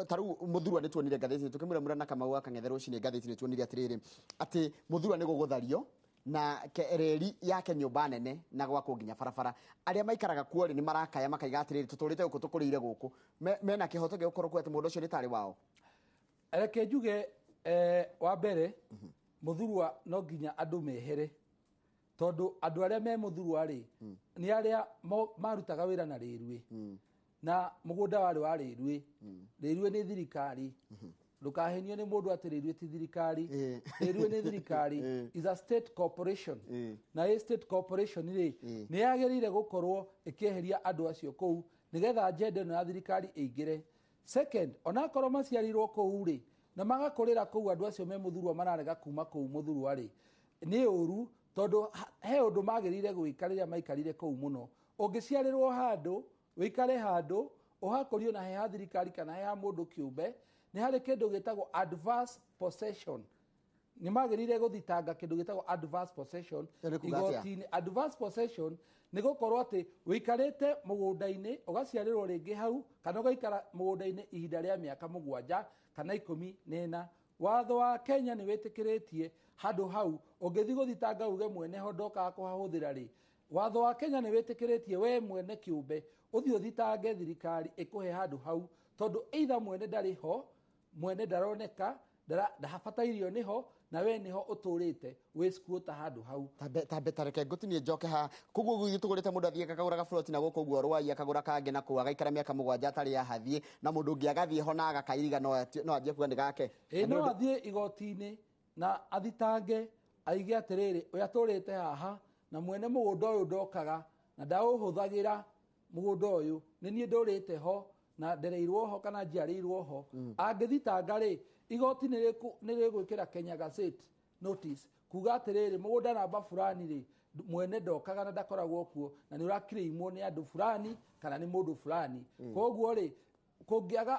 ta rĩu Mũthurwa nĩ tuonire ngathĩti tũkĩmũramũra na Kamau wa Kang'ethe rũcinĩ ngathĩti nĩ tuonire atĩrĩrĩ atĩ Mũthurwa nĩ gũgũthario na reri yake nyũmba nene na gwakwo nginya barabara. Arĩa maikaraga kuo rĩ nĩ marakaya makaiga atĩrĩrĩ tũtũrĩte gũkũ tũkũrĩire gũkũ. Mena kĩhoto gĩa gũkorwo kuo atĩ mũndũ ũcio nĩ tarĩ wao. Reke njuge wa mbere Mũthurwa no nginya andũ mehere tondũ andũ arĩa me Mũthurwa rĩ nĩ arĩa marutaga wĩra na rĩrue. Na mũgũnda warĩ wa rĩrue. Rĩrue nĩ thirikari. Ndũkahenio nĩ mũndũ atĩ railway ti thirikari. Railway nĩ thirikari, is a state corporation, na ĩ state corporation rĩ, nĩ yagĩrĩire gũkorwo ĩkĩeheria andũ acio kũu nĩgetha agenda ĩno ya thirikari ĩingĩre. Second, onakorwo maciarirwo kũu rĩ na magakũrĩra kũu, andũ acio me Mũthurwa mararega kuma kũu Mũthurwa rĩ, nĩ ũru, tondũ he ũndũ magĩrĩire gwĩka rĩrĩa maikarire kũu mũno. Ũngĩciarĩrwo handũ, wĩikare handũ, ũhakũrio na he ha thirikari kana he ha mũndũ kĩũmbe, nĩ harĩ kĩndũ gĩtagwo adverse possession. Nĩ magĩrĩire gũthitanga kĩndũ gĩtagwo adverse possession Ĩyo nĩ kuga atĩa? igoti-inĩ. Adverse possession nĩ gũkorwo atĩ wĩikarĩte mũgũnda-inĩ, ũgaciarĩrwo rĩngĩ hau, kana ũgaikara mũgũnda-inĩ ihinda rĩa mĩaka 7 kana 14. Watho wa Kenya nĩ wĩtĩkĩrĩtie handũ hau ũngĩthiĩ gũthitanga uge mwene ho ndokaga kũhahũthĩra rĩ, watho wa Kenya nĩ wĩtĩkĩrĩtie we mwene kĩũmbe ũthiĩ ũthitange thirikari ĩkũhe handũ hau, tondũ either mwene ndarĩ ho, mwene ndaroneka, ndabatairio nĩho, na we nĩho ũtũrĩte wĩ squatter handũ hau. Tambe tareke ngũtinie njoke ha koguo gũgĩthiĩ tũgũrĩte mũndũ athiĩ akagũra gaburoti na gũkũ ũguo Rwai, akagũra kangĩ na kũu, agaikara mĩaka 7 atarĩ ahathiĩ, na mũndũ ũngĩ agathiĩ ho na agakairiga, no anjie kuga nĩ gake. Ĩ, no athiĩ igoti-inĩ na athitange aige atĩrĩrĩ, ũyũ atũrĩte haha na mwene mũgũnda ũyũ ndokaga na ndaũhũthagĩra, mũgũnda ũyũ nĩ niĩ ndũrĩte ho na ndereirwo ho kana njiarĩirwo ho. Angĩthitanga rĩ, igoti nĩ rĩgwĩkĩra Kenya Gazette notice kuga atĩrĩrĩ, mũgũnda namba fulani rĩ, mwene ndokaga na ndakoragwo kuo, na nĩ ũrakirĩimwo nĩ andũ fulani kana nĩ mũndũ fulani. Koguo rĩ,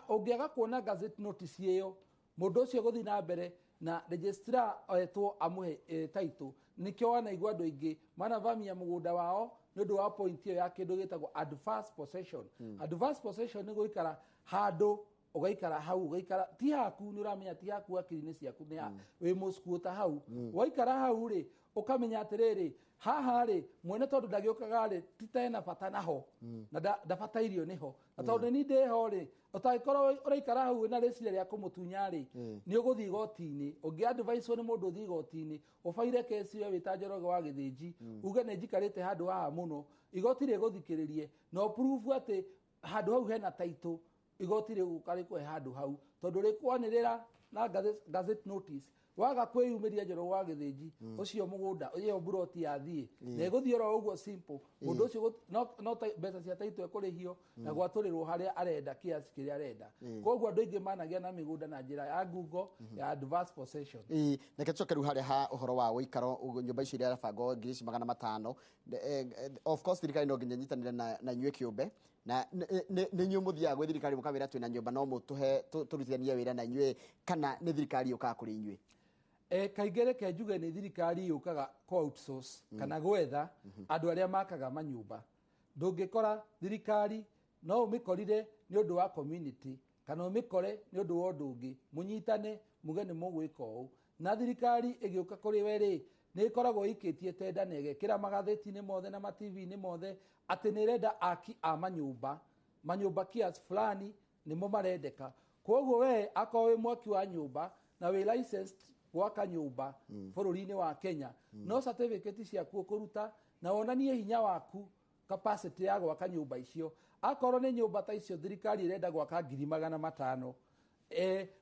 ũngĩaga kuona gazette notice ĩyo, mũndũ ũcio gũthiĩ na mbere na registrar etwo amũhe title. Nĩkĩo wanaigua andũ aingĩ manavamia mũgũnda wao nĩ ũndũ wa point ĩyo ya kĩndũ gĩtagwo adverse possession. Adverse possession nĩ gũikara handũ, ũgaikara hau, ũgaikara ti haku, nĩ ũramenya ti haku hakiri-inĩ ciaku, nĩ wĩ mũskuota hau. Waikara hau rĩ, ũkamenya atĩrĩrĩ, haha rĩ, mwene tondũ ndagĩũkaga rĩ, ti ta ena bata naho na ndabatairio nĩho, na tondũ nĩ ndĩho rĩ, ũtangĩkorwo ũraikara hau wĩna rĩciria rĩa kũmũtunya rĩ, nĩ ũgũthiĩ igoti-inĩ. Ũngĩ advice nĩ mũndũ ũthiĩ igoti-inĩ ũbaire kesi we wĩta Njoroge wa Gĩthĩnji, uge nĩ njikarĩte handũ haha mũno, igoti rĩgũthikĩrĩrie na ũprove atĩ handũ hau hena title, igoti rĩgũka rĩkũhe handũ hau, tondũ rĩkwanĩrĩra na gazette notice. Waga kwĩyumĩria Njoroge wa Gĩthĩnji, ũcio mũgũnda ĩyo buroti yathiĩ na ĩgũthiĩ oro ũguo simple. Mũndũ ũcio no mbeca cia title ekũrĩhio na gwatũrĩrwo harĩa arenda kiasi kĩrĩa arenda. Koguo andũ aingĩ managĩa na mĩgũnda na njĩra ya ngungo ya adverse possession. Ĩĩ, reke tũcoke rĩu harĩa ha ũhoro wa ũikaro, nyũmba icio iria irabangwo 500,000. Of course thirikari no nginya ĩnyitanĩre na inyuĩ kĩũmbe, na nĩ inyuĩ mũthiaga gwĩ thirikari mũkamĩra twĩna nyũmba no mũtũhe tũrutithanie wĩra na inyuĩ, kana nĩ thirikari yũkaga kũrĩ inyuĩ? Kaingĩ reke njuge nĩ thirikari yũkaga kũ outsource kana gwetha andũ arĩa makaga manyũmba. Ndũngĩkora thirikari, no ũmĩkorire nĩ ũndũ wa community kana ũmĩkore nĩ ũndũ wa ũndũ ũngĩ, mũnyitane muge nĩ mũgwĩka ũũ. Na thirikari ĩgĩũka kũrĩ we rĩ, nĩ ĩkoragwo ĩikĩtie tenda na ĩgekĩra magathĩti-inĩ mothe na ma TV-inĩ mothe atĩ nĩ ĩrenda aki a manyũmba, manyũmba kiasi fulani nĩmo marendeka. Koguo we akorwo wĩ mwaki wa nyũmba na wĩ licensed gwaka nyũmba bũrũri-inĩ wa Kenya, no certificate ciaku ũkũruta na wonanie hinya waku, capacity ya gwaka nyũmba icio. Akorwo nĩ nyũmba ta icio thirikari ĩrenda gwaka 500,000,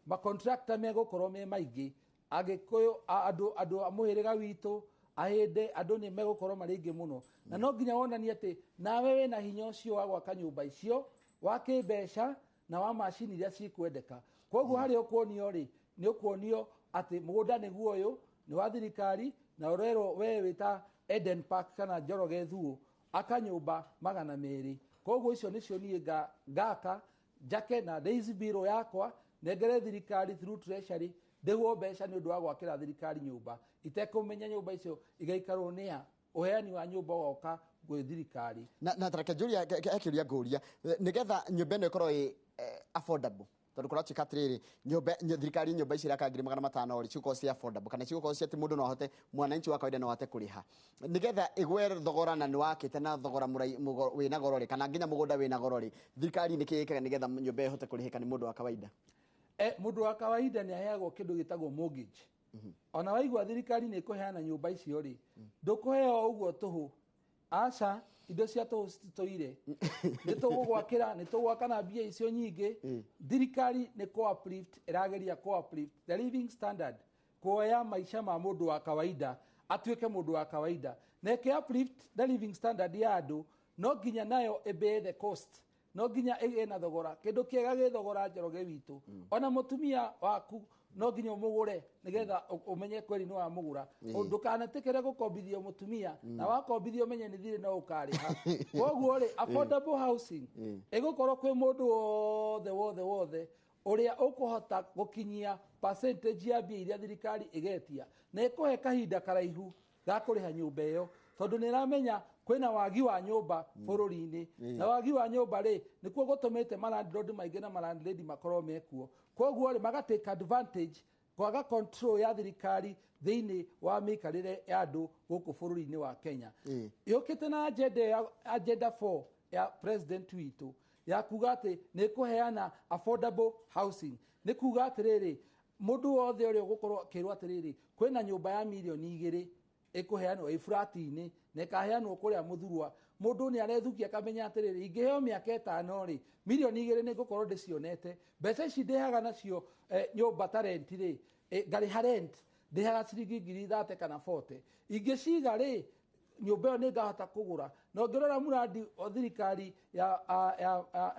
macontractor megũkorwo me maingĩ, Agĩkũyũ, andũ a mũhĩrĩga witũ, Ahĩndĩ, andũ nĩ megũkorwo marĩ aingĩ mũno, na no nginya wonanie atĩ nawe wĩna hinya ũcio wa gwaka nyũmba icio, wa kĩmbeca na wa macini iria cikwendeka. Koguo harĩa ũkuonio rĩ, nĩ ũkuonio atĩ mũgũnda nĩguo ũyũ nĩ wa thirikari, na ũrerwo we wĩta Eden Park kana Njoroge Thuo, aka nyũmba 200. Koguo icio nĩcio niĩ ngaka njake na raise bill yakwa nengere thirikari through treasury, ndĩhwo mbeca nĩ ũndũ wa gwakĩra thirikari nyũmba, itekũmenya nyũmba icio igaikarwo nĩ a. Ũheani wa nyũmba ũgoka gwĩ thirikari. Na tareke njũria, he kĩũria ngũria, nĩgetha nyũmba ĩno ĩkorwo ĩ affordable, tondũ kũratuĩka atĩrĩrĩ, thirikari nyũmba ici iraka 500,000 rĩ, cigũkorwo ci affordable kana cigũkorwo ci atĩ mũndũ no ahote, mwananchi wa kawaida no ahote kũrĩha, nĩgetha ĩgwe thogora na nĩwakĩte na thogora wĩna goro rĩ, kana nginya mũgũnda wĩna goro rĩ, thirikari nĩkĩ ĩkaga nĩgetha nyũmba ĩhote kũrĩhĩka nĩ mũndũ wa kawaida? Mũndũ wa kawaida nĩ aheagwo kĩndũ gĩtagwo mortgage. Ona waigua thirikari nĩ ĩkũheana nyũmba icio rĩ, ndũkũheo ũguo tũhũ. Aca, indo cia tũhũ cititũire. Nĩ tũgũgwakĩra, nĩ tũgwaka na mbia icio nyingĩ. Thirikari nĩ co-uplift, ĩrageria co-uplift the living standard, kuoya maica ma mũndũ wa kawaida atuĩke mũndũ wa kawaida, na ĩkĩ uplift the living standard ya andũ, no nginya nayo ĩbear the cost, no nginya ĩgĩe na thogora. Kĩndũ kĩega gĩ thogora, Njoroge witũ. Ona mũtumia waku no nginya ũmũgũre nĩgetha ũmenye kweri nĩ wamũgũra. Ndũkanetĩkĩre gũkombithio mũtumia, na wakombithio ũmenye nĩ thirĩ no ũkarĩha. Koguo rĩ, affordable housing ĩgũkorwo kwĩ mũndũ wothe wothe wothe ũrĩa ũkũhota gũkinyia percentage ya mbia iria thirikari ĩgetia, na ĩkũhe kahinda karaihu ga kũrĩha nyũmba ĩyo, tondũ nĩ ĩramenya kwĩna wagi wa nyũmba bũrũri-inĩ. Na wagi wa nyũmba rĩ, nĩkuo gũtũmĩte malandlord maingĩ na malandlady makorwo mekuo. Koguo rĩ, maga take advantage kwaga control ya thirikari thĩinĩ wa mĩikarĩre ya andũ gũkũ bũrũri-inĩ wa Kenya. Yũkĩte na agenda ya agenda 4 ya president witũ ya kuga atĩ nĩ kũheana affordable housing, nĩ kuga atĩrĩrĩ, mũndũ wothe ũrĩa ũgũkorwo akĩrwo atĩrĩrĩ, kwĩna nyũmba ya mirioni 2 ĩkũheanwo ĩ flat-inĩ na ĩkaheanwo kũrĩa Mũthurwa, mũndũ nĩ arethukia akamenya atĩrĩrĩ, ingĩheo mĩaka 5 rĩ, mirioni 2 nĩ ngũkorwo ndĩcionete. Mbeca ici ndĩhaga nacio nyũmba ta rent rĩ, ngarĩha rent ndĩhaga ciringi ngiri 30 kana 40, ingĩciga rĩ, nyũmba ĩyo nĩ ngahota kũgũra. Na ũngĩrora mũrandi o thirikari ya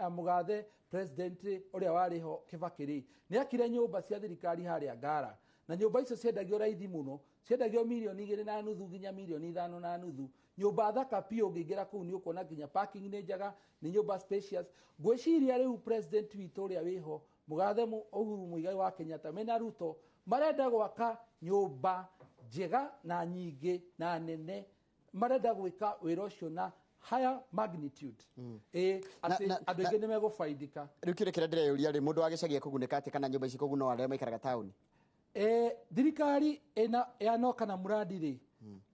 mũgathe president ũrĩa warĩ ho Kibaki rĩ, nĩ akire nyũmba cia thirikari harĩa Ngara, na nyũmba icio ciendagio raithi mũno, ciendagio mirioni 2.5 nginya mirioni 5.5. Nyũmba thaka biũ, ũngĩingĩra kũu nĩ ũkuona nginya parking nĩ njega, nĩ nyũmba spacious. Ngwĩciria rĩu president witũ ũrĩa wĩho, mũgathe Uhuru Muigai wa Kenyatta, mena Ruto, marenda gwaka nyũmba njega na nyingĩ na nene, marenda gwĩka wĩra ũcio na higher magnitude, ĩ atĩ andũ aingĩ nĩ megũbaidika. Rĩu kĩũria kĩrĩa ndĩreyũria rĩ, mũndũ wa gĩcagi ekũgunĩka atĩ kana nyũmba ici kũguna arĩa maikaraga taũni? Thirikari ĩna yanoka na mũrandi rĩ,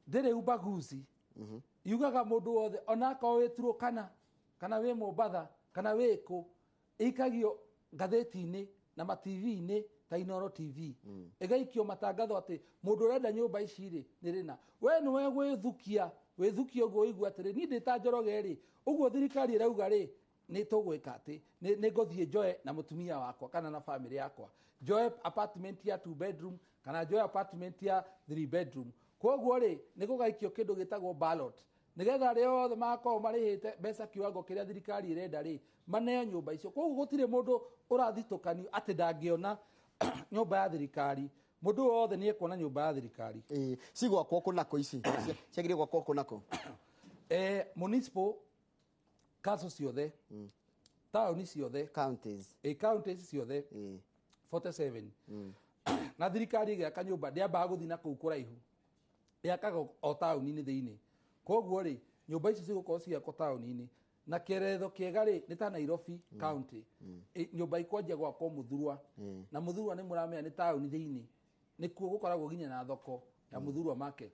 ndĩrĩ ubaguzi. Yugaga mũndũ wothe, onakorwo wĩ Turukana kana wĩ Mombatha kana wĩ kũ, ĩikagio ngathĩti-inĩ na ma-TV-inĩ ta Inooro TV, ĩgaikio matangatho atĩ mũndũ ũrenda nyũmba ici rĩ, nĩ rĩna we nĩwe gwĩthukia wĩthukia ũguo ũigue atĩrĩ, niĩ ndĩ ta Njoroge rĩ, ũguo thirikari ĩrauga rĩ, nĩ tũgwĩka atĩ nĩ ngũthiĩ njoe na mũtumia wakwa kana na famĩlĩ yakwa, njoe apartment ya two bedroom kana njoe apartment ya three bedroom. Koguo rĩ, nĩ gũgaikio kĩndũ gĩtagwo ballot, nĩgetha arĩa othe magakorwo marĩhĩte mbeca kiwango kĩrĩa thirikari ĩrenda rĩ, maneo nyũmba icio. Koguo gũtirĩ mũndũ ũrathitũkanio atĩ ndangĩona nyũmba ya thirikari. Mũndũ wothe nĩ ekuona nyũmba ya thirikari. Cigwakwo kũ ici ciagĩrĩire gwakwo kũ nako? Municipal council ciothe, taũni ciothe, counties, counties ciothe 47. Na thirikari ĩgĩaka nyũmba ndĩambaga gũthiĩ na kũu kũraihu, yakaga o taũni-inĩ thĩinĩ. Koguo rĩ, nyũmba icio cigũkorwo cigĩakwo taũni-inĩ, na kĩererezo kĩega rĩ, nĩ ta Nairobi County. Nyũmba ikwanjia gwakwo Mũthurwa, na Mũthurwa nĩ mũramenya nĩ taũni thĩinĩ, nĩkuo gũkoragwo nginya na thoko ya Mũthurwa market.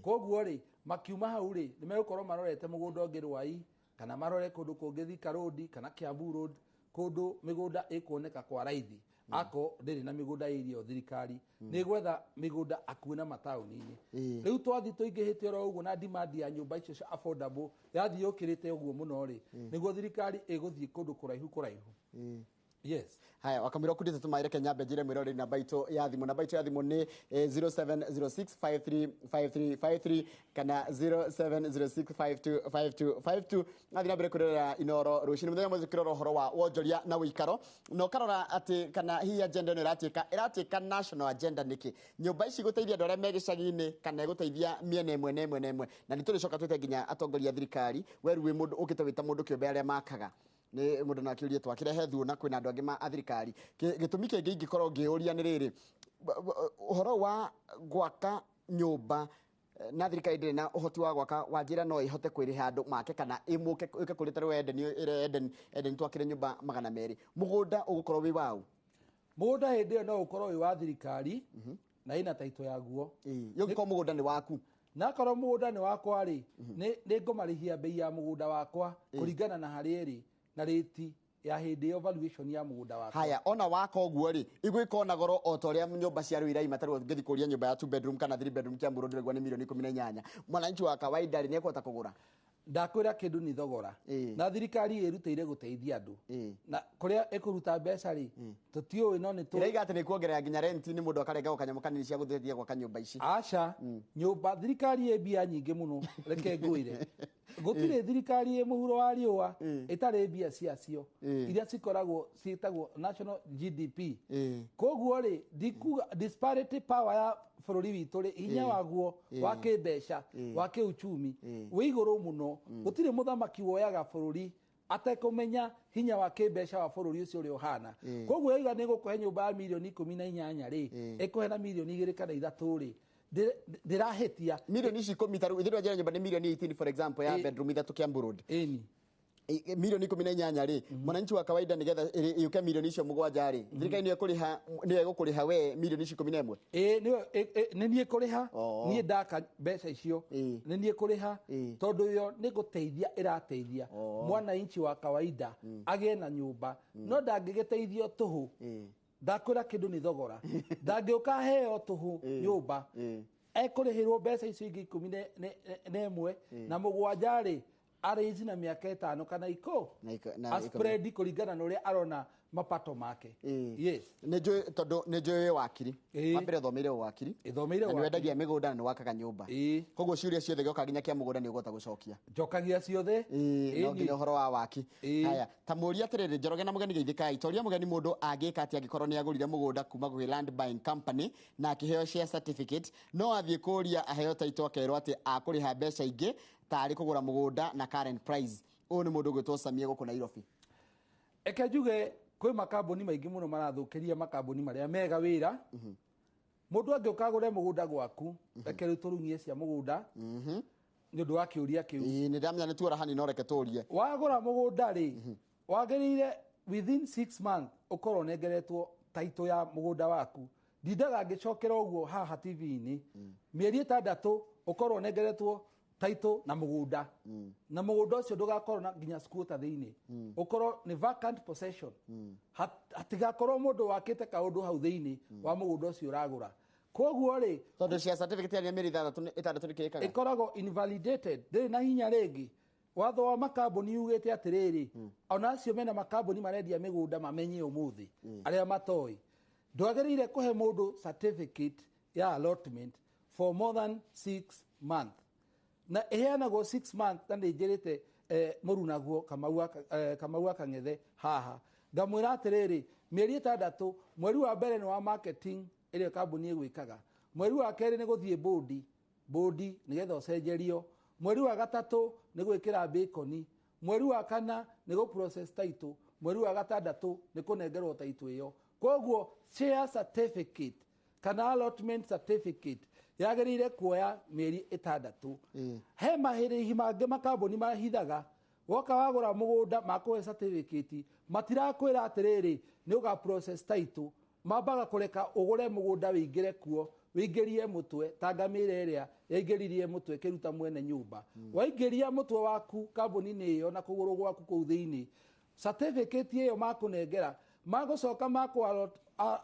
Koguo rĩ, makiuma hau rĩ, nĩ megũkorwo marorete mũgũnda ũngĩ Rwai, kana marore kũndũ kũngĩ Thika Road kana Kiambu Road, kũndũ mĩgũnda ĩkuoneka kwa raithi. Ako ndĩrĩ na mĩgũnda ĩrio thirikari nĩ gwetha mĩgũnda akuĩ na mataũni-inĩ. Rĩu twathiĩ tũingĩhĩte oro ũguo na demand ya nyũmba icio cia affordable yathiĩ yũkĩrĩte ũguo mũno rĩ, nĩguo thirikari ĩgũthiĩ kũndũ kũraihu kũraihu. Yes. Haya, wakamwira kundite tumaire Kenya mbe njire mwiroreri namba itũ ya thimũ. Namba itũ ya thimũ nĩ 0706535353 kana 0706525252. Nathiĩ na mbere kwĩrorera Inoro rũcinĩ mũthenya mwezi ũkĩrora ũhoro wa wonjoria na ũikaro, na ũkarora atĩ kana hihi agenda ĩno ĩratuĩka national agenda nĩkĩ, nyũmba ici gũteithia andũ arĩa me gĩcagi-inĩ kana ĩgũteithia mĩena ĩmwe na ĩmwe na ĩmwe. Na nĩ tũrĩcoka twĩte nginya atongoria a thirikari. We rĩu wĩ mũndũ ũkĩte wĩta mũndũ kĩũmbe, arĩa makaga nĩ mũndũ no akĩũrie twakĩrehe thuo na kwĩna andũ angĩ a thirikari. Gĩtũmi kĩngĩ ingĩkorwo ngĩũria nĩ rĩrĩ, ũhoro wa gwaka nyũmba, na thirikari ndĩrĩ na ũhoti wa gwaka, wanjĩra no ĩhote kwĩrĩha andũ make kana ĩmũke ĩke kũrĩ ta rĩu Eden, ĩre Eden, Eden twakĩre nyũmba 200, mũgũnda ũgũkorwo wĩ waũ? Mũgũnda hĩndĩ ĩyo no ũkorwo wĩ wa thirikari na ĩna taito yaguo. Yũngĩkorwo mũgũnda nĩ waku? Na akorwo mũgũnda nĩ wakwa rĩ, nĩ ngũmarĩhia bei ya mũgũnda wakwa kũringana na harĩa ĩrĩ na rĩti ya hĩndĩ ĩyo, valuation ya mũgũnda wakwa. Haya, ona waka ũguo rĩ, igwĩka ona goro o ta ũrĩa nyũmba cia rĩu iraima. Tarĩu ngĩthiĩ kũria nyũmba ya two bedroom kana three bedroom Kiambu Road, ndĩraigua nĩ mirioni 18. Mwananchi wa kawaida rĩ, nĩ ekũhota kũgũra? Ndakwĩra kĩndũ nĩ thogora, na thirikari ĩrutĩire gũteithia andũ, na kũrĩa ĩkũruta mbeca rĩ, tũtiũĩ, no nĩ tũ Ĩraiga atĩ nĩ kuongerera nginya rent, nĩ mũndũ akarengagwo kanyamũ kanini cia gũteithia gwaka nyũmba ici. Aca, nyũmba thirikari ĩ mbia nyingĩ mũno. Reke ngwĩre, gũtirĩ thirikari ĩ mũhuro wa riũa ĩtarĩ mbia ciacio iria cikoragwo ciĩtagwo national GDP. Koguo rĩ, ndikuga disparity power ya bũrũri witũ rĩ, hinya waguo wa kĩmbeca, wa kĩuchumi wĩ igũrũ mũno. Gũtirĩ mũthamaki woyaga bũrũri atekũmenya hinya wa kĩmbeca wa bũrũri ũcio ũrĩa ũhana. Koguo yauga nĩ gũkũhe nyũmba ya mirioni 18 rĩ, ĩkũhe na mirioni 2 kana 3 rĩ, ndĩrahĩtia. Mirioni ici 10, tarĩu ithuĩ njĩra nyũmba nĩ mirioni 18, for example, ya bedroom 3 Kiambu Road. Ĩni. Mirioni 18 rĩ, mwananchi wa kawaida nĩgetha yũke mirioni icio 7 rĩ, thirikari nĩyo ĩkũrĩha, nĩyo ĩgũkũrĩha we mirioni ici 11? Ĩĩ, nĩyo nĩ niĩ kũrĩha. Niĩ ndaka mbeca icio nĩ niĩ kũrĩha, tondũ yo nĩ gũteithia ĩrateithia mwananchi wa kawaida agĩe na nyũmba, no ndangĩgĩteithio tũhũ. Ndakwĩra kĩndũ nĩ thogora, ndangĩũka heo tũhũ nyũmba. Ekũrĩhĩrwo mbeca icio ingĩ 11 na 7 rĩ, arĩici na mĩaka 5 kana ikũ na aspread kũringana na ũrĩa arona mapato make. Yes. Nĩ njũĩ, tondũ nĩ njũĩ wĩ wakiri. Wa mbere ũthomeire ũwakiri. Ĩthomeire Na nĩ ũwakiri. wendagia mĩgũnda na nĩ wakaga nyũmba, koguo ciũria ciothe gĩoka nginya kĩa mũgũnda nĩ ũgũhota gũcokia. Njokagia ciothe. No nginya ũhoro wa waki. Haya, ta mũria atĩrĩrĩ, Njoroge na mũgeni, geithĩkai, toria mũgeni, mũndũ angĩka atĩa angĩkorwo nĩ agũrire mũgũnda kuma gwĩ land buying company na akĩheo share certificate, no athiĩ kũria aheo title akerwo atĩ akũrĩha mbeca ingĩ tarĩ kũgũra mũgũnda na current price? Ũyũ nĩ mũndũ ũgwĩtwo Samia gũkũ Nairobi. Eke njuge, kwĩ makambuni maingĩ mũno marathũkĩria makambuni marĩa mega wĩra. Mũndũ angĩũka agũre mũgũnda gwaku, reke rĩu tũrung'ie cia mũgũnda nĩ ũndũ wa kĩũria kĩu. Ĩĩ, nĩ ndamenya nĩ tuora hani, no reke tũrie. Wagũra mũgũnda rĩ, wagĩrĩire within 6 months ũkorwo ũnengeretwo title ya mũgũnda waku. Ndindaga ngĩcokera ũguo haha TV-inĩ. Mĩeri 6 ũkorwo ũnengeretwo title na mũgũnda, na mũgũnda ũcio ndũgakorwo na nginya squatter thĩinĩ, ũkorwo nĩ vacant possession. Hatigakorwo mũndũ wakĩte kaũndũ hau thĩinĩ wa mũgũnda ũcio ũragũra. Koguo rĩ, tondũ share certificate ya mĩeri 6 nĩ kĩĩkaga? Ĩkoragwo invalidated, ndĩrĩ na hinya rĩngĩ. Watho wa makambuni ugĩte atĩrĩrĩ, ona acio mena makambuni marendia mĩgũnda mamenye ũmũthĩ, arĩa matoĩ, ndwagĩrĩire kũhe mũndũ certificate ya allotment for more than 6 months, na ĩheanagwo 6 months. Na nĩ njĩrĩte mũrunaguo Kamau wa Kang'ethe haha, ngamwĩra atĩrĩrĩ, mĩeri 6, mweri wa mbere nĩ wa marketing ĩrĩa kambuni ĩgwĩkaga, mweri wa kerĩ nĩ gũthiĩ bũndi nĩgetha ũcenjerio, mweri wa gatatũ nĩ gwĩkĩra bacon, mweri wa kana nĩ gũ process title, mweri wa gatandatũ nĩ kũnengerwo title ĩyo. Koguo share certificate kana allotment certificate yagĩrĩire kuoya mĩeri 6. He mahĩrĩhi mangĩ makambuni mahithaga. Woka wagũra mũgũnda, makũhe certificate, matirakwĩra atĩrĩrĩ nĩ ũga process title. Mambaga kũreka ũgũre mũgũnda, wĩingĩre kuo, wĩingĩrie mũtwe ta ngamĩra ĩrĩa yaingĩririe mũtwe ĩkĩruta mwene nyũmba. Waingĩria mũtwe waku kambuni-inĩ ĩyo na kũgũrũ gwaku kũu thĩinĩ, certificate ĩyo makũnengera, magũcoka makũ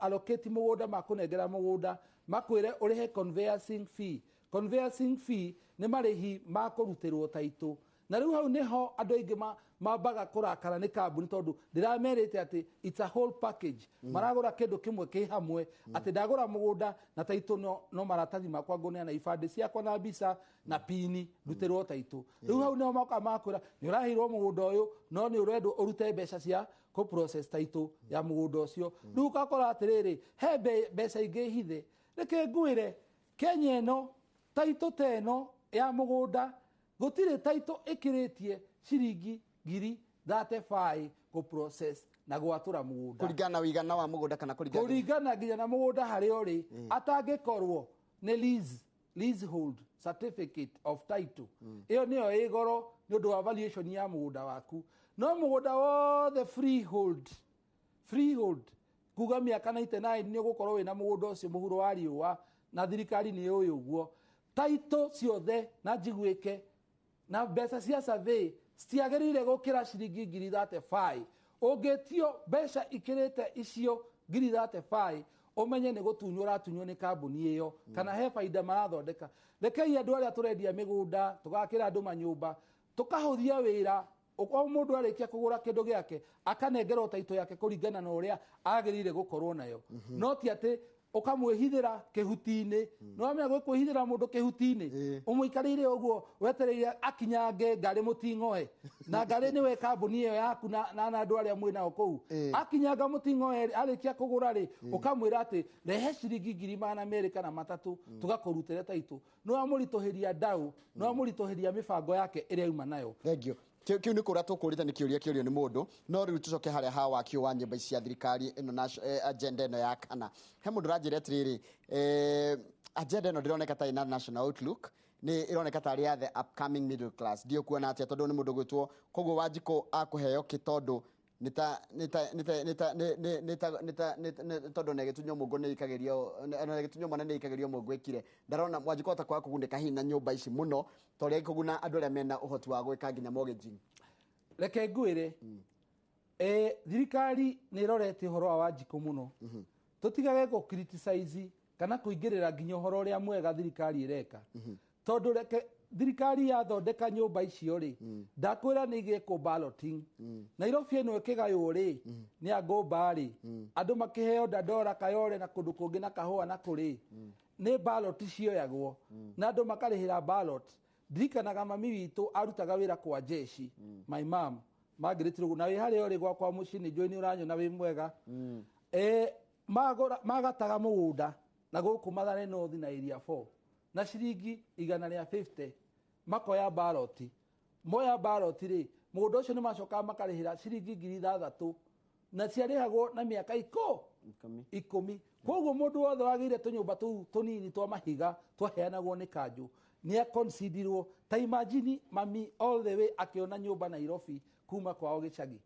allocate mũgũnda, makũnengera mũgũnda, makwĩre ũrĩhe conveyancing fee. Conveyancing fee nĩ marĩhi ma kũrutĩrwo title. Na rĩu hau nĩho andũ aingĩ mambaga kũrakara nĩ kambuni, tondũ ndĩramerĩte atĩ it's a whole package. Maragũra kĩndũ kĩmwe kĩ hamwe, atĩ ndagũra mũgũnda na title, no maratathi makwa ngũneana, ibandĩ ciakwa na mbica na pini, ndutĩrwo title. Rĩu hau nĩho moka makwĩra nĩ ũraheirwo mũgũnda ũyũ, no nĩ ũrendwo ũrute mbeca cia kũ process title ya mũgũnda ũcio. Rĩu ũgakora atĩrĩrĩ, he mbeca ingĩ hithe. Reke ngwĩre, Kenya ĩno, title ta ĩno ya mũgũnda, gũtirĩ title ĩkĩrĩtie ciringi 35,000 kũ process na gwatũra mũgũnda. Kũringana na ũigana wa mũgũnda kana kũringana? Kũringana nginya na mũgũnda harĩa ũrĩ, atangĩkorwo nĩ leasehold certificate of title. Ĩyo nĩyo ĩ goro nĩ ũndũ wa valuation ya mũgũnda waku. No mũgũnda wothe freehold, kuga mĩaka 99 nĩ ũgũkorwo wĩna mũgũnda ũcio mũhuro wa riũa, na thirikari nĩ yũĩ ũguo, title ciothe na njiguĩke na mbeca cia survey citiagĩrĩire gũkĩra ciringi 35,000. Ũngĩtio mbeca ikĩrĩte icio 35,000, ũmenye nĩ gũtunywo ũratunywo nĩ kambuni ĩyo, kana he baida marathondeka. Rekei andũ arĩa tũrendia mĩgũnda, tũgakĩra andũ manyũmba, Tũkahũthia wĩra, o mũndũ arĩkia kũgũra kĩndũ gĩake akanengerwo taito yake kũringana na ũrĩa agĩrĩire gũkorwo nayo. No ti atĩ ũkamwĩhithĩra kĩhuti-inĩ. Nĩwamenya gwĩkwĩhithĩra mũndũ kĩhuti-inĩ, ũmũikarĩire ũguo wetereire akinyange ngarĩ mũting'oe, na ngarĩ nĩwe kambuni ĩyo yaku na andũ arĩa mwĩ nao kũu. Akinyanga mũting'oe arĩkia kũgũra rĩ, ũkamwĩra atĩ rehe ciringi 200,000 kana 300 tũgakũrutĩre taitũ. Nĩwamũritũhĩria ndaũ, nĩwamũritũhĩria mĩbango yake ĩrĩa yuma nayo. Thank you. Kiu nĩ kũra tũkũrĩte nĩ kĩũria kĩũrio nĩ mũndũ. No rĩu tũcoke harĩa ha wakio wa nyũmba ici cia thirikari ĩno na agenda ĩno ya kana. He mũndũ ũranjĩra atĩrĩrĩ, agenda ĩno ndĩroneka ta ĩna national outlook, nĩ ĩroneka tarĩ ya the upcoming middle class. Ndiũ kuona atĩa tondũ nĩ mũndũ gwĩtwo koguo Wanjikũ akũheo kĩ tondũ nĩ ta tondũ na gĩtunywo mũngũ nĩ ikagĩrio na gĩtunywo mwana nĩ ikagĩrio mũngũ ĩkire. Ndarona Wanjikũ ata kwaga kũgunĩka hihi na nyũmba ici mũno ta ũrĩa ikũguna andũ arĩa mena ũhoti wa gwĩka nginya mortgaging. Reke ngwĩre, thirikari nĩ ĩrorete ũhoro wa Wanjikũ mũno. Tũtigage gũ criticize kana kũingĩrĩra nginya ũhoro ũrĩa mwega thirikari ĩreka. Tondũ reke thirikari yathondeka nyũmba icio rĩ, ndakwĩra nĩ igĩkwo balloting. Nairobi ĩno ĩkĩgaywo rĩ, nĩ angũmba rĩ, andũ makĩheo Dandora, Kayole na kũndũ kũngĩ na Kahũa na kũrĩ, nĩ ballot cioyagwo na andũ makarĩhĩra ballot. Ndirikanaga mami witũ arutaga wĩra kwa jeshi, my mom Margaret Rũgũ, na wĩ harĩa ũrĩ gwakwa mũciĩ nĩ njũĩ nĩ ũranyona wĩ mwega. Magataga mũgũnda na gũkũ Mathare North na Area 4 na ciringi 150, makoya ballot. Moya ballot rĩ, mũgũnda ũcio nĩ macokaga makarĩhĩra ciringi 6,000 na ciarĩhagwo na mĩaka 10. Koguo mũndũ wothe wagĩire tũnyũmba tũu tũnini twa mahiga twaheanagwo nĩ kanjũ nĩ aconsidirwo. Ta imagine mami all the way akĩona nyũmba Nairobi kuma kwao gĩcagi.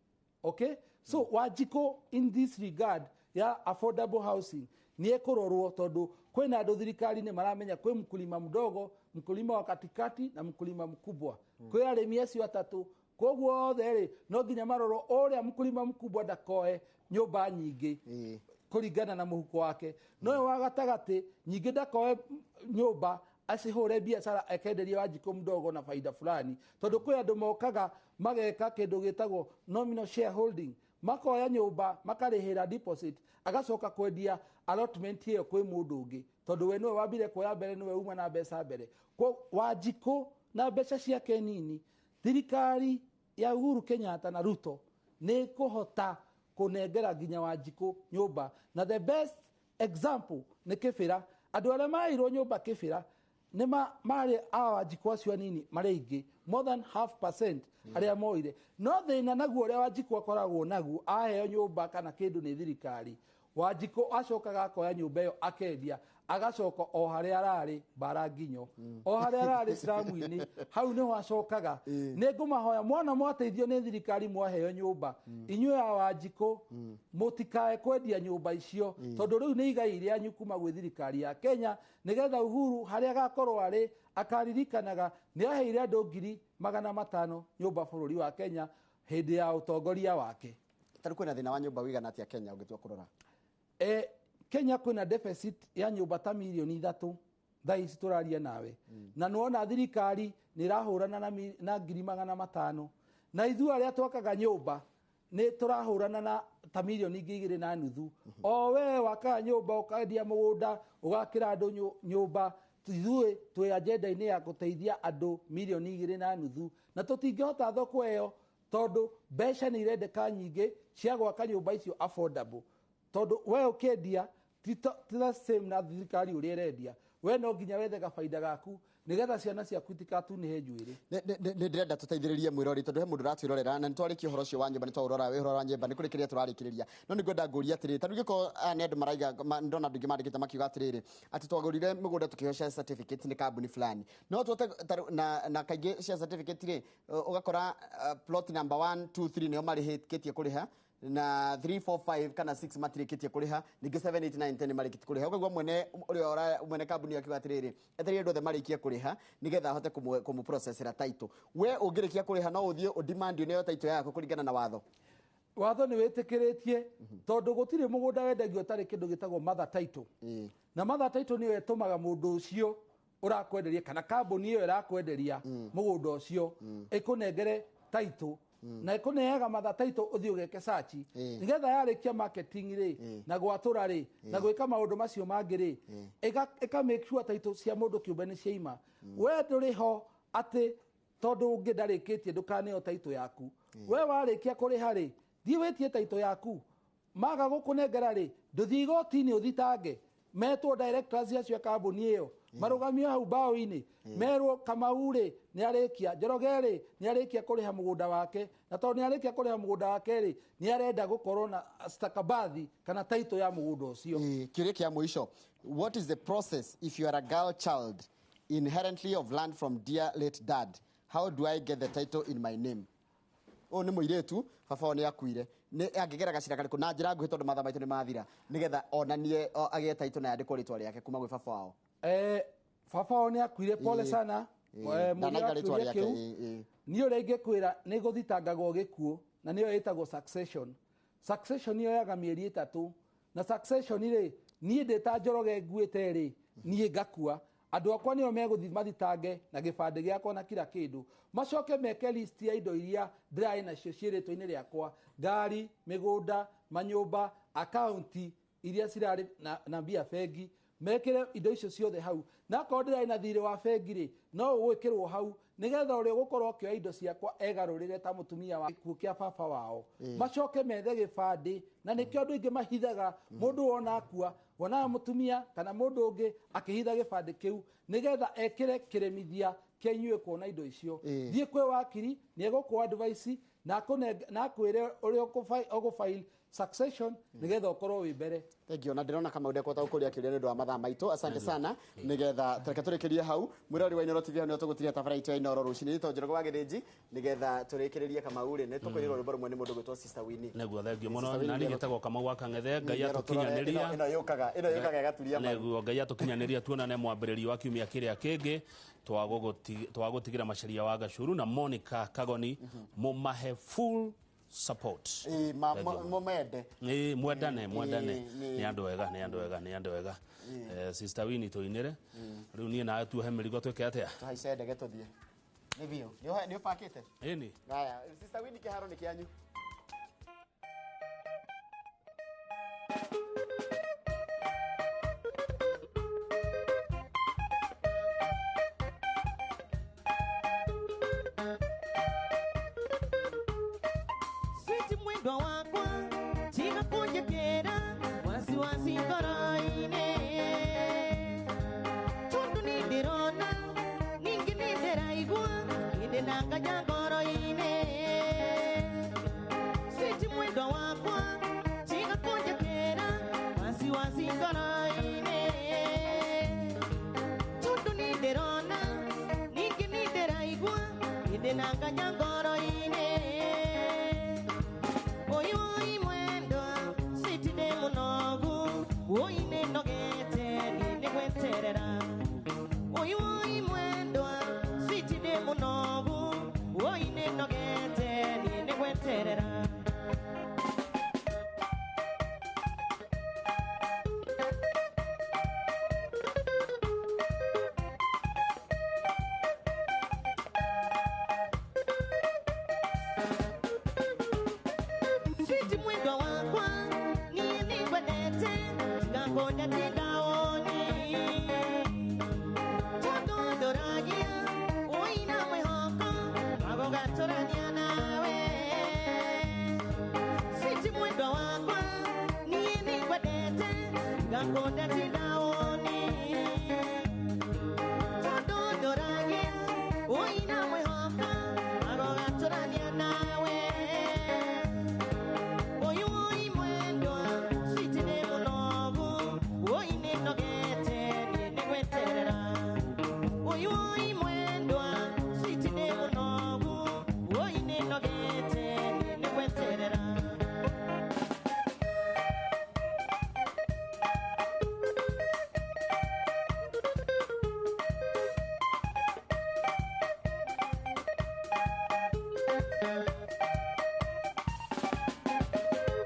Okay, so Wanjikũ in this regard ya affordable housing nĩ ekũrorwo, tondũ kwĩna andũ thirikari-inĩ maramenya kwĩ mkulima mdogo, mkulima wa katikati na mkulima mkubwa. Kwĩ arĩmi acio atatũ. Koguo othe rĩ, no nginya marorwo ũrĩa mkulima mkubwa ndakoe nyũmba nyingĩ kũringana na mũhuko wake, no ũyũ wa gatagatĩ nyingĩ ndakoe nyũmba acihũre biacara ekenderia Wanjikũ mdogo na faida fulani, tondũ kwĩ andũ mokaga mageka kĩndũ gĩtagwo nominal shareholding, makoya nyũmba makarĩhĩra deposit, agacoka kwendia allotment ĩyo kwĩ mũndũ ũngĩ, tondũ we nĩwe wambire kuoya mbere, nĩwe uma na mbeca mbere. Kwa Wanjikũ na mbeca ciake nini, thirikari ya Uhuru Kenyatta na Ruto nĩ kũhota kũnengera nginya Wanjikũ nyũmba. Na the best example nĩ Kĩbĩra. Andũ arĩa maheirwo nyũmba Kĩbĩra nĩ marĩ a Wanjikũ acio anini marĩ aingĩ, more than 0.5% arĩa moire. No thĩna naguo ũrĩa Wanjikũ akoragwo naguo, aheo nyũmba kana kĩndũ nĩ thirikari, Wanjikũ acokaga akoya nyũmba ĩyo akendia, agacoka o harĩa ararĩ bara nginyo, o harĩa ararĩ ciramu-inĩ, hau nĩho acokaga. Nĩ ngũmahoya mwana mwateithio nĩ thirikari mwaheo nyũmba, inyuĩ a Wanjikũ mũtikae kwendia nyũmba icio, tondũ rĩu nĩ igai rĩanyu kuma gwĩ thirikari ya Kenya, nĩgetha Uhuru harĩa agakorwo arĩ akaririkanaga nĩ aheire andũ 500,000 nyũmba bũrũri wa Kenya hĩndĩ ya ũtongoria wake. Tarĩu kwĩna thĩna wa nyũmba wĩigana atĩa Kenya ũngĩtua kũrora? Kenya kwĩna deficit ya nyũmba ta 3 million thaa ici tũraria nawe. Na nĩwona thirikari nĩ ĩrahũrana na 500,000, na ithuĩ arĩa twakaga nyũmba nĩ tũrahũrana na ta 2.5 million. O we wakaga nyũmba ũkendia mũgũnda ũgakĩra andũ nyũmba, ithuĩ twĩ agenda-inĩ ya gũteithia andũ 2.5 million, na tũtingĩhota thoko ĩyo tondũ mbeca nĩ irendeka nyingĩ cia gwaka nyũmba icio affordable. Tondũ we ũkĩendia ti the same na thirikari ũrĩa ĩrendia, we no nginya wethe gabaida gaku nĩgetha ciana ciaku itikatunĩhe njuĩrĩ. Nĩ ndĩrenda tũteithĩrĩrie mwĩrori tondũ he mũndũ ũratwĩrorera na nĩtwarĩkia ũhoro ũcio wa nyũmba, nĩtwaũrora ũhoro wa nyũmba nĩ kũrĩkĩrĩria tũrarĩkĩrĩria, no nĩ ngwenda ngũrie atĩrĩrĩ, ta rĩu gĩkorwo aya nĩ andũ maraiga, ndona andũ aingĩ mandĩkĩte makiuga atĩrĩrĩ atĩ twagũrire mĩgũnda tũkĩheo share certificate nĩ kambuni fulani, no tuote na kaingĩ share certificate rĩ ũgakora plot number 1 2 3 nĩo marĩhĩkĩtie kũrĩha na 3 4 5 kana 6 matirĩkĩtie kũrĩha, ningĩ 7 8 9 10 marĩkĩtie kũrĩha. Ũkaigua mwene ũrĩa mwene kambuni akiuga atĩrĩrĩ, etereire andũ othe marĩkie kũrĩha nĩgetha ahote kũmũprocessera title. We ũngĩrĩkia kũrĩha no ũthiĩ ũdemand ũneo title yaku kũringana na watho. Watho nĩ wĩtĩkĩrĩtie tondũ gũtirĩ mũgũnda wendagio ũtarĩ kĩndũ gĩtagwo mother title. Na mother title nĩyo ĩtũmaga mũndũ ũcio Ũrakwenderia kana kambuni ĩyo ĩrakwenderia mũgũnda ũcio ĩkũnengere title na ĩkũneaga matha title ũthiĩ ũgeke search, nĩgetha yarĩkia marketing rĩ na gwatũra rĩ na gwĩka maũndũ macio mangĩ rĩ, ĩka make sure title cia mũndũ kĩũmbe nĩ ciaima. We ndũrĩ ho atĩ tondũ ũngĩ ndarĩkĩtie ndũkaneo title yaku. We warĩkia kũrĩha rĩ, thiĩ wĩtie title yaku. Maga gũkũnengera rĩ, ndũthiĩ igoti-inĩ ũthitange. Metwo directors acio a kambuni ĩyo marũgamio hau mbaũ-inĩ, merwo Kamau rĩ nĩ arĩkia, Njoroge rĩ nĩ arĩkia kũrĩha mũgũnda wake, na tondũ nĩ arĩkia kũrĩha mũgũnda wake rĩ, nĩ arenda gũkorwo na stakabathi kana title ya mũgũnda ũcio. Kĩũria kĩa mũico: what is the process if you are a girl child inherently of land from dear late dad? How do I get the title in my name? Ũyũ nĩ mũirĩtu, baba wao nĩ akuire, nĩ angĩgera gacĩra karĩkũ na njĩra nguhĩ, tondũ mathaa maitũ nĩ mathira, nĩgetha onanie agĩe title na yandĩkwo rĩtwa rĩake kuma gwĩ baba wao? Baba wao nĩ akuire, pole sana. Mũriũ Ndanaiga rĩtwa wa kĩũria rĩake, kĩu. Niĩ ũrĩa ingĩkwĩra, nĩ gũthitangagwo gĩkuũ na nĩyo ĩtagwo succession. Succession yoyaga mĩeri 3, na succession rĩ, niĩ ndĩ ta Njoroge nguĩte rĩ, niĩ ngakua, andũ akwa nĩo megũthiĩ mathitange na gĩbandĩ gĩakwa na kila kĩndũ, macoke meke list ya indo iria ndĩrarĩ nacio ciĩ rĩtwa-inĩ rĩakwa: ngari, mĩgũnda, manyũmba, akaunti iria cirarĩ na mbia bengi, mekĩre indo icio ciothe hau. Na akorwo ndĩrarĩ na thirĩ wa bengi rĩ, no ũgwĩkĩrwo hau, nĩgetha ũrĩa ũgũkorwo akĩoya indo ciakwa egarũrĩre ta mũtumia wa gĩkuũ kĩa baba wao. Macoke methe gĩbandĩ, na nĩkĩo andũ aingĩ mahithaga. Mũndũ wona akua, wonaga mũtumia kana mũndũ ũngĩ akĩhitha gĩbandĩ kĩu nĩgetha ekĩre kĩremithia kĩa inyuĩ kuona indo icio. Thiĩ kwĩ wakiri, nĩ egũkũ advice na akwĩre ũrĩa ũgũ-file succession nĩgetha ũkorwo wĩ mbere. Thank you. Na ndĩrona Kamau ndekũhota gũkũria kĩũria nĩ ũndũ wa mathaa maitũ. Asante sana. Nĩgetha reke tũrĩkĩrie hau. Mwĩrori wa Inooro TV, hau nĩho tũgũtiria tabara itũ ya Inooro rũcinĩ. Nĩtũ Njoroge wa Gĩthĩnji, nĩgetha tũrĩkĩrĩrie, Kamau rĩ, nĩ tũkũinĩrwo rwĩmbo rũmwe nĩ mũndũ ũgwĩtwo Sister Winnie. Nĩguo, thengio mũno. Sister Winnie. Na niĩ ngĩtagwo Kamau wa Kang'ethe. Ngai Nĩgetha tũrore, atũkinyanĩria. Ĩno yũkaga ĩgaturia maru. Nĩguo, Ngai atũkinyanĩria, tuonane mwambĩrĩrio wa kiumia kĩrĩa kĩngĩ. Twagũtigĩra Macaria wa Gacuru na Monica Kagoni, mũmahe full support. Ĩĩ, mũmende. Ĩĩ, mwendane, mwendane. Nĩ andũ ega, nĩ andũ ega, nĩ andũ ega. Sister Winnie, tũinĩre rĩu niĩ nawe tuohe mĩrigo, twĩke atĩa? Tũhaice ndege tũthiĩ. Nĩ biũ. Nĩ ũbakĩte? Ĩni. Haya, Sister Winnie, kĩharo nĩ kĩanyu. Switi mwendwa wakwa, tiga kunjekera wasiwasi ngoro-inĩ, tondu nĩndĩrona ningĩ nĩndĩraigua ĩndĩ ndanganya ngoro-inĩ. Switi mwendwa wakwa, tiga kunjekera wasiwasi ngoro-inĩ, tondu nĩndĩrona ningĩ nĩndĩraigua ĩndĩ ndanganya ngoro-inĩ. Oyi oyi mwendwa, switi ndĩ mũnogu, oi nĩnogete niĩ nĩ gweterera. Oyi oyi mwendwa, switi ndĩ mũnogu, oi nĩnogete niĩ nĩ gweterera. Switi mwendwa wakwa, niĩ nĩngwendete, tiga tindaoni, tondũ ndũragia ũina mwĩhoko wa gũgatũrania nawe. Switi mwendwa wakwa, niĩ nĩngwendete, tiga tindaoni, tondũ ndũragia ũina mwĩhoko wa gũgatũrania nawe. Oyi oyi mwendwa, switi nĩ mũnogu, oi nĩnogete niĩ nĩ gweterera. Oyi oyi mwendwa, switi nĩ mũnogu, oi nĩnogete niĩ nĩ gweterera.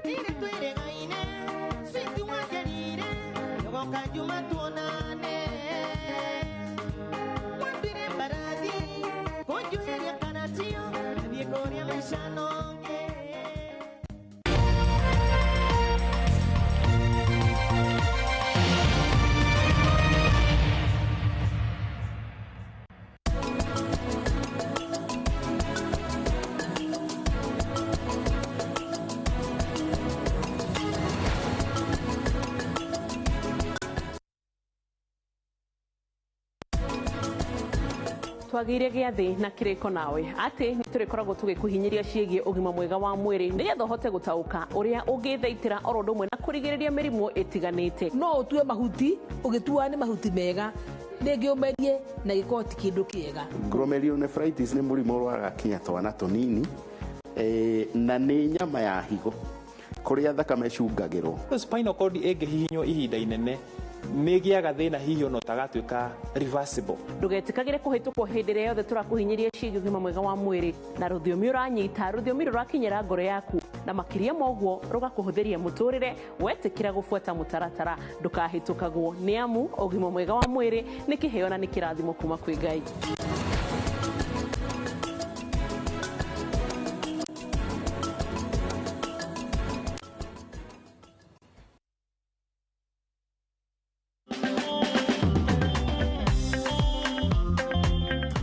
Nĩrĩ twĩrĩgaine, switi wanjĩrire, nĩũgoka Juma tuonane. Twagĩire gĩathĩ na kĩrĩko nawe atĩ nĩ tũrĩkoragwo tũgĩkũhinyĩria ciĩgiĩ ũgima mwega wa mwĩrĩ nĩgetha ũhote gũtaũka ũrĩa ũngĩthaitĩra oro ũndũ ũmwe na kũrigĩrĩria mĩrimũ ĩtiganĩte. No ũtue mahuti ũgĩtuaga nĩ mahuti mega, rĩngĩ ũmerie na gĩkorwo ti kĩndũ kĩega. Glomerulonephritis nĩ mũrimũ ũrwaraga kinya twana tũnini, na nĩ nyama ya higo kũrĩa thakame ĩcungagĩrwo. Spinal cord ĩngĩhihinywo ihinda inene nĩ ĩgĩaga thĩna hihi ona ũtagatuĩka reversible. Ndũgetĩkagĩre kũhĩtũkwo hĩndĩ ĩrĩa yothe tũrakũhinyĩria ciĩgiĩ ũgima mwega wa mwĩrĩ na rũthiomi ũranyita, rũthiomi rũrakinyĩra ngoro yaku na makĩria ma ũguo rũgakũhũthĩria mũtũrĩre wetĩkĩra gũbuata mũtaratara. Ndũkahĩtũkagwo nĩ amu ũgima mwega wa mwĩrĩ nĩ kĩheo na nĩ kĩrathimo kuma kwĩ Ngai.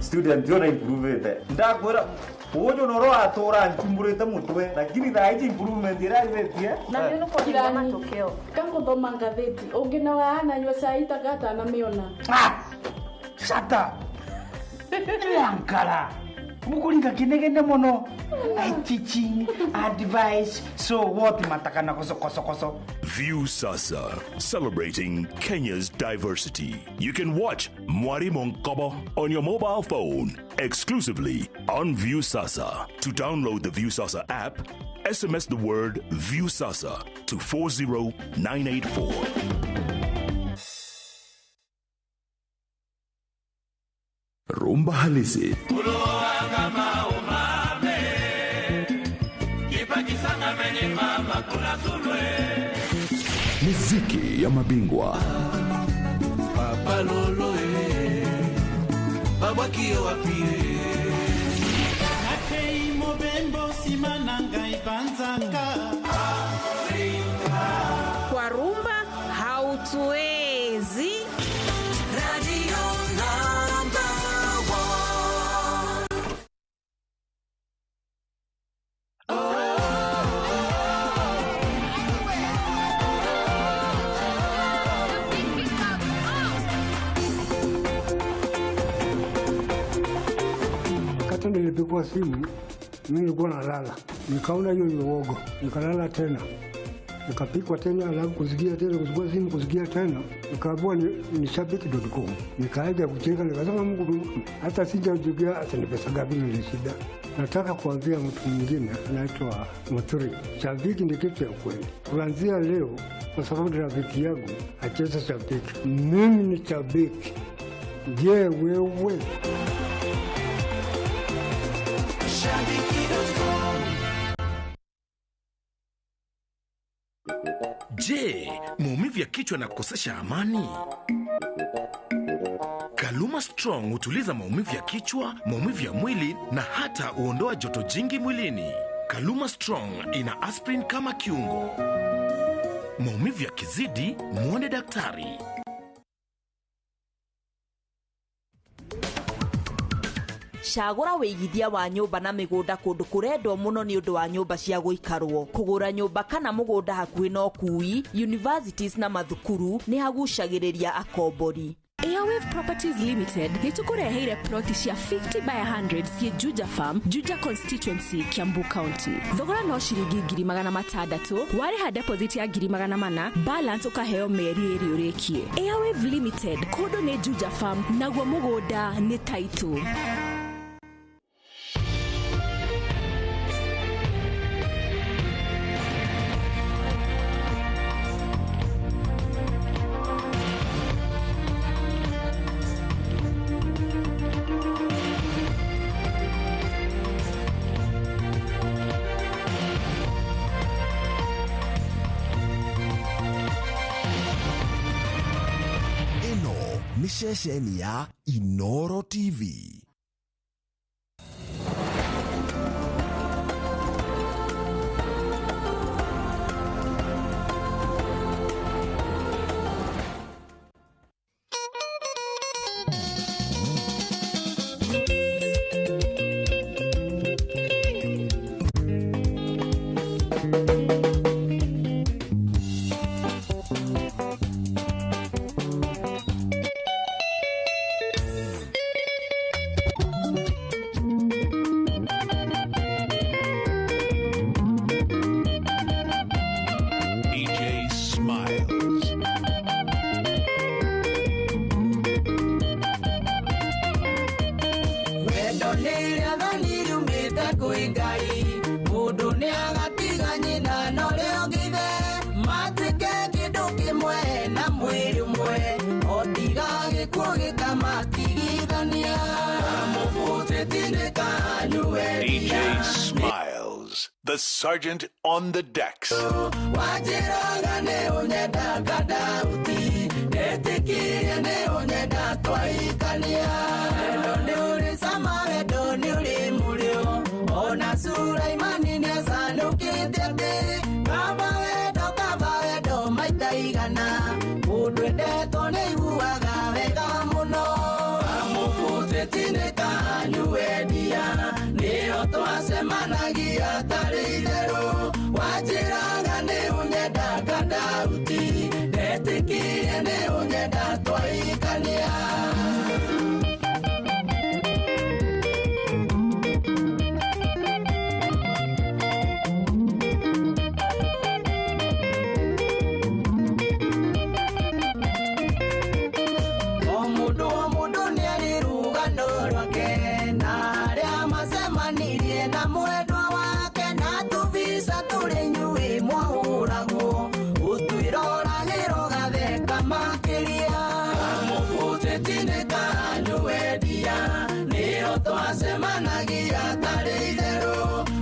Student yona improvete ndakwira uyu noro atura nchumburite mutwe lakini thaa ici improvement iraithĩtie. Na nĩ ũkuonania matokeo kamuthoma ngathĩti ũngĩ na waananyua cai tagatana. Shut up. Ankara mukuringa kinegene muno. I teaching advice so what matakana koso koso koso. View Sasa, celebrating Kenya's diversity. You can watch Mwari Monkobo on your mobile phone exclusively on View Sasa. To download the View Sasa app, SMS the word View Sasa to 40984. Rumba halisi miziki ya mabingwa. Papa lolo babwaki wapi Nakei mobembo sima na ngai banzaka Kwa rumba hautuwezi. Radio number 1. Wakati nilipigwa simu, mimi nilikuwa nalala, nikaona hiyo ni uogo, nikalala tena, nikapikwa tena, alafu kusikia tena, kuchukua simu, kusikia tena, nikaambiwa ni shabiki.com. Nikaanza kucheka, nikasema Mungu, hata sijajulia hata ni pesa ngapi ni shida. Nataka kuambia mtu mwingine anaitwa Muturi, shabiki ni kitu ya kweli. Kuanzia leo, kwa sababu ni rafiki yangu, acheze shabiki. Mimi ni shabiki. Je, wewe? Je, maumivu ya kichwa na kukosesha amani? Kaluma Strong hutuliza maumivu ya kichwa, maumivu ya mwili na hata huondoa joto jingi mwilini. Kaluma Strong ina aspirin kama kiungo. Maumivu yakizidi, muone daktari. Cagũra wĩigithia wa nyũmba na mĩgũnda kũndũ kũrendwo mũno nĩ ũndũ wa nyũmba cia gũikarwo. Kũgũra nyũmba kana mũgũnda hakuhĩ na ũkui, universities na mathukuru nĩ hagucagĩrĩria akombori. Airwave Properties Limited nĩ tũkũreheire ploti cia 50 by 100 ciĩ Juja Farm, Juja Constituency, Kiambu County. Thogora no ciringi 600,000, warĩha deposit ya 400,000, balance ũkaheo mĩeri ĩrĩ ũrĩkie. Airwave Limited, kũndũ nĩ Juja Farm, naguo mũgũnda nĩ title. Ceceni ya Inoro TV. The Sergeant on the decks. Wanjĩraga nĩ ũnyendaga Dauti, ndetĩkirie nĩ ũnyenda twaikania. Wendo nĩ ũrĩ cama, wendo nĩ ũrĩ mũrĩo, ona Sulaimani nĩacanũkĩte atĩ kaba wendo maita igana, mũndũ endetwo nĩaiguaga wega mũno. Kamũbutĩti nĩ kanyu wendia, nĩyo twacemanagia tarĩ itherũ. Wanjĩraga nĩ ũnyendaga Dauti, ndetĩkirie nĩ ũnyenda twaikania. O mũndũ o mũndũ nĩarĩ rũgano rwake, na arĩa macemanirie na mwendwa wake, na tũbica tũrĩ inyuĩ mwahũragwo, ũtwĩroragĩra ũgatheka makĩria. Kamũbutĩti nĩ kanyu wendia, nĩyo twacemanagia tarĩ itherũ.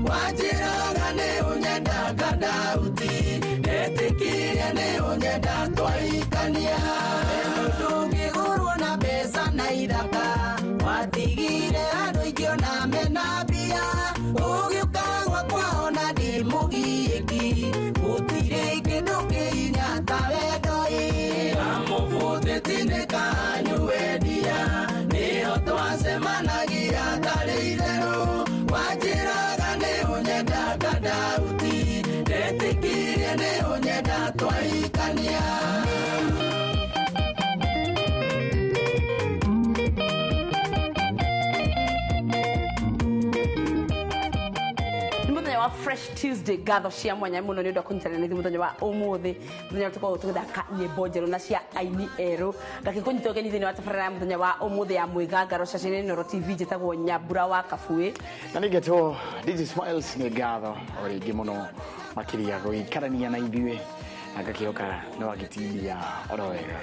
Wanjĩraga nĩ ũnyendaga Dauti, ndetĩkirie nĩ ũnyenda twaikania. Wendo ndũngĩgũrwo na mbeca na ithaka, watigire andũ aingĩ ona mena mbia, ũgĩũka gwakwa ona ndĩ mũgiĩki, gũtirĩ kĩndũ kĩhinya ta wendo ĩ. Kamũbutĩti nĩ kanyu wendia, nĩyo twacemanagia tarĩ itherũ. Wanjĩraga nĩ ũnyendaga Dauti, ndetĩkirie nĩ ũnyenda twaikania. Nĩ mũthenya wa Fresh Tuesday, ngatho cia mwanya mũno nĩ ũndũ wa kũnyitanĩra na ithuĩ mũthenya wa ũmũthĩ, mũthenya ũrĩa tũkoragwo tũgĩthaka nyĩmbo njerũ na cia aini erũ. Ngakĩkũnyita ũgeni thĩinĩ wa tabarĩra ya mũthenya wa ũmũthĩ ya Mwĩgangaro ceceni Inooro TV. Njĩtagwo Nyambura wa Kabuĩ. Na nä ngetwo DJ Smiles. Nä ngatho o rä ngä må no makä gå ikarania na ithuä na ngakĩhoka nä wagĩtindia oro wega.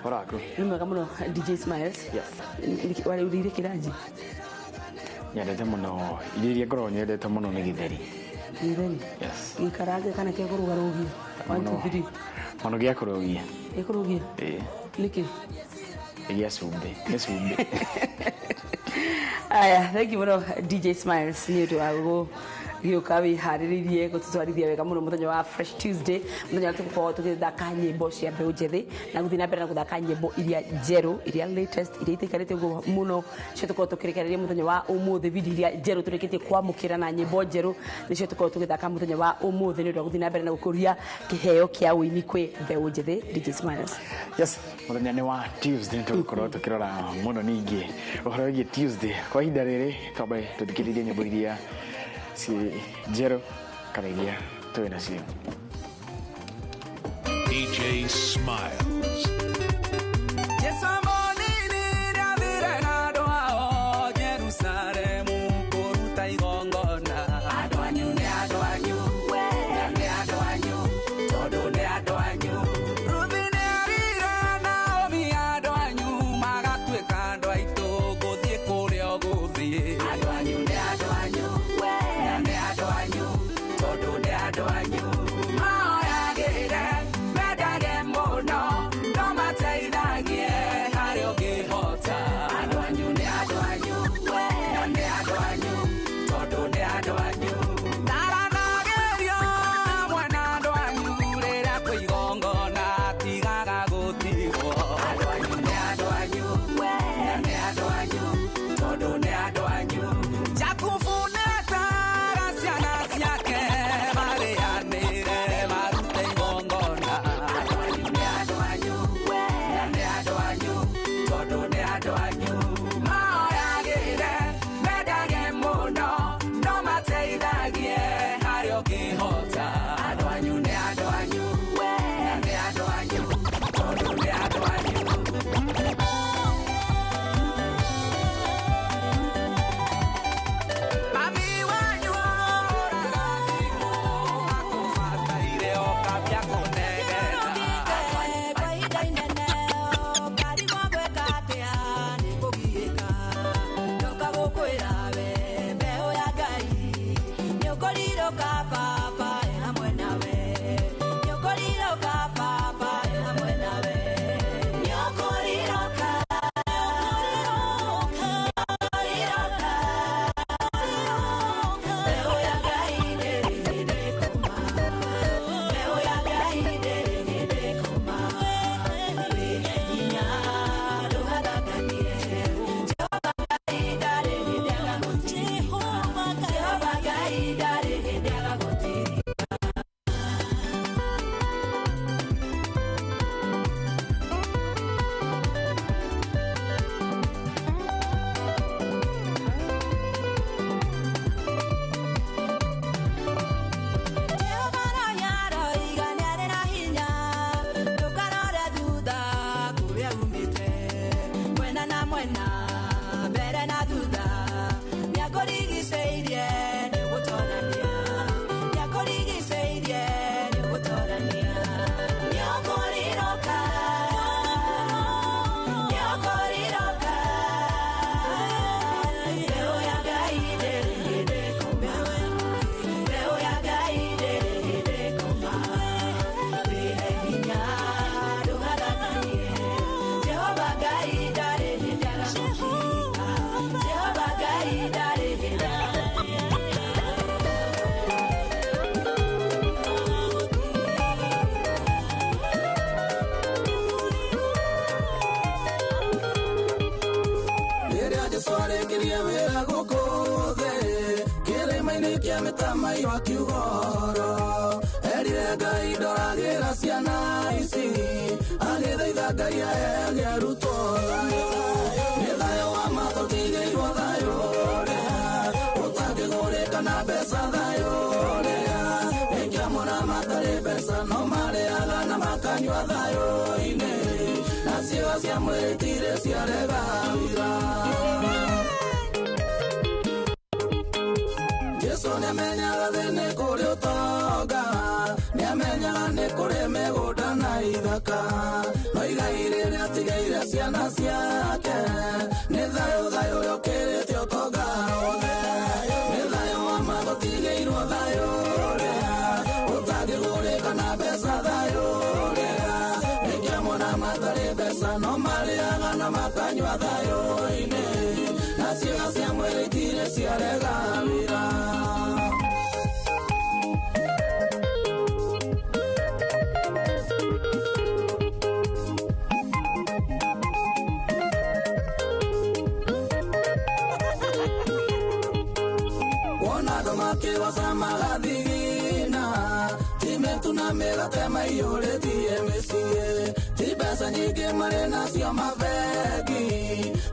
Ũhoro waku? Nĩ mwega mũno, DJ Smiles. Warĩ ũrĩire kĩranji? Nyendete mũno irio iria ngoragwo nyendete mũno nĩ gĩtheri. Gĩtheri? Yes. Gĩkarange kana kĩa kũrũgarũgia? One, two, three. Mũno gĩa kũrũgia. Gĩa kũrũgia? Ĩĩ. Nĩkĩ? Gĩa cumbĩ, nĩ cumbĩ. Aya, thank you mũno DJ Smiles nĩ ũndũ wa gũgĩũka wĩharĩrĩirie gũtũtwarithia wega mũno mũthenya wa Fresh Tuesday, mũthenya ũrĩa tũgũkorwo tũgĩthaka nyĩmbo cia mbeũ njĩthĩ na gũthiĩ na mbere na gũthaka nyĩmbo iria njerũ, iria latest, iria itaikarĩte ũguo mũno, cio tũkorwo tũkĩrekereria mũthenya wa ũmũthĩ. Video iria njerũ tũrĩkĩtie kwamũkĩra na nyĩmbo njerũ nĩcio tũkorwo tũgĩthaka mũthenya wa ũmũthĩ nĩ ũndũ wa gũthiĩ na mbere na gũkũria kĩheo kĩa ũini kwĩ mbeũ njĩthĩ. DJ Smiles. Yes, mũthenya nĩ wa Tuesday, nĩ tũgũkorwo tũkĩrora mũno ningĩ ũhoro wĩgiĩ Tuesday. Kwa ihinda rĩrĩ twambe tũthikĩrĩrie nyĩmbo iria ciĩ njerũ kana iria tũrĩ nacio. DJ Smiles. Yesu amonini nĩathire na andũ ao Jerusalemu kũruta igongona. Andũ anyu nĩ andũ anyu, na nĩ andũ anyu, tondũ nĩ andũ anyu. Ruthi nĩarire Naomi, andũ anyu magatuĩka andũ aitũ, ngũthiĩ kũrĩa ũgũthiĩ. Andũ anyu nĩ andũ anyu, na nĩ andũ anyu, tondũ nĩ andũ anyu. Mahoyagĩre, mendage mũno, no mateithagie. Agĩtharia mĩtamaiyũ akiuga ũhoro. Erire Ngai ndoragĩra ciana ici. Agĩthaitha Ngai aheage arutwo thayũ. Nĩ thayũ wa ma tũtigĩirwo thayũ ũrĩa ũtangĩgũrĩka na mbeca thayũ ũrĩa. Nĩkĩamũra matarĩ mbeca no marĩaga na makanyua thayũ-inĩ. Na ciĩga cia mwĩrĩ itirĩ ciarega wĩra. Jesu nĩamenyaga thĩ nĩ kũrĩ ũtonga, nĩamenyaga nĩ kũrĩ mĩgũnda na ithaka. No igai rĩrĩa atigĩire ciana ciake nĩ thayũ, thayũ ũrĩa ũkĩrĩte ũtonga wothe. Nĩ thayũ wa ma tũtigĩirwo thayũ ũrĩa ũtangĩgũrĩka na mbeca thayũ ũrĩa. Nĩkĩamũra matarĩ mbeca no marĩaga na makanyua thayũ-inĩ. Na ciĩga cia mwĩrĩ itirĩ ciarega wĩra. Wona andũ makĩgoca magathigina, ti mĩtu na mĩgate maiyũrĩtie mĩciĩ, ti mbeca nyingĩ marĩ nacio mabengi,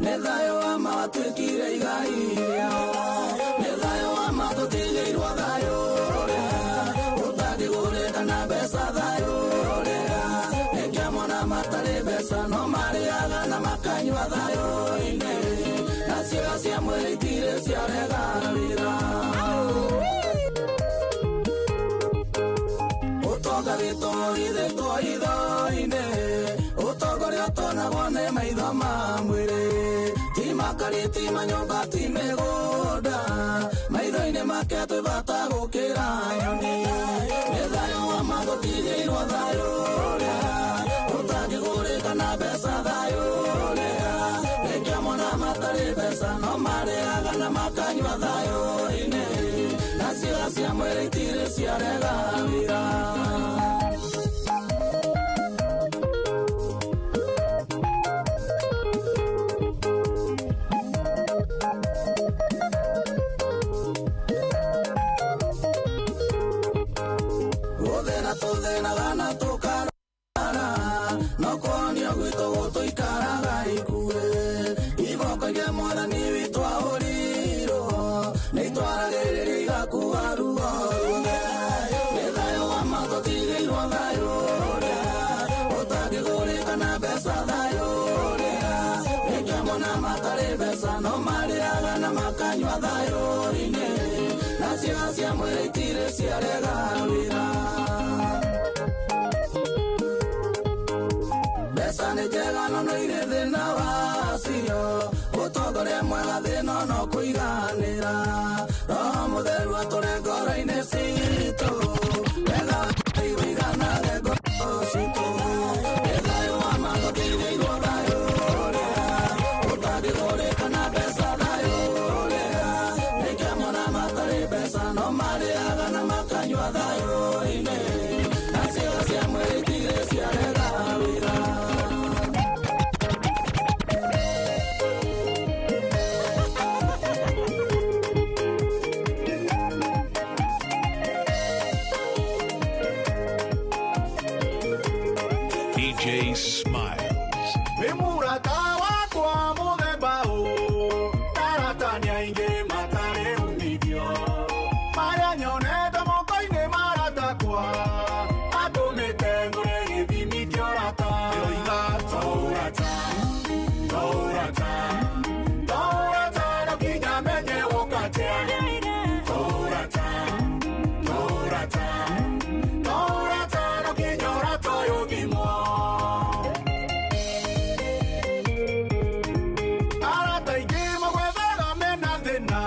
nĩ thayũ wa ma watuĩkire igai rĩao. Nĩ thayũ wa ma tũtigĩirwo thayũ ũrĩa ũtangĩgũrĩka na mbeca thayũ ũrĩa. Nĩkĩamũra matarĩ mbeca no marĩaga na makanyua thayũ-inĩ. Na ciĩga cia mwĩrĩ itirĩ ciarega wĩra. Ũtonga witũ ũhithĩtwo hitho-inĩ, ũtonga ũrĩa ũtonagwo nĩ maitho ma mwĩrĩ. Ti makari, ti manyũmba, ti mĩgũnda, maitho-inĩ make twĩ bata gũkĩra nyoni. Nĩ thayũ wa ma tũtigĩirwo thayũ ũrĩa ũtangĩgũrĩka na mbeca thayũ ũrĩa. Nĩkĩamũra matarĩ mbeca no marĩaga na makanyua thayũ-inĩ. Na ciĩga cia mwĩrĩ itirĩ ciarega wĩra. Gũthĩna tũthĩnaga na tũkarwara, no kũhonio gwitũ gũtũikaraga ikuĩ. Iboko iria Mwathani witũ ahũrirwo nĩ itwaragĩrĩria igakua ruo ruothe. Nĩ thayũ wa ma tũtigĩirwo thayũ ũrĩa ũtangĩgũrĩka na mbeca thayũ ũrĩa. Nĩkĩamũra matarĩ mbeca no marĩaga na makanyua thayũ-inĩ. Na ciĩga cia mwĩrĩ itirĩ ciarega wĩra. Mbeca nĩ njega no no irĩ thĩna wacio, ũtongoria mwega thĩna no kũiganĩra. Roho Mũtheru atũre ngoro-inĩ citũ, wega ũiganage ngoro citũ. Nĩ thayũ wa ma tũtigĩirwo thayũ ũrĩa ũtangĩgũrĩka na mbeca thayũ ũrĩa. Nĩkĩamũra matarĩ mbeca no marĩaga na makanyua thayũ-inĩ. Na ciĩga cia mwĩrĩ itirĩ ciarega wĩra. DJ Smiles. Nĩ mũrata wakwa mũthemba ũũ, arata nĩ aingĩ matarĩ umithio. Marĩa nyonete moko-inĩ maratakwa, atũmĩte ngũre gĩthimi kĩa ũrata. Ndĩroiga to ũrata, to ũrata, to ũrata no nginya menye woka atĩa. To ũrata, to ũrata, to ũrata no nginya ũrata ũyũ ũthimwo. Arata aingĩ magwethaga mena thĩna,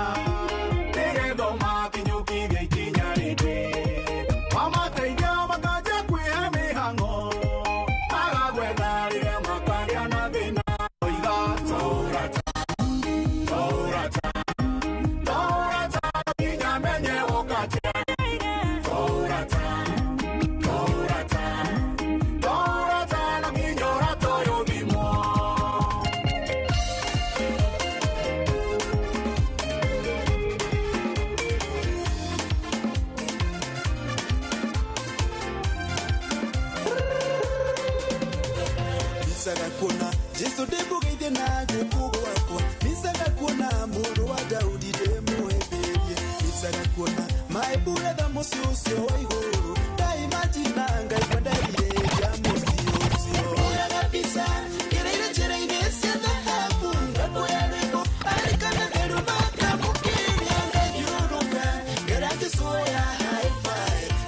Micaga kuona Jesu ndĩmũgeithie na guoko gwakwa. Micaga kuona mũrũ wa Daudi ndĩmũhĩmbĩrie. Micaga kuona maĩburetha mũciĩ ũcio wa igũrũ. Ndaimagina ngaigua nderirĩria mũciĩ ũcio. Hũraga mbica ngereire njĩra-inĩ cia thahabu, ngakuoya rwĩmbo arĩ kana theru makamũkĩria, ngathiũrũrũka ngera Jesũ ya hi-fi.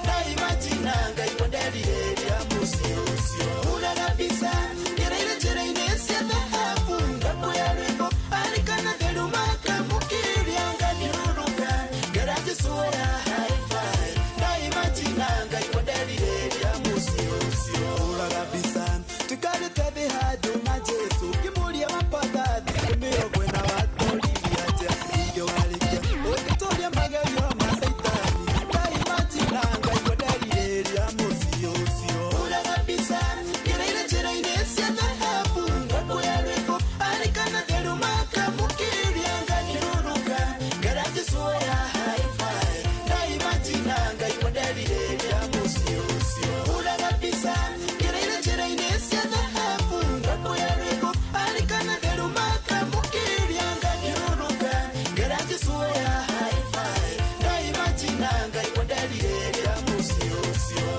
Ndaimagina ngaigua nderirĩria mũciĩ ũcio. Hũraga mbica ngereire njĩra-inĩ cia thahabu, ngakuoya rwĩmbo arĩ kana theru makamũkĩria, ngathiũrũrũka ngera Jesũ ya hi-fi. Ndaimagina ngaigua nderirĩria mũciĩ ũcio. Hũraga mbica tuikarĩte thĩ handũ na Jesũ, ngĩmũria mapatha thikũ mĩrongo ĩna watoririe atĩa. Ningĩ warĩkia ũngĩtũria magerio ma Caitani, ndaimagina ngaigua nderirĩria mũciĩ ũcio. Hũraga mbica ngereire njĩra-inĩ cia thahabu, ngakuoya rwĩmbo arĩ kana theru makamũkĩria, ngathiũrũrũka ngera Jesũ ya hi-fi. Ndaimagina ngaigua nderirĩria mũciĩ ũcio. Hũraga mbica ngereire njĩra-inĩ cia thahabu, ngakuoya rwĩmbo arĩ kana theru makamũkĩria, ngathiũrũrũka ngera Jesũ ya hi-fi. Ndaimagina ngaigua nderirĩria mũciĩ ũcio.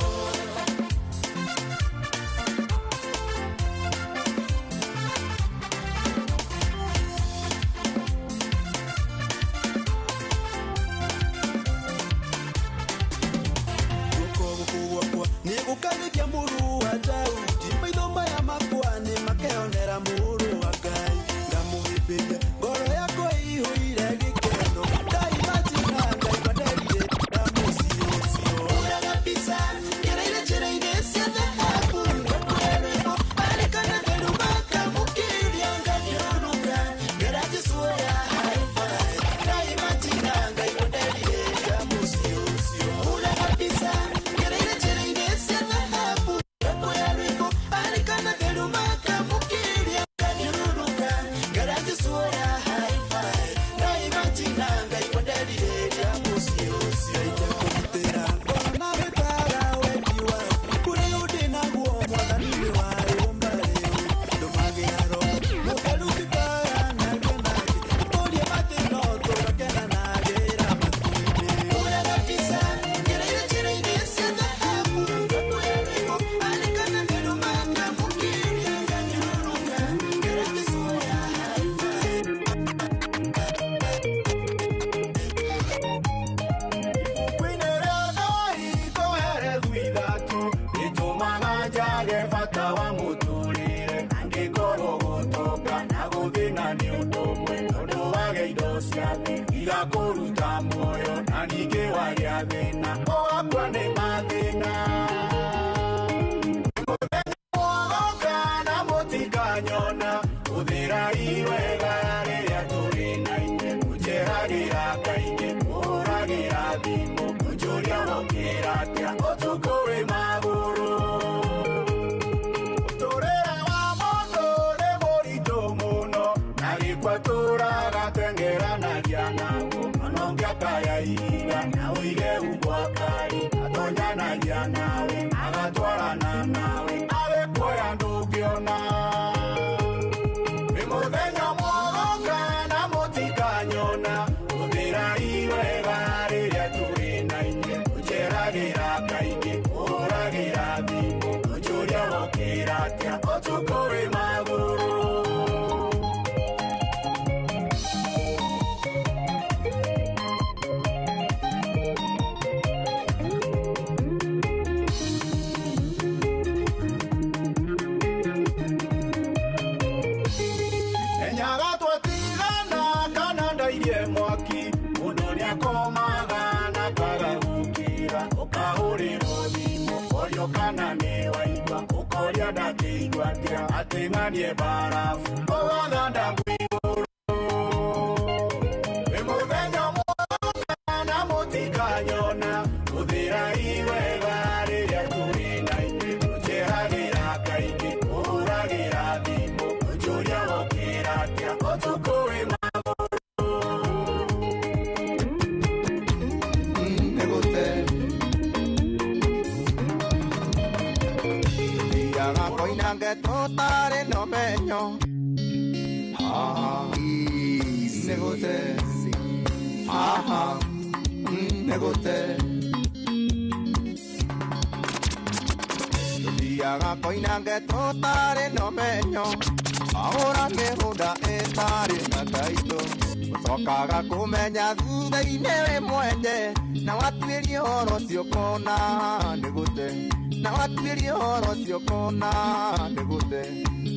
Guoko gũkũ gwakwa nĩ gũkarĩkia mũrũ wa Daudi, maitho maya makwa nĩ makeyonera mũrũ wa Ngai. Ngamũhĩmbĩria ngoro yakwa ĩihũire gĩkeno, ndaimagina ngaigua nderirĩria mũciĩ ũcio. Hũraga mbica ngereire njĩra-inĩ cia thahabu, ngakuoya rwĩmbo arĩ kana theru makamũkĩria, ngathiũrũrũka ngera Jesũ ya hi-fi. Ndaimagina ngaigua nderirĩria mũciĩ ũcio. Hũraga mbica ngereire njĩra-inĩ cia thahabu, ngakuoya rwĩmbo arĩ kana theru makamũkĩria, ngathiũrũrũka ngera Jesũ ya hi-fi. Ndaimagina ngaigua nderirĩria mũciĩ ũcio. Ingĩkũgitĩra ngoro na gĩtara wendi waku, kũrĩ ũndĩ naguo Mwathani nĩ warũmba rĩu. Ndũmagĩra Roho Mũtheru tũkaranagie nake, tũtũrie mathĩna tũgakenanagĩra matu-inĩ. Hũraga mbica ngereire njĩra-inĩ cia thahabu, ngakuoya rwĩmbo arĩ kana theru makamũkĩria, ngathiũrũrũka ngera Jesũ ya hi-fi. Njage bata wa mũtũrĩre angĩkorwo gũtonga na gũthĩna nĩ ũndũ ũmwe, tondũ wage indo cia thĩ igakũruta muoyo na ningĩ wagĩa thĩna ũgakua nĩ mathĩna. Mũthenya mũgoka na mũtikanyona, hũthĩrai wega rĩrĩa tũrĩ na inyuĩ, mũnjeragĩra kaingĩ, mũhũragĩra thimũ, mũnjũria wokĩra atĩa ũtukũ wĩ magũrũ. Mũtũrĩre wa mũndũ nĩ mũritũ mũno, na gĩkwa tũragateng'eranagia naguo, ona ũngĩakaya ihiga na ũige umbwa kari, atonyanagia nawe agatwarana nawe arĩkuoya ndũngĩona. Nĩ mũthenya mũgoka na mũtikanyona, hũthĩrai wega rĩrĩa tũrĩ na inyuĩ, mũnjeragĩra kaingĩ, mũhũragĩra thimũ, mũnjũria wokĩra atĩa ũtukũ wĩ magũrũ. Enyaga twatigana kana ndairie mwaki, mũndũ nĩakomaga na kaga gũkĩra, ũkahũrĩrwo thimũ ũkorio kana nĩ waigua, ũkoria ndangĩigua atĩa atĩ ng'anie mbarabu ũgathanda igũrũ. Nĩ mũthenya mũgoka na mũtikanyona, hũthĩrai wega rĩrĩa tũrĩ na inyuĩ, mũnjeragĩra kaingĩ, mũhũragĩra thimũ, mũnjũria wokĩra atĩa ũtukũ wĩ magũrũ. Nĩgũte. Tũthiaga koinange tũtarĩ na ũmenyo. Nĩ gũte. Haha, nĩ gũte. Tũthiaga koinange tũtarĩ na ũmenyo. Ahũra mĩgũnda ĩtarĩ na taitũ. Ũcokaga kũmenya thutha-inĩ wĩ mwende. Na watuĩria ũhoro ũcio ũkona nĩ gũte. Na watuĩria ũhoro ũcio ũkona nĩ gũte.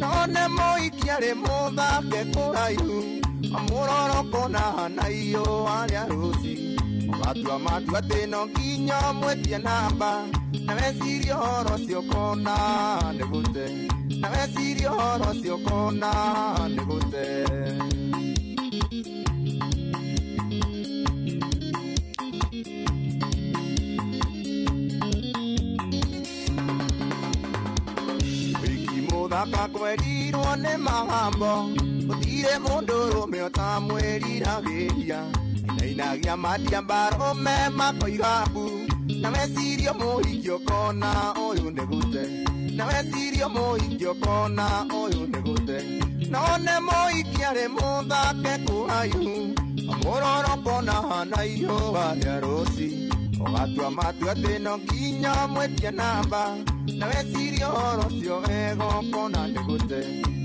None mũhiki arĩ mũthake kũraihu. Amũrora ũkona na iũa rĩa rũci. Ũgatua matua atĩ no nginya ũmwĩtie namba. Na weciria ũhoro ũcio ũkona nĩ gũte. Na weciria ũhoro ũcio ũkona nĩ gũte. Mũthaka kwerirwo nĩ mahambo. Gũtirĩ mũndũrũme ũtamwĩriragĩria. Ainainagia matia mbarũme makoiga mbu. Na weciria mũhiki ũkona ũyũ nĩ gũte. Na weciria mũhiki ũkona ũyũ nĩ gũte. None mũhiki arĩ mũthake kũraihu. Amũrora ũkona hana iũa rĩa rũci. Ũgatua matua atĩ no nginya ũmwĩtie namba. Na weciria ũhoro ũcio wega ũkona nĩ gũte.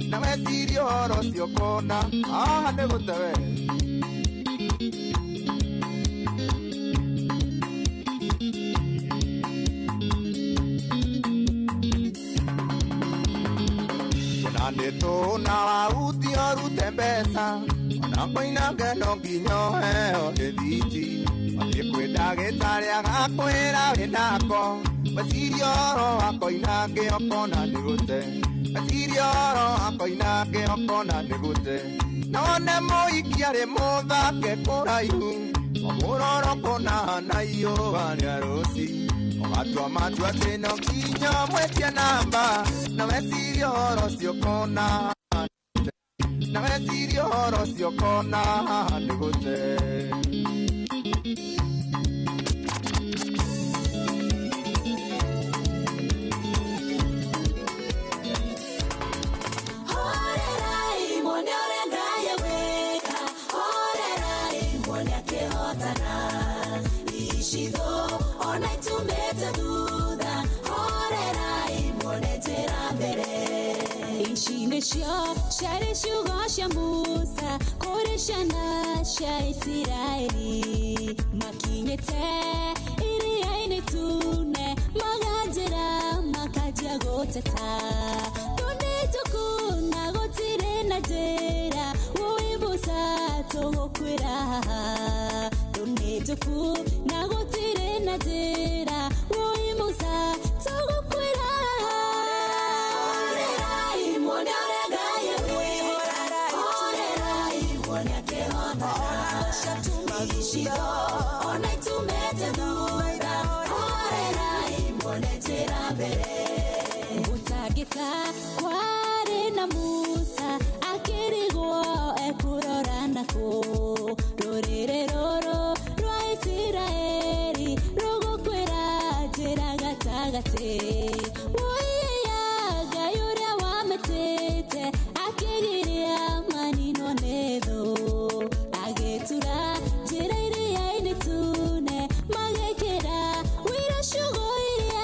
Na weciria ũhoro ũcio ũkona haha nĩ gũte we. Ona nĩ tũna wahuti ũrute mbeca. Ona koinange no nginya ũheo rĩthiti. Wathiĩ kwĩ ndagĩtarĩ agakwĩra wĩnako. Weciria ũhoro wa koinange ũkona nĩ gũte. Weciria ũhoro wa koinange ũkona nĩ gũte. None mũhiki arĩ mũthake kũraihu. Wamũrora ũkona na iũa rĩa rũci. Ũgatua matua atĩ no nginya ũmwĩtie namba. Na weciria ũhoro ũcio ũkona. Na weciria ũhoro ũcio ũkona nĩ gũte. Ici nĩcio ciarĩ ciugo cia Musa kũrĩ ciana cia Isiraeli makinyĩte iria-inĩ itune maganjĩra makanjia gũteta tũndĩ tũkuna gũtirĩ na njĩra wũi Musa tũgũkwĩra haha tũndĩ tũkuna gũtirĩ na njĩra wũi Musa tũgũkwĩra haha. Gũtangĩka kwarĩ na Musa akĩrigwo ekũrora nakũ rũrĩrĩ rũrũ rwa Isiraeli rũgũkwĩra njĩra gatagatĩ wũiya Ngai ũrĩa wamĩtĩte akĩgiria maninwo nĩ thũ agĩtura njĩra iria-inĩ itune magĩkĩra wĩra ciugo iria.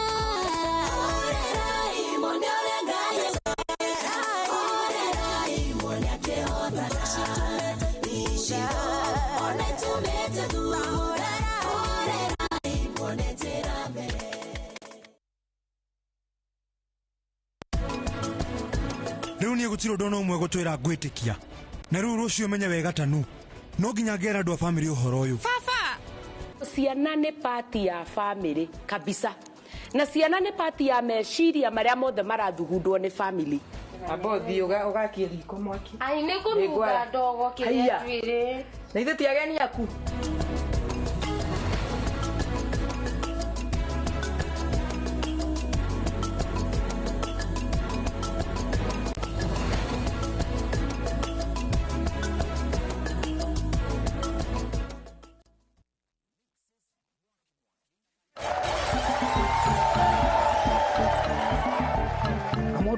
Rĩu niĩ gũtirĩ ũndũ ona ũmwe gũtwĩra ngwĩtĩkia na rĩu rũciũ menye wega tanu no nginya ngera andũ a bamĩrĩ ũhoro ũyũ. Baba, ciana nĩ pati ya bamĩrĩ kabisa na ciana nĩ pati ya meciria marĩa mothe marathugundwo nĩ family. Amba ũthiĩ ũgakie riko mwaki. Ai nĩ kũnunga ndogo kĩrĩa njuĩrĩ. Na ithuĩ ti ageni aku.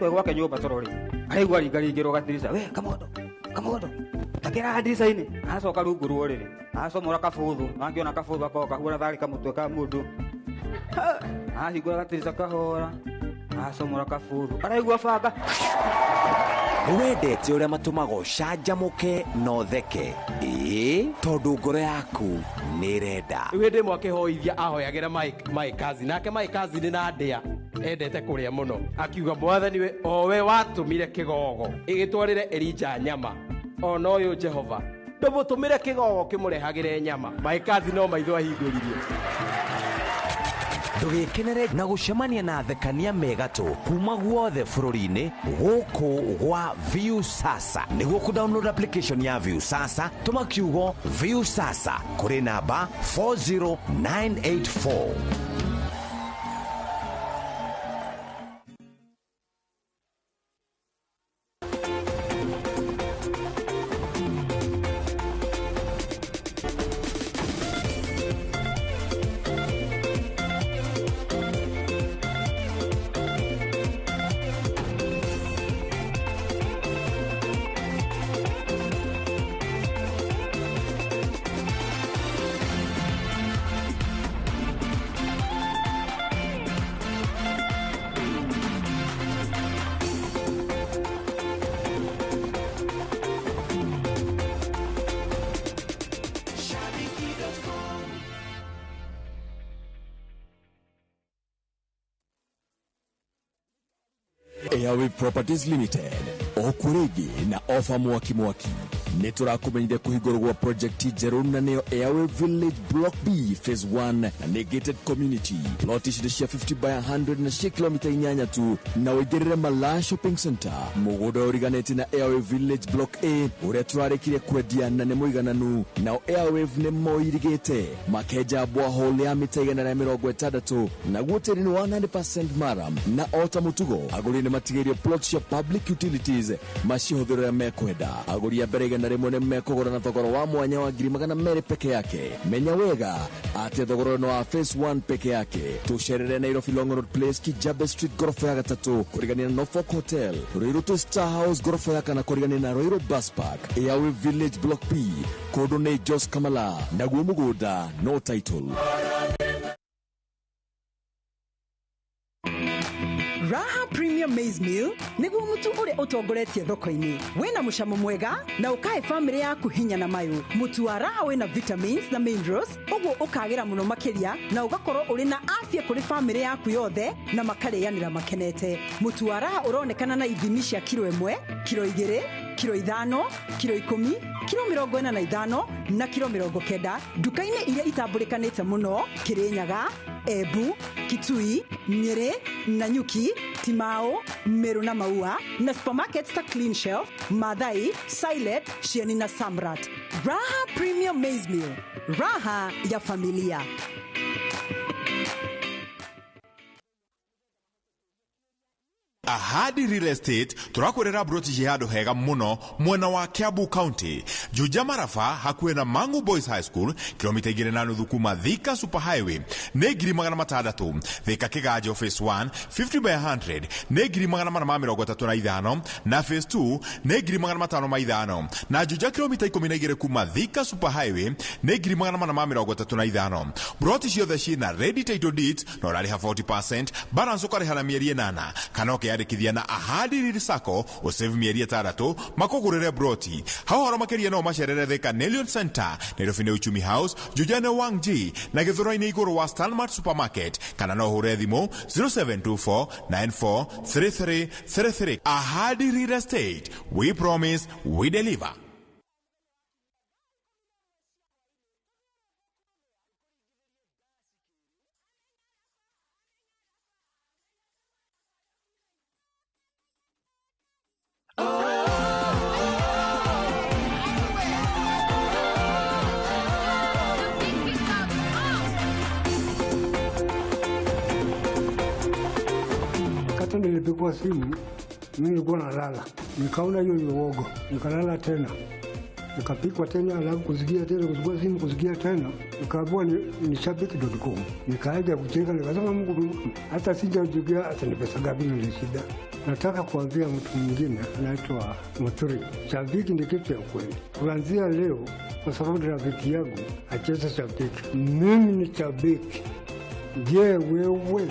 Kamondo gwake nyũmba toro rĩ, araigua ringaringĩrwo gatirica, we Kamondo, Kamondo, takĩra ndirica-inĩ. Acoka rungu rwa ũrĩrĩ, acomora kabũthũ, angĩona kabũthũ akoka kahuana tharĩ kamũtwe ka mũndũ. Ahingũra gatirica kahora, acomora kabũthũ, araigua banga. Nĩwendete ũrĩa matũmaga ũcanjamũke na ũtheke, ĩĩ tondũ ngoro yaku nĩĩrenda. Rĩu hĩndĩ ĩmwe akĩhoithia ahoyagĩra my cousin, nake my cousin na ndĩa endete kũrĩa mũno, akiuga mwathani we owe watũmire kĩgogo ĩgĩtwarĩre Elijah nyama, ona ũyũ Jehova ndũmũtũmĩre kĩgogo kĩmũrehagĩre nyama. My cousin no maitho ahingũririe. Ndũgĩkenere na gũcemania na athekania megatũ kuma guothe bũrũri-inĩ gũkũ gwa Viusasa. Nĩguo kũ-download application ya Viusasa, tũma kiugo Viusasa kũrĩ namba 40984. Airwave Properties Limited okurigi na ofa mwaki mwaki nĩ tũrakũmenyithia kũhingũrwo gwa project njerũ na nĩyo Airwave Village Block B Phase 1 na nĩ gated community. Plot ici nĩ cia 50 by 100 na cia kilomita 8 tu, na ũingĩrĩre Malaa Shopping Center, mũgũnda ũriganĩtie na Airwave Village Block A ũrĩa tũrarĩkirie kwendia na nĩ mũigananu. Nao Airwave nĩ moirigĩte makenja borehole ya mita 160, naguo tĩri nĩ 100% maram, na ota mũtugo agũri nĩ matigĩirio plot cia public utilities macihũthĩre ũrĩa mekwenda. Agũri a mbere 100 nĩ mekũgũra na thogora wa mwanya wa 200,000 peke yake. Menya wega atĩ thogora ũyũ wa phase 1 peke yake. Tũcerere Nairobi Long Road Place, Kijabe Street gorofa ya 3 kũrigania na Norfolk Hotel, Ruiru to Star House gorofa ya 4 kũrigania na Ruiru Bus Park, Airwave Village Block B, kũndũ nĩ Jos Kamala, naguo mũgũnda no title. Raha Premium Maize Meal nĩguo mũtu ũrĩa ũtongoretie thoko-inĩ, wĩna mũcamo mwega na ũkahe famĩlĩ yaku hinya na mayũ. Mũtu wa Raha wĩna vitamins na minerals, ũguo ũkagĩra mũno makĩria na ũgakorwo ũrĩ na afya kũrĩ famĩlĩ yaku yothe na makarĩanĩra makenete. Mũtu wa Raha ũronekana na ithimi cia kiro 1, kiro 2, kiro 5, kiro 10, kiro 45 na kiro 90 nduka-inĩ iria itambũrĩkanĩte mũno Kirinyaga, Embu, Kitui, Nyeri, Nanyuki, Timao, Meru na Maua, na supermarkets ta Clean Shelf, Mathai, Silent, Shieni na Samrat. Raha Premium Maize Meal, raha ya familia. Ahadi Real Estate turakwirira broti ci handu hega muno mwena wa Kiambu County, Juja Marafa, hakuhĩ na Mangu Boys High School, kilomita 2.5 kuma Thika Super Highway nĩ 600,000. Thika Kiganjo Phase 1 50 by 100 nĩ 435,000 na Phase 2 nĩ 505,000 na Juja kilomita 12 kuma Thika Super Highway nĩ 435,000. Broti ciothe ciĩna ready title deeds na ũrarĩha 40%, balance ũkarĩha na mĩeri 8 kana ũkĩyandĩkithia na Ahadi Real Sacco ũsave mĩeri 6 makũgũrĩre broti. Hau ũhoro makĩria no macerere Thika Nelion Center, Nairobi nĩ Uchumi House, Juja nĩ Wangji na Gĩthũrai-inĩ igũrũ wa Stanmart Supermarket, kana no ũhũre thimũ 0724 943333. Ahadi Real Estate, we promise, we deliver. Wakati nilipigwa simu, mimi nilikuwa nalala, nikaona hiyo ni uogo, nikalala tena. Nikapikwa tena, alafu kusikia tena, kuchukua simu, kusikia tena, nikaambiwa ni shabiki.com. Nikaanza kucheka, nikasema Mungu, hata sijajukia hata ni pesa ngapi nilishinda. Nataka kuambia mtu mwingine anaitwa Muturi, shabiki ni kitu ya kweli. Kuanzia leo, kwa sababu rafiki yangu acheza shabiki, mimi ni shabiki. Je, wewe?